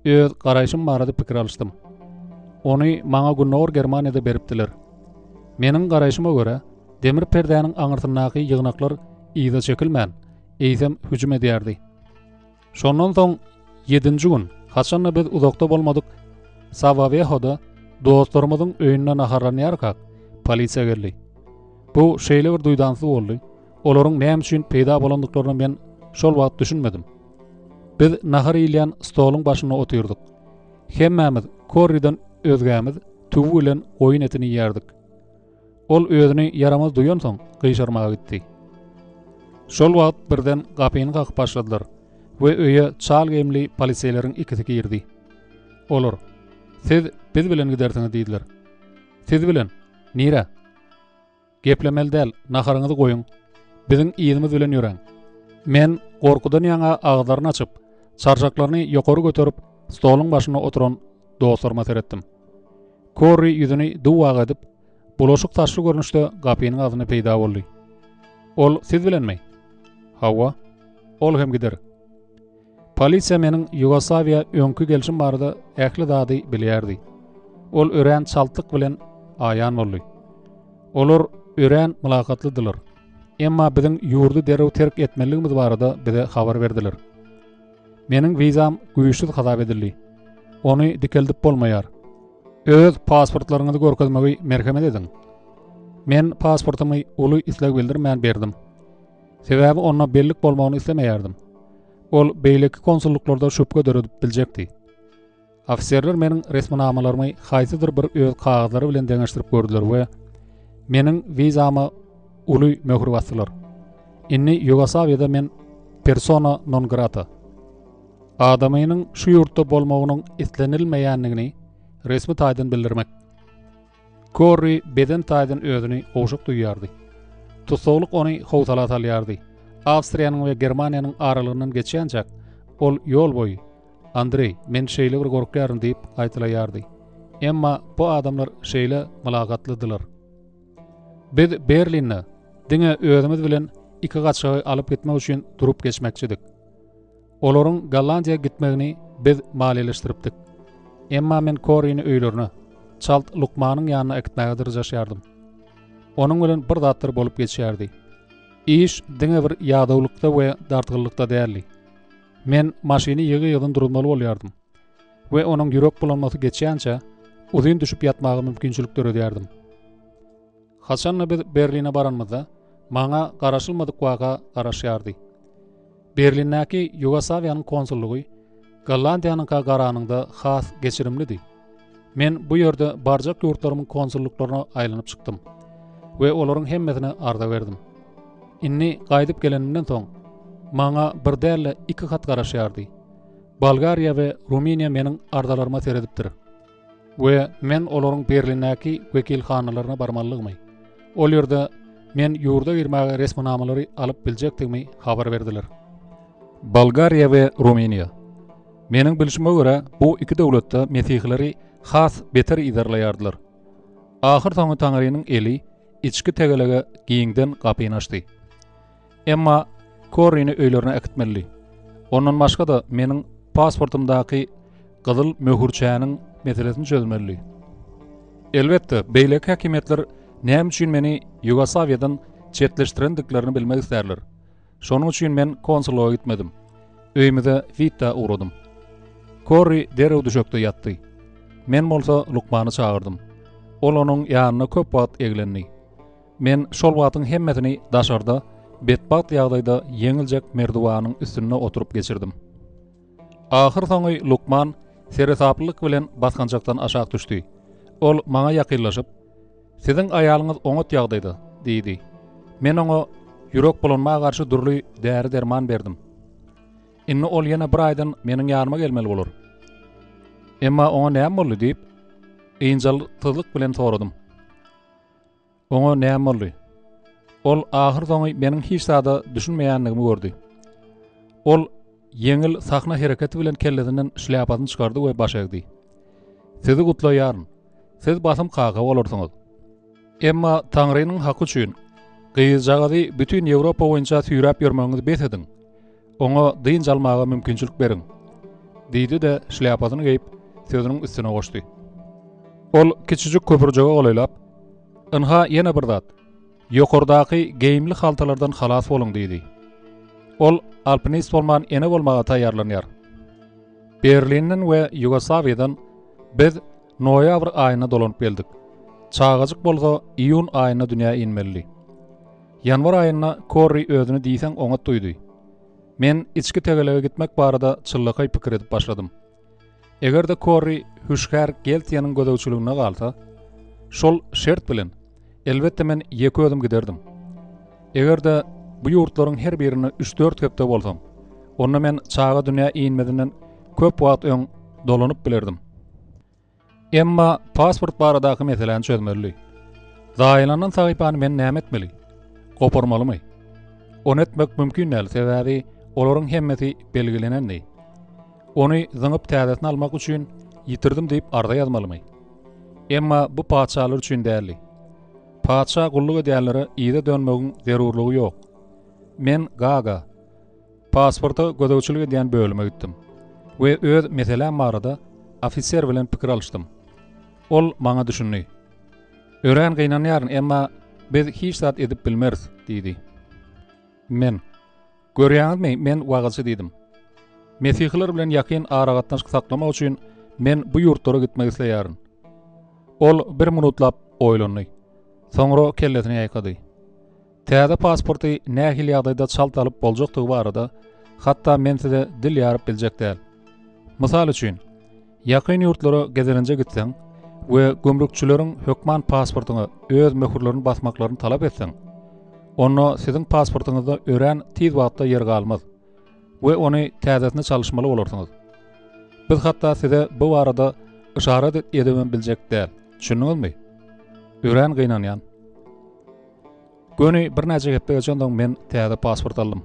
öz garaýşym barada pikir alyşdym. Ony maňa Gündogar Germaniýada beripdiler. Meniň garaýşyma görä, demir perdäniň aňyrsyndaky ýygnaklar yza çekilmän, eýsem hüjüm edýärdi. Şondan soň ýedinji gün, haçanda biz uzakda bolmadyk Sawawehoda dostlarymyzyň öýünde naharlanýarkak, polisiýa geldi. Bu şeýle bir duýdansyz boldy, olaryň näme üçin peýda bolandyklaryna men şol wagt düşünmedim. Biz nahar iýilýän stoluň başynda otyrdyk. Hemmämiz, Korriden özgämiz tüwi bilen goýun etini iýýärdik. Ol özüni ýaramaz duýansoň, gyşarmaga gitdi. Şol wagt birden gapyny kakyp başladylar we öýe çal geýimli poliseýleriň ikisi girdi. Olar, Siz biz bilen gidersiňiz diýdiler. Siz bilen? Nirä? Geplemeli däl, naharyňyzy goýuň. Biziň yzymyz bilen ýöräň. Men gorkudan ýaňa agyzlaryny açyp, çarşaklaryny ýokary göterip, stoluň başynda oturan dostlaryma seretdim. Korri ýüzüni duw-ak edip, bulaşyk saçly görnüşde gapynyň agzynda peýda boldy. Ol siz bilenmi? Hawa. Ol hem gider. Polisiýa meniň Ýugoslawiýa öňki gelşim barada ähli zady bilýärdi. Ol örän çaltlyk bilen aýan boldy. Olar örän mylakatlydylar. Emma biziň ýurdy derrew terk etmelidigimiz barada bize habar berdiler. Meniň wizam güýçsüz hasap edildi. Ony dikeldip bolmaýar. Öz pasportlaryňyzy görkezmegi merhemet ediň. Men pasportymy uly isleg bildirmän berdim. Sebäbi onda bellik bolmagyny islemeýärdim. Ol beýleki konsullyklarda şübhe döredip biljekdi. Ofiserler meniň resminamalarymy haýsydyr bir öz kagyzlary bilen deňeşdirip gördüler we meniň wizama uly möhür basdylar. Indi Ýugoslawiýada men persona non grata. Adamynyň şu ýurtda bolmagynyň islenilmeýändigini resmi taýdan bildirmek. Korri beden taýdan özüni gowşak duýýardy. Tussaglyk ony howsala salýardy. Awstriýanyň we Germaniýanyň aralygyndan geçýänçäk, ol ýol boýy, Andreý, men şeýle bir gorkýaryn diýip gaýtalaýardy. Emma bu adamlar şeýle mylakatlydylar. Biz Berlinde diňe özümiz bilen iki gaçgagy alyp gitmek üçin durup geçmekçidik. Olaryň Gollandiýa gitmegini biz maliýeleşdiripdik. Emma men Korrini öýlerine, çalt lukmanyň ýanyna äkitmäge dyrjaşýardym. Onuň bilen bir zatlar bolup geçýärdi. Iş diňe bir ýadawlykda we dartgynlykda däldi. Men maşyny ýygy-ýygydan duruzmaly bolýardym we onuň ýürek bulanmasy geçýänçä uzyn düşüp ýatmaga mümkinçilik döredýärdim. Haçanda biz Berline baranymyzda, maňa garaşylmadyk waka garaşýardy. Berlindäki Ýugoslawiýanyň konsullygy Gollandiýanyňka garanyňda has geçirimlidi. Men bu ýerde barjak ýurtlarymyň konsullyklaryna aýlanyp çykdym we olaryň hemmesine arza berdim. Indi gaýdyp gelenimden soň, maňa bir däl-de iki hat garaşýardy. Bolgariýa we Rumyniýa meniň arzalaryma seredipdir we men olaryň Berlindäki wekilhanalaryna barmalydygymy, ol ýerde men ýurda girmäge resminamalary alyp biljekdigimi habar berdiler. Bolgariýa we Rumyniýa. Meniň bilşime görä, bu iki döwletde mesihileri has beter yzarlaýardylar. Ahyrsoňy Taňrynyň eli içki tegelege giňden gapyny açdy. Emma Korrini öýlerine äkitmelidi. Ondan başga-da meniň pasportymdaky gyzyl möhürçäniň meselesini çözmelidi. Elbetde, beýleki häkimiýetler näme üçin meni Ýugoslawiýadan çetleşdirendiklerini bilmek islärler. Şonuň üçin men konsullyga gitmedim. Öýümize Witta ugradym. Korri derrew düşekde ýatdy. Men bolsa lukmany çagyrdym. Ol onuň ýanynda köp wagt eglendi. Men şol wagtyň hemmesini daşarda betbagt ýagdaýda ýeňiljek merduwanyň üstünde oturyp geçirdim. Ahyrsoňy lukman seresaplylyk bilen basgançakdan aşak düşdi. Ol maňa ýakynlaşyp, Siziň aýalyňyz oňat ýagdaýda, diýdi. Men oňa ýürek bulanma garşy dürli däri-derman berdim. Indi ol ýene bir aýdan meniň ýanyma gelmeli bolar. Emma oňa näme boldy diýip, ynjalyksyzlyk bilen soradym. Oňa näme boldy? Ol ahyrsoňy meniň hiç zada düşünmeýändigimi gördi. Ol ýeňil sahna hereketi bilen kellesinden şlýapasyny çykardy we baş egdi. Sizi gutlaýaryn. Siz basym kaka bolarsyňyz. Emma Taňrynyň haky üçin, gyzjagazy bütin Ýewropa boýunça süýräp ýörmegiňizi bes ediň. Oňa dynç almaga mümkinçilik beriň. Diýdi-de, şlýapasyny geýip, sözüniň üstüne goşdy. Ol kiçijik köpürjege golaýlap, Ynha, ýene bir zat. Ýokardaky geýimli haltalardan halas boluň diýdi. Ol alpinist bolman ene bolmaga taýýarlanýar. Berlinden we Ýugoslawiýadan biz noýabr aýynda dolanyp geldik. Çagajyk bolsa iýun aýynda dünýä inmelidi. Ýanwar aýynda Korri özüni diýseň oňat duýdy. Men içki tegelege gitmek barada çynlakaý pikir edip başladym. Eger-de Korri hüşgär Geltiýanyň gözegçiliginde galsa, şol şert bilen, elbetde men ýeke özüm giderdim. Eger-de bu ýurtlaryň her birinde üç-dört hepde bolsam, onda men çaga dünýä inmezinden köp wagt öň dolanyp bilerdim. Emma pasport baradaky meseläni çözmelidi. Zaýalanan sahypany men näme etmeli? Goparmalymy? Ony etmek mümkin däl, sebäbi olaryň hemmesi belgilenendi. Ony zyňyp täzesini almak üçin ýitirdim diýip arza ýazmalymy? Emma bu patyşalar üçin däldi. Patyşa gulluk edýänlere yza dönmegiň zerurlygy ýok. Men Gaga, Pasporta gözegçilik edýän bölüme gitdim we öz meseläm barada ofiser bilen pikir alyşdym. Ol maňa düşündi. Örän gynanýaryn, emma biz hiç zat edip bilmeris, diýdi. Men, Görýäňizmi, men wagyzçy diýdim. Mesihiler bilen ýakyn aragatnaşyk saklamak üçin men bu ýurtlara gitmek isleýärin. Ol bir minutlap oýlandy. Soňra kellesini ýaýkady. Täze pasporty nähili ýagdaýda çalt alyp boljakdygy barada hatda men size dil ýaryp biljek däl. Mysal üçin, ýakyn ýurtlara gezelenje gitseň we gümrükçileriň hökman pasportyňa öz möhürlerini basmaklaryny talap etseň, Onda siziň pasportyňyzda örän tiz wagtda ýer galmaz we ony täzesine çalyşmaly bolarsyňyz. Biz hatda size bu barada yşarat edibem biljek däl. Düşündiňizmi? Örän gynanýan. Göni birnäçe hepde geçensoň men täze pasport aldym.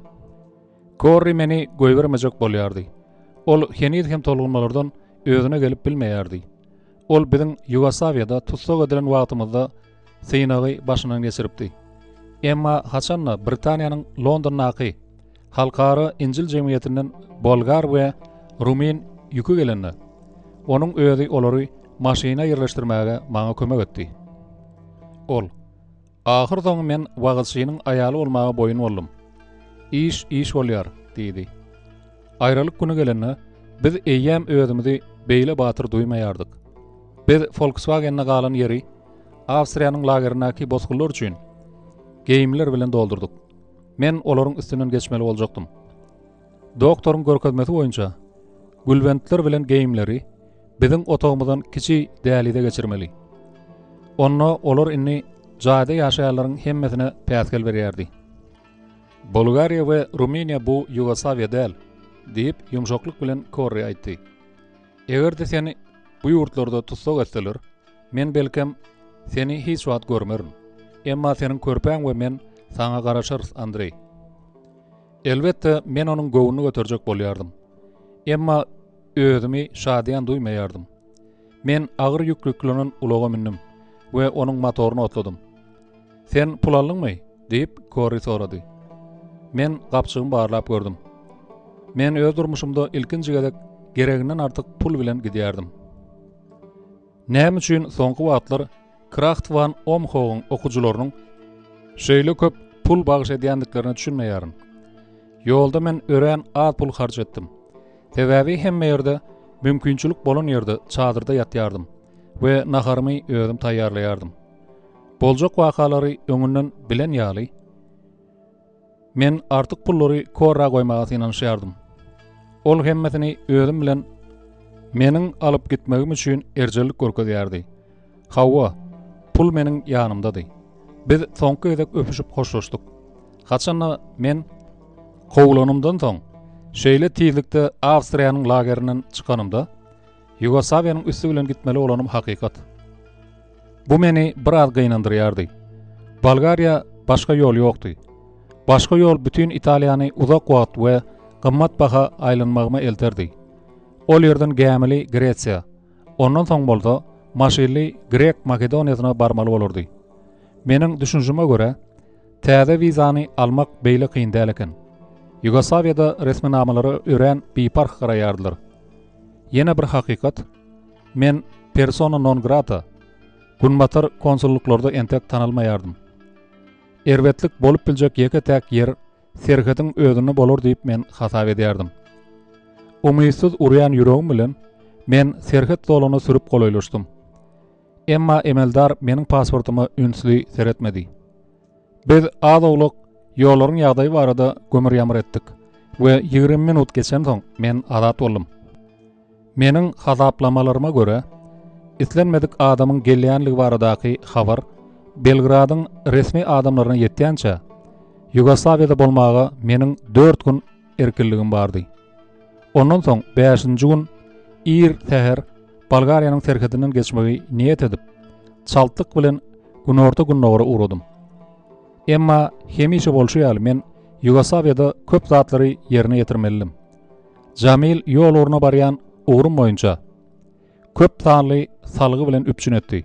Korri meni goýbermejek bolýardy. Ol heniz hem tolgunmalardan özüne gelip bilmeýärdi. Ol biziň Ýugoslawiýada tussag edilen wagtymyzda synagy başyndan geçiripdi. Emma haçan-da Britaniýanyň Londondaky Halkara Injil jemgyýetinden bolgar we rumyn ýüki gelende, onuň özi olary maşyna ýerleşdirmäge maňa kömek etdi. Ol, Ahyrsoňy men wagyzçynyň aýaly bolmaga boýun boldum. Iş iş bolýar, diýdi. Aýralyk güni gelende, biz eýýäm özümizi beýle batyr duýmaýardyk. Biz Folkswagende galan ýeri Awstriýanyň lagerindäki bosgunlar üçin geýimler bilen doldurdyk. Men olaryň üstünden geçmeli boljakdym. Doktoryň görkezmesi boýunça gülbentler bilen geýimleri biziň otagymyzdan kiçi dälize geçirmeli. Onda olar indi jaýda ýaşaýanlaryň hemmesine päsgel berýärdi. Bolgariýa we Rumyniýa bu Ýugoslawiýa däl, diýip, ýumşaklyk bilen Korri aýtdy. Eger-de seni bu ýurtlarda tussag etseler, men belkem, seni hiç wagt görmerin. Emma seniň körpäň we men saňa garaşarys, Andreý. Elbetde, men onuň göwnüni göterjek bolýardym. Emma özümi şadyýan duýmaýardym. Men agyr ýük ýüklenen ulaga mündüm we onuň motoryny otladym. Sen pul aldyňmy? diýip, Korri sorady. Men gapjygymy barlap gördüm. Men öz durmuşymda ilkinji gezek gereginden artyk pul bilen gidýärdim. Näme üçin soňky wagtlar Kraht wan Omhogyň okyjylarynyň şeýle köp pul bagyş edýändiklerine düşünmeýärin. Ýolda men örän az pul harç etdim. Sebäbi hemme ýerde mümkinçilik bolan ýerde çadyrda ýatýardym we naharymy özüm taýýarlaýardym. Boljak wakalary öňünden bilen ýaly, men artyk pullary Korra goýmaga synanyşýardym. Ol hemmesini özüm bilen meniň alyp gitmegim üçin erjellik görkezýärdi. Hawa, pul meniň ýanymdady. Biz soňky gezek öpüşip hoşlaşdyk. Haçanda men kowlanymdan soň, şeýle tizlikde Awstriýanyň lagerinden çykanymda, Ýugoslawiýanyň üsti bilen gitmeli bolanym hakykat. Bu meni biraz gynandyrýardy. Bolgariýa başga ýol ýokdy. Başga ýol bütin Italiýany uzak wagt we gymmat baha aýlanmagyma elterdi. Ol ýerden gämili Gresiýa, ondan soň bolsa maşynly Grek Makedoniýasyna barmaly bolardy. Meniň düşünişime görä, täze wizany almak beýle kyn däl eken. Ýugoslawiýada resminamalara örän biparh garaýardylar. Ýene bir hakykat, men persona non grata, Günbatar konsullyklarda entek tanalmaýardym. Erbetlik bolup biljek ýeke-täk ýer serhediň özünde bolar diýip men hasap edýärdim. Umytsyz urýan ýüregim bilen men serhet zolagyna sürüp golaýlaşdym. Emma emeldar meniň pasportyma ünsli seretmedi. Biz az-owlak ýollaryň ýagdaýy barada gömür-ýamyr etdik we 20 minut geçensoň men azat boldum. Meniň hasaplamalaryma görä, islenmedik adamyň gelýänligi baradaky habar Belgradyň resmi adamlaryna ýetýänçä, Ýugoslawiýada bolmaga meniň dört gün erkinligim bardy. Ondan soň bäşinji gün ir säher Bolgariýanyň serhedinden geçmegi niýet edip, çaltlyk bilen günorta-gündogara ugradym. Emma hemişe bolşy ýaly men Ýugoslawiýada köp zatlary ýerine ýetirmelidim. Jamil ýol ugruna barýan ugrum boýunça köp sanly salgy bilen üpjün etdi.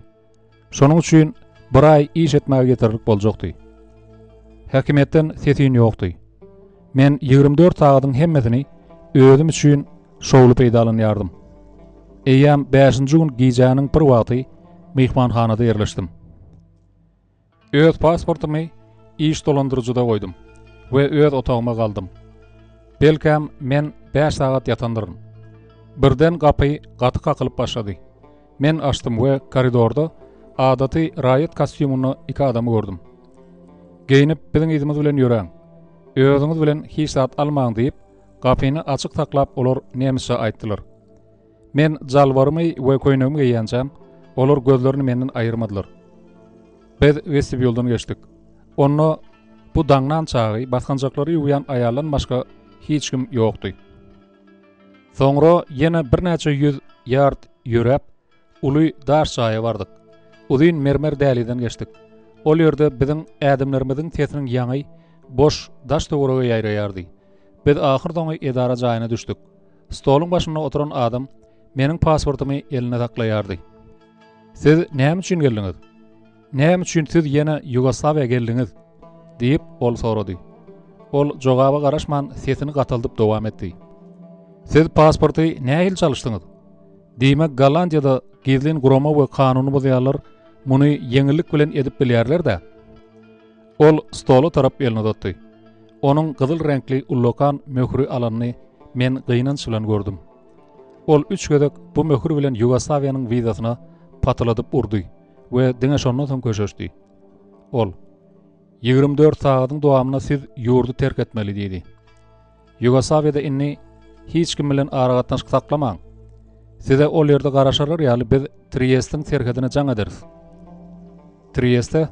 Şonuň üçin bir aý iş etmäge ýeterlik boljakdy. Häkimiýetden ses-üýn ýokdy. Men 24 sagadyň hemmesini özüm üçin şowly peýdalanýardym. Eýýäm bäşinji gün gijäniň bir wagty myhmanhanada ýerleşdim. Öz pasportymy iş dolandyryjyda goýdum we öz otagyma galdym. Belkäm, men bäş sagat ýatandyryn. Birden gapy gaty kakylyp başlady. Men açdym we koridorda adaty raýat kostýumynda iki adamy gördüm. Geýnip, biziň yzymyz bilen ýöräň. Özüňiz bilen hiç zat almaň diýip, gapyny açyk saklap olar nemisçe aýtdylar. Men jalbarymy we köýnegimi geýýänçäm, olar gözlerini menden aýyrmadylar. Biz westibýuldan geçdik. Onda. Bu daňdan çagy basgançaklary ýuwýan aýaldan başga hiç kim ýokdy. Soňra ýene birnäçe ýüz ýard ýöräp, uly daş jaýa bardyk. Uzyn mermer dälizden geçdik. Ol ýerde biziň ädimlerimiziň sesiniň ýaňy boş daş-töwerege ýaýraýardy. Biz ahyrsoňy edara jaýyna düşdük. Stoluň başynda oturan adam meniň pasportymy elinde saklaýardy. Siz näme üçin geldiňiz? Näme üçin siz ýene Ýugoslawiýa geldiňiz? diýip, ol sorady. Ol jogaba garaşman sesini gataldyp dowam etdi. Siz pasporty nähili çalyşdyňyz? Diýmek, Gollandiýada gizlin gurama we kanuny bozýanlar muny ýeňillik bilen edip bilýärler-dä? Ol stola tarap elini uzatdy. Onuň gyzyl reňkli ullakan möhüri alanyny men gynanç bilen gördüm. Ol üç gezek bu möhür bilen Ýugoslawiýanyň wizasyna patyladyp urdy we diňe şondan soň köşeşdi. Ol, 24 sagadyň dowamynda siz ýurdy terk etmeli diýdi. Ýugoslawiýada indi hiç kim bilen aragatnaşyk saklamaň. Size ol ýerde garaşarlar ýaly biz Triýestiň serhedine jaň ederis. Triýeste?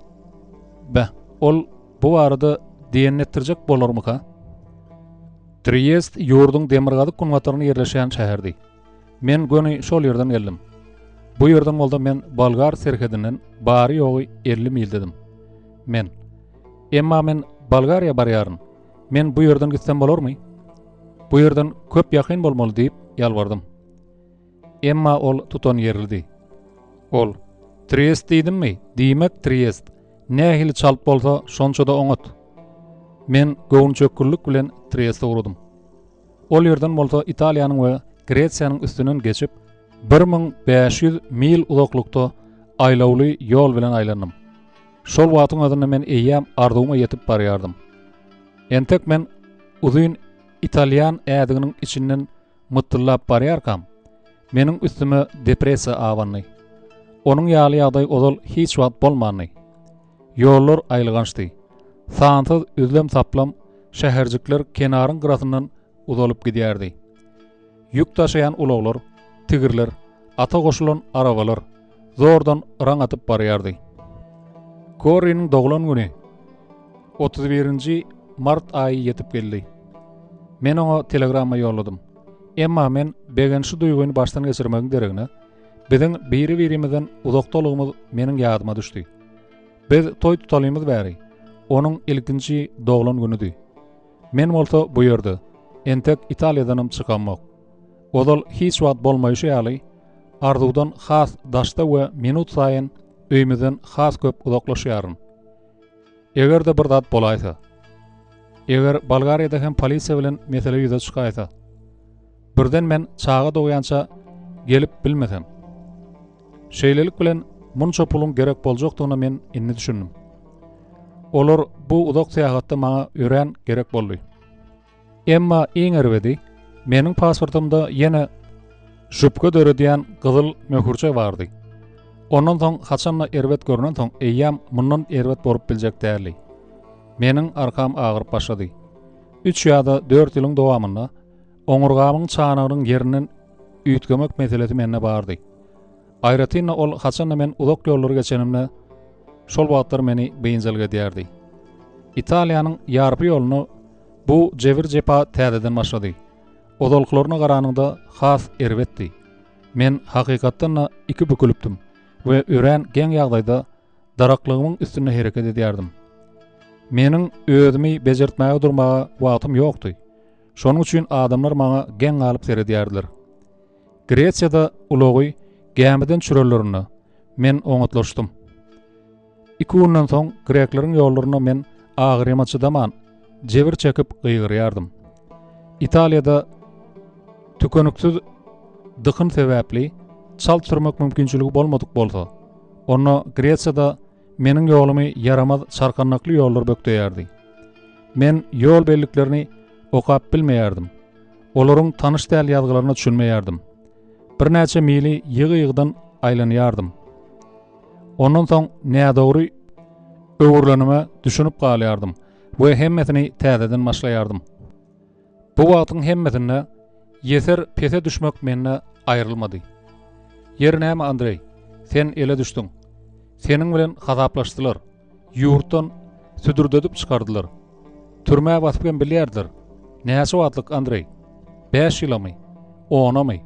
Beh, ol bu barada diýenini etdirjek bolarmyka? Triýest ýurduň demirgazyk-günbatarynda ýerleşýän şäherdi. Men göni şol ýerden geldim. Bu ýerden bolsa men bolgar serhedinden bary-ýogy 50 mildedim. Men, Emma men Bolgariýa barýaryn. Men bu ýerden gitsem bolarmy? Bu ýerden köp ýakyn bolmaly diýip ýalbardym. Emma ol tutanýerlidi. Ol, Triest diýdimmi? Diýmek Triest. Nähili çalt bolsa, şonça-da oňat. Men göwnüçökgünlik bilen Trieste ugradym. Ol ýerden bolsa Italiýanyň we Gresiýanyň üstünden geçip, 1500 mil uzaklykda aýlawly ýol bilen aýlandym. Şol wagtyň özünde men eýýäm arzuwyma ýetip barýardym. Entek men uzyn italýan ädiginiň içinden mytdyllap barýarkam, meniň üstüme depressiýa abandy. Onuň ýaly ýagdaý ozal hiç wagt bolmandy. Ýollar aýylgançdy. Sansyz üzlem-saplam şäherjikler kenaryň gyrasyndan uzalyp gidýärdi. Ýük daşaýan ulaglar, tigirler, ata goşulan arabalar zordan yraň atyp barýardy. Korriniň doglan güni, 31-nji mart aýy ýetip geldi. Men oňa telegramma ýolladym. Emma men begençli duýgyny başdan geçirmegiň deregine, biziň biri-birimizden uzakdalygymyz meniň ýadyma düşdi. Biz toý tutalymyz bäri, onuň ilkinji doglan günüdi. Men bolsa bu ýerde, entek Italiýadanam çykamok. Ozal hiç wagt bolmaýşy ýaly, arzuwdan has daşda we minut saýyn öýümizden has köp uzaklaşýaryn. Eger-de bir zat bolaýsa. Eger Bolgariýada hem polisiýa bilen mesele ýüze çykaýsa. Birden men çaga dogýança gelip bilmesem. Şeýlelik bilen munça puluň gerek boljakdygyna men indi düşündim. Olar bu uzak syýahatda maňa örän gerek boldy. Emma iň erbedi, meniň pasportymda ýene şübhe döredýän gyzyl möhürçe bardy. Ondan soň haçanda erbet görnensoň eýýäm mundan erbet bolup biljek däldi. Meniň arkam agyryp başlady. Üç ýa-da dört ýylyň dowamynda oňurgamyň çanagynyň ýerinden üýtgemek meselesi mende bardy. Aýratyn-da ol haçanda men uzak ýollary geçenimde şol wagtlar meni biynjalyk edýärdi. Italiýanyň ýarpy ýolunda bu jebir-jepa täzeden başlady. Ozalkylaryna garanyňda has erbetdi. Men hakykatdan-da iki bükülipdim we örän geň ýagdaýda daraklygymyň üstünde hereket edýärdim. Meniň özümi bejertmäge durmaga wagtym ýokdy. Şonuň üçin adamlar maňa geň galyp seredýärdiler. Gresiýada ulagy gämiden çürenlerinde men oňatlaşdym. Iki günden soň grekleriň ýollarynda men agyryma çydaman, jebir çekip gygyrýardym. Italiýada tükeniksiz dykyn sebäpli çalt sürmek mümkinçiligi bolmadyk bolsa, onda Gresiýada meniň ýolumy ýaramaz çarkandakly ýollar bökdeýärdi. Men ýol belliklerini okap bilmeýärdim. Olaryň tanyş däl ýazgylaryna düşünmeýärdim. Birnäçe mili ýygy-ýygydan aýlanýardym. Ondan soň nädogry öwrülenime düşünip galýardym we hemmesini täzeden başlaýardym. Bu wagtyň hemmesinde ýeser pese düşmek mende aýrylmady. Ýeri näme, Andreý, sen ele düşdüň. Seniň bilen hasaplaşdylar. Ýurtdan. Südürdedip çykardylar. Türmä basyp hem bilýärdiler. Näçe wagtlyk, Andreý? Bäş ýylamy? Onamy?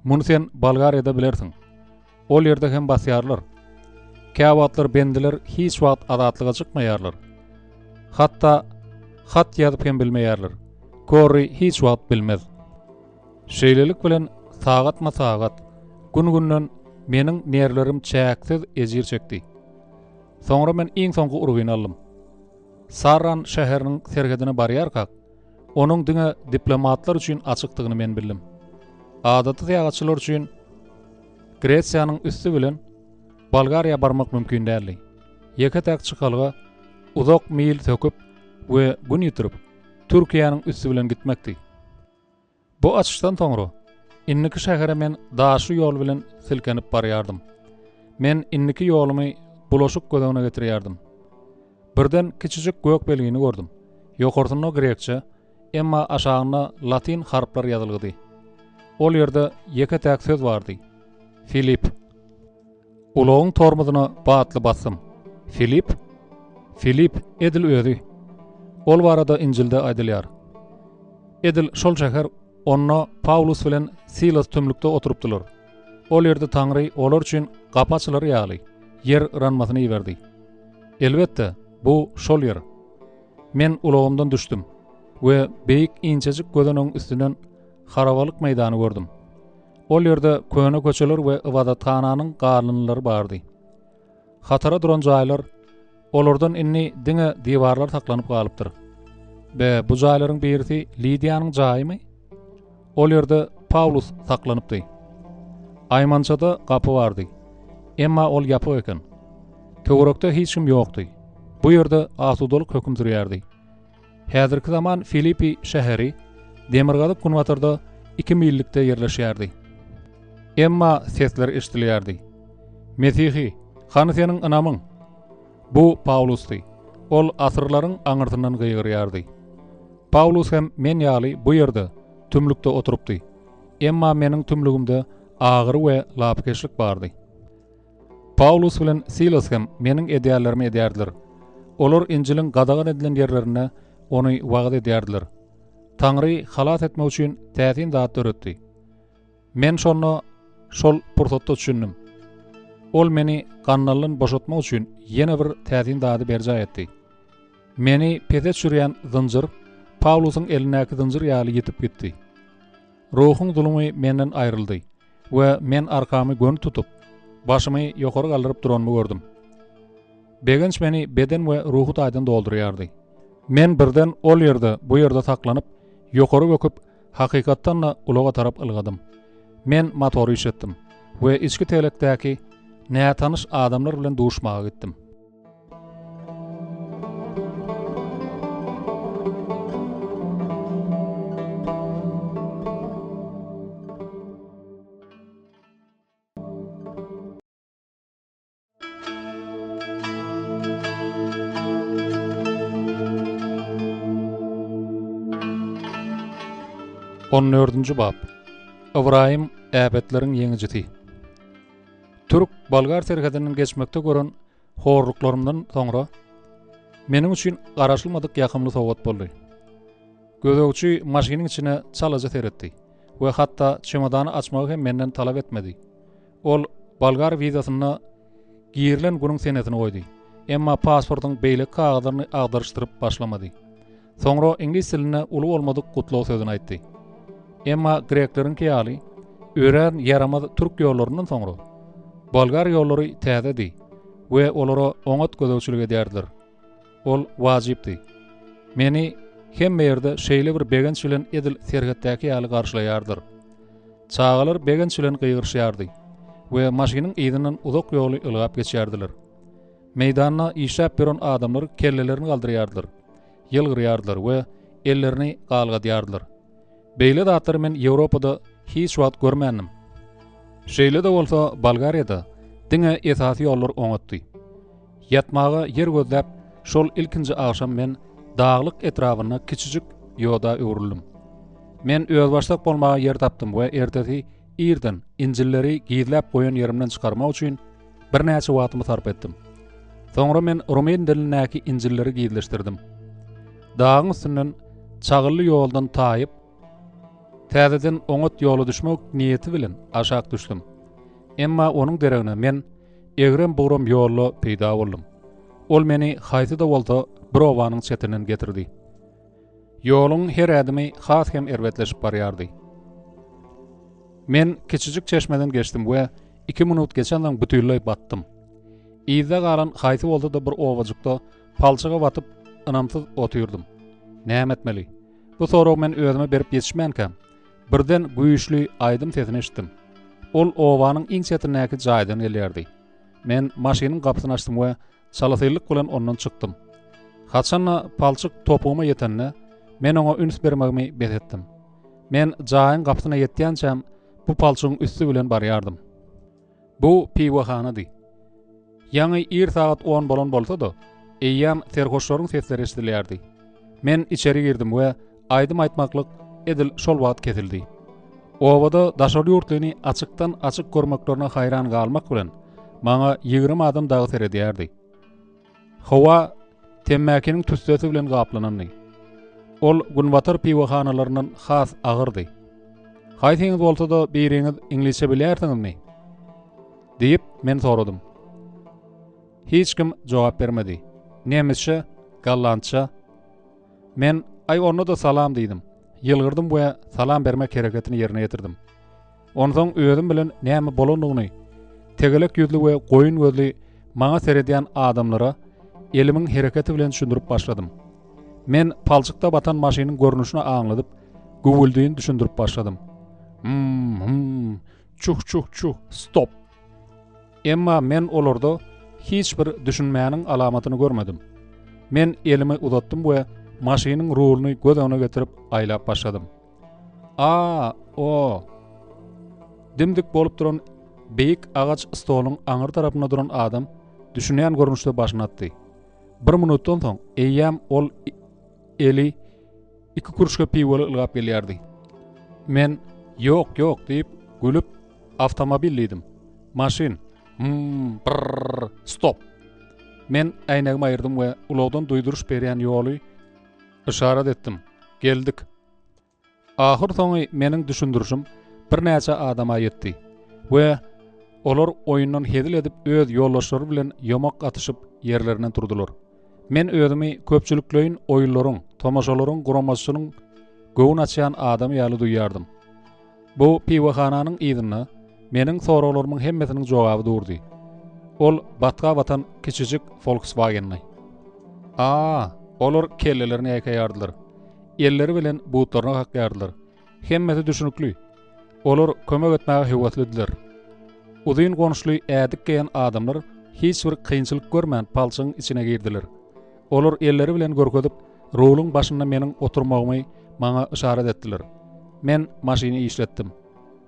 Muny sen Bolgariýada bilersiň. Ol ýerde hem basýarlar. Käwagtlar bendiler hiç wagt azatlyga çykmaýarlar. Hatda hat ýazyp hem bilmeýärler. Korri hiç wagt bilmez. Şeýlelik bilen sagatma-sagat, gün-günden meniň nerwlerim çäksiz ejir çekdi. Soňra men iň soňky urgyny aldym. Sarran şäheriniň serhedine barýarkak, onuň diňe diplomatlar üçin açykdygyny men bildim. Adaty syýahatçylar üçin Gresiýanyň üsti bilen Bolgariýa barmak mümkin däldi. Ýeke-täk çykalga uzak mil söküp we gün ýitirip, Türkiýäniň üsti bilen gitmekdi. Bu açyşdan soňra, indiki şähere men daşly ýol bilen silkenip barýardym. Men indiki ýolumy bulaşyk göz öňüne getirýärdim. Birden kiçijik gök belgini gördüm. Ýokarsynda grekçe, emma aşagynda latyn harplar ýazylgydy. Ol ýerde ýeke-täk söz bardy, Filip. Ulagyň tormozyna batly basdym. Filip? Filip, edil özi. Ol barada Injilde aýdylýar. Edil şol şäher, onda Pawlus bilen Silas tümlükde oturypdylar. Ol ýerde Taňry olar üçin gapy açylar ýaly, ýer yranmasyny iberdi. Elbetde, bu şol ýer. Men ulagymdan düşdüm we beýik inçejik gözenegiň üstünden harabalyk meýdany gördüm. Ol ýerde köne köçeler we ybadathananyň galyndylary bardy. Hatara duran jaýlar, olardan indi diňe diwarlar saklanyp galypdyr. Be, bu jaýlaryň birisi Lidiýanyň jaýymy? Ol ýerde Pawlus saklanypdy. Aýmançada gapy bardy. Emma ol ýapyk eken. Töwerekde hiç kim ýokdy. Bu ýerde asudalyk höküm sürýärdi. Häzirki zaman Filipi şäheri demirgazyk-günbatarda iki millikde ýerleşýärdi. Emma sesler eşidilýärdi. Mesihi, hany seniň ynamyň? Bu Pawlusdy. Ol asyrlaryň aňyrsyndan gygyrýardy. Pawlus hem men ýaly bu ýerde, tümlükde oturypdy. Emma meniň tümlügimde agyry we lapykeçlik bardy. Pawlus bilen Silas hem meniň edýänlerimi edýärdiler. Olar Injiliň gadagan edilen ýerlerinde ony wagyz edýärdiler. Taňry halas etmek üçin täsin zat döretdi. Men şonda şol pursatda düşündim. Ol meni gandaldan boşatmak üçin ýene bir täsin zady berjaý etdi. Meni pese düşürýän zynjyr Pawlusyň elindäki zynjyr ýaly ýitip gitdi. Ruhuň zulumy menden aýryldy we men arkamy göni tutup, başymy ýokary galdyryp duranymy gördüm. Begenç meni beden we ruhy taýdan doldurýardy. Men birden ol ýerde, bu ýerde saklanyp, ýokary böküp, hakykatdan-da ulaga tarap ylgadym. Men motory işletdim we içki tegelekdäki nätanyş adamlar bilen duşmaga gitdim. On dördünji bap. Ybraýym äpetleriň ýeňijisi. Türk-bolgar serhedinden geçmekde gören horluklarymdan soňra meniň üçin garaşylmadyk ýakymly sowgat boldy. Gözegçi maşynyň içine çalaja seretdi we hatda çemodany açmagy hem menden talap etmedi. Ol bolgar wizasynda girilen günüň senesini goýdy, emma pasportyň beýleki kagyzlaryny agdaryşdyryp başlamady. Soňra iňlis dilinde uly bolmadyk gutlag sözüni aýtdy. Emma grekleriňki ýaly örän ýaramaz türk ýollaryndan soňra, bolgar ýollary täzedi we olara oňat gözegçilik edýärdiler. Ol wajypdy. Meni hemme ýerde şeýle bir begenç bilen edil serhetdäki ýaly garşylaýardylar. Çagalar begenç bilen gygyryşýardy we maşynyň yzyndan uzak ýoly ylgap geçýärdiler. Meýdanda işläp ýören adamlar kellelerini galdyrýardylar, ýylgyrýardylar we ellerini galgadýardylar. Beýle zatlary men Ýewropada hiç wagt görmändim. Şeýle-de bolsa, Bolgariýada diňe esasy ýollar oňatdy. Ýatmaga ýer gözläp, şol ilkinji agşam men daglyk etrabynda kiçijik ýoda öwrüldim. Men özbaşdak bolmaga ýer tapdym we ertesi irden Injilleri gizläp goýan ýerimden çykarmak üçin birnäçe wagtymy sarp etdim. Soňra men rumyn dilindäki Injilleri gizleşdirdim. Dagyň üstünden çagylly ýoldan taýyp, täzeden oňat ýola düşmek niýeti bilen aşak düşdüm. Emma onuň deregine men egrem-bugram ýolda peýda boldum. Ol meni haýsy-da bolsa bir obanyň çetinden getirdi. Ýoluň her ädimi has hem erbetleşip barýardy. Men kiçijik çeşmeden geçdim we iki minut geçensoň bütinleý batdym. Yzda galan haýsy bolsa-da bir obajykda palçyga batyp, ynamsyz otyrdym. Näme etmeli? Bu soragy men özüme berip ýetişmänkäm, birden güýçli aýdym sesini eşitdim. Ol obanyň iň çetindäki jaýdan gelýärdi. Men maşynyň gapysyny açdym we çalasynlyk bilen ondan çykdym. Haçan-da palçyk topugyma ýetende, men oňa üns bermegimi bes etdim. Men jaýyň gapysyna ýetýänçäm, bu palçygyň üsti bilen barýardym. Bu piwehanady. Ýaňy ir sagat on bolan bolsa-da, eýýäm serhoşlaryň sesleri eşidilýärdi. Men içeri girdim we aýdym aýtmaklyk edil şol wagt kesildi. Obada daşary ýurtlyny açykdan-açyk görmeklerine haýran galmak bilen, maňa 20 adam dagy seredýärdi. Howa temmäkiniň tüssesi bilen gaplanandy. Ol günbatar piwehanalaryndan has agyrdy. Haýsyňyz bolsa-da biriňiz iňlisçe bilýärsiňizmi? diýip, men soradym. Hiç kim jogap bermedi. Nemisçe, gollandça. Men, Aý, onda-da salam diýdim. Ýylgyrdym we salam bermek hereketini ýerine ýetirdim. Onsoň özüm bilen näme bolandygyny tegelek ýüzli we goýun gözli maňa seredýän adamlara elimiň hereketi bilen düşündirip başladym. Men palçykda batan maşynyň görnüşini aňladyp, güwwüldini düşündirip başladym. Hum, hum, çuh, çuh, çuh, stop! Emma men olarda hiç bir düşünmäniň alamatyny görmedim. Men elimi uzatdym we maşynyň ruluny göz öňüne getirip aýlap başladym. A, O. Dim-dik bolup duran beýik agaç stoluň aňyr tarapynda duran adam düşünýän görnüşde başyny atdy. Bir minutdan soň eýýäm ol eli iki kürşge piwoli ylgap gelýärdi. Men Ýok, ýok diýip, gülüp, awtomobil diýdim. Maşyn. Hmm, brrr, stop. Men äýnegimi aýyrdym we ulagdan duýduryş berýän ýoly yşarat etdim. Geldik. Ahyrsoňy meniň düşündirişim birnäçe adama ýetdi we olar oýundan hezil edip öz ýoldaşlary bilen ýomak atyşyp ýerlerinden turdular. Men özümi köpçülikleýin oýunlaryň, tomaşalaryň guramaçysynyň göwün açýan adamy ýaly duýýardym. Bu piwehananyň yzynda meniň soraglarymyň hemmesiniň jogaby durdy. Ol batga batan kiçijik Volkswagen-di. A, olar kellelerini ýaýkaýardylar. Elleri bilen butlaryna kakýardylar. Hemmesi düşnükli. Olar kömek etmäge höweslidiler. Uzyn gonçly ädik geýen adamlar hiç bir kynçylyk görmän palçygyň içine girdiler. Olar elleri bilen görkezip, ruluň başynda meniň oturmagymy maňa yşarat etdiler. Men maşyny işletdim.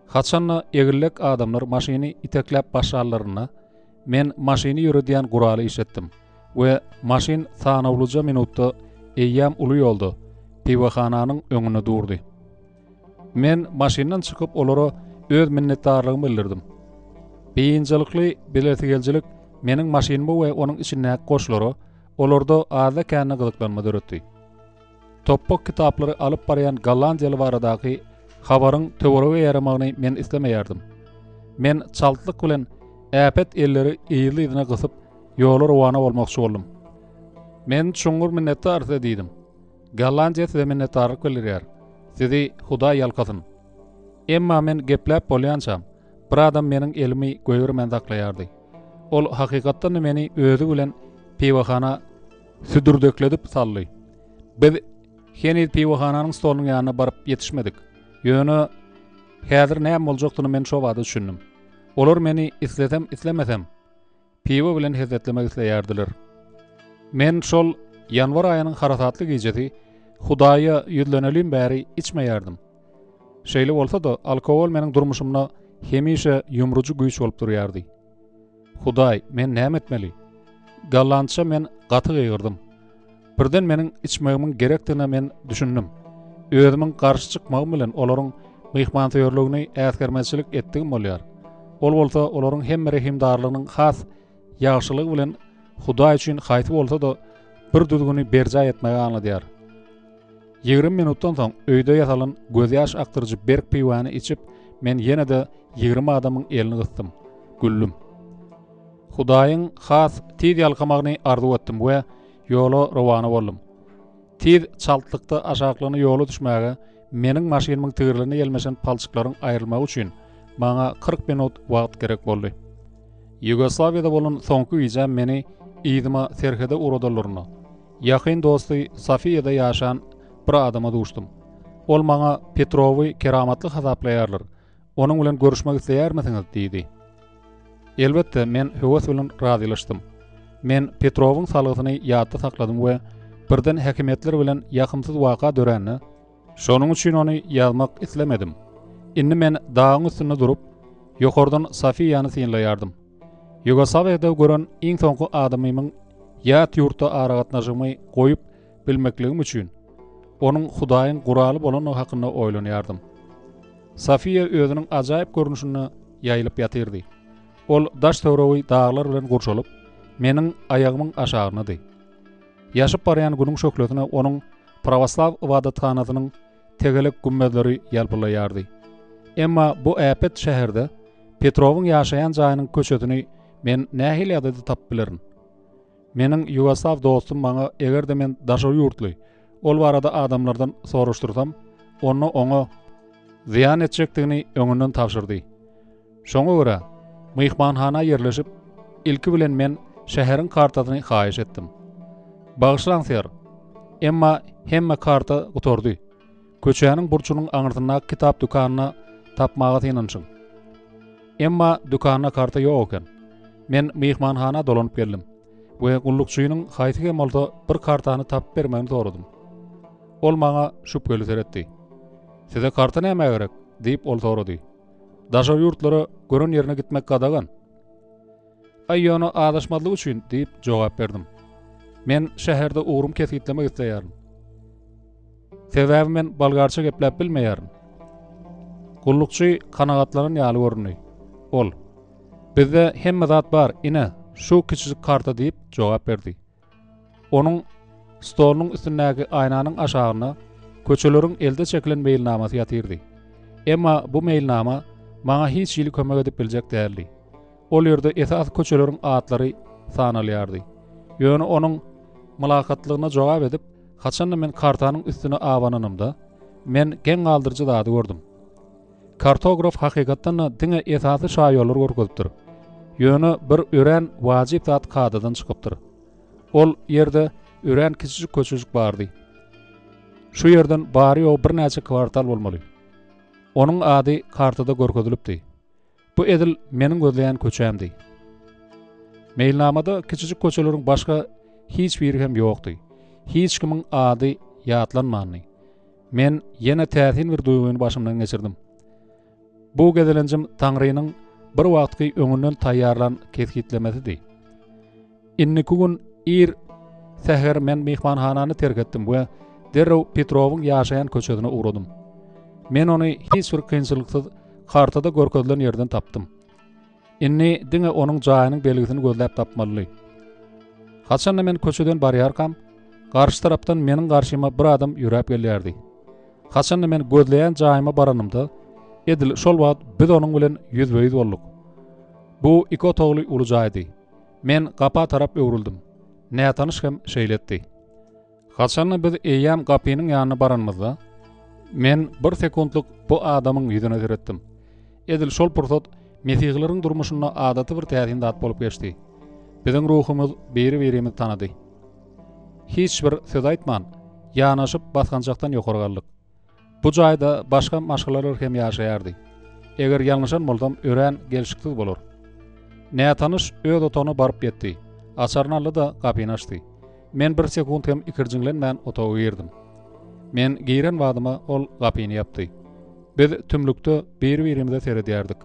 Haçan-da egillek adamlar maşyny itekläp başlanlarynda, men maşyny ýöredýän guraly işletdim we maşyn sanawlyja minutda eýýäm uly ýolda, piwehananyň öňünde durdy. Men maşyndan çykyp olara öz minnetdarlygymy bildirdim. Biynjalykly bilesigelijilik meniň maşynyma we onuň içindäki goşlara olarda azda-kände gyzyklanma döretdi. Topbak kitaplary alyp barýan gollandiýaly baradaky habaryň töwerege ýaýramagyny men islemeýärdim. Men çaltlyk bilen äpet elleri yzly-yzyna gysyp, ýola rowana bolmakçy boldum. Men çuňňur minnetdar size diýdim. Gollandiýa size minnetdarlyk bildirýär. Sizi Hudaý ýalkasyn. Emma men gepläp bolýançam, bir adam meniň elimi goýbermän saklaýardy. Ol hakykatdan-da meni özi bilen piwohana südürdekledip saldy. Biz heniz piwohananyň stolunyň ýanyna baryp ýetişmedik. Ýöne häzir näme boljakdygyny men şo bada düşündim. Olar meni islesem-islemesem, piwo bilen hezzetlemek isleýärdiler. Men şol ýanwar aýynyň harasatly gijesi Hudaýa ýüzlenelim bäri içmeýärdim. Şeýle bolsa-da, alkogol meniň durmuşymda hemişe ýumrujy güýç bolup durýardy. Hudaý, men näme etmeli? Gollandça men gaty gygyrdym. Birden meniň içmegimiň gerekdigine men düşündim. Özümiň garşy çykmagym bilen olaryň myhmansöýerligini äsgermezçilik etdigim bolýar. Ol bolsa olaryň hemme rehimdarlygynyň has ýagşylygy bilen. Hudaý üçin haýsy bolsa-da bir düzgüni berjaý etmegi aňladýar. 20 minutdan soň öýde ýasalan gözýaş akdyryjy berk piwany içip, men ýene-de 20 adamyň elini gysdym. Güldüm. Hudaýyň has tiz ýalkamagyny arzuw etdim we ýola rowana boldum. Tiz çaltlykda aşaklygyna ýola düşmäge meniň maşynymyň tigirlerine ýelmeşen palçyklaryň aýrylmagy üçin maňa 40 minut wagt gerek boldy. Ýugoslawiýada bolan soňky gijäm meni yzyma serhede ugradanlarynda, ýakyn dosty Sofiýada ýaşan bir adama duşdum. Ol maňa Petrowy keramatly hasaplaýarlar, onuň bilen görüşmek isleýärmisiňiz? diýdi. Elbetde, men höwes bilen razylaşdym. Men Petrowyň salgysyny ýatda sakladym we birden häkimiýetler bilen ýakymsyz waka dörände, şonuň üçin ony ýazmak islemedim. Indi men dagyň üstünde durup, ýokardan Sofiýany synlaýardym. Ýugoslawiýada gören iň soňky adamymyň ýat ýurtda aragatnaşygymy goýup bilmekligim üçin, onuň Hudaýyň guraly bolandygy hakynda oýlanýardym. Sofiýa özüniň ajaýyp görnüşinde ýaýylyp ýatyrdy. Ol daş-töweregi daglar bilen gurşalyp, meniň aýagymyň aşagyndady. Ýaşyp barýan günüň şöhlesine onuň prawoslaw ybadathanasynyň tegelek gümmezleri ýalpyllaýardy. Emma bu äpet şäherde Petrowyň ýaşaýan jaýynyň köçesini men nähili ýagdaýda tapyp bilerin? Meniň ýugoslaw dostum maňa eger-de men daşary ýurtly, ol barada adamlardan soraşdyrsam, onda oňa zyýan etjekdigini öňünden tabşyrdy. Şoňa görä, myhmanhana ýerleşip, ilki bilen men şäheriň kartasyny haýyş etdim. Bagyşlaň, ser, emma hemme karta gutardy. Köçäniň burçunyň aňyrsyndaky kitap dükanyna tapmaga synanyşyň. Emma dükanda karta ýok eken. Men myhmanhana dolanyp geldim we gullukçynyň haýsy hem bolsa bir kartany tapyp bermegini soradym. Ol maňa şübheli seretdi. Size karta nämä gerek? diýip, ol sorady. Daşary ýurtlara gören ýerine gitmek gadagan. Aý, ýöne azaşmazlyk üçin, diýip, jogap berdim. Men şäherde ugrumy kesgitlemek isleýärin. Sebäbi men bolgarça gepläp bilmeýärin. Gullukçy kanagatlanan ýaly göründi. Ol, Bizde hemme zat bar, ine, şu kiçijik karta diýip, jogap berdi. Onuň stolunyň üstündäki aýnanyň aşagynda köçeleriň elde çekilen meýilnamasy ýatyrdy. Emma bu meýilnama maňa hiç hili kömek edip biljek däldi. Ol ýerde esasy köçeleriň atlary sanalýardy. Ýöne onuň mylakatlygyna jogap edip, haçanda men kartanyň üstüne abananymda, men geň galdyryjy zady gördüm. Kartograf hakykatdan-da diňe esasy şaýollary görkezipdir. Ýöne bir örän wajyp zat kadadan çykypdyr. Ol ýerde örän kiçijik köçejik bardy. Şu ýerden bary-ýogy birnäçe kwartal bolmaly. Onuň ady kartada görkezilipdi. Bu edil meniň gözleýän köçämdi. Meýilnamada kiçijik köçeleriň başga hiç biri hem ýokdy. Hiç kimiň ady ýatlanmandy. Men ýene täsin bir duýgyny başymdan geçirdim. Bu gezelenjim Taňrynyň bir wagtky öňünden taýýarlan kesgitlemesidi. Indiki gün ir säher men myhmanhanany terk etdim we derrew Petrowyň ýaşaýan köçesine ugradym. Men ony hiç bir kynçylyksyz kartada görkezilen ýerden tapdym. Indi diňe onuň jaýynyň belgisini gözläp tapmalydy. Haçanda men köçeden barýarkam, garşy tarapdan meniň garşyma bir adam ýöräp gelýärdi. Haçanda men gözleýän jaýyma baranymda, edil şol wagt biz onuň bilen ýüzbe-ýüz bolduk. Bu iki otagly uly jaýdy. Men gapa tarap öwrüldim. Nätanyş hem şeýle etdi. Haçanda biz eýýäm gapynyň ýanyna baranymyzda, men bir sekuntlyk bu adamyň ýüzüne seretdim. Edil şol pursat mesihileriň durmuşynda adaty bir täsin zat bolup geçdi. Biziň ruhumyz biri-birimizi tanady. Hiç bir söz aýtman, ýanaşyp basgançakdan ýokary galdyk. Bu jaýda başga maşgalalar hem ýaşaýardy. Eger ýalňyşan bolsam, örän gelşiksiz bolar. Nätanyş öz otagyna baryp ýetdi. Açaryny aldy-da, gapyny açdy. Men bir sekunt hem ikirjiňlenmän otaga girdim. Men giren badyma ol gapyny ýapdy. Biz tümlükde biri-birimize seredýärdik.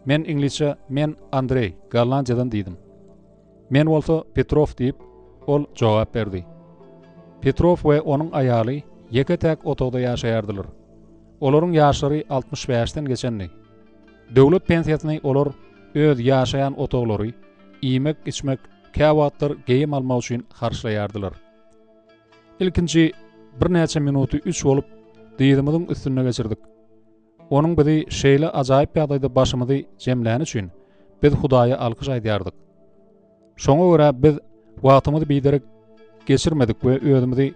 Men iňlisçe Men Andreý, Gollandiýadan diýdim. Men bolsa Petrow diýip, ol jogap berdi. Petrow we onuň aýaly ýeke-täk otagda ýaşaýardylar. Olaryň ýaşlary 65-den geçendi. Döwlet pensiýasyny olar öz ýaşaýan otaglary, iýmek-içmek. käwagtlar geýim almak üçin harçlaýardylar. Ilkinji birnäçe minuty üç bolup dyzymyzyň üstünde geçirdik. Onuň bizi şeýle ajaýyp ýagdaýda başymyzy jemläni üçin biz Hudaýa alkyş aýdýardyk. Şoňa görä biz wagtymyzy biderek geçirmedik we özümizi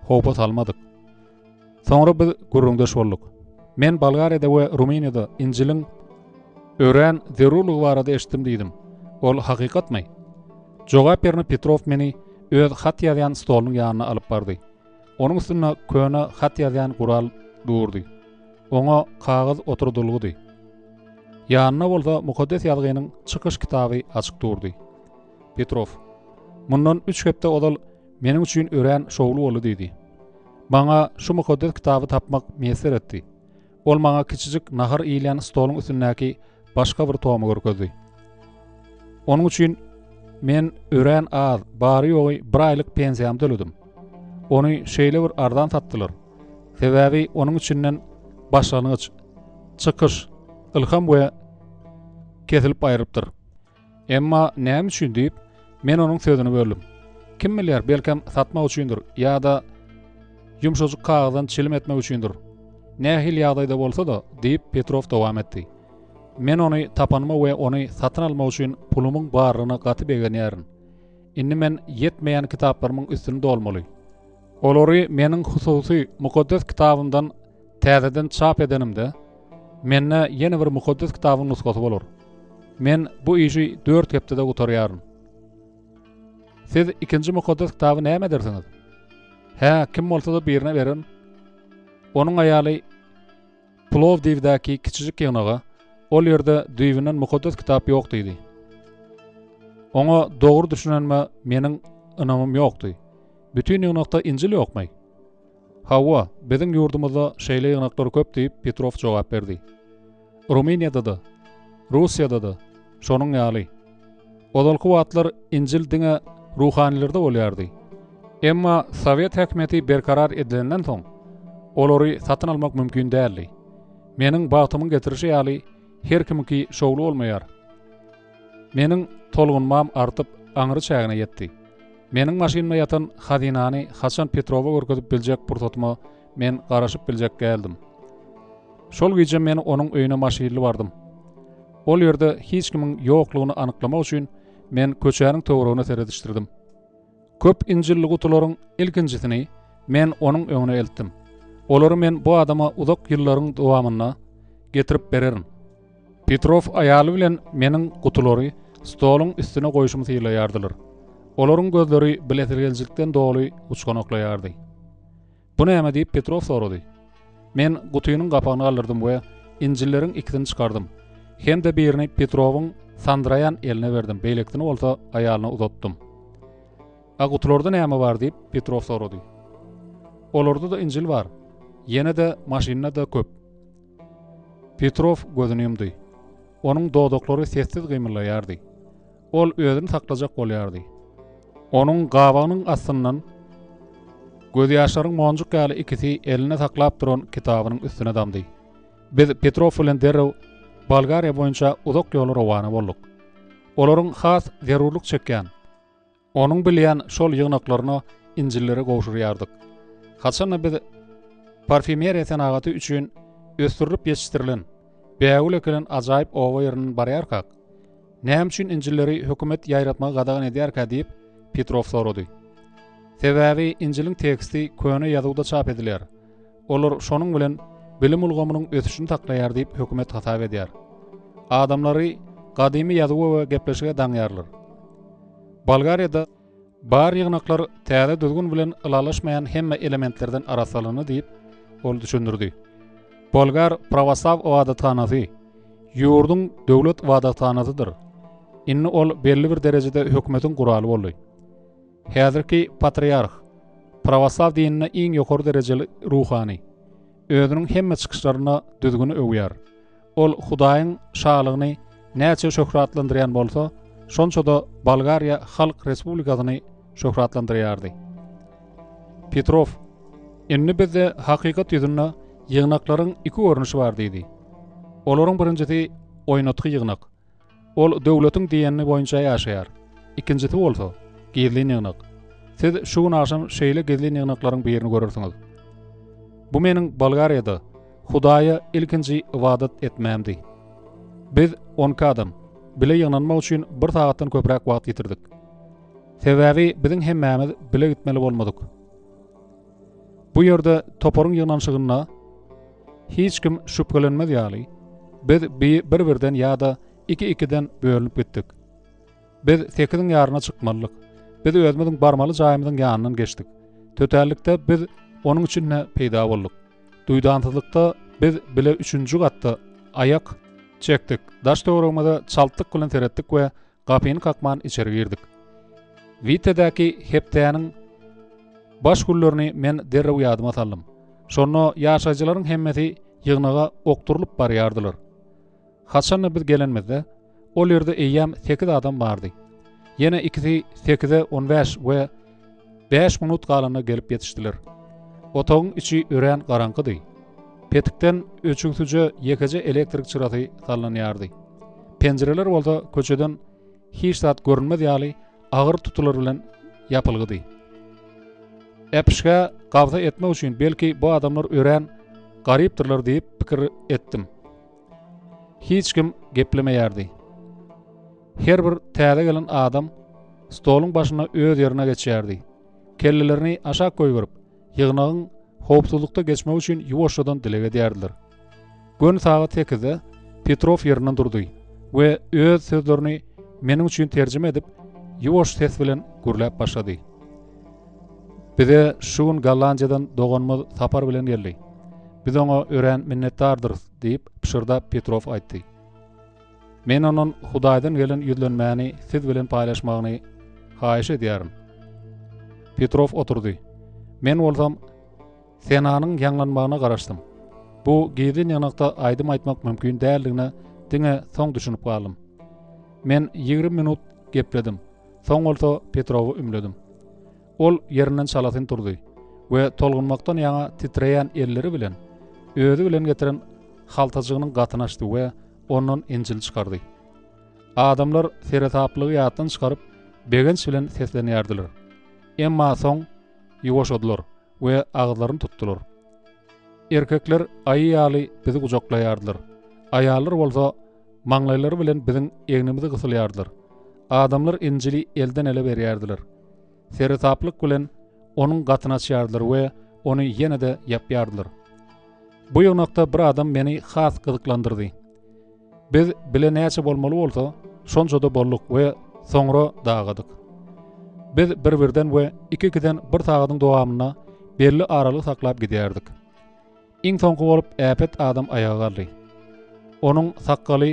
howpa salmadyk. Soňra biz gürrüňdeş bolduk. Men Bolgariýada we Rumyniýada Injiliň örän zerurlygy barada eşitdim diýdim. Ol hakykatmy? Jogap ýerine Petrow meni öz hat ýazýan stolunyň ýanyna alyp bardy. Onuň üstünde köne hat ýazýan gural durdy. Oňa kagyz oturdylgydy. Ýanynda bolsa Mukaddes Ýazgynyň Çykyş kitaby açyk durdy. Petrow, Mundan üç hepde ozal meniň üçin örän şowly boldy diýdi. Maňa şu mukaddes kitaby tapmak miýesser etdi. Ol maňa kiçijik nahar iýilýän stoluň üstündäki başga bir tomy görkezdi. Onuň üçin men örän az, bary-ýogy bir aýlyk pensiýamy töledim. Ony şeýle bir arzan satdylar. Sebäbi onuň içinden başlangyç, çykyş, ylham we kesilip aýrylypdyr. Emma näme üçin diýip, men onuň sözüni böldüm. Kim bilýär, belkem satmak üçindir ýa-da ýumşajyk kagyzdan çilim etmek üçindir. Nähili ýagdaýda bolsa-da, diýip, Petrow dowam etdi. Men ony tapanyma we ony satyn almak üçin pulumyň barlygyna gaty begenýärin. Indi men ýetmeýän kitaplarymyň üstüni dolmaly. Olary meniň hususy Mukaddes Kitabymdan täzeden çap edenimde, mende ýene bir Mukaddes Kitabyň nusgasy bolar. Men bu işi dört hepdede gutarýaryn. Siz ikinji Mukaddes Kitaby näme edersiňiz? Hä, kim bolsa-da birine bererin. Onuň aýaly Plowdiwdäki kiçijik ýygnaga, Ol ýerde düýbünden Mukaddes Kitap ýok diýdi. Oňa dogry düşünenime meniň ynamym ýokdy. Bütin ýygnakda Injil ýokmy? Hawa, biziň ýurdumyzda şeýle ýygnaklar köp diýip, Petrow jogap berdi. Rumyniýada-da, Russiýada-da şonuň ýaly. Ozalky wagtlar Injil diňe ruhanylarda bolýardy. Emma sowet häkimiýeti berkarar edilenden soň, olary satyn almak mümkin däldi. Meniň bagtymyň getirişi ýaly her kimiňki şowly bolmaýar. Meniň tolgunmam artyp, aňry çägine ýetdi. Meniň maşynymda ýatan hazynany haçan Petrowa görkezip biljek pursatyma men garaşyp biljek däldim. Şol gije men onuň öýüne maşynly bardym. Ol ýerde hiç kimiň ýoklugyny anyklamak üçin men köçäniň töweregine seredişdirdim. Köp injilli gutularyň ilkinjisini men onuň öňüne eltdim. Olary men bu adama uzak ýyllaryň dowamynda getirip bererin. Petrow aýaly bilen meniň gutulary stoluň üstüne goýşumy sylaýardylar. Olaryň gözleri bilesigelijilikden doly uçganaklaýardy. Bu näme diýip Petrow sorady. Men gutynyň gapagyny galdyrdym we injilleriň ikisini çykardym. Hem-de birini Petrowyň sandyraýan eline berdim, beýlekisini bolsa aýalyna uzatdym. A gutularda näme bar diýip Petrow sorady. Olarda-da injil bar. Ýene-de maşynda-da köp. Petrow gözüni ýumdy. Onuň dodaklary sessiz gymyldaýardy. Ol özüni saklajak bolýardy. Onuň gabagynyň astyndan gözýaşlaryň monjuk ýaly ikisi elinde saklap duran kitabynyň üstüne damdy. Biz Petrow bilen derrew Bolgariýa boýunça uzak ýola rowana bolduk. Olaryň has zerurlyk çekýän, Onuň bilýän şol ýygnaklaryna Injilleri gowşurýardyk. Haçan-da biz parfýumeriýa senagaty üçin ösdürilip ýetişdirilen, bägül ekilen ajaýyp oba ýerinden barýarkak, Näme üçin Injilleri hökümet ýaýratmagy gadagan edýärkä diýip, Petrow sorady. Sebäbi Injiliň teksti köne ýazuwda çap edilýär. Olar şonuň bilen bilim ulgamynyň ösüşini saklaýar diýip hökümet hasap edýär. Adamlary gadymy ýazuwa we gepleşige daňýarlar. Bolgariýada bar ýygnaklar täze düzgün bilen ylalaşmaýan hemme elementlerden arassalandy diýip, ol düşündirdi. Bolgar prawoslaw ybadathanasy ýurduň döwlet ybadathanasydyr. Indi ol belli bir derejede hökümetiň guraly boldy. Häzirki patriarh, prawoslaw dininde iň ýokary derejeli ruhany, özüniň hemme çykyşlarynda düzgüni öwýär. Ol Hudaýyň şalygyny näçe şöhratlandyrýan bolsa, şonça-da Bolgariýa Halk Respublikasyny şöhratlandyrýardy. Petrow, Indi bizde hakykat ýüzünde ýygnaklaryň iki görnüşi bar diýdi. Olaryň birinjisi oýnatgy ýygnak. Ol döwletiň diýenini boýunça ýaşaýar. Ikinjisi bolsa, gizlin ýygnak. Siz şu gün agşam şeýle gizlin ýygnaklaryň birini görersiňiz. Bu meniň Bolgariýada Hudaýa ilkinji ybadat etmämdi. Biz, on iki adam, bile ýygnanmak üçin bir sagatdan köpräk wagt ýitirdik. Sebäbi biziň hemmämiz bile gitmeli bolmadyk. Bu ýerde toparyň ýygnanyşygynda hiç kim şübhelenmez ýaly, biz bir-birden ýa-da iki-ikiden bölünip gitdik. Biz sekiziň ýaryna çykmalydyk. Biz özümiziň barmaly jaýymyzyň ýanyndan geçdik. Tötänlikde biz onuň içinde peýda bolduk. Duýdansyzlykda biz bile üçünji gatda aýak çekdik. Daş-töweregimize çaltlyk bilen seretdik we gapyny kakman içeri girdik. Witedäki hepdäniň baş günlerini men derrew ýadyma saldym. Şonda ýaşaýjylaryň hemmesi ýygnaga okdurylyp barýardylar. Haçan-da biz gelenimizde, ol ýerde eýýäm sekiz adam bardy. Ýene ikisi sekize on bäş we bäş minut galanda gelip ýetişdiler. Otagyň içi örän garaňkydy. Petikden öçügsije ýekeje elektrik çyrasy sallanýardy. Penjireler bolsa köçeden hiç zat görünmez ýaly agyr tutular bilen ýapylgydy. Äpişgä gabsa etmek üçin belki bu adamlar örän garypdyrlar diýip pikir etdim. Hiç kim geplemeýärdi. Her bir täze gelen adam stoluň başynda öz ýerine geçýärdi. Kellelerini aşak goýberip, ýygnagyň howpsuzlykda geçmegi üçin ýuwaşjadan dileg edýärdiler. Göni sagat sekizde Petrow ýerinden durdy we öz sözlerini meniň üçin terjime edip, ýuwaş ses bilen gürläp başlady. Bize şu gün Gollandiýadan doganymyz sapar bilen geldi. Biz oňa örän minnetdardyrys, diýip, pyşyrdap Petrow aýtdy. Men ondan Hudaýdan gelen ýüzlenmäni siz bilen paýlaşmagyny haýyş edýärin. Petrow oturdy. Men bolsam Senanyň ýaňlanmagyna garaşdym. Bu gizlin ýygnakda aýdym aýtmak mümkin däldigine diňe soň düşünip galdym. Men 20 minut gepledim. Soň bolsa Petrowy ümledim. Ol ýerinden çalasyn turdy we tolgunmakdan ýaňa titreýän elleri bilen özi bilen getiren haltajygynyň gatyny açdy we ondan Injil çykardy. Adamlar seresaplygy ýatdan çykaryp, begenç bilen seslenýärdiler. Emma soň ýuwaşadylar we agyzlaryny tutdular. Erkekler aýy ýaly bizi gujaklaýardylar. Aýallar bolsa maňlaýlary bilen biziň egnimizi gysylýardylar. Adamlar Injili elden-ele berýärdiler. Seresaplyk bilen onuň gatyny açýardylar we ony ýene-de ýapýardylar. Bu ýygnakda bir adam meni has gyzyklandyrdy. Biz bile näçe bolmaly bolsa, şonça-da bolduk we soňra dagadyk. Biz bir-birden we iki-ikiden bir sagadyň dowamynda belli aralygy saklap gidýärdik. Iň soňky bolup äpet adam aýaga galdy. Onuň sakgaly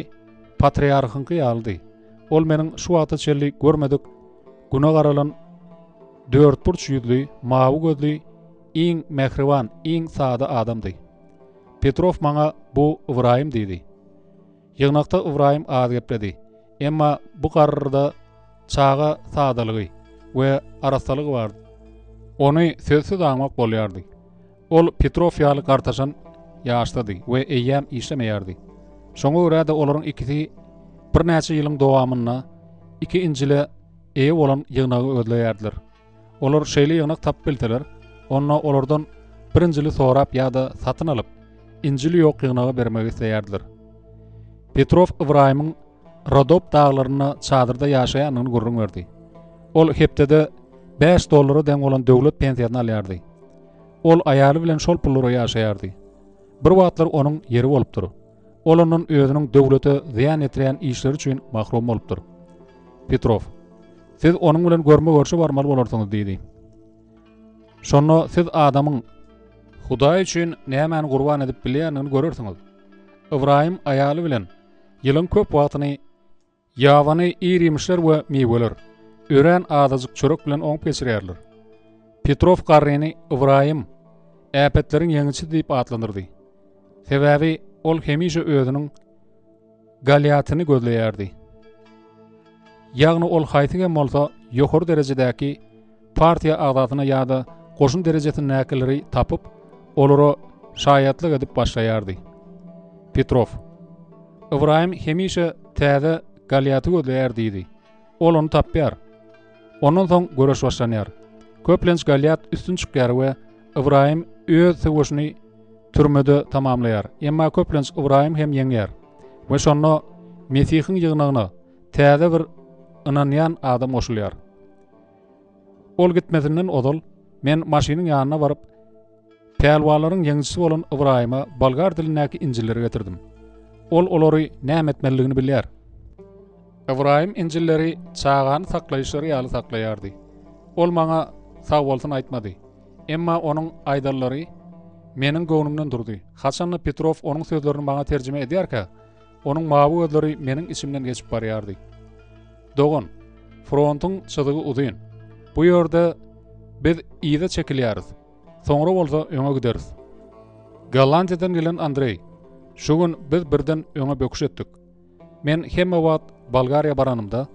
patriarhyňky ýalydy. Ol meniň şu wagta çenli görmedik güne garalan dörtburç ýüzli, mawy gözli, iň mähriban, iň sada adamdy. Petrow maňa bu Ybraýym diýdi. Ýygnakda Ybraýym az gepledi. Emma bu garryda çaga sadalygy we arassalygy bardy. Ony sözsüz aňmak bolýardy. Ol Petrow ýaly gartaşan ýaşdady we eýýäm işlemeýärdi. Şoňa görä-de olaryň ikisi birnäçe ýylyň dowamynda iki Injile eýe bolan ýygnagy gözleýärdiler. Olar şeýle ýygnak tapyp bilseler, onda olardan bir Injili sorap ýa-da satyn alyp, Injili ýok ýygnaga bermegi isleýärdiler. Petrow Ybraýymyň Rodop daglarynda çadyrda ýaşaýandygyny gürrüň berdi. Ol hepdede bäş dollara deň bolan döwlet pensiýasyny alýardy. Ol aýaly bilen şol pullara ýaşaýardy. Bir wagtlar onuň ýeri bolupdyr. Ol ondan özüniň döwlete zyýan ýetirýän işleri üçin mahrum bolupdyr. Petrow, Siz onuň bilen görme-görşe barmaly bolarsyňyz diýdi. Şonda siz adamyň Hudaý üçin nämäni gurban edip bilýändigini görersiňiz. Ybraýym aýaly bilen ýylyň köp wagtyny Ýabany ir-iýmişler we miweler, örän azajyk çörek bilen oňup geçirýärler. Petrow garryny Ybraýym, äpetleriň ýeňijisi diýip atlandyrdy. Sebäbi ol hemişe özüniň Goliatyny gözleýärdi. Ýagny ol haýsy hem bolsa ýokary derejedäki partiýa agzasyna ýa-da goşun derejesindäkileri tapyp, olara şaýatlyk edip başlaýardy. Petrow. Ybraýym hemişe täze Goliaty gözleýär diýdi. Ol ony tapýar. Ondan soň göreş başlanýar. Köplenç Goliat üstün çykýar we Ybraýym öz söweşini türmede tamamlaýar. Emma köplenç Ybraýym hem ýeňýär we şonda Mesihiň ýygnagyna täze bir ynanýan adam goşulýar. Ol gitmezinden ozal men maşynyň ýanyna baryp, pälwanlaryň ýeňijisi bolan Ybraýyma bolgar dilindäki Injilleri getirdim. Ol olary näme etmelidigini bilýär. Ybraýym Injilleri çagany saklaýyşlary ýaly saklaýardy. Ol maňa sagbolsun aýtmady. Emma onuň aýdanlary meniň göwnümden durdy. Haçanda Petrow onuň sözlerini maňa terjime edýärkä, onuň mawy gözleri meniň içimden geçip barýardy. Dogan, frontuň çyzygy uzyn. Bu ýerde biz yza çekilýäris, soňra bolsa öňe gideris. Gollandiýadan gelen Andreý, Şu gün biz birden öňe böküş etdik. Men hemme wagt Bolgariýa baranymda,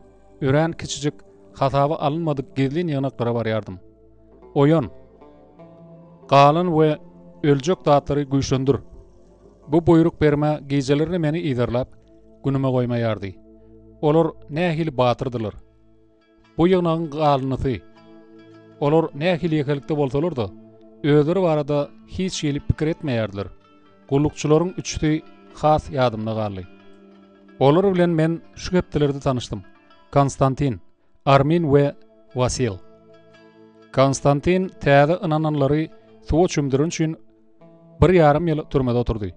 örän kiçijik, hasaba alynmadyk gizlin ýygnaklara barýardym. Oýan! Galan we öljek zatlary güýçlendir! Bu buýruk berme gijelerine meni yzarlap, günüme goýmaýardy. Olar nähili batyrdylar! Bu ýygnagyň galyndysy. Olar nähili ýekelikde bolsalar-da, özleri barada hiç hili pikir etmeýärdiler. Gullukçylaryň üçüsi has ýadymda galdy. Olar bilen men şu hepdelerde tanyşdym, Konstantin, Armin we Wasil. Konstantin täze ynananlary suwa çümdüren üçin bir ýarym ýyl türmede oturdy.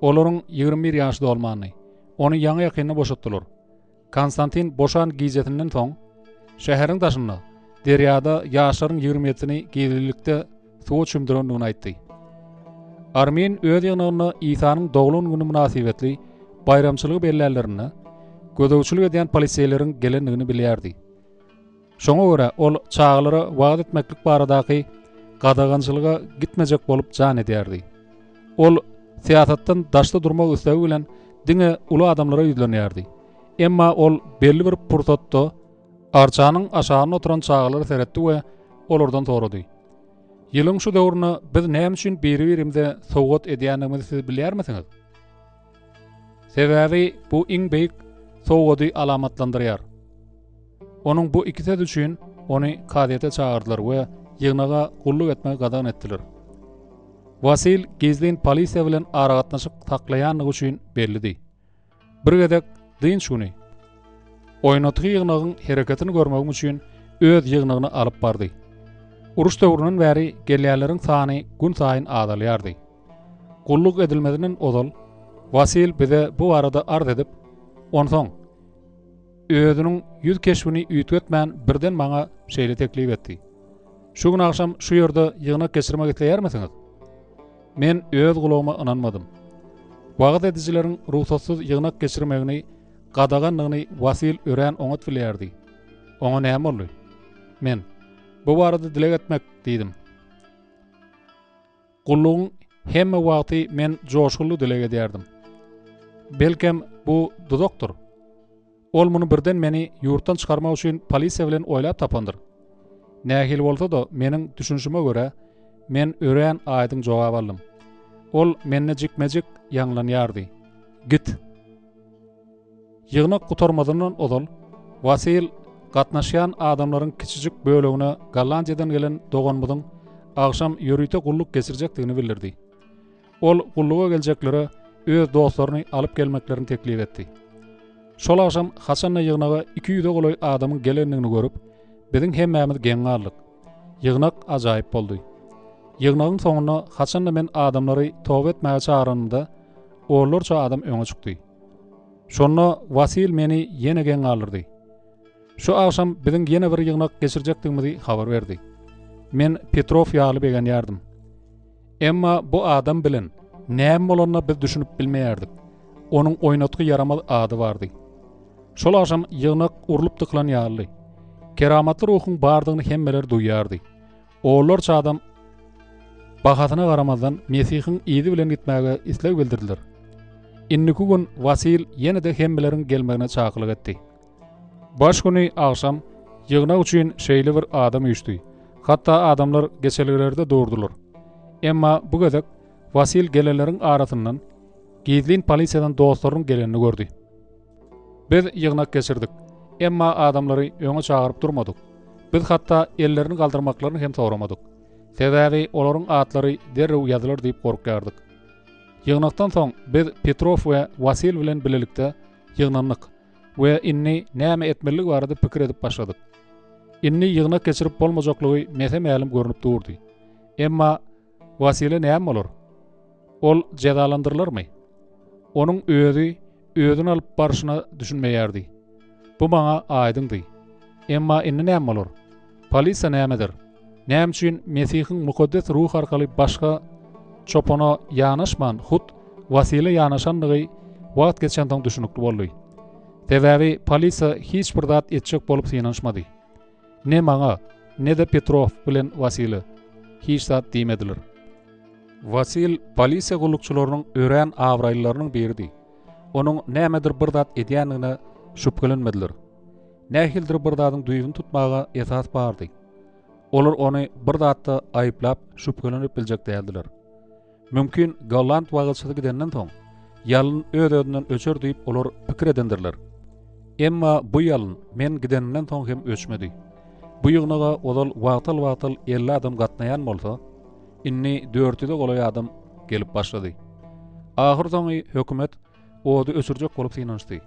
Olaryň 21 ýaşy dolmandy. Ony ýaňy-ýakynda boşatdylar. Konstantin boşan gijesinden soň, şäheriň daşynda, derýada ýaşlaryň ýigrimisini gizlilikde suwa çümdürendigini aýtdy. Armin öz ýygnagynda Isanyň doglan güni mynasybetli baýramçylygy bellänlerinde, gözegçilik edýän poliseýleriň gelendigini bilýärdi. Şoňa görä, ol çagalara wagyz etmeklik baradaky gadagançylyga gitmejek bolup jan edýärdi. Ol syýasatdan daşda durmak islegi bilen diňe uly adamlara ýüzlenýärdi. Emma ol belli bir pursatda arçanyň aşagynda oturan çagalara seretdi we olardan sorady. Ýylyň şu döwründe biz näme üçin biri-birimize sowgat edýändigimizi siz bilýärmisiňiz? Sebäbi bu iň beýik sowgady alamatlandyrýar. Onuň bu iki sözi üçin ony kazyýete çagyrdylar we ýygnaga gulluk etmegi gadagan etdiler. Wasil gizlin polisiýa bilen aragatnaşyk saklaýandygy üçin bellidi. Bir gezek dynç güni oýnatgy ýygnagyň hereketini görmegim üçin öz ýygnagyna alyp bardy. Uruş döwründen bäri gelýänleriň sany günsaýyn azalýardy. Gulluk edilmezinden ozal Wasil bize bu barada arz edip, onsoň özüniň ýüz keşbini üýtgetmän birden maňa şeýle teklip etdi. Şu gün agşam şu ýerde ýygnak geçirmek isleýärmisiňiz? Men öz gulagyma ynanmadym. Wagyz edijileriň rugsatsyz ýygnak geçirmegini gadagandygyny Wasil örän oňat bilýärdi. Oňa näme boldy? Men, Bu barada dileg etmek, diýdim. Gullugyň hemme wagty men joşgunly dileg edýärdim. Belkem, bu duzakdyr. Ol muny birden meni ýurtdan çykarmak üçin polisiýa bilen oýlap tapandyr. Nähili bolsa-da, meniň düşünişime görä, men örän aýdyň jogap aldym. Ol mende jikme-jik ýaňlanýardy, Git! Ýygnak gutarmazyndan ozal, Wasil gatnaşýan adamlaryň kiçijik bölegine Gollandiýadan gelen doganymyzyň agşam ýörite gulluk geçirjekdigini bildirdi. Ol gulluga geljeklere öz dostlaryny alyp gelmeklerini teklip etdi. Şol agşam haçanda ýygnaga 200-e golaý adamyň gelendigini görüp, biziň hemmämiz geň galdyk. Ýygnak ajaýyp boldy. Ýygnagyň soňunda haçanda men adamlary toba etmäge çagyranymda, onlarça adam öňe çykdy. Şonda Wasil meni ýene geň galdyrdy. Şu agşam biziň ýene bir ýygnak geçirjekdigimizi habar berdi. Men Petrow ýaly begenýärdim. Emma bu adam bilen näme bolanyna biz düşünip bilmeýärdik. Onuň oýnatgy ýaramaz ady bardy. Şol agşam ýygnak urlup dykylan ýalydy. Keramatly ruhuň bardygyny hemmeler duýýardy. Onlarça adam bahasyna garamazdan Mesihiň yzy bilen gitmäge isleg bildirdiler. Indiki gün Wasil ýene-de hemmeleriň gelmegine çakylyk etdi. Baş güni agşam ýygnak üçin şeýle bir adam üýşdi. Hatda adamlar geçelgelerde durdular. Emma bu gezek Wasil gelenleriň arasyndan gizlin polisiýadan dostlarynyň gelenini gördi. Biz ýygnak geçirdik. Emma adamlary öňe çagyryp durmadyk. Biz hatda ellerini galdyrmaklaryny hem soramadyk. Sebäbi olaryň atlary derrew ýazylar diýip gorkýardyk. Ýygnakdan soň biz Petrow we Wasil bilen bilelikde ýygnandyk we indi näme etmelidigi barada pikir edip başladyk. Indi ýygnak geçirip bolmajaklygy mese-mälim görnüp durdy. Emma Wasile näme bolar? Ol jezalandyrylarmy? Onuň özi özüni alyp barşyna düşünmeýärdi. Bu maňa aýdyňdy. Emma indi näme bolar? Polisiýa näme eder? Näme üçin Mesihiň Mukaddes Ruhy arkaly başga çopana ýanaşman, hut Wasile ýanaşandygy wagt geçensoň düşünikli boldy. Sebäbi polisiýa hiç bir zat etjek bolup synanyşmady. Ne maňa, ne-de Petrow bilen Wasile hiç zat diýmediler. Wasil polisiýa gullukçylarynyň örän abraýlylarynyň biridi. Onuň nämedir bir zat edýändigine şübhelenmediler. Nähilidir bir zadyň düýbüni tutmaga esas bardy. Olar ony bir zatda aýyplap şübhelenip biljek däldiler. Mümkin, golland wagyzçysy gidenden soň, ýalyn öz-özünden öçer diýip olar pikir edendirler. Emma bu ýalyn men gidenimden soň hem öçmedi. Bu ýygnaga ozal wagtal-wagtal 50 adam gatnaýan bolsa, indi 400-e golaý adam gelip başlady. Ahyrsoňy hökümet ody öçürjek bolup synanyşdy.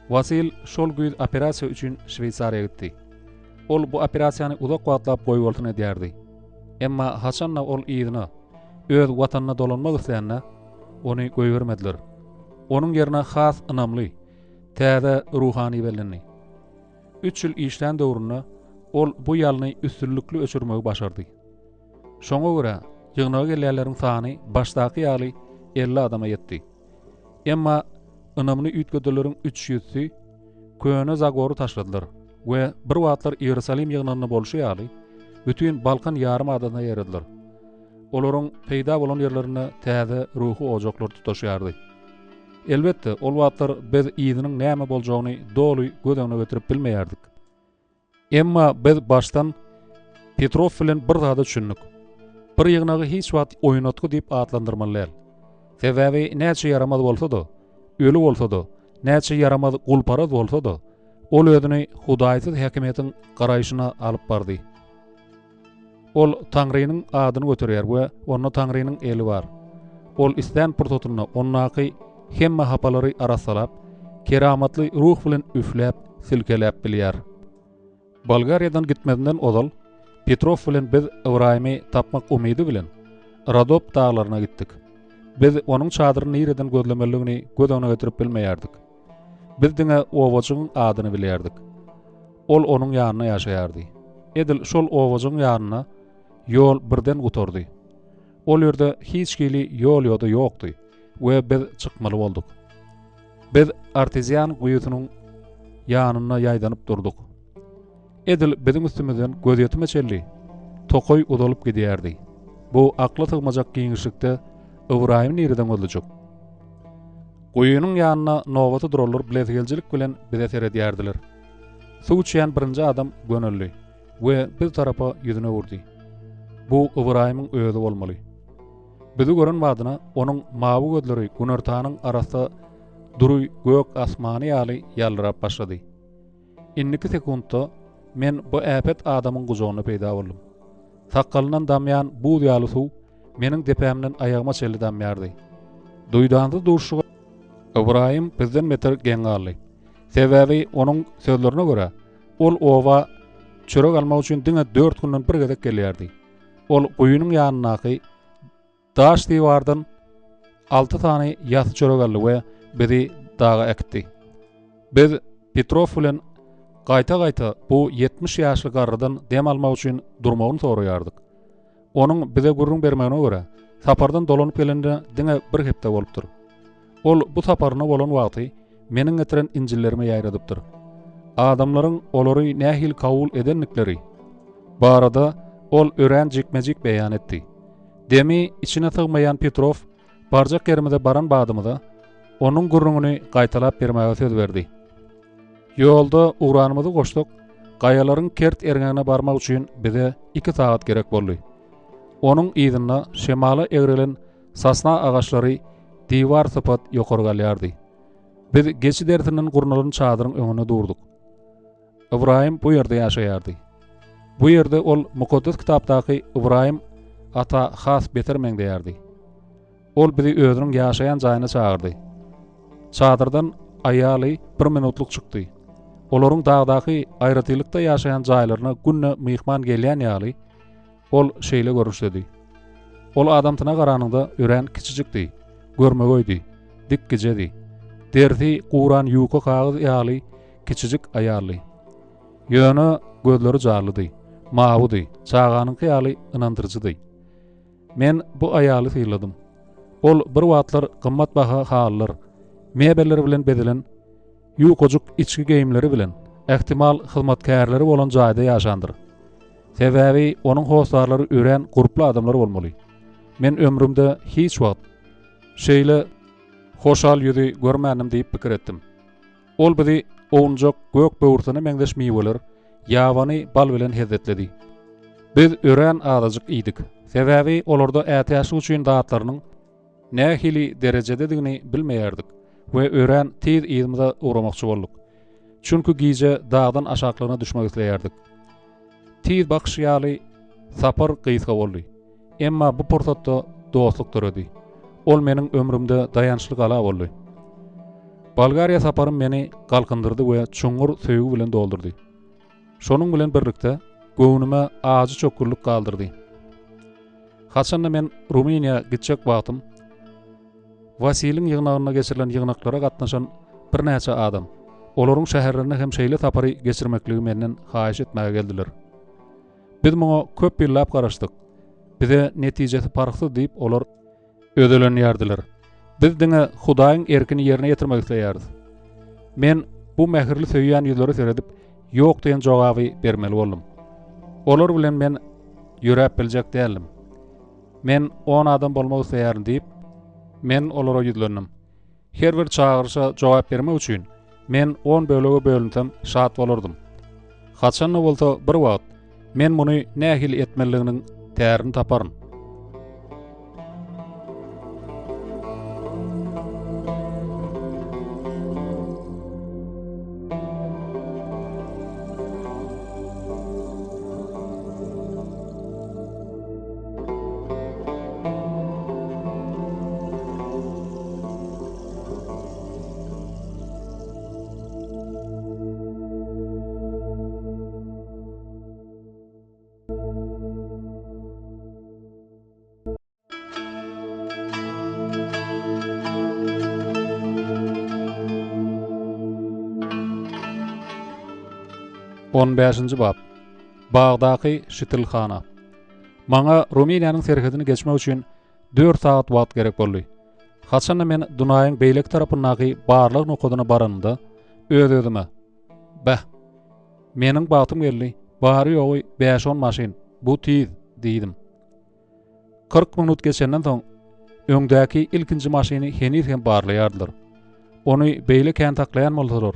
Wasil şol güýz operasiýa üçin Şweýsariýa gitdi. Ol bu operasiýany uzak wagtlap goýbolsun edýärdi. Emma haçan-da ol yzyna, öz watanyna dolanmak islände, ony goýbermediler. Onuň ýerine has ynamly, täze ruhany bellendi. Üç ýyl işlän döwründe ol bu ýalny üstünlikli öçürmegi başardy. Şoňa görä, ýygnaga gelýänleriň sany başdaky ýaly 50 adama ýetdi. Emma ynamyny üýtgedenleriň üç ýüzsi köne Zagory taşladylar we bir wagtlar Iýerusalim ýygnagynda bolşy ýaly, bütin Balkan ýarym adasyna ýaýradylar. Olaryň peýda bolan ýerlerinde täze ruhy ojaklar tutaşýardy. Elbetde, ol wagtlar biz yzynyň näme boljagyny doly göz öňüne getirip bilmeýärdik. Emma biz başdan Petrow bilen bir zada düşündik. Bir ýygnagy hiç wagt oýnatgy diýip atlandyrmaly däl. Sebäbi näçe ýaramaz bolsa-da, öli bolsa-da, näçe ýaramaz gulparaz bolsa-da, ol özüni hudaýsyz häkimiýetiň garaýşyna alyp bardy. Ol Taňrynyň adyny göterýär we onda Taňrynyň eli bar. Ol islän pursatynda ondaky hemme hapalary arassalap, keramatly ruh bilen üfläp, silkeläp bilýär. Bolgariýadan gitmezinden ozal Petrow bilen biz Ybraýymy tapmak umydy bilen Rodop daglaryna gitdik. Biz onuň çadyryny nireden gözlemelidigini göz öňüne getirip bilmeýärdik. Biz diňe obajygyň adyny bilýärdik. Ol onuň ýanynda ýaşaýardy. Edil şol obajygyň ýanynda ýol birden gutardy. Ol ýerde hiç hili ýol-ýoda ýokdy we biz çykmaly bolduk. Biz artezian guýusynyň ýanynda ýaýdanyp durduk. Edil biziň üstümizden gözýetime çenli tokaý uzalyp gidýärdi. Bu akla sygmajak giňişlikde Ybraýymy nireden gözlejek? Guýynyň ýanynda nobata duranlar bilesigelijilik bilen bize seredýärdiler. Suw içýän birinji adam göneldi we biz tarapa ýüzüni öwürdi. Bu Ybraýymyň özi bolmaly. Bizi gören badyna onuň mawy gözleri günortanyň arassa dury gök asmany ýaly ýaldyrap başlady. Indiki sekuntda men bu äpet adamyň gujagynda peýda boldum. Sakgalyndan damýan buz ýaly suw meniň depämden aýagyma çenli damýardy. Duýdansyz duşuşyga Ybraýym bizden beter geň galdy. Sebäbi onuň sözlerine görä, ol oba çörek almak üçin diňe dört günden bir gezek gelýärdi. Ol guýynyň ýanyndaky daş diwardan alty sany ýasy çörek aldy we bizi daga äkitdi. Biz Petrow bilen gaýta-gaýta bu 70 ýaşly garrydan dem almak üçin durmagyny soraýardyk. Onuň bize gürrüň bermegine görä, sapardan dolanyp gelenine diňe bir hepde bolupdyr. Ol bu saparyna bolan wagty meniň getiren Injillerimi ýaýradypdyr. Adamlaryň olary nähili kabul edendikleri barada ol örän jikme-jik beýan etdi. Demi içine sygmaýan Petrow barjak ýerimize baran badymyza, onuň gürrüňini gaýtalap bermäge söz berdi. Ýolda ugranymyzy goşsak, gaýalaryň kert erňegine barmak üçin bize iki sagat gerek boldy. Onuň yzynda şemala egrelen sosna agaçlary diwar sypat ýokary galýardy. Biz geçi derisinden gurnalan çadyryň öňünde durduk. Ybraýym bu ýerde ýaşaýardy. Bu ýerde ol Mukaddes Kitapdaky Ybraýym ata has beter meňzeýärdi. Ol bizi özüniň ýaşaýan jaýyna çagyrdy. Çadyrdan aýaly bir minutlyk çykdy. Olaryň dagdaky aýratynlykda ýaşaýan jaýlaryna günde myhman gelýän ýaly, ol şeýle görnüşdedi. Ol adamsyna garanyňda örän kiçijikdi, görmegeýdi, dikgijedi. Derisi guran ýuka kagyz ýaly kiçijik aýaldy. Ýöne gözleri janlydy, mawydy, çaganyňky ýaly ynandyryjydy. Men bu aýaly synladym. Ol bir wagtlar gymmatbaha halylar, mebeller bilen bezelen ýukajyk içki geýimleri bilen, ähtimal, hyzmatkärleri bolan jaýda ýaşandyr. Sebäbi onuň hossarlary örän gurply adamlar bolmaly. Men ömrümde hiç wagt şeýle hoşal ýüzi görmändim diýip pikir etdim. Ol bizi owunjak gök böwürsene meňzeş miweler, ýabany bal bilen hezzetledi. Biz örän azajyk iýdik. Sebäbi olarda ätiýaçlyk üçin zatlarynyň nähili derejededigini bilmeýärdik we örän tiz yzymyza ugramakçy bolduk. Çünki gije dagdan aşaklygyna düşmek isleýärdik. Tiz bakyş ýaly sapar gysga boldy. Emma bu pursatda dostluk döredi. Ol meniň ömrümde daýançly gala boldy. Bolgariýa saparym meni galkyndyrdy we çuňňur söýgi bilen doldurdy. Şonuň bilen birlikde, göwnüme ajy çökgünlik galdyrdy. Haçanda men Rumyniýa gitjek wagtym, Wasiliň ýygnagynda geçirilen ýygnaklara gatnaşan birnäçe adam, olaryň şäherlerine hem şeýle sapary geçirmekligi menden haýyş etmäge geldiler. Biz muňa köp ýyllap garaşdyk. Bize netijesi parhsyz diýip, olar özelenýärdiler. Biz diňe Hudaýyň erkini ýerine ýetirmek isleýäris. Men bu mähirli söýýän ýüzlere seredip, ýok diýen jogaby bermeli boldum. Olar bilen men ýöräp biljek däldim. Men on adam bolmak isleýärin diýip, men olara ýüzlendim. Her bir çagyryşa jogap bermek üçin men on bölege bölünsem şat bolardym. Haçan-da bolsa bir wagt men muny nähili etmelidiginiň tärini taparyn. On bäşinji bap. Bagdaky şitilhana. Maňa Rumyniýanyň serhedini geçmek üçin dört sagat wagt gerek boldy. Haçanda men Dunaýyň beýleki tarapyndaky barlag nokadyna baranymda, öz-özüme, Beh, meniň bagtym geldi, bary-ýogy bäş-on maşyn, bu tiz diýdim. 40 minut geçenden soň, öňdäki ilkinji maşyny heniz hem barlaýardylar. Ony beýle kän saklaýan bolsalar,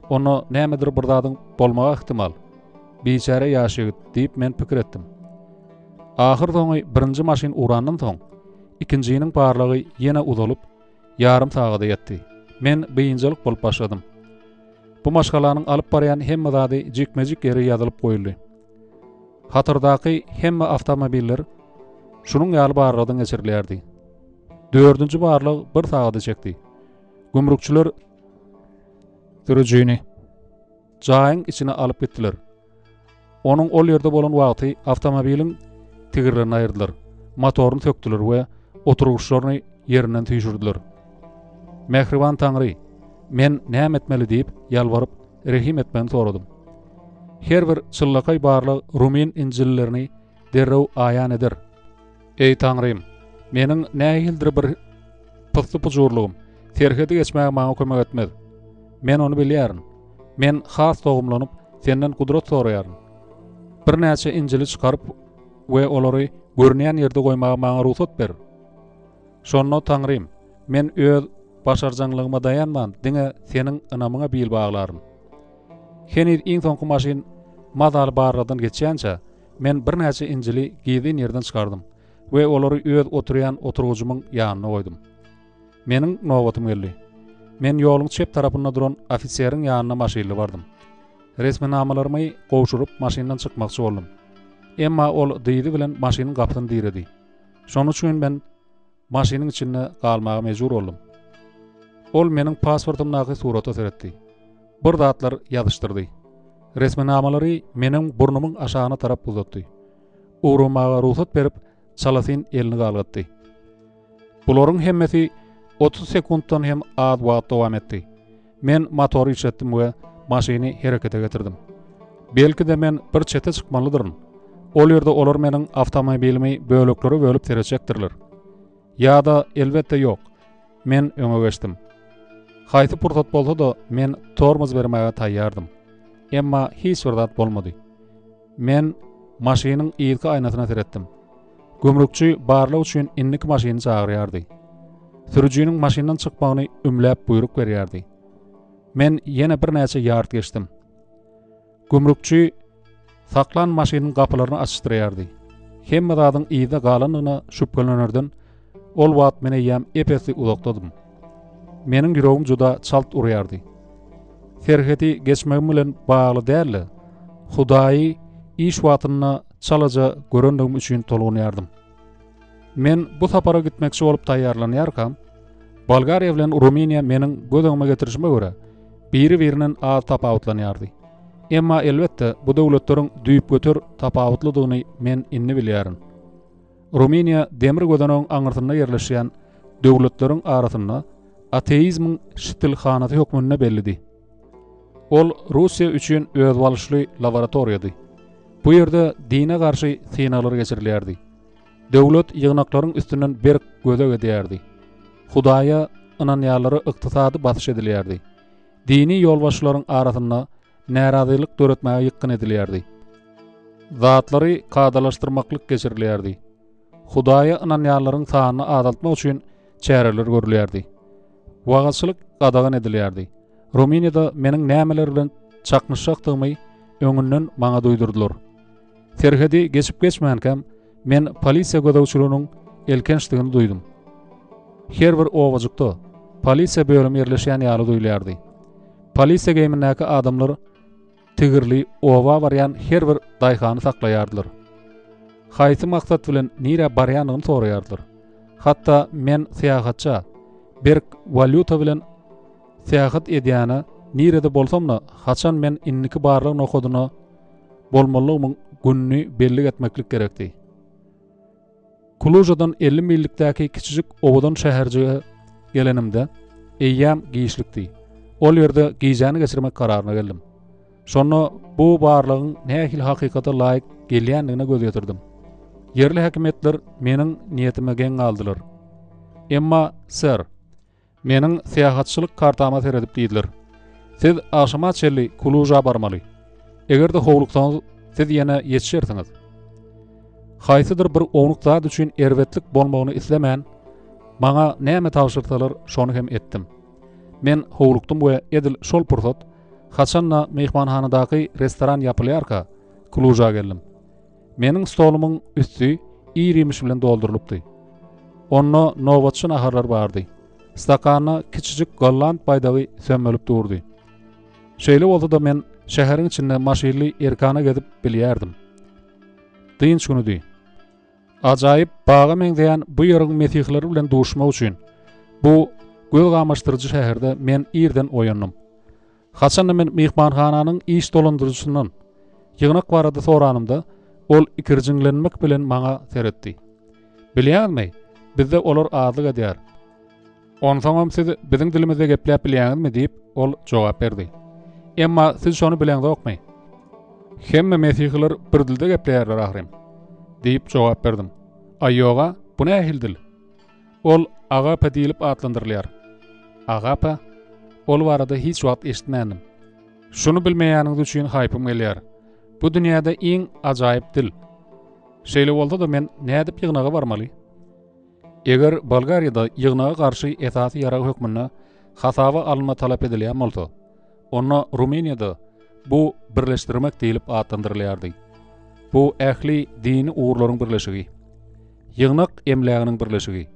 onda nämedir bir zadyň bolmagy ähtimal. Biçäre ýaş ýigit, diýip men pikir etdim. Ahyrsoňy birinji maşyn ugrandan soň, ikinjiniň barlagy ýene uzalyp, ýarym sagada ýetdi. Men biynjalyk bolup başladym. Bu maşgalanyň alyp barýan hemme zady jikme-jik ýere ýazylyp goýuldy. Hatardaky hemme awtomobiller şunuň ýaly barlagdan geçirilýärdi. Dördünji barlag bir sagada çekdi. Gümrükçiler sürüjini jaýyň içine alyp gitdiler. Onuň ol ýerde bolan wagty awtomobiliň tigirlerini aýyrdylar, motoryny sökdüler we oturgyçlaryny ýerinden süýşürdiler. Mähriban Taňry, men näme etmeli diýip ýalbaryp, rehim etmegini soradym. Her bir çynlakaý barlag rumyn injillerini derrew aýan eder. Eý Taňrym, meniň nähilidir bir pyssy-pujurlygym serhedi geçmäge maňa kömek etmez. Men ony bilýärin. Men has dogumlanyp, Senden gudrat soraýaryn. Birnäçe Injili çykaryp we olary görünýän ýerde goýmaga maňa rugsat ber. Şonda Taňrym, men öz başarjaňlygyma daýanman, diňe Seniň ynamyňa bil baglaryn. Heniz iň soňky maşyn mazaly barlagdan geçýänçä, men birnäçe Injili gizlin ýerden çykardym we olary öz oturýan oturgyjymyň ýanynda goýdum. Meniň nobatym geldi. Men ýoluň çep tarapynda duran ofiseriň ýanyna maşynly bardym. Resminamalarymy gowşuryp maşyndan çykmakçy boldum. Emma ol dyzy bilen maşynyň gapysyny diredi. Şonuň üçin men maşynyň içinde galmaga mejbur boldum. Ol meniň pasportymdaky surata seretdi. Bir zatlar ýazyşdyrdy. Resminamalary meniň burnumyň aşagyna tarap uzatdy. Ugramaga rugsat berip, çalasyn elini galgatdy. Bularyň hemmesi 30 sekuntdan hem az wagt dowam etdi. Men motory işletdim we maşyny herekete getirdim. Belki-de men bir çete çykmalydyryn. Ol ýerde olar meniň awtomobilimi böleklere bölüp seretjekdirler. Ýa-da elbetde ýok. Men öňe geçdim. Haýsy pursat bolsa-da men tormoz bermäge taýýardym. Emma hiç bir zat bolmady. Men maşynyň yzky aýnasyna seretdim. Gümrükçi barlag üçin indiki maşyny çagyrýardy. Sürüjiniň maşyndan çykmagyny ümläp buýruk berýärdi. Men ýene birnäçe ýard geçdim. Gümrükçi saklan maşynyň gapylaryny açyşdyrýardy. Hemme zadyň yzda galandygyna şübhelenerden ol wagt men eýýäm ep-esli uzakdadym. Meniň ýüregim juda çalt urýardy. Serhedi geçmegim bilen bagly däl-de, Hudaýy iş wagtynda çalaja görendigim üçin tolgunýardym. Men bu sapara gitmekçi bolup taýýarlanýarkam, Bolgariýa bilen Rumyniýa meniň göz öňüme getirişime görä, biri-birinden az tapawutlanýardy. Emma, elbetde, bu döwletleriň düýpgöter tapawutlydygyny men indi bilýärin. Rumyniýa demir gözenegiň aňyrsynda ýerleşýän döwletleriň arasynda ateizmiň şitilhanasy hökmünde bellidi. Ol Russiýa üçin özboluşly laboratoriýady. Bu ýerde dine garşy synaglar geçirilýärdi. Döwlet ýygnaklaryň üstünden berk gözeg edýärdi. Hudaýa ynanýanlara ykdysady basyş edilýärdi. Dini ýolbaşçylaryň arasynda närazylyk döretmäge ýykgyn edilýärdi. Zatlary kadalaşdyrmaklyk geçirilýärdi. Hudaýa ynanýanlaryň sanyny azaltmak üçin çäreler görülýärdi. Wagyzçylyk gadagan edilýärdi. Rumyniýada meniň nämeler bilen çaknyşjakdygymy öňünden maňa duýdurdylar. Serhedi geçip-geçmänkäm, men polisiýa gözegçiliginiň elkençdigini duýdum. Her bir obajykda polisiýa bölümi ýerleşýän ýaly duýulýardy. Polisiýa geýimindäki adamlar tigirli oba barýan her bir daýhany saklaýardylar. Haýsy maksat bilen nirä barýandygyny soraýardylar. Hatda men syýahatça, berk walýuta bilen syýahat edýäne nirede bolsam-da, haçan men indiki barlag nokadyna bolmalydygymyň gününi bellik etmeklik gerekdi. Kulužadan 50 millikdäki kiçijik owadan şäherjige gelenimde, eýýäm giçlikdi. Ol ýerde gijäni geçirmek kararyna geldim. Şonda bu barlagyň nähili hakykata laýyk gelýändigine göz ýetirdim. Ýerli häkimiýetler meniň niýetime geň galdylar. Emma, ser, Meniň syýahatçylyk kartama seredip diýdiler. Siz agşama çenli Kuluža barmaly. Eger-de howluksaňyz, siz ýene ýetişersiňiz. Haýsydyr bir ownuk zat üçin erbetlik bolmagyny islemän, maňa näme tabşyrsalar, şony hem etdim. Men howlukdym we edil şol pursat, haçan-da myhmanhanadaky restoran ýapylýarka, Kuluža geldim. Meniň stolumyň üsti ir-iýmiş bilen doldurylypdy. Onda nobatçy naharlar bardy. Stakanda kiçijik golland baýdagy sömmelip durdy. Şeýle bolsa-da men şäheriň içinde maşynly erkana gezip bilýärdim. Dynç günüdi. Ajaýyp baga meňzeýän bu ýeriň mesihileri bilen duşmak üçin bu göz gamaşdyryjy şäherde men irden oýandym. Haçanda men myhmanhananyň iş dolandyryjysyndan ýygnak barada soranymda, ol ikirjiňlenmek bilen maňa seretdi. Bilýäňizmi, bizde olar azlyk edýär. Onsoňam siz biziň dilimizde gepläp bilýäňizmi diýip, ol jogap berdi. Emma siz şony bileňzokmy? Hemme mesihiler bir dilde gepleýärler ahyryn, diýip jogap berdim. Aý ýog-a, bu nähili dil? Ol Agape diýlip atlandyrylýar. Agape? Ol barada hiç wagt eşitmändim. Şuny bilmeýäniňiz üçin haýpym gelýär. Bu dünýäde iň ajaýyp dil. Şeýle bolsa-da men nädip ýygnaga barmaly? Eger Bolgariýada ýygnaga garşy esasy ýarag hökmünde hasaba alynma talap edilýän bolsa, onda Rumyniýada bu birleşdirmek diýlip atlandyrylýardy. Bu ähli dini ugurlaryň birleşigi. Ýygnak emläginiň birleşigi,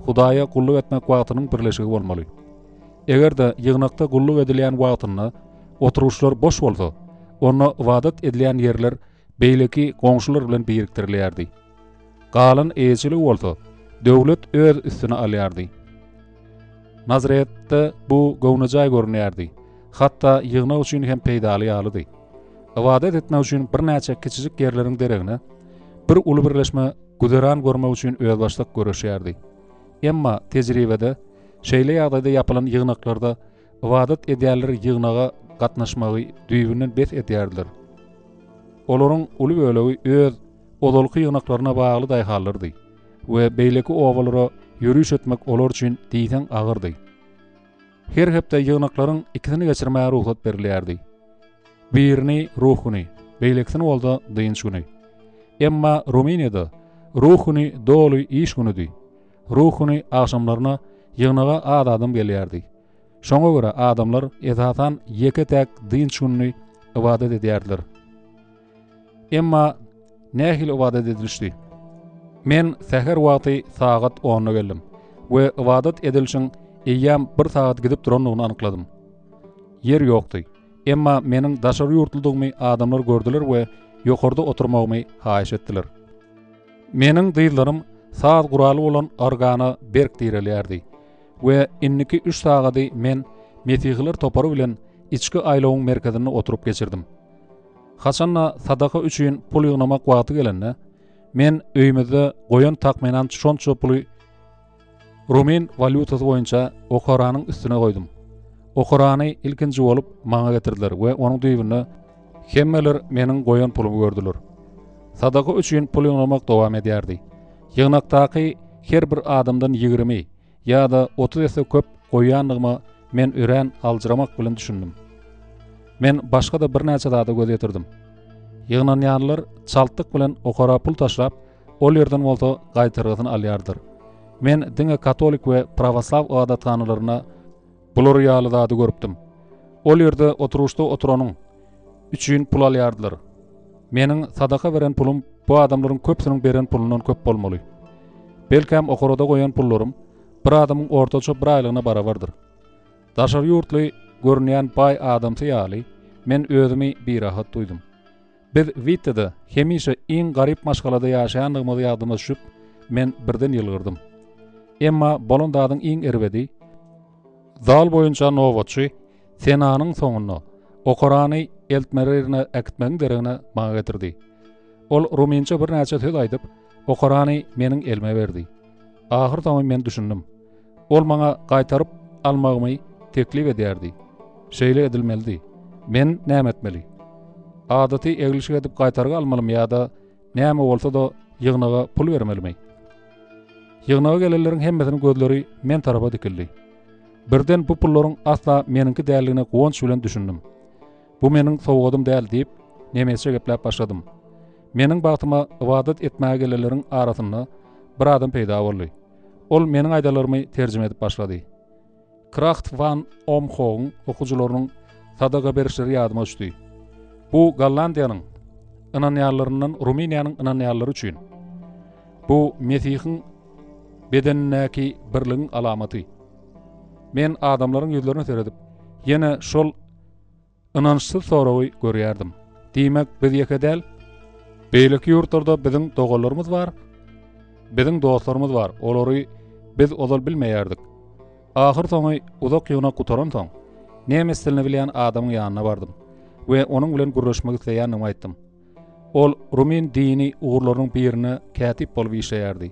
Hudaýa gulluk etmek wagtynyň birleşigi bolmaly. Eger-de ýygnakda gulluk edilýän wagtynda oturyşlar boş bolsa, Onda ybadat edilýän ýerler beýleki goňşular bilen birikdirilýärdi. Galan eýeçiligi bolsa döwlet öz üstüne alýardy. Nazaretde bu göwnejaý görünýärdi, hatda ýygnak üçin hem peýdaly ýalydy. Ybadat etmek üçin birnäçe kiçijik ýerleriň deregine bir uly birleşme güzeran görmek üçin özbaşdak göreşýärdi. Emma tejribede şeýle ýagdaýda ýapylan ýygnaklarda ybadat edýänler ýygnaga gatnaşmagy düýbünden bes edýärdiler. Olaryň uly bölegi öz ozalky ýygnaklaryna bagly daýhanlardy we beýleki obalara ýöriş etmek olar üçin diýseň agyrdy. Her hepde ýygnaklaryň ikisini geçirmäge rugsat berilýärdi. Birini ruh güni, beýlekisini bolsa dynç güni. Emma Rumyniýada ruh güni doly iş günüdi. Ruh güni agşamlaryna ýygnaga az adam gelýärdi. Şoňa görä adamlar esasan ýeke-täk dynç gününi ybadat edýärdiler. Emma nähili ybadat edilişdi? Men säher wagty sagat onda geldim we ybadat edilişiň eýýäm bir sagat gidip durandygyny anykladym. Ýer ýokdy. Emma meniň daşary ýurtludygymy adamlar gördüler we ýokarda oturmagymy haýyş etdiler. Meniň dyzlarym saz guraly bolan organa berk direlýärdi we indiki üç sagady men mesihiler topary bilen içki aýlawyň merkezinde oturyp geçirdim. Haçanda sadaka üçin pul ýygnamak wagty gelende, men öýümizde goýan takmynan şonça puly rumyn walýutasy boýunça okaranyň üstüne goýdum. Okarany ilkinji bolup maňa getirdiler we onuň düýbünde hemmeler meniň goýan pulumy gördüler. Sadaka üçin pul ýygnamak dowam edýärdi. Ýygnakdaky her bir adamdan 20 ýa-da 30 esse köp goýýandygyma men örän aljyramak bilen düşündim. Men başga-da birnäçe zada göz ýetirdim. Ýygnanýanlar çaltlyk bilen okara pul taşlap, ol ýerden bolsa gaýtargysyny alýardylar. Men diňe katolik we prawoslaw ybadathanalarynda bular ýaly zady görüpdim. Ol ýerde oturyşda oturanyň üçin pul alýardylar. Meniň sadaka beren pulum bu adamlaryň köpüsiniň beren pulundan köp bolmaly. Belkäm okarada goýan pullarym bir adamyň ortaça bir aýlygyna barabardyr. Daşary ýurtly görünýän baý adamsy ýaly men özümi birahat duýdum. Biz Wittede hemişe iň garyp maşgalada ýaşaýandygymyz ýadyma düşüp, men birden ýylgyrdym. Emma bolan zadyň iň erbedi, zal boýunça nobatçy senanyň soňunda okarany eltmeli ýerine äkitmegiň deregine maňa getirdi. Ol rumynça birnäçe söz aýdyp, okarany meniň elime berdi. Ahyrsoňy men düşündim. Ol maňa gaýtaryp almagymy teklip edýärdi. Şeýle edilmelidi. Men näme etmeli? Adaty eglişik edip gaýtargy almalymy ýa-da näme bolsa-da ýygnaga pul bermelimi? Ýygnaga gelenleriň hemmesiniň gözleri men tarapa dikildi. Birden bu pullaryň asla meniňki däldigine guwanç bilen düşündim. Bu meniň sowgadym däl diýip, nemesçe gepläp başladym. Meniň bagtyma ybadat etmäge gelenleriň arasynda bir adam peýda boldy. Ol meniň aýdanlarymy terjime edip başlady. Kracht wan Omhogyň okyjylarynyň sadaka berişleri ýadyma düşdi. Bu Gollandiýanyň ynanýanlaryndan Rumyniýanyň ynanýanlary üçin. Bu Mesihiň bedenindäki birligiň alamaty. Men adamlaryň ýüzlerine seredip, ýene şol Ynançsyz soragy görýärdim. Diýmek, biz ýeke däl? Beýleki ýurtlarda biziň doganlarymyz bar? Biziň dostlarymyz bar, olary biz ozal bilmeýärdik. Ahyrsoňy uzak ýygnak gutaransoň, nemes dilini bilýän adamyň ýanyna bardym we onuň bilen gürleşmek isleýändigimi aýtdym. Ol rumyn dini ugurlarynyň birinde kätip bolup işleýärdi.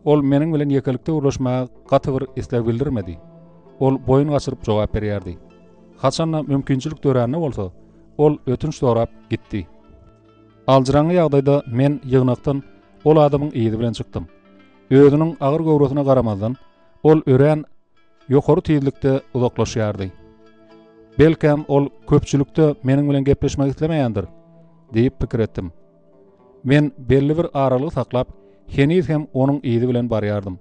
Ol meniň bilen ýekelikde gürleşmäge gaty bir isleg bildirmedi. Ol boýun gaçyryp jogap berýärdi. Haçanda mümkinçilik dörände bolsa, ol ötünç sorap gitdi. Aljyraňňy ýagdaýda men ýygnakdan ol adamyň yzy bilen çykdym. Özüniň agyr göwresine garamazdan, ol örän ýokary tizlikde uzaklaşýardy. Belkäm, ol köpçülikde meniň bilen gepleşmek islemeýändir diýip pikir etdim. Men belli bir aralygy saklap, heniz hem onuň yzy bilen barýardym.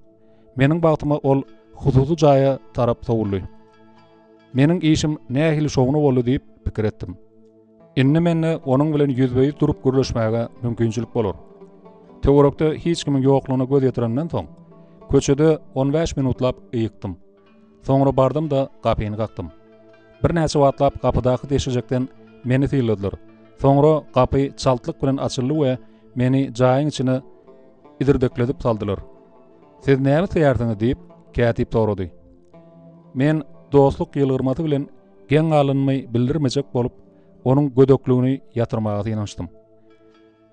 Meniň bagtyma ol hususy jaýa tarap sowuldy. Meniň işim nähili şowuna boldy diýip pikir etdim. Indi mende onuň bilen ýüzbe-ýüz durup gürleşmäge mümkinçilik bolar. Töwerekde hiç kimiň ýoklugyna göz ýetirenden soň, köçede on bäş minutlap ýykdym. Soňra bardym-da, gapyny kakdym. Birnäçe wagtlap gapydaky deşijekden Meni syladylar. Soňra gapy çaltlyk bilen açyldy we meni jaýyň içine idirdekledip saldylar. Siz näme isleýärsiňiz diýip, kätip sorady. Men dostluk ýylgyrmasy bilen geň galanymy bildirmejek bolup, onuň gödekligini ýatyrmaga synanyşdym.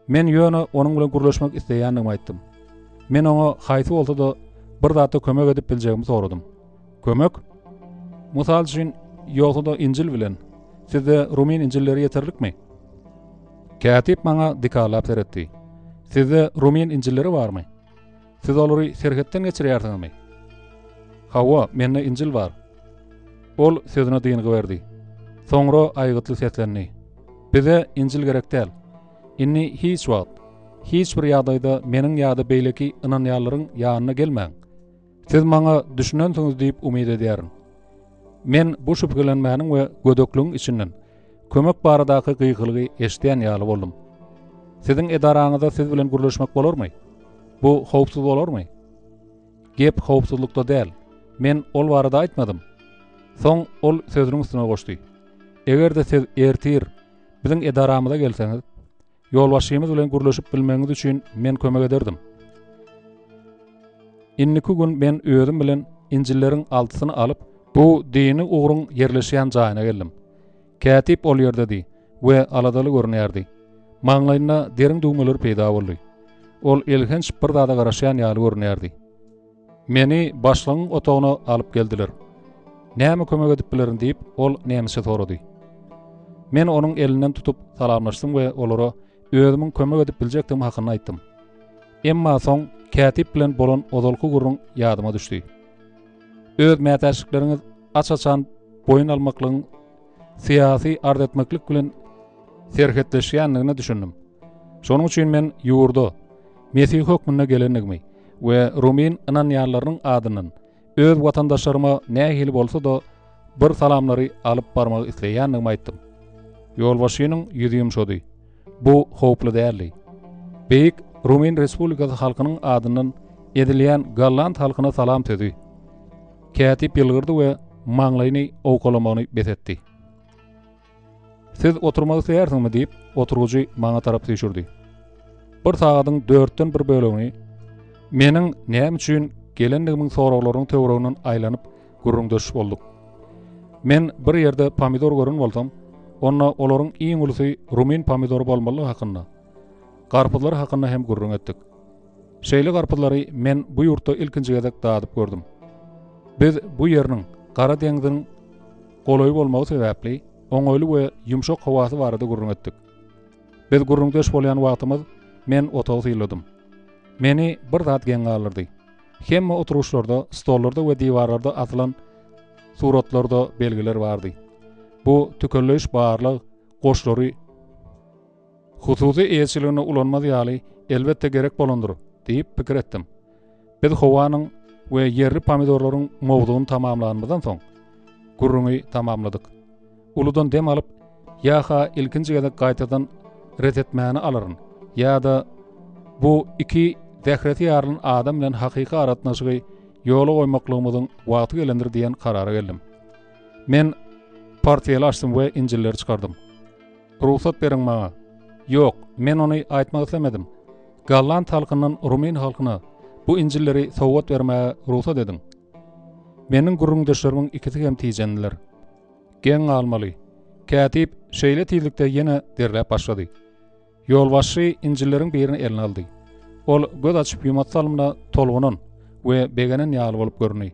Men ýöne onuň bilen gürleşmek isleýändigimi aýtdym. Men oňa haýsy bolsa-da bir zatda kömek edip biljegimi soradym. Kömek? Mysal üçin, ýogsa-da Injil bilen. Sizde rumyn Injilleri ýeterlikmi? Kätip maňa dikarlap seretdi. Sizde rumyn Injilleri barmy? Siz olary serhetden geçirýärsiňizmi? Hawa, mende Injil bar. Ol sözüne dyngy berdi. Soňra aýgytly seslendi. Bize Injil gerek däl. Indi hiç wagt, hiç bir ýagdaýda meniň ýa-da beýleki ynanýanlaryň ýanyna gelmäň. Siz maňa düşünensiňiz diýip umyt edýärin. Men bu şübhelenmäniň we gödekligiň içinden kömek baradaky gykylygy eşidýän ýaly boldum. Siziň edaraňyzda siz bilen gürleşmek bolarmy? Bu howpsuz bolarmy? Gep howpsuzlykda däl. Men ol barada aýtmadym. Soň ol sözüniň üstüne goşdy. Eger-de siz ertir biziň edaramyza gelseňiz, ýolbaşçymyz bilen gürleşip bilmegiňiz üçin men kömek ederdim. Indiki gün men özüm bilen Injilleriň altysyny alyp, bu dini ugruň ýerleşýän jaýyna geldim. Kätip ol ýerdedi we aladaly görünýärdi. Maňlaýynda deriň düwmeleri peýda boldy. Ol elhenç bir zada garaşýan ýaly görünýärdi. Meni başlygyň otagyna alyp geldiler. Näme kömek edip bilerin diýip, ol nemisçe sorady. Men onuň elinden tutup salamlaşdym we olara özümiň kömek edip biljekdigim hakynda aýtdym. Emma soň kätip bilen bolan ozalky gürrüň ýadyma düşdi. Öz mätäçlikleriňiz aç-açan boýun almaklygyň syýasy arz etmeklik bilen serhetleşýändigine düşündim. Şonuň üçin men ýurda mesihi hökmünde gelendigimi we rumyn ynanýanlarynyň adyndan öz watandaşlaryma nähili bolsa-da bir salamlary alyp barmagy isleýändigimi aýtdym. Ýolbaşçynyň ýüzi ýumşady. Bu howply däldi. Beýik Rumyn Respublikasy halkynyň adyndan edilýän golland halkyna salam sözi. Kätip ýylgyrdy we maňlaýyny owkalamagyny bes etdi. Siz oturmak isleýärsiňmi diýip, oturgyjy maňa tarap süýşürdi. Bir sagadyň dörtden bir bölegini meniň näme üçin gelendigimiň soraglarynyň töwereginden aýlanyp gürrüňdeş bolduk. Men bir ýerde pomidor gören bolsam, onda olaryň iň ulusy rumyn pomidory bolmalydygy hakynda, garpyzlar hakynda hem gürrüň etdik. Şeýle garpyzlary men bu ýurtda ilkinji gezek dadyp gördüm. Biz bu ýeriniň Gara deňziň golaýy bolmagy sebäpli oňaýly we ýumşak howasy barada gürrüň etdik. Biz gürrüňdeş bolýan wagtymyz men otagy synladym. Meni bir zat geň galdyrdy. Hemme oturyşlarda, stollarda we diwarlarda asylan suratlarda belgiler bardy. Bu tükelleýiş barlag goşlary hususy eýeçiliginde ulanmaz ýaly elbetde gerek bolandyr diýip pikir etdim. Biz howanyň we ýerli pomidorlaryň mowzugyny tamamlanymyzdan soň, gürrüňi tamamladyk. Uludan dem alyp, ýa-ha ilkinji gezek gaýtadan ret etmäni alaryn, ýa-da bu iki zähresi ýarylan adam bilen hakyky aragatnaşygy ýola goýmaklygymyzyň wagty gelendir diýen karara geldim. Men portfeli açdym we Injilleri çykardym. Rugsat beriň maňa. Ýok, men ony aýtmak islemedim. Golland halkyndan rumyn halkyna bu Injilleri sowgat bermäge rugsat ediň. Meniň gürrüňdeşlerimiň ikisi hem tijendiler. Geň galmaly. Kätip şeýle tizlikde ýene derläp başlady. Ýolbaşçy Injilleriň birini eline aldy. Ol göz açyp ýumasy salymda tolgunan we begenen ýaly bolup göründi.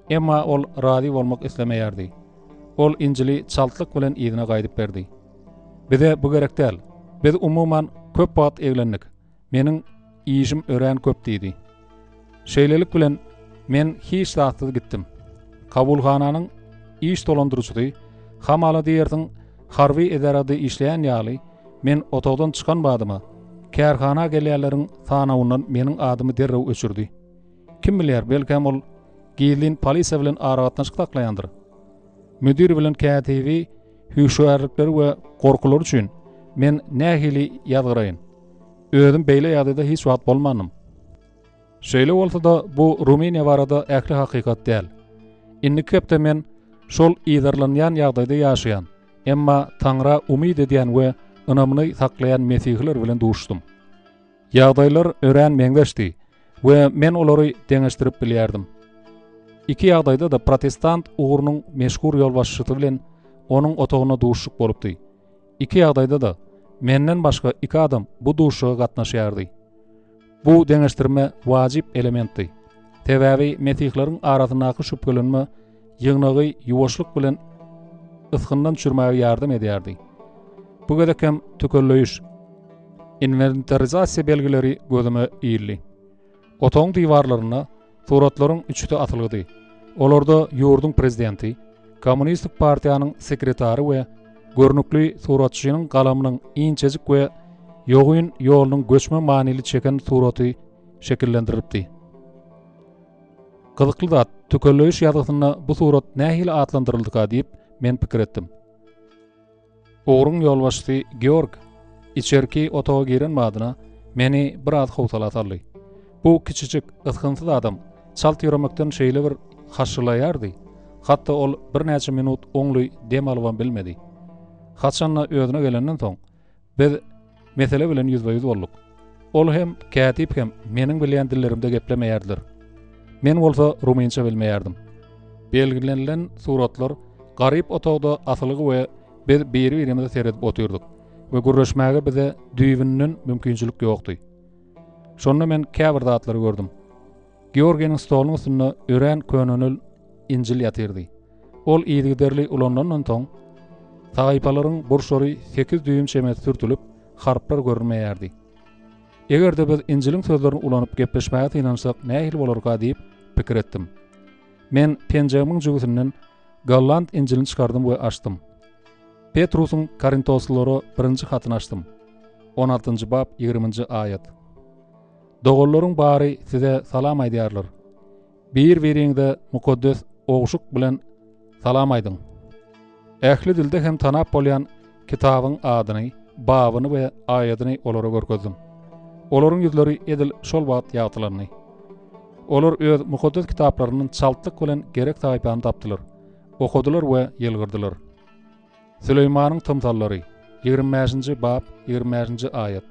Emma ol razy bolmak islemeýärdi. Ol Injili çaltlyk bilen yzyna gaýdyp berdi. Bize bu gerek däl. Biz umuman köp wagt eglendik. Meniň işim örän köp diýdi. Şeýlelik bilen, men hiç zatsyz gitdim. Kabulhananyň iş dolandyryjysy, hamala diýersiň, harby edarada işleýän ýaly, men otagdan çykan badyma, kärhana gelýänleriň sanawyndan meniň adymy derrew öçürdi. Kim bilýär, belkäm ol gizlin polisiýa bilen aragatnaşyk saklaýandyr. Müdir bilen kätibi hüşgärlikleri we gorkulary üçin men nähili ýazgyraýyn? Özüm beýle ýagdaýda hiç wagt bolmandym. Şeýle bolsa-da, bu Rumyniýa barada ähli hakykat däl. Indiki hepde men şol yzarlanýan ýagdaýda ýaşaýan. Emma Taňra umyt edýän we ynamyny saklaýan mesihiler bilen duşdum. Ýagdaýlar örän meňzeşdi we men olary deňeşdirip bilýärdim. Iki ýagdaýda-da protestant ugrunyň meşhur ýolbaşçysy bilen onuň otagynda duşuşyk bolupdy. Iki ýagdaýda-da menden başga iki adam bu duşuşyga gatnaşýardy. Bu deňeşdirme wajyp elementdi. Sebäbi mesihleriň arasyndaky şübhelenme ýygnagy ýuwaşlyk bilen ysgyndan düşürmäge ýardam edýärdi. Bu gezek hem tükelleýiş, inwentarizasiýa belgileri gözüme ildi. Otagyň diwarlarynda suratlaryň üçüsi asylgydy. Olarda ýurduň prezidenti, Kommunistik partiýanyň sekretary we görnükli suratçynyň galamynyň inçejik we ýogyn ýolunyň göçme manyly çeken suraty şekillendirilipdi. Gyzykly zat, tükelleýiş ýazgysynda bu surat nähili atlandyryldyka diýip, men pikir etdim. Ugruň ýolbaşçysy Georg içerki otaga giren badyna meni biraz howsala saldy. Bu kiçijik, ysgynsyz adam çalt ýöremekden şeýle bir haşşylaýardy, hatda ol birnäçe minut oňly dem alybam bilmedi. Haçanda özüne gelenden soň, biz mesele bilen ýüzbe-ýüz bolduk. Ol hem, kätip hem meniň bilýän dillerimde geplemeýärdiler. Men bolsa rumynça bilmeýärdim. Belgilenilen suratlar garyp otagda asylgy we biz biri-birimize seredip otyrdyk we gürleşmäge bize düýbünden mümkinçilik ýokdy. Şonda men käbir zatlary gördüm. Georginiň stolunyň üstünde örän könenil Injil ýatyrdy. Ol yzygiderli ulanylandan soň, sahypalaryň burçlary sekiz düýüm çemesi sürtülip, harplar görünmeýärdi. Eger-de biz Injiliň sözlerini ulanyp gepleşmäge synanyşsak nähili bolarka diýip pikir etdim. Men penjegimiň jübüsinden golland Injilini çykardym we açdym. Petrusyň Korintoslylara birinji hatyny açdym. On altynjy bap, ýigriminji aýat. Doganlaryň bary size salam aýdýarlar. Bir-biriňize mukaddes ogşuk bilen salam aýdyň. Ähli dilde hem tanap bolýan kitabyň adyny, babyny we aýadyny olara görkezdim. Olaryň ýüzleri edil şol wagt ýagtylandy. Olar öz mukaddes kitaplaryndan çaltlyk bilen gerek sahypany tapdylar, okadylar we ýylgyrdylar. Süleýmanyň tymsallary, 25-nji bap, 25-nji aýat.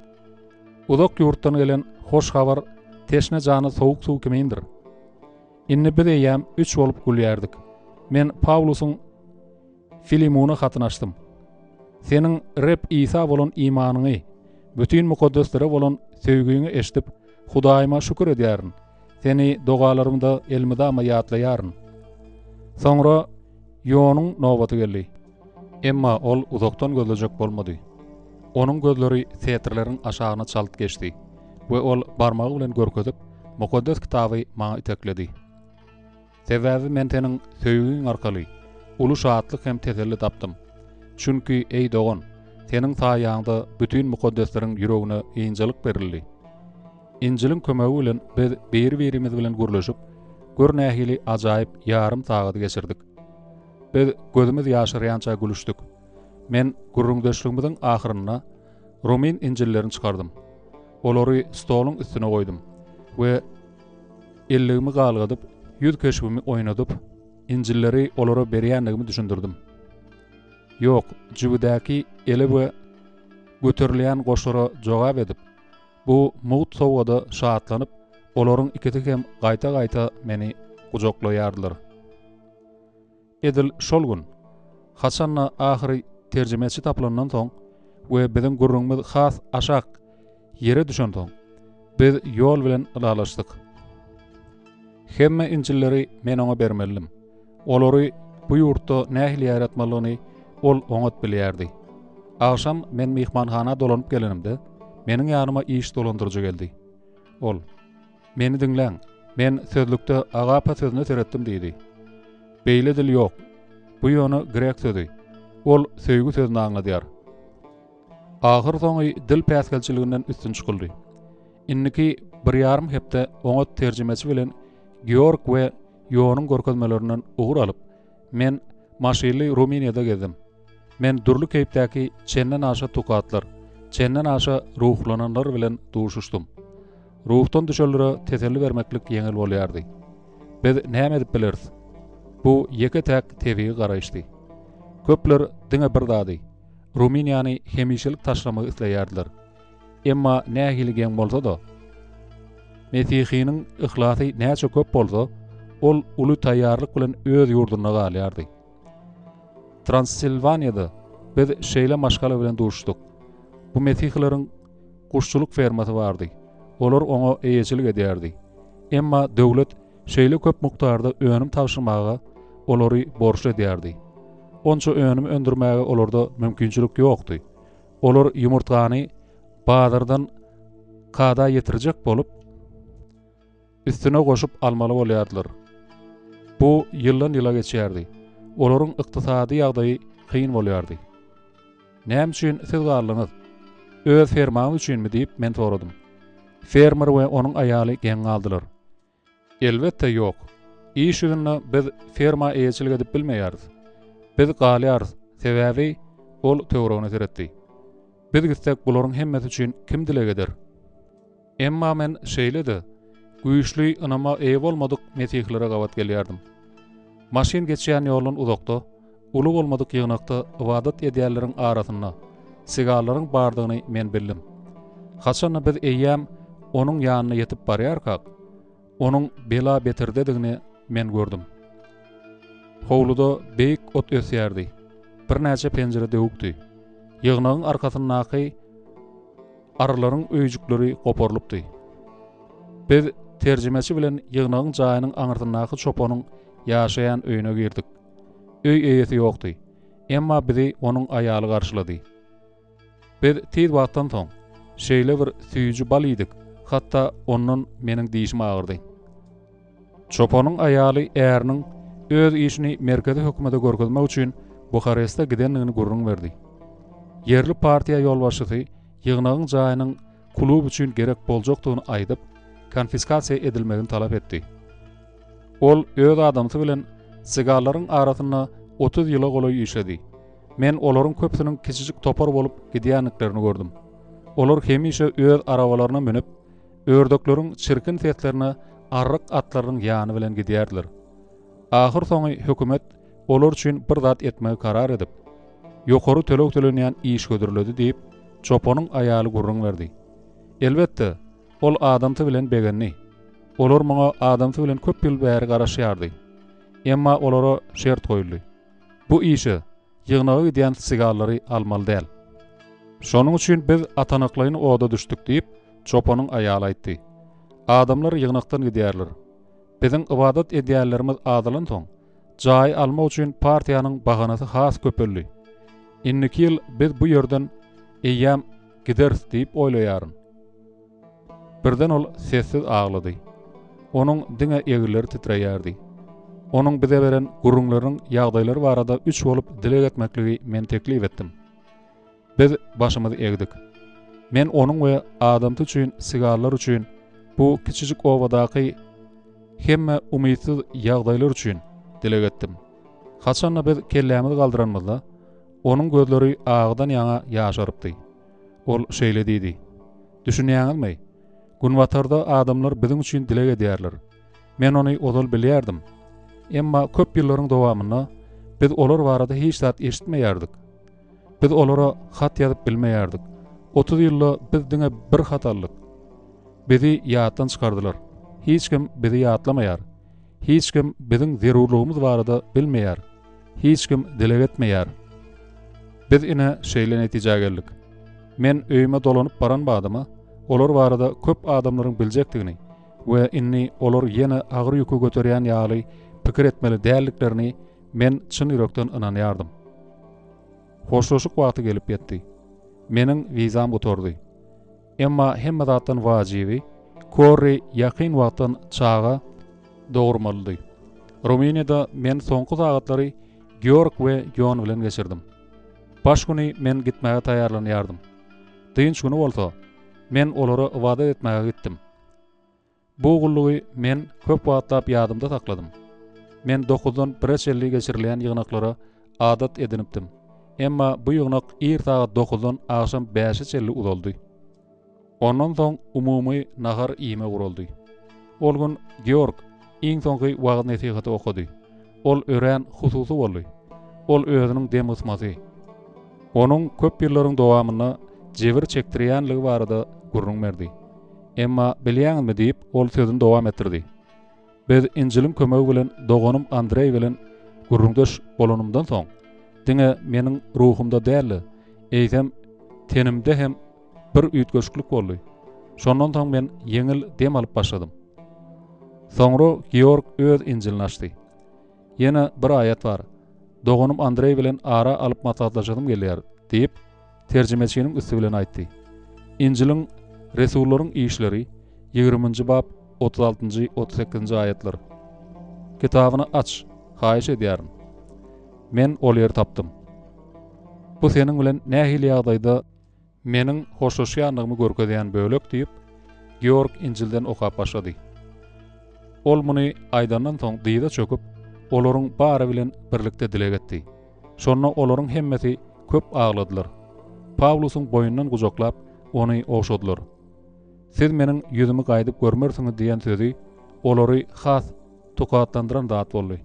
Uzak ýurtdan gelen hoş habar teşne jana sowuk suw kimindir. Indi biz eýýäm üç bolup gülýärdik. Men Pawlusyň Filimuna hatyny açdym. Seniň Reb Isa bolan imanyňy, bütin mukaddeslere bolan söýgiňi eşidip, Hudaýyma şükür edýärin. Seni dogalarymda elmydama ýatlaýaryn. Soňra Ýonuň nobaty geldi. Emma ol uzakdan gözlejek bolmady. Onuň gözleri setirleriň aşagyna çalt geçdi we ol barmagy bilen görkezip, Mukaddes Kitaby maňa itekledi. Sebäbi men seniň söýgiň arkaly uly şatlyk hem teselli tapdym. Çünki, eý dogan, seniň saýaňda bütin mukaddesleriň ýüregine ynjalyk berildi. Injiliň kömegi bilen biz biri-birimiz bilen gürleşip, gör nähili ajaýyp ýarym sagady geçirdik. Biz gözümiz ýaşarýança gülüşdik. Men gürrüňdeşligimiziň ahyrynda rumyn Injillerini çykardym. Olary stoluň üstüne goýdum we elligimi galgadyp, ýüz keşbimi oýnadyp, Injilleri olara berýändigimi düşündirdim. Ýok, jübüdäki ele we göterilýän goşlara jogap edip, Bu mugt sowgada şatlanyp, olaryň ikisi hem gaýta-gaýta meni gujaklaýardylar. Edil şol gün, haçan-da ahyry terjimeçi tapylandan soň we biziň gürrüňimiz has aşak ýere düşensoň, biz ýol bilen ylalaşdyk. Hemme Injilleri men oňa bermelidim. Olary bu ýurtda nähili ýaýratmalydygyny ol oňat bilýärdi. Agşam men myhmanhana dolanyp gelenimde, meniň ýanyma iş dolandyryjy geldi. Ol, Meni diňläň, men sözlükde agapa sözüne seretdim diýdi. Beýle dil ýok. Bu ýöne grek sözi. Ol söýgi sözüni aňladýar. Ahyrsoňy dil päsgelçiliginden üstün çykyldy. Indiki bir ýarym hepde oňat terjimeçi bilen Georg we Ýonyň görkezmelerinden ugur alyp, men maşynly Rumyniýada gezdim. Men dürli keýpdäki çenden aşa tukatlar, çenden aşa ruhlananlar bilen duşuşdym. Ruhdan düşenlere teselli bermeklik ýeňil bolýardy. Biz näme edip bileris? Bu ýeke-täk tebigy garaýyşdy. Köpler diňe bir zady, Rumyniýany hemişelik taşlamagy isleýärdiler. Emma nähili geň bolsa-da, mesihiniň yhlasy näçe köp bolsa, ol uly taýýarlyk bilen öz ýurdunda galýardy. Transilwaniýada biz şeýle maşgala bilen duşuşdyk. Bu mesihileriň guşçulyk fermasy bardy. Olar oňa eýeçilik edýärdi. Emma döwlet şeýle köp mukdarda önüm tabşyrmaga olary borçly edýärdi. Onça önüm öndürmäge olarda mümkinçilik ýokdy. Olar ýumurtgany bazardan kada ýetirjek bolup, üstüne goşup almaly bolýardylar. Bu ýyldan-ýyla geçýärdi. Olaryň ykdysady ýagdaýy kyn bolýardy. Näme üçin siz galdyňyz? Öz fermaňyz üçinmi diýip, men soradym. Fermer we onuň aýaly geň galdylar. Elbetde, ýok. Iş ýüzünde biz ferma eýeçilik edip bilmeýäris. Biz galýarys, sebäbi, ol töweregine seretdi. Biz gitsek bularyň hemmesi üçin kim dileg eder? Emma men şeýle-de güýçli ynama eýe bolmadyk mesihilere gabat gelýärdim. Maşyn geçýän ýoldan uzakda, uly bolmadyk ýygnakda ybadat edýänleriň arasynda sigallaryň bardygyny men bildim. Haçanda biz eýýäm onuň ýanyna ýetip barýarkak, onuň bela-beterdedigini men gördüm. Howluda beýik ot ösýärdi, birnäçe penjire döwükdi. Ýygnagyň arkasyndaky arylaryň öýjükleri goparylypdy. Biz terjimeçi bilen ýygnagyň jaýynyň aňyrsyndaky çopanyň ýaşaýan öýüne girdik. Öý eýesi ýokdy. Emma bizi onuň aýaly garşylady. Biz tiz wagtdan soň, şeýle bir süýji bal iýdik, hatda ondan meniň dişim agyrdy. Çopanyň aýaly äriniň öz işini merkezi hökümete görkezmek üçin Buhareste gidendigini gürrüň berdi. Ýerli partiýa ýolbaşçysy ýygnagyň jaýynyň klub üçin gerek boljakdygyny aýdyp, konfiskasiýa edilmegini talap etdi. Ol öz adamsy bilen sigallaryň arasynda 30 ýyla golaý işledi. Men olaryň köpüsiniň kiçijik topar bolup gidýändiklerini gördüm. Olar hemişe öz arabalaryna münüp, ördekleriň çirkin seslerine arryk atlarynyň ýany bilen gidýärdiler. Ahyrsoňy hökümet olar üçin bir zat etmegi karar edip, ýokary töleg tölenýän iş hödürledi diýip, çopanyň aýaly gürrüň berdi. Elbetde, ol adamsy bilen begendi. Olar muňa adamsy bilen köp ýyl bäri garaşýardy. Emma olara şert goýuldy. Bu işe ýygnaga gidýän sigallary almaly däl. Şonuň üçin biz atanaklaýyn oda düşdük diýip, çopanyň aýaly aýtdy. Adamlar ýygnakdan gidýärler. Biziň ybadat edýänlerimiz azalansoň, jaýy almak üçin partiýanyň bahanasy has köpeldi. Indiki ýyl biz bu ýerden eýýäm gideris diýip oýlaýaryn. Birden ol sessiz aglady. Onuň diňe eginleri titreýärdi. Onuň bize beren gürrüňleriniň ýagdaýlary barada üç bolup dileg etmekligi men teklip etdim. Biz başymyzy egdik. Men onuň we adamsy üçin, sigarlar üçin, bu kiçijik obadaky hemme umytsyz ýagdaýlar üçin dileg etdim. Haçanda biz kellämizi galdyranymyzda, onuň gözleri agydan ýaňa ýaşarypdy. Ol şeýle diýdi, Düşünýäňizmi? Günbatarda adamlar biziň üçin dileg edýärler. Men ony ozal bilýärdim. Emma köp ýyllaryň dowamynda biz olar barada hiç zat eşitmeýärdik. Biz olara hat ýazyp bilmeýärdik. 30 ýylda biz diňe bir hat aldyk. Bizi ýatdan çykardylar. Hiç kim bizi ýatlamaýar. Hiç kim biziň zerurlygymyz barada bilmeýär. Hiç kim dileg etmeýär. Biz ine şeýle netijä geldik. Men öýüme dolanyp baran badyma, olar barada köp adamlaryň biljekdigini we indi olar ýene agyr ýüki göterýän ýaly pikir etmeli däldiklerini men çyn ýürekden ynanýardym. Hoşlaşyk wagty gelip ýetdi. Meniň wizam gutardy. Emma hemme zatdan wajyby, Korri ýakyn wagtdan çaga dogurmalydy. Rumyniýada men soňky sagatlary Georg we Ýon bilen geçirdim. Baş güni men gitmäge taýýarlanýardym. Dynç güni bolsa, men olara ybadat etmäge gitdim. Bu gullugy men köp wagtlap ýadymda sakladym. Men dokuzdan bire çenli geçirilýän ýygnaklara adat edinipdim. Emma bu ýygnak ir sagat dokuzdan agşam bäşe çenli uzaldy. Ondan soň umumy nahar iýme guraldy. Ol gün Georg iň soňky wagyz-nesihaty okady. Ol örän hususy boldy. Ol özüniň demgysmasy, onuň köp ýyllaryň dowamynda jebir çekdirýänligi barada gürrüň berdi. Emma bilýäňizmi diýip, ol sözüni dowam etdirdi. Biz Injiliň kömegi bilen doganym Andreý bilen gürrüňdeş bolanymdan soň, diňe meniň ruhumda däl-de, eýsem, tenimde hem bir üýtgeşiklik boldy. Şondan soň men ýeňil dem alyp başladym. Soňra Georg öz Injilini açdy. Ýene bir aýat bar. Doganym Andreý bilen ara alyp maslahatlaşasym gelýär, diýip, terjimeçiniň üsti bilen aýtdy. Injiliň Resullaryň işleri, ýigriminji bap, 36-njy, 38-nji aýatlar. Kitabyny aç, haýyş edýärin. Men ol ýeri tapdym. Bu seniň bilen nähili ýagdaýda meniň hoşlaşýandygymy görkezýän bölek diýip, Georg Injilden okap başlady. Ol muny aýdandan soň dyza çöküp, olaryň bary bilen birlikde dileg etdi. Şonda olaryň hemmesi köp agladylar. Pawlusyň boýnundan gujaklap, ony ogşadylar. Siz meniň ýüzümi gaýdyp görmersiňiz diýen sözi olary has tukatlandyran zat boldy.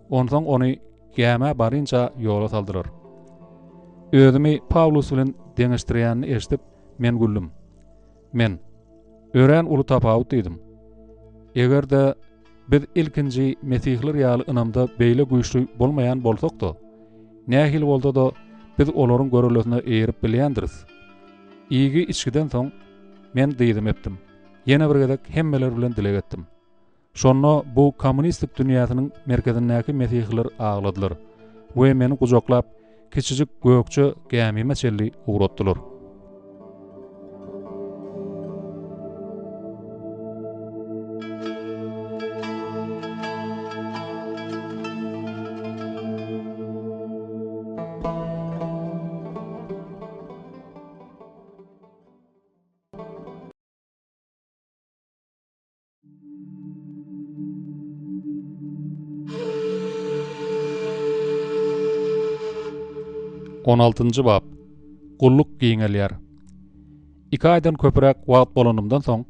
Onsoň ony gämä barynça ýola saldylar. Özümi Pawlus bilen deňeşdirýänini eşidip, men güldüm. Men, Örän uly tapawut diýdim. Eger-de biz ilkinji mesihler ýaly ynamda beýle güýçli bolmaýan bolsak-da, nähili bolsa-da, biz olaryň görellesine eýerip bilýändiris. Iýgi-içgiden soň, men dyzymy epdim. Ýene bir gezek hemmeler bilen dileg etdim. Şonda bu kommunistik dünýäsiniň merkezindäki mesihiler agladylar we meni gujaklap, kiçijik gökje gämime çenli ugratdylar. On altynjy bap. Gulluk giňelýär. Iki aýdan köpräk wagt bolanymdan soň,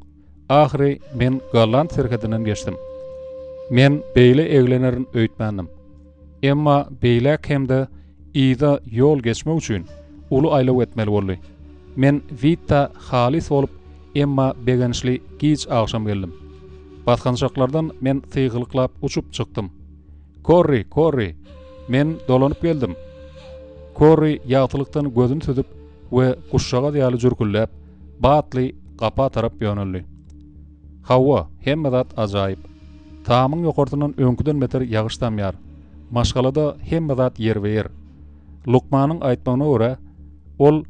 ahyry men golland serhedinden geçdim. Men beýle eglenerin öýtmändim. Emma beýläk hem-de yza ýol geçmek üçin uly aýlaw etmeli boldy. Men Witta halys bolup, emma begençli giç agşam geldim. Basgançaklardan men sygylyklap uçup çykdym. Korri, Korri! Men dolanyp geldim! Korri ýagtylykdan gözüni süzüp we guşjagaz ýaly jürküldäp, batly gapa tarap ýöneldi. Hawa, hemme zat ajaýyp. Tamyň ýokarsyndan öňküden beter ýagyş damýar. Maşgalada hemme zat ýerbe-ýer. Lukmanyň aýtmagyna görä, ol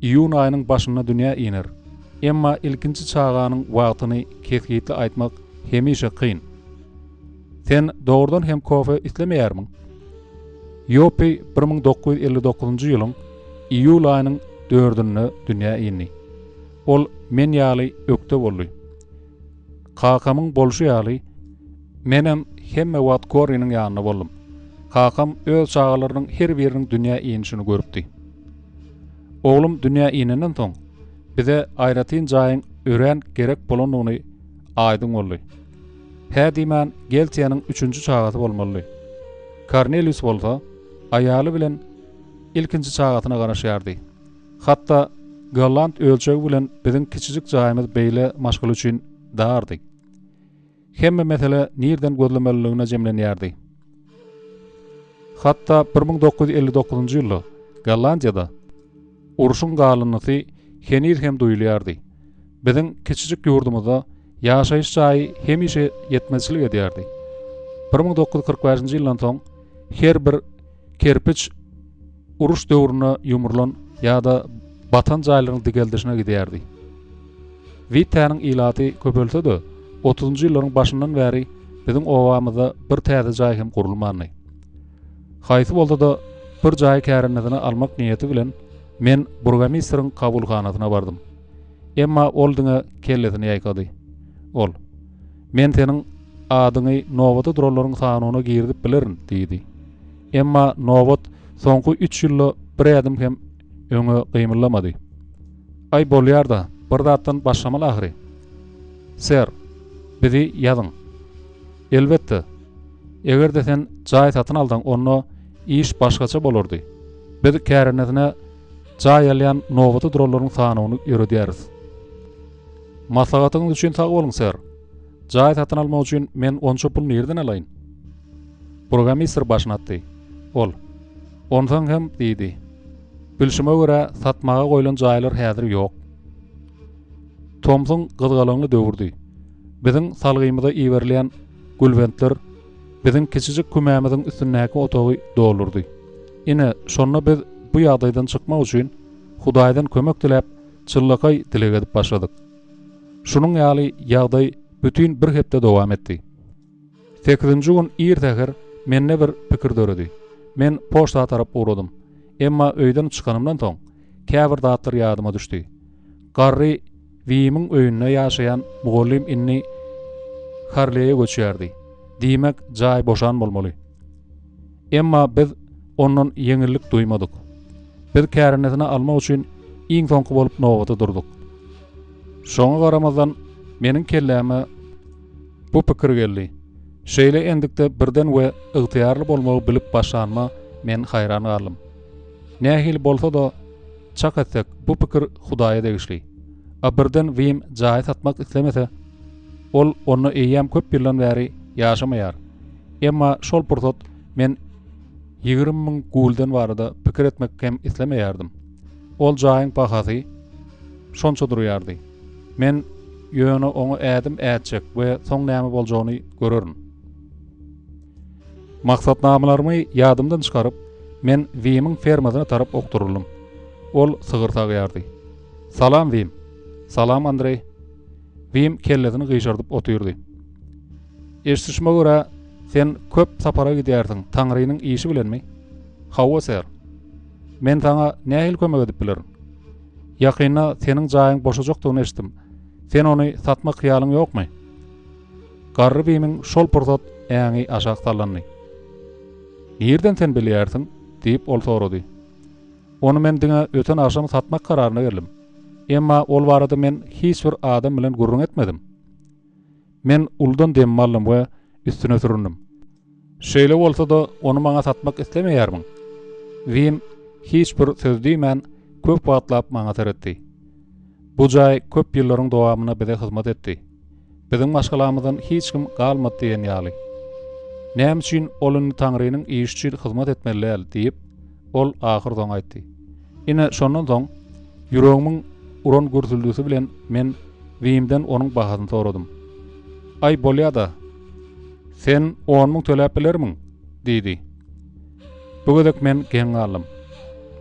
iýun aýynyň başynda dünýä iner. Emma ilkinji çaganyň wagtyny kesgitli aýtmak hemişe kyn. Sen dogrudan hem kofe islemeýärmiň? Ýoppi 1959-njy ýylyň iýul aýynyň dördünde dünýä indi. Ol men ýaly ökde boldy. Kakamyň bolşy ýaly, menem hemme wagt Korriniň ýanynda boldum. Kakam öz çagalarynyň her biriniň dünýä inişini görüpdi. Oglum dünýä inenden soň, bize aýratyn jaýyň örän gerek bolandygyny aýdyň boldy. Hä diýmän Geltiýanyň üçünji çagasy bolmalydy. Kornelius bolsa, aýaly bilen ilkinji çagasyna garaşýardy. Hatda golland ölçegi bilen biziň kiçijik jaýymyz beýle maşgala üçin dardy. Hemme mesele nirden gözlemeliligine jemlenýärdi. Hatda 1959-njy ýylda Gollandiýada urşuň galyndysy heniz hem duýulýardy. Biziň kiçijik ýurdumyzda ýaşaýyş jaýy hemişe ýetmezçilik edýärdi. 1945-nji ýyldan soň her bir kerpiç uruş döwründe ýumrulan ýa-da batan jaýlaryň dikeldişine gidýärdi. Wittäniň ilaty köpelse-de, otuzynjy ýyllaryň başyndan bäri biziň obamyzda bir täze jaý hem gurulmandy. Haýsy bolsa-da bir jaýy kärendesine almak niýeti bilen men burgomistriň kabulhanasyna bardym. Emma ol diňe kellesini ýaýkady. Ol, Men seniň adyňy nobata duranlaryň sanyna girizip bilerin diýdi. Emma nobat soňky üç ýylda bir ädim hem öňe gymyldamady. Aý, bolýar-da, bir zatdan başlamaly ahyry. Ser, bizi ýazyň. Elbetde. Eger-de sen jaý satyn alsaň, onda iş başgaça bolardy. Biz kärendesine jaý alýan nobata duranlaryň sanawyny ýöredýäris. Maslahatyňyz üçin sag boluň, ser. Jaý satyn almak üçin men onça pul nirden alaýyn? Burgomistr başyny atdy. Ol, Onsoň hem, diýdi, Bilşime görä, satmaga goýlan jaýlar häzir ýok. Tomsuň gyzgalaňly döwürdi. Biziň salgymyza iberilýän gülbentler biziň kiçijik kümämiziň üstündäki otagy doldurdy. Ine, şonda biz bu ýagdaýdan çykmak üçin Hudaýdan kömek diläp, çynlakaý dileg edip başladyk. Şunuň ýaly ýagdaý bütin bir hepde dowam etdi. Sekizinji gün ir säher mende bir pikir döredi. Men poçta tarap ugradym. Emma öýden çykanymdan soň, käbir zatlar ýadyma düşdi. Garry Wimiň öýünde ýaşaýan mugallym indi Harleýe göçýärdi. Diýmek, jaý boşan bolmaly. Emma biz ondan ýeňillik duýmadyk. Biz kärendesine almak üçin iň soňky bolup nobata durduk. Şoňa garamazdan, meniň kelläme bu pikir geldi. Şeýle endikde birden we ygtyýarly bolmagy bilip başlanyma men haýran galdym. Nähili bolsa-da, çak etsek, bu pikir Hudaýa degişli. A birden Wim jaýy satmak islemese, ol onda eýýäm köp ýyldan bäri ýaşamaýar. Emma şol pursat men 20 000 gulden barada pikir etmek hem islemeýärdim. Ol jaýyň bahasy şonça durýardy. Men ýöne oňa ädim ätjek we soň näme boljagyny görerin. Maksatnamalarymy ýadymdan çykaryp, men Wimiň fermasyna tarap okduryldym. Ol sygyr sagýardy. Salam, Wim. Salam, Andreý. Wim kellesini gyşardyp otyrdy. Eşidişime görä, sen köp sapara gidýärsiň, Taňrynyň işi bilenmi? Hawa, ser. Men saňa nähili kömek edip bilerin? Ýakynda seniň jaýyň boşajakdygyny eşitdim. Sen ony satmak hyýalyň ýokmy? Garry Wimiň şol pursat äňi aşak sallandy. Nirden sen bilýärsiň? diýip, ol sorady. Ony men diňe öten agşam satmak kararyna geldim. Emma ol barada men hiç bir adam bilen gürrüň etmedim. Men uludan demimi aldym we üstüne süründim. Şeýle bolsa-da, ony maňa satmak islemeýärmiň? Wim hiç bir söz diýmän, köp wagtlap maňa seretdi. Bu jaý köp ýyllaryň dowamynda bize hyzmat etdi. Biziň maşgalamyzdan hiç kim galmady diýen ýaly. Näme üçin ol indi Taňrynyň işi üçin hyzmat etmeli däl? diýip, ol ahyrsoňy aýtdy. Ine, şondan soň, ýüregimiň uran gürsüldisi bilen men Wimden onuň bahasyny soradym. Aý, bolýa-da. Sen 10 000 töläp bilermiň? diýdi. Bu gezek men geň galdym.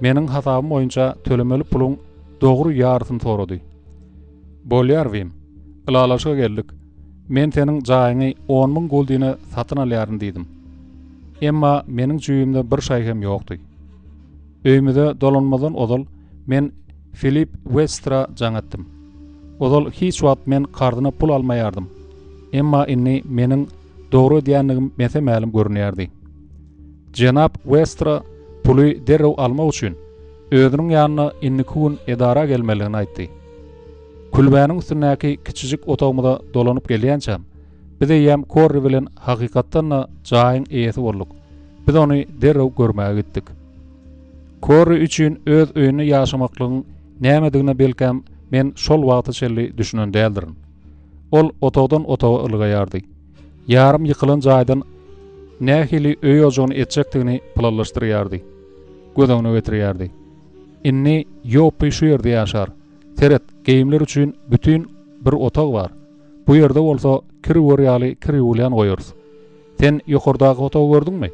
Meniň hasabym boýunça tölemeli puluň dogry ýarysyny sorady. Bolýar, Wim. Ylalaşyga geldik. Men seniň jaýyňy on müň guldine satyn alýaryn diýdim. Emma meniň jübimde bir şaý hem ýokdy. Öýümize dolanmazdan ozal men Filip Westra jaň etdim. Ozal hiç wagt men karzyna pul almaýardym. Emma indi meniň dogry edýändigim mese-mälim görünýärdi. Jenap Westra puly derrew almak üçin özüniň ýanyna indiki gün edara gelmelidigini aýtdy. Külbäniň üstündäki kiçijik otagymyza dolanyp gelýänçäm, biz eýýäm Korri bilen hakykatdan-da jaýyň eýesi bolduk. Biz ony derrew görmäge gitdik. Korri üçin öz öýünde ýaşamaklygyň nämedigine belkäm men şol wagta çenli düşünen däldirin. Ol otagdan otaga ylgaýardy. Ýarym ýykylan jaýdan nähili öý-ojagyny etjekdigini planlaşdyrýardy. Göz öňüne getirýärdi. Indi Ýoppi şu ýerde ýaşar. Seret, geýimler üçin bütin bir otag bar. Bu ýerde bolsa kir ýuwar ýaly kir ýuwulýan goýarys. Sen ýokardaky otagy gördüňmi?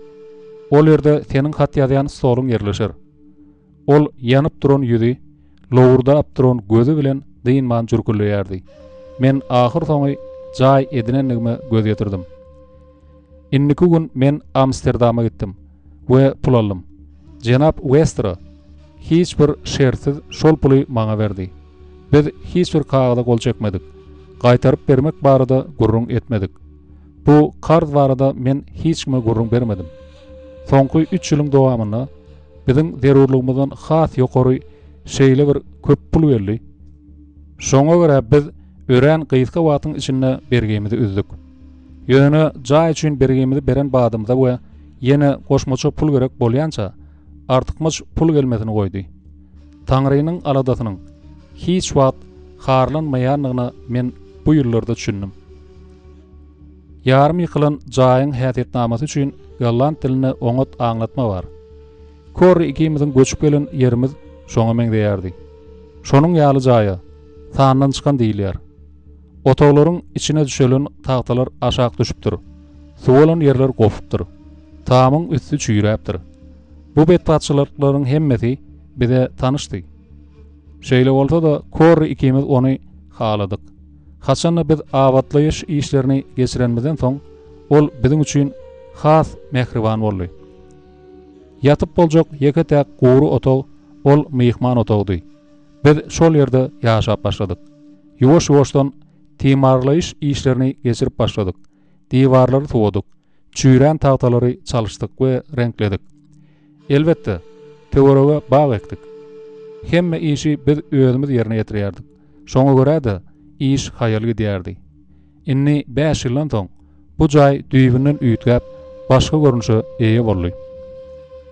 Ol ýerde seniň hat ýazýan stoluň ýerleşer. Ol ýanyp duran ýüzi, lowurdap duran gözi bilen dynman jürküldeýärdi. Men ahyrsoňy jaý edinendigime göz ýetirdim. Indiki gün men Amsterdama gitdim we pul aldym. Jenap Westra hiç bir şertsiz şol puly maňa berdi. Biz hiç bir kagyza gol çekmedik. Gaýtaryp bermek barada gürrüň etmedik. Bu karz barada men hiç kime gürrüň bermedim. Soňky üç ýylyň dowamynda biziň zerurlygymyzdan has ýokary şeýle bir köp pul geldi. Şoňa görä biz örän gysga wagtyň içinde bergimizi üzdük. Ýöne jaý üçin bergimizi beren badymyza we. Ýene goşmaça pul gerek bolýança, artykmaç pul gelmesini goýdy. Taňrynyň aladasynyň hiç wagt harlanmaýandygyna men bu ýyllarda düşündim. Ýarym ýykylan jaýyň häsiýetnamasy üçin golland dilinde oňat aňlatma bar. Korri ikimiziň göçüp gelen ýerimiz şoňa meňzeýärdi. Şonuň ýaly jaýa sandan çykan diýilýär. Otaglaryň içine düşelen tagtalar aşak düşüpdir. Suwalan ýerler gopupdyr. Tamyň üsti çüýräpdir. Bu betbagtçylyklaryň hemmesi bize tanyşdy. Şeýle bolsa-da, Korri ikimiz ony haladyk. Haçanda biz abatlaýyş işlerini geçirenimizden soň, ol biziň üçin has mähriban boldy. Ýatyp boljak ýeke-täk gury otag ol myhman otagydy. Biz şol ýerde ýaşap başladyk. Ýuwaş-ýuwaşdan timarlaýyş işlerini geçirip başladyk. Diwarlary suwadyk, çüýrän tagtalary çalyşdyk we reňkledik. Elbetde, töwerege bag ekdik. Hemme işi biz özümiz ýerine ýetirýärdik. Şoňa görä-de, iş haýal gidýärdi. Indi bäş ýyldan soň, bu jaý düýbünden üýtgäp, başga görnüşe eýe boldy.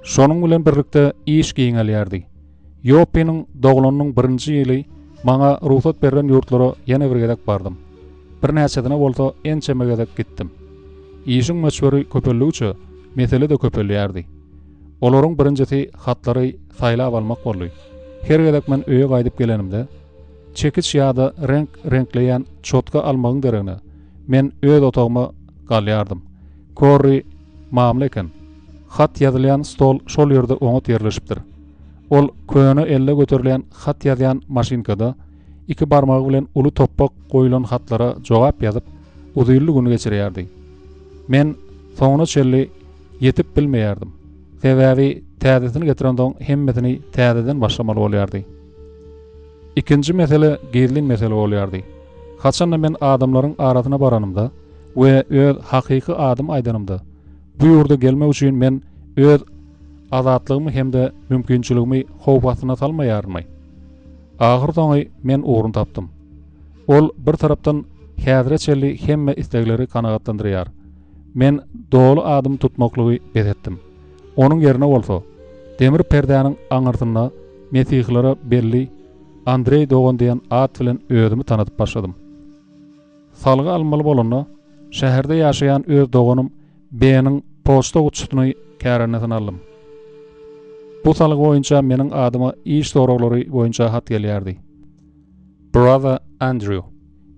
Şonuň bilen birlikde iş giňelýärdi. Ýoppiniň doglanynyň birinji ýyly maňa rugsat berlen ýurtlara ýene bir gezek bardym. Birnäçesine bolsa ençeme gezek gitdim. Işiň möçberi köpeldigiçe, mesele-de köpelýärdi. Olaryň birinjisi hatlary saýlap almak boldy. Her gezek men öýe gaýdyp gelenimde, çekiç ýa-da reňk reňkleýän çotka almagyň deregine, men öz otagyma galýardym. Korri mamla eken. Hat ýazylýan stol şol ýerde oňat ýerleşipdir. Ol köne elde göterilýän hat ýazýan maşinkada iki barmagy bilen uly topbak goýlan hatlara jogap ýazyp, uzynly güni geçirýärdi. Men soňuna çenli ýetip bilmeýärdim. Sebäbi täzesini getirensoň hemmesini täzeden başlamaly bolýardy. Ikinji mesele gizlin mesele bolýardy. Haçanda men adamlaryň arasyna baranymda we öz hakyky adymy aýdanymda, bu ýurda gelmek üçin men öz azatlygymy hem-de mümkinçiligimi howp astyna salmaýarynmy? Ahyrsoňy men ugruny tapdym. Ol bir tarapdan häzire çenli hemme islegleri kanagatlandyrýar. Men doly adymy tutmaklygy bes etdim. Onuň ýerine bolsa, demir perdäniň aňyrsynda mesihilere belli Andreý dogan diýen at bilen özümi tanadyp başladym. Salgy almaly bolanda, şäherde ýaşaýan öz doganym B-niň poçta gutusyny kärendesine aldym. Bu salgy boýunça meniň adyma iş soraglary boýunça hat gelýärdi. Brother Andrew,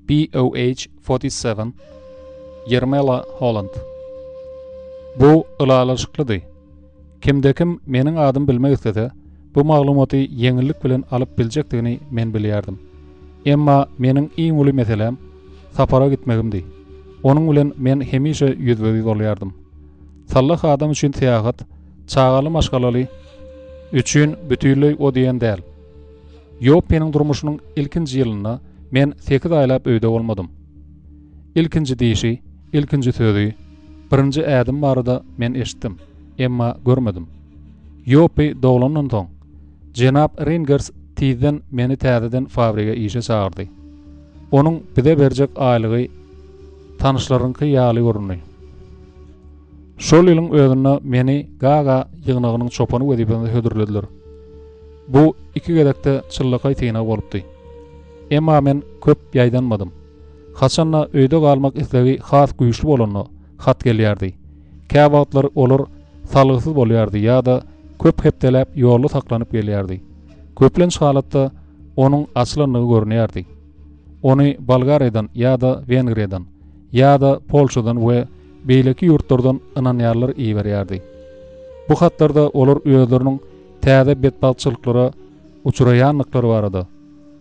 BOH 47, Ýermela, Holland. Bu ylalaşyklydy. Kimde-kim meniň adymy bilmek islese, bu maglumaty ýeňillik bilen alyp biljekdigini men bilýärdim. Emma meniň iň uly meseläm sapara gitmegimdi. Onuň bilen men hemişe ýüzbe-ýüz bolýardym. Sallah adam üçin syýahat, çagaly maşgalaly üçin bütinleý o diýen däl. Ýoppiniň durmuşynyň ilkinji ýylynda men sekiz aýlap öýde bolmadym. Ilkinji dişi, ilkinji sözi, birinji ädim barada men eşitdim, emma görmedim. Ýoppi doglandan soň, jenap Ringers tizden meni täzeden fabrige işe çagyrdy. Onuň bize berjek aýlygy tanyşlaryňky ýaly göründi. Şol ýylyň özünde meni Gaga ýygnagynyň çopany wezipesine hödürlediler. Bu iki gezekde çynlakaý synag bolupdy. Emma men köp ýaýdanmadym. Haçanda öýde galmak islegi has güýçli bolanda, hat gelýärdi. Käwagtlar olar salgysyz bolýardy ýa-da köp hepdeläp ýolda saklanyp gelýärdi. Köplenç halatda onuň açylandygy görünýärdi. Ony Bolgariýadan ýa-da Wengriýadan, ýa-da Polşadan we beýleki ýurtlardan ynanýarlar iberýärdi. Bu hatlarda olar özleriniň täze betbagtçylyklara uçraýandyklary barada,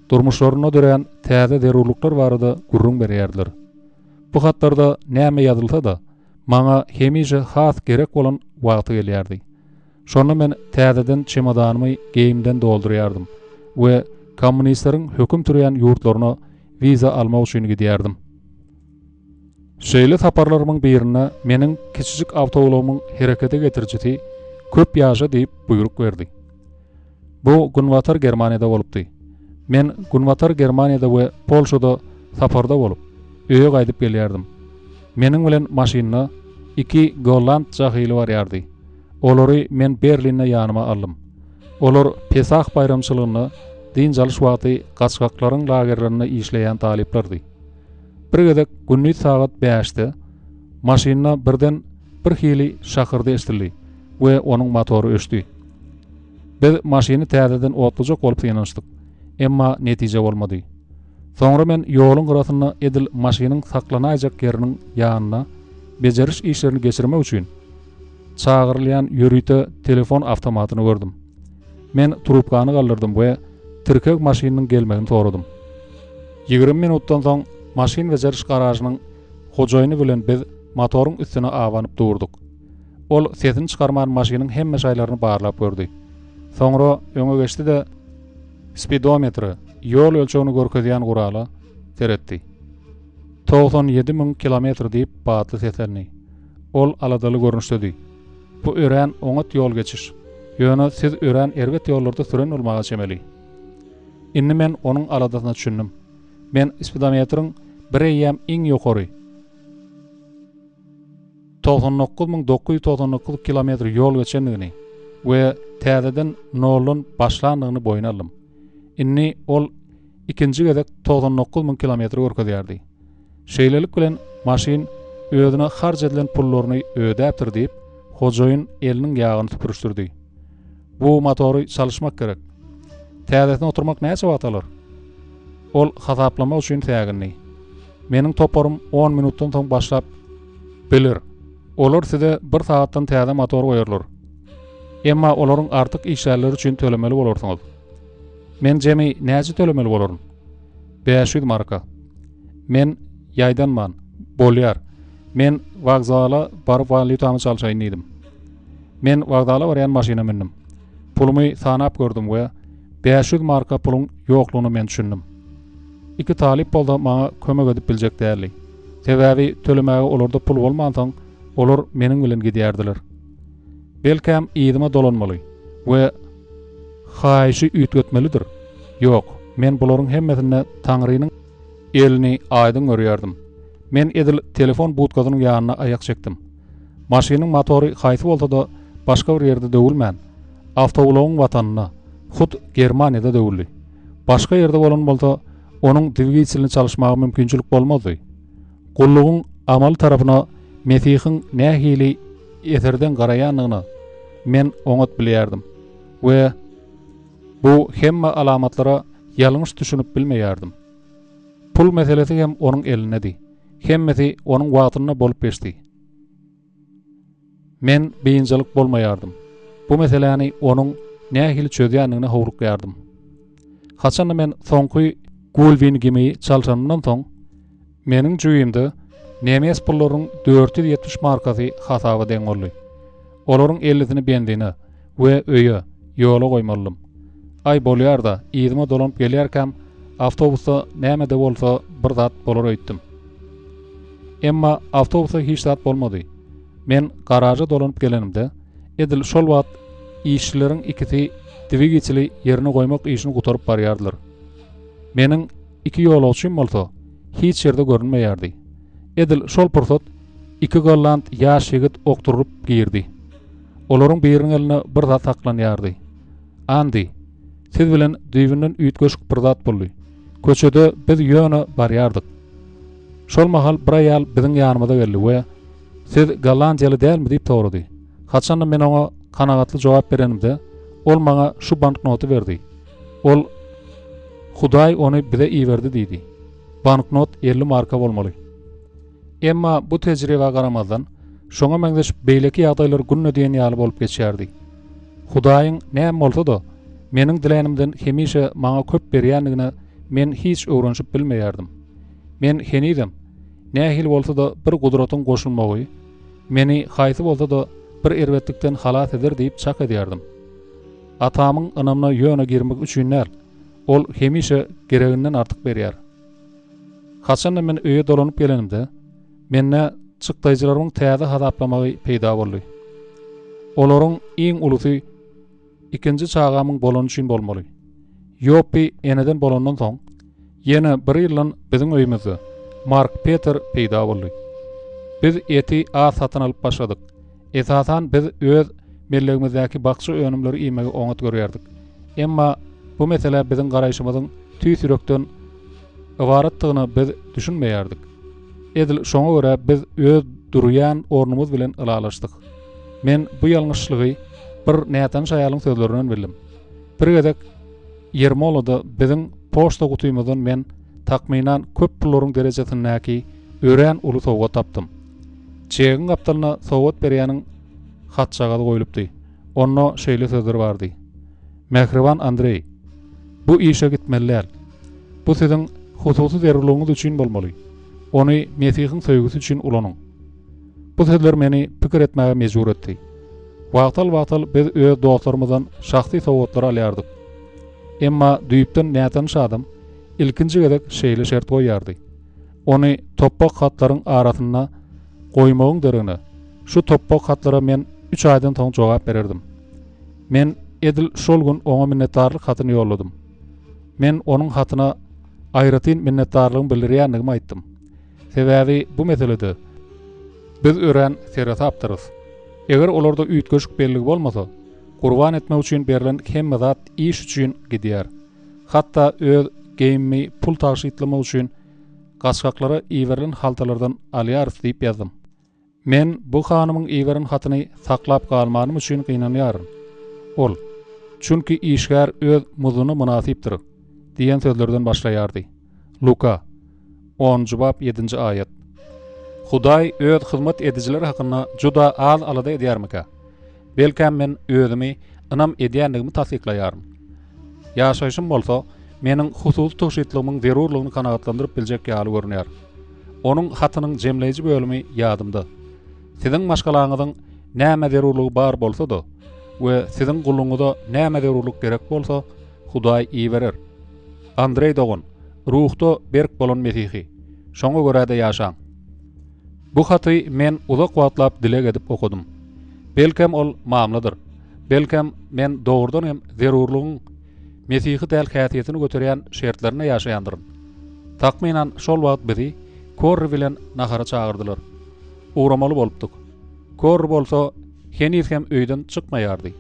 durmuşlarynda dörän täze zerurlyklar barada gürrüň berýärdiler. Bu hatlarda näme ýazylsa-da, maňa hemişe has gerek bolan wagty gelýärdi. Şonda men täzeden çemodanymy geýimden doldurýardym we kommunistleriň höküm sürýän ýurtlaryna wiza almak üçin gidýärdim. Şeýle saparlarymyň birinde meniň kiçijik awtoulagymyň herekete getirijisi köp ýaşa diýip buýruk berdi. Bu Günbatar Germaniýada bolupdy. Men Günbatar Germaniýada we Polşada saparda bolup, öýe gaýdyp gelýärdim. Meniň bilen maşynda Iki golland jahyly barýardy. Olary men Berlinde ýanyma aldym. Olar Pesah baýramçylygynda dynç alyş wagty gaçgaklaryň lagerlerinde işleýän talyplardy. Bir gezek gündiz sagat bäşde maşynda birden bir hili şakyrdy eşidildi we onuň motory öçdi. Biz maşyny täzeden otlajak bolup synanyşdyk, emma netije bolmady. Soňra men ýoluň gyrasynda edil maşynyň saklanaýjak ýeriniň ýanynda bejeriş işlerini geçirmek üçin çagyrylýan ýörite telefon awtomatyny gördüm. Men trubkany galdyrdym we tirkeg maşynynyň gelmegini soradym. 20 minutdan soň maşyn bejeriş garažynyň hojaýyny bilen biz motoryň üstüne abanyp durduk. Ol sesini çykarman maşynyň hemme şaýlaryny barlap gördi. Soňra öňe geçdi-de, spidometre, ýol ölçegini görkezýän gurala, seretdi. 97 müň kilometr diýip batly seslendi. Ol aladaly görnüşdedi. Bu örän oňat ýol geçiş. Ýöne siz örän erbet ýollarda süren bolmaga çemeli. Indi men onuň aladasyna düşündim. Men spidometriň bireýýäm iň ýokary, 99999 kilometr ýol geçendigini we täzeden noldan başlandygyny boýun aldym. Indi ol ikinji gezek 99 müň kilometr görkezýärdi. Şeýlelik bilen maşyn özüne harç edilen pullaryny ödäpdir diýip, hojaýyn eliniň ýagyny süpürişdirdi. Bu motory çalyşmak gerek. Täzesini oturmak näçe wagt alar? Ol hasaplamak üçin sägindi. Meniň toparym on minutdan soň başlap biler. Olar size bir sagatdan täze motor goýarlar. Emma olaryň artyk işgärleri üçin tölemeli bolarsyňyz. Men jemi näçe tölemeli bolaryn? 500 marka. Men ýaýdanman, Bolýar. Men wokzala baryp walýutamy çalşaýyn diýdim. Men wokzala barýan maşyna mündüm. Pulumy sanap gördüm we 500 marka puluň ýoklugyna men düşündim. Iki talyp bolsa maňa kömek edip biljek däldi. Sebäbi tölemäge olarda pul bolmansoň, olar meniň bilen gidýärdiler. Belkäm yzyma dolanmaly we haýyşy üýtgetmelidir? Ýok, men bularyň hemmesinde Taňrynyň elini aýdyň görýärdim. Men edil telefon budkasynyň ýanyna aýak çekdim. Maşynyň motory haýsy bolsa-da başga bir ýerde döwülmän, awtoulagyň watanynda, hut Germaniýada döwüldi. Başga ýerde bolan bolsa, onuň dwigatelini çalyşmaga mümkinçilik bolmazdy. Gullugyň amaly tarapyna Mesihiň nähili eserdeň garaýandygyny men oňat bilýärdim we bu hemme alamatlara ýalňyş düşünip bilmeýärdim. Pul meselesi hem onuň elindedi. Hemmesi onuň wagtynda bolup geçdi. Men biynjalyk bolmaýardym. Bu meseläni onuň nähili çözýändigine howlukýardym. Haçanda men soňky gulwingimi çalşanymdan soň, meniň jübimde nemes pullarynyň 470 markasy hasaba deň boldy. Olaryň ellisini benzine we öýe, ýola goýmalydym. Aý, bolýar-da, yzyma dolanyp gelýärkäm, awtobusda näme-de bolsa bir zat bolar öýtdüm. Emma awtobusda hiç zat bolmady. Men garaža dolanyp gelenimde, edil şol wagt işçileriň ikisi dwigiteli ýerine goýmak işini gutaryp barýardylar. Meniň iki ýolagçym bolsa hiç ýerde görünmeýärdi. Edil şol pursat iki golland ýaş ýigit okdurylyp girdi. Olaryň biriniň elinde bir zat saklanýardy. Andi, siz bilen düýbünden üýtgeşik bir zat boldy. Köçede biz ýöne barýardyk. Şol mahal bir aýal biziň ýanymyza geldi we Siz gollandiýaly dälmi diýip sorady. Haçanda men oňa kanagatly jogap berenimde, ol maňa şu banknoty berdi. Ol Hudaý ony bize iberdi diýdi. Banknot 50 marka bolmaly. Emma bu tejribä garamazdan, şoňa meňzeş beýleki ýagdaýlar günde diýen ýaly bolup geçýärdi. Hudaýyň näme bolsa-da, meniň dilänimden hemişe maňa köp berýändigine men hiç öwrenişip bilmeýärdim. Men henizem, nähili bolsa-da bir gudratyň goşulmagy meni haýsy bolsa-da bir erbetlikden halas eder diýip çak edýärdim. Atamyň ynamyna ýöne girmek üçin däl, ol hemişe gereginden artyk berýär. Haçanda men öýe dolanyp gelenimde, mende çykdaýjylarymyň täze hasaplamagy peýda boldy. Olaryň iň ulusy ikinji çagamyň bolany üçin bolmaly. Ýoppi eneden bolandan soň, ýene bir ýyldan biziň öýümizde Mark Peter peýda boldy. Biz eti az satyn alyp başladyk. Esasan biz öz mellegimizdäki bakja önümleri iýmegi oňat görýärdik. Emma bu meselä biziň garaýşymyzyň tüýs ýürekden ybaratdygyna biz düşünmeýärdik. Edil şoňa görä biz öz durýan ornumyz bilen ylalaşdyk. Men bu ýalňyşlygy bir nätanyş aýalyň sözlerinden bildim. Bir gezek Ýermolada biziň poçta gutymyzdan men takmynan köp pullaryň derejesindäki örän uly sowgat tapdym. Çegiň gapdalyna sowgat berýäniň hatjagazy goýlupdy. Onda şeýle sözler bardy, Mähriban Andreý, bu işe gitmeli däl. Bu siziň hususy zerurlygyňyz üçin bolmaly. Ony Mesihiň söýgüsi üçin ulanyň. Bu sözler meni pikir etmäge mejbur etdi. Wagtal-wagtal biz öz dostlarymyzdan şahsy sowgatlary alýardyk. Emma düýpden nätanyş adam ilkinji gezek şeýle şert goýýardy. Ony topbak hatlaryň arasynda goýmagyň deregine, şu topbak hatlara men üç aýdan soň jogap bererdim. Men edil şol gün oňa minnetdarlyk hatyny ýolladym. Men onuň hatyna aýratyn minnetdarlygymy bildirýändigimi aýtdym. Sebäbi bu meselede biz örän seresapdyrys. Eger olarda üýtgeşik bellik bolmasa, gurban etmek üçin berlen hemme zat iş üçin gidýär. Hatda öz geýimimi pul tagşytlamak üçin gaçgaklara iberilen haltalardan alýarys diýip ýazdym. Men bu hanymyň iberen hatyny saklap galmanym üçin gynanýaryn. Ol, Çünki işgär öz muzduna mynasypdyr diýen sözlerden başlaýardy. Luka, onunjy bap ýedinji aýat. Hudaý öz hyzmat edijileri hakynda juda az alada edýärmikä? Belkäm men özümi ynam edýändigimi tassyklaýaryn. Ýaşaýşym bolsa, meniň hususy tygşytlygymyň zerurlygyny kanagatlandyryp biljek ýaly görünýär. Onuň hatynyň jemleýji bölümi ýadymda. Siziň maşgalaňyzyň nämä zerurlygy bar bolsa-da we siziň guluňyza näme zerurlyk gerek bolsa, Hudaý iberer. Andreý dogan, ruhda berk bolan mesihi. Şoňa görä-de ýaşaň. Bu haty men uzak wagtlap dileg edip okadym. Belkem ol mamladyr. Belkem men dogrudan hem zerurlygyň mesihi däl häsiýetini göterýän şertlerinde ýaşaýandyryn. Takmynan şol wagt bizi Korri bilen nahara çagyrdylar. Ugramaly bolupdyk. Korri bolsa heniz hem öýden çykmaýardy.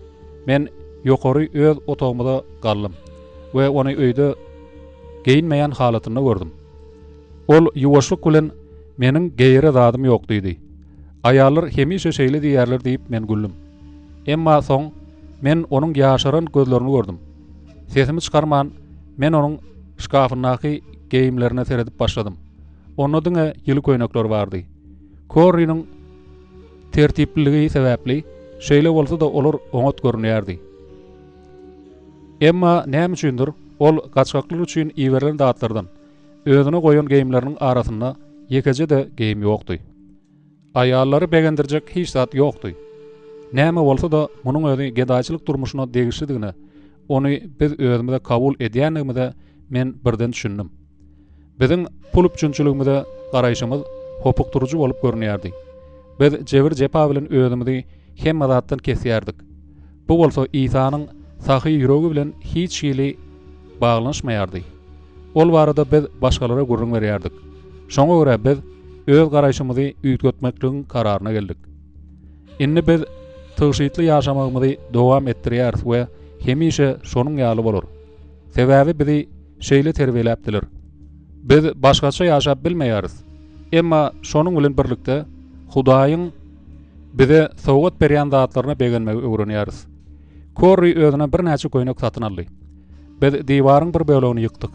Men ýokary öz otagymyza galdym we ony öýde geýinmeýän halatynda gördüm. Ol ýuwaşlyk bilen Meniň geýere zadym ýok diýdi. Aýallar hemişe şeýle diýýärler diýip men güldüm. Emma soň men onuň ýaşaran gözlerini gördüm. Sesimi çykarman men onuň şkafyndaky geýimlerine seredip başladym. Onda diňe ýyly köýnekler bardy. Korriniň tertipliligi sebäpli şeýle bolsa-da olar oňat görünýärdi. Emma näme üçindir ol gaçgaklar üçin iberilen zatlardan Özüne goýan geýimleriniň arasynda ýekeje-de geýim ýokdy. Aýallary begendirjek hiç zat ýokdy. Näme bolsa-da, munuň özi gedaýçylyk durmuşyna degişlidigine, ony biz özümize kabul edýändigimize men birden düşündim. Biziň pul üpjünçiligimize garaýşymyz hopukdyryjy bolup görünýärdi. Biz jebir-jepa bilen özümizi hemme zatdan kesýärdik. Bu bolsa Isanyň sahy ýüregi bilen hiç hili baglanyşmaýardy. Ol barada biz başgalara gürrüň berýärdik. Şoňa görä biz öz garaýşymyzy üýtgetmekligiň kararyna geldik. Indi biz tygşytly ýaşamagymyzy dowam etdirýäris we hemişe şonuň ýaly bolar. Sebäbi bizi şeýle terbiýeläpdiler. Biz başgaça ýaşap bilmeýäris. Emma şonuň bilen birlikde Hudaýyň bize sowgat berýän zatlaryna begenmegi öwrenýäris. Korri özüne birnäçe köýnek satyn aldy. Biz diwaryň bir bölegini ýykdyk.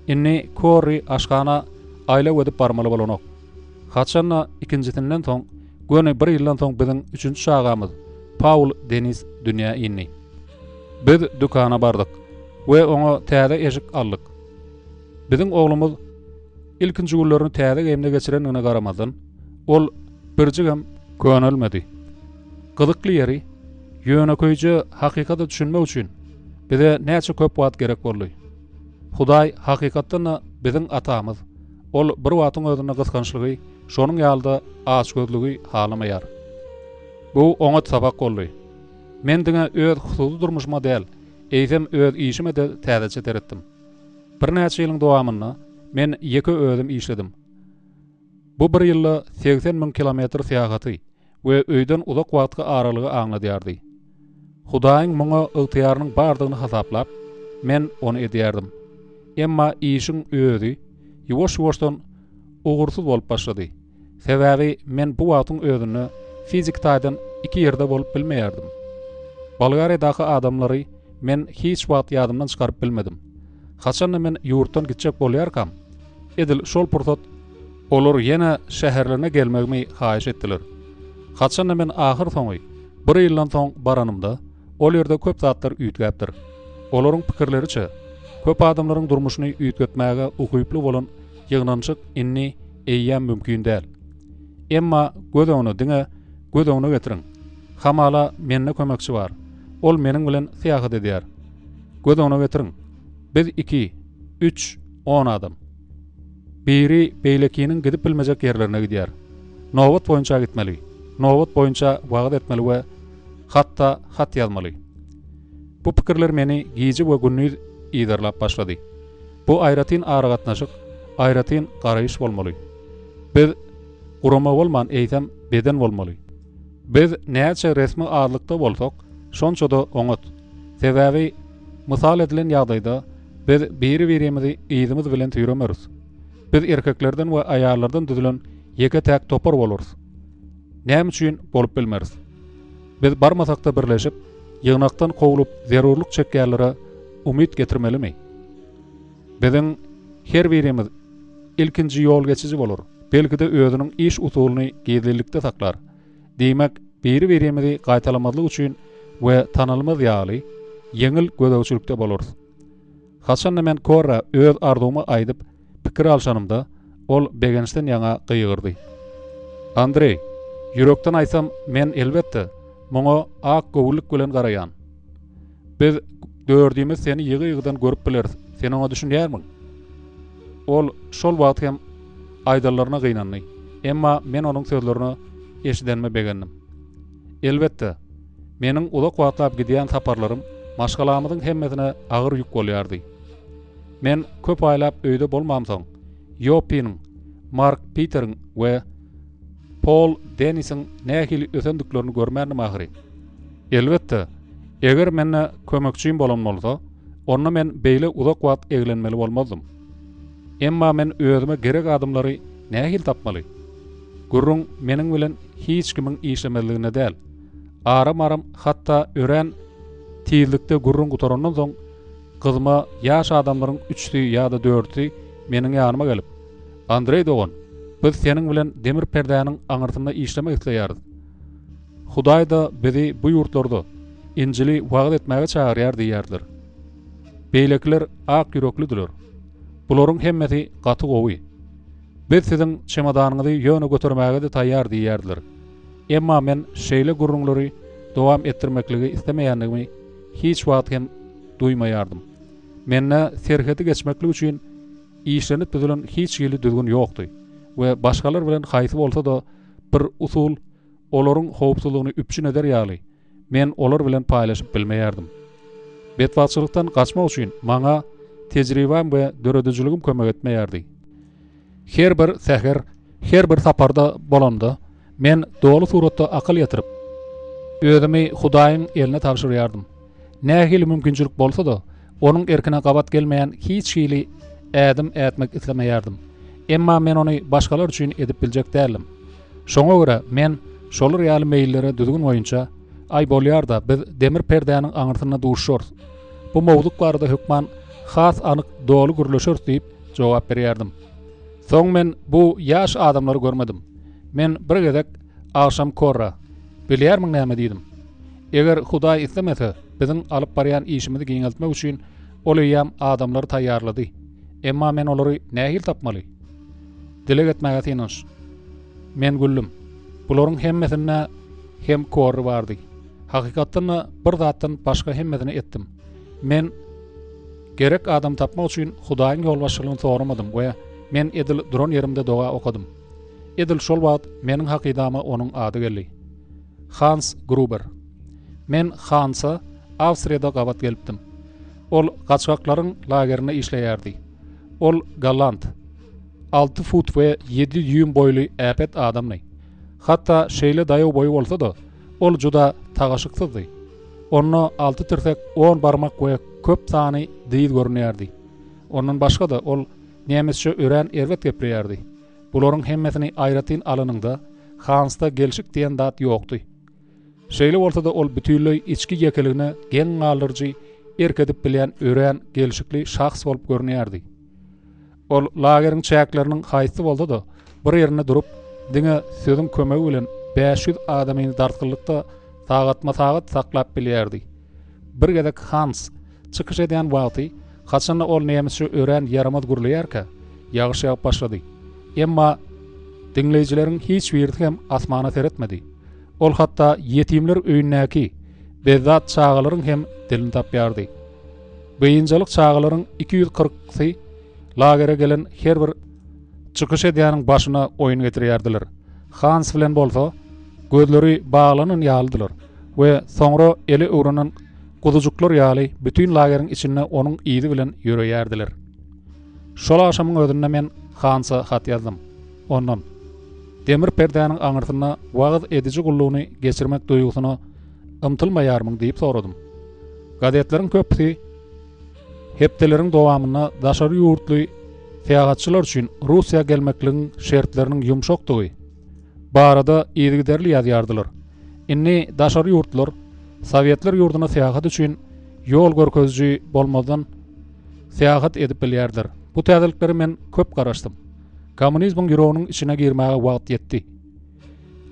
Indi Korri aşhana aýlaw edip barmaly bolanok. Haçan-da ikinjisinden soň, göni bir ýyldan soň biziň üçünji çagamyz, Paul Denis dünýä indi. Biz dükana bardyk we oňa täze eşik aldyk. Biziň oglumyz ilkinji günlerini täze geýimde geçirendigine garamazdan, ol birjigem könelmedi. Gyzykly ýeri, ýönekeýje hakykata düşünmek üçin bize näçe köp wagt gerek boldy. Hudaý hakykatdan-da biziň Atamyz. Ol bir wagtyň özünde gysgançlygy, şonuň ýaly-da açgözlügi halamaýar. Bu oňat sapak boldy. Men diňe öz hususy durmuşyma däl, eýsem öz işime-de täzeçe seretdim. Birnäçe ýylyň dowamynda men ýeke özüm işledim. Bu bir ýylda 80 mün kilometr syýahaty we öýden uzak wagtky aralygy aňladýardy. Hudaýyň muňa ygtyýarynyň bardygyny hasaplap, men ony edýärdim. Emma işiň özi ýuwaş-ýuwaşdan ugursyz bolup başlady. Sebäbi men bu wagtyň özünde fiziki taýdan iki ýerde bolup bilmeýärdim. Bolgariýadaky adamlary men hiç wagt ýadymdan çykaryp bilmedim. Haçanda men ýurtdan gitjek bolýarkam, edil şol pursat olar ýene şäherlerine gelmegimi haýyş etdiler. Haçanda men ahyrsoňy bir ýyldan soň baranymda, ol ýerde köp zatlar üýtgäpdir. Olaryň pikirleriçe, köp adamlaryň durmuşyny üýtgetmäge ukyply bolan ýygnanyşyk indi eýýäm mümkin däl. Emma göz öňüne diňe göz öňüne getiriň. Hamala mende kömekçi bar. Ol meniň bilen syýahat edýär. Göz öňüne getiriň. Biz iki, üç, on adam. Biri beýlekiniň gidip bilmejek ýerlerine gidýär. Nobat boýunça gitmeli. Nobat boýunça wagyz etmeli we hatda hat ýazmaly. Bu pikirler meni gije we gündiz yzarlap başlady. Bu aýratyn aragatnaşyk, aýratyn garaýyş bolmaly. Biz gurama bolman, eýsem beden bolmaly. Biz näçe resmi azlykda bolsak, şonça-da oňat. Sebäbi mysal edilen ýagdaýda biz biri-birimizi yzymyz bilen süýremeris. Biz erkeklerden we aýallardan düzülen ýeke-täk topar bolarys. Näme üçin bolup bilmeris? Biz barmasak-da birleşip, ýygnakdan kowlup zerurlyk çekýänlere umyt getirmelimi? Biziň her birimiz ilkinji ýol geçiji bolar, belki-de özüniň iş usulyny gizlinlikde saklar. Diýmek, biri-birimizi gaýtalamazlyk üçin we tanalmaz ýaly, ýeňil gözegçilikde bolarys. Haçanda men Korra öz arzuwymy aýdyp, pikir alşanymda, ol begençden ýaňa gygyrdy. Andreý, ýürekden aýtsam, men, elbetde, muňa ak göwünlik bilen garaýan. Biz dördümiz seni ýygy-ýygydan görüp bileris, sen oňa düşünýärmiň? Ol şol wagt hem aýdanlaryna gynandy, emma men onuň sözlerini eşidenime begendim. Elbetde, meniň uzak wagtlap gidýän saparlarym maşgalamyzyň hemmesine agyr ýük bolýardy. Men köp aýlap öýde bolmamsoň, Ýoppiniň, Mark Piteriň we Pol Dennisiň nähili ösendiklerini görmändim ahyry. Elbetde, eger mende kömekçim bolan bolsa, onda men beýle uzak wagt eglenmeli bolmazdym. Emma men özüme gerek adamlary nähili tapmaly? Gürrüň meniň bilen hiç kimiň işlemezliginde däl. Aram-aram, hatda örän tizlikde gürrüň gutarandan soň, gyzma ýaş adamlaryň üçüsi ýa-da dördüsi meniň ýanyma gelip, Andreý dogan, biz seniň bilen demir perdäniň aňyrsynda işlemek isleýäris. Hudaý-da bizi bu ýurtlarda Injili wagyz etmäge çagyrýar diýýärdiler. Beýlekiler ak ýüreklidiler. Bularyň hemmesi gaty gowy. Biz siziň çemodanyňyzy ýöne götermäge-de taýýar diýýärdiler. Emma men şeýle gürrüňleri dowam etdirmekligi islemeýändigimi hiç wagt hem duýmaýardym. Mende serhedi geçmeklik üçin işlenip düzülen hiç hili düzgün ýokdy we başgalar bilen haýsy bolsa-da bir usul olaryň howpsuzlygyny üpjün eder ýaly, men olar bilen paýlaşyp bilmeýärdim. Betbagtçylykdan gaçmak üçin maňa tejribäm we döredijiligim kömek etmeýärdi. Her bir säher, her bir saparda bolanda, men doly suratda akyl ýetirip, özümi Hudaýyň eline tabşyrýardym. Nähili mümkinçilik bolsa-da, Onuň erkine gabat gelmeýän hiç hili ädim ätmek islemeýärdim. Emma men ony başgalar üçin edip biljek däldim. Şoňa görä, men şolar ýaly meýillere düzgün boýunça, Aý, bolýar-da, biz demir perdäniň aňyrsynda duşuşarys. Bu mowzuk barada hökman has anyk, doly gürleşeris diýip jogap berýärdim. Soň men bu ýaş adamlary görmedim. Men bir gezek agşam Korra, Bilýärmiň näme diýdim. Eger Hudaý islemese, biziň alyp barýan işimizi giňeltmek üçin Ol eýýäm adamlary taýýarlady. Emma men olary nähili tapmaly? Dileg etmäge synanyş. Men güldüm. Bularyň hemmesinde hem Korri bardy. Hakykatdan-da bir zatdan başga hemmesini etdim. Men gerek adamy tapmak üçin Hudaýyň ýolbaşçylygyny soramadym we men edil duran ýerimde doga okadym. Edil şol wagt meniň hakydama onuň ady geldi. Hans Gruber. Men Hansa Awstriýada gabat gelipdim. Ol gaçgaklaryň lagerinde işleýärdi. Ol golland. Alty fut we ýedi dýuým boýly äpet adamdy. Hatda şeýle daýaw boýy bolsa-da, ol juda tagaşyksyzdy. Onda alty tirsek, on barmak we köp sany dyz görünýärdi. Ondan başga-da, ol nemesçe örän erbet gepleýärdi. Bularyň hemmesini aýratyn alanyňda, Hansda gelşik diýen zat ýokdy. Şeýle bolsa-da, ol bütinleý içki ýekeligine geň galdyryjy erk edip bilýän örän gelşikli şahs bolup görünýärdi. Ol lageriň çäkleriniň haýsy bolsa-da bir ýerinde durup, diňe sözüň kömegi bilen 500 adamyny dartgynlykda sagatma-sagat saklap bilýärdi. Bir gezek Hans çykyş edýän wagty, haçanda ol nemisçe örän ýaramaz gürleýärkä, ýagyş ýagyp başlady. Emma diňleýjileriň hiç birisi hem asmana seretmedi. Ol hatda ýetimler öýündäki bezzat çagalaryň hem dilini tapýardy. Biynjalyk çagalaryň 240-sy lagere gelen her bir çykyş edýäniň başyna oýun getirýärdiler. Hans bilen bolsa gözleri baglanan ýalydylar we soňra ele öwrenen guzujyklar ýaly bütin lageriň içinde onuň yzy bilen ýöreýärdiler. Şol agşamyň özünde men Hansa hat ýazdym. Ondan, Demir perdäniň aňyrsynda wagyz ediji gullugyny geçirmek duýgusyna ymtylmaýarmyň diýip soradym. Gazetleriň köpüsi hepdeleriň dowamynda daşary ýurtly syýahatçylar üçin Russiýa gelmekligiň şertleriniň ýumşakdygy barada yzygiderli ýazýardylar. Indi daşary ýurtlar Sowetler ýurduna syýahat üçin ýol görkeziji bolmazdan syýahat edip bilýärdiler. Bu täzeliklere men köp garaşdym. Kommunizmiň ýüreginiň içine girmäge wagt ýetdi.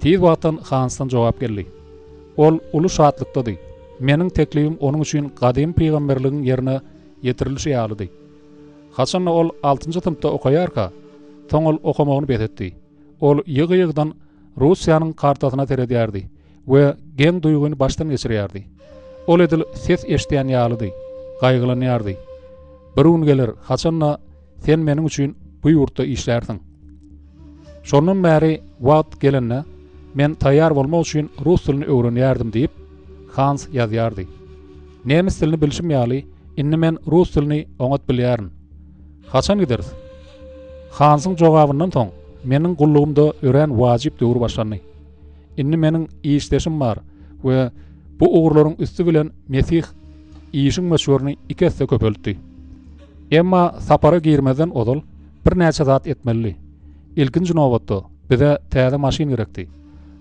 Tiz wagtdan Hansdan jogap geldi. Ol uly şatlykdady. Meniň teklibim onuň üçin gadymy pygamberligiň ýerine ýetirilişi ýalydy. Haçanda ol altynjy synpda okaýarka, soň ol okamagyny bes etdi. Ol ýygy-ýygydan Russiýanyň kartasyna seredýärdi we geň duýgyny başdan geçirýärdi. Ol edil ses eşidýän ýalydy, gaýgylanýardy. Bir gün geler, haçanda sen meniň üçin bu ýurtda işlärsiň. Şondan bäri wagt gelende, men taýýar bolmak üçin rus dilini öwrenýärdim diýip, Hans ýazýardy. Nemes dilini bilşim ýaly, indi men rus dilini oňat bilýärin. Haçan gideris? Hansyň jogabyndan soň, meniň gullugymda örän wajyp döwür başlandy. Indi meniň işdeşim bar we bu ugurlaryň üsti bilen Mesih işiň möçberini iki esse köpeltdi. Emma sapara girmezden ozal birnäçe zat etmelidi. Ilkinji nobatda, bize täze maşyn gerekdi.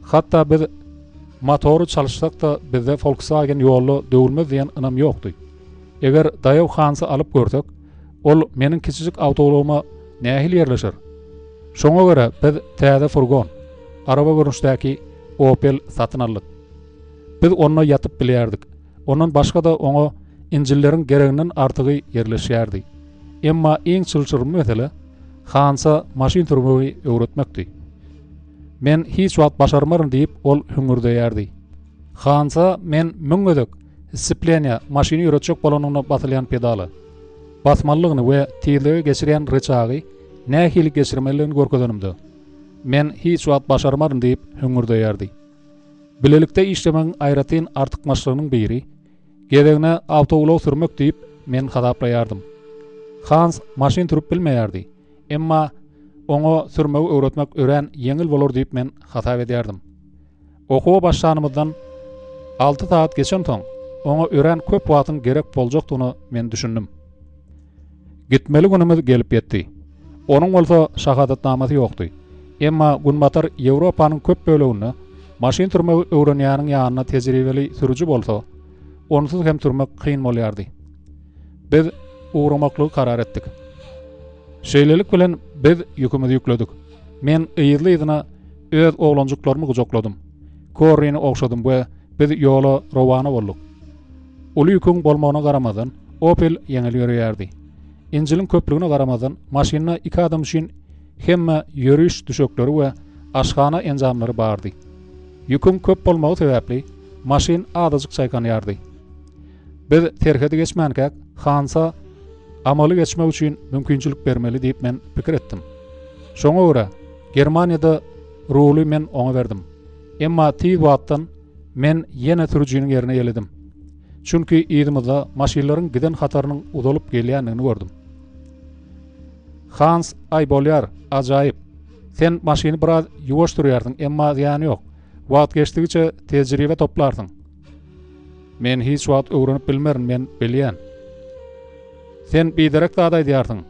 Hatda biz motory çalyşsak-da bizde Volkswagen ýolda döwülmez diýen ynam ýokdy. Eger daýaw Hansy alyp görsek, ol meniň kiçijik awtoulagyma nähili ýerleşer? Şoňa görä biz täze furgon, araba görnüşdäki Opel satyn aldyk. Biz onda ýatyp bilýärdik. Ondan başga-da oňa Injilleriň gereginden artygy ýerleşýärdi. Emma iň çylşyrymly mesele Hansa maşyn sürmegi öwretmekdi. Men hiç wagt başarmaryn diýip ol hüňňürdeýärdi. Hansa men müň gezek ssepleniýa maşyny ýöretjek bolanynda basylýan pedala basmalydygyny we tizligi geçirýän ryçagy nähili geçirmelidigini görkezenimde, men hiç wagt başarmaryn diýip hüňňürdeýärdi. Bilelikde işlemegiň aýratyn artykmaçlygynyň biri, gezegine awtoulag sürmek diýip, men hasaplaýardym. Hans maşyn sürüp bilmeýärdi, emma oňa sürmegi öwretmek örän ýeňil bolar diýip men hasap edýärdim. Okuwa başlanymyzdan alty sagat geçensoň, oňa örän köp wagtyň gerek boljakdygyna men düşündim. Gitmeli günümiz gelip ýetdi. Onuň bolsa şahadatnamasy ýokdy. Emma Günbatar Ýewropanyň köp böleginde maşyn sürmegi öwrenýäniň ýanynda tejribeli sürüji bolsa, onsuz hem sürmek kyn bolýardy. Biz ugramaklygy karar etdik. Şeýlelik bilen biz ýükümizi ýükledik. Men yzly-yzyna öz oglanjyklarymy gujakladym. Korrini ogşadym we biz ýola rowana bolduk. Uly ýüküň bolmagyna garamazdan, Opel ýeňil ýöreýärdi. Injiliň köplügine garamazdan, maşynda iki adam üçin hemme ýöriş düşekleri we aşhana enjamlary bardy. Ýüküň köp bolmagy sebäpli, maşyn azajyk çaýkanýardy. Biz serhedi geçmänkäk, Hansa amaly geçmek üçin mümkinçilik bermeli diýip men pikir etdim. Şoňa görä, Germaniýada ruly men oňa berdim. Emma tiz wagtdan men ýene sürüjiniň ýerine ýeledim. Çünki yzymyzda maşynlaryň giden hatarynyň uzalyp gelýändigini gördüm. Hans, Aý, bolýar, ajaýyp. Sen maşyny biraz ýuwaş sürýärsiň, emma zyýany ýok. Wagt geçdigiçe tejribe toplarsyň. Men hiç wagt öwrenip bilmerin, men bilýän. Sen biderek zat aýdýarsyň.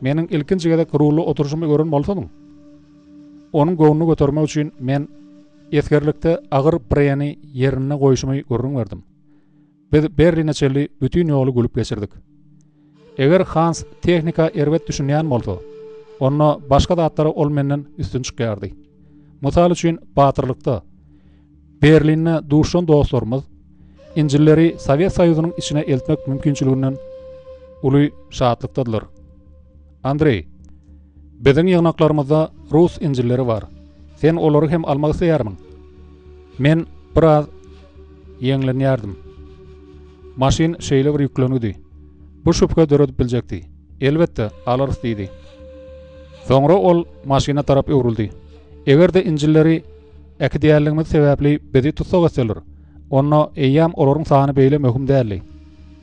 Meniň ilkinji gezek rulda oturyşymy gören bolsadyň. Onuň göwnüni götermek üçin men esgerlikde agyr breni ýerinde goýşumy gürrüň berdim. Biz Berline çenli bütin ýoly gülüp geçirdik. Eger Hans tehnika erbet düşünýän bolsa, onda başga zatlara ol menden üstün çykýardy. Mysal üçin, batyrlykda. Berlinde duşan dostlarymyz Injilleri Sowet Soýuzynyň içine eltmek mümkinçiliginden uly şatlykdadylar. Andreý, biziň ýygnaklarymyzda rus Injilleri bar. Sen olary hem almak isleýärmiň? Men biraz ýeňlenýärdim. Maşyn şeýle bir ýüklengidi. Bu şübhe döredip biljekdi. Elbetde, alarys diýdi. Soňra ol maşyna tarap öwrüldi. Eger-de Injilleri äkidýänligimiz sebäpli bizi tussag etseler, onda eýýäm olaryň sany beýle möhüm däldi.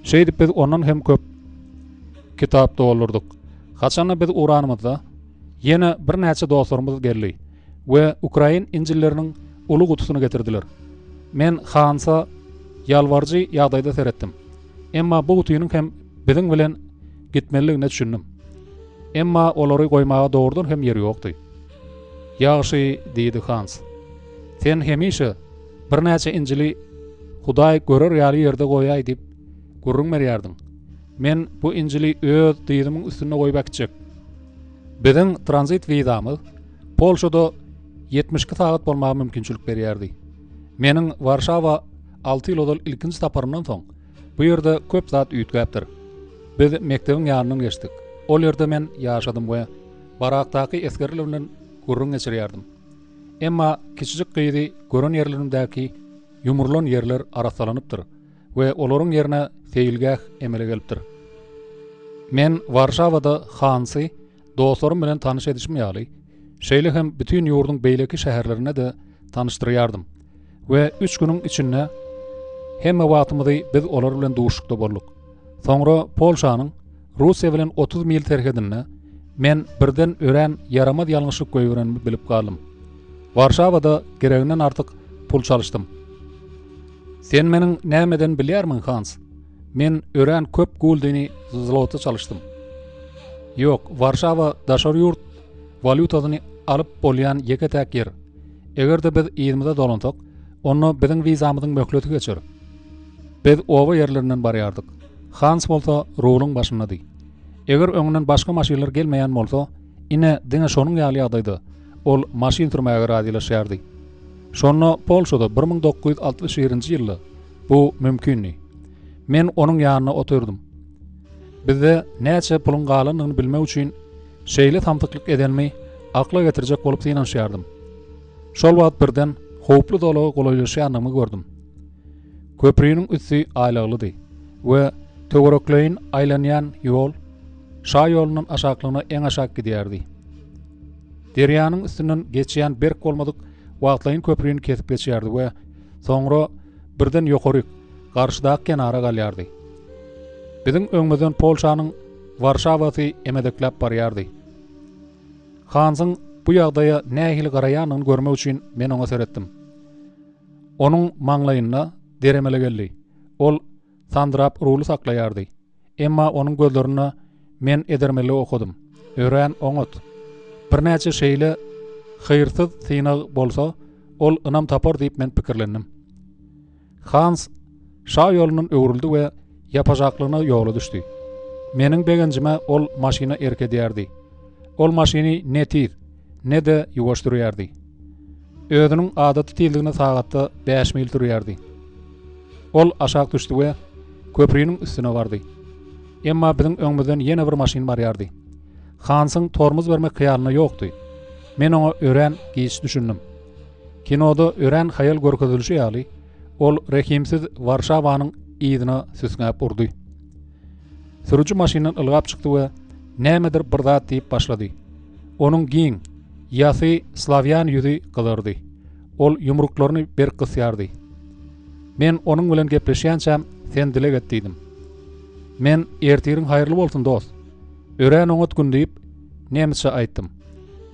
Şeýdip biz ondan hem köp kitap doldurdyk. Haçanda biz ugranymyzda, ýene birnäçe dostlarymyz geldi we ukrain Injilleriniň uly gutusyny getirdiler. Men Hansa ýalbaryjy ýagdaýda seretdim. Emma bu gutynyň hem biziň bilen gitmelidigine düşündim. Emma olary goýmaga dogrudan hem ýer ýokdy. Ýagşy, diýdi Hans. Sen hemişe birnäçe Injili Hudaý görer ýaly ýerde goýaý diýip gürrüň berýärdiň. Men bu Injili öz dyzymyň üstünde goýup äkitjek. Biziň tranzit wizamyz Polşada 72 sagat bolmaga mümkinçilik berýärdi. Meniň Warşawa 6 ýyl ozal ilkinji saparymdan soň, bu ýerde köp zat üýtgäpdir. Biz mekdebiň ýanyndan geçdik. Ol ýerde men ýaşadym we barakdaky esgerler bilen gürrüň geçirýärdim. Emma kiçijik gyzy gören ýerlerimdäki ýumrulan ýerler arassalanypdyr we olaryň ýerine seýilgäh emele gelipdir. Men Warşawada Hansy dostlarym bilen tanyş edişim ýaly, şeýle hem bütin ýurduň beýleki şäherlerinde-de tanyşdyrýardym we üç günüň içinde hemme wagtymyzy biz olar bilen duşuşykda bolduk. Soňra Polşanyň Russiýa bilen 30 mil serhedinde men birden örän ýaramaz ýalňyşlyk goýberenimi bilip galdym. Warşawada gereginden artyk pul çalyşdym. Sen meniň nämeden bilýärmiň, Hans? Men örän köp guldeni zlota çalyşdym. Ýok, Warşawa daşary ýurt walýutasyny alyp bolýan ýeke-täk ýer. Eger-de biz yzymyza dolansak, onda biziň wizamyzyň möhleti geçer. Biz oba ýerlerinden barýardyk. Hans bolsa ruluň başyndady. Eger öňünden başga maşynlar gelmeýän bolsa, ine, diňe şonuň ýaly ýagdaýda ol maşyn sürmäge razylaşýardy. Şonda Polşada 1961-nji ýylda bu mümkindi. Men onuň ýanynda otyrdym. Bizde näçe puluň galandygyny bilmek üçin şeýle samsyklyk edenimi akla getirjek bolup synanyşýardym. Şol wagt birden howply zolaga golaýlaşýandygymy gördüm. Köpriniň üsti aýlaglydy we töwerekleýin aýlanýan ýol şa ýolundan aşaklygyna eňaşak gidýärdi. Derýanyň üstünden geçýän berk bolmadyk wagtlaýyn köprini kesip geçýärdi we soňra birden ýokaryk, garşydaky kenara galýardy. Biziň öňümizden Polşanyň Warşawasy emedekläp barýardy. Hansyň bu ýagdaýa nähili garaýanyny görmek üçin men oňa seretdim. Onuň maňlaýynda der emele geldi. Ol sandyrap ruly saklaýardy. Emma onuň gözlerinde men edermenligi okadym. Örän oňat. Birnäçe şeýle hyrsyz synag bolsa, ol ynam tapar diýip men pikirlendim. Hans şa ýolundan öwrüldi we ýapajaklygyna ýola düşdi. Meniň begenjime ol maşyna erk edýärdi. Ol maşyny ne tiz, ne-de ýuwaş sürýärdi. Özüniň adaty tizligine sagatda bäş mil sürýärdi. Ol aşak düşdi we köpriniň üstüne bardy. Emma biziň öňümizden ýene bir maşyn barýardy. Hansyň tormoz bermek hyýalynda ýokdy. Men oňa örän giç düşündim. Kinoda örän haýal görkezilişi ýaly, ol rehimsiz Warşawanyň yzyna süsňäp urdy. Sürüji maşyndan ylgap çykdy we nämedir bir zat diýip başlady. Onuň giň, ýasy slawýan ýüzi gyzardy. Ol ýumruklaryny berk gysýardy. Men onuň bilen gepleşýänçäm, sen dileg et diýdim. Men, Ertiriň haýyrly bolsun, dost. Örän oňat gün diýip, Nemisçe aýtdym.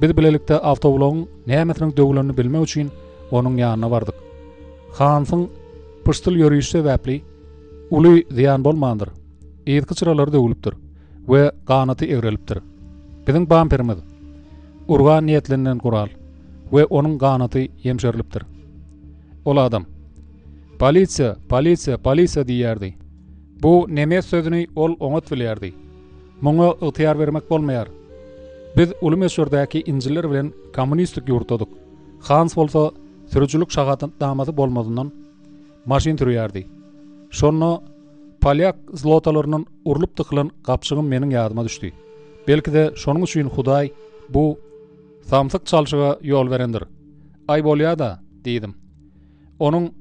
Biz bilelikde awtoulagyň nämesiniň döwülenini bilmek üçin onuň ýanyna bardyk. Hansyň pyşdyl ýörişi sebäpli uly zyýan bolmandyr. Yzky çyralary döwülipdir we ganaty egrelipdir. Biziň bamperimiz, urga niýetlenilen gural we onuň ganaty ýemşerilipdir. Ol adam, Polisiýa, polisiýa, polisiýa diýýärdi. Bu nemes sözüni ol oňat bilýärdi. Muňa ygtyýar bermek bolmaýar. Biz uly möçberdäki injiller bilen kommunistik ýurtdadyk. Hans bolsa sürüjilik şahadatnamasy bolmazyndan maşyn sürýärdi. Şonda polýak zlotalaryndan urlup dykylan gapjygym meniň ýadyma düşdi. Belki-de şonuň üçin Hudaý bu samsyk çalşyga ýol berendir. Aý bolýa-da, diýdim. Onuň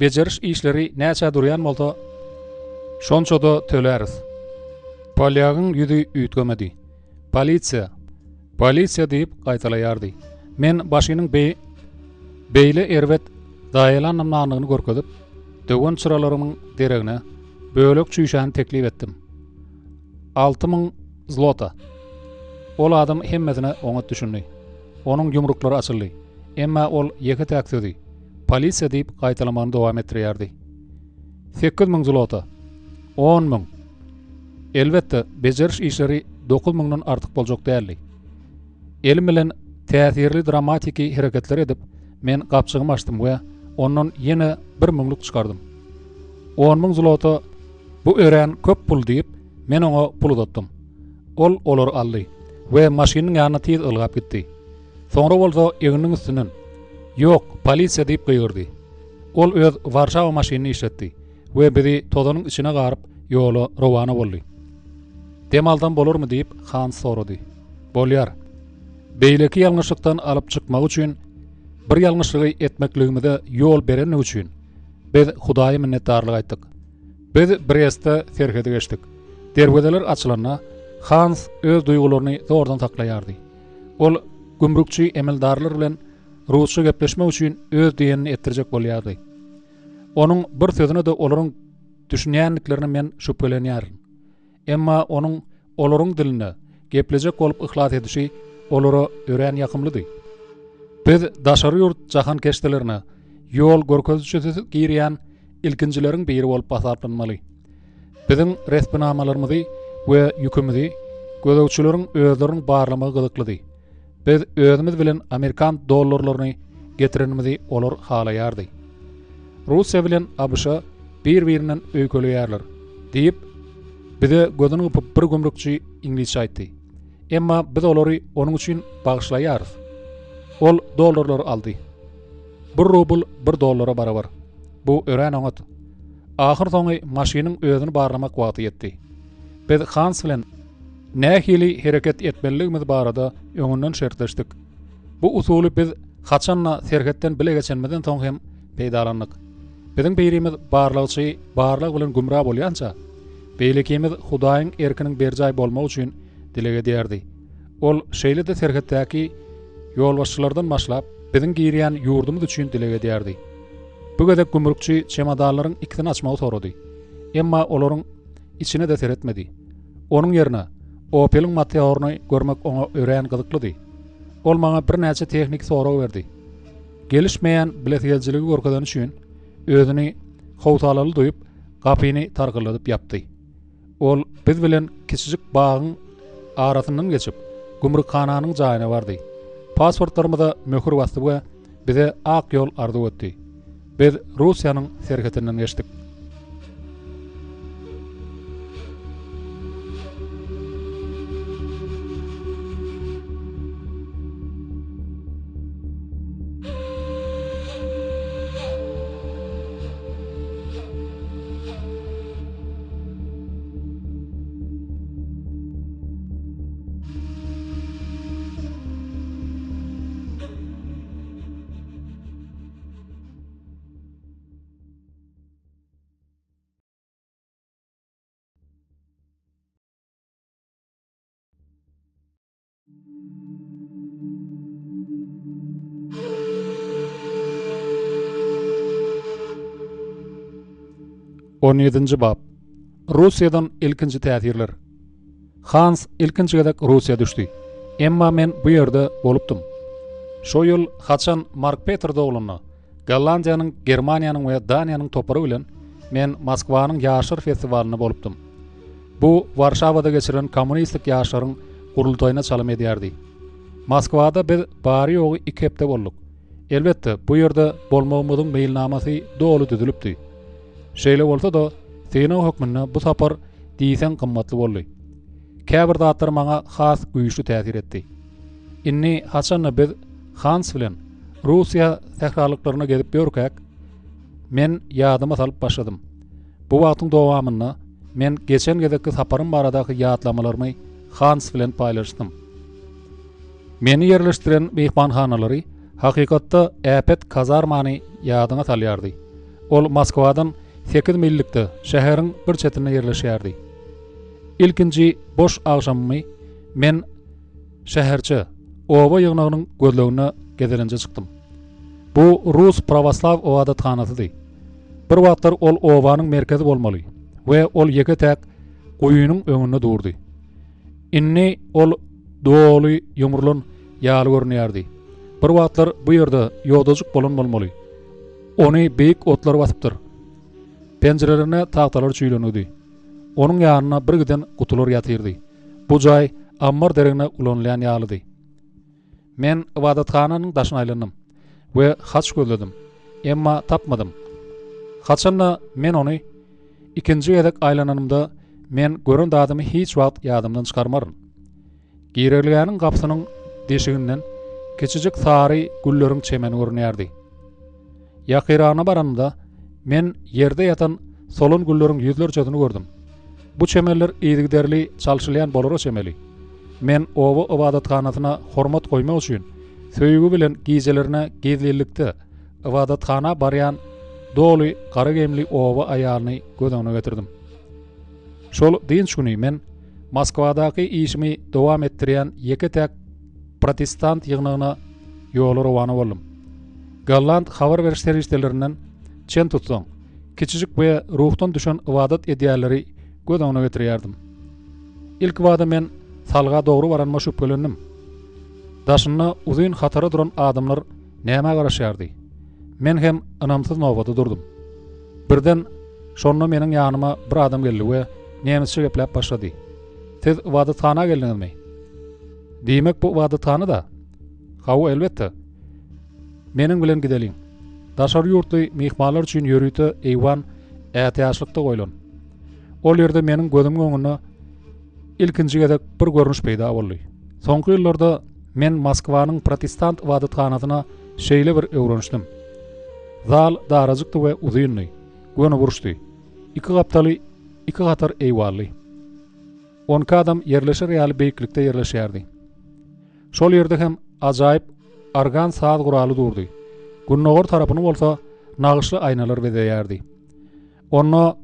bejeriş işleri näçä durýan bolsa, şonça-da töläris. Polýagyň ýüzi üýtgemedi. Polisiýa! Polisiýa diýip gaýtalaýardy. Men başynyň beý beýle erbet zaýalanmanyny görkezip, döwen çyralarymyň deregine bölek çüýşäni teklip etdim. 6000 zlota. Ol adam hemmesine oňat düşündi. Onuň ýumruklary açyldy. Emma ol ýeke-täk sözi, Polisiýa diýip gaýtalamagyny dowam etdirýärdi. 8000 zlota. On müň. Elbetde, bejeriş işleri dokuz müňden artyk boljak däldi. Elim bilen täsirli dramatiki hereketler edip, men gapjygymy açdym we ondan ýene bir müňlük çykardym. On müň zlota bu örän köp pul diýip, men oňa pul uzatdym. Ol olary aldy we maşynyň ýanyna tiz ylgap gitdi. Soňra bolsa egniniň üstünden, Ýok, polisiýa diýip gygyrdy. Ol öz Warşawa maşynyny işletdi we bizi tozanyň içine garyp, ýola rowana boldy. Dem alsam bolarmy diýip, Hans sorady. Bolýar. Beýleki ýalňyşlykdan alyp çykmak üçin bir ýalňyşlygy etmekligimize ýol berenligi üçin, biz Hudaýa minnetdarlyk aýtdyk. Biz Brestde serhedi geçdik. Derwezeler açylanda, Hans öz duýgularyny zordan saklaýardy. Ol gümrükçi emeldarlar bilen rusça gepleşmek üçin öz diýenini etdirjek bolýardy. Onuň bir sözüne-de olaryň düşünýändiklerine men şübhelenýärin. Emma onuň olaryň dilinde geplejek bolup yhlas edişi olara örän ýakymlydy. Biz daşary ýurt jahankeşdelerine ýol görkezijisiz girýän ilkinjileriň biri bolup hasaplanmaly. Biziň resminamalarymyzy we ýükümizi gözegçileriň özleriniň barlamagy gyzyklydy. Biz özümiz bilen amerikan dollarlaryny getirenimizi olar halaýardy. Russiýa bilen ABŞ bir-birinden öýkeleýärler, diýip, bize gözüni gypyp bir gümrükçi iňlisçe aýtdy. Emma biz olary onuň üçin bagyşlaýarys. Ol dollarlary aldy. Bir rubl bir dollara barabar. Bu örän oňat. Ahyrsoňy maşynyň özüni barlamak wagty ýetdi. Biz Hans bilen nähili hereket etmelidigimiz barada öňünden şertleşdik. Bu usuly biz haçan-da serhetden bile geçenimizden soň hem peýdalandyk. Biziň birimiz barlagçy barlag bilen gümra bolýança, beýlekimiz Hudaýyň erkiniň berjaý bolmagy üçin dileg edýärdi. Ol şeýle-de serhetdäki ýolbaşçylardan başlap, biziň girýän ýurdumyz üçin dileg edýärdi. Bu gezek gümrükçi çemodanlaryň ikisini açmagy sorady. Emma olaryň içine-de seretmedi. Onuň ýerine Opel-iň motoryny görmek oňa örän gyzyklydy. Ol maňa birnäçe tehniki sorag berdi. Gelişmeýän bilesigelijiligi görkezeni üçin özüni howsalaly duýup, gapyny tarkylladyp ýapdy. Ol biz bilen kiçijik bagyň arasyndan geçip, gümrükhananyň jaýyna bardy. Pasportlarymyza möhür basdy we bize ak ýol arzuw etdi. Biz Russiýanyň serhetinden geçdik. On ýedinji bap. Russiýadan ilkinji täsirler. Hans ilkinji gezek Russiýa düşdi. Emma men bu ýerde bolupdym. Şo ýyl haçan Mark Peter doglanda, Gollandiýanyň, Germaniýanyň we Daniýanyň topary bilen men Moskwanyň ýaşlar festiwalynda bolupdym. Bu Warşawada geçirilen kommunistik ýaşlaryň gurultaýyna çalym edýärdi. Moskwada biz bary-ýogy iki hepde bolduk. Elbetde, bu ýerde bolmagymyzyň meýilnamasy doly düzülipdi. Şeýle bolsa-da, synag hökmünde bu sapar diýseň gymmatly boldy. Käbir zatlar maňa has güýçli täsir etdi. Indi haçanda biz Hans bilen Russiýa sähralyklaryna gezip ýörkäk, men ýadyma salyp başladym. Bu wagtyň dowamynda men geçen gezekki saparym baradaky ýatlamalarymy Hans bilen paýlaşdym. Meni ýerleşdiren myhmanhanalary hakykatda äpet kazarmany ýadyňa salýardy. Ol Moskwadan sekiz millikde, şäheriň bir çetinde ýerleşýärdi. Ilkinji boş agşamymy men şäherçe, oba ýygnagynyň gözleginde gezelenje çykdym. Bu rus prawoslaw ybadathanasydy. Bir wagtlar ol obanyň merkezi bolmaly we ol ýeke-täk guýynyň öňünde durdy. Indi ol doly ýumrulan ýaly görünýärdi. Bir wagtlar bu ýerde ýodajyk bolan bolmaly. Ony beýik otlar basypdyr. Penjirelerine tagtalar çüýlenigdi. Onuň ýanynda birgiden gutular ýatyrdy. Bu jaý ammar deregine ulanylýan ýalydy. Men ybadathananyň daşyna aýlandym we haç gözledim, emma tapmadym. Haçanda men ony ikinji gezek aýlananymda, men gören zadymy hiç wagt ýadymdan çykarmaryn. Girelgäniň gapysynyň deşiginden kiçijik sary gülleriň çemeni görünýärdi. Ýakyragyna baranymda, men ýerde ýatan solan gülleriň ýüzlerçesini gördüm. Bu çemenler yzygiderli çalşylýan bolara çemeli. Men oba ybadathanasyna hormat goýmak üçin, söýgi bilen gijelerine gizlinlikde ybadathana barýan doly gara geýimli oba aýalyny göz öňüne getirdim. Şol dynç güni men Moskwadaky işimi dowam etdirýän ýeke-täk protestant ýygnagyna ýola rowana boldum. Golland habar beriş serişdelerinden çen tutsaň, kiçijik we ruhdan düşen ybadat edýänleri göz öňüne getirýärdim. Ilkibada men salga dogry baranyma şübhelendim. Daşynda uzyn hatara duran adamlar nämä garaşýardy? Men hem ynamsyz nobata durdum. Birden şonda meniň ýanyma bir adam geldi we nemisçe gepläp başlady. Siz ybadathana geldiňizmi? Diýmek bu ybadathana-da? Hawa, elbetde. Meniň bilen gideliň. Daşary ýurtly myhmanlar üçin ýörite eýwan ätiýaçlykda goýlan. Ol ýerde meniň gözümiň öňünde ilkinji gezek bir görnüş peýda boldy. Soňky ýyllarda men Moskwanyň protestant ybadathanasyna şeýle bir öwrenişdim. Zal darajykdy we uzyndy, gönüburçdy. Iki gapdaly iki hatar eýwanly. On iki adam ýerleşer ýaly beýiklikde ýerleşýärdi. Şol ýerde hem ajaýyp organ saz guraly durdy. Gündogar tarapyny bolsa nagyşly aýnalar bezeýärdi. Onda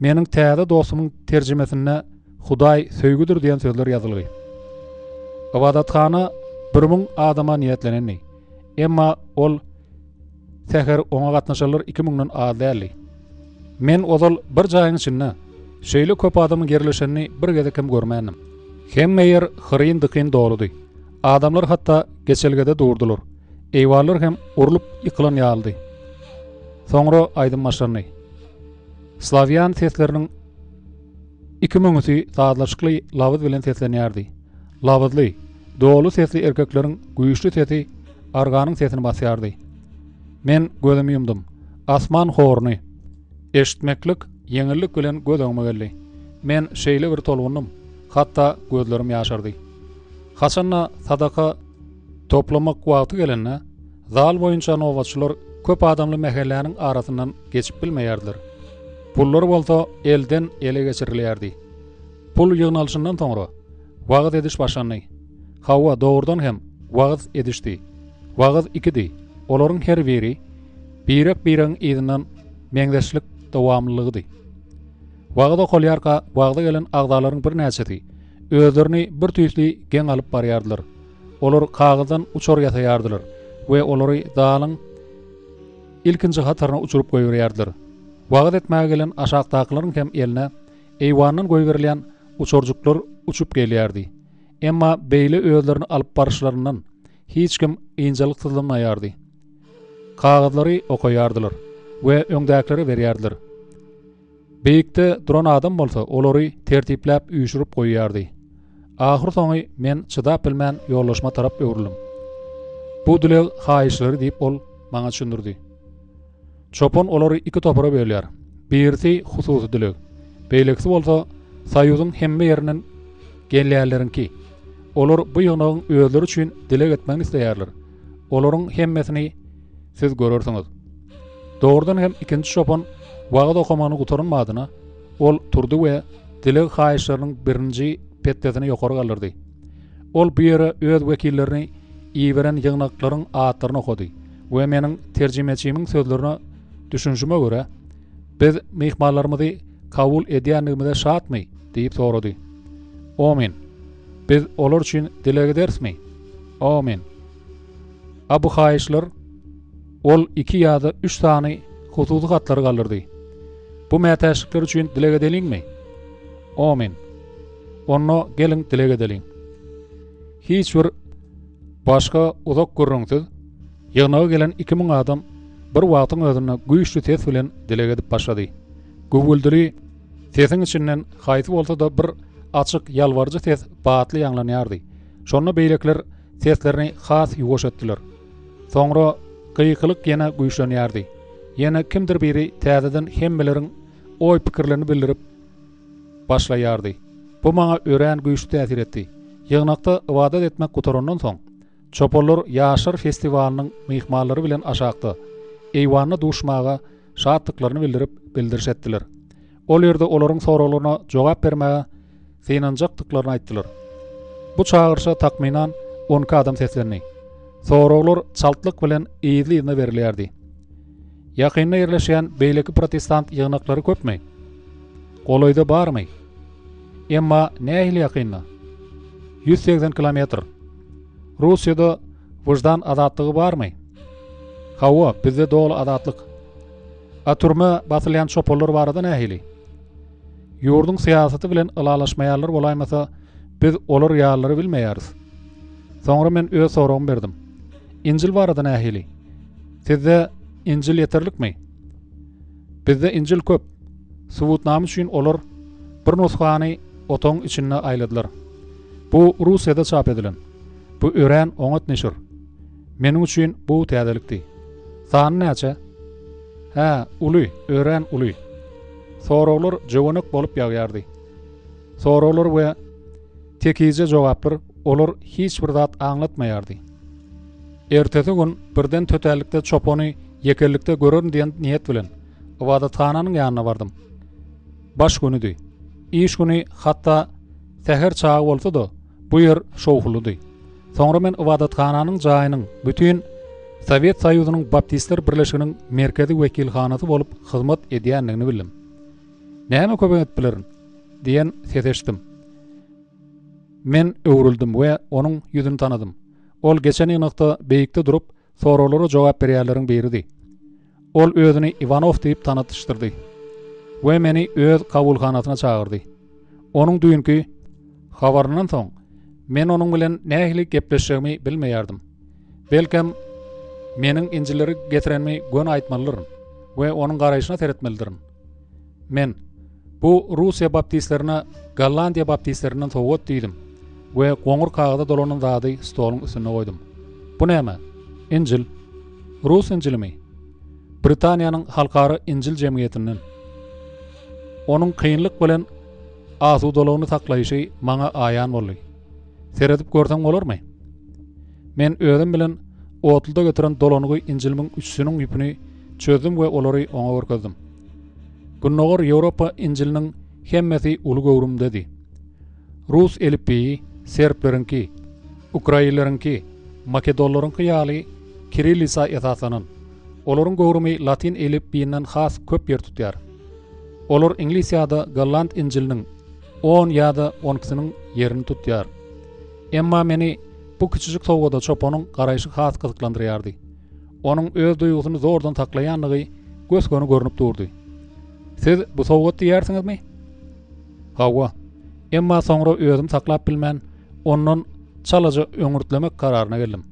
meniň täze dostumyň terjimesinde Hudaý söýgüdir diýen sözler ýazylgy. Ybadathana 1000 adama niýetlenendi. Emma ol säher oňa gatnaşanlar iki müňden az däldi. Men ozal bir jaýyň içinde şeýle köp adamyň ýerleşenini bir gezek hem görmändim. Hemme ýer hyryn-dykyn doludy. Adamlar hatda geçelgede durdular. Eýwanlar hem urlup ýykylan ýalydy. Soňra aýdym başlandy. Slawýan sesleriniň iki müňüsi sazlaşykly labyz bilen seslenýärdi. Labyzly, doly sesli erkekleriň güýçli sesi organyň sesini basýardy. Men gözümi ýumdum. Asman horuny eşitmeklik ýeňillik bilen göz öňüme geldi. Men şeýle bir tolgundym, hatda gözlerim ýaşardy. Haçanda sadaka toplamak wagty gelende, zal boýunça nobatçylar köp adamly mähelläniň arasyndan geçip bilmeýärdiler. Pullar bolsa elden ele geçirilýärdi. Pul ýygnalyşyndan soňra, wagyz ediş başlandy. Hawa, dogrudan hem, wagyz edişdi. Wagyz ikidi. Olaryň her biri birek-biregiň yzyndan meňzeşlik dowamlylygydy. Wagyz okalýarka, wagza gelen agzalaryň birnäçesi özlerini bir tüýsli geň alyp barýardylar. Olar kagyzdan uçar ýasaýardylar we olary zalyň ilkinji hataryna uçuryp goýberýärdiler. Wagyz etmäge gelen aşakdakylaryň hem eline eýwandan goýberilýän uçarjyklar uçup gelýärdi. Emma beýle özlerini alyp baryşlaryndan hiç kim ynjalyksyzlanmaýardy. Kagyzlary okaýardylar we öňdäkilere berýärdiler. Beýikde duran adam bolsa olary tertipläp üýşürip goýýardy. Ahyrsoňy men çydap bilmän ýoldaşyma tarap öwrüldim. Bu dileg haýyşlary diýip ol maňa düşündirdi. Çopan olary iki topara bölýär. Birisi hususy dileg, beýlekisi bolsa soýuzyň hemme ýerinden gelýänleriňki. Olar bu ýygnagyň özleri üçin dileg etmegini isleýärler. Olaryň hemmesini siz görersiňiz. Dogrudan hem ikinji çopan wagyz okamagyny gutaran badyna, ol turdy we dileg haýyşlarynyň birinji petdesini ýokary galdyrdy. Ol bu ýere öz wekillerini iberen ýygnaklaryň atlaryny okady we meniň terjimeçimiň sözlerine düşünişime görä, Biz myhmanlarymyzy kabul edýändigimize şatmy? diýip sorady. Omyn. Biz olar üçin dileg ederismi? Omyn. A bu haýyşlar? Ol iki ýa-da üç sany hususy hatlary galdyrdy. Bu mätäçlikler üçin dileg edeliňmi? Omyn. Onda geliň dileg edeliň. Hiç bir başga uzak gürrüňsiz, ýygnaga gelen 2000 adam bir wagtyň özünde güýçli ses bilen dileg edip başlady. Güwwüldili sesiň içinden haýsy bolsa-da bir açyk ýalbaryjy ses batly ýaňlanýardy. Şonda beýlekiler seslerini has ýuwaş etdiler. Soňra gykylyk ýene güýçlenýärdi. Ýene kimdir biri täzeden hemmeleriň oý-pikirlerini bildirip başlaýardy. Bu maňa örän güýçli täsir etdi. Ýygnakda ybadat etmek gutarandan soň, çopanlar ýaşlar festiwalynyň myhmanlary bilen aşakda, eýwanda duşmaga şatdyklaryny bildirip, bildiriş etdiler. Ol ýerde olaryň soraglaryna jogap bermäge synanjakdyklaryny aýtdylar. Bu çagyryşa takmynan 12 adam seslendi. Soraglar çaltlyk bilen yzly-yzyna berilýärdi. Ýakynda ýerleşýän beýleki protestant ýygnaklary köpmi? Golaýda barmy? Emma nähili ýakynda? 180 kilometr. Russiýada wyždan azatlygy barmy? Hawa, bizde doly azatlyk. A türmä basylýan çopanlar barada nähili? Ýurduň syýasaty bilen ylalaşmaýanlar bolaýmasa, biz olar ýalylary bilmeýäris. Soňra men öz soragymy berdim. Injil barada nähili? Sizde Injil ýeterlikmi? Bizde Injil köp. Subutnama üçin olar bir nusgany otagyň içinde aýladylar. Bu Russiýada çap edilen. Bu örän oňat neşir. Meniň üçin bu täzelikdi. Sany näçe? Hä, uly, örän uly. Soraglar jöwenek bolup ýagýardy. Soraglar we tekizje jogaplar, olar hiç bir zat aňlatmaýardy. Ertesi gün birden tötänlikde çopany ýekelikde görerin diýen niýet bilen, ybadathananyň ýanyna bardym. Baş günüdi. Iş güni hatda säher çagy bolsa-da, Bu ýer şowhunlydy. Soňra men ybadathananyň jaýynyň bütin Sowet Soýuzynyň Baptistler birleşiginiň merkezi wekilhanasy bolup hyzmat edýändigini bildim. Näme kömek edip bilerin? diýen ses eşitdim. Men öwrüldim we onuň ýüzüni tanadym. Ol geçen ýygnakda beýikde durup, Soraglara jogap berýänleriň biridi. Ol özüni Iwanow diýip tanatyşdyrdy we meni öz kabulhanasyna çagyrdy. Onuň düýnki habaryndan soň, men onuň bilen nähili gepleşjegimi bilmeýärdim. Belkem, meniň Injilleri getirenimi göni aýtmalydyryn we onuň garaýşyna seretmelidirin. Men, Bu Russiýa baptistlerine Gollandiýa baptistlerinden sowgat diýdim we goňur kagyza dolanan zady stoluň üstünde goýdum. Bu näme? Injil. Rus Injilimi? Britaniýanyň Halkara Injil jemgyýetinden. Onuň kynlyk bilen asudalygyny saklaýşy maňa aýan boldy. Seredip görseň bolarmy? Men özüm bilen otluda getiren dolangy Injilimiň üçüsiniň ýüpüni çözdüm we olary oňa görkezdim. Gündogar Ýewropa Injiliniň hemmesi uly göwrümdedi. Rus elipbiýi serbleriňki, ukrainleriňki, makedonlaryňky ýaly kirillisa esaslanan. Olaryň göwrümi latyn elipbiýinden has köp ýer tutýar. Olar iňlis ýa-da golland Injiliniň on ýa-da on ikisiniň ýerini tutýar. Emma meni bu kiçijik sowgada çopanyň garaýşy has gyzyklandyrýardy. Onuň öz duýgusyny zordan saklaýandygy gös-göni görnüp durdy. Siz bu sowgat diýýärsiňizmi? Hawa. Emma soňra özümi saklap bilmän, ondan çalaja öňürtlemek kararyna geldim.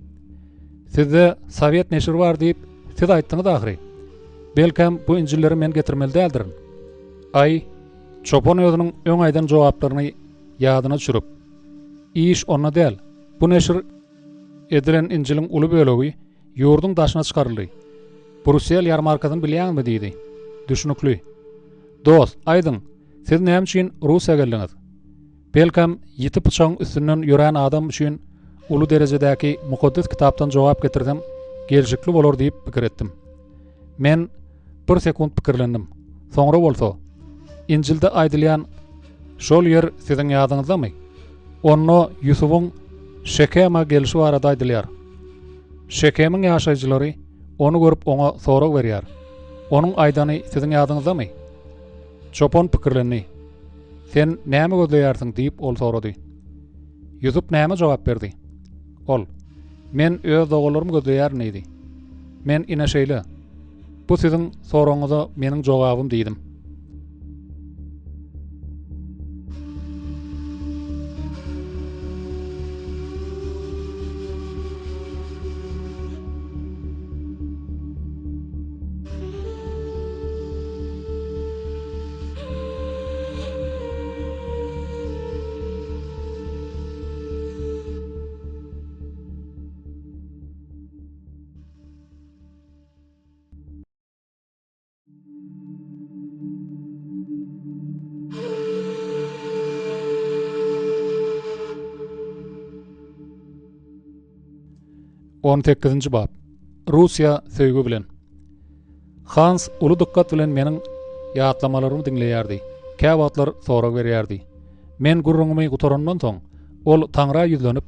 Sizde sowet neşiri bar diýip, siz aýtdyňyz ahyry. Belkäm, bu Injilleri men getirmeli däldirin. Aý, çopan özüniň öň aýdan jogaplaryny ýadyna düşürip, Iş onda däl. Bu neşir edilen Injiliň uly bölegi ýurduň daşyna çykaryldy. Brýussel ýarmarkasyny bilýäňizmi diýdi. Düşnükli. Dost, aýdyň, siz näme üçin Russiýa geldiňiz? Belkem, ýiti pyçagyň üstünden ýörän adam üçin uly derejedäki Mukaddes Kitapdan jogap getirsem gelşikli bolar diýip pikir etdim. Men bir sekunt pikirlendim. Soňra bolsa, Injilde aýdylýan şol ýer siziň ýadyňyzdamy? Onda Ýusubyň Şekema gelşi barada aýdylýar. Şekemiň ýaşaýjylary ony görüp oňa sorag berýär. Onuň aýdany siziň ýadyňyzdamy? Çopan pikirlendi. Sen näme gözleýärsiň? diýip, ol sorady. Ýusup näme jogap berdi? Ol, Men öz doganlarymy gözleýärin diýdi. Men ine şeýle. Bu siziň soragyňyza meniň jogabym diýdim. On sekizinji bap. Russiýa söýgi bilen. Hans uly dykgat bilen meniň ýatlamalarymy diňleýärdi, käwagtlar sorag berýärdi. Men gürrüňimi gutarandan soň, ol Taňra ýüzlenip,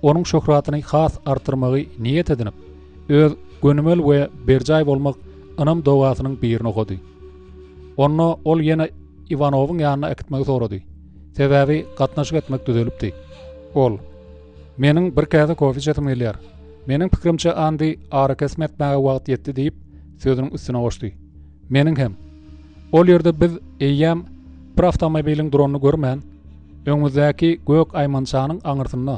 Onuň şöhratyny has artdyrmagy niýet edinip, öz gönümel we berjaý bolmak ynam dogasynyň birini okady. Onda ol ýene Iwanowyň ýanyna äkitmegi sorady. Sebäbi gatnaşyk etmek düzelipdi. Ol, Meniň bir käse kofe içesim gelýär. Meniň pikirimçe Andi arakesme etmäge wagt ýetdi diýip, sözüniň üstüne goşdy. Meniň hem. Ol ýerde biz eýýäm bir awtomobiliň duranyny görmän, öňümizdäki gök aýmançanyň aňyrsynda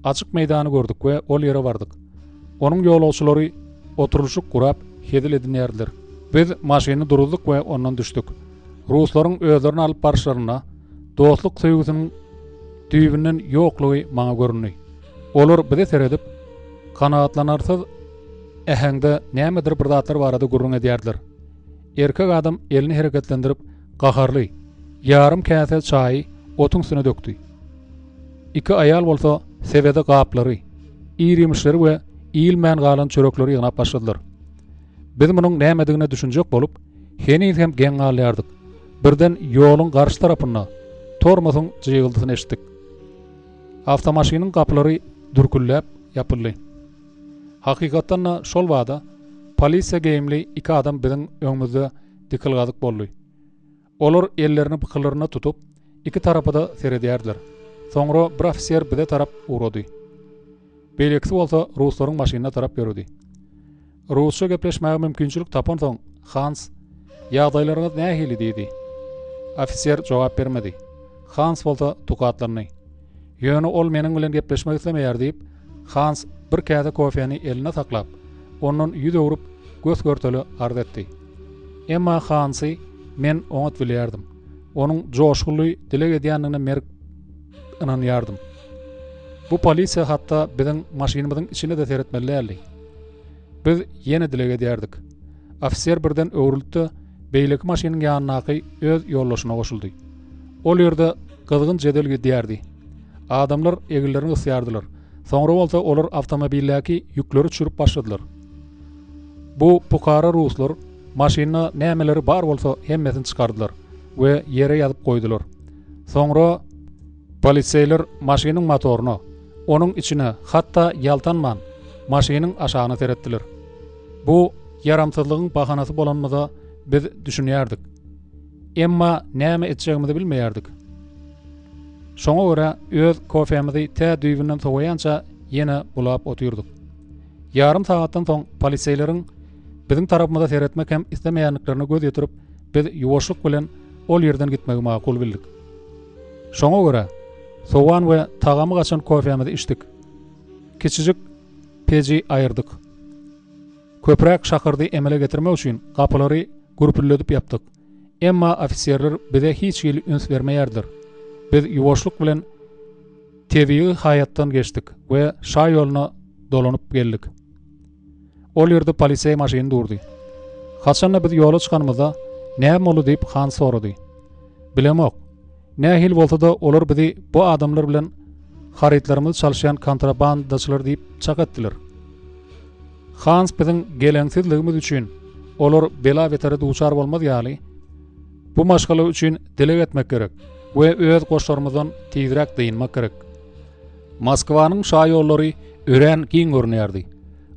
açyk meýdany gördük we ol ýere bardyk. Onuň ýolagçylary oturylyşyk gurap, hezil edinýärdiler. Biz maşyny duruzdyk we ondan düşdük. Ruslaryň özlerini alyp baryşlarynda dostluk söýgüsiniň düýbünden ýoklugy maňa göründi. Olar bize seredip, kanagatlanarsyz äheňde nämedir bir zatlar barada gürrüň edýärdiler. Erkek adam elini hereketlendirip, gaharly, ýarym käse çaýy otuň üstüne dökdi. Iki aýal bolsa sebede gaplary, ir-iýmişleri we iýilmän galan çörekleri ýygnap başladylar. Biz munuň nämedigine düşünjek bolup, heniz hem geň galýardyk. Birden ýoluň garşy tarapynda tormozyň jygyldysyny eşitdik. Awtomaşynyň gapylary dürküldäp ýapyldy. Hakykatdan-da şol bada polisiýa geýimli iki adam biziň öňümizde dikilgazyk boldy. Olar ellerini bykylaryna tutup, iki tarapa-da seredýärdiler. Soňra bir ofiser bize tarap ugrady. Beýlekisi bolsa ruslaryň maşynyna tarap ýöredi. Rusça gepleşmäge mümkinçilik tapansoň, Hans, Ýagdaýlaryňyz nähili? diýdi. Ofiser jogap bermedi. Hans bolsa tukatlandy. Ýöne ol meniň bilen gepleşmek islemeýär diýip, Hans bir käse kofeni elinde saklap, ondan ýüz öwrüp, gös-görtele arz etdi. Emma Hansy men oňat bilýärdim. Onuň joşgunly dileg edýändigine merk ynanýardym. Bu polisiýa hatda biziň maşynymyzyň içine-de seretmeli däldi. Biz ýene dileg edýärdik. Ofiser birden öwrüldi-de, beýleki maşynyň ýanyndaky öz ýoldaşyna goşuldy. Ol ýerde gyzgyn jedel gidýärdi. Adamlar eginlerini gysýardylar. Soňra bolsa olar awtomobildäki ýükleri düşürip başladylar. Bu pukara ruslar maşynda nämeleri bar bolsa hemmesini çykardylar we ýere ýazyp goýdular. Soňra poliseýler maşynyň motoryna, onuň içine, hatda ýaltanman, maşynyň aşagyna seretdiler. Bu ýaramsyzlygyň bahanasy bolanymyza biz düşünýärdik. Emma näme etjegimizi bilmeýärdik. Şoňa görä öz kofemizi tä düýbünden sowaýança ýene bulap otyrdyk. Ýarym sagatdan soň poliseýleriň biziň tarapymyza seretmek hem islemeýändiklerine göz ýetirip, biz ýuwaşlyk bilen ol ýerden gitmegi makul bildik. Şoňa görä, Sowan we tagamy gaçan kofämizi içdik. Kiçijik peji aýyrdyk. Köpräk şakyrdy emele getirmek üçin gapylary gürpülledip ýapdyk. Emma ofiserler bize hiç hili üns bermeýärdiler. Biz ýuwaşlyk bilen tebigy haýatdan geçdik we şa ýoluna dolanyp geldik. Ol ýerde poliseý maşyny durdy. Haçanda biz ýola çykanymyzda, Näme boldy diýip Hans sorady. Bilemok. Nähili bolsa-da olar bizi bu adamlar bilen harytlarymyzy çalyşýan kontrabandaçylar diýip çak etdiler. Hans biziň geleňsizligimiz üçin olar bela-betere duçar bolmaz ýaly, bu maşgala üçin dileg etmek gerek we öz goşlarymyzdan tizräk dynmak gerek. Moskwanyň şaýollary örän giň görünýärdi.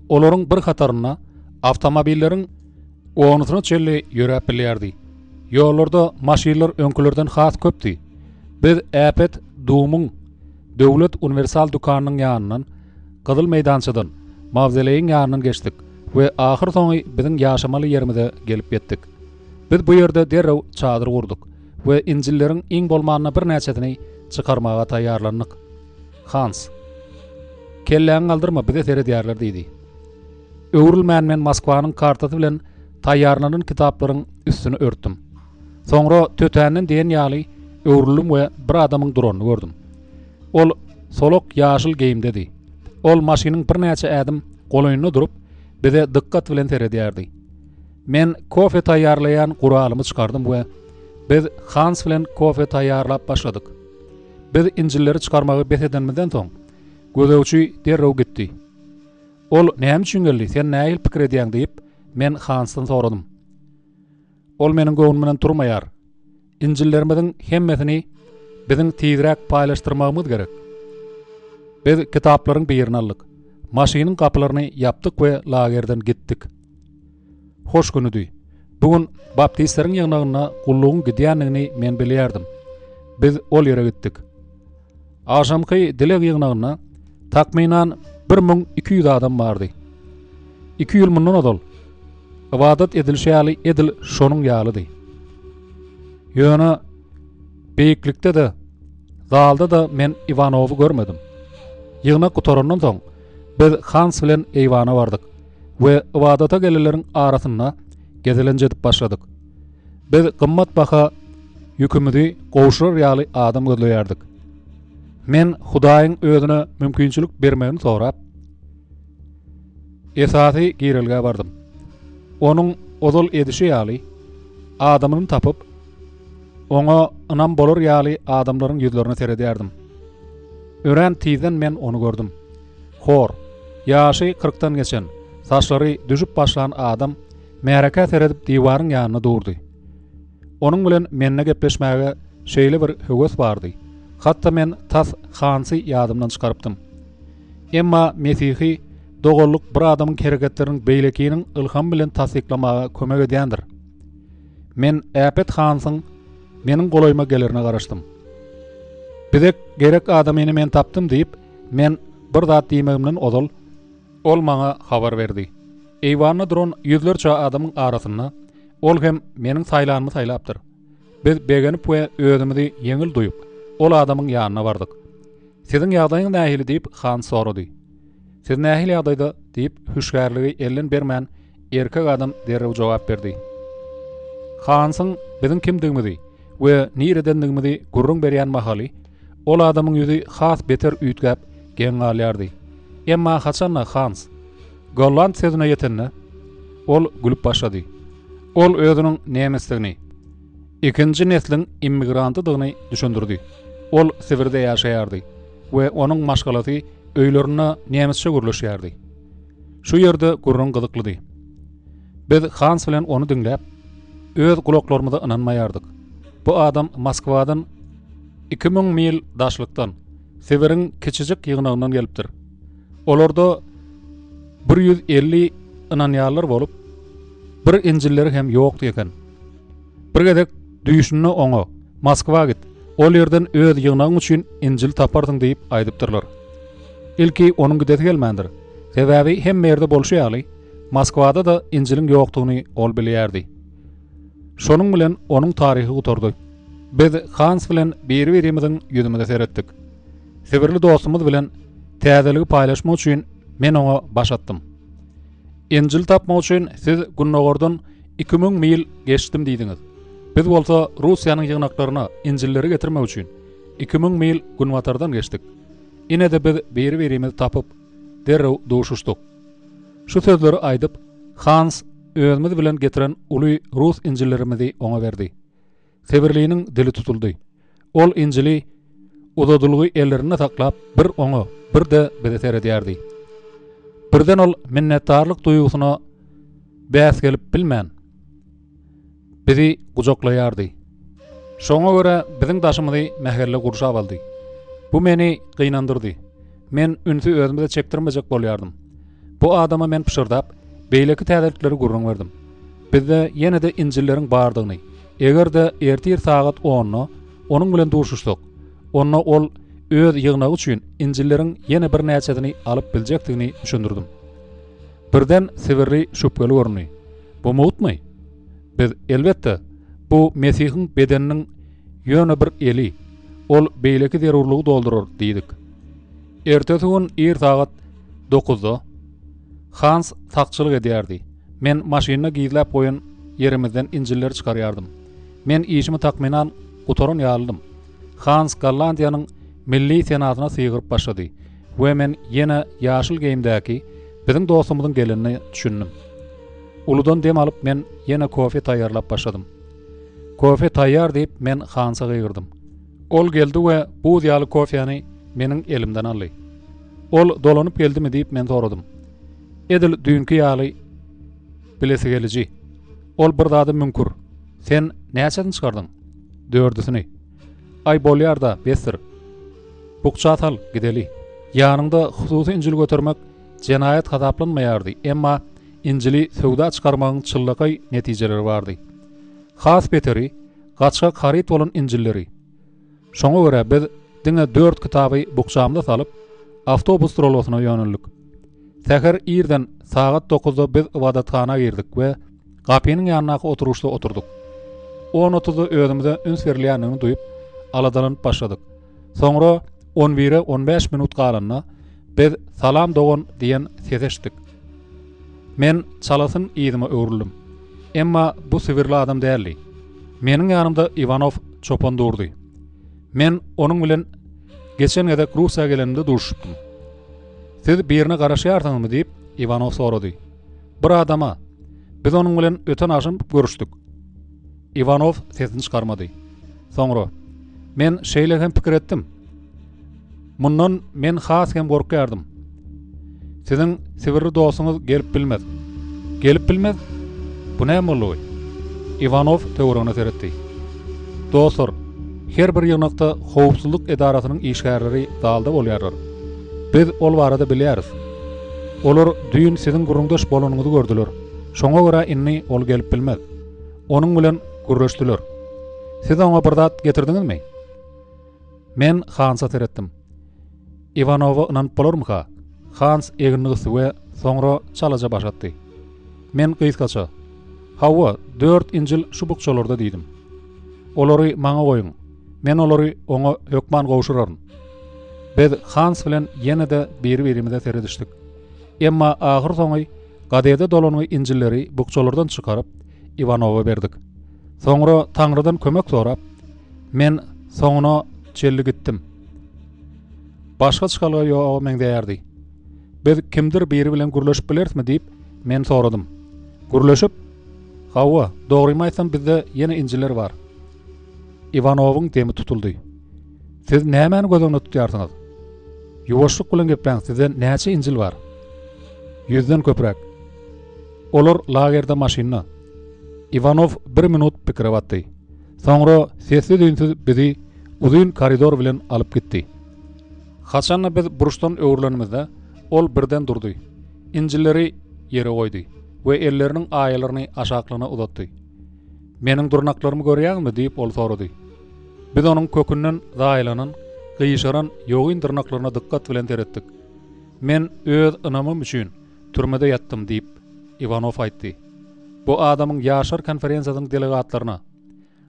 Olaryň bir hatarynda awtomobilleriň onusyna çenli ýöräp bilýärdi. Ýollarda maşynlar öňkülerden has köpdi. Biz äpet Dumyň döwlet uniwersal dükanynyň ýanyndan, Gyzyl meýdançadan, mawzoleýiň ýanyndan geçdik we ahyrsoňy biziň ýaşamaly ýerimize gelip ýetdik. Biz bu ýerde derrew çadyr gurduk we injilleriň iň bolmanda birnäçesini çykarmaga taýýarlandyk. Hans. Kelläňi galdyrma, bize seredýärler diýdi. Öwrülmän men Moskwanyň kartasy bilen taýýarlanan kitaplaryň üstüni örtdüm. Soňra tötänden diýen ýaly öwrüldim we bir adamyň duranyny gördüm. Ol solak ýaşyl geýimdedi. Ol maşynyň birnäçe ädim golaýynda durup, bize dykgat bilen seredýärdi. Men kofe taýýarlaýan guralymy çykardym we biz Hans bilen kofe taýýarlap başladyk. Biz injilleri çykarmagy bes edenimizden soň, gözegçi derrew gitdi. Ol näme üçin geldi, sen nähili pikir edýäň diýip, men Hansdan soradym. Ol meniň göwnümden turmaýar. Injillerimiziň hemmesini biziň tizräk paýlaşdyrmagymyz gerek. Biz kitaplaryň birini aldyk. Maşynyň gapylaryny ýapdyk we lagerden gitdik. Hoş günüdi. Bu gün baptistleriň ýygnagynda gullugyň gidýändigini men bilýärdim. Biz ol ýere gitdik. Agşamky dileg ýygnagynda takmynan 1200 adam bardy. Iki ýyl mundan ozal ybadat edilişi ýaly edil şonuň ýalydy. Ýöne beýiklikde-de, zalda-da men Iwanowy görmedim. Ýygnak gutarandan soň biz Hans bilen eýwana bardyk we ybadata gelenleriň arasynda gezelenç edip başladyk. Biz gymmat baha ýükümizi gowşurar ýaly adam gözleýärdik. Men Hudaýyň özüne mümkinçilik bermegini sorap, esasy girelgä bardym. Onuň ozal edişi ýaly, adamyny tapyp, oňa ynam bolar ýaly adamlaryň ýüzlerine seredýärdim. Örän tizden men ony gördüm. Hor, ýaşy kyrkdan geçen, saçlary düşüp başlan adam märekä seredip diwaryň ýanynda durdy. Onuň bilen mende gepleşmäge şeýle bir höwes bardy, hatda men tas Hansy ýadymdan çykarypdym. Emma mesihi doganlyk bir adamyň hereketleriniň beýlekiniň ylhamy bilen tassyklamaga kömek edýändir. Men äpet Hansyň meniň golaýyma gelerine garaşdym. Bize gerek adamyny men tapdym diýip, men bir zat diýmegimden ozal, ol maňa habar berdi. Eýwanda duran ýüzlerçe adamyň arasynda ol hem meniň saýlanymy saýlapdyr. Biz begenip we özümizi ýeňil duýup, ol adamyň ýanyna bardyk. Siziň ýagdaýyňyz nähili diýip, Hans sorady. Siz nähili ýagdaýda? diýip, hüşgärligi elden bermän, erkek adam derrew jogap berdi. Hansyň biziň kimdigimizi we niredendigimizi gürrüň berýän mahaly, ol adamyň ýüzi has beter üýtgäp, geň galýardy. Emma haçan-da Hans Golland sözüne ýetende, ol gülüp başlady. Ol özüniň nemesdigini, ikinji nesliň immigrantydygyny düşündirdi. Ol Sibirde ýaşaýardy we onuň maşgalasy öýlerinde nemesçe gürleşýärdi. Şu ýerde gürrüň gyzyklydy. Biz Hans bilen ony diňläp, öz gulaklarymyza ynanmaýardyk. Bu adam Moskwadan 2000 mil daşlykdan, Sibiriň kiçijik ýygnagyndan gelipdir. Olarda 150 ynanýarlar bolup, bir injilleri hem ýokdy eken. Bir gezek düýşünde oňa, Moskwa git, ol ýerden öz ýygnagyň üçin Injil taparsyň diýip aýdypdyrlar. Ilki onuň gidesi gelmändir. Sebäbi hemme ýerde bolşy ýaly, Moskwada-da Injiliň ýokdugyny ol bilýärdi. Şonuň bilen onuň taryhy gutardy. Biz Hans bilen biri-birimiziň ýüzümize seretdik. Sibirli dostumyz bilen täzeligi paýlaşmak üçin men oňa baş atdym. Injil tapmak üçin siz gündogardan 2000 mil geçdim diýdiňiz. Biz bolsa Russiýanyň ýygnaklaryna Injilleri getirmek üçin 2000 mil günbatardan geçdik. Ine-de biz biri-birimizi tapyp, derrew duşuşdyk. Şu sözleri aýdyp, Hans özümiz bilen getiren uly rus Injillerimizi oňa berdi. Sibirliniň dili tutuldy. Ol Injili uzadylgy ellerinde saklap, bir oňa, bir-de bize seredýärdi. Birden ol minnetdarlyk duýgusyna bäs gelip bilmän, bizi gujaklaýardy. Şoňa görä biziň daşymyzy mähelle gurşap aldy. Bu meni gynandyrdy. Men ünsi özümize çekdirmejek bolýardym. Bu adama men pyşyrdap, beýleki täzelikleri gürrüň berdim. Bizde ýene-de Injilleriň bardygyny, eger-de ertir sagat onda onuň bilen duşuşsak, onda ol öz ýygnagy üçin Injilleriň ýene birnäçesini alyp biljekdigini düşündirdim. Birden Sibirli şübheli göründi. Bu mugtmy? Biz, elbetde, bu Mesihiň bedeniniň ýöne bir eli, ol beýleki zerurlygy doldurar diýdik. Ertesi gün ir sagat dokuzda Hans sakçylyk edýärdi. Men maşynda gizläp goýan ýerimizden Injilleri çykarýardym. Men işimi takmynan gutaran ýalydym. Hans Gollandiýanyň milli senasyna sygyryp başlady we men ýene ýaşyl geýimdäki biziň dostumyzyň gelenine düşündim. Uludan dem alyp men ýene kofe taýýarlap başladym. Kofe taýýar diýip men Hansa gygyrdym. Ol geldi we buz ýaly kofäni meniň elimden aldy. Ol dolanyp geldimi diýip men soradym. Edil düýnki ýaly bilesigeliji. Ol bir zada müňkür. Sen näçesini çykardyň? Dördüsini. Aý bolýar-da, besdir. Bukja sal, gideli. Ýanyňda hususy Injil götermek jenaýat hasaplanmaýardy, emma Injili söwda çykarmagyň çynlakaý netijeleri bardy. Has beteri, gaçgak haryt bolan Injilleri. Şoňa görä biz diňe dört kitaby bukjamyza salyp, awtobus duralgasyna ýöneldik. Säher irden sagat dokuzda biz ybadathana girdik we gapynyň ýanyndaky oturyşda oturdyk. On otuzda özümize üns berilýändigini duýup, aladalanyp başladyk. Soňra on bire on bäş minut galanda, biz Salam dogan diýen sesi eşitdik. Men çalasyn yzyma öwrüldim. Emma bu sibirli adam däldi. Meniň ýanymda Iwanow çopan durdy. Men onuň bilen geçen gezek Russiýa gelenimde duşuşypdym. Siz birine garaşýarsyňyzmy diýip, Iwanow sorady. Bir adama. Biz onuň bilen öten agşam görüşdik. Iwanow sesini çykarmady. Soňra, Men şeýle hem pikir etdim. Mundan men has hem gorkýardym. Siziň sibirli dostuňyz gelip bilmez. Gelip bilmez? Bu näme boldugy? Iwanow töweregine seretdi. Dostlar, her bir ýygnakda howpsuzlyk edarasynyň işgärleri zalda bolýarlar. Biz ol barada bilýäris. Olar düýn siziň gürrüňdeş bolanyňyzy gördüler. Şoňa görä indi ol gelip bilmez. Onuň bilen gürleşdiler. Siz oňa bir zat getirdiňizmi? Men Hansa seretdim. Iwanowa ynanyp bolarmyka? Hans egnini gysdy we soňra çalaja baş atdy. Men gysgaça, Hawa, dört Injil şu bukjalarda diýdim. Olary maňa goýuň. Men olary oňa hökman gowşuraryn. Biz Hans bilen ýene-de biri-birimize seredişdik. Emma ahyrsoňy gazede dolangy Injilleri bukjalardan çykaryp, Iwanowa berdik. Soňra Taňrydan kömek sorap, men soňuna çenli gitdim. Başga çykalga ýoga meňzeýärdi. Biz kimdir biri bilen gürleşip bilerismi diýip, men soradym. Gürleşip? Hawa, dogrymy aýtsam bizde ýene Injiller bar. Iwanowyň demi tutuldy. Siz nämäni göz öňünde tutýarsyňyz? Ýuwaşlyk bilen gepläň, sizde näçe Injil bar? Ýüzden köpräk. Olar lagerde maşynda. Iwanow bir minut pikire batdy. Soňra sessiz-üýnsüz bizi uzyn koridor bilen alyp gitdi. Haçanda biz burçdan öwrülenimizde, ol birden durdy. Injilleri ýere goýdy we elleriniň aýalaryny aşaklygyna uzatdy. Meniň dyrnaklarymy görýäňizmi? diýip, ol sorady. Biz onuň kökünden zaýalanan, gyşaran ýogyn dyrnaklaryna dykgat bilen seretdik. Men öz ynamym üçin türmede ýatdym, diýip, Iwanow aýtdy. Bu adamyň Ýaşlar konferensiýasynyň delegatlaryna,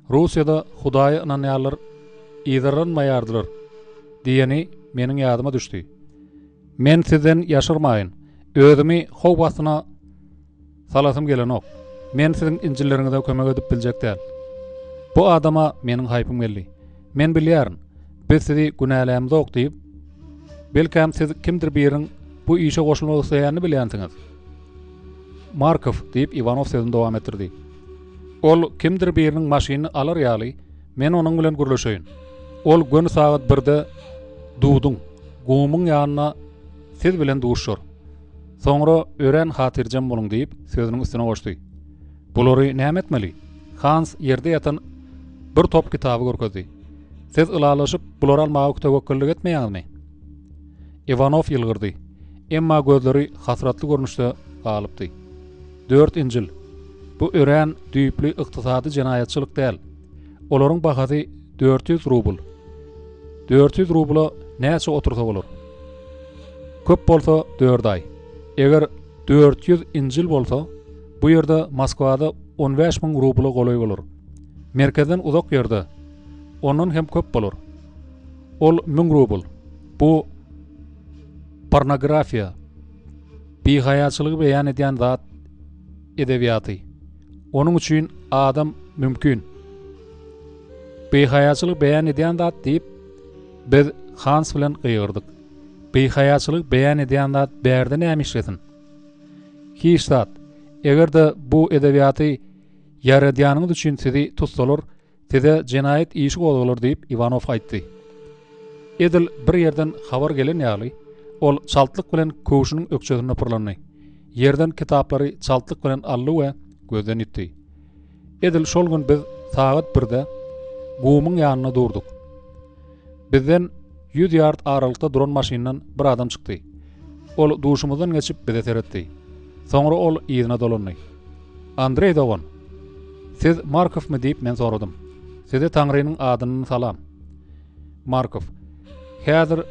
Russiýada Hudaýa ynanýanlar yzarlanmaýardylar diýeni. meniň ýadyma düşdi. Men sizden ýaşyrmaýyn, özümi howp astyna salasym gelenok. Men siziň Injilleriňize kömek edip biljek däl. Bu adama meniň haýpym geldi. Men bilýärin, biz sizi günälämzok diýip, belkäm siz kimdir biriniň bu işe goşulmak isleýänini bilýänsiňiz. Markow, diýip, Iwanow sözüni dowam etdirdi. Ol kimdir biriniň maşynyny alar ýaly, men onuň bilen gürleşeýin. Ol göni sagat birde Duduň, gumuň ýanynda siz bilen duşar. Soňra örän hatyrjem boluň diýip, sözüniň üstüne goşdy. Bulary näme etmeli? Hans ýerde ýatan bir top kitaby görkezdi. Siz ylalaşyp, bulary almaga töwekgellik etmeýäňizmi? Iwanow ýylgyrdy. Emma gözleri hasratly görnüşde galypdy. Dört Injil. Bu örän düýpli ykdysady jenaýatçylyk däl. Olaryň bahasy 400 rubl. 400 rubla näçe otursa bolar? Köp bolsa dört aý. Eger 400 Injil bolsa, bu ýerde Moskwada 15 müň rubla golaý bolar. Merkezden uzak ýerde ondan hem köp bolar. Ol müň rubl. Bu pornografiýa, bihaýaçylygy beýan edýän zat edebiýaty. Onuň üçin adam mümkin. Bihaýaçylygy beýan edýän zat diýip, biz Hans bilen gygyrdyk. Bihaýaçylygy beýan edýän zat bärde näme işlesin? Hiç zat. Eger-de bu edebiýaty ýaradýanyňyz üçin sizi tutsalar, Size jenaýat işi gozgalar diýip, Iwanow aýtdy. Edil bir ýerden habar gelen ýaly, ol çaltlyk bilen köwşüniň ökjesinde pyrlandy. Ýerden kitaplary çaltlyk bilen aldy we gözden ýitdi. Edil şol gün biz sagat birde gumuň ýanynda durduk. Bizden ýüz ýard aralykda duran maşyndan bir adam çykdy. Ol duşumyzdan geçip bize seretdi. Soňra ol yzyna dolandy. Andreý dogan, siz Markowmy diýip men soradym. Size Taňrynyň adyndan salam. Markow, Häzir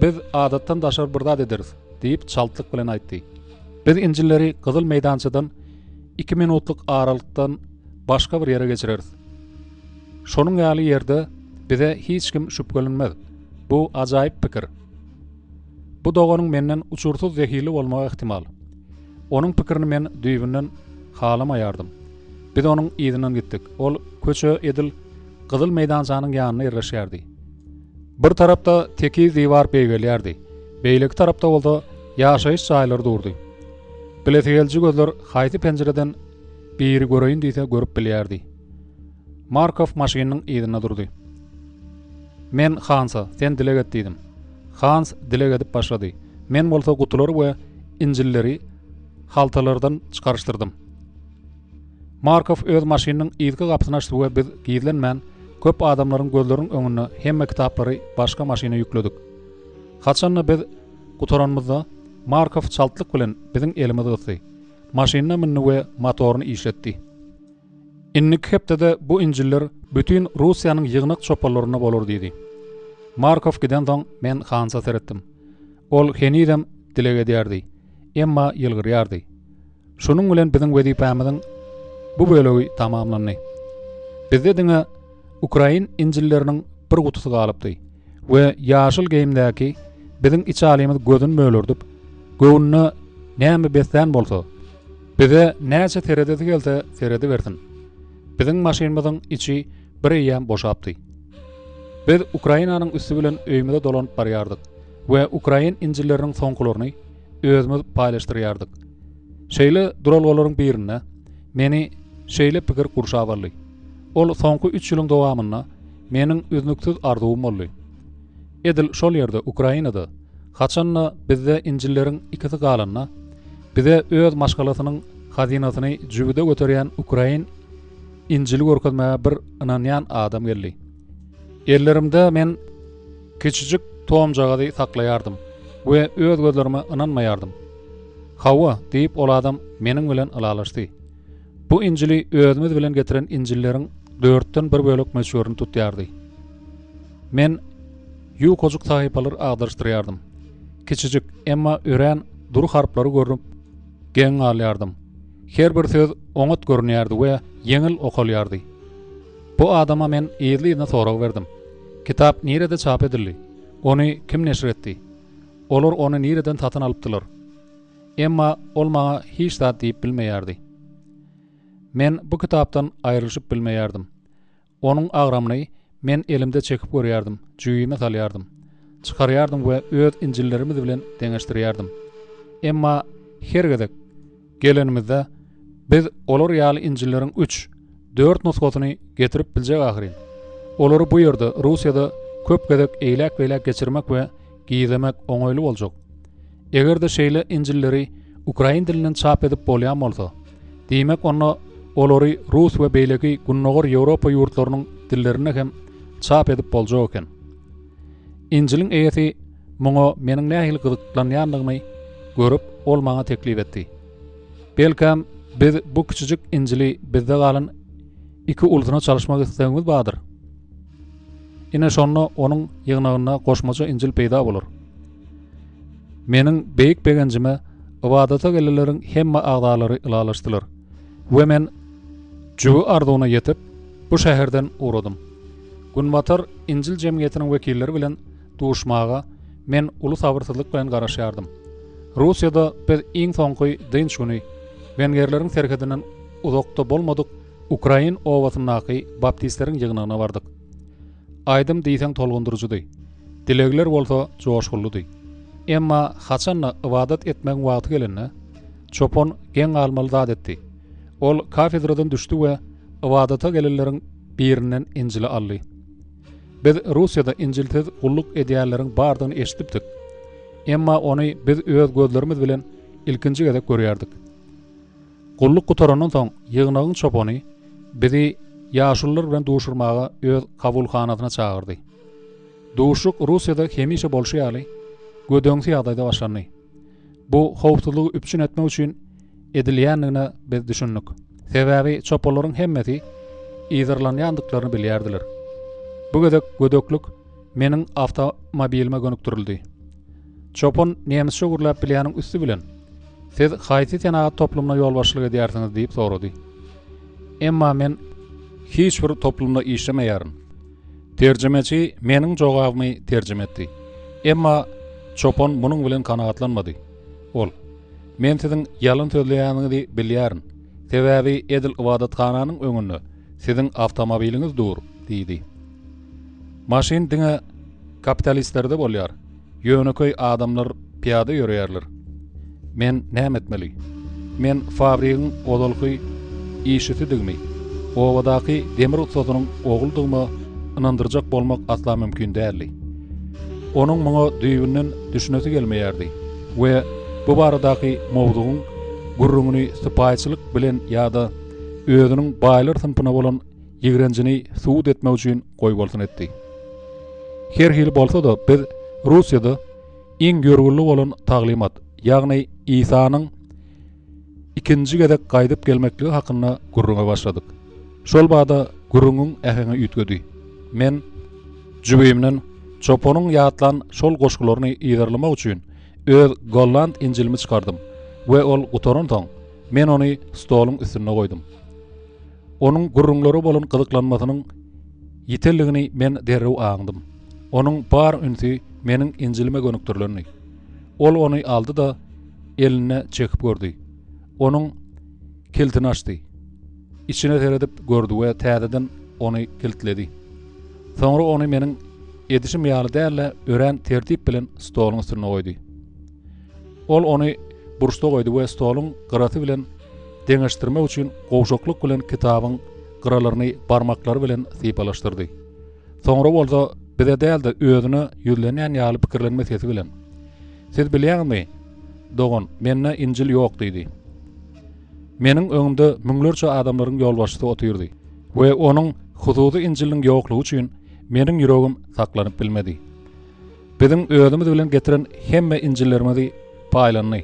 biz adatdan daşary bir zat ederis, diýip çaltlyk bilen aýtdy. Biz Injilleri Gyzyl meýdançadan iki minutlyk aralykdan başga bir ýere geçireris. Şonuň ýaly ýerde bize hiç kim şübhelenmez. Bu ajaýyp pikir. Bu doganyň menden uçursyz zehilli bolmagy ähtimal. Onuň pikirini men düýbünden halamaýardym. Biz onuň yzyndan gitdik. Ol köçe edil Gyzyl meýdançanyň ýanynda ýerleşýärdi. Bir tarapda tekiz diwar beýgelýärdi, beýleki tarapda bolsa ýaşaýyş jaýlary durdy. Bilesigeliji gözler haýsy penjireden biri göreýin diýse görüp bilýärdi. Markow maşynynyň yzynda durdy. Men Hansa, sen dileg et diýdim. Hans dileg edip başlady. Men bolsa gutulary we Injilleri haltalardan çykaryşdyrdym. Markow öz maşynynyň yzky gapysyny açdy we biz gizlenmän, köp adamlaryň gözleriniň öňünde hemme kitaplary başga maşyna ýükledik. Haçanda biz gutaranymyzda, Markow çaltlyk bilen biziň elimizi gysdy. Maşynyna mündi we motoryny işletdi. Indiki hepdede bu Injiller bütin Russiýanyň ýygnak çopanlarynda bolar diýdi. Markow gidensoň, men Hansa seretdim. Ol henizem dileg edýärdi, emma ýylgyrýardy. Şunuň bilen biziň wezipämiziň bu bölegi tamamlandy. Bizde diňe ukrain Injilleriniň bir gutusy galypdy we ýaşyl geýimdäki biziň içalymyz gözüni mölerdip, göwnüne näme beslän bolsa, Bize näçe seredesi gelse seredibersin. Biziň maşynymyzyň içi bir eýýäm boşapdy. Biz Ukrainanyň üsti bilen öýümize dolanyp barýardyk we ukrain Injilleriniň soňkularyny özümiz paýlaşdyrýardyk. Şeýle duralgalaryň birinde meni şeýle pikir gurşap aldy. Ol soňky üç ýylyň dowamynda meniň üznüksiz arzuwym boldy. Edil şol ýerde, Ukrainada, haçan-da bizde Injilleriň ikisi galanda, bize öz maşgalasynyň hazynasyny jübüde göterýän ukrain Injili görkezmäge bir ynanýan adam geldi. Ellerimde men kiçijik tomjagazy saklaýardym we öz gözlerime ynanmaýardym. Hawa, diýip, ol adam meniň bilen ylalaşdy. Bu Injili özümiz bilen getiren Injilleriň dörtden bir bölek möçberini tutýardy. Men ýukajyk sahypalary agdaryşdyrýardym. Kiçijik, emma örän dury harplary görnüp, geň galýardym. Her bir söz oňat görünýärdi we ýeňil okalýardy. Bu adama men yzly-yzyna sorag berdim. Kitap nirede çap edildi? Ony kim neşir etdi? Olar ony nireden satyn alypdylar? Emma ol maňa hiç zat diýip bilmeýärdi. Men bu kitapdan aýrylyşyp bilmeýärdim. Onuň agramyny men elimde çekip görýärdim, jübime salýardym. Çykarýardym we öz Injillerimiz bilen deňeşdirýärdim. Emma her gezek gelenimizde biz olar ýaly Injilleriň üç, dört nusgasyny getirip biljek ahyryn. Olary bu ýerde, Russiýada köp gezek eýläk-beýläk geçirmek we gizlemek oňaýly boljak. Eger-de şeýle Injilleri ukrain dilinden çap edip bolýan bolsa, diýmek onda olary rus we beýleki Gündogar Ýewropa ýurtlarynyň dillerinde hem çap edip boljak eken. Injiliň eýesi muňa meniň nähili gyzyklanýandygymy görüp, ol maňa teklip etdi. Belkäm, biz bu kiçijik Injili bizde galan iki ulusyna çalyşmak islegiňiz bardyr? Ine şonda onuň ýygnagynda goşmaça Injil peýda bolar. Meniň beýik begenjime ybadata gelenleriň hemme agzalary ylalaşdylar we men jübi arzuwyna ýetip, bu şäherden ugradym. Günbatar Injil jemgyýetiniň wekilleri bilen duşmaga men uly sabyrsyzlyk bilen garaşýardym. Russiýada biz iň soňky dynç güni wengerleriň serhedinden uzakda bolmadyk ukrain obasyndaky baptistleriň ýygnagyna bardyk. Aýdym diýseň tolgundyryjydy. Dilegler bolsa joşgunlydy. Emma haçan-da ybadat etmegiň wagty gelende, çopan geň galmaly zat etdi. Ol kafedradan düşdi we ybadata gelenleriň birinden Injili aldy. Biz Russiýada Injilsiz gulluk edýänleriň bardygyny eşidipdik. Emma ony biz öz gözlerimiz bilen ilkinji gezek görýärdik. Gulluk gutarandan soň, ýygnagyň çopany bizi ýaşulular bilen duşurmaga öz kabulhanasyna çagyrdy. Duşuşyk Russiýada hemişe bolşy ýaly, gödeňsi ýagdaýda başlandy. Bu howpsuzlygy üpjün etmek üçin edilýändigine biz düşündik. Sebäbi çopanlaryň hemmesi yzarlanýandyklaryny bilýärdiler. Bu gezek gödeklik meniň awtomobilime gönükdirildi. Çopan nemisçe gürläp bilýäniň üsti bilen, Siz haýsy senagat toplumyna ýolbaşçylyk edýärsiňiz diýip sorady. Emma men hiç bir toplumda işlemeýärin. Terjimeçi meniň jogabymy terjime etdi. Emma çopan munuň bilen kanagatlanmady. Ol, Men siziň ýalan sözleýäniňizi bilýärin. Sebäbi edil ybadathananyň öňünde siziň awtomobiliňiz dur diýdi. Maşyn diňe kapitalistlerde bolýar. Ýönekeý adamlar pyýada ýöreýärler. Men näme etmeli? Men fabrigiň ozalky işçisidigimi, obadaky demir ussasynyň ogludygyma ynandyrjak bolmak asla mümkin däldi. Onuň muňa düýbünden düşünesi gelmeýärdi we bu baradaky mowzugyň gürrüňini sypaýyçylyk bilen ýa-da özüniň baýlar synpyna bolan ýigrenjini subut etmek üçin goýbolsun etdi. Her hili bolsa-da, biz Russiýada iň ýörgünli bolan taglymat, ýagny Isanyň ikinji gezek gaýdyp gelmekligi hakynda gürrüňe başladyk. Şol bada gürrüňiň äheňi üýtgedi. Men jübimden çopanyň ýatlan şol goşgularyny yzarlamak üçin öz golland Injilimi çykardym we ol gutaransoň, men ony stoluň üstünde goýdum. Onuň gürrüňlere bolan gyzyklanmasynyň ýitenligini men derrew aňdym. Onuň bar ünsi meniň Injilime gönükdirilendi. Ol ony aldy-da, elinde çekip gördi. Onuň kiltini açdy. Içine seredip gördi we täzeden ony kiltledi. Soňra ony meniň edişim ýaly däl-de, örän tertip bilen stoluň üstünde goýdy. Ol ony burçda goýdy we stoluň gyrasy bilen deňeşdirmek üçin gowşaklyk bilen kitabyň gyralaryny barmaklary bilen sypalaşdyrdy. Soňra bolsa bize däl-de özüne ýüzlenýän ýaly pikirlenme sesi bilen, Siz bilýäňizmi, dogan, mende Injil ýok diýdi. Meniň öňümde müňlerçe adamlaryň ýolbaşçysy otyrdy we onuň hususy Injiliniň ýoklugy üçin meniň ýüregim saklanyp bilmedi. Biziň özümiz bilen getiren hemme Injillerimizi paýlandy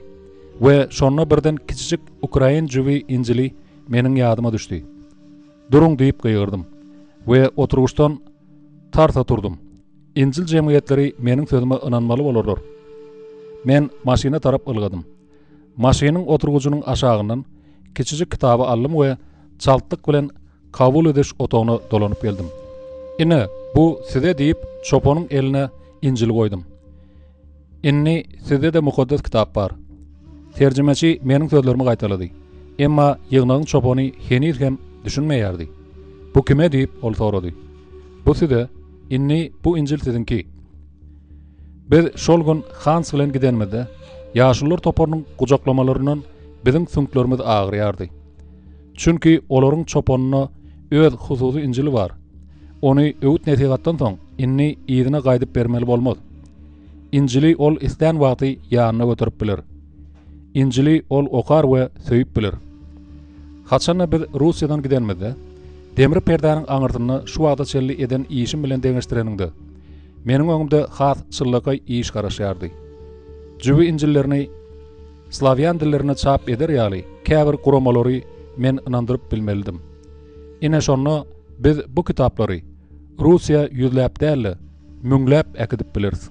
we şonda birden kiçijik ukrain jübi Injili meniň ýadyma düşdi. Duruň diýip gygyrdym we oturgyçdan tarsa turdum. Injil jemgyýetleri meniň sözüme ynanmaly bolarlar. Men maşyna tarap ylgadym. Maşynyň oturgyjynyň aşagyndan kiçijik kitaby aldym we çaltlyk bilen kabul ediş otagyna dolanyp geldim. Ine, bu size diýip, çopanyň eline. Injili goýdum. Indi sizde-de Mukaddes Kitap bar. Terjimeçi meniň sözlerimi gaýtalady. Emma ýygnagyň çopany heniz hem düşünmeýärdi. Bu kime diýip, ol sorady. Bu size, indi bu Injil siziňki. Biz şol gün Hans bilen gidenimizde, ýaşulular toparynyň gujaklamalaryndan biziň süňklerimiz agyrýardy. Çünki olaryň çopanynda öz hususy Injili bar. Ony öwüt-nesihatdan soň indi yzyna gaýdyp bermeli bolmaz. Injili ol islän wagty ýanyna göterip biler. Injili ol okar we söýüp biler. Haçanda biz Russiýadan gidenimizde, demir perdäniň aňyrsynda şu wagta çenli eden işim bilen deňeşdireniňde, meniň öňümde has çynlakaý iş garaşýardy. Jübi Injillerini slawýan dillerinde çap eder ýaly käbir guramalary men ynandyryp bilmelidim. Ine şonda biz bu kitaplary Russiýa ýüzläp däl-de, müňläp äkidip bileris.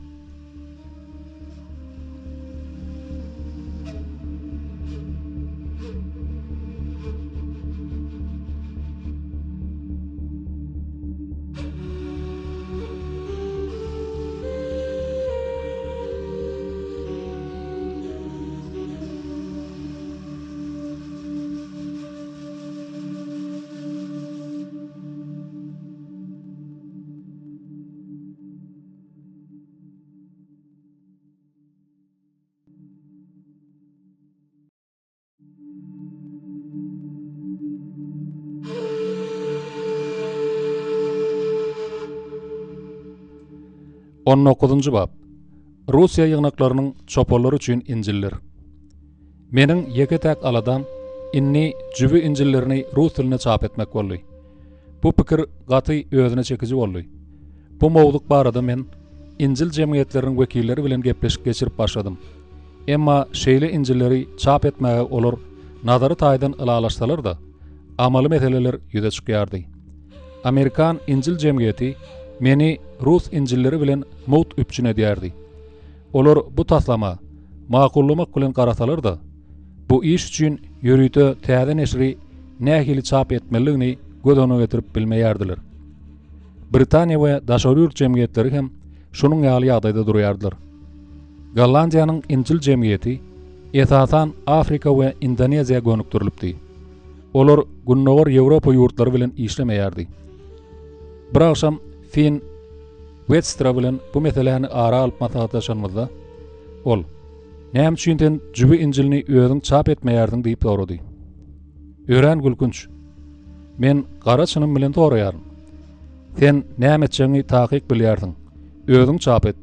On dokuzynjy bap. Russiýa ýygnaklarynyň çopanlary üçin Injiller. Meniň ýeke-täk aladam indi jübi Injillerini rus dilinde çap etmek boldy. Bu pikir gaty özüne çekiji boldy. Bu mowzuk barada men Injil jemgyýetleriniň wekilleri bilen gepleşik geçirip başladym. Emma şeýle Injilleri çap etmäge olar nazary taýdan ylalaşsalar-da, amaly meseleler ýüze çykýardy. Amerikan Injil jemgyýeti meni rus Injilleri bilen mugt üpjün edýärdi. Olar bu taslama makullamak bilen garasalar-da, bu iş üçin ýörite täze neşiri nähili çap etmelidigini göz öňüne getirip bilmeýärdiler. Britaniýa we daşary ýurt jemgyýetleri hem şunuň ýaly ýagdaýda durýardylar. Gollandiýanyň Injil jemgyýeti esasan Afrika we Indoneziýa gönükdirilipdi. Olar Gündogar Ýewropa ýurtlary bilen işlemeýärdi. Bir agşam Finn Wetstra bilen bu meseläni ara alyp maslahatlaşanymyzda, ol, Näme üçin sen jübi Injilini özüň çap etmeýärsiň diýip sorady. Örän gülkünç. Men gara çynym bilen soraýaryn. Sen näme etjegiňi takyk bilýärsiň. Özüň çap et.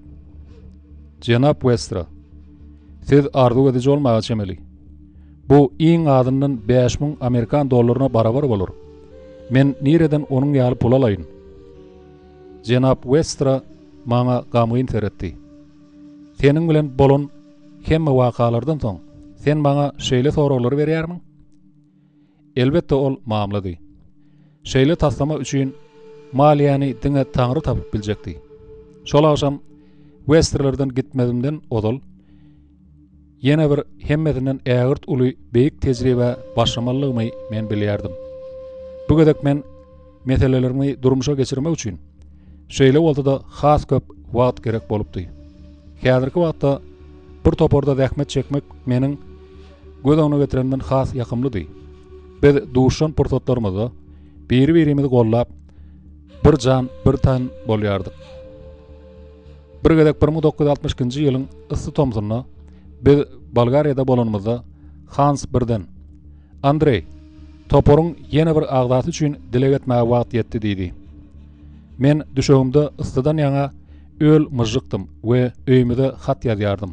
Jenap Westra, siz arzuw ediji bolmaga çemeli. Bu iň azyndan 5000 amerikan dollaryna barabar bolar. Men nireden onuň ýaly pul alaýyn? Jenap Westra maňa gamgyn seretdi. Seniň bilen bolan hemme wakalardan soň, sen maňa şeýle soraglary berýärmiň? Elbetde ol mamlady. Şeýle taslama üçin maliýäni diňe Taňry tapyp biljekdi. Şol agşam Westerlerden gitmezimden ozal ýene bir hemmesinden ägirt uly beýik tejribä başlamalydygymy men bilýärdim. Bu gezek men meselelerimi durmuşa geçirmek üçin şeýle bolsa-da has köp wagt gerek bolupdy. Häzirki wagtda bir toparda zähmet çekmek meniň göz öňüne getirenden has ýakymlydy. Biz duşan pursatlarymyzda biri-birimizi gollap, bir jan, bir ten bolýardyk. Bir gezek 1962-nji ýylyň yssy tomsunda biz Bolgariýada bolanymyzda Hans birden, Andreý, toparyň ýene bir agzasy üçin dileg etmäge wagt ýetdi diýdi. Men düşegimde yssydan ýaňa öl myžžykdym we öýümize hat ýazýardym.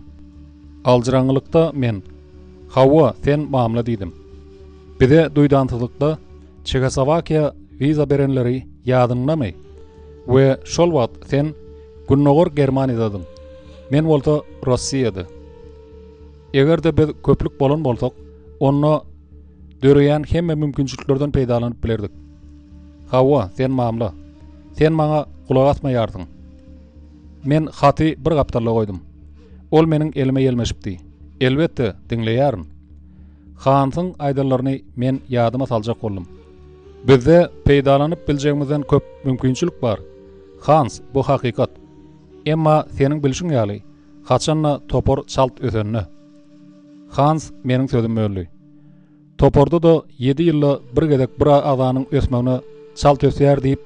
Aljyraňňylykda men, Hawa, sen mamla diýdim. Bize duýdansyzlykda Çehoslowakiýa wiza berenleri ýadyňdamy? We şol wagt sen Gündogar Germaniýadadyň, men bolsa Rossiýada. Eger-de biz köplük bolan bolsak, onda döreýän hemme mümkinçiliklerden peýdalanyp bilerdik. Hawa, sen mamla. Sen maňa gulak asmaýarsyň. Men haty bir gapdalda goýdum. Ol meniň elime ýelmeşipdi. Elbetde, diňleýärin. Hansyň aýdanlaryny men ýadyma saljak boldum. Bizde peýdalanyp biljegimizden köp mümkinçilik bar. Hans, bu hakykat. Emma seniň bilşiň ýaly, haçan-da topar çalt ösende. Hans meniň sözümi böldi. Toparda-da ýedi ýylda bir gezek bir agzanyň ösmegine çalt ösýär diýip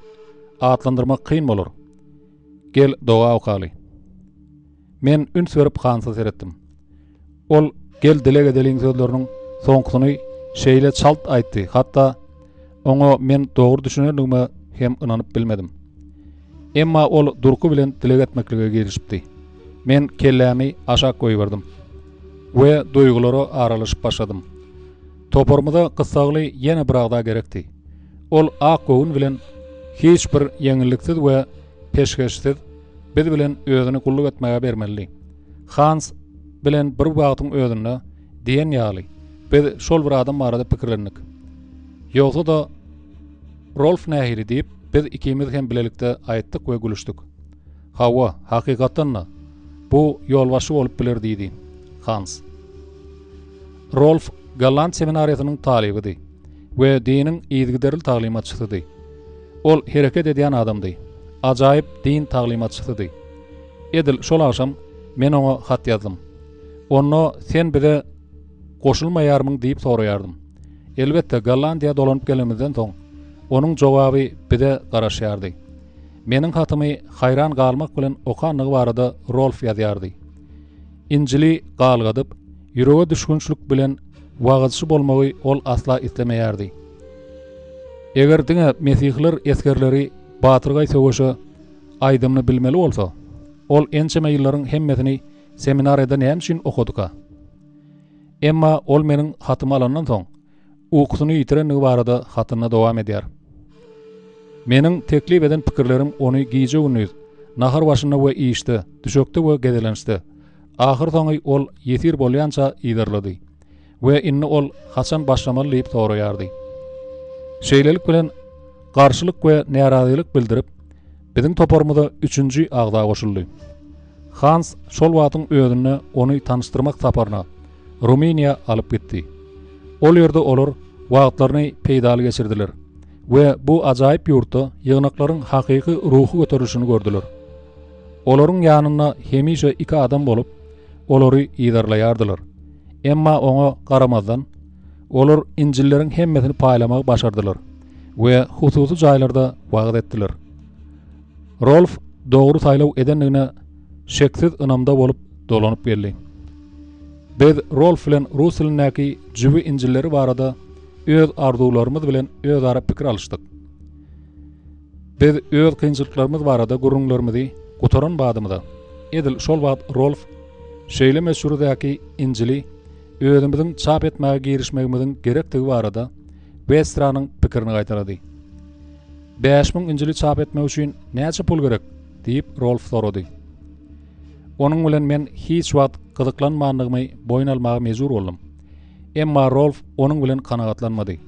atlandyrmak kyn bolar. Gel, doga okaly. Men üns berip Hansa seretdim. Ol Gel dileg edeliň sözleriniň soňkusyny şeýle çalt aýtdy, hatda oňa men dogry düşünendigime hem ynanyp bilmedim. Emma ol durky bilen dileg etmeklige girişipdi. Men kellämi aşak goýberdim we duýgulara aralaşyp başladym. Toparymyza gyssagly ýene bir agza gerekdi. Ol ak göwün bilen hiç bir ýeňilliksiz we peşgeşsiz biz bilen özüni gulluk etmäge bermelidi. Hans bilen bir wagtyň özünde diýen ýaly, biz şol bir adam barada pikirlendik. Ýogsa-da, Rolf nähili diýip, biz ikimiz hem bilelikde aýtdyk we gülüşdik. Hawa, hakykatdan-da, bu ýolbaşçy bolup biler diýdi Hans. Rolf golland seminariýasynyň talybydy we diniň yzygiderli taglymatçysydy. Ol hereket edýän adamdy, ajaýyp din taglymatçysydy. Edil şol agşam men oňa hat ýazdym. Onda sen bize goşulmaýarmyň diýip soraýardym. Elbetde, Gollandiýa dolanyp gelenimizden soň, onuň jogaby bize garaşýardy. Meniň hatymy haýran galmak bilen okandygy barada Rolf ýazýardy. Injili galgadyp, ýürege düşgünçlik bilen wagyzçy bolmagy ol asla islemeýärdi. Eger diňe mesihiler esgerleri batyrgaý söweşe aýdymyny bilmeli bolsa, ol ençeme ýyllaryň hemmesini seminariýada näme üçin okadyka? Emma ol meniň hatymy alandan soň, ukusyny ýitirendigi barada hatynda dowam edýär. Meniň teklip eden pikirlerim ony gije-gündiz, nahar başynda we işde, düşekde we gezelençde, ahyrsoňy ol ýesir bolýança yzarlady we indi ol haçan başlamaly diýip soraýardy. Şeýlelik bilen, garşylyk we närazylyk bildirip, biziň toparymyza üçünji agza goşuldy. Hans şol wagtyň özünde ony tanyşdyrmak saparyna Rumyniýa alyp gitdi. Ol ýerde olar wagtlaryny peýdaly geçirdiler we bu ajaýyp ýurtda ýygnaklaryň hakyky ruhy göterilişini gördüler. Olaryň ýanynda hemişe iki adam bolup, olary yzarlaýardylar. Emma oňa garamazdan, olar Injilleriň hemmesini paýlamagy başardylar we hususy jaýlarda wagyz etdiler. Rolf dogry saýlaw edendigine şeksiz ynamda bolup dolanyp geldi. Biz Rolf bilen rus dilindäki jübi Injilleri barada öz arzuwlarymyz bilen özara pikir alyşdyk. Biz öz kynçylyklarymyz barada gürrüňlerimizi gutaran badymyza, edil şol wagt Rolf şeýle meşhurdäki Injili özümiziň çap etmäge girişmegimiziň gerekdigi barada Westranyň pikirini gaýtalady. 5000 Injili çap etmek üçin näçe pul gerek? diýip, Rolf sorady. Onuň bilen men hiç wagt gyzyklanmandygymy boýun almaga mejbur boldum. Emma Rolf onuň bilen kanagatlanmady.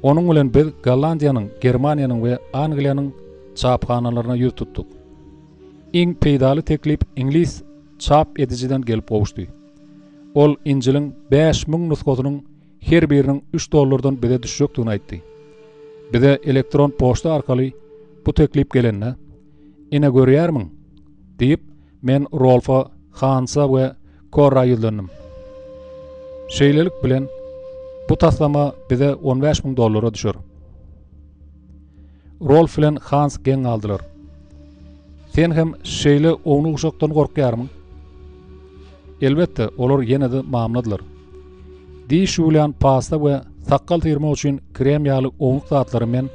Onuň bilen biz Gollandiýanyň, Germaniýanyň we Angliýanyň çaphanalaryna ýüz tutduk. Iň peýdaly teklip iňlis çap edijiden gelip gowuşdy. Ol Injiliň 5000 nusgasynyň her biriniň üç dollardan bize düşjekdigini aýtdy. Bize elektron poçta arkaly bu teklip gelende, Ine görýärmiň? diýip, men Rolfa, Hansa we Korra ýüzlendim. Şeýlelik bilen, bu taslama bize 15 müň dollara düşer. Rolf bilen Hans geň galdylar. Sen hem şeýle ownuk-uşakdan gorkýarmyň? Elbetde, olar ýene-de mamladylar. Diş ýuwulýan pasta we sakgal syrmak üçin krem ýaly ownuk zatlary men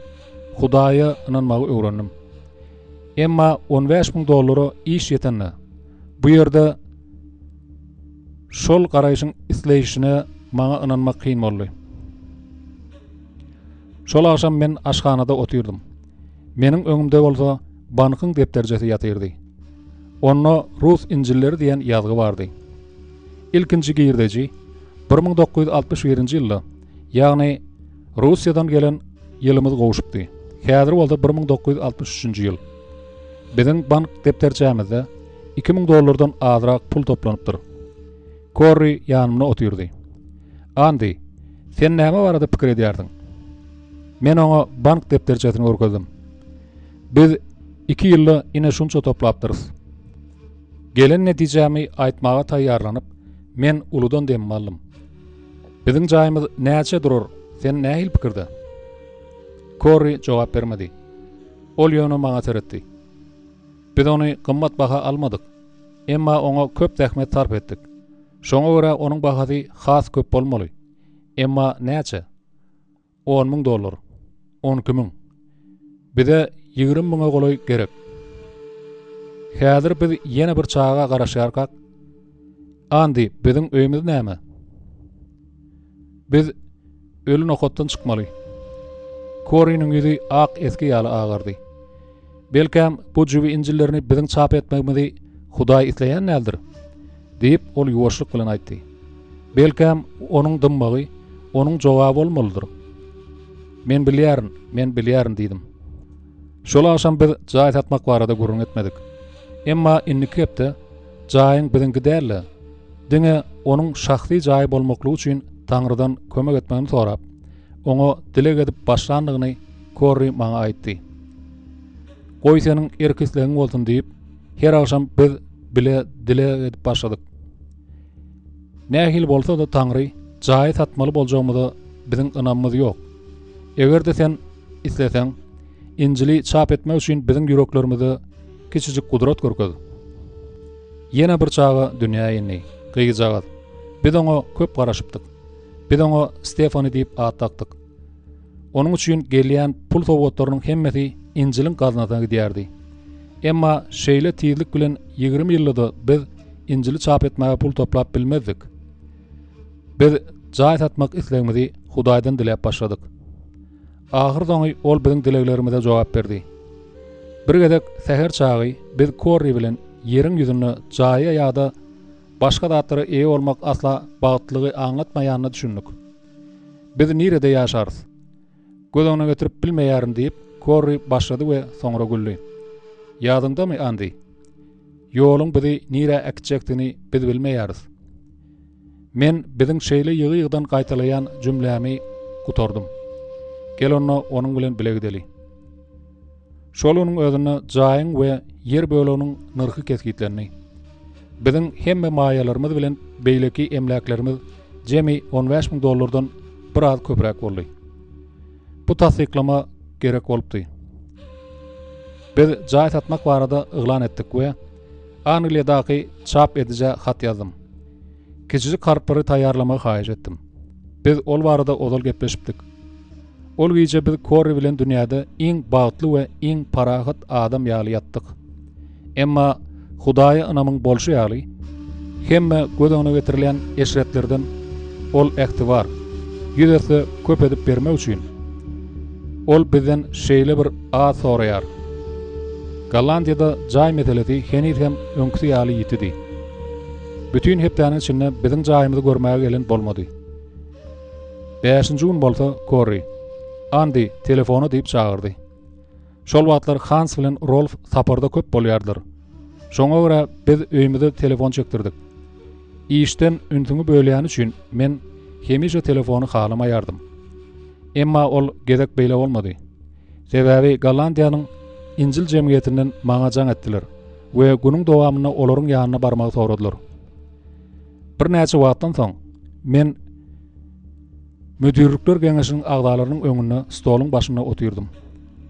Hudaýa ynanmagy öwrendim. Emma 15 müň dollara iş ýetende, bu ýerde şol garaýşyň isleýşine maňa ynanmak kyn boldy. Şol agşam men aşhanada otyrdym. Meniň öňümde bolsa bankyň depderçesi ýatyrdy. Onda Rus Injilleri diýen ýazgy bardy. Ilkinji girdeji 1961-nji ýylda, ýagny Russiýadan gelen ýylymyz gowşupdy. Häzir bolsa 1963-nji ýyl. Biziň bank depderçämizde 2000 dollardan azrak pul toplanypdyr. Korri ýanymda otyrdy. Andi, sen näme barada pikir edýärsiň? Men oňa bank depderçesini görkezdim. Biz. Iki ýylda ine şunça toplapdyrys. Gelen netijämi aýtmaga taýýarlanyp, men uludan demimi aldym. Biziň jaýymyz näçä durar, sen nähili pikirde? Korri jogap bermedi. Ol ýöne maňa seretdi. Biz ony gymmat baha almadyk. Emma oňa köp zähmet sarp etdik. Şoňa görä onuň bahasy has köp bolmaly. Emma näçe? 10 000 dollar. 12 000. Bize 20 müňe golaý gerek. Häzir biz ýene bir çaga garaşýarkak, Andi, biziň öýümiz näme? Biz öli nokatdan çykmaly. Koriniň ýüzi ak esgi ýaly agardy. Belkäm, bu jübi injillerini biziň çap etmegimizi Hudaý isleýän däldir? diýip, ol ýuwaşlyk bilen aýtdy. Belkäm, onuň dymmagy onuň jogaby bolmalydyr. Men bilýärin, men bilýärin diýdim. Şol agşam biz jaý satmak barada gürrüň etmedik. Emma indiki hepde jaýyň biziňki däl-de, diňe onuň şahsy jaýy bolmaklygy üçin Taňrydan kömek etmegini sorap, oňa dileg edip başlandygyny Korri maňa aýtdy. Goý seniň erk-islegiň bolsun diýip, her agşam biz bile dileg edip başladyk. Nähili bolsa-da Taňry jaýy satmaly boljagymyza biziň ynamymyz ýok. Eger-de sen isleseň, Injili çap etmek üçin biziň ýüreklerimize kiçijik gudrat görkez. Ýene bir çaga dünýä indi, gyzjagaz. Biz oňa köp garaşypdyk. Biz oňa Stefani diýip at dakdyk. Onuň üçin gelýän pul sowgatlarynyň hemmesi Injiliň gaznasyna gidýärdi. Emma şeýle tizlik bilen 20 ýylda-da biz Injili çap etmäge pul toplap bilmezdik. Biz jaý satmak islegimizi Hudaýdan diläp başladyk. Ahyrsoňy ol biziň dileglerimize jogap berdi. Bir gezek säher çagy biz Korri bilen ýeriň ýüzünde jaýa ýa-da başga zatlara eýe bolmak asla bagtlylygy aňlatmaýanyna düşündik. Biz nirede ýaşarys? Göz öňüne getirip bilmeýärin diýip, Korri başlady we soňra güldi. Ýadyňdamy, Andi? Ýoluň bizi nirä äkitjekdigini biz bilmeýäris. Men biziň şeýle ýygy-ýygydan gaýtalaýan jümlämi gutardym. Gel onda onuň bilen bile gideli. Şol günüň özünde jaýyň we ýer böleginiň nyrhy kesgitlendi. Biziň hemme maýalarymyz bilen beýleki emläklerimiz jemi 15 000 dollardan biraz köpräk boldy. Bu tassyklama gerek bolupdy. Biz jaý satmak barada yglan etdik we Angliýadaky çap edijä hat ýazdym. Kiçijik harplary taýýarlamagy haýyş etdim. Biz ol barada ozal gepleşipdik. Ol gije biz Korri bilen dünýäde iň bagtly we iň parahat adam ýaly ýatdyk. Emma Hudaýa ynamyň bolşy ýaly, hemme göz öňüne getirilýän eşretlerden Ol ähtibar, ýüz esse köp edip bermek üçin, Ol bizden şeýle bir az soraýar. Gollandiýada jaý meselesi heniz hem öňküsi ýaly ýitidi. Bütin hepdäniň içinde biziň jaýymyzy görmäge gelen bolmady. Bäşinji gün bolsa Korri, Andi, telefona diýip çagyrdy. Şol wagtlar Hans bilen Rolf saparda köp bolýardylar. Şoňa görä biz öýümize telefon çekdirdik. Işden ünsüňi bölýäni üçin men hemişe telefony halamaýardym. Emma ol gezek beýle bolmady. Sebäbi Gollandiýanyň Injil jemgyýetinden maňa jaň etdiler we günüň dowamynda olaryň ýanyna barmagy soradylar. Birnäçe wagtdan soň men Müdirlikler geňeşiniň agzalarynyň öňünde stoluň başynda otyrdym.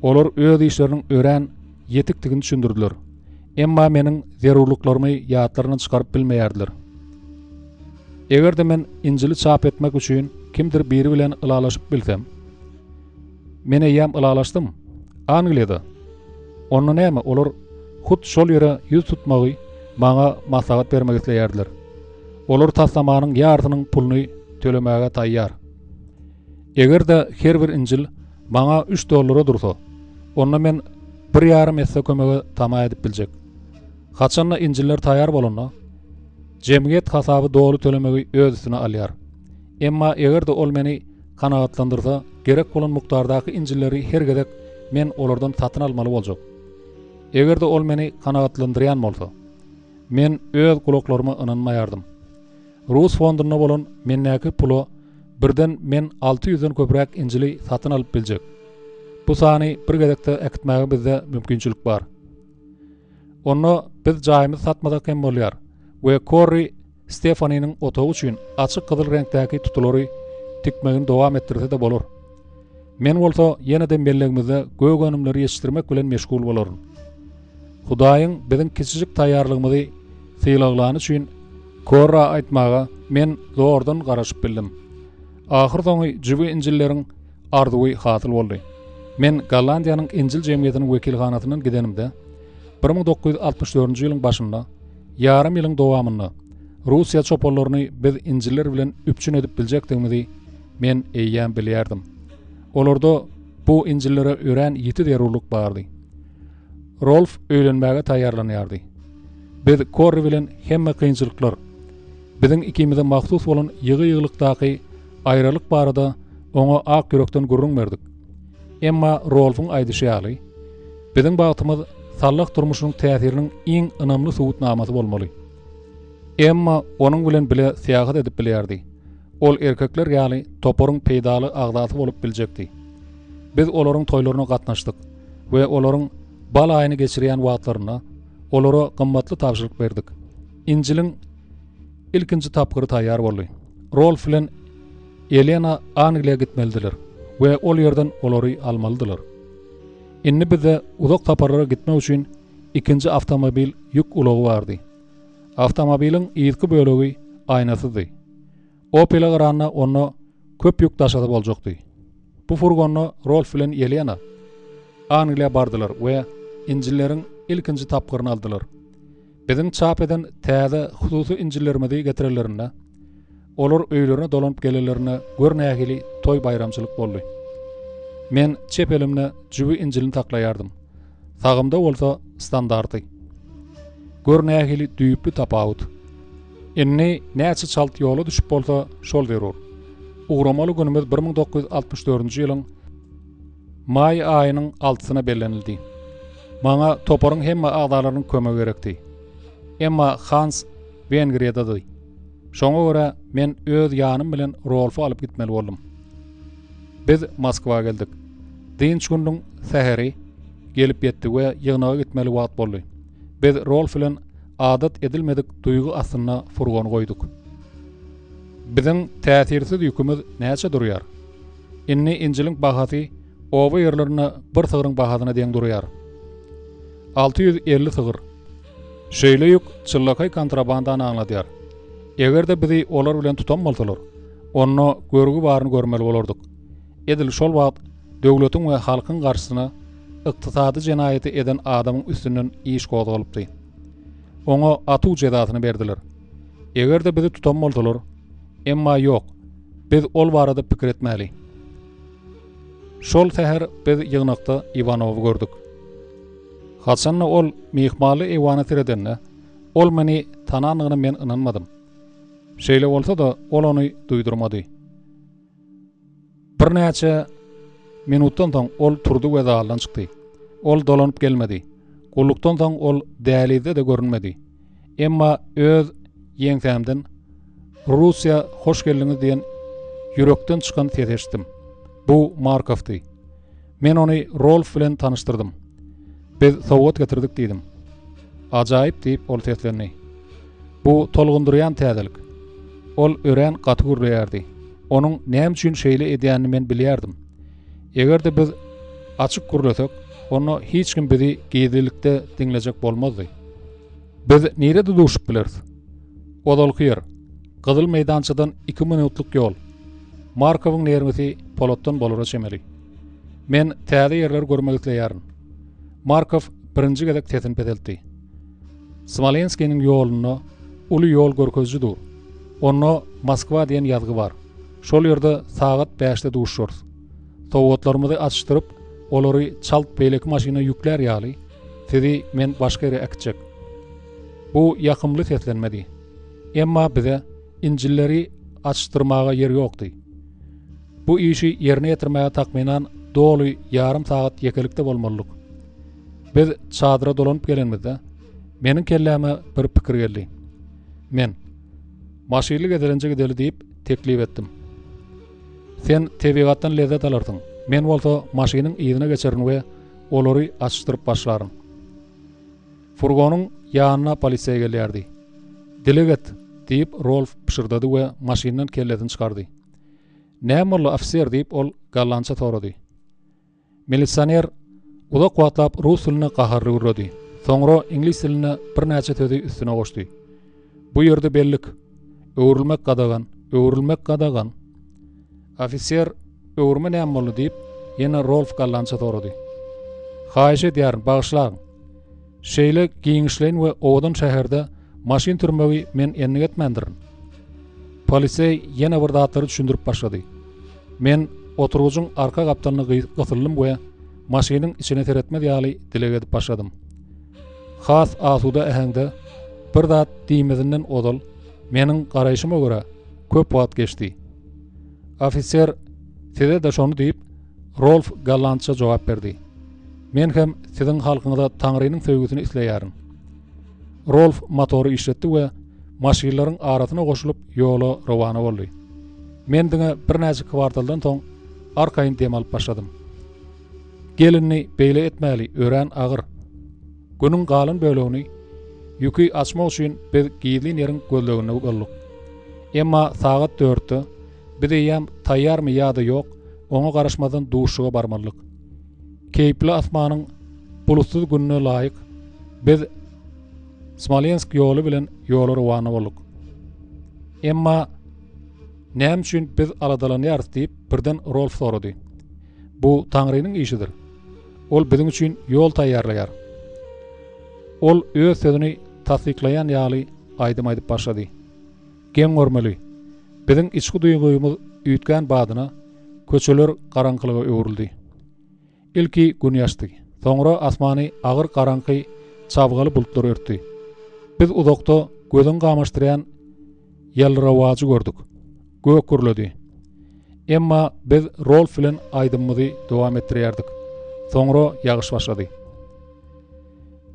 Olar öz işleriniň örän ýetikdigini düşündirdiler. Emma meniň zerurlyklarymy ýatlaryndan çykaryp bilmeýärdiler. Eger-de men Injili çap etmek üçin kimdir biri bilen ylalaşyp bilsem, men eýýäm ylalaşdym. Angliýada. Onda näme, olar hut şol ýere ýüz tutmagy maňa maslahat bermek isleýärdiler. Olar taslamanyň ýarsynyň puluny tölemäge taýýar. Eger-de her bir Injil maňa üç dollara dursa, onda men bir ýarym esse kömege tama edip biljek. Haçanda Injiller taýýar bolanda, jemgyýet hasaby doly tölemegi öz üstüne alýar. Emma eger-de ol meni kanagatlandyrsa, gerek bolan mukdardaky Injilleri her gezek men olardan satyn almaly boljak. Eger-de ol meni kanagatlandyrýan bolsa. Men öz gulaklaryma ynanmaýardym. Rus fondunda bolan mendäki pula birden men alty ýüzden köpräk Injili satyn alyp biljek. Bu sany bir gezekde äkitmäge bizde mümkinçilik bar. Onda biz jaýymyzy satmasak hem bolýar we Korri Stefaniniň otagy üçin açyk gyzyl reňkdäki tutulary tikmegini dowam etdirse-de bolar. Men bolsa ýene-de mellegimizde gök önümleri ýetişdirmek bilen meşgul bolaryn. Hudaýyň biziň kiçijik taýýarlygymyzy sylaglany üçin Korra aýtmaga men zordan garaşyp bildim. Ahyrsoňy jübi injilleriň arzuwy hasyl boldy. Men Gollandiýanyň Injil jemgyýetiniň wekilhanasyndan gidenimde, 1964-nji ýylyň başynda, ýarym ýylyň dowamynda Russiýa çopanlaryny biz injiller bilen üpjün edip biljekdigimizi men eýýäm bilýärdim. Olarda bu injillere örän ýiti zerurlyk bardy. Rolf öýlenmäge taýýarlanýardy. Biz Korri bilen hemme kynçylyklar, biziň ikimize mahsus bolan ýygy-ýygylykdaky aýralyk barada oňa ak ýürekden gürrüň berdik. Emma Rolfuň aýdyşy ýaly, biziň bagtymyz sallah durmuşynyň täsiriniň iň ynamly subutnamasy bolmaly. Emma onuň bilen bile syýahat edip bilýärdi. Ol erkekler ýaly toparyň peýdaly agzasy bolup biljekdi. Biz olaryň toýlaryna gatnaşdyk we olaryň bal aýyny geçirýän wagtlarynda olara gymmatly tabşyryk berdik. Injiliň ilkinji tapgyry taýýar boldy. Rolf bilen Elena Angliýa gitmelidiler we ol ýerden olary almalydylar. Indi bizde uzak saparlara gitmek üçin ikinji awtomobil ýük ulagy bardy. Awtomobiliň yzky bölegi aýnasyzdy. Opel-e garanda onda köp ýük daşasy boljakdy. Bu furgonda Rolf bilen Ýelena Angliýa bardylar we Injilleriň ilkinji tapgyryny aldylar. Biziň çap eden täze hususy Injillerimizi getirenlerinde, olar öýlerine dolanyp gelenlerinde gör nähili toý-baýramçylyk boldy. Men çep elimde jübi Injilini saklaýardym, sagymda bolsa standarty. Gör nähili düýpli tapawut. Indi näçe çalt ýola düşüp bolsa, şol zerur. Ugramaly günümiz 1964-nji ýylyň maý aýynyň altysyna bellenildi. Maňa toparyň hemme agzalarynyň kömegi gerekdi. Emma Hans Wengriýadady. Şoňa görä men öz ýanym bilen Rolfy alyp gitmeli boldum. Biz Moskwa geldik. Dynç gününiň säheri gelip ýetdi we ýygnaga gitmeli wagt boldy. Biz Rolf bilen adat edilmedik duýgy astynda furgony goýduk. Biziň täsirsiz ýükümiz näçe durýar? Indi Injiliň bahasy oba ýerlerinde bir sygryň bahasyna deň durýar. 650 sygyr. Şeýle ýük çynlakaý kontrabandany aňladýar. Eger-de bizi olar bilen tutan bolsalar, onda görgi baryny görmeli bolardyk. Edil şol wagt döwletiň we halkyň garşysyna ykdysady jenaýaty eden adamyň üstünden iş gozgalypdy. Oňa atuw jezasyny berdiler. Eger-de bizi tutan bolsalar, emma ýok, biz ol barada pikir etmäli. Şol säher biz ýygnakda Iwanowy gördük. Haçanda ol myhmanly eýwana seredende, ol meni tanandygyna men ynanmadym. Şeýle bolsa-da, ol ony duýdurmady. Birnäçe minutdan soň ol turdy we zaldan çykdy. Ol dolanyp gelmedi. Gullukdan soň ol dälizde-de görünmedi. Emma öz ýeňsämden Russiýa hoş geldiňiz diýen ýürekden çykan sesi eşitdim. Bu Markowdy. Men ony Rolf bilen tanyşdyrdym. Biz sowgat getirdik diýdim. Ajaýyp diýip ol seslendi. Bu tolgundyrýan täzelik. Ol örän gaty gürleýärdi. Onuň näme üçin şeýle edýänini men bilýärdim. Eger-de biz açyk gürlesek, onda hiç kim bizi gizlilikde diňlejek bolmazdy. Biz nirede duşup bileris? Ozalky ýer. Gyzyl meýdançadan iki minutlyk ýol. Markowyň nerwisi polatdan bolara çemeli. Men täze ýerleri görmek isleýärin. Markow birinji gezek sesini peseltdi. Smolenskiniň ýolunda uly ýol görkeziji dur. Onda Moskwa diýen ýazgy bar. Şol ýerde sagat bäşde duşuşarys. Sowgatlarymyzy açyşdyryp, olary çalt beýleki maşyna ýüklär ýaly, sizi men başga ýere äkitjek. Bu ýakymly seslenmedi. Emma bize Injilleri açyşdyrmaga ýer ýokdy. Bu işi ýerine ýetirmäge takmynan doly ýarym sagat ýekelikde bolmalydyk. Biz çadyra dolanyp gelenimizde, meniň kelläme bir pikir geldi. Men, Maşynly gezelenje gideli diýip, teklip etdim. Sen tebigatdan lezzet alarsyň, men bolsa maşynyň yzyna geçerin we olary açyşdyryp başlaryn. Furgonyň ýanyna poliseý gelýärdi. Dileg et, diýip, Rolf pyşyrdady we maşyndan kellesini çykardy. Näme boldy, ofiser, diýip, ol gollandça sorady. Milisioner uzak wagtlap rus dilinde gaharly gürledi. Soňra iňlis dilinde birnäçe sözi üstüne goşdy. Bu ýerde bellik. Öwrülmek gadagan, öwrülmek gadagan. Ofiser, öwrüme näme boldy diýip, ýene Rolf gollandça sorady. Haýyş edýärin, bagyşlaň. Şeýle giňişleýin we owadan şäherde maşyn sürmegi men endik etmändirin. Poliseý ýene bir zatlary düşündirip başlady. Men oturgyjyň arka gapdalyna gysyldym we maşynyň içine seretmez ýaly dileg edip başladym. Has asuda äheňde bir zat diýmezinden ozal, meniň garaýşyma görä, köp wagt geçdi. Ofiser, Size-de şony diýip, Rolf gollandça jogap berdi. Men hem siziň halkyňyza Taňrynyň söýgüsini isleýärin. Rolf motory işletdi we maşynlaryň arasyna goşulyp ýola rowana boldy. Men diňe birnäçe kwartaldan soň arkaýyn dem alyp başladym. Gel indi beýle etmäli, örän agyr. Günüň galan bölegini ýüki açmak üçin biz gizlin ýeriň gözleginde bolduk. Emma sagat dörtde biz eýýäm taýýarmy ýa-da ýok, oňa garaşmazdan duşuşyga barmalydyk. Keýpli asmanyň bulutsyz gününe laýyk biz Smolensk ýoly bilen ýola rowana bolduk. Emma näme üçin biz aladalanýarys diýip, birden Rolf sorady. Bu Taňrynyň işidir. Ol biziň üçin ýol taýýarlaýar. Ol öz sözüni tassyklaýan ýaly aýdym aýdyp başlady. Geň görmeli, biziň içki duýgymyz üýtgän badyna köçeler garaňkylyga öwrüldi. Ilki Gün ýaşdy. Soňra asmany agyr garaňky çabgaly bulutlar örtdi. Biz uzakda gözüňi gamaşdyrýan ýaldyrawajy gördük. Gök gürledi. Emma biz Rolf bilen aýdymymyzy dowam etdirýärdik. Soňra ýagyş başlady.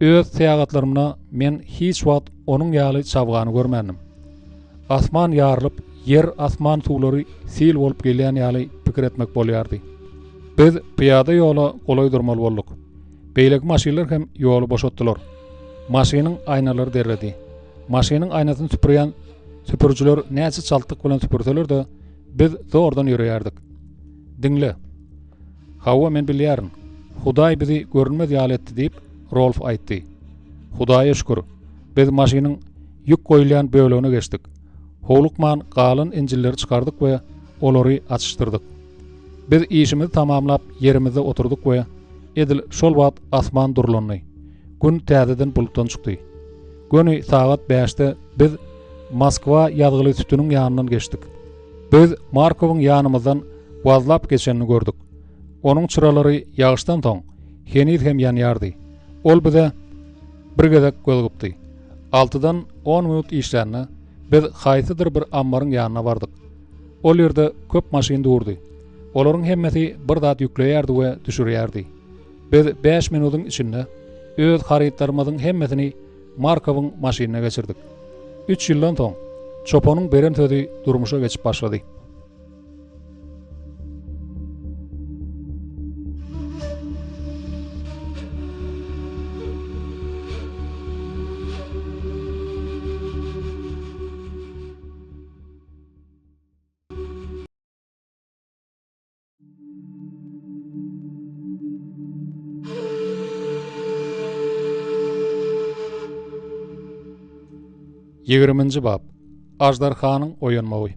Öz syýahatlarymda men hiç wagt onuň ýaly çabgany görmändim. Asman ýarylyp, ýer, asman suwlary sil bolup gelýän ýaly pikir etmek bolýardy. Biz pyýada ýola golaý durmaly bolduk. Beýleki maşynlar hem ýoly boşatdylar. Maşynyň aýnalary derledi. Maşynyň aýnasyny süpürýän süpürijiler näçe çaltlyk bilen süpürseler-de, biz zordan ýöreýärdik. Diňle. Hawa, men bilýärin. Hudaý bizi görünmez ýaly etdi diýip, Rolf aýtdy. Hudaýa şükür, biz maşynyň ýük goýulýan bölegine geçdik. Howlukman galan injilleri çykardyk we olary açyşdyrdyk. Biz işimizi tamamlap ýerimizde oturdyk we edil şol wagt asman durlandy. Gün täzeden bulutdan çykdy. Göni sagat bäşde biz Moskwa ýazgyly sütüniň ýanyndan geçdik. Biz Markowyň ýanymyzdan wazlap geçenini gördük. Onuň çyralary ýagyşdan soň heniz hem ýanýardy. Ol bize bir gezek göz gypdy. Altydan on minut işlände biz haýsydyr bir ammaryň ýanyna bardyk. Ol ýerde köp maşyn durdy. Olaryň hemmesi bir zat ýükleýärdi we düşürýärdi. Biz bäş minudyň içinde öz harytlarymyzyň hemmesini Markowyň maşynyna geçirdik. Üç ýyldan soň, çopanyň beren sözi durmuşa geçip başlady. Ýigriminji bap. Aždarhanyň oýanmagy.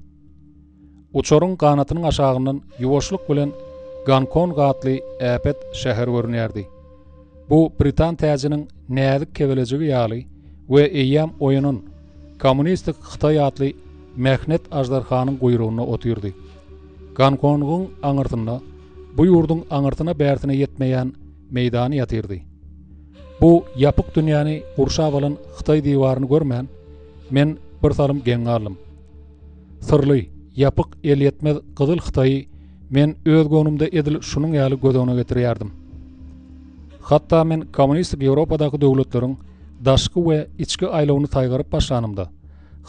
Uçaryň ganatynyň aşagyndan ýuwaşlyk bilen Gonkong atly äpet şäher görünýärdi. Bu britan täjiniň näzik kebelejigi ýaly we eýýäm oýanan kommunistik Hytaý atly mähnet aždarhanyň guýrugynda otyrdy. Gonkongyň aňyrsynda bu ýurduň aňyrsyna-bärsine ýetmeýän meýdany ýatyrdy. Bu ýapyk dünýäni gurşap alan Hytaý diwaryny görmän, men birsalym geň galdym. Syrly, ýapyk, elýetmez gyzyl Hytaýy men öz göwnümde edil şunuň ýaly göz öňüne getirýärdim. Hatda men kommunistik Ýewropadaky döwletleriň daşky we içki aýlawyny saýgaryp başlanymda,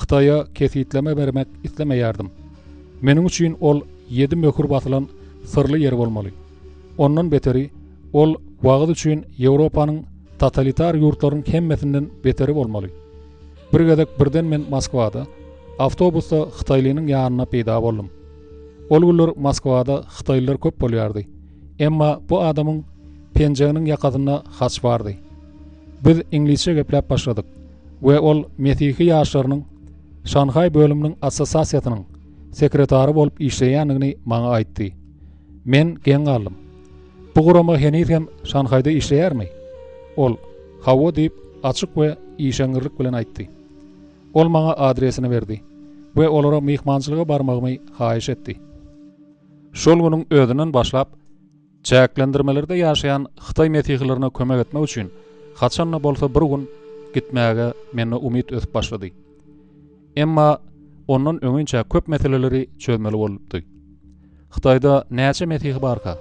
Hytaýa kesgitleme bermek islemeýärdim. Meniň üçin ol ýedi möhür basylan syrly ýer bolmaly. Ondan beteri, ol wagyz üçin Ýewropanyň. totalitar ýurtlaryň hemmesinden beteri bolmaly. Bir gezek birden men Moskwada, awtobusda hytaýlynyň ýanynda peýda boldum. Ol günler Moskwada hytaýlylar köp bolýardy. Emma bu adamyň penjeginiň ýakasynda haç bardy. Biz iňlisçe gepläp başladyk we ol mesihi ýaşlarynyň Şanhaý bölüminiň assosiasiýasynyň sekretary bolup işleýändigini maňa aýtdy. Men geň galdym. Bu gurama heniz hem Şanhaýda işleýärmi? Ol, Hawa diýip, açyk we işeňňirlik bilen aýtdy. Ol maňa adresini berdi we olara myhmançylyga barmagymy haýyş etdi. Şol günüň özünden başlap, çäklendirmelerde ýaşaýan hytaý mesihilerine kömek etmek üçin haçan-da bolsa bir gün gitmäge mende umyt ösüp başlady. Emma ondan öňinçä köp meseleleri çözmeli bolupdy. Hytaýda näçe mesihi barka?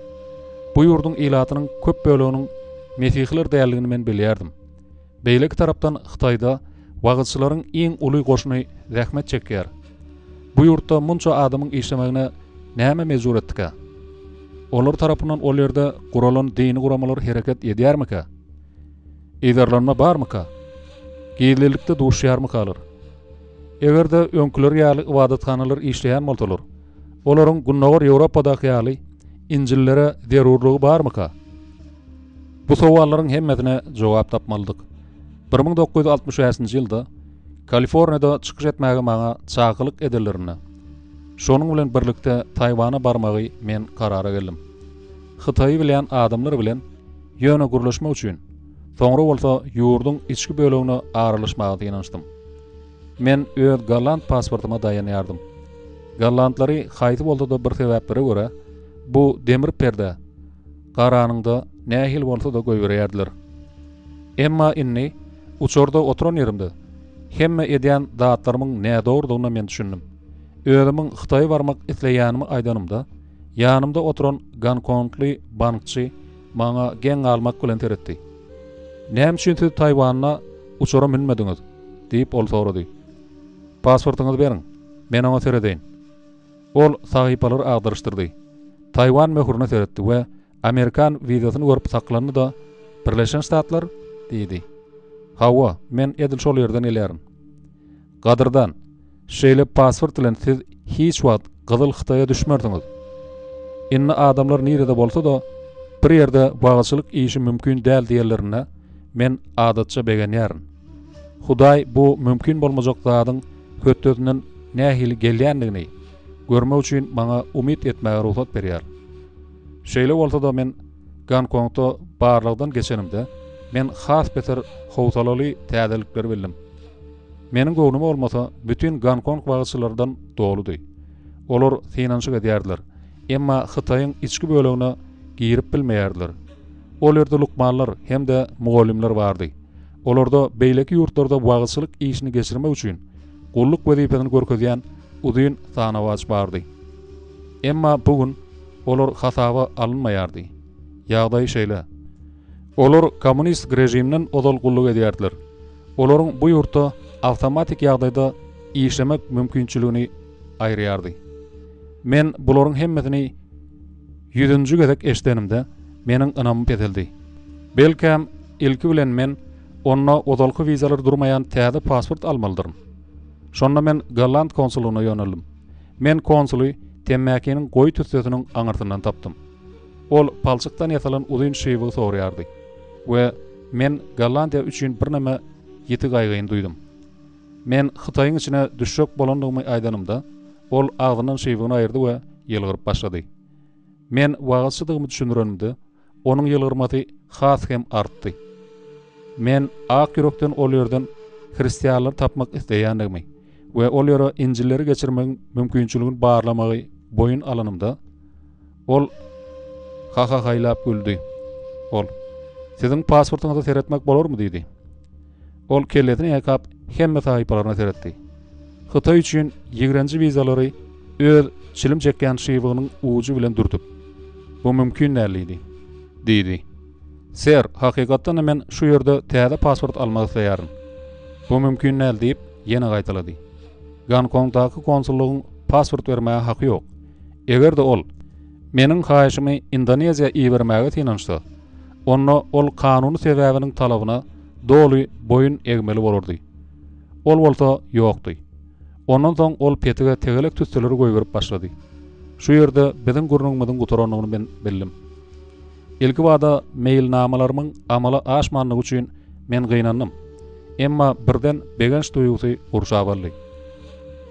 Bu ýurduň ilatynyň köp böleginiň mesihiler däldigini men bilýärdim. Beýleki tarapdan Hytaýda wagyzçylaryň iň uly goşuny zähmet çekýär. Bu ýurtda munça adamyň işlemegine näme mejbur etdikä? Olar tarapyndan ol ýerde guralan dini guramalar hereket edýärmikä? Yzarlanma barmyka? Gizlilikde duşýarmykalar? Eger-de öňküleri ýaly ybadathanalar işleýän bolsalar, olaryň Gündogar Ýewropadaky ýaly Injillere zerurlygy barmyka? Bu sowallaryň hemmesine jogap tapmalydyk. 1965-nji ýylda Kaliforniýada çykyş etmäge maňa çakylyk edenlerinde, şonuň bilen birlikde Taýwana barmagy men karara geldim. Hytaýy bilýän adamlar bilen ýöne gürleşmek üçin, soňra bolsa ýurduň içki bölegine aralaşmaga synanyşdym. Men öz golland pasportyma daýanýardym. Gollandlary haýsy bolsa-da bir sebäplere görä, bu demir perdä garanyňda nähili bolsa-da goýberýärdiler. Emma indi uçarda oturan ýerimde hemme edýän zatlarymyň nädogrudygyna men düşündim. Özümiň Hytaýa barmak isleýänimi aýdanymda, Ýanymda oturan gonkongly bankçy maňa geň galmak bilen seretdi. Näme üçin siz Taýwanda uçara münmediňiz? diýip, ol sorady. Pasportyňyzy beriň, men oňa seredeýin. Ol sahypalary agdaryşdyrdy. Taýwan möhürine seretdi we amerikan wizasyny görüp saklandy-da, Birleşen Ştatlar? diýdi. Hawa, men edil şol ýerden gelýärin. Gadyrdan, şeýle pasport bilen siz hiç wagt Gyzyl Hytaýa düşmersiňiz. Indi adamlar nirede bolsa-da, bir ýerde wagyzçylyk işi mümkin däl diýenlerinde, men adatça begenýärin. Hudaý bu mümkin bolmajak zadyň hötdesinden nähili gelýändigini görmek üçin maňa umyt etmäge rugsat berýär. Şeýle bolsa-da men Gonkongda barlagdan geçenimde, men has beter howsalaly täzelikleri bildim. Meniň göwnüme bolmasa, bütin Gonkong wagyzçylardan doludy. Olar synanyşyk edýärdiler, emma Hytaýyň içki bölegine girip bilmeýärdiler. Ol ýerde lukmanlar hem-de mugallymlar bardy. Olarda beýleki ýurtlarda wagyzçylyk işini geçirmek üçin gulluk wezipesini görkezýän uzyn sanawaç bardy. Emma bu gün olar hasaba alynmaýardy. Ýagdaý şeýle. Olar kommunist režimden ozal gulluk edýärdiler. Olaryň bu ýurtda awtomatik ýagdaýda işlemek mümkinçiligini aýyrýardy. Men bularyň hemmesini ýüzünji gezek eşidenimde, meniň ynamym peseldi. Belkäm, ilki bilen men onda ozalky wizalar durmaýan täze pasport almalydyryn. Şonda men golland konsullygyna ýöneldim. Men konsuly temmäkiniň goýy tüssesiniň aňyrsyndan tapdym. Ol palçykdan ýasalan uzyn şybygy sorýardy we men Gollandiýa üçin birneme ýiti gaýgyny duýdum. Men Hytaýyň içine düşjek bolandygymy aýdanymda, ol agzyndan şybygyny aýyrdy we ýylgyryp başlady. Men wagyzçydygymy düşündirenimde, onuň ýylgyrmasy has hem artdy. Men ak ýürekden ol ýerden hristianlary tapmak isleýändigimi we ol ýere Injilleri geçirmegiň mümkinçiligini barlamagy boýun alanymda, Ol hahahaýlap güldi. Ol, Siziň pasportyňyza seretmek bolarmy? diýdi. Ol kellesini ýaýkap, hemme sahypalaryna seretdi. Hytaý üçin ýigrenji wizalary öz çilim çekýän şybygynyň ujy bilen dürtüp, Bu mümkin däl diýdi. Diýdi. Ser, hakykatdan-da men şu ýerde täze pasport almak isleýärin. Bu mümkin däl diýip, ýene gaýtalady. Gonkongdaky konsullygyň pasport bermäge haky ýok. Eger-de ol meniň haýyşymy Indoneziýa ibermäge synanyşsa, onda ol kanuny sebäbiniň talabyna doly boýun egmeli bolardy. Ol bolsa ýokdy. Ondan soň ol petige tegelek tüsseleri goýberip başlady. Şu ýerde biziň gürrüňimiziň gutarandygyny men bildim. Ilkibada meýilnamalarymyň amala aşmandygy üçin men gynandym. Emma birden begenç duýgusy gurşap aldy.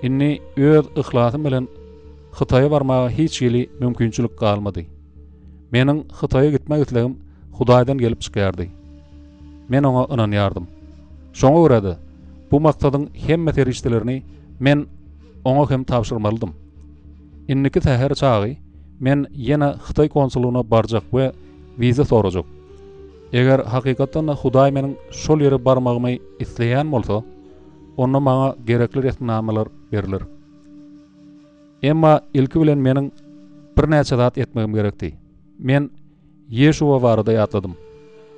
Indi öz yhlasym bilen Hytaýa barmaga hiç hili mümkinçilik galmady. Meniň Hytaýa gitmek islegim Hudaýdan gelip çykýardy. Men oňa ynanýardym. Şoňa görä-de, bu maksadyň hemme serişdelerini men oňa hem tabşyrmalydym. Indiki säher çagy men ýene Hytaý konsullygyna barjak we wiza sorajak. Eger hakykatdan-da Hudaý meniň şol ýere barmagymy isleýän bolsa, onda maňa gerekli resminamalar berler. Emma ilki bilen meniň birnäçe zat etmegim gerekdi. Men Ýeşuwa barada ýatladym.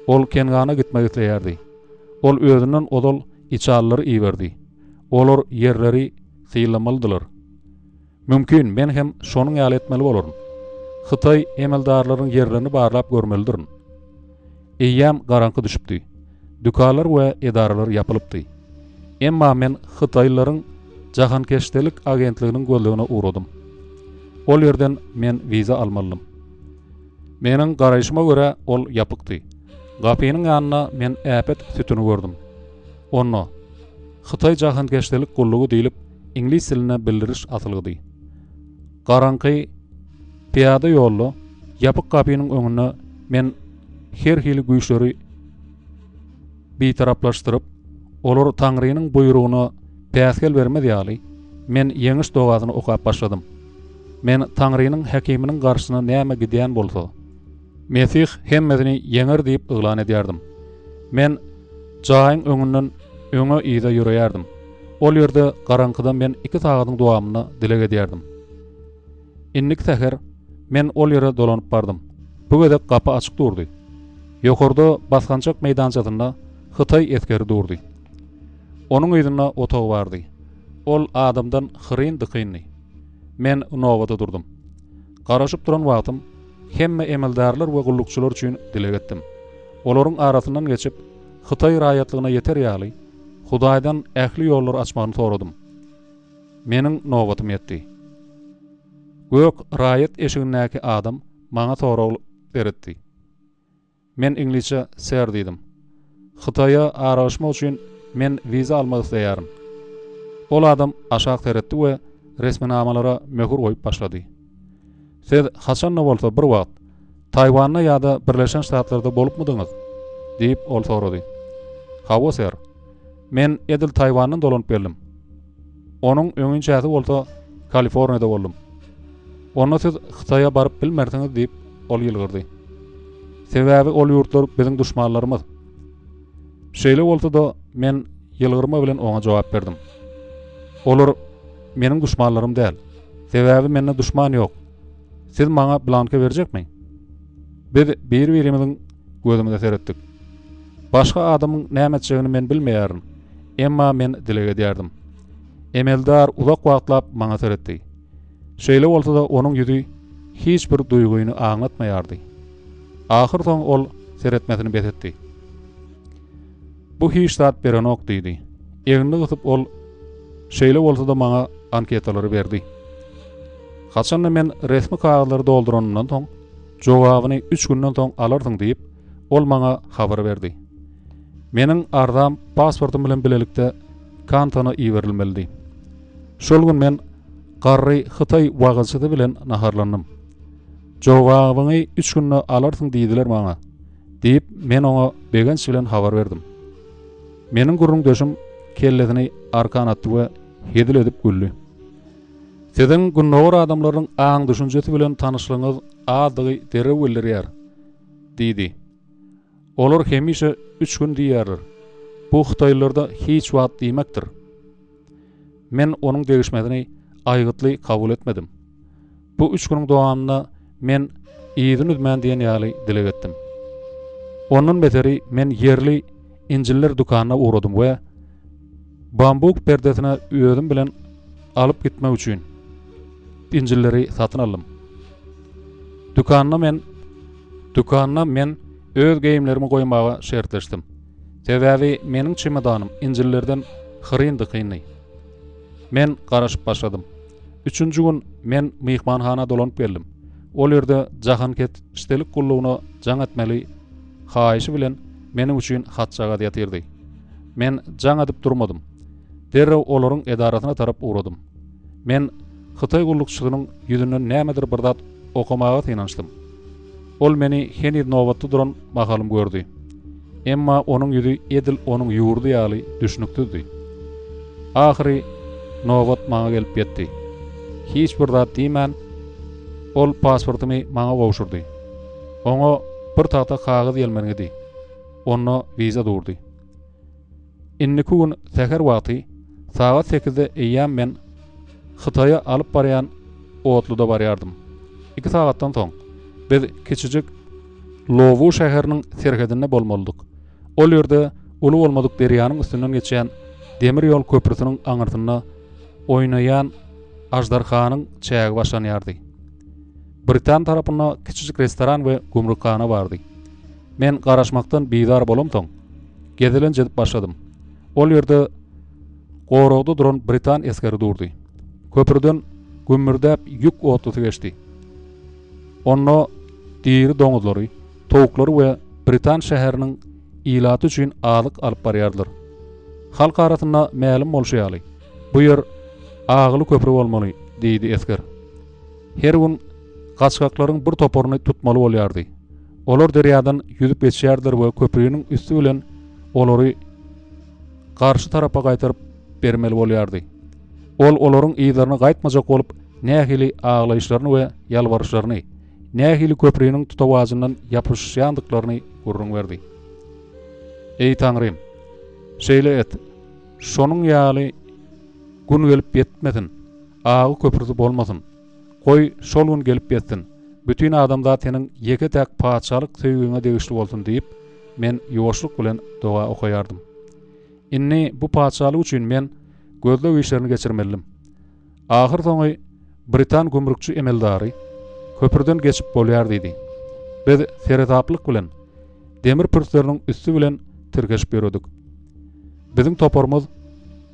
Ol Kengana gitmek isleýärdi. Ol özünden ozal içalylary iberdi. Olar ýerleri synlamalydylar. Mümkin, men hem şonuň ýaly etmeli bolaryn. Hytaý emeldarlarynyň ýerlerini barlap görmelidirin. Eýýäm garaňky düşüpdi. Dükanlar we edaralar ýapylypdy. Emma men hytaýlylaryň jahankeşdelik agentliginiň gözlegine ugradym. Ol ýerden men wiza almalydym. Meniň garaýşyma görä, ol ýapykdy. Gapynyň ýanynda men äpet sütüni gördüm. Onda, Hytaý jahankeşdelik gullugy diýlip, iňlis dilinde bildiriş asylgydy. Garaňky pyýada ýolda, ýapyk gapynyň öňünde men her hili güýçleri bitaraplaşdyryp, olar Taňrynyň buýrugyna päsgel bermez ýaly, men ýeňiş dogasyny okap başladym. Men Taňrynyň häkiminiň garşysyna näme gidýän bolsa, Mesih hemmesini ýeňer diýip yglan edýärdim. Men jaýyň öňünden öňe-yza ýöreýärdim. Ol ýerde garaňkyda men iki sagadyň dowamynda dileg edýärdim. Indiki säher men ol ýere dolanyp bardym. Bu gezek gapy açyk durdy. Ýokarda basgançak meýdançasynda hytaý esgeri durdy. Onuň yzynda otag bardy. Ol adamdan hyryn-dykyndy. Men nobata durdum. Garaşyp duran wagtym hemme emeldarlar we gullukçylar üçin dileg etdim. Olaryň arasyndan geçip, hytaý raýatlygyna ýeter ýaly, Hudaýdan ähli ýollary açmagyny soradym. Meniň nobatym ýetdi. Gök raýat eşigindäki adam maňa soragly seretdi. Men iňlisçe Sir diýdim. Hytaýa aralaşmak üçin men wiza almak isleýärin. Ol adam aşak seretdi we resminamalara möhür goýup başlady. Siz haçan-da bolsa bir wagt Taýwanda ýa-da Birleşen Ştatlarda bolupmydyňyz? diýip, ol sorady. Hawa, ser. Men edil Taýwandan dolanyp geldim. Onuň öňinçäsi bolsa Kaliforniýada boldum. Onda siz Hytaýa baryp bilmersiňiz diýip, ol ýylgyrdy. Sebäbi ol ýurtlar biziň duşmanlarymyz. Şeýle bolsa-da, men ýylgyrma bilen oňa jogap berdim. Olar meniň duşmanlarym däl. Sebäbi mende duşman ýok. Siz maňa blanka berjekmi? Biz bir-birimiziň gözümize seretdik. Başga adamyň näme etjegini men bilmeýärin, emma men dileg edýärdim. Emeldar uzak wagtlap maňa seretdi. Şeýle bolsa-da onuň ýüzi hiç bir duýgyny aňlatmaýardy. Ahyrsoňy ol seretmesini bes etdi. Bu hiç zat berenok diýdi. Egnini gysyp ol şeýle bolsa-da maňa anketalary berdi. Haçanda men resmi kagyzlary dolduranymdan soň, jogabyny üç günden soň alarsyň diýip, ol maňa habar berdi. Meniň arzam pasportym bilen bilelikde Kantona iberilmelidi. Şol gün men garry hytaý wagyzçysy bilen naharlandym. Jogabyňy üç günde alarsyň diýdiler maňa, diýip, men oňa begenç bilen habar berdim. Meniň gürrüňdeşim kellesini arkan atdy we hezil edip güldi. Siziň gündogar adamlarynyň aň-düşünjesi bilen tanyşlygyňyz azdygy derrew bildirýär, diýdi. Olar hemişe üç gün diýýärler. Bu hytaýlylarda hiç wagt diýmekdir. Men onuň degişmesini aýgytly kabul etmedim. Bu üç günüň dowamynda men yzyny üzmän diýen ýaly dileg etdim. Ondan beteri men ýerli Injiller dükanyna ugradym we bambuk perdesine özüm bilen alyp gitmek üçin Injilleri satyn aldym. Dükanda men dükanda men. Öz geýimlerimi goýmaga şertleşdim. Sebäbi meniň çemodanym Injillerden hyryn-dykyndy. Men garaşyp başladym. Üçünji gün men myhmanhana dolanyp geldim. Ol ýerde jahankeşdelik gullugyna jaň etmeli haýyşy bilen meniň üçin hatjagaz ýatyrdy. Men jaň edip durmadym. Derrew olaryň edarasyna tarap ugradym. Men hytaý gullukçysynyň ýüzünden nämedir bir zat okamaga synanyşdym. Ol meni heniz nobatda duran mahalym gördi. Emma onuň ýüzi edil onuň ýurdy ýaly düşnüksizdi. Ahyry nobat maňa gelip ýetdi. Hiç bir zat diýmän, ol pasportymy maňa gowşurdy. Oňa bir tagta kagyz ýelmengidi. Onda wiza durdy. Indiki gün säher wagty sagat sekizde eýýäm men Hytaýa alyp barýan otluda barýardym. Iki sagatdan soň biz kiçijik Lowu şäheriniň serhedinde bolmalydyk. Ol ýerde uly bolmadyk derýanyň üstünden geçýän demir ýol köprüsiniň aňyrsynda oýnaýan aždarhanyň çägi başlanýardy. Britan tarapynda kiçijik restoran we gümrükhana bardy. Men garaşmakdan bizar bolamsoň, gezelenç edip başladym. Ol ýerde goragda duran britan esgeri durdy. Köprüden gümmürdäp ýük otlusy geçdi. Onda diri doňuzlary, towuklary we britan şäheriniň ilaty üçin azyk alyp barýardylar. Halk arasynda mälim bolşy ýaly, bu ýer agyly köpri bolmaly, diýdi esger. Her gün gaçgaklaryň bir toparyny tutmaly bolýardy. Olar derýadan ýüzüp geçýärdiler we köprüniň üsti bilen olary garşy tarapa gaýtaryp bermeli bolýardy. Ol olaryň yzlaryna gaýtmajak bolup nähili aglaýyşlaryny we ýalbaryşlaryny, nähili köprüniň tutawajyndan ýapyşýandyklaryny gürrüň berdi. Eý Taňrym! Şeýle et, şonuň ýaly gün gelip ýetmesin, agy köprüsi bolmasyn. Goý, şol gün gelip ýetsin. Bütin adamzat seniň ýeke-täk patyşalyk söýgiňe degişli bolsun diýip, men ýuwaşlyk bilen doga okaýardym. Indi bu patyşalyk üçin men gözleg işlerini geçirmelidim. Ahyrsoňy britan gümrükçi emeldary, Köprüden geçip bolýar diýdi. Biz seresaplyk bilen demir pürsleriniň üsti bilen tirkeşip ýöredik. Biziň toparymyz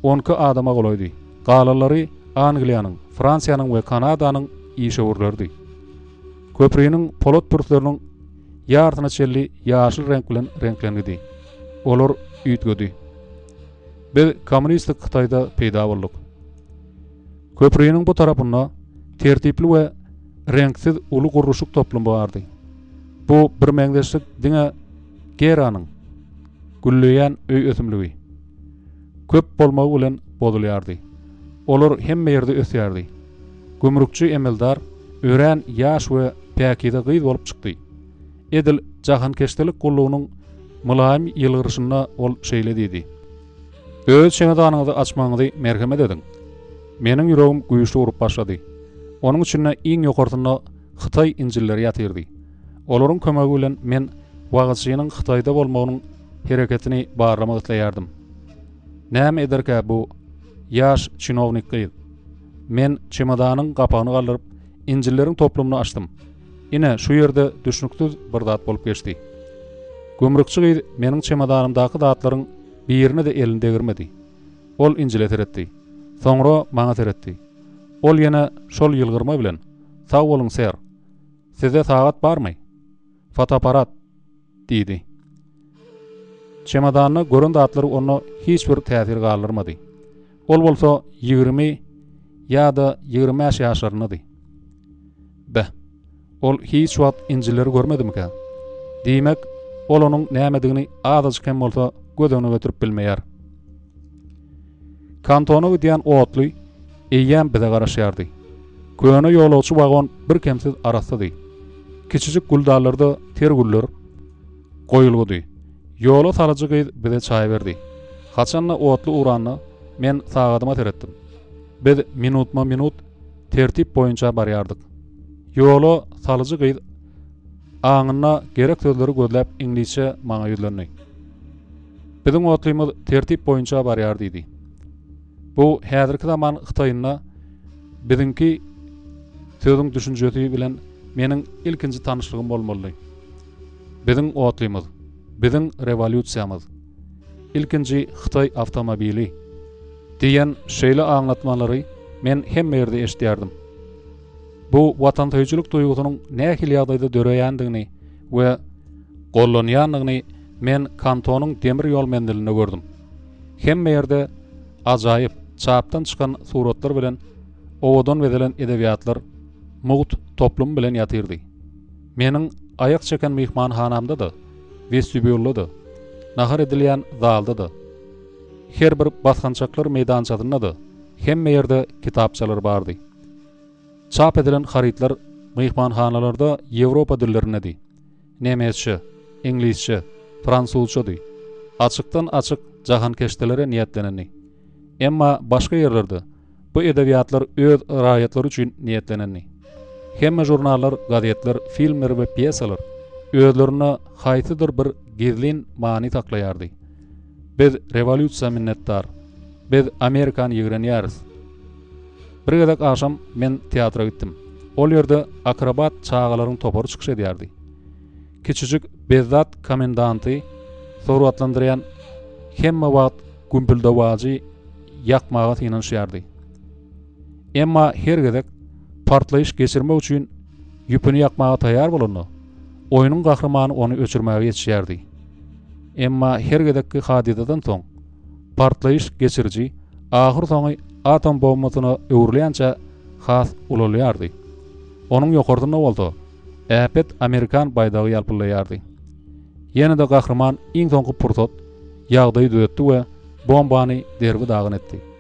on iki adama golaýdy. Galanlary Angliýanyň, Fransiýanyň we Kanadanyň işewürleridi. Köpriniň polat pürsleriniň ýarsyna çenli ýaşyl reňk bilen reňklengidi. Olar üýtgedi. Biz kommunistik Hytaýda peýda bolduk. Köpriniň bu tarapynda tertipli we reňksiz uly gurluşyk toplumy bardy. Bu birmeňzeşlik diňe Geranyň, gülleýän öý ösümligi, köp bolmagy bilen bozulýardy. Olar hemme ýerde ösýärdi. Gümrükçi emeldar örän ýaş we päkize gyz bolup çykdy. Edil jahankeşdelik gullugynyň mylaýym ýylgyryşynda ol şeýle diýdi. Öz çemodanyňyzy açmagyňyzy merhemet ediň. Meniň ýüregim güýçli urup başlady. Onuň içinde iň ýokarsynda hytaý injilleri ýatyrdy. Olaryň kömegi bilen men wagyzçynyň Hytaýda bolmagynyň hereketini barlamak isleýärdim. Näme ederkä bu ýaş çinownik gyz? Men çemodanyň gapagyny galdyryp, injilleriň toplumyny açdym. Ine, şu ýerde düşnüksiz bir zat bolup geçdi. Gümrükçi gyz meniň çemodanymdaky zatlaryň birine-de elini degirmedi. Ol Injile seretdi. Soňra maňa seretdi. Ol ýene şol ýylgyrma bilen, Sag boluň, ser. Sizde sagat barmy? Fotoapparat, diýdi. Çemodanda gören zatlary onda hiç bir täsir galdyrmady. Ol bolsa 20 ýa-da 25 ýaşlaryndady. Beh, ol hiç wagt Injilleri görmedimikä? Diýmek, ol onuň nämedigini azajyk hem bolsa göz öňüne getirip bilmeýär. Kantona gidýän otly eýýäm bize garaşýardy. Köne ýolagçy wagon birkemsiz arassady. Kiçijik güldanlarda ter güller goýulgydy. Ýola salyjy gyz bize çaý berdi. Haçan-da otly ugranda, men sagadyma seretdim. Biz minutma-minut tertip boýunça barýardyk. Ýola salyjy gyz aňynda gerek sözleri gözläp iňlisçe maňa ýüzlendi. Biziň otlymyz tertip boýunça barýar diýdi. Bu häzirki zaman Hytaýynda biziňki sözüň düşünjesi bilen meniň ilkinji tanyşlygym bolmalydy. Biziň otlymyz, biziň rewolýusiýamyz, ilkinji hytaý awtomobili diýen şeýle aňlatmalary men hemme ýerde eşidýärdim. Bu watansöýüjilik duýgusynyň nähili ýagdaýda döreýändigini we gollanýandygyny men kantonyň demir ýol menzilinde gördüm. Hemme ýerde ajaýyp, çapdan çykan suratlar bilen owadan bezelen edebiýatlar mugt toplum bilen ýatyrdy. Meniň aýak çeken myhmanhanamda-da, westibýulda-da, nahar edilýän zalda-da, her bir basgançaklar meýdançasynda-da hemme ýerde kitapçalar bardy. Çap edilen harytlar myhmanhanalarda ýewropa dillerindedi. Nemesçe, iňlisçe, fransuzçady. Açykdan-açyk jahankeşdelere niýetlenendi. Emma başga ýerlerde bu edebiýatlar öz raýatlary üçin niýetlenendi. Hemme žurnallar, gazetler, filmler we pýesalar özlerinde haýsydyr bir gizlin many saklaýardy. Biz rewolýusiýa minnetdar. Biz Amerikany ýigrenýäris. Bir gezek agşam men teatra gitdim. Ol ýerde akrobat çagalaryň topary çykyş edýärdi. Kiçijik bezzat komendanty suratlandyrýan hemme wagt gümpüldewajy ýakmaga synanyşýardy. Emma her gezek partlaýyş geçirmek üçin ýüpüni ýakmaga taýýar bolanda, oýnuň gahrymany ony öçürmäge ýetişýärdi. Emma her gezekki hadysadan soň, partlaýyş geçiriji ahyrsoňy atom bombasyna öwrülýänçä has ulalýardy. Onuň ýokarsynda bolsa äpet amerikan baýdagy ýalpyldaýardy. Ýene-de gahryman iň soňky pursat ýagdaýy düzetdi we bombany derbi-dagyn etdi.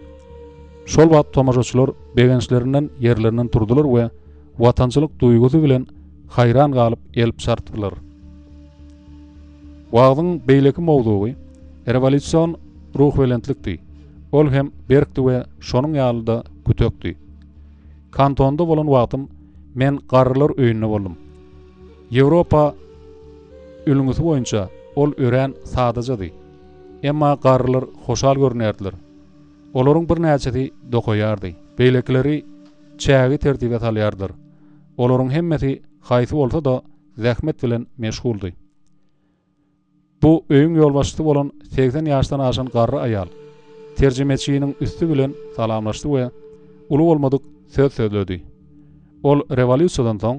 Şol wagt tomaşaçylar begençlerinden ýerlerinden turdular we watançylyk duýgusy bilen haýran galyp el çarpdylar. Wagzyň beýleki mowzugy rewolýusion ruhubelentlikdi. Ol hem berkdi we şonuň ýaly-da kütekdi. Kantonda bolan wagtym men garrylar öýünde boldum. Ýewropa ülňüsi boýunça ol örän sadajady. Emma garrylar hoşal görünýärdiler. Olaryň birnäçesi dokaýardy, beýlekileri çägi tertibe salýardylar. Olaryň hemmesi haýsy bolsa-da zähmet bilen meşguldy. Bu öýüň ýolbaşçysy bolan 80 ýaşdan aşan garry aýal terjimeçiniň üsti bilen salamlaşdy we uly bolmadyk söz sözledi. Ol rewolýusiýadan soň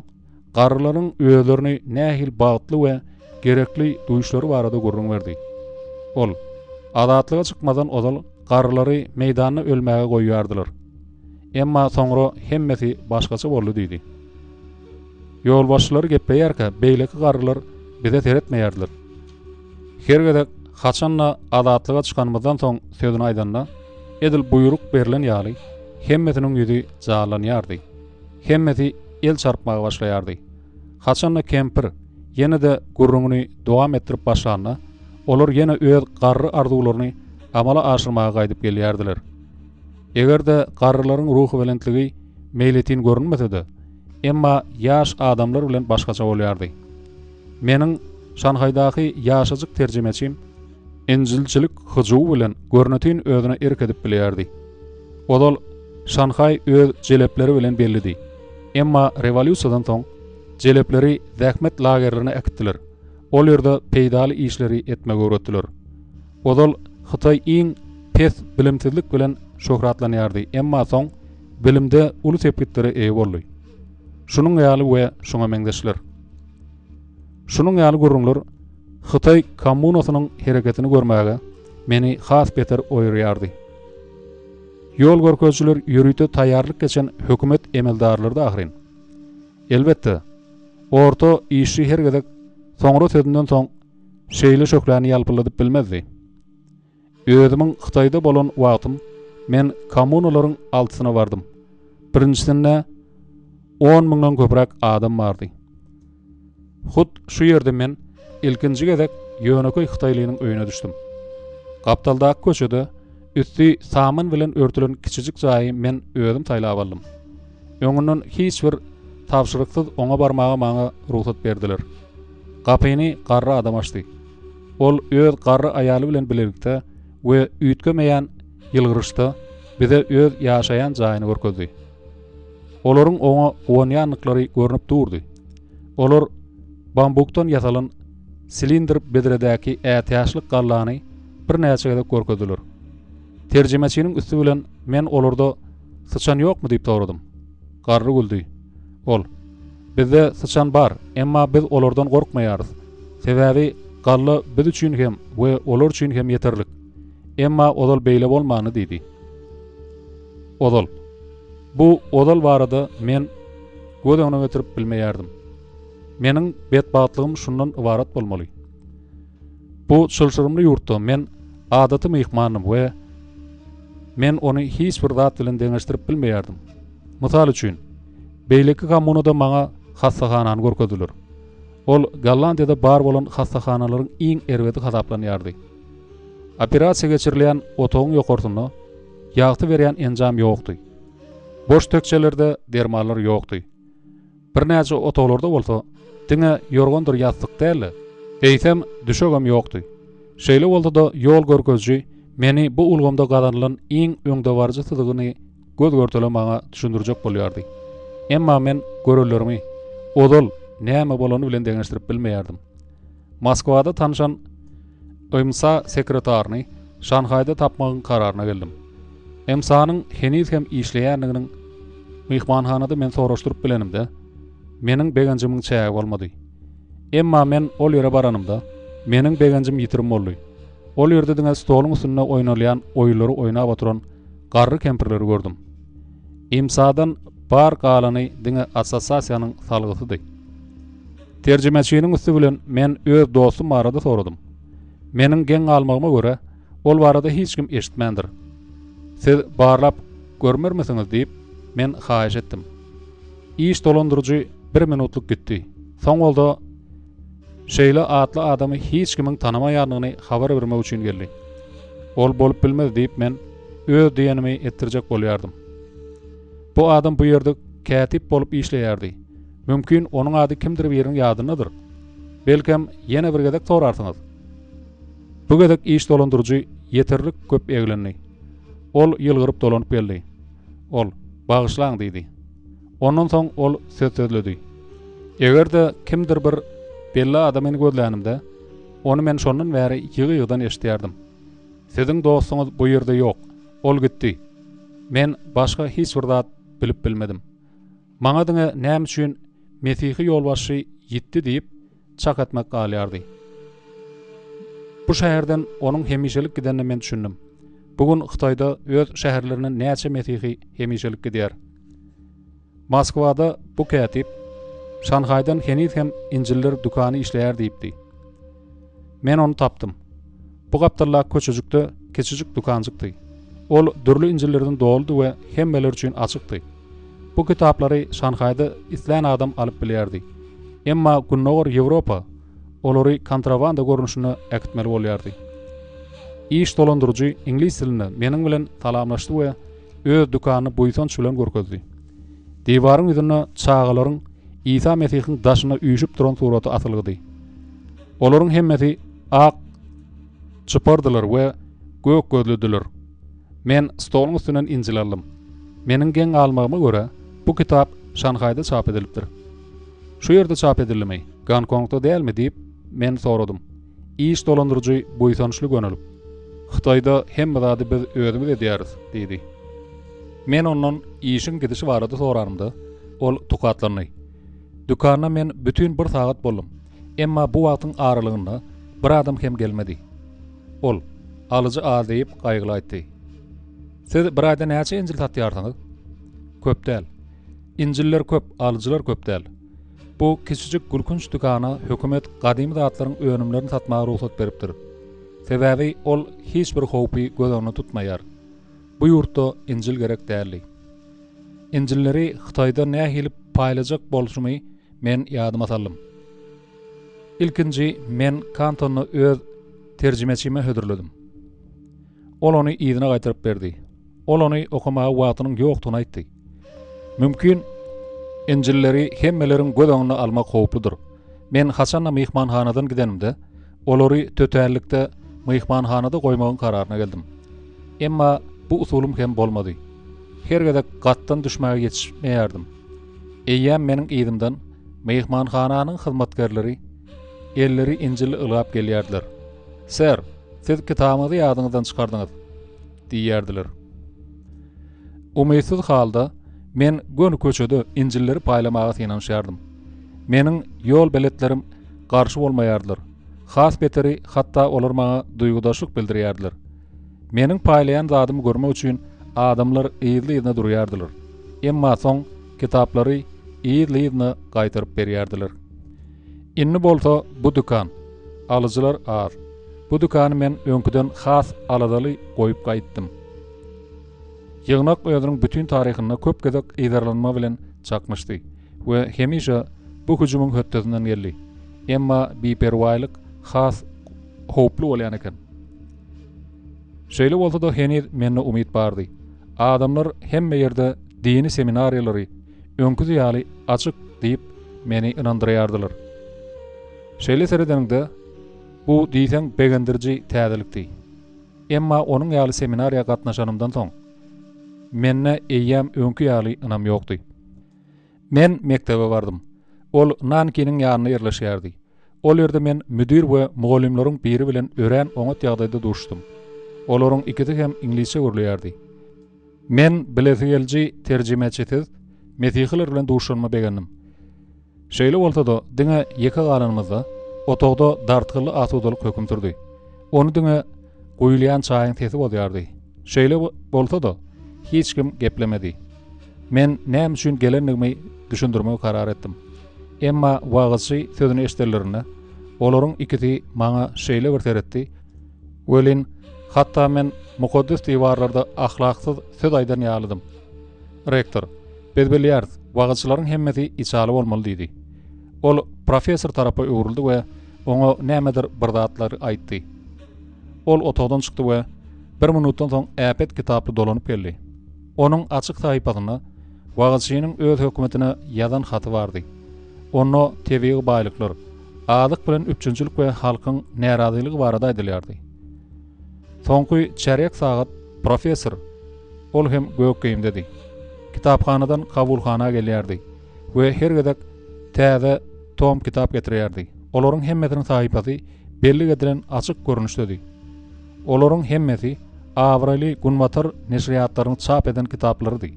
garrylaryň özlerini nähili bagtly we gerekli duýuşlary barada gürrüň berdi. Ol, Azatlyga çykmazdan ozal garrylary meýdanda ölmäge goýýardylar. Emma soňra hemmesi başgaça boldy diýdi. Ýolbaşçylary gepleýärkä beýleki garrylar bize seretmeýärdiler. Her gezek haçan-da azatlyga çykanymyzdan soň sözüni aýdanda, edil buýruk berlen ýaly, hemmesiniň ýüzi janlanýardy. Hemmesi el çarpmaga başlaýardy. Haçan-da kempir ýene-de gürrüňini dowam etdirip başlanda, olar ýene öz garry arzuwlaryny amala aşyrmaga gaýdyp gelýärdiler. Eger-de garrylaryň ruhubelentligi meýletin görünmese-de, emma ýaş adamlar bilen başgaça bolýardy. Meniň Şanhaýdaky ýaşajyk terjimeçim injilçilik hyjuwy bilen görnetin özüne erk edip bilýärdi. Ozal Şanhaý öz jelepleri bilen bellidi. Emma rewolýusiýadan soň jelepleri zähmet lagerlerine äkitdiler. Ol ýerde peýdaly işleri etmegi öwretdiler. Ozal Hytaý iň pes bilimsizlik bilen şöhratlanýardy, emma soň bilimde uly sepgitlere eýe boldy. Şunuň ýaly we şuňa meňzeşler. Şunuň ýaly gürrüňler Hytaý kommunasynyň hereketini görmäge meni has beter oýurýardy. Ýol görkezijiler ýörite taýýarlyk geçen hökümet emeldarlarydy ahyryn. Elbetde, orta işçi her gezek soňra sözünden soň şeýle şöhläni ýalpyldadyp bilmezdi. Özümiň Hytaýda bolan wagtym men kommunalaryň altysyna bardym. Birinjisinde on müňden köpräk adam bardy. Hut şu ýerde men ilkinji gezek ýönekeý hytaýlynyň öýüne düşdüm. Gapdaldaky köçede üsti saman bilen örtülen kiçijik jaýy men özüm saýlap aldym. Öňünden hiç bir tabşyryksyz oňa barmaga maňa rugsat berdiler. Gapyny garry adam açdy. Ol öz garry aýaly bilen bilelikde we üýtgemeýän ýylgyryşda bize öz ýaşaýan jaýyny görkezdi. Olaryň oňa guwanýandyklary görnüp durdy. Olar bambukdan ýasalan Silindr bedredäki ätiýaçlyk gallany birnäçe gezek görkezdiler. Terjimeçiniň üsti bilen men olarda syçan ýokmy diýip soradym. Garry güldi. Ol, Bizde syçan bar, emma biz olardan gorkmaýarys. Sebäbi galla biz üçin hem we olar üçin hem ýeterlik. Emma ozal beýle bolmandy diýdi. Ozal. Bu ozal barada men göz öňüne getirip bilmeýärdim. Meniň betbagtlygym şundan ybarat bolmaly. Bu çylşyrymly ýurtda men adaty myhmandym we men ony hiç bir zat bilen deňeşdirip bilmeýärdim. Mysal üçin, beýleki kommunada maňa hassahanany görkezdiler. Ol Gollandiýada bar bolan hassahanalaryň iň erbedi hasaplanýardy. Operasiýa geçirilýän otagyň ýokarsynda ýagty berýän enjam ýokdy. Boş tekjelerde dermanlar ýokdy. Birnäçe otaglarda bolsa diňe ýorgandyr ýassyk däl-de, eýsem, düşegem ýokdy. Şeýle bolsa-da, ýol görkeziji meni bu ulgamda gazanylan iň öňdebaryjy syzygyny göz-görtele maňa düşündirjek bolýardy. Emma men görenlerimi ozal näme bolany bilen deňeşdirip bilmeýärdim. Moskwada tanyşan YMSA sekretaryny Şanhaýda tapmagyň kararyna geldim. YMSA-nyň heniz hem işleýändiginiň myhmanhanada men soraşdyryp bilenimde, meniň begenjimiň çägi bolmady. Emma men ol ýere baranymda, meniň begenjim ýitirim boldy. Ol ýerde diňe stoluň üstünde oýnalýan oýunlary oýnap oturan garry kempirleri gördüm. YMSA-dan bar galany diňe assosiasiýanyň salgysydy. Terjimeçiniň üsti bilen men öz dostum barada soradym. Meniň geň galmagyma görä, ol barada hiç kim eşitmändir. Siz barlap görmermisiňiz diýip, men haýyş etdim. Iş dolandyryjy bir minutlyk gitdi. Soň bolsa şeýle atly adamy hiç kimiň tanamaýandygyny habar bermek üçin geldi. Ol bolup bilmez diýip men öz diýenimi etdirjek bolýardym. Bu adam bu ýerde kätip bolup işleýärdi. Mümkin, onuň ady kimdir biriniň ýadyndadyr. Belkem, ýene bir gezek sorarsyňyz. Bu gezek iş dolandyryjy ýeterlik köp eglendi. Ol ýylgyryp dolanyp geldi. Ol, Bagyşlaň diýdi. Ondan soň ol söz sözledi. Eger-de kimdir bir belli adamyny gözlänimde, ony men şondan bäri ýygy-ýygydan eşidýärdim. Siziň dostuňyz bu ýerde ýok. Ol gitdi. Men başga hiç bir zat bilip bilmedim. Maňa diňe näme üçin mesihi ýolbaşçy ýitdi diýip çak etmek galýardy. Bu şäherden onuň hemişelik gidenine men düşündim. Bu gün Hytaýda öz şäherlerinden näçe mesihi hemişelik gidýär. Moskwada bu kätip Şanhaýdan heniz hem Injiller dükany işleýär diýipdi. Men ony tapdym. Bu gapdaldaky köçejikde kiçijik dükanjykdy. Ol dürli Injillerden doludy we hemmeler üçin açykdy. Bu kitaplary Şanhaýda islän adam alyp bilýärdi. Emma Gündogar Ýewropa olary kontrabanda görnüşinde äkitmeli bolýardy. Iş dolandyryjy iňlis dilinde meniň bilen salamlaşdy we öz dükanyny buýsanç bilen görkezdi. Diwaryň ýüzünde çagalaryň Isa Mesihiň daşyna üýşüp duran suraty asylgydy. Olaryň hemmesi ak çypardylar we gök gözlüdiler. Men stoluň üstünden Injil aldym. Meniň geň galmagyma görä, bu kitap Şanhaýda çap edilipdir. Şu ýerde çap edildimi, Gonkongda dälmi diýip, men soradym. Iş dolandyryjy buýsançly gönelip, Hytaýda hemme zady biz özümiz edýäris, diýdi. Men ondan işiň gidişi barada soranymda, ol tukatlandy. Dükanda men bütin bir sagat boldum. Emma bu wagtyň aralygynda bir adam hem gelmedi. Ol, Alyjy az diýip, gaýgyly aýtdy. Siz bir aýda näçe injil satýarsyňyz? Köp däl. Injiller köp, alyjylar köp däl. Bu kiçijik gülkünç dükana hökümet gadymy zatlaryň önümlerini satmaga rugsat beripdir. Sebäbi ol hiç bir howpy göz öňünde tutmaýar. Bu ýurtda Injil gerek däldi. Injilleri Hytaýda nähili paýlajak bolşumy men ýadyma saldym. Ilkinji men Kantonda öz terjimeçime hödürledim. Ol ony yzyna gaýtaryp berdi. Ol ony okamaga wagtynyň ýokdugyny aýtdy. Mümkin, Injilleri hemmeleriň göz öňüne almak howpludyr. Men haçanda myhmanhanadan gidenimde, olary tötänlikde myhmanhanada goýmagyň kararyna geldim. Emma bu usulym hem bolmady. Her gezek gatdan düşmäge ýetişmeýärdim. Eýýäm meniň yzymdan myhmanhananyň hyzmatgärleri. Elleri Injilli ylgap gelýärdiler. Ser, siz kitabyňyzy ýadyňyzdan çykardyňyz! diýýärdiler. Umytsyz halda men göni köçede Injilleri paýlamaga synanyşýardym. Meniň ýol beletlerim garşy bolmaýardylar. Has beteri, hatda olar maňa duýgudaşlyk bildirýärdiler. Meniň paýlaýan zadymy görmek üçin adamlar yzly-yzyna durýardylar. Emma soň kitaplary yzly-yzyna gaýtaryp berýärdiler. Indi bolsa bu dükan, alyjylar az. Bu dükany men öňküden has aladaly goýup gaýtdym. Ýygnak özüniň bütin taryhynda köp gezek yzarlanma bilen çaknyşdy we hemişe bu hüjümiň hötdesinden geldi. Emma biperwaýlyk has howply bolýan eken. Şeýle bolsa-da heniz mende umyt bardy. Adamlar hemme ýerde dini seminariýalary öňküsi ýaly açyk diýip meni ynandyrýardylar. Şeýle seredeniňde, bu diýseň begendiriji täzelikdi. Emma onuň ýaly seminariýa gatnaşanymdan soň, mende eýýäm öňki ýaly ynam ýokdy. Men mekdebe bardym. Ol Nankiniň ýanynda ýerleşýärdi. Ol ýerde men müdir we mugallymlaryň biri bilen örän oňat ýagdaýda duşdum. Olaryň ikisi hem iňlisçe gürleýärdi. Men bilesigeliji terjimeçisiz mesihiler bilen duşanyma begendim. Şeýle bolsa-da, diňe ýeke galanymyzda, otagda dartgynly asudalyk höküm sürdi. Ony diňe guýulýan çaýyň sesi bozýardy. Şeýle bolsa-da, hiç kim geplemedi. Men näme üçin gelendigimi düşündirmegi karar etdim. Emma wagyzçy sözüni eşidenlerinde, olaryň ikisi maňa şeýle bir seretdi, welin, hatda men mukaddes diwarlarda ahlaksyz söz aýdan ýalydym. Rektor, Biz bilýäris, wagyzçylaryň hemmesi içaly bolmaly diýdi. Ol professor tarapa öwrüldi we oňa nämedir bir zatlar aýtdy. Ol otagdan çykdy we bir minutdan soň äpet kitaply dolanyp geldi. Onuň açyk sahypasynda wagyzçynyň öz hökümetine ýazan haty bardy. Onda tebigy baýlyklar, azyk bilen üpjünçilik we halkyň närazylygy barada aýdylýardy. Soňky çärýek sagat professor, ol hem gök geýimdedi, kitaphanadan kabulhana gelýärdi we her gezek täze tom kitap getirýärdi. Olaryň hemmesiniň sahypasy bellik edilen açyk görnüşdedi. Olaryň hemmesi abraýly günbatar neşirýatlarynyň çap eden kitaplarydy.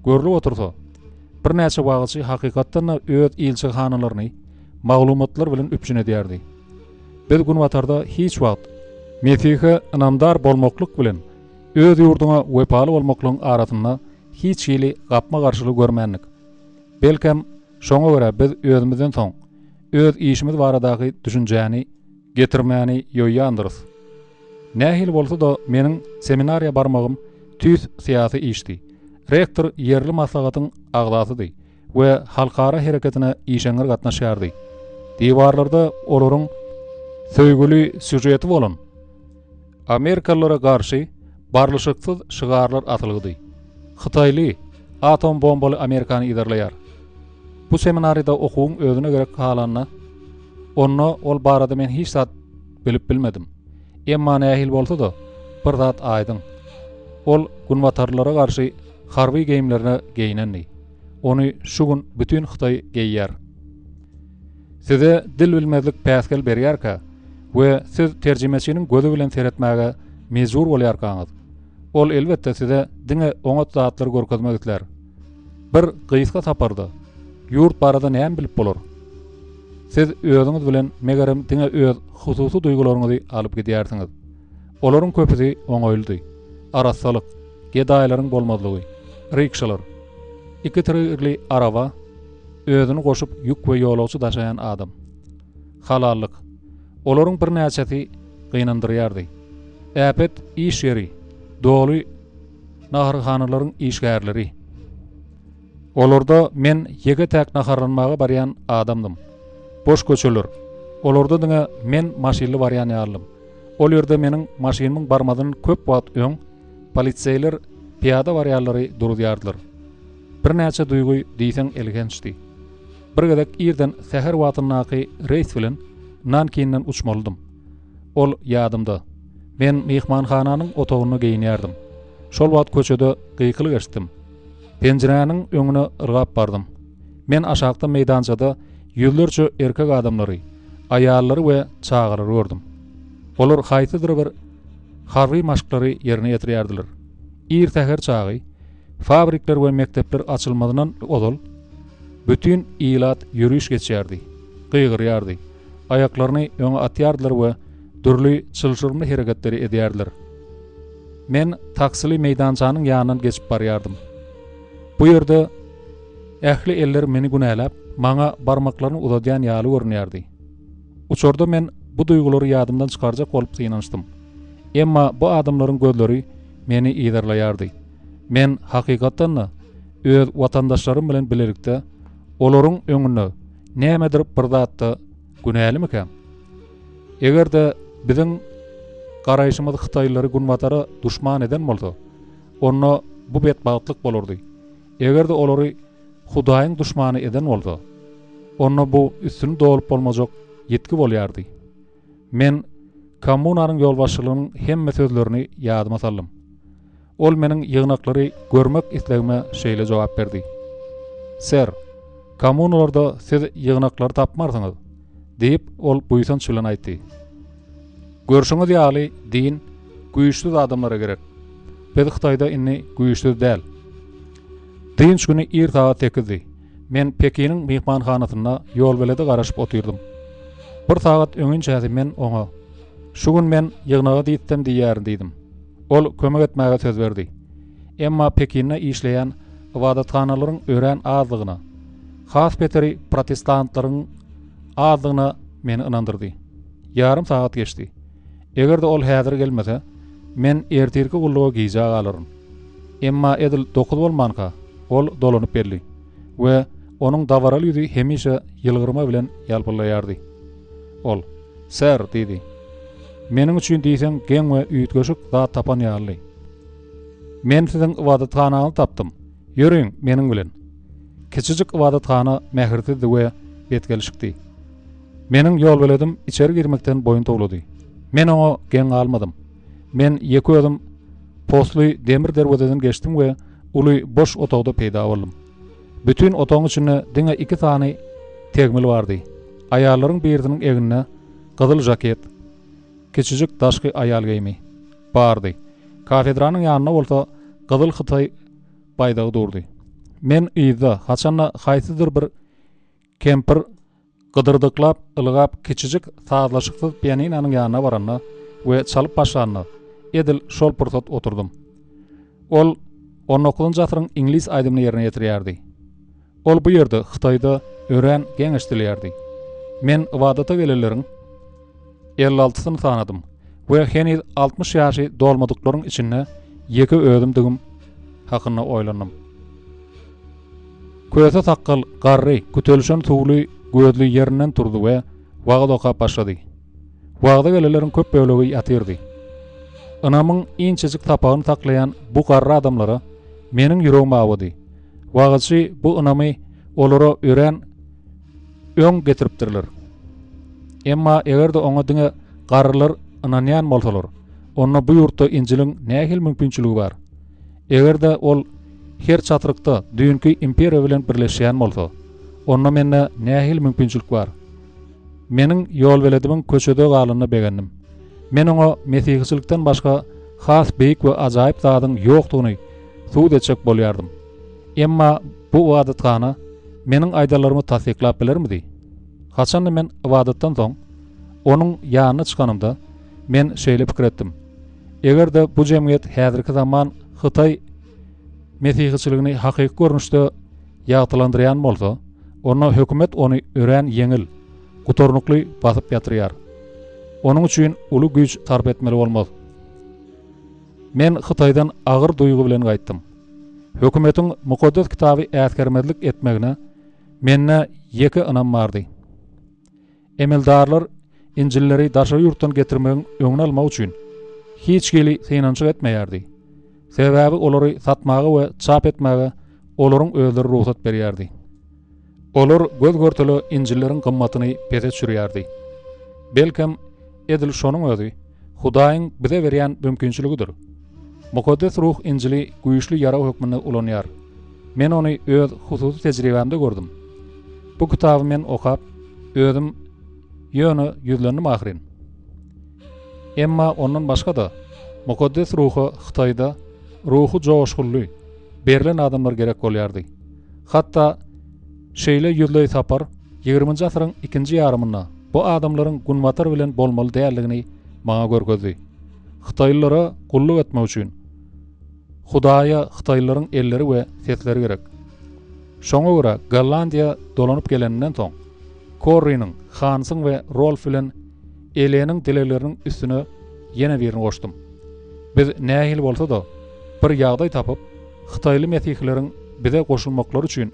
Görlüp otursa, birnäçe wagyzçy hakykatdan-da öz ilçihanalaryny maglumatlar bilen üpjün edýärdi. Biz günbatarda hiç wagt Mesihe ynamdar bolmaklyk bilen öz ýurduňa wepaly bolmaklygyň arasynda hiç hili gapma-garşylygy görmändik. Belkem, şoňa görä biz özümizden soň öz işimiz baradaky düşünjäni getirmäni ýoýýandyrys. Nähili bolsa-da, meniň seminariýa barmagym tüýs syýasy işdi. Rektor ýerli maslahatyň agzasydy we halkara hereketine işeňňir gatnaşýardy. Diwarlarda olaryň söýgüli sýužeti bolan amerikalylara garşy barlyşyksyz şygarlar asylgydy. Hytaýly atom bombaly Amerikany yzarlaýar. Bu seminariýada okuwyň özüne gerek halanda, onda ol barada men hiç zat bilip bilmedim. Emma nähili bolsa-da, bir zat aýdyň. Ol günbatarlylara garşy harby geýimlerine geýinendi. Ony şu gün bütin Hytaý geýýär. Size dil bilmezlik päsgel berýärkä we siz terjimeçiniň gözi bilen seretmäge mejbur bolýarkaňyz, ol elbetde size diňe oňat zatlary görkezmek islär. Bir gysga saparda ýurt barada näme bilip bolar? Siz özüňiz bilen megerem diňe öz hususy duýgularyňyzy alyp gidýärsiňiz. Olaryň köpüsi oňaýlydy. Arassalyk, gedaýlaryň bolmazlygy, rikşalar, iki tigirli araba, özüni goşup ýük we ýolagçy daşaýan adam. Halallyk. Olaryň birnäçesi gynandyrýardy. Äpet iş ýeri, doly naharhanalaryň işgärleri. Olarda men ýeke-täk naharlanmaga barýan adamdym. Boş köçeler. Olarda diňe men maşynly barýan ýalydym. Ol ýerde meniň maşynymyň barmazyndan köp wagt öň poliseýler pyýada barýanlary duruzýardylar. Birnäçe duýgy diýseň elhençdi. Bir gezek irden säher wagtyndaky reýs bilen Nankinden uçmalydym. Ol ýadymda. Men myhmanhananyň otagynda geýinýärdim. Şol wagt köçede gykylyk eşitdim. Penjiräniň öňüne yrgap bardym. Men aşakda meýdançada ýüzlerçe erkek adamlary, aýallary we çagalary gördüm. Olar haýsydyr bir harby maşklary ýerine ýetirýärdiler. Ir säher çagy, fabrikler we mekdepler açylmazyndan ozal, bütin ilat ýöriş geçýärdi, gygyrýardy, aýaklaryny öňe atýardylar we dürli çylşyrymly hereketleri edýärdiler. Men taksili meýdançanyň ýanyndan geçip barýardym. Bu ýerde ähli eller meni günäläp, maňa barmaklaryny uzadýan ýaly görünýärdi. Uçarda men bu duýgulary ýadymdan çykarjak bolup synanyşdym. Emma bu adamlaryň gözleri meni yzarlaýardy. Men, hakykatdan-da, öz watandaşlarym bilen bilelikde olaryň öňünde nämedir bir zatda günälimikäm? Eger-de biziň garaýşymyz hytaýlylary Günbatara duşman eden bolsa, onda bu betbagtlyk bolardy. Eger-de olary Hudaýyň duşmany eden bolsa, onda bu üstüni dolup bolmajak ýitgi bolýardy. Men kommunanyň ýolbaşçylygynyň hemme sözlerini ýadyma saldym. Ol meniň ýygnaklary görmek islegime şeýle jogap berdi, Ser, kommunalarda siz ýygnaklary tapmarsyňyz, diýip, ol buýsanç bilen aýtdy. Görşüňiz ýaly, din güýçsüz adamlara gerek. Biz Hytaýda indi güýçsüz däl. Dynç güni ir sagat sekizdi. Men Pekiniň myhmanhanasynda ýolbelede garaşyp otyrdym. Bir sagat öňinçäsi men oňa, Şu gün men ýygnaga diýtsem diýýärin diýdim. Ol kömek etmäge söz berdi. Emma Pekinde işleýän ybadathanalaryň örän azdygyna, has beteri protestantlaryň azdygyna meni ynandyrdy. Ýarym sagat geçdi. Eger-de ol häzir gelmese, men ertirki gulluga gijä galaryn. Emma edil dokuz bolmanka, ol dolanyp geldi we onuň dabaraly ýüzi hemişe ýylgyrma bilen ýalpyllaýardy. Ol, Ser, diýdi. Meniň üçin diýseň geň we üýtgeşik zat tapan ýalydy. Men siziň ybadathanaňyzy tapdym. Ýörüň, meniň bilen. Kiçijik ybadathana mähirsizdi we betgelşikdi. Meniň ýolbeledim içeri girmekden boýun towlady. Men oňa geň galmadym. Men ýeke özüm posly demir derwezeden geçdim we uly boş otagda peýda boldum. Bütin otagyň içinde diňe iki sany tegmil bardy. Aýallaryň birisiniň egninde gyzyl žaket, kiçijik daşky aýal geýimi, bardy. Kafedranyň ýanynda bolsa gyzyl hytaý baýdagy durdy. Men yzda, haçanda haýsydyr bir kempir gydyrdyklap, ylgap kiçijik sazlaşyksyz pianinonyň ýanyna baranda we çalyp başlanda, edil şol pursat oturdym. Ol on dokuzynjy asyryň iňlis aýdymyny ýerine ýetirýärdi. Ol bu ýerde, Hytaýda örän geň eşidilýärdi. Men ybadata gelenleriň 50 altysyny sanadym we heniz 60 ýaşy dolmadyklaryň içinde ýeke özümdigim hakynda oýlandym. Köse sakgal, garry, kütelişen suwly gözli ýerinden turdy we wagyz okap başlady. Wagza gelenleriň köp bölegi ýatyrdy. Ynamyň inçejik sapagyny saklaýan bu garry adamlara meniň ýüregim awady. Wagyzçy bu ynamy olara örän öň getiripdirler. Emma eger-de oňa diňe garrylar ynanýan bolsalar, onda bu ýurtda Injiliň nähili mümkinçiligi bar? Eger-de ol her çatrykda düýnki imperiýa bilen birleşýän bolsa, onda mende nähili mümkinçilik bar? Meniň ýolbeledimiň köçede galanyna begendim. Men oňa mesihiçilikden başga has beýik we ajaýyp zadyň ýokdugyny subut etjek bolýardym. Emma bu ybadathana meniň aýdanlarymy tassyklap bilermidi? Haçanda men ybadatdan soň, onuň ýanyna çykanymda, men şeýle pikir etdim, Eger-de bu jemgyýet häzirki zaman hytaý mesihiçiligini hakyky görnüşde ýagtylandyrýan bolsa, onda hökümet ony örän ýeňil, gutarnykly basyp ýatyrýar. Onuň üçin uly güýç sarp etmeli bolmaz. Men Hytaýdan agyr duýgy bilen gaýtdym. Hökümetiň Mukaddes Kitaby äsgermezlik etmegine mende ýeke ynam bardy. Emeldarlar Injilleri daşary ýurtdan getirmegiň öňüni almak üçin hiç hili synanyşyk etmeýärdi. Sebäbi olary satmaga we çap etmäge olaryň özleri rugsat berýärdi. Olar göz-görtele Injilleriň gymmatyny pese düşürýärdi. Belkem, edil şonuň özi Hudaýyň bize berýän mümkinçiligidir. Mukaddes Ruh Injili güýçli ýarag hökmünde ulanýar. Men ony öz hususy tejribämde gördüm. Bu kitaby men okap, özüm. Ýöne ýüzlendim ahyryn. Emma ondan başga-da, Mukaddes Ruha Hytaýda ruhy joşgunly, berlen adamlar gerek bolýardy. Hatda şeýle ýüzleý sapar ýigriminji asyryň ikinji ýarymynda bu adamlaryň Günbatar bilen bolmaly däldigini maňa görkezdi. Hytaýlylara gulluk etmek üçin Hudaýa hytaýlylaryň elleri we sesleri gerek. Şoňa görä Gollandiýa dolanyp geleninden soň, Korriniň, Hansyň we Rolf bilen Eleniň dilegleriniň üstüne ýene birini goşdum. Biz nähili bolsa-da, bir ýagdaý tapyp, hytaýly mesihileriň bize goşulmaklary üçin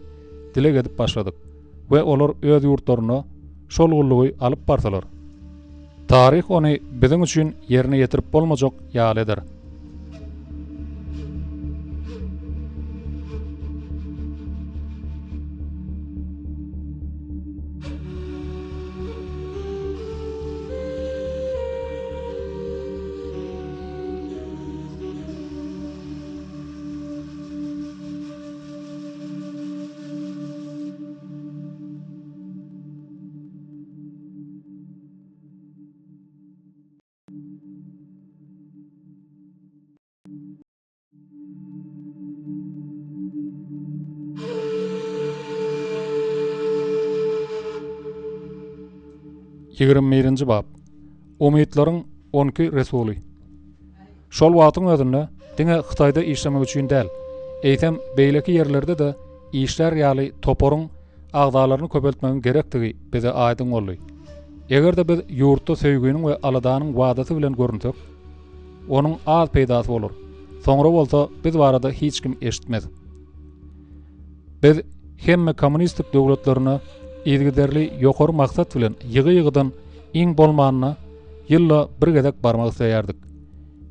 dileg edip başladyk we olar öz ýurtlarynda şol gullugy alyp barsalar, taryh ony biziň üçin ýerine ýetirip bolmajak ýaly eder. 21-nji bap. Umytlaryň 12 resuly. Şol wagtyň özünde diňe Hytaýda işlemek üçin däl, eýsem beýleki ýerlerde-de işlär ýaly toparyň agzalaryny köpeltmegiň gerekdigi bize aýdyň boldy. Eger-de biz ýurtda söýginiň we aladanyň wadasy bilen görünsek, onuň az peýdasy bolar, soňra bolsa biz barada hiç kim eşitmez. Biz hemme kommunistik döwletlerine yzygiderli ýokary maksat bilen ýygy-ýygydan iň bolmanda ýylda bir gezek barmak isleýärdik.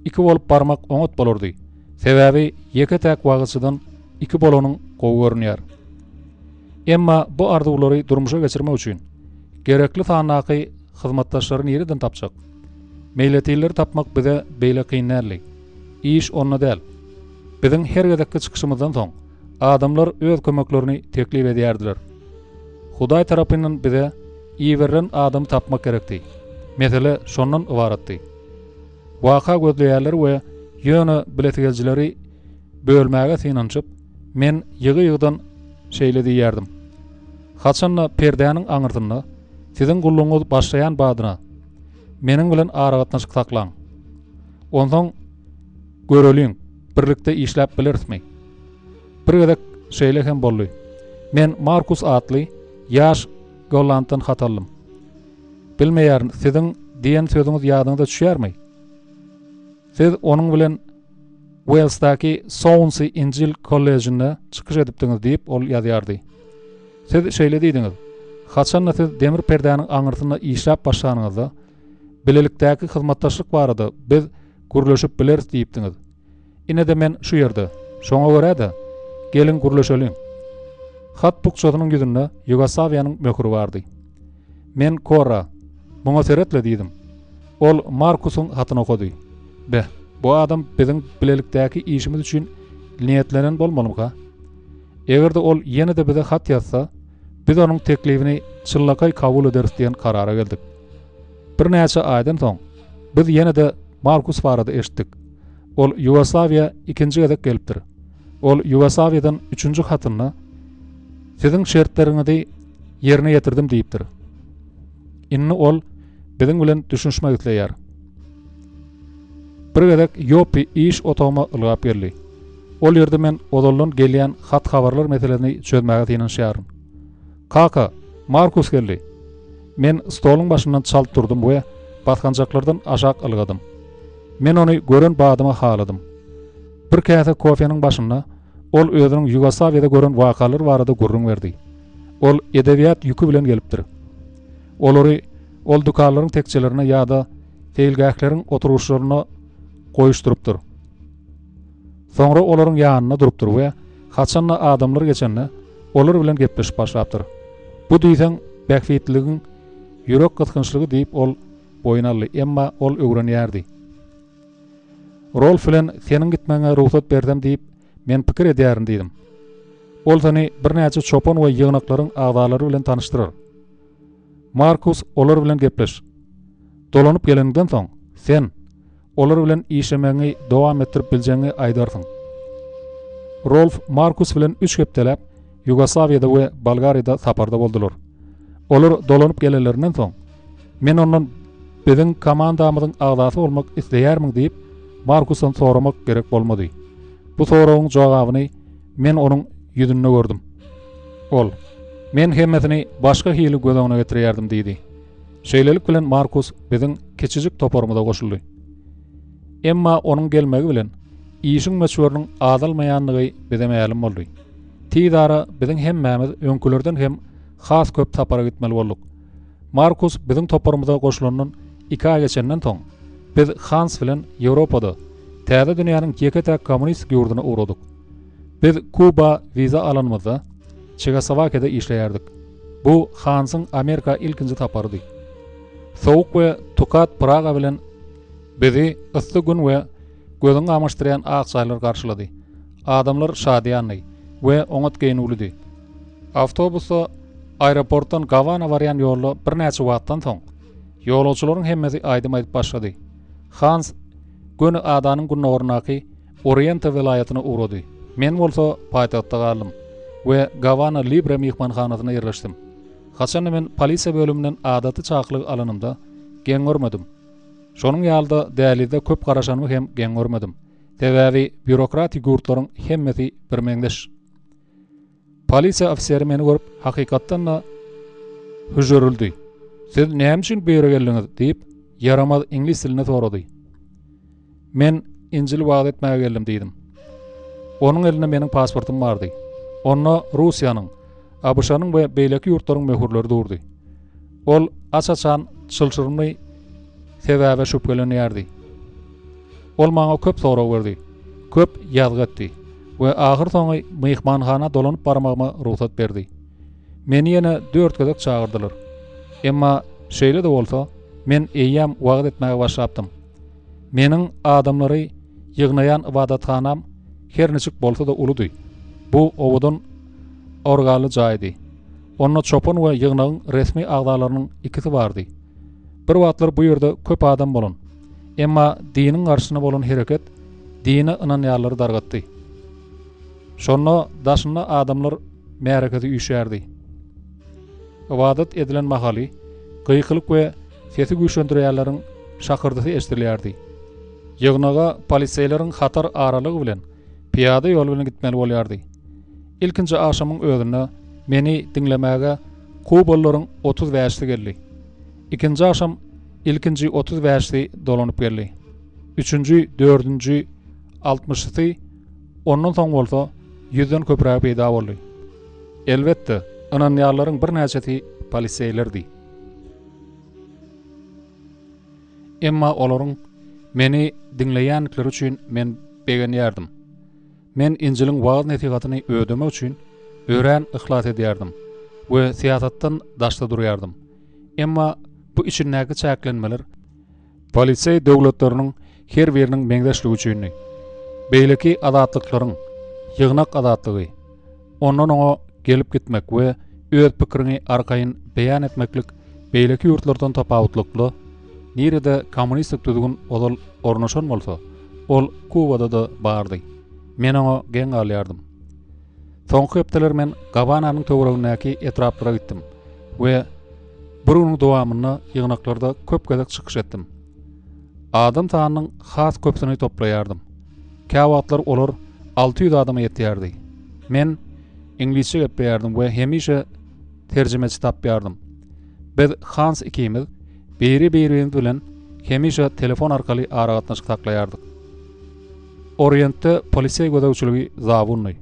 Iki bolup barmak oňat bolardy, sebäbi ýeke-täk wagyzçydan iki bolanyň gowy görünýär. Emma bu arzuwlary durmuşa geçirmek üçin gerekli sandaky hyzmatdaşlary nireden tapjak? Meýletinleri tapmak bize beýle kyn däldi. Iş onda däl. Biziň her gezekki çykyşymyzdan soň, adamlar öz kömeklerini teklip edýärdiler. Hudaý tarapyndan bize iberilen adamy tapmak gerekdi. Mesele şondan ybaratdy. Waka gözleýärler we ýöne bilesigelijileri bölmäge synanyşyp, men ýygy-ýygydan şeýle diýýärdim, Haçan-da perdäniň aňyrsynda siziň gullugyňyz başlaýan badyna, meniň bilen aragatnaşyk saklaň. Onsoň göreliň, birlikde işläp bilerismi? Bir gezek şeýle hem boldy. Men Markus atly ýaş gollanddan hat aldym. Bilmeýärin, siziň diýen sözüňiz ýadyňyza düşýärmi? Siz onuň bilen Uelsdäki Sounsi Injil kollejinde çykyş edipdiňiz diýip, ol ýazýardy. Siz şeýle diýdiňiz, Haçan-da siz demir perdäniň aňyrsynda işläp başlanyňyzda, bilelikdäki hyzmatdaşlyk barada biz gürleşip bileris diýipdiňiz. Ine-de men şu ýerde. Şoňa görä-de, geliň gürleşeliň. Hat bukjasynyň ýüzünde Ýugoslawiýanyň möhüri bardy. Men Korra, Muňa seret-le diýdim. Ol Markusyň hatyny okady. Beh, bu adam biziň bilelikdäki işimiz üçin niýetlenen bolmalymyka? Eger-de ol ýene-de bize hat ýazsa, biz onuň teklibini çynlakaý kabul ederis diýen karara geldik. Birnäçe aýdan soň, biz ýene-de Markus barada eşitdik. Ol Ýugoslawiýa ikinji gezek gelipdir. Ol Ýugoslawiýadan üçünji hatynda Siziň şertleriňizi ýerine ýetirdim diýipdir. Indi ol biziň bilen düşünişmek isleýär. Bir gezek Ýoppi iş otagyma ylgap geldi. Ol ýerde men ozaldan gelýän hat-habarlar meselesini çözmäge synanyşýaryn. Kaka, Markus geldi! Men stoluň başyndan çalt turdum we basgançaklardan aşak ylgadym. Men ony gören badyma haladym. Bir käse kofeniň başynda ol özüniň Ýugoslawiýada gören wakalary barada gürrüň berdi. Ol edebiýat ýüki bilen gelipdir. Olary ol dükanlaryň tekjelerine ýa-da seýilgähleriň oturgyçlaryna goýuşdyrypdyr. Soňra olaryň ýanynda durupdyr we haçan-da adamlar geçende, olar bilen gepleşip başlapdyr. Bu diýseň bähbitliligiň ýürek gysgynçlygy diýip ol boýun aldy, emma ol öwrenýärdi. Rolf bilen seniň gitmegiňe rugsat bersem diýip, men pikir edýärin diýdim. Ol seni birnäçe çopan we ýygnaklaryň agzalary bilen tanyşdyrar. Markus olar bilen gepleş. Dolanyp geleniňden soň, sen olar bilen işlemegiňi dowam etdirip biljegiňi aýdarsyň. Rolf Markus bilen üç hepdeläp Ýugoslawiýada we Bolgariýada saparda boldular. Olar dolanyp gelenlerinden soň, men ondan biziň komandamyzyň agzasy bolmak isleýärmiň diýip, Markusdan soramak gerek bolmady. Bu soragyň jogabyny men onuň ýüzünde gördüm. Ol, Men hemmesini başga hili göz öňüne getirýärdim diýdi. Şeýlelik bilen Markus biziň kiçijik toparymyza goşuldy. Emma onuň gelmegi bilen işiň möçberiniň azalmaýandygy bize mälim boldy. Tizara biziň hemmämiz öňkülerden hem has köp sapara gitmeli bolduk. Markus biziň toparymyza goşulandan iki aý geçenden soň, biz Hans bilen Ýewropada, Täze dünýäniň ýeke-täk kommunistik ýurduna ugradyk. Biz Kuba wiza alanymyzda, Çehoslowakiýada işleýärdik. Bu Hansyň Amerika ilkinji saparydy. Sowuk we tukat Praga bilen bizi yssy gün we gözüňi gamaşdyrýan ak jaýlar garşylady. Adamlar şadyýandy we oňat geýnüwlidi. Awtobusda aeroportdan Gawana barýan ýolda birnäçe wagtdan soň, ýolagçylaryň hemmesi aýdym aýdyp başlady. Hans göni adanyň gündogaryndaky Oriýente welaýatyna ugrady. Men bolsa paýtagtda galdym we Gawana Libre myhmanhanasynda ýerleşdim. Haçanda men polisiýa bölüminden adaty çakylygy alanymda, geň görmedim. Şonuň ýaly-da dälizde köp garaşanymy hem geň görmedim. Sebäbi býurokratik ýurtlaryň hemmesi birmeňzeş. Polisiýa ofiseri meni görüp, hakykatdan-da hüžžerildi. Siz näme üçin bu ýere geldiňiz? diýip, ýaramaz iňlis dilinde sorady. Men Injili wagyz etmäge geldim diýdim. Onuň elinde meniň pasportym bardy. Onda Russiýanyň, ABŞ-nyň we beýleki ýurtlaryň möhürleri durdy. Ol aç-açan çylşyrymly sebäbe şübhelenýärdi. Ol maňa köp sorag berdi, köp ýazgy etdi we ahyrsoňy myhmanhana dolanyp barmagyma rugsat berdi. Meni ýene dört gezek çagyrdylar. Emma şeýle-de bolsa, men eýýäm wagyz etmäge başlapdym. Meniň adamlary ýygnaýan ybadathanam her niçik bolsa-da uludy. Bu owadan organly jaýdy. Onda çopan we ýygnagyň resmi agzalarynyň ikisi bardy. Bir wagtlar bu ýerde köp adam bolan. Emma diniň garşysyna bolan hereket dine ynanýanlary dargatdy. Şonda daşynda adamlar märekesi üýşýärdi. Ybadat edilen mahaly gykylyk we sesi güýçlendirýänleriň şakyrdysy eşidilýärdi. Ýygnaga poliseýleriň hatar aralygy bilen pyýada ýol bilen gitmeli bolýardy. Ilkinji agşamyň özünde meni diňlemäge kubalylaryň 30 bäşisi geldi. Ikinji agşam ilkinji 30 bäşisi dolanyp geldi. Üçünji, dördünji, altmyşysy, ondan soň bolsa ýüzden köprägi peýda boldy. Elbetde, ynanýanlaryň birnäçesi poliseýlerdi. Emma olaryň meni diňleýändikleri üçin men begenýärdim. Men Injiliň wagyz-nesihatyny ödemek üçin örän yhlas edýärdim we syýasatdan daşda durýardym. Emma bu içindäki çäklenmeler poliseý döwletleriniň her biriniň meňzeşligi üçindi. Beýleki azatlyklaryň, ýygnak azatlygy, ondan oňa gelip gitmek we öz pikiriňi arkaýyn beýan etmeklik beýleki ýurtlardan tapawutlykda, nirede kommunistik düzgün ozal ornaşan bolsa, ol Kubada-da bardy. Men oňa geň galýardym. Soňky hepdeler men Gawananyň töweregindäki etraplara gitdim we bir günüň dowamynda ýygnaklarda köp gezek çykyş etdim. Adam sanynyň has köpüsini toplaýardym. Käwagtlar olar 600 adama ýetýärdi. Men iňlisçe gepleýärdim we hemişe terjimeçi tapýardym. Biz Hans ikimiz biri-birimiz bilen hemişe telefon arkaly aragatnaşyk saklaýardyk. Oriýentde poliseý gözegçiligi zabundy.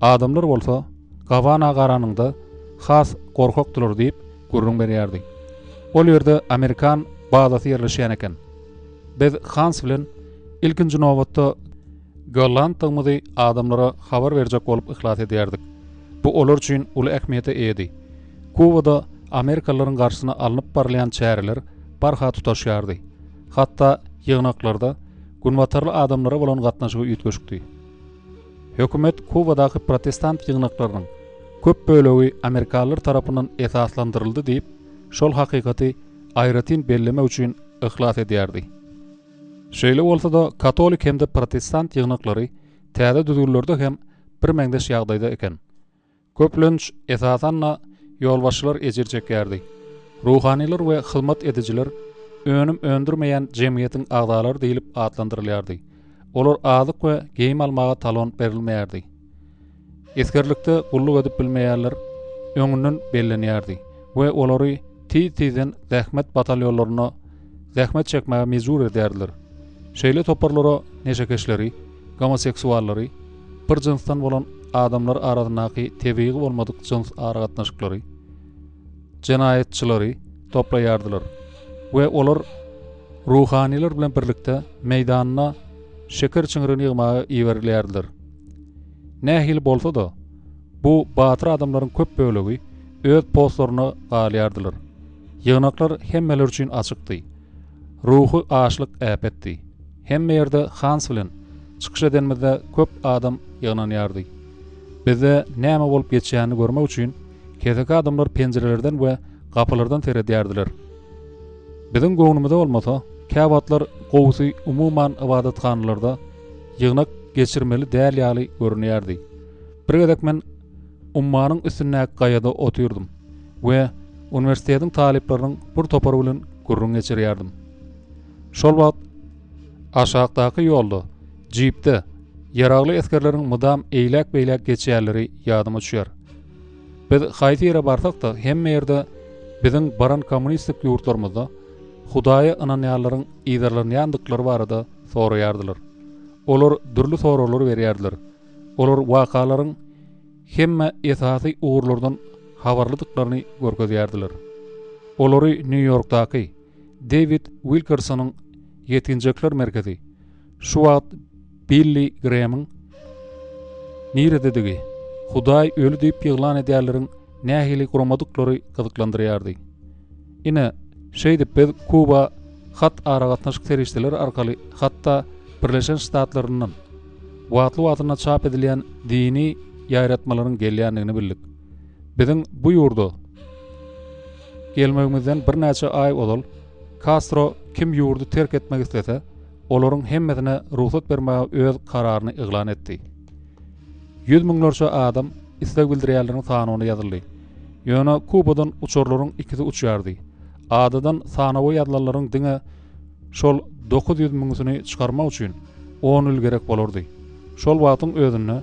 Adamlar bolsa Gawana garanyňda has gorkakdylar diýip gürrüň berýärdi. Ol ýerde amerikan bazasy ýerleşýän eken. Biz Hans bilen ilkinji nobatda gollanddygymyzy adamlara habar berjek bolup yhlas edýärdik. Bu olar üçin uly ähmiýete eýedi. Kubada amerikalylaryň garşysyna alnyp barylýan çäreler barha tutaşýardy. Hatda ýygnaklarda günbatarly adamlara bolan gatnaşygy üýtgeşikdi. Hökümet Kubadaky protestant ýygnaklarynyň köp bölegi amerikalylar tarapyndan esaslandyryldy diýip. şol hakykaty aýratyn bellemek üçin yhlas edýärdi. Şeýle bolsa-da, katolik hem-de protestant ýygnaklary täze düzgünlerde hem birmeňzeş ýagdaýda eken. Köplenç, esasan-da, ýolbaşçylar ejir çekýärdi. Ruhanylar we hyzmat edijiler önüm öndürmeýän jemgyýetiň agzalary diýlip atlandyrylýardy. Olar azyk we geýim almaga talon berilmeýärdi. Esgerlikde gulluk edip bilmeýärler öňünden bellenýärdi we olary tiz-tizden zähmet batalýonlarynda zähmet çekmäge mejbur edýärdiler. Şeýle toparlara neşekeşleri, gomoseksuallary, bir jynsdan bolan adamlar arasyndaky tebigy bolmadyk jyns aragatnaşyklary, jenaýatçylary toplaýardylar we olar ruhanylar bilen birlikde meýdanda şeker çiňrigini ýygmaga iberilýärdiler. Nähili bolsa-da, bu batyr adamlaryň köp bölegi öz postlarynda galýardylar. Ýygnaklar hemmeler üçin açykdy. Ruhy açlyk äpetdi. Hemme ýerde Hans bilen çykyş edenimizde köp adam ýygnanýardy. Bizde näme bolup geçýänini görmek üçin keseki adamlar penjirelerden we gapylardan seredýärdiler. Biziň göwnümize bolmasa, käwagtlar gowusy umuman ybadathanalarda ýygnak geçirmeli däl ýaly görünýärdi. Bir gezek men ummanyň üstündäki gaýada otyrdym we uniwersitetiň talyplarynyň bir topary bilen gürrüň geçirýärdim. Şol wagt aşakdaky ýolda jipde ýaragly esgerleriň mydam eýläk-beýläk geçýänleri ýadyma düşýär. Biz haýsy ýere barsak-da, hemme ýerde biziň baran kommunistik ýurtlarymyzda Hudaýa ynanýanlaryň yzarlanýandyklary barada soraýardylar. Olar dürli soraglar berýärdiler. Olar wakalaryň hemme esasy ugurlardan habarlydyklaryny görkezýärdiler. Olary Nýu-Ýorkdaky Dewid Uilkersonyň ýetginjekler merkezi, şu wagt Billi Gremiň nirededigi, Hudaý öli diýip yglan edýänleriň nähili guramadyklary gyzyklandyrýardy. Ine, şeýdip biz Kuba hat aragatnaşyk serişdeleri arkaly hatda Birleşen Ştatlaryndan wagtly-wagtynda çap edilýän dini ýaýratmalaryň gelýändigini bildik. Biziň bu ýurda gelmegimizden birnäçe aý ozal Kastro kim ýurdy terk etmek islese, olaryň hemmesine rugsat bermäge öz kararyny yglan etdi. Ýüz müňlerçe adam isleg bildirýänleriň sanawyna ýazyldy. Ýöne Kubadan uçarlaryň ikisi uçýardy. Adadan sanawa ýazylanlaryň diňe şol 900 müňüsini çykarmak üçin on ýyl gerek bolardy. Şol wagtyň özünde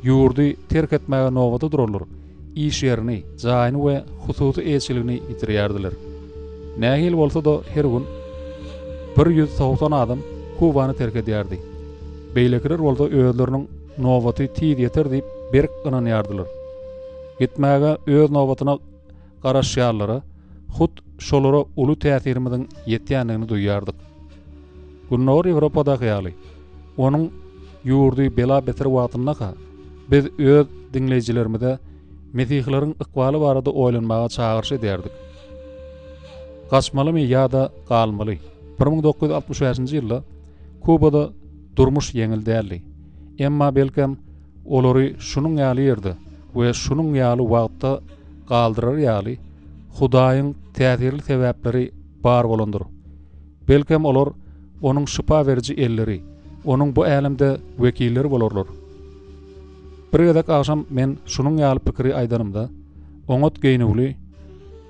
ýurdy terk etmäge nobata duranlar iş ýerini, jaýyny we hususy eýeçiligini ýitirýärdiler. Nähili bolsa-da her gün 190 adam Kubany terk edýärdi. Beýlekiler bolsa özleriniň nobaty tiz ýeter diýip berk ynanýardylar. Gitmäge öz nobatyna garaşýanlara hut şolara uly täsirimiziň ýetýändigini duýýardyk. Gündogar Ýewropadaky ýaly, onuň ýurdy bela-beter wagtyndaka, biz öz diňleýjilerimize mesihileriň ykbaly barada oýlanmaga çagyryş edýärdik. Gaçmalymy ýa-da galmaly? 1965-nji ýylda Kubada durmuş ýeňil däldi. Emma, belkem, olary şunuň ýaly ýerde we şunuň ýaly wagtda galdyrar ýaly Hudaýyň täsirli sebäpleri bar bolandyr. Belkem, olar Onuň şypa beriji elleri, Onuň bu älemde wekilleri bolarlar. Bir gezek agşam men şunuň ýaly pikiri aýdanymda, oňat geýnüwli,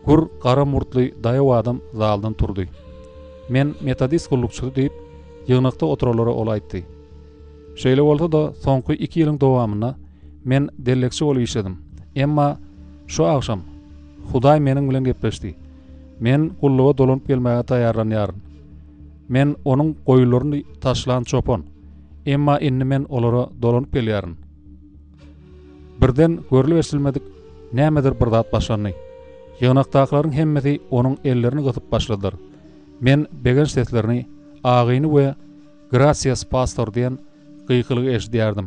gür gara murtly daýaw adam zaldan turdy. Men metodist gullukçysy diýip, ýygnakda oturanlara ol aýtdy. Şeýle bolsa-da, soňky iki ýylyň dowamynda men dellekçi bolup işledim. Emma şu agşam Hudaý meniň bilen gepleşdi. Men gulluga dolanyp gelmäge taýýarlanýaryn. Men Onuň goýunlaryny taşlan çopan. Emma indi men olara dolanyp gelýärin. Birden görlüp-eşidilmedik nämedir bir zat başlandy. Ýygnakdakylaryň hemmesi onuň ellerini gysyp başladylar. Men begenç seslerini, agyny we Gracias, pastor diýen gykylygy eşidýärdim.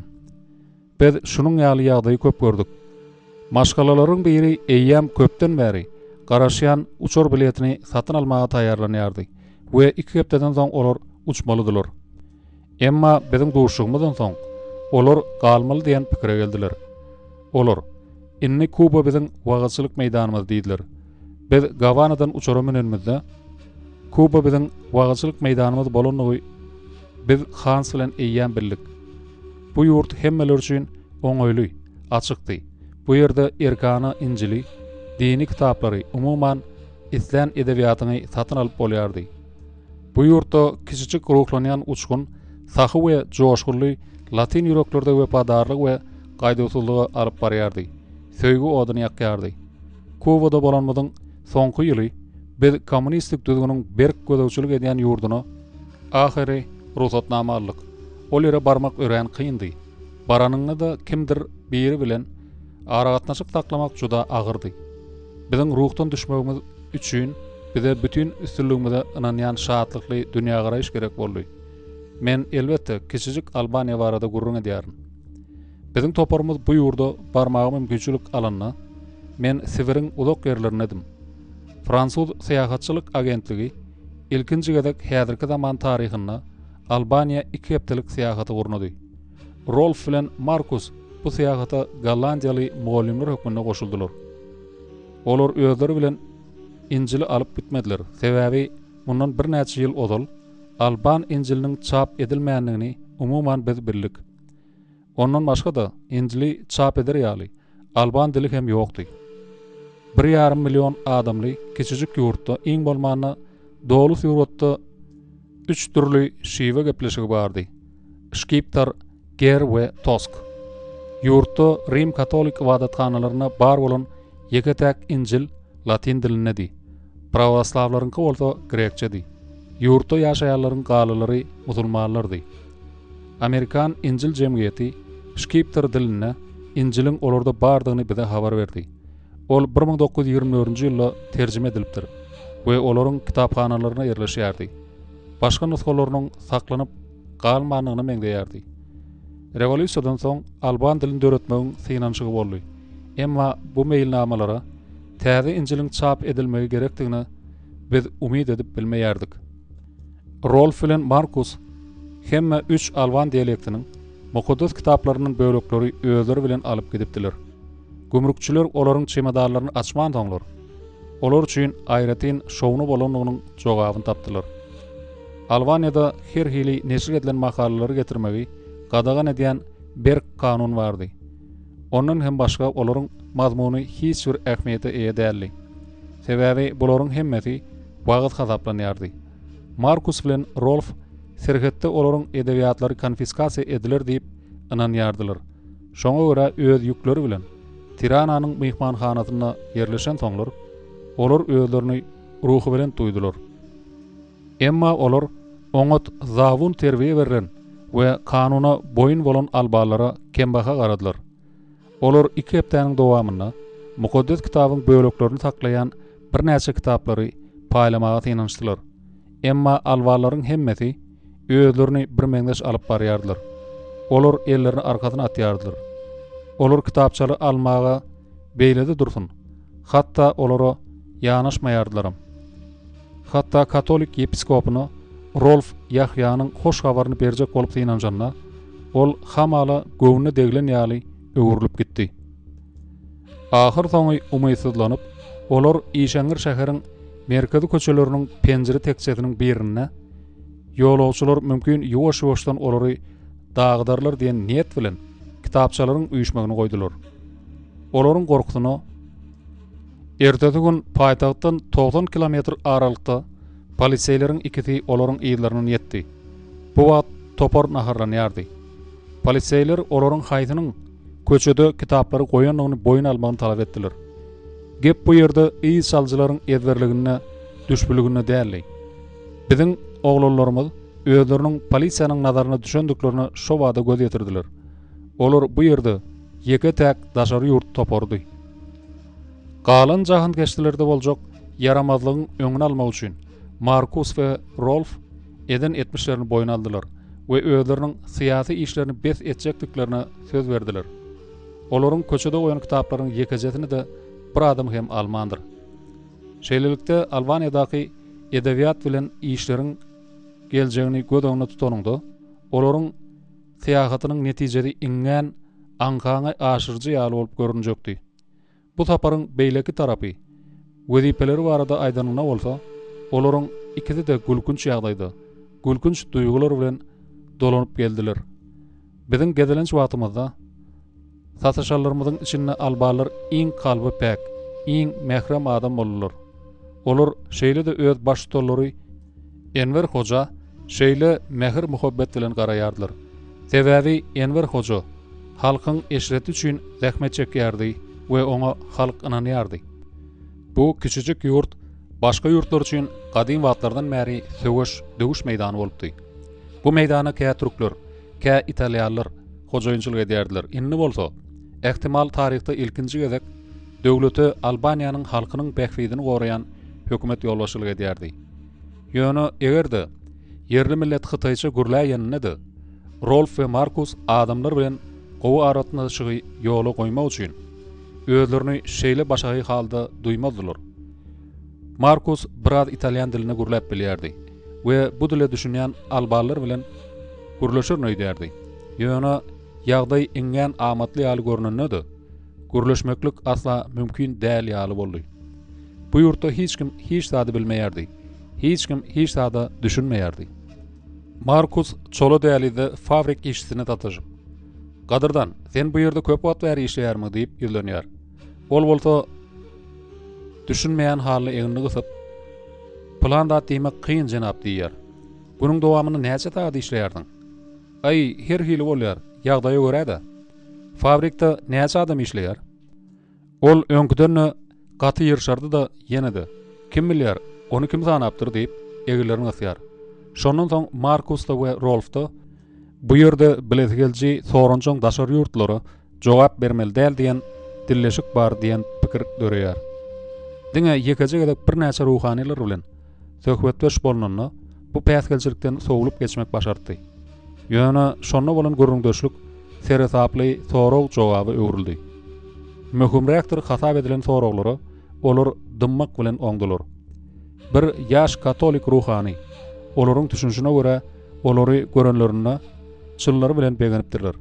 Biz şunuň ýaly ýagdaýy köp gördük. Maşgalalaryň biri eýýäm köpden bäri garaşýan uçar biletini satyn almaga taýýarlanýardy we iki hepdeden soň olar uçmalydylar. Emma biziň duşuşygymyzdan soň, olar galmaly diýen pikire geldiler. Olar, Indi Kuba biziň wagyzçylyk meýdanymyz diýdiler. Biz Gawanadan uçara münenimizde, Kuba biziň wagyzçylyk meýdanymyz bolandygy biz Hans bilen eýýäm bildik. Bu ýurt hemmeler üçin oňaýly, açykdy. Bu ýerde erkana Injili, dini kitaplary, umuman, islän edebiýatyňy satyn alyp bolýardy. Bu ýurtda kiçijik ruhlanýan uçgun sahy we joşgunly latyn ýüreklerde wepadarlyk we gaýduwsyzlyga alyp barýardy, söýgi oduny ýakýardy. Kubada bolanymyzyň soňky ýyly biz kommunistik düzgüniň berk gözegçilik edýän ýurduna ahyry rugsatnama aldyk. Ol ýere barmak örän kyndy. Baranyňda-da kimdir biri bilen aragatnaşyk saklamak juda agyrdy. Biziň ruhdan düşmegimiz üçin bize bütin üstünligimize ynanýan şatlykly dünýägaraýyş gerek boldy. Men, elbetde, kiçijik Albaniýa barada gürrüň edýärin. Biziň toparymyz bu ýurda barmaga mümkinçilik alanda, men Sibiriň uzak ýerlerindedim. Fransuz syýahatçylyk agentligi ilkinji gezek häzirki zaman taryhynda Albaniýa iki hepdelik syýahaty gurnady. Rolf bilen Markus bu syýahata gollandiýaly mugallymlar hökmünde goşuldylar. Olar özleri bilen Injili alyp gitmediler, sebäbi mundan birnäçe ýyl ozal alban Injiliniň çap edilmändigini umuman biz bildik. Ondan başga-da, Injili çap eder ýaly, alban dili hem ýokdy. Bir ýarym million adamly kiçijik ýurtda iň bolmanda doly suratda üç dürli şiwe gepleşigi bardy, şkiptar, ger we tosk. Ýurtda rim katolik ybadathanalarynda bar bolan ýeke-täk Injil latyn dilindedi, prawoslawlaryňky bolsa grekçedi. Ýurtda ýaşaýanlaryň galylary musulmanlardy. Amerikan Injil jemgyýeti şkiptar dilinde Injiliň olarda bardygyny bize habar berdi. Ol 1924-nji ýylda terjime edilipdir we olaryň kitaphanalarynda ýerleşýärdi. Başga nusgalarynyň saklanyp galmandygyna meňzeýärdi. Rewolýusiýadan soň alban dilini döretmegiň synanyşygy boldy. Emma bu meýilnamalara täze Injiliň çap edilmegi gerekdigine biz umyt edip bilmeýärdik. Rolf bilen Markus hemme üç alban dialektiniň mukaddes kitaplaryndan bölekleri özleri bilen alyp gidipdiler. Gümrükçiler olaryň çemodanlaryny açmansoňlar, olar üçin aýratyn şowuna bolandygynyň jogabyny tapdylar. Albaniýada her hili neşir edilen makalalary getirmegi gadagan edýän berk kanun bardy. Ondan hem başga olaryň mazmuny hiç bir ähmiýete eýe däldi. Sebäbi bularyň hemmesi wagyz hasaplanýardy. Markus bilen Rolf serhetde olaryň edebiýatlary konfiskasiýa ediler diýip ynanýardylar. Şoňa görä öz ýükleri bilen Tirananyň myhmanhanasynda ýerleşensoňlar, olar özlerini ruhubelent duýdular. Emma olar oňat zabun terbiýe berlen we kanuna boýun bolan albanlara kembaha garadylar. Olar iki hepdäniň dowamynda Mukaddes Kitabyň böleklerini saklaýan birnäçe kitaplary paýlamaga synanyşdylar. Emma albanlaryň hemmesi özlerini birmeňzeş alyp barýardylar. Olar ellerini arkasyna atýardylar. Olar kitapçaly almaga beýlede dursun, hatda olara ýanaşmaýardylaram. Hatda katolik ýepiskopyna Rolf Ýahýanyň hoş habaryny berjek bolup synanyşanda, ol hamala göwnüne deglen ýaly öwrülip gitdi. Ahyrsoňy umytsyzlanyp, olar işeňňir şäheriň merkezi köçeleriniň penjire tekjesiniň birinde ýolagçylar mümkin ýuwaş-ýuwaşdan olary dagydarlar diýen niýet bilen kitapçalaryň üýşmegini goýdular. Olaryň gorkusyna ertesi gün paýtagtdan 90 kilometr aralykda poliseýleriň ikisi olaryň yzlaryndan ýetdi. Bu wagt topar naharlanýardy. Poliseýler olaryň haýsynyň köçede kitaplary goýandygyny boýun almagyny talap etdiler. Gep bu ýerde yz çaljylaryň ezberliginde, düşbüliginde däldi. Biziň oglanlarymyz özleriniň polisiýanyň nazaryna düşendiklerine şobada göz ýetirdiler. Olar bu ýerde ýeke-täk daşary ýurt toparydy. Galan jahankeşdelerde boljak ýaramazlygyň öňüni almak üçin Markus we Rolf eden etmişlerini boýun aldylar we özleriniň syýasy işlerini bes etjekdiklerine söz berdiler. Olaryň köçede goýan kitaplarynyň ýekejesini-de bir adam hem almandyr. Şeýlelikde, Albaniýadaky edebiýat bilen işleriň geljegini göz öňünde tutanyňda, olaryň syýahatynyň netijesi iňňän aňkaňy aşyryjy ýaly bolup görünjekdi. Bu saparyň beýleki tarapy. Wezipeleri barada aýdanynda bolsa, olaryň ikisi-de gülkünç ýagdaýda, gülkünç duýgular bilen dolanyp geldiler. Biziň gezelenç wagtymyzda sataşanlarymyzyň içinde albanlar iň kalby päk, iň mährem adam boldular. Olar şeýle-de öz baştutanlary Enwer hoja şeýle mähir-muhabbet bilen garaýardylar. Sebäbi Enwer hoja halkyň eşreti üçin zähmet çekýärdi we oňa halk ynanýardy. Bu kiçijik ýurt başga ýurtlar üçin gadym wagtlardan bäri söweş, döwüş meýdany bolupdy. Bu meýdana kä türkler, kä italýanlar hojaýynçylyk edýärdiler. Indi bolsa, ähtimal taryhda ilkinji gezek döwlete Albaniýanyň halkynyň bähbidini goraýan hökümet ýolbaşçylyk edýärdi. Ýöne eger-de ýerli millet hytaýça gürläýeninde-de, Rolf we Markus adamlar bilen gowy aragatnaşygy ýola goýmak üçin özlerini şeýle başagaý halda duýmazdylar. Markus biraz italýan dilinde gürläp bilýärdi we bu dile düşünýän albanlar bilen gürleşerin öýdýärdi. Ýöne ýagdaý iňňän amatly ýaly görnende-de, gürleşmeklik asla mümkin däl ýaly boldy. Bu ýurtda hiç kim hiç zady bilmeýärdi, hiç kim hiç zada düşünmeýärdi. Markus çola dälizde fabrik işçisine sataşyp, Gadyrdan, sen bu ýerde köp wagt bäri işleýärmiň diýip ýüzlenýär. Ol bolsa düşünmeýän halda egnini gysyp, Pylan zat diýmek kyn, jenap diýýär. Günüň dowamynda näçe sagat işleýärsiň? Aý, her hili bolýar, ýagdaýa görä-de. Fabrikde näçe adam işleýär? Ol öňküden-de gaty ýyrşardy-da, ýene-de, Kim bilýär, ony kim sanapdyr diýip, eginlerini gysýar. Şondan soň Markusda we Rolfda bu ýerde bilesigeliji soranjaň daşary ýurtlulara jogap bermeli däl diýen dilleşik bar diýen pikir döreýär. Diňe ýekeje gezek birnäçe ruhanylar bilen söhbetdeş bolnanda bu päsgelçilikden sowlup geçmek başartdy. Ýöne şonda bolan gürrüňdeşlik seresaply sorag-jogaba öwrüldi. Möhümräkdir hasap edilen soraglara olar dymmak bilen oňdular. Bir ýaş katolik ruhany, olaryň düşünişine görä, olary görenlerinde çynlary bilen begenipdirler.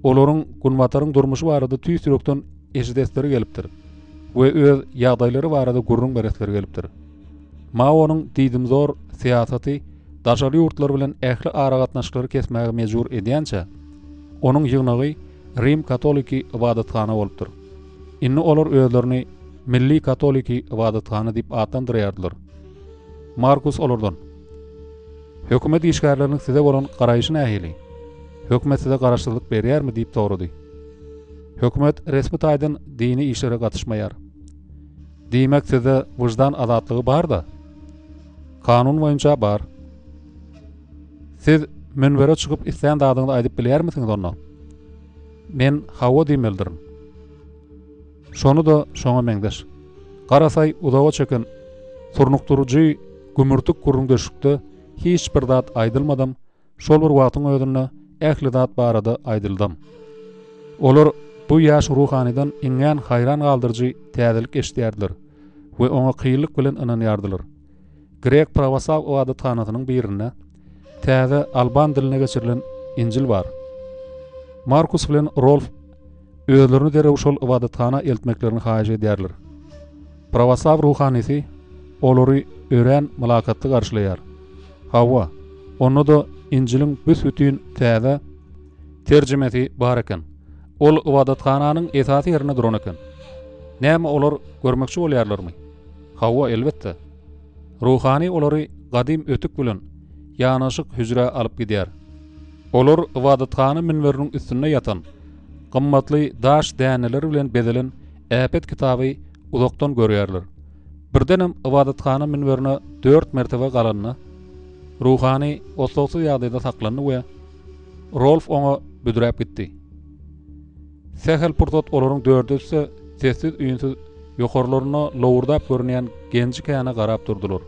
Olaryň Günbataryň durmuşy barada tüýs ýürekden eşidesleri gelipdir we öz ýagdaýlary barada gürrüň beresleri gelipdir. Maonyň diýdimzor syýasaty daşary ýurtlar bilen ähli aragatnaşyklary kesmäge mejbur edýänçä, onuň ýygnagy Rim katoliki ybadathana bolupdyr. Indi olar özlerini Milli katoliki ybadathana diýip atlandyrýardylar. Markus olardan, Hökümet işgärleriniň size bolan garaýşy nähili? Hökümet size garaşsyzlyk berýärmi diýip sorady. Hökümet resmi taýdan dini işlere gatyşmaýar. Diýmek sizde wyždan azatlygy bar-da? Kanun boýunça bar. Siz münbere çykyp islän zadyňyzy aýdyp bilýärmisiňiz onda? Men hawa diýmelidirin. Şony-da şoňa meňzeş. Garasaý uzaga çeken surnukdyryjy gümürtik gürrüňdeşlikde hiç bir zat aýdylmadam, şol bir wagtyň özünde ähli zat barada aýdyldam. Olar bu ýaş ruhanydan iňňän haýran galdyryjy täzelik eşidýärdiler we oňa kynlyk bilen ynanýardylar. Grek prawoslaw ybadathanasynyň birinde täze alban diline geçirilen Injil bar. Markus bilen Rolf özlerini derrew şol ybadathana eltmeklerini haýyş edýärler. Prawoslaw ruhanysy olary örän mylakatly garşylaýar. Hawa, onda-da Injiliň büs-bütin täze terjimesi bar eken. Ol ybadathananyň esasy ýerinde duran eken. Näme olar görmekçi bolýarlarmy? Hawa, elbetde. Ruhany olary gadym ötük bilen ýanaşyk hüjrä alyp gidýär. Olar ybadathana münberiniň üstünde ýatan, gymmatly daş däneleri bilen bezelen äpet kitaby uzakdan görýärler. Birdenem ybadathana münberine dört mertebe galanda, ruhany oslagsyz ýagdaýda saklandy we Rolf oňa büdräp gitdi. Sähel pursat olaryň dördüsi-de sessiz-üýnsüz ýokarlarynda lowurdap görünýän genji-käne garap durdular.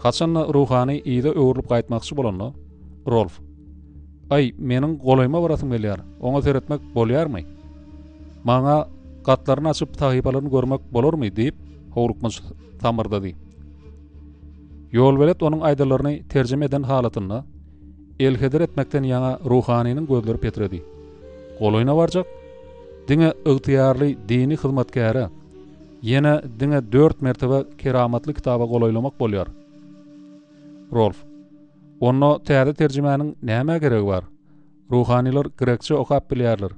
Haçan-da ruhany yza öwrülip gaýtmakçy bolanda, Rolf, Aý, meniň golaýyma barasym gelýär, oňa seretmek bolýarmy? Maňa gatlaryny açyp sahypalaryny görmek bolarmy? diýip, howlukmaç samyrdady. Ýolbelet onuň aýdanlaryny terjime eden halatynda, Elheder etmekden ýaňa ruhanynyň gözleri petredi. Golaýyna barjak? Diňe ygtyýarly dini hyzmatkäre. Ýene diňe dört mertebe Keramatly kitaba golaýlamak bolýar. Rolf, Onda täze terjimäniň nämä geregi bar? Ruhanylar grekçe okap bilýärler.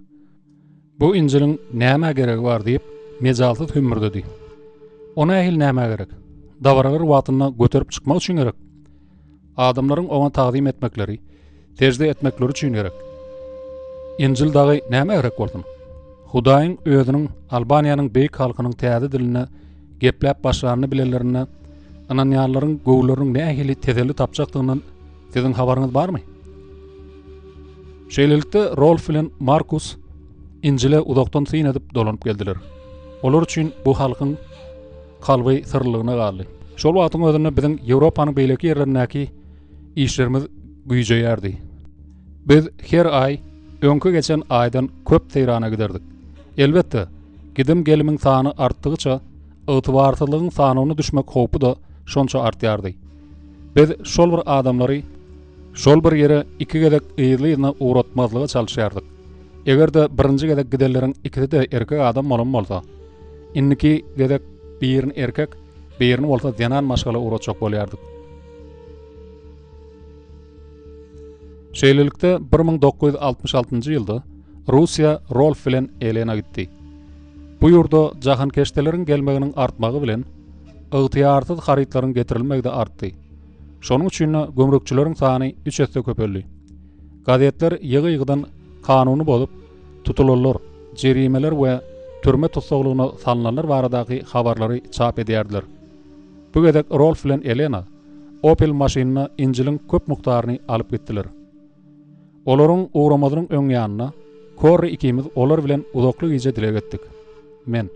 Bu Injiliň nämä geregi bar diýip, mejalsyz hümmürdedi. O nähili nämä gerek? Dabaralar wagtynda göterip çykmak üçin gerek. Adamlaryň oňa tagzym etmekleri, sežde etmekleri üçin gerek. Injil dagy nämä gerek bolsun? Hudaýyň özüniň Albaniýanyň beýik halkynyň täze dilinde gepläp başlanyny bilenlerinde ynanýanlaryň göwünleriniň nähili teselli tapjakdygyndan siziň habaryňyz barmy? Şeýlelikde, Rolf bilen Markus Injile uzakdan syn edip dolanyp geldiler. Olar üçin bu halkyň kalby syrlylygyna galdy. Şol wagtyň özünde biziň Ýewropanyň beýleki ýerlerindäki işlerimiz güýjeýärdi. Biz her aý öňki geçen aýdan köp seýrana giderdik. Elbetde, gidim-gelimiň sany artdygyça, ygtybarsyzlygyň sanawyna düşmek howpy-da şonça artýardy. Biz şol bir adamlary şol bir ýere iki gezek yzly-yzyna ugratmazlyga çalyşýardyk. Eger-de birinji gezek gidenleriň ikisi-de erkek adam bolan bolsa, indiki gezek birini erkek, birini bolsa zenan maşgala ugratjak bolýardyk. Şeýlelikde, 1966-njy ýylda Russiýa Rolf bilen Elena gitdi. Bu ýurda jahankeşdeleriň gelmeginiň artmagy bilen, ygtyýarsyz harytlaryň getirilmegi-de artdy. Şonuň üçin-de gümrükçileriň sany üç esse köpeldi. Gazetler ýygy-ýygydan kanuny bozup, tutulanlar, jerimeler we türme tussaglygyna salnanlar baradaky habarlary çap edýärdiler. Bu gezek Rolf bilen Elena Opel maşynynda Injiliň köp mukdaryny alyp gitdiler. Olaryň ugramazynyň öň ýanynda Korri ikimiz olar bilen uzakly gije dileg etdik. Men,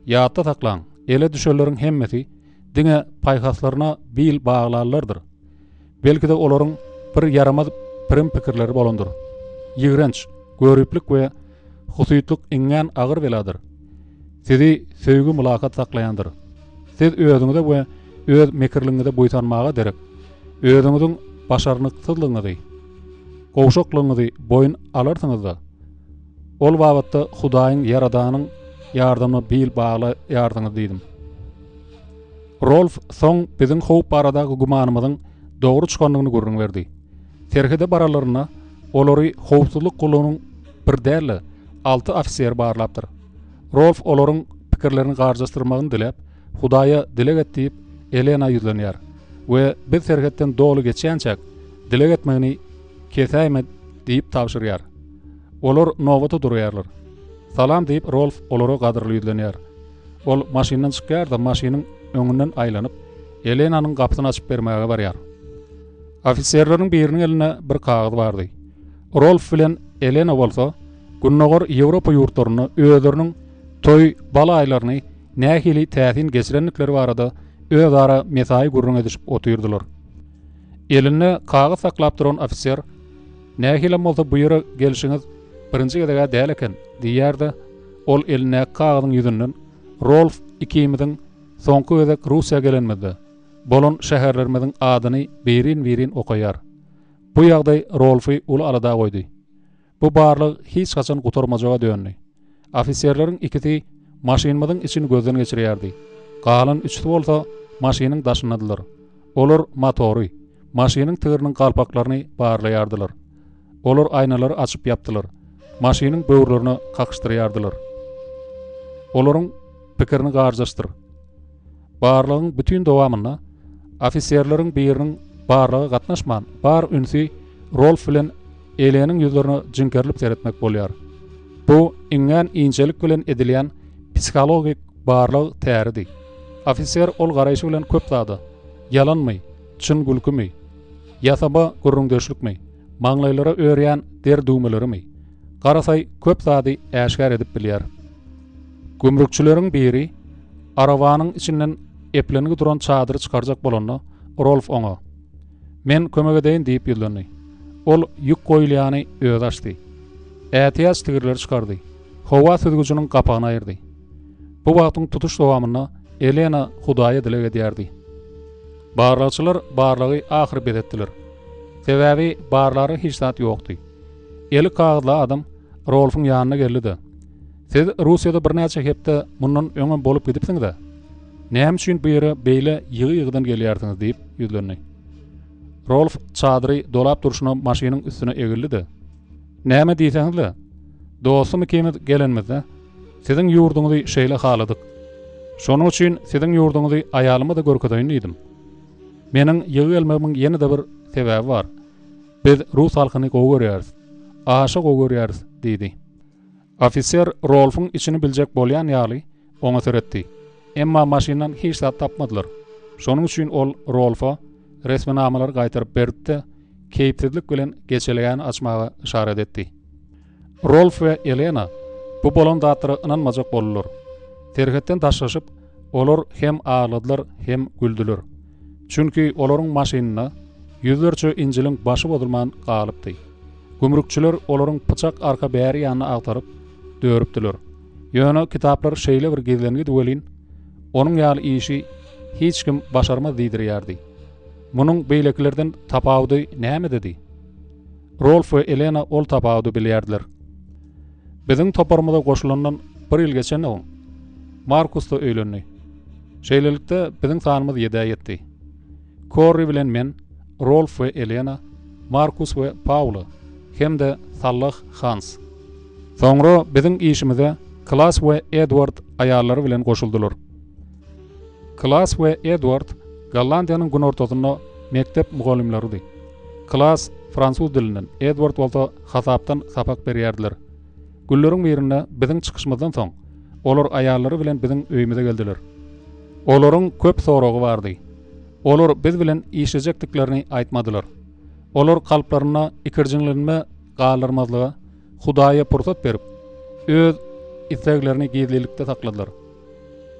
Ýatda saklaň, ele düşenleriň hemmesi diňe paýhaslaryna bil baglanlardyr. Belki-de olaryň bir ýaramaz pirim-pikirleri bolandyr. Ýigrenç, göriplik we husytlyk iňňän agyr beladyr. Sizi söýgi-mylakat saklaýandyr. Siz özüňize we öz mekirligiňize buýsanmaga derek, özüňiziň başarnyksyzlygyňyzy, gowşaklygyňyzy boýun alarsyňyz-da, ol babatda Hudaýyň Ýaradanyň ýardamyna bil baglaýarsyňyz diýdim. Rolf soň biziň howp baradaky gümanymyzyň dogry çykandygyny gürrüň berdi. Serhede baranlarynda olary howpsuzlyk gullugynyň bir däl-de, alty ofiseri barlapdyr. Rolf olaryň pikirlerini garjaşdyrmagyny diläp, Hudaýa dileg et diýip, Elena ýüzlenýär we biz serhetden doly geçýänçäk, dileg etmegini kesäýme diýip tabşyrýar. Olar nobata durýarlar. Salam diýip, Rolf olara gadyrly ýüzlenýär. Ol maşyndan çykýar-da, maşynyň öňünden aýlanyp, Elenanyň gapysyny açyp bermäge barýar. Ofiserleriň biriniň elinde bir kagyz bardy. Rolf bilen Elena bolsa Gündogar Ýewropa ýurtlarynda özleriniň toý, bal aýlaryny nähili täsin geçirendikleri barada özara mesaýy gürrüň edişip otyrdylar. Elinde kagyz saklap duran ofiser, Nähilem bolsa bu ýere gelşiňiz birinji gezeg-ä däl eken, diýýär-de, ol elindäki kagyzyň ýüzünden Rolf ikimiziň soňky gezek Russiýa gelenimizde bolan şäherlerimiziň adyny birin-birin okaýar. Bu ýagdaý Rolfy uly alada goýdy. Bu barlag hiç haçan gutarmajaga döndi. Ofiserleriň ikisi maşynymyzyň içini gözden geçirýärdi. Galan üçüsi bolsa maşynyň daşyndadylar. Olar motory, maşynyň tigiriniň galpaklaryny barlaýardylar. Olar aýnalary açyp ýapdylar. Maşynyň böwürlerine kakyşdyrýardylar. Olaryň pikirini garjaşdyr. Barlagyň bütin dowamynda ofiserleriň biriniň barlaga gatnaşman, bar ünsi Rolf bilen Eleniň ýüzlerine jiňkerilip seretmek bolýar. Bu iňňän inçelik bilen edilýän psihologik barlag täridi. Ofiser ol garaýşy bilen köp zada, ýalanmy, çyn gülkümi, ýasama gürrüňdeşlikmi, maňlaýlara örýän der düwmelerimi, garasaý köp zady äşgär edip bilýär. Gümrükçileriň biri arabanyň içinden eplengi duran çadyry çykarjak bolanda, Rolf oňa, Men kömek edeýin diýip ýüzlendi. Ol ýük goýulýany özi açdy. Ätiýaç tigirleri çykardy. Howa süzgüjiniň gapagyny aýyrdy. Bu wagtyň tutuş dowamynda Elena Hudaýa dileg edýärdi. Barlagçylar barlagy ahyry bes etdiler. Sebäbi barlara hiç zat ýokdy. Eli kagyzly adam Rolfuň ýanyna geldi-de. Siz Russiýada birnäçe hepde mundan öňem bolup gidipsiňiz-ä? Näme üçin bu ýere beýle ýygy-ýygydan gelýärsiňiz diýip ýüzlendi. Rolf çadyry dolap durşuna maşynyň üstüne egildi-de, Näme diýseňiz-le, dostum ikimiz gelenimizde, siziň ýurduňyzy şeýle haladyk. Şonuň üçin siziň ýurduňyzy aýalyma-da görkezeýin diýdim. Meniň ýygy gelmegimiň ýene-de bir sebäbi bar. Biz rus halkyny gowy görýäris. Aşa gowy görýäris, diýdi. Ofiser Rolfuň içini biljek bolýan ýaly, oňa seretdi. Emma maşyndan hiç zat tapmadylar. Şonuň üçin ol Rolfa resminamalary gaýtaryp berdi-de, keýpsizlik bilen geçelgäni açmaga yşarat etdi. Rolf we Elena bu bolan zatlara ynanmajak boldular. Serhetden daşlaşyp, olar hem agladylar, hem güldüler. Çünki olaryň maşynynda ýüzlerçe Injiliň başy bozulman galypdy. Gümrükçiler olaryň pyçak arka bäri ýanyny agtaryp, dörüpdiler. Ýöne kitaplar şeýle bir gizlengidi welin, onuň ýaly işi hiç kim başarmaz diýdirýärdi. Munuň beýlekilerden tapawudy nämededi? Rolf we Elena ol tapawudy bilýärdiler. Biziň toparymyza goşulandan bir ýyl geçensoň, Markus-da öýlendi. Şeýlelikde, biziň sanymyz ýedä ýetdi. Korri bilen men, Rolf we Elena, Markus we Paula hem-de sallah Hans. Soňra biziň işimize Klas we Edward aýallary bilen goşuldylar. Klas we Edward Gollandiýanyň günortasynda mekdep mugallymlarydy. Klas fransuz dilinden, Edward bolsa hasapdan sapak berýärdiler. Günleriň birinde biziň çykyşymyzdan soň, olar aýallary bilen biziň öýümize geldiler. Olaryň köp soragy bardy. Olar biz bilen işlejekdiklerini aýtmadylar. Olar kalplarynda ikirjiňlenme galdyrmazlyga Hudaýa pursat berip, öz isleglerini gizlilikde sakladylar.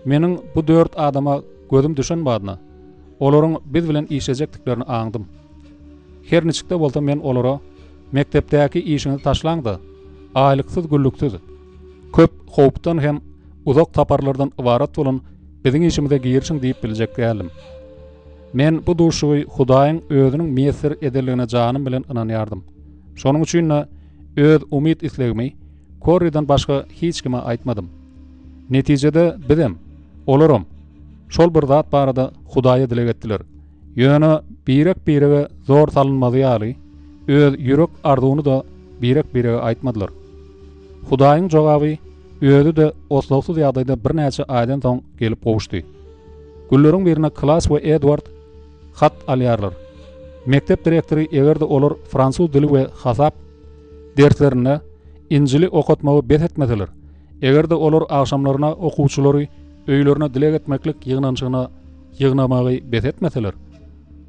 Meniň bu dört adama gözüm düşen badyna, olaryň biz bilen işlejekdiklerini aňdym. Her niçik-de bolsa men olara, Mekdepdäki işiňizi taşlaň-da, aýlyksyz-güllüksiz, köp howpdan hem uzak saparlardan ybarat bolan biziň işimize girişiň diýip biljek däldim. Men bu duşuşygy Hudaýyň Özüniň miýesser edenligine janym bilen ynanýardym. Şonuň üçin-de öz umyt-islegimi Korriden başga hiç kime aýtmadym. Netijede bizem, olaram şol bir zat barada Hudaýa dileg etdiler. Ýöne birek-birege zor salynmazy ýaly, öz ýürek arzuwyny-da birek-birege aýtmadylar. Hudaýyň jogaby özi-de oslagsyz ýagdaýda birnäçe aýdan soň gelip gowuşdy. Günleriň birinde Klas we Edward hat alýarlar. Mekdep direktory eger-de olar fransuz dili we hasap derslerinde Injili okatmagy bes etmeseler, eger-de olar agşamlaryna okuwçylary öýlerine dileg etmeklik ýygnanyşygyna ýygnamagy bes etmeseler,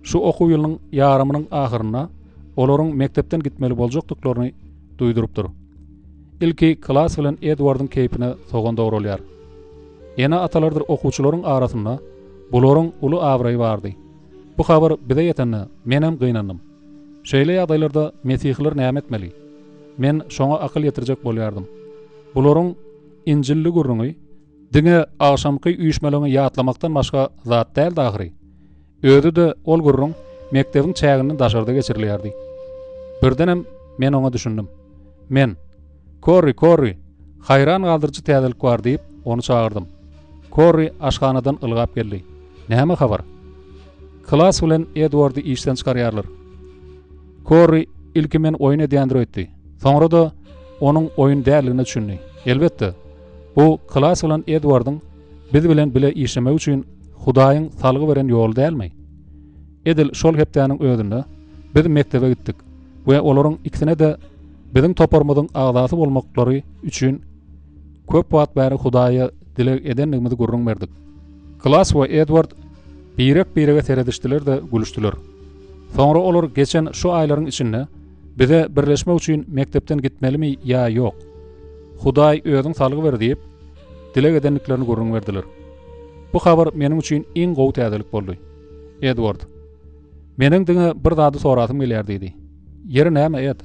şu okuw ýylynyň ýarymynyň ahyrynda olaryň mekdepden gitmeli boljakdyklaryny duýdurypdyr. Ilki Klas bilen Edwardyň keýpine sogan dogralýar. Ene-atalardyr okuwçylaryň arasynda bularyň uly abraýy bardy. Bu habar bize ýetende menem gynandym. Şeýle ýagdaýlarda mesihiler näme etmeli? Men şoňa akyl ýetirjek bolýardym. Bularyň Injilli gürrüňi diňe agşamky üýşmeleňi ýatlamakdan başga zat däldi ahyry. Özi-de ol gürrüň mekdebiň çäginden daşarda geçirilýärdi. Birdenem men oňa düşündim. Men, Korri, Korri, haýran galdyryjy täzelik bar diýip, ony çagyrdym. Korri aşhanadan ylgap geldi. Näme habar? Klas bilen Edwardy işden çykarýarlar. Korri ilki men oýun edýändir öýtdi. Soňra-da onuň oýun däldigine düşündi. Elbetde, bu Klas bilen Edwardyň biz bilen bile işlemegi üçin Hudaýyň salgy beren ýoly dälmi? Edil şol hepdäniň özünde biz mekdebe gitdik we olaryň ikisine-de biziň toparymyzyň agzasy bolmaklary üçin köp wagt bäri Hudaýa dileg edendigimizi gürrüň berdik. Klas we Edward birek-birege seredişdiler-de gülüşdiler. Soňra olar geçen şu aýlaryň içinde bize birleşmek üçin mekdepden gitmelimi ýa ýok? Hudaý özüň salgy ber diýip, dileg edendiklerini gürrüň berdiler. Bu habar meniň üçin iň gowy täzelik boldy. Edward, Meniň diňe bir zady sorasym gelýär diýdi. Ýeri näme, Ed?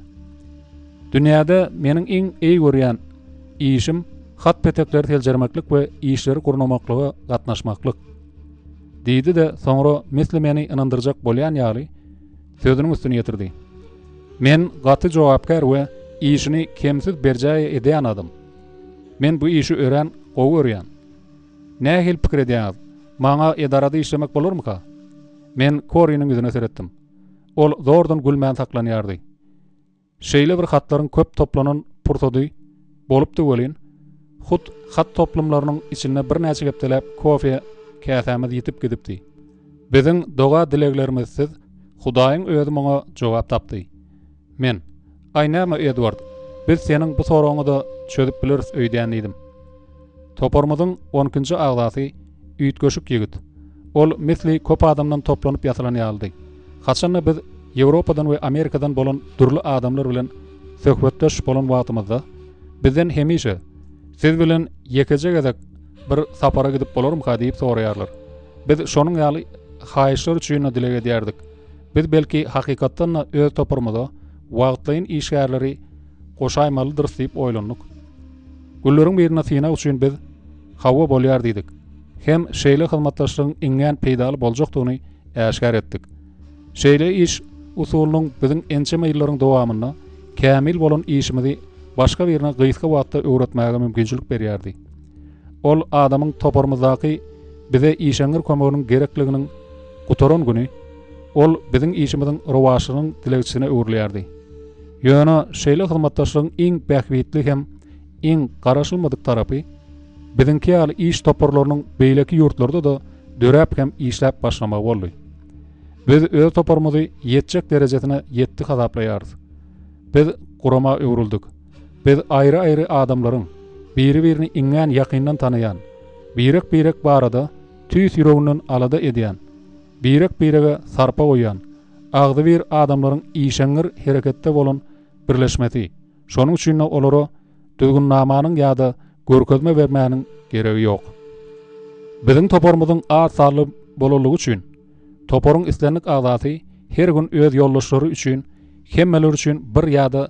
Dünýäde meniň iň eý görýän işim hat-petekleri seljermeklik we işleri gurnamaklyga gatnaşmaklyk. Diýdi-de, soňra misli meni ynandyrjak bolýan ýaly, sözüniň üstüni ýetirdi. Men gaty jogapkär we işini kemsiz berjaý edýän adam. Men bu işi örän gowy görýän. Nähili pikir edýäňiz, maňa edarada işlemek bolarmyka? Men Koriniň ýüzüne seretdim. Ol zordan gülmän saklanýardy. Şeýle bir hatlaryň köp toplanan pursady bolupdy welin, hut hat toplumlarynyň içinde birnäçe hepdeläp kofe käsämiz ýitip gidipdi. Biziň doga-dileglerimizsiz Hudaýyň özi muňa jogap tapdy. Men, Aý näme, Edward, biz seniň bu soragyňy-da çözüp bileris öýdýän diýdim. Toparymyzyň on ikinji agzasy üýtgeşik ýigit. Ol misli köp adamdan toplanyp ýasalan ýalydy. Haçanda biz Ýewropadan we Amerikadan bolan dürli adamlar bilen söhbetdeş bolan wagtymyzda, bizden hemişe, Siz bilen ýekeje gezek bir sapara gidip bolarmyka diýip soraýarlar. Biz şonuň ýaly haýyşlar üçin-de dileg edýärdik. Biz belki hakykatdan-da öz toparymyza wagtlaýyn işgärleri goşaýmalydyrys diýip oýlandyk. Günleriň birinde synag üçin biz, Hawa bolýar diýdik. Hem şeýle hyzmatdaşlygyň iňňän peýdaly boljakdygyny äşgär etdik. Şeýle iş usulynyň biziň ençeme ýyllaryň dowamynda kämil bolan işimizi başga birine gysga wagtda öwretmäge mümkinçilik berýärdi. Ol adamyň toparymyzdaky bize işeňňir kömeginiň gerekliginiň gutaran güni, ol biziň işimiziň rowaçlygynyň dilegçisine öwrülýärdi. Ýöne şeýle hyzmatdaşlygyň iň bähbitli hem iň garaşylmadyk tarapy, biziňki ýaly iş toparlarynyň beýleki ýurtlarda-da döräp hem işläp başlamagy boldy. Biz öz toparymyzy ýetjek derejesine ýetdi hasaplaýarys. Biz gurama öwrüldik. Biz aýry-aýry adamlaryň, biri-birini iňňän ýakyndan tanaýan, birek-birek barada tüýs ýüreginden alada edýän, birek-birege sarpa goýýan, agzybir adamlaryň işeňňir hereketde bolan birleşmesi. Şonuň üçin-de olara düzgünnamanyň ýa-da görkezme bermäniň geregi ýok. Biziň toparymyzyň az sanly bolanlygy üçin, toparyň islendik agzasy her gün öz ýoldaşlary üçin, hemmeler üçin bir ýa-da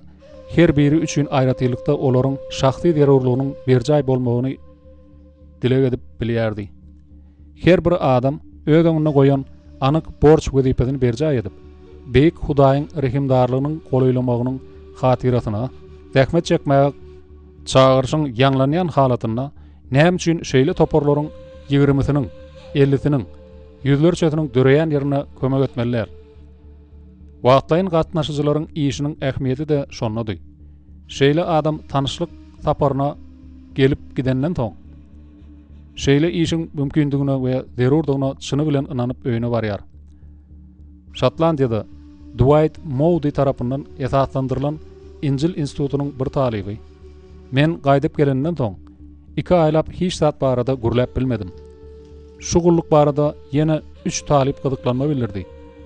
her biri üçin aýratynlykda olaryň şahsy zerurlygynyň berjaý bolmagyny dileg edip bilýärdi. Her bir adam öz öňünde goýan anyk borç-wezipesini berjaý edip, Beýik Hudaýyň rehimdarlygynyň golaýlamagynyň hatyrasyna zähmet çekmäge çagyryşyň ýaňlanýan halatynda näme üçin şeýle toparlaryň ýigrimisiniň, ellisiniň, ýüzlerçesiniň döreýän ýerine kömek etmeli däl? Wagtlaýyn gatnaşyjylaryň işiniň ähmiýeti-de şondady. Şeýle adam tanyşlyk saparyna gelip gidenden soň, şeýle işiň mümkindigine we zerurdygyna çyny bilen ynanyp öýüne barýar. Şotlandiýada Duaýt Moudi tarapyndan esaslandyrylan Injil institutynyň bir talyby, Men gaýdyp gelenimden soň, iki aýlap hiç zat barada gürläp bilmedim. Şu gulluk barada ýene üç talyp gyzyklanma bildirdi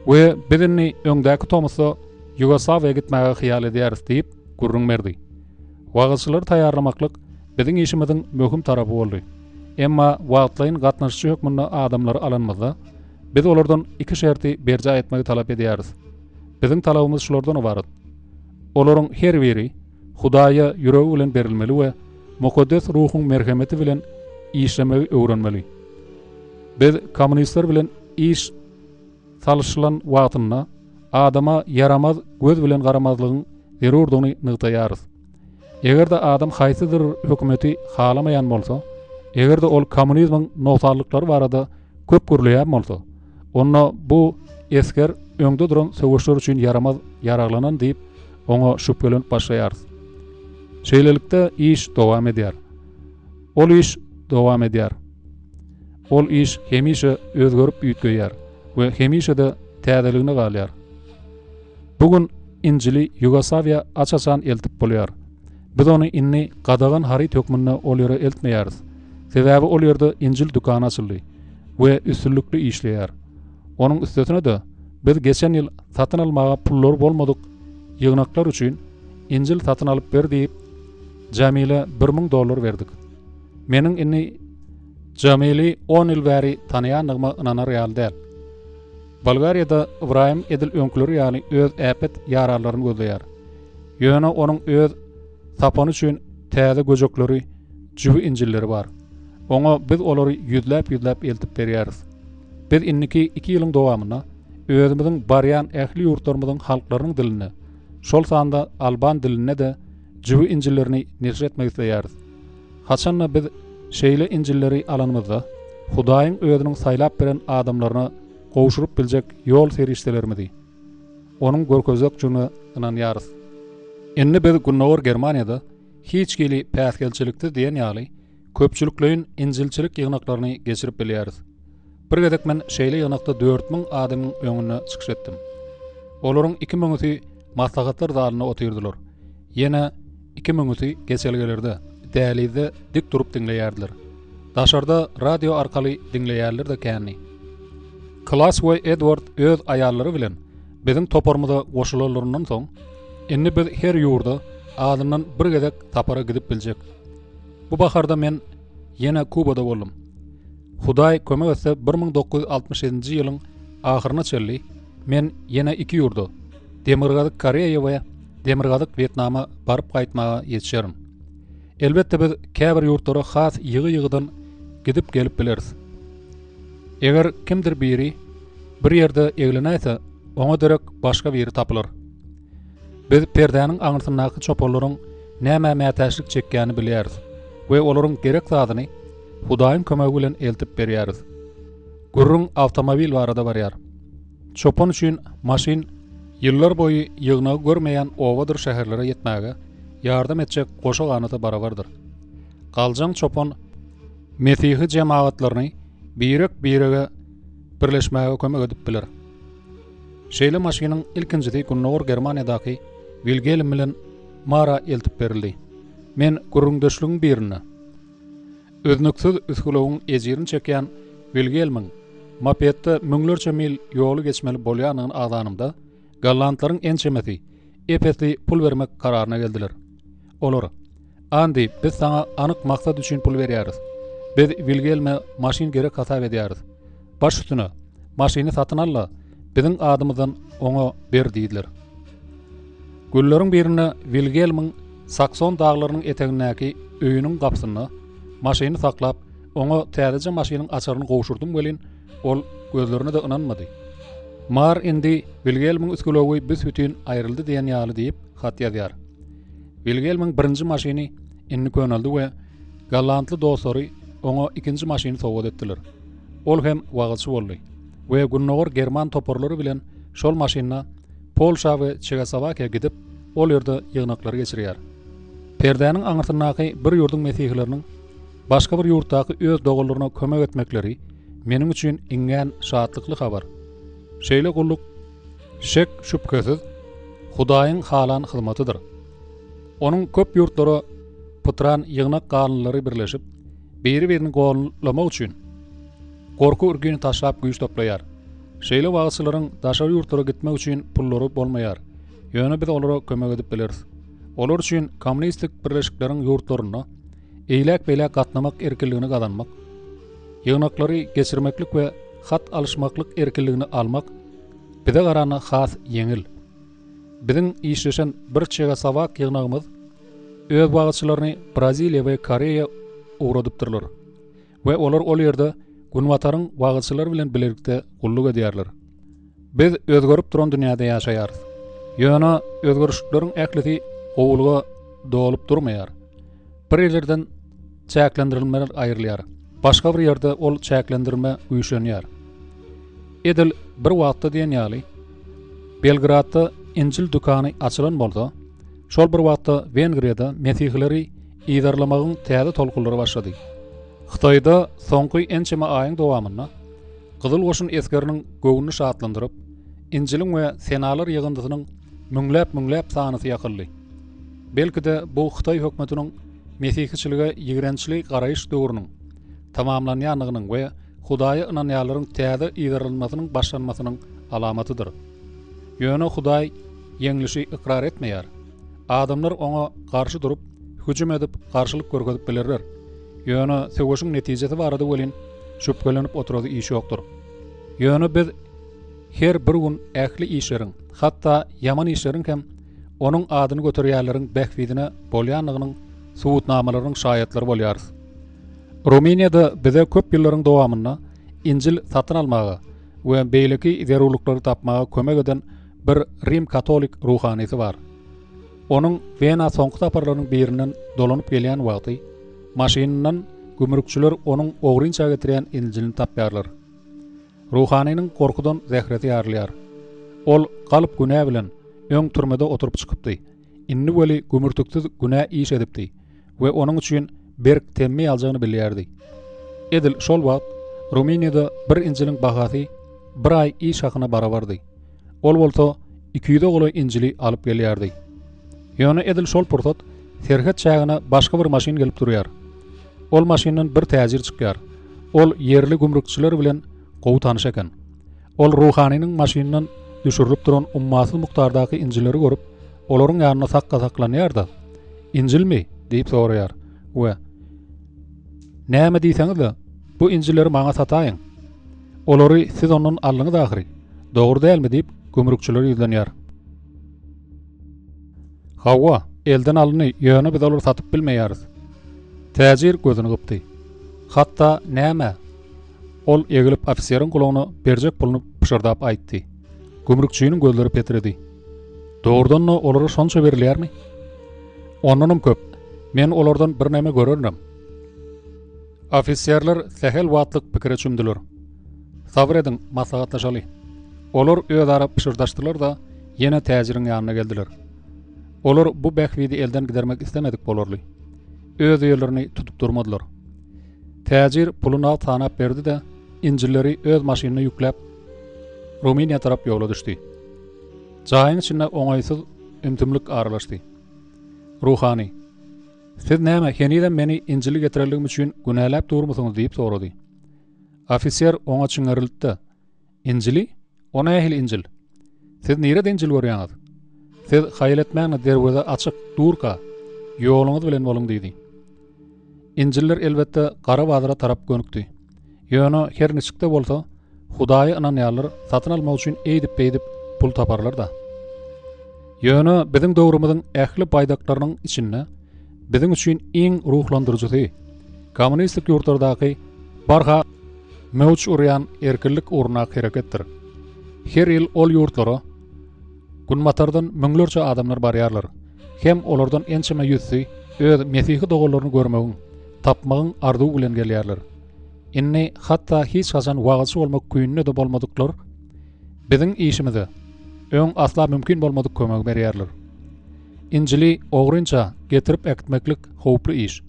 we biz indi öňdäki tomusda Ýugoslawiýa gitmäge hyýal edýäris diýip, gürrüň berdi. Wagyzçylary taýýarlamaklyk biziň işimiziň möhüm tarapy boldy. Emma wagtlaýyn gatnaşyjy hökmünde adamlary alanymyzda, biz olardan iki şerti berjaý etmegi talap edýäris. Biziň talabymyz şulardan ybarat, Olaryň her biri Hudaýa ýüregi bilen berilmeli we Mukaddes Ruhuň merhemeti bilen işlemegi öwrenmeli. Biz kommunistler bilen iş salyşylan wagtynda adama ýaramaz göz bilen garamazlygyň zerurdygyny nygtaýarys. Eger-de adam haýsydyr bir hökümeti halamaýan bolsa, eger-de ol kommunizmiň nogsanlyklary barada köp gürleýän bolsa, onda bu esger öňde duran söweşler üçin ýaramaz ýaraglanan diýip, oňa şübhelenip başlaýarys. Şeýlelikde, iş dowam edýär. Ol iş dowam edýär. Ol iş hemişe özgerip üýtgeýär we hemişe-de täzeligine galýar. Bu gün Injili Ýugoslawiýa aç-açan eltip bolýar. Biz ony indi gadagan haryt hökmünde ol ýere eltmeýäris. Sebäbi ol ýerde Injil dükany açyldy we üstünlikli işleýär. Onuň üstesine-de, biz geçen ýyl satyn almaga pullary bolmadyk ýygnaklar üçin Injil satyn alyp ber diýip, Jamile 1000 dollar berdik. Meniň indi Jamili on ýyl bäri tanaýandygyma ynanar ýaly däl. Bolgariýada Ybraýym edil öňküleri ýaly öz äpet ýaranlaryny gözleýär. Ýöne onuň öz sapany üçin täze göjekleri, jübi injilleri bar. Oňa biz olary ýüzläp-ýüzläp eltip berýäris. Biz indiki iki ýylyň dowamynda özümiziň barýan ähli ýurtlarymyzyň halklarynyň dilinde, şol sanda alban dilinde-de jübi injillerini neşir etmek isleýäris. Haçanda biz şeýle Injilleri alanymyzda, Hudaýyň Özüniň saýlap beren adamlaryna gowşuryp biljek ýol serişdelerimizi Onuň görkezjekdigine ynanýarys. Indi biz Gündogar Germaniýada hiç hili päsgelçiliksiz diýen ýaly köpçülikleýin injilçilik ýygnaklaryny geçirip bilýäris. Bir gezek men şeýle ýygnakda 4000 adamyň öňünde çykyş etdim. Olaryň iki müňüsi maslahatlar zalynda otyrdylar. Ýene iki müňüsi geçelgelerde, dälizde dik durup diňleýärdiler. Daşarda radio arkaly diňleýärler-de kändi. Klas we Edward öz aýallary bilen biziň toparymyza goşulanlaryndan soň, indi biz her ýurda azyndan bir gezek sapara gidip biljek. Bu baharda men ýene Kubada boldum. Hudaý kömek etse 1967-nji ýylyň ahyryna çenli men ýene iki ýurda, Demirgazyk Koreýa we Demirgazyk Wýetnama baryp gaýtmaga ýetişerin. Elbetde biz käbir ýurtlara has ýygy-ýygydan gidip-gelip bileris. Eger kimdir biri bir ýerde eglenäýse, oňa derek başga biri tapylar. Biz perdäniň aňyrsyndaky çopanlaryň nämä mätäçlik çekýänini bilýäris we olaryň gerek zadyny Hudaýyň kömegi bilen eltip berýäris. Gürrüň awtomobil barada barýar. Çopan üçin maşyn ýyllar boýy ýygnagy görmeýän obadyr şäherlere ýetmäge ýardam etjek goşa ganata barabardyr. Galjaň çopan mesihi jemagatlaryny birek-birege birleşmäge kömek edip biler. Şeýle maşynyň ilkinjisi Gündogar Germaniýadaky Wilgelm bilen Mara eltip berildi. Men gürrüňdeşligiň birinde üznüksiz üsgülewügiň ejirini çekýän Wilgelmiň mopedde müňlerçe mil ýoly geçmeli bolýandygyny agzanymda, gollandlaryň ençemesi ep-esli pul bermek kararyna geldiler. Olar, Andi, biz saňa anyk maksat üçin pul berýäris. Biz Wilgelme maşyn gerek hasap edýäris. Baş üstüne, maşyny satyn al-da, biziň adymyzdan oňa ber diýdiler. Günleriň birinde Wilgelmiň Sakson daglarynyň etegindäki öýüniň gapysynda maşyny saklap, oňa täzeje maşynyň açaryny gowşurdym welin, ol gözlerine-de ynanmady. Mar indi Wilgelmiň üsgülewügi büs-bütin aýryldy diýen ýaly diýip, hat ýazýar. Wilgelmiň birinji maşyny indi köneldi we gollandly dostlary oňa ikinji maşyny sowgat etdiler. Ol hem wagyzçy boldy we gündogar german toparlary bilen şol maşynda Polşa we Çehoslowakiýa gidip, ol ýerde ýygnaklary geçirýär. Perdäniň aňyrsyndaky bir ýurduň mesihileriniň başga bir ýurtdaky öz doganlaryna kömek etmekleri meniň üçin iňňän şatlykly habar. Şeýle gulluk Şek-şübhesiz, Hudaýyň halan hyzmatydyr. Onuň köp ýurtlara pytran ýygnak galyndylary birleşip, biri-birini gollamak üçin gorky-ürkini taşlap güýç toplaýar. Şeýle wagyzçylaryň daşary ýurtlara gitmek üçin pullary bolmaýar, ýöne biz olara kömek edip bileris. Olar üçin kommunistik birleşikleriň ýurtlarynda eýläk-beýläk gatnamak erkinligini gazanmak, ýygnaklary geçirmeklik we hat alyşmaklyk erkinligini almak bize garanda has ýeňil. Biziň işleşen bir çehosowak ýygnagymyz öz wagyzçylaryny Braziliýa we Koreýa ugradypdyrlar we olar ol ýerde Günbataryň wagyzçylary bilen bilelikde gulluk edýärler. Biz özgerip duran dünýäde ýaşaýarys. Ýöne özgerişlikleriň ählisi gowulyga dolup durmaýar. Bir ýerlerden çäklendirilmeler aýrylýar. Başga bir ýerde ol çäklendirme güýçlenýär. Edil bir wagtda diýen ýaly, Belgradda Injil dükany açylan bolsa, şol bir wagtda Wengriýada mesihileri yzarlamagyň täze tolkunlary başlady. Hytaýda soňky ençeme aýyň dowamynda Gyzyl goşun esgeriniň göwnüni şatlandyryp, Injiliň we senalar ýygyndysynyň müňläp-müňläp sanysy ýakyldy. Belki-de, bu hytaý hökümetiniň mesihiçilige ýigrençli garaýyş döwrüniň tamamlanýandygynyň we Hudaýa ynanýanlaryň täze yzarlanmasynyň başlanmasynyň alamatydyr. Ýöne Hudaý ýeňlişi ykrar etmeýär. Adamlar oňa garşy durup, hüjüm edip, garşylyk görkezip bilerler. Ýöne söweşiň netijesi barada welin şübhelenip oturasy iş ýokdur. Ýöne biz her bir gün ähli işleriň, hatda ýaman işleriň hem Onuň adyny göterýänleriň bähbidine bolýandygynyň subutnamalarynyň şaýatlary bolýarys. Rumyniýada bize köp ýyllaryň dowamynda Injil satyn almaga we beýleki zerurlyklary tapmaga kömek eden bir rim katolik ruhanysy bar. Onuň Wena soňky saparlarynyň birinden dolanyp gelýän wagty. Maşynyndan gümrükçiler onuň ogrynça getirýän Injilini tapýarlar. Ruhanynyň gorkudan zähresi ýarylýar. Ol galyp günä bilen öň türmede oturyp çykypdy. Indi weli gümürtiksiz günä iş edipdi we onuň üçin berk temmi aljagyny bilýärdi. Edil şol wagt Rumyniýada bir Injiliň bahasy bir aý iş hakyna barabardy. Ol bolsa 200-e golaý Injili alyp gelýärdi. Ýöne edil şol pursat serhet çägine başga bir maşyn gelip durýar. Ol maşyndan bir täjir çykýar. Ol ýerli gümrükçiler bilen gowy tanyş eken. Ol ruhanynyň maşynyndan düşürilip duran ummasyz mukdardaky injilleri görüp, olaryň ýanynda sakga saklanýar-da, Injilmi? diýip soraýar we Näme diýseňiz-de, bu injilleri maňa sataýyň. Olary siz ondan aldyňyz ahyry. Dogry dälmi? diýip, gümrükçilere ýüzlenýär. Hawa, elden alyndy, ýöne biz olary satyp bilmeýäris. Täjir gözüni gypdy. Hatda näme? Ol egilip ofiseriň gulagyna berjek puluny pyşyrdap aýtdy. Gümrükçiniň gözleri petredi. Dogrudan-da olara şonça berilýärmi? Ondanam köp. Men olardan birneme görerinem. Ofiserler sähel wagtlyk pikire çümdüler. Sabyr ediň, maslahatlaşaly. Olar özara pyşyrdaşdylar-da, ýene täjiriň ýanyna geldiler. Olar bu bähbidi elden gidermek islemedik bolarly. Öz ýerlerini tutup durmadylar. Täjir puly nagt sanap berdi-de, injilleri öz maşynyna ýükläp, Rumyniýa tarap ýola düşdi. Jaýyň içinde oňaýsyz ümsümlik aralaşdy. Ruhany, Siz näme, henizem meni Injili getirenligim üçin günäläp durmysyňyz diýip sorady. Ofiser oňa çiňerildi-de, Injili? O nähili Injil? Siz nirede Injil görýäňiz? Siz haýal etmäň-de derweze açyk durka, ýoluňyz bilen boluň diýdi. Injiller elbetde gara bazara tarap gönükdi. Ýöne her niçik-de bolsa, Hudaýa ynanýanlar satyn almak üçin eýdip-beýdip pul taparlar-da. Ýöne biziň döwrümiziň ähli baýdaklarynyň içinde biziň üçin iň ruhlandyryjysy kommunistik ýurtlardaky barha möwç urýan erkinlik ugrundaky hereketdir. Her ýyl ol ýurtlara Günbatardan müňlerçe adamlar barýarlar. Hem olardan ençeme ýüzsi öz mesihi doganlaryny görmegiň, tapmagyň arzuwy bilen gelýärler. Indi hatda hiç haçan wagyzçy bolmak küýünde-de bolmadyklar biziň işimize öň asla mümkin bolmadyk kömegi berýärler. Injili ogrynça getirip äkitmeklik howply iş.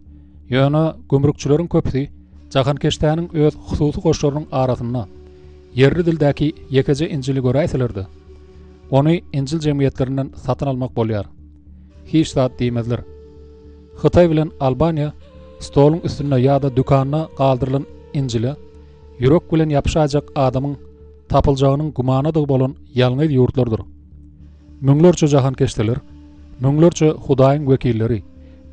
Ýöne gümrükçileriň köpüsi jahankeşdäniň öz hususy goşlarynyň arasynda ýerli dildäki ýekeje Injili göräýseler-de, ony Injil jemgyýetlerinden satyn almak bolýar. Hiç zat diýmezler. Hytaý bilen Albaniýa stoluň üstünde ýa-da dükanda galdyrylan Injile ýürek bilen ýapyşaýjak adamyň tapyljagynyň gümanadygy bolan ýalňyz ýurtlardyr. Müňlerçe jahankeşdeler, müňlerçe Hudaýyň wekilleri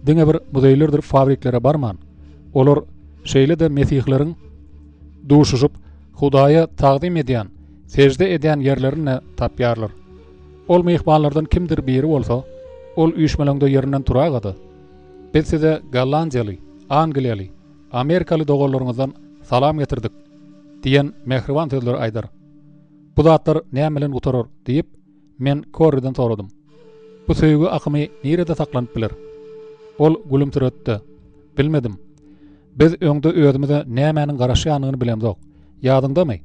diňe bir muzeýlerdir fabriklere barman, olar şeýle-de mesihileriň duşuşyp, Hudaýa tagzym edýän, sežde edýän ýerlerini tapýarlar. Ol myhmanlardan kimdir biri bolsa, ol üýşmeleňde ýerinden turaga-da, Biz size gollandiýaly, angliýaly, amerikaly doganlaryňyzdan salam getirdik diýen mähriban sözleri aýdar. Bu zatlar näme bilen gutarar? diýip, men Korriden soradym. Bu söýgi akymy nirede saklanyp biler? Ol gülümsiredi-de, Bilmedim. Biz öňde özümize nämäniň garaşýanyny bilemzok. Ýadyňdamy?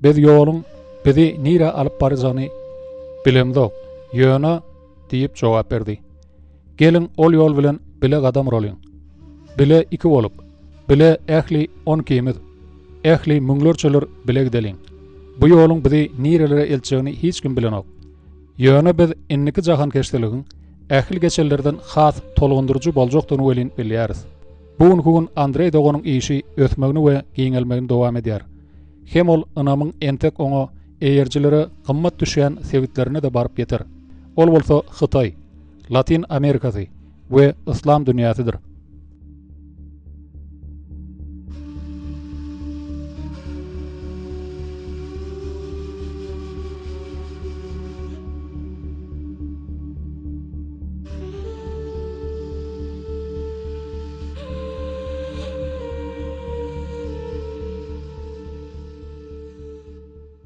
Biz ýoluň bizi nirä alyp barjagyny bilemzok, ýöne, diýip jogap berdi. Geliň, ol ýol bilen bile gadam uralyň. Bile iki bolup, bile ähli on ikimiz, ähli müňlerçeler bile gideliň. Bu ýoluň bizi nirelere eltjegini hiç kim bilenok. Ýöne biz indiki jahankeşdeligiň ähli geçenlerden has tolgundyryjy boljakdygyny welin bilýäris. Bu günki gün Andreý doganyň işi ösmegini we giňelmegini dowam edýär. Hem ol ynamyň entek oňa eýerijilere gymmat düşýän sebitlerine-de baryp ýeter. Ol bolsa Hytaý, Latyn Amerikasy we Yslam dünýäsidir.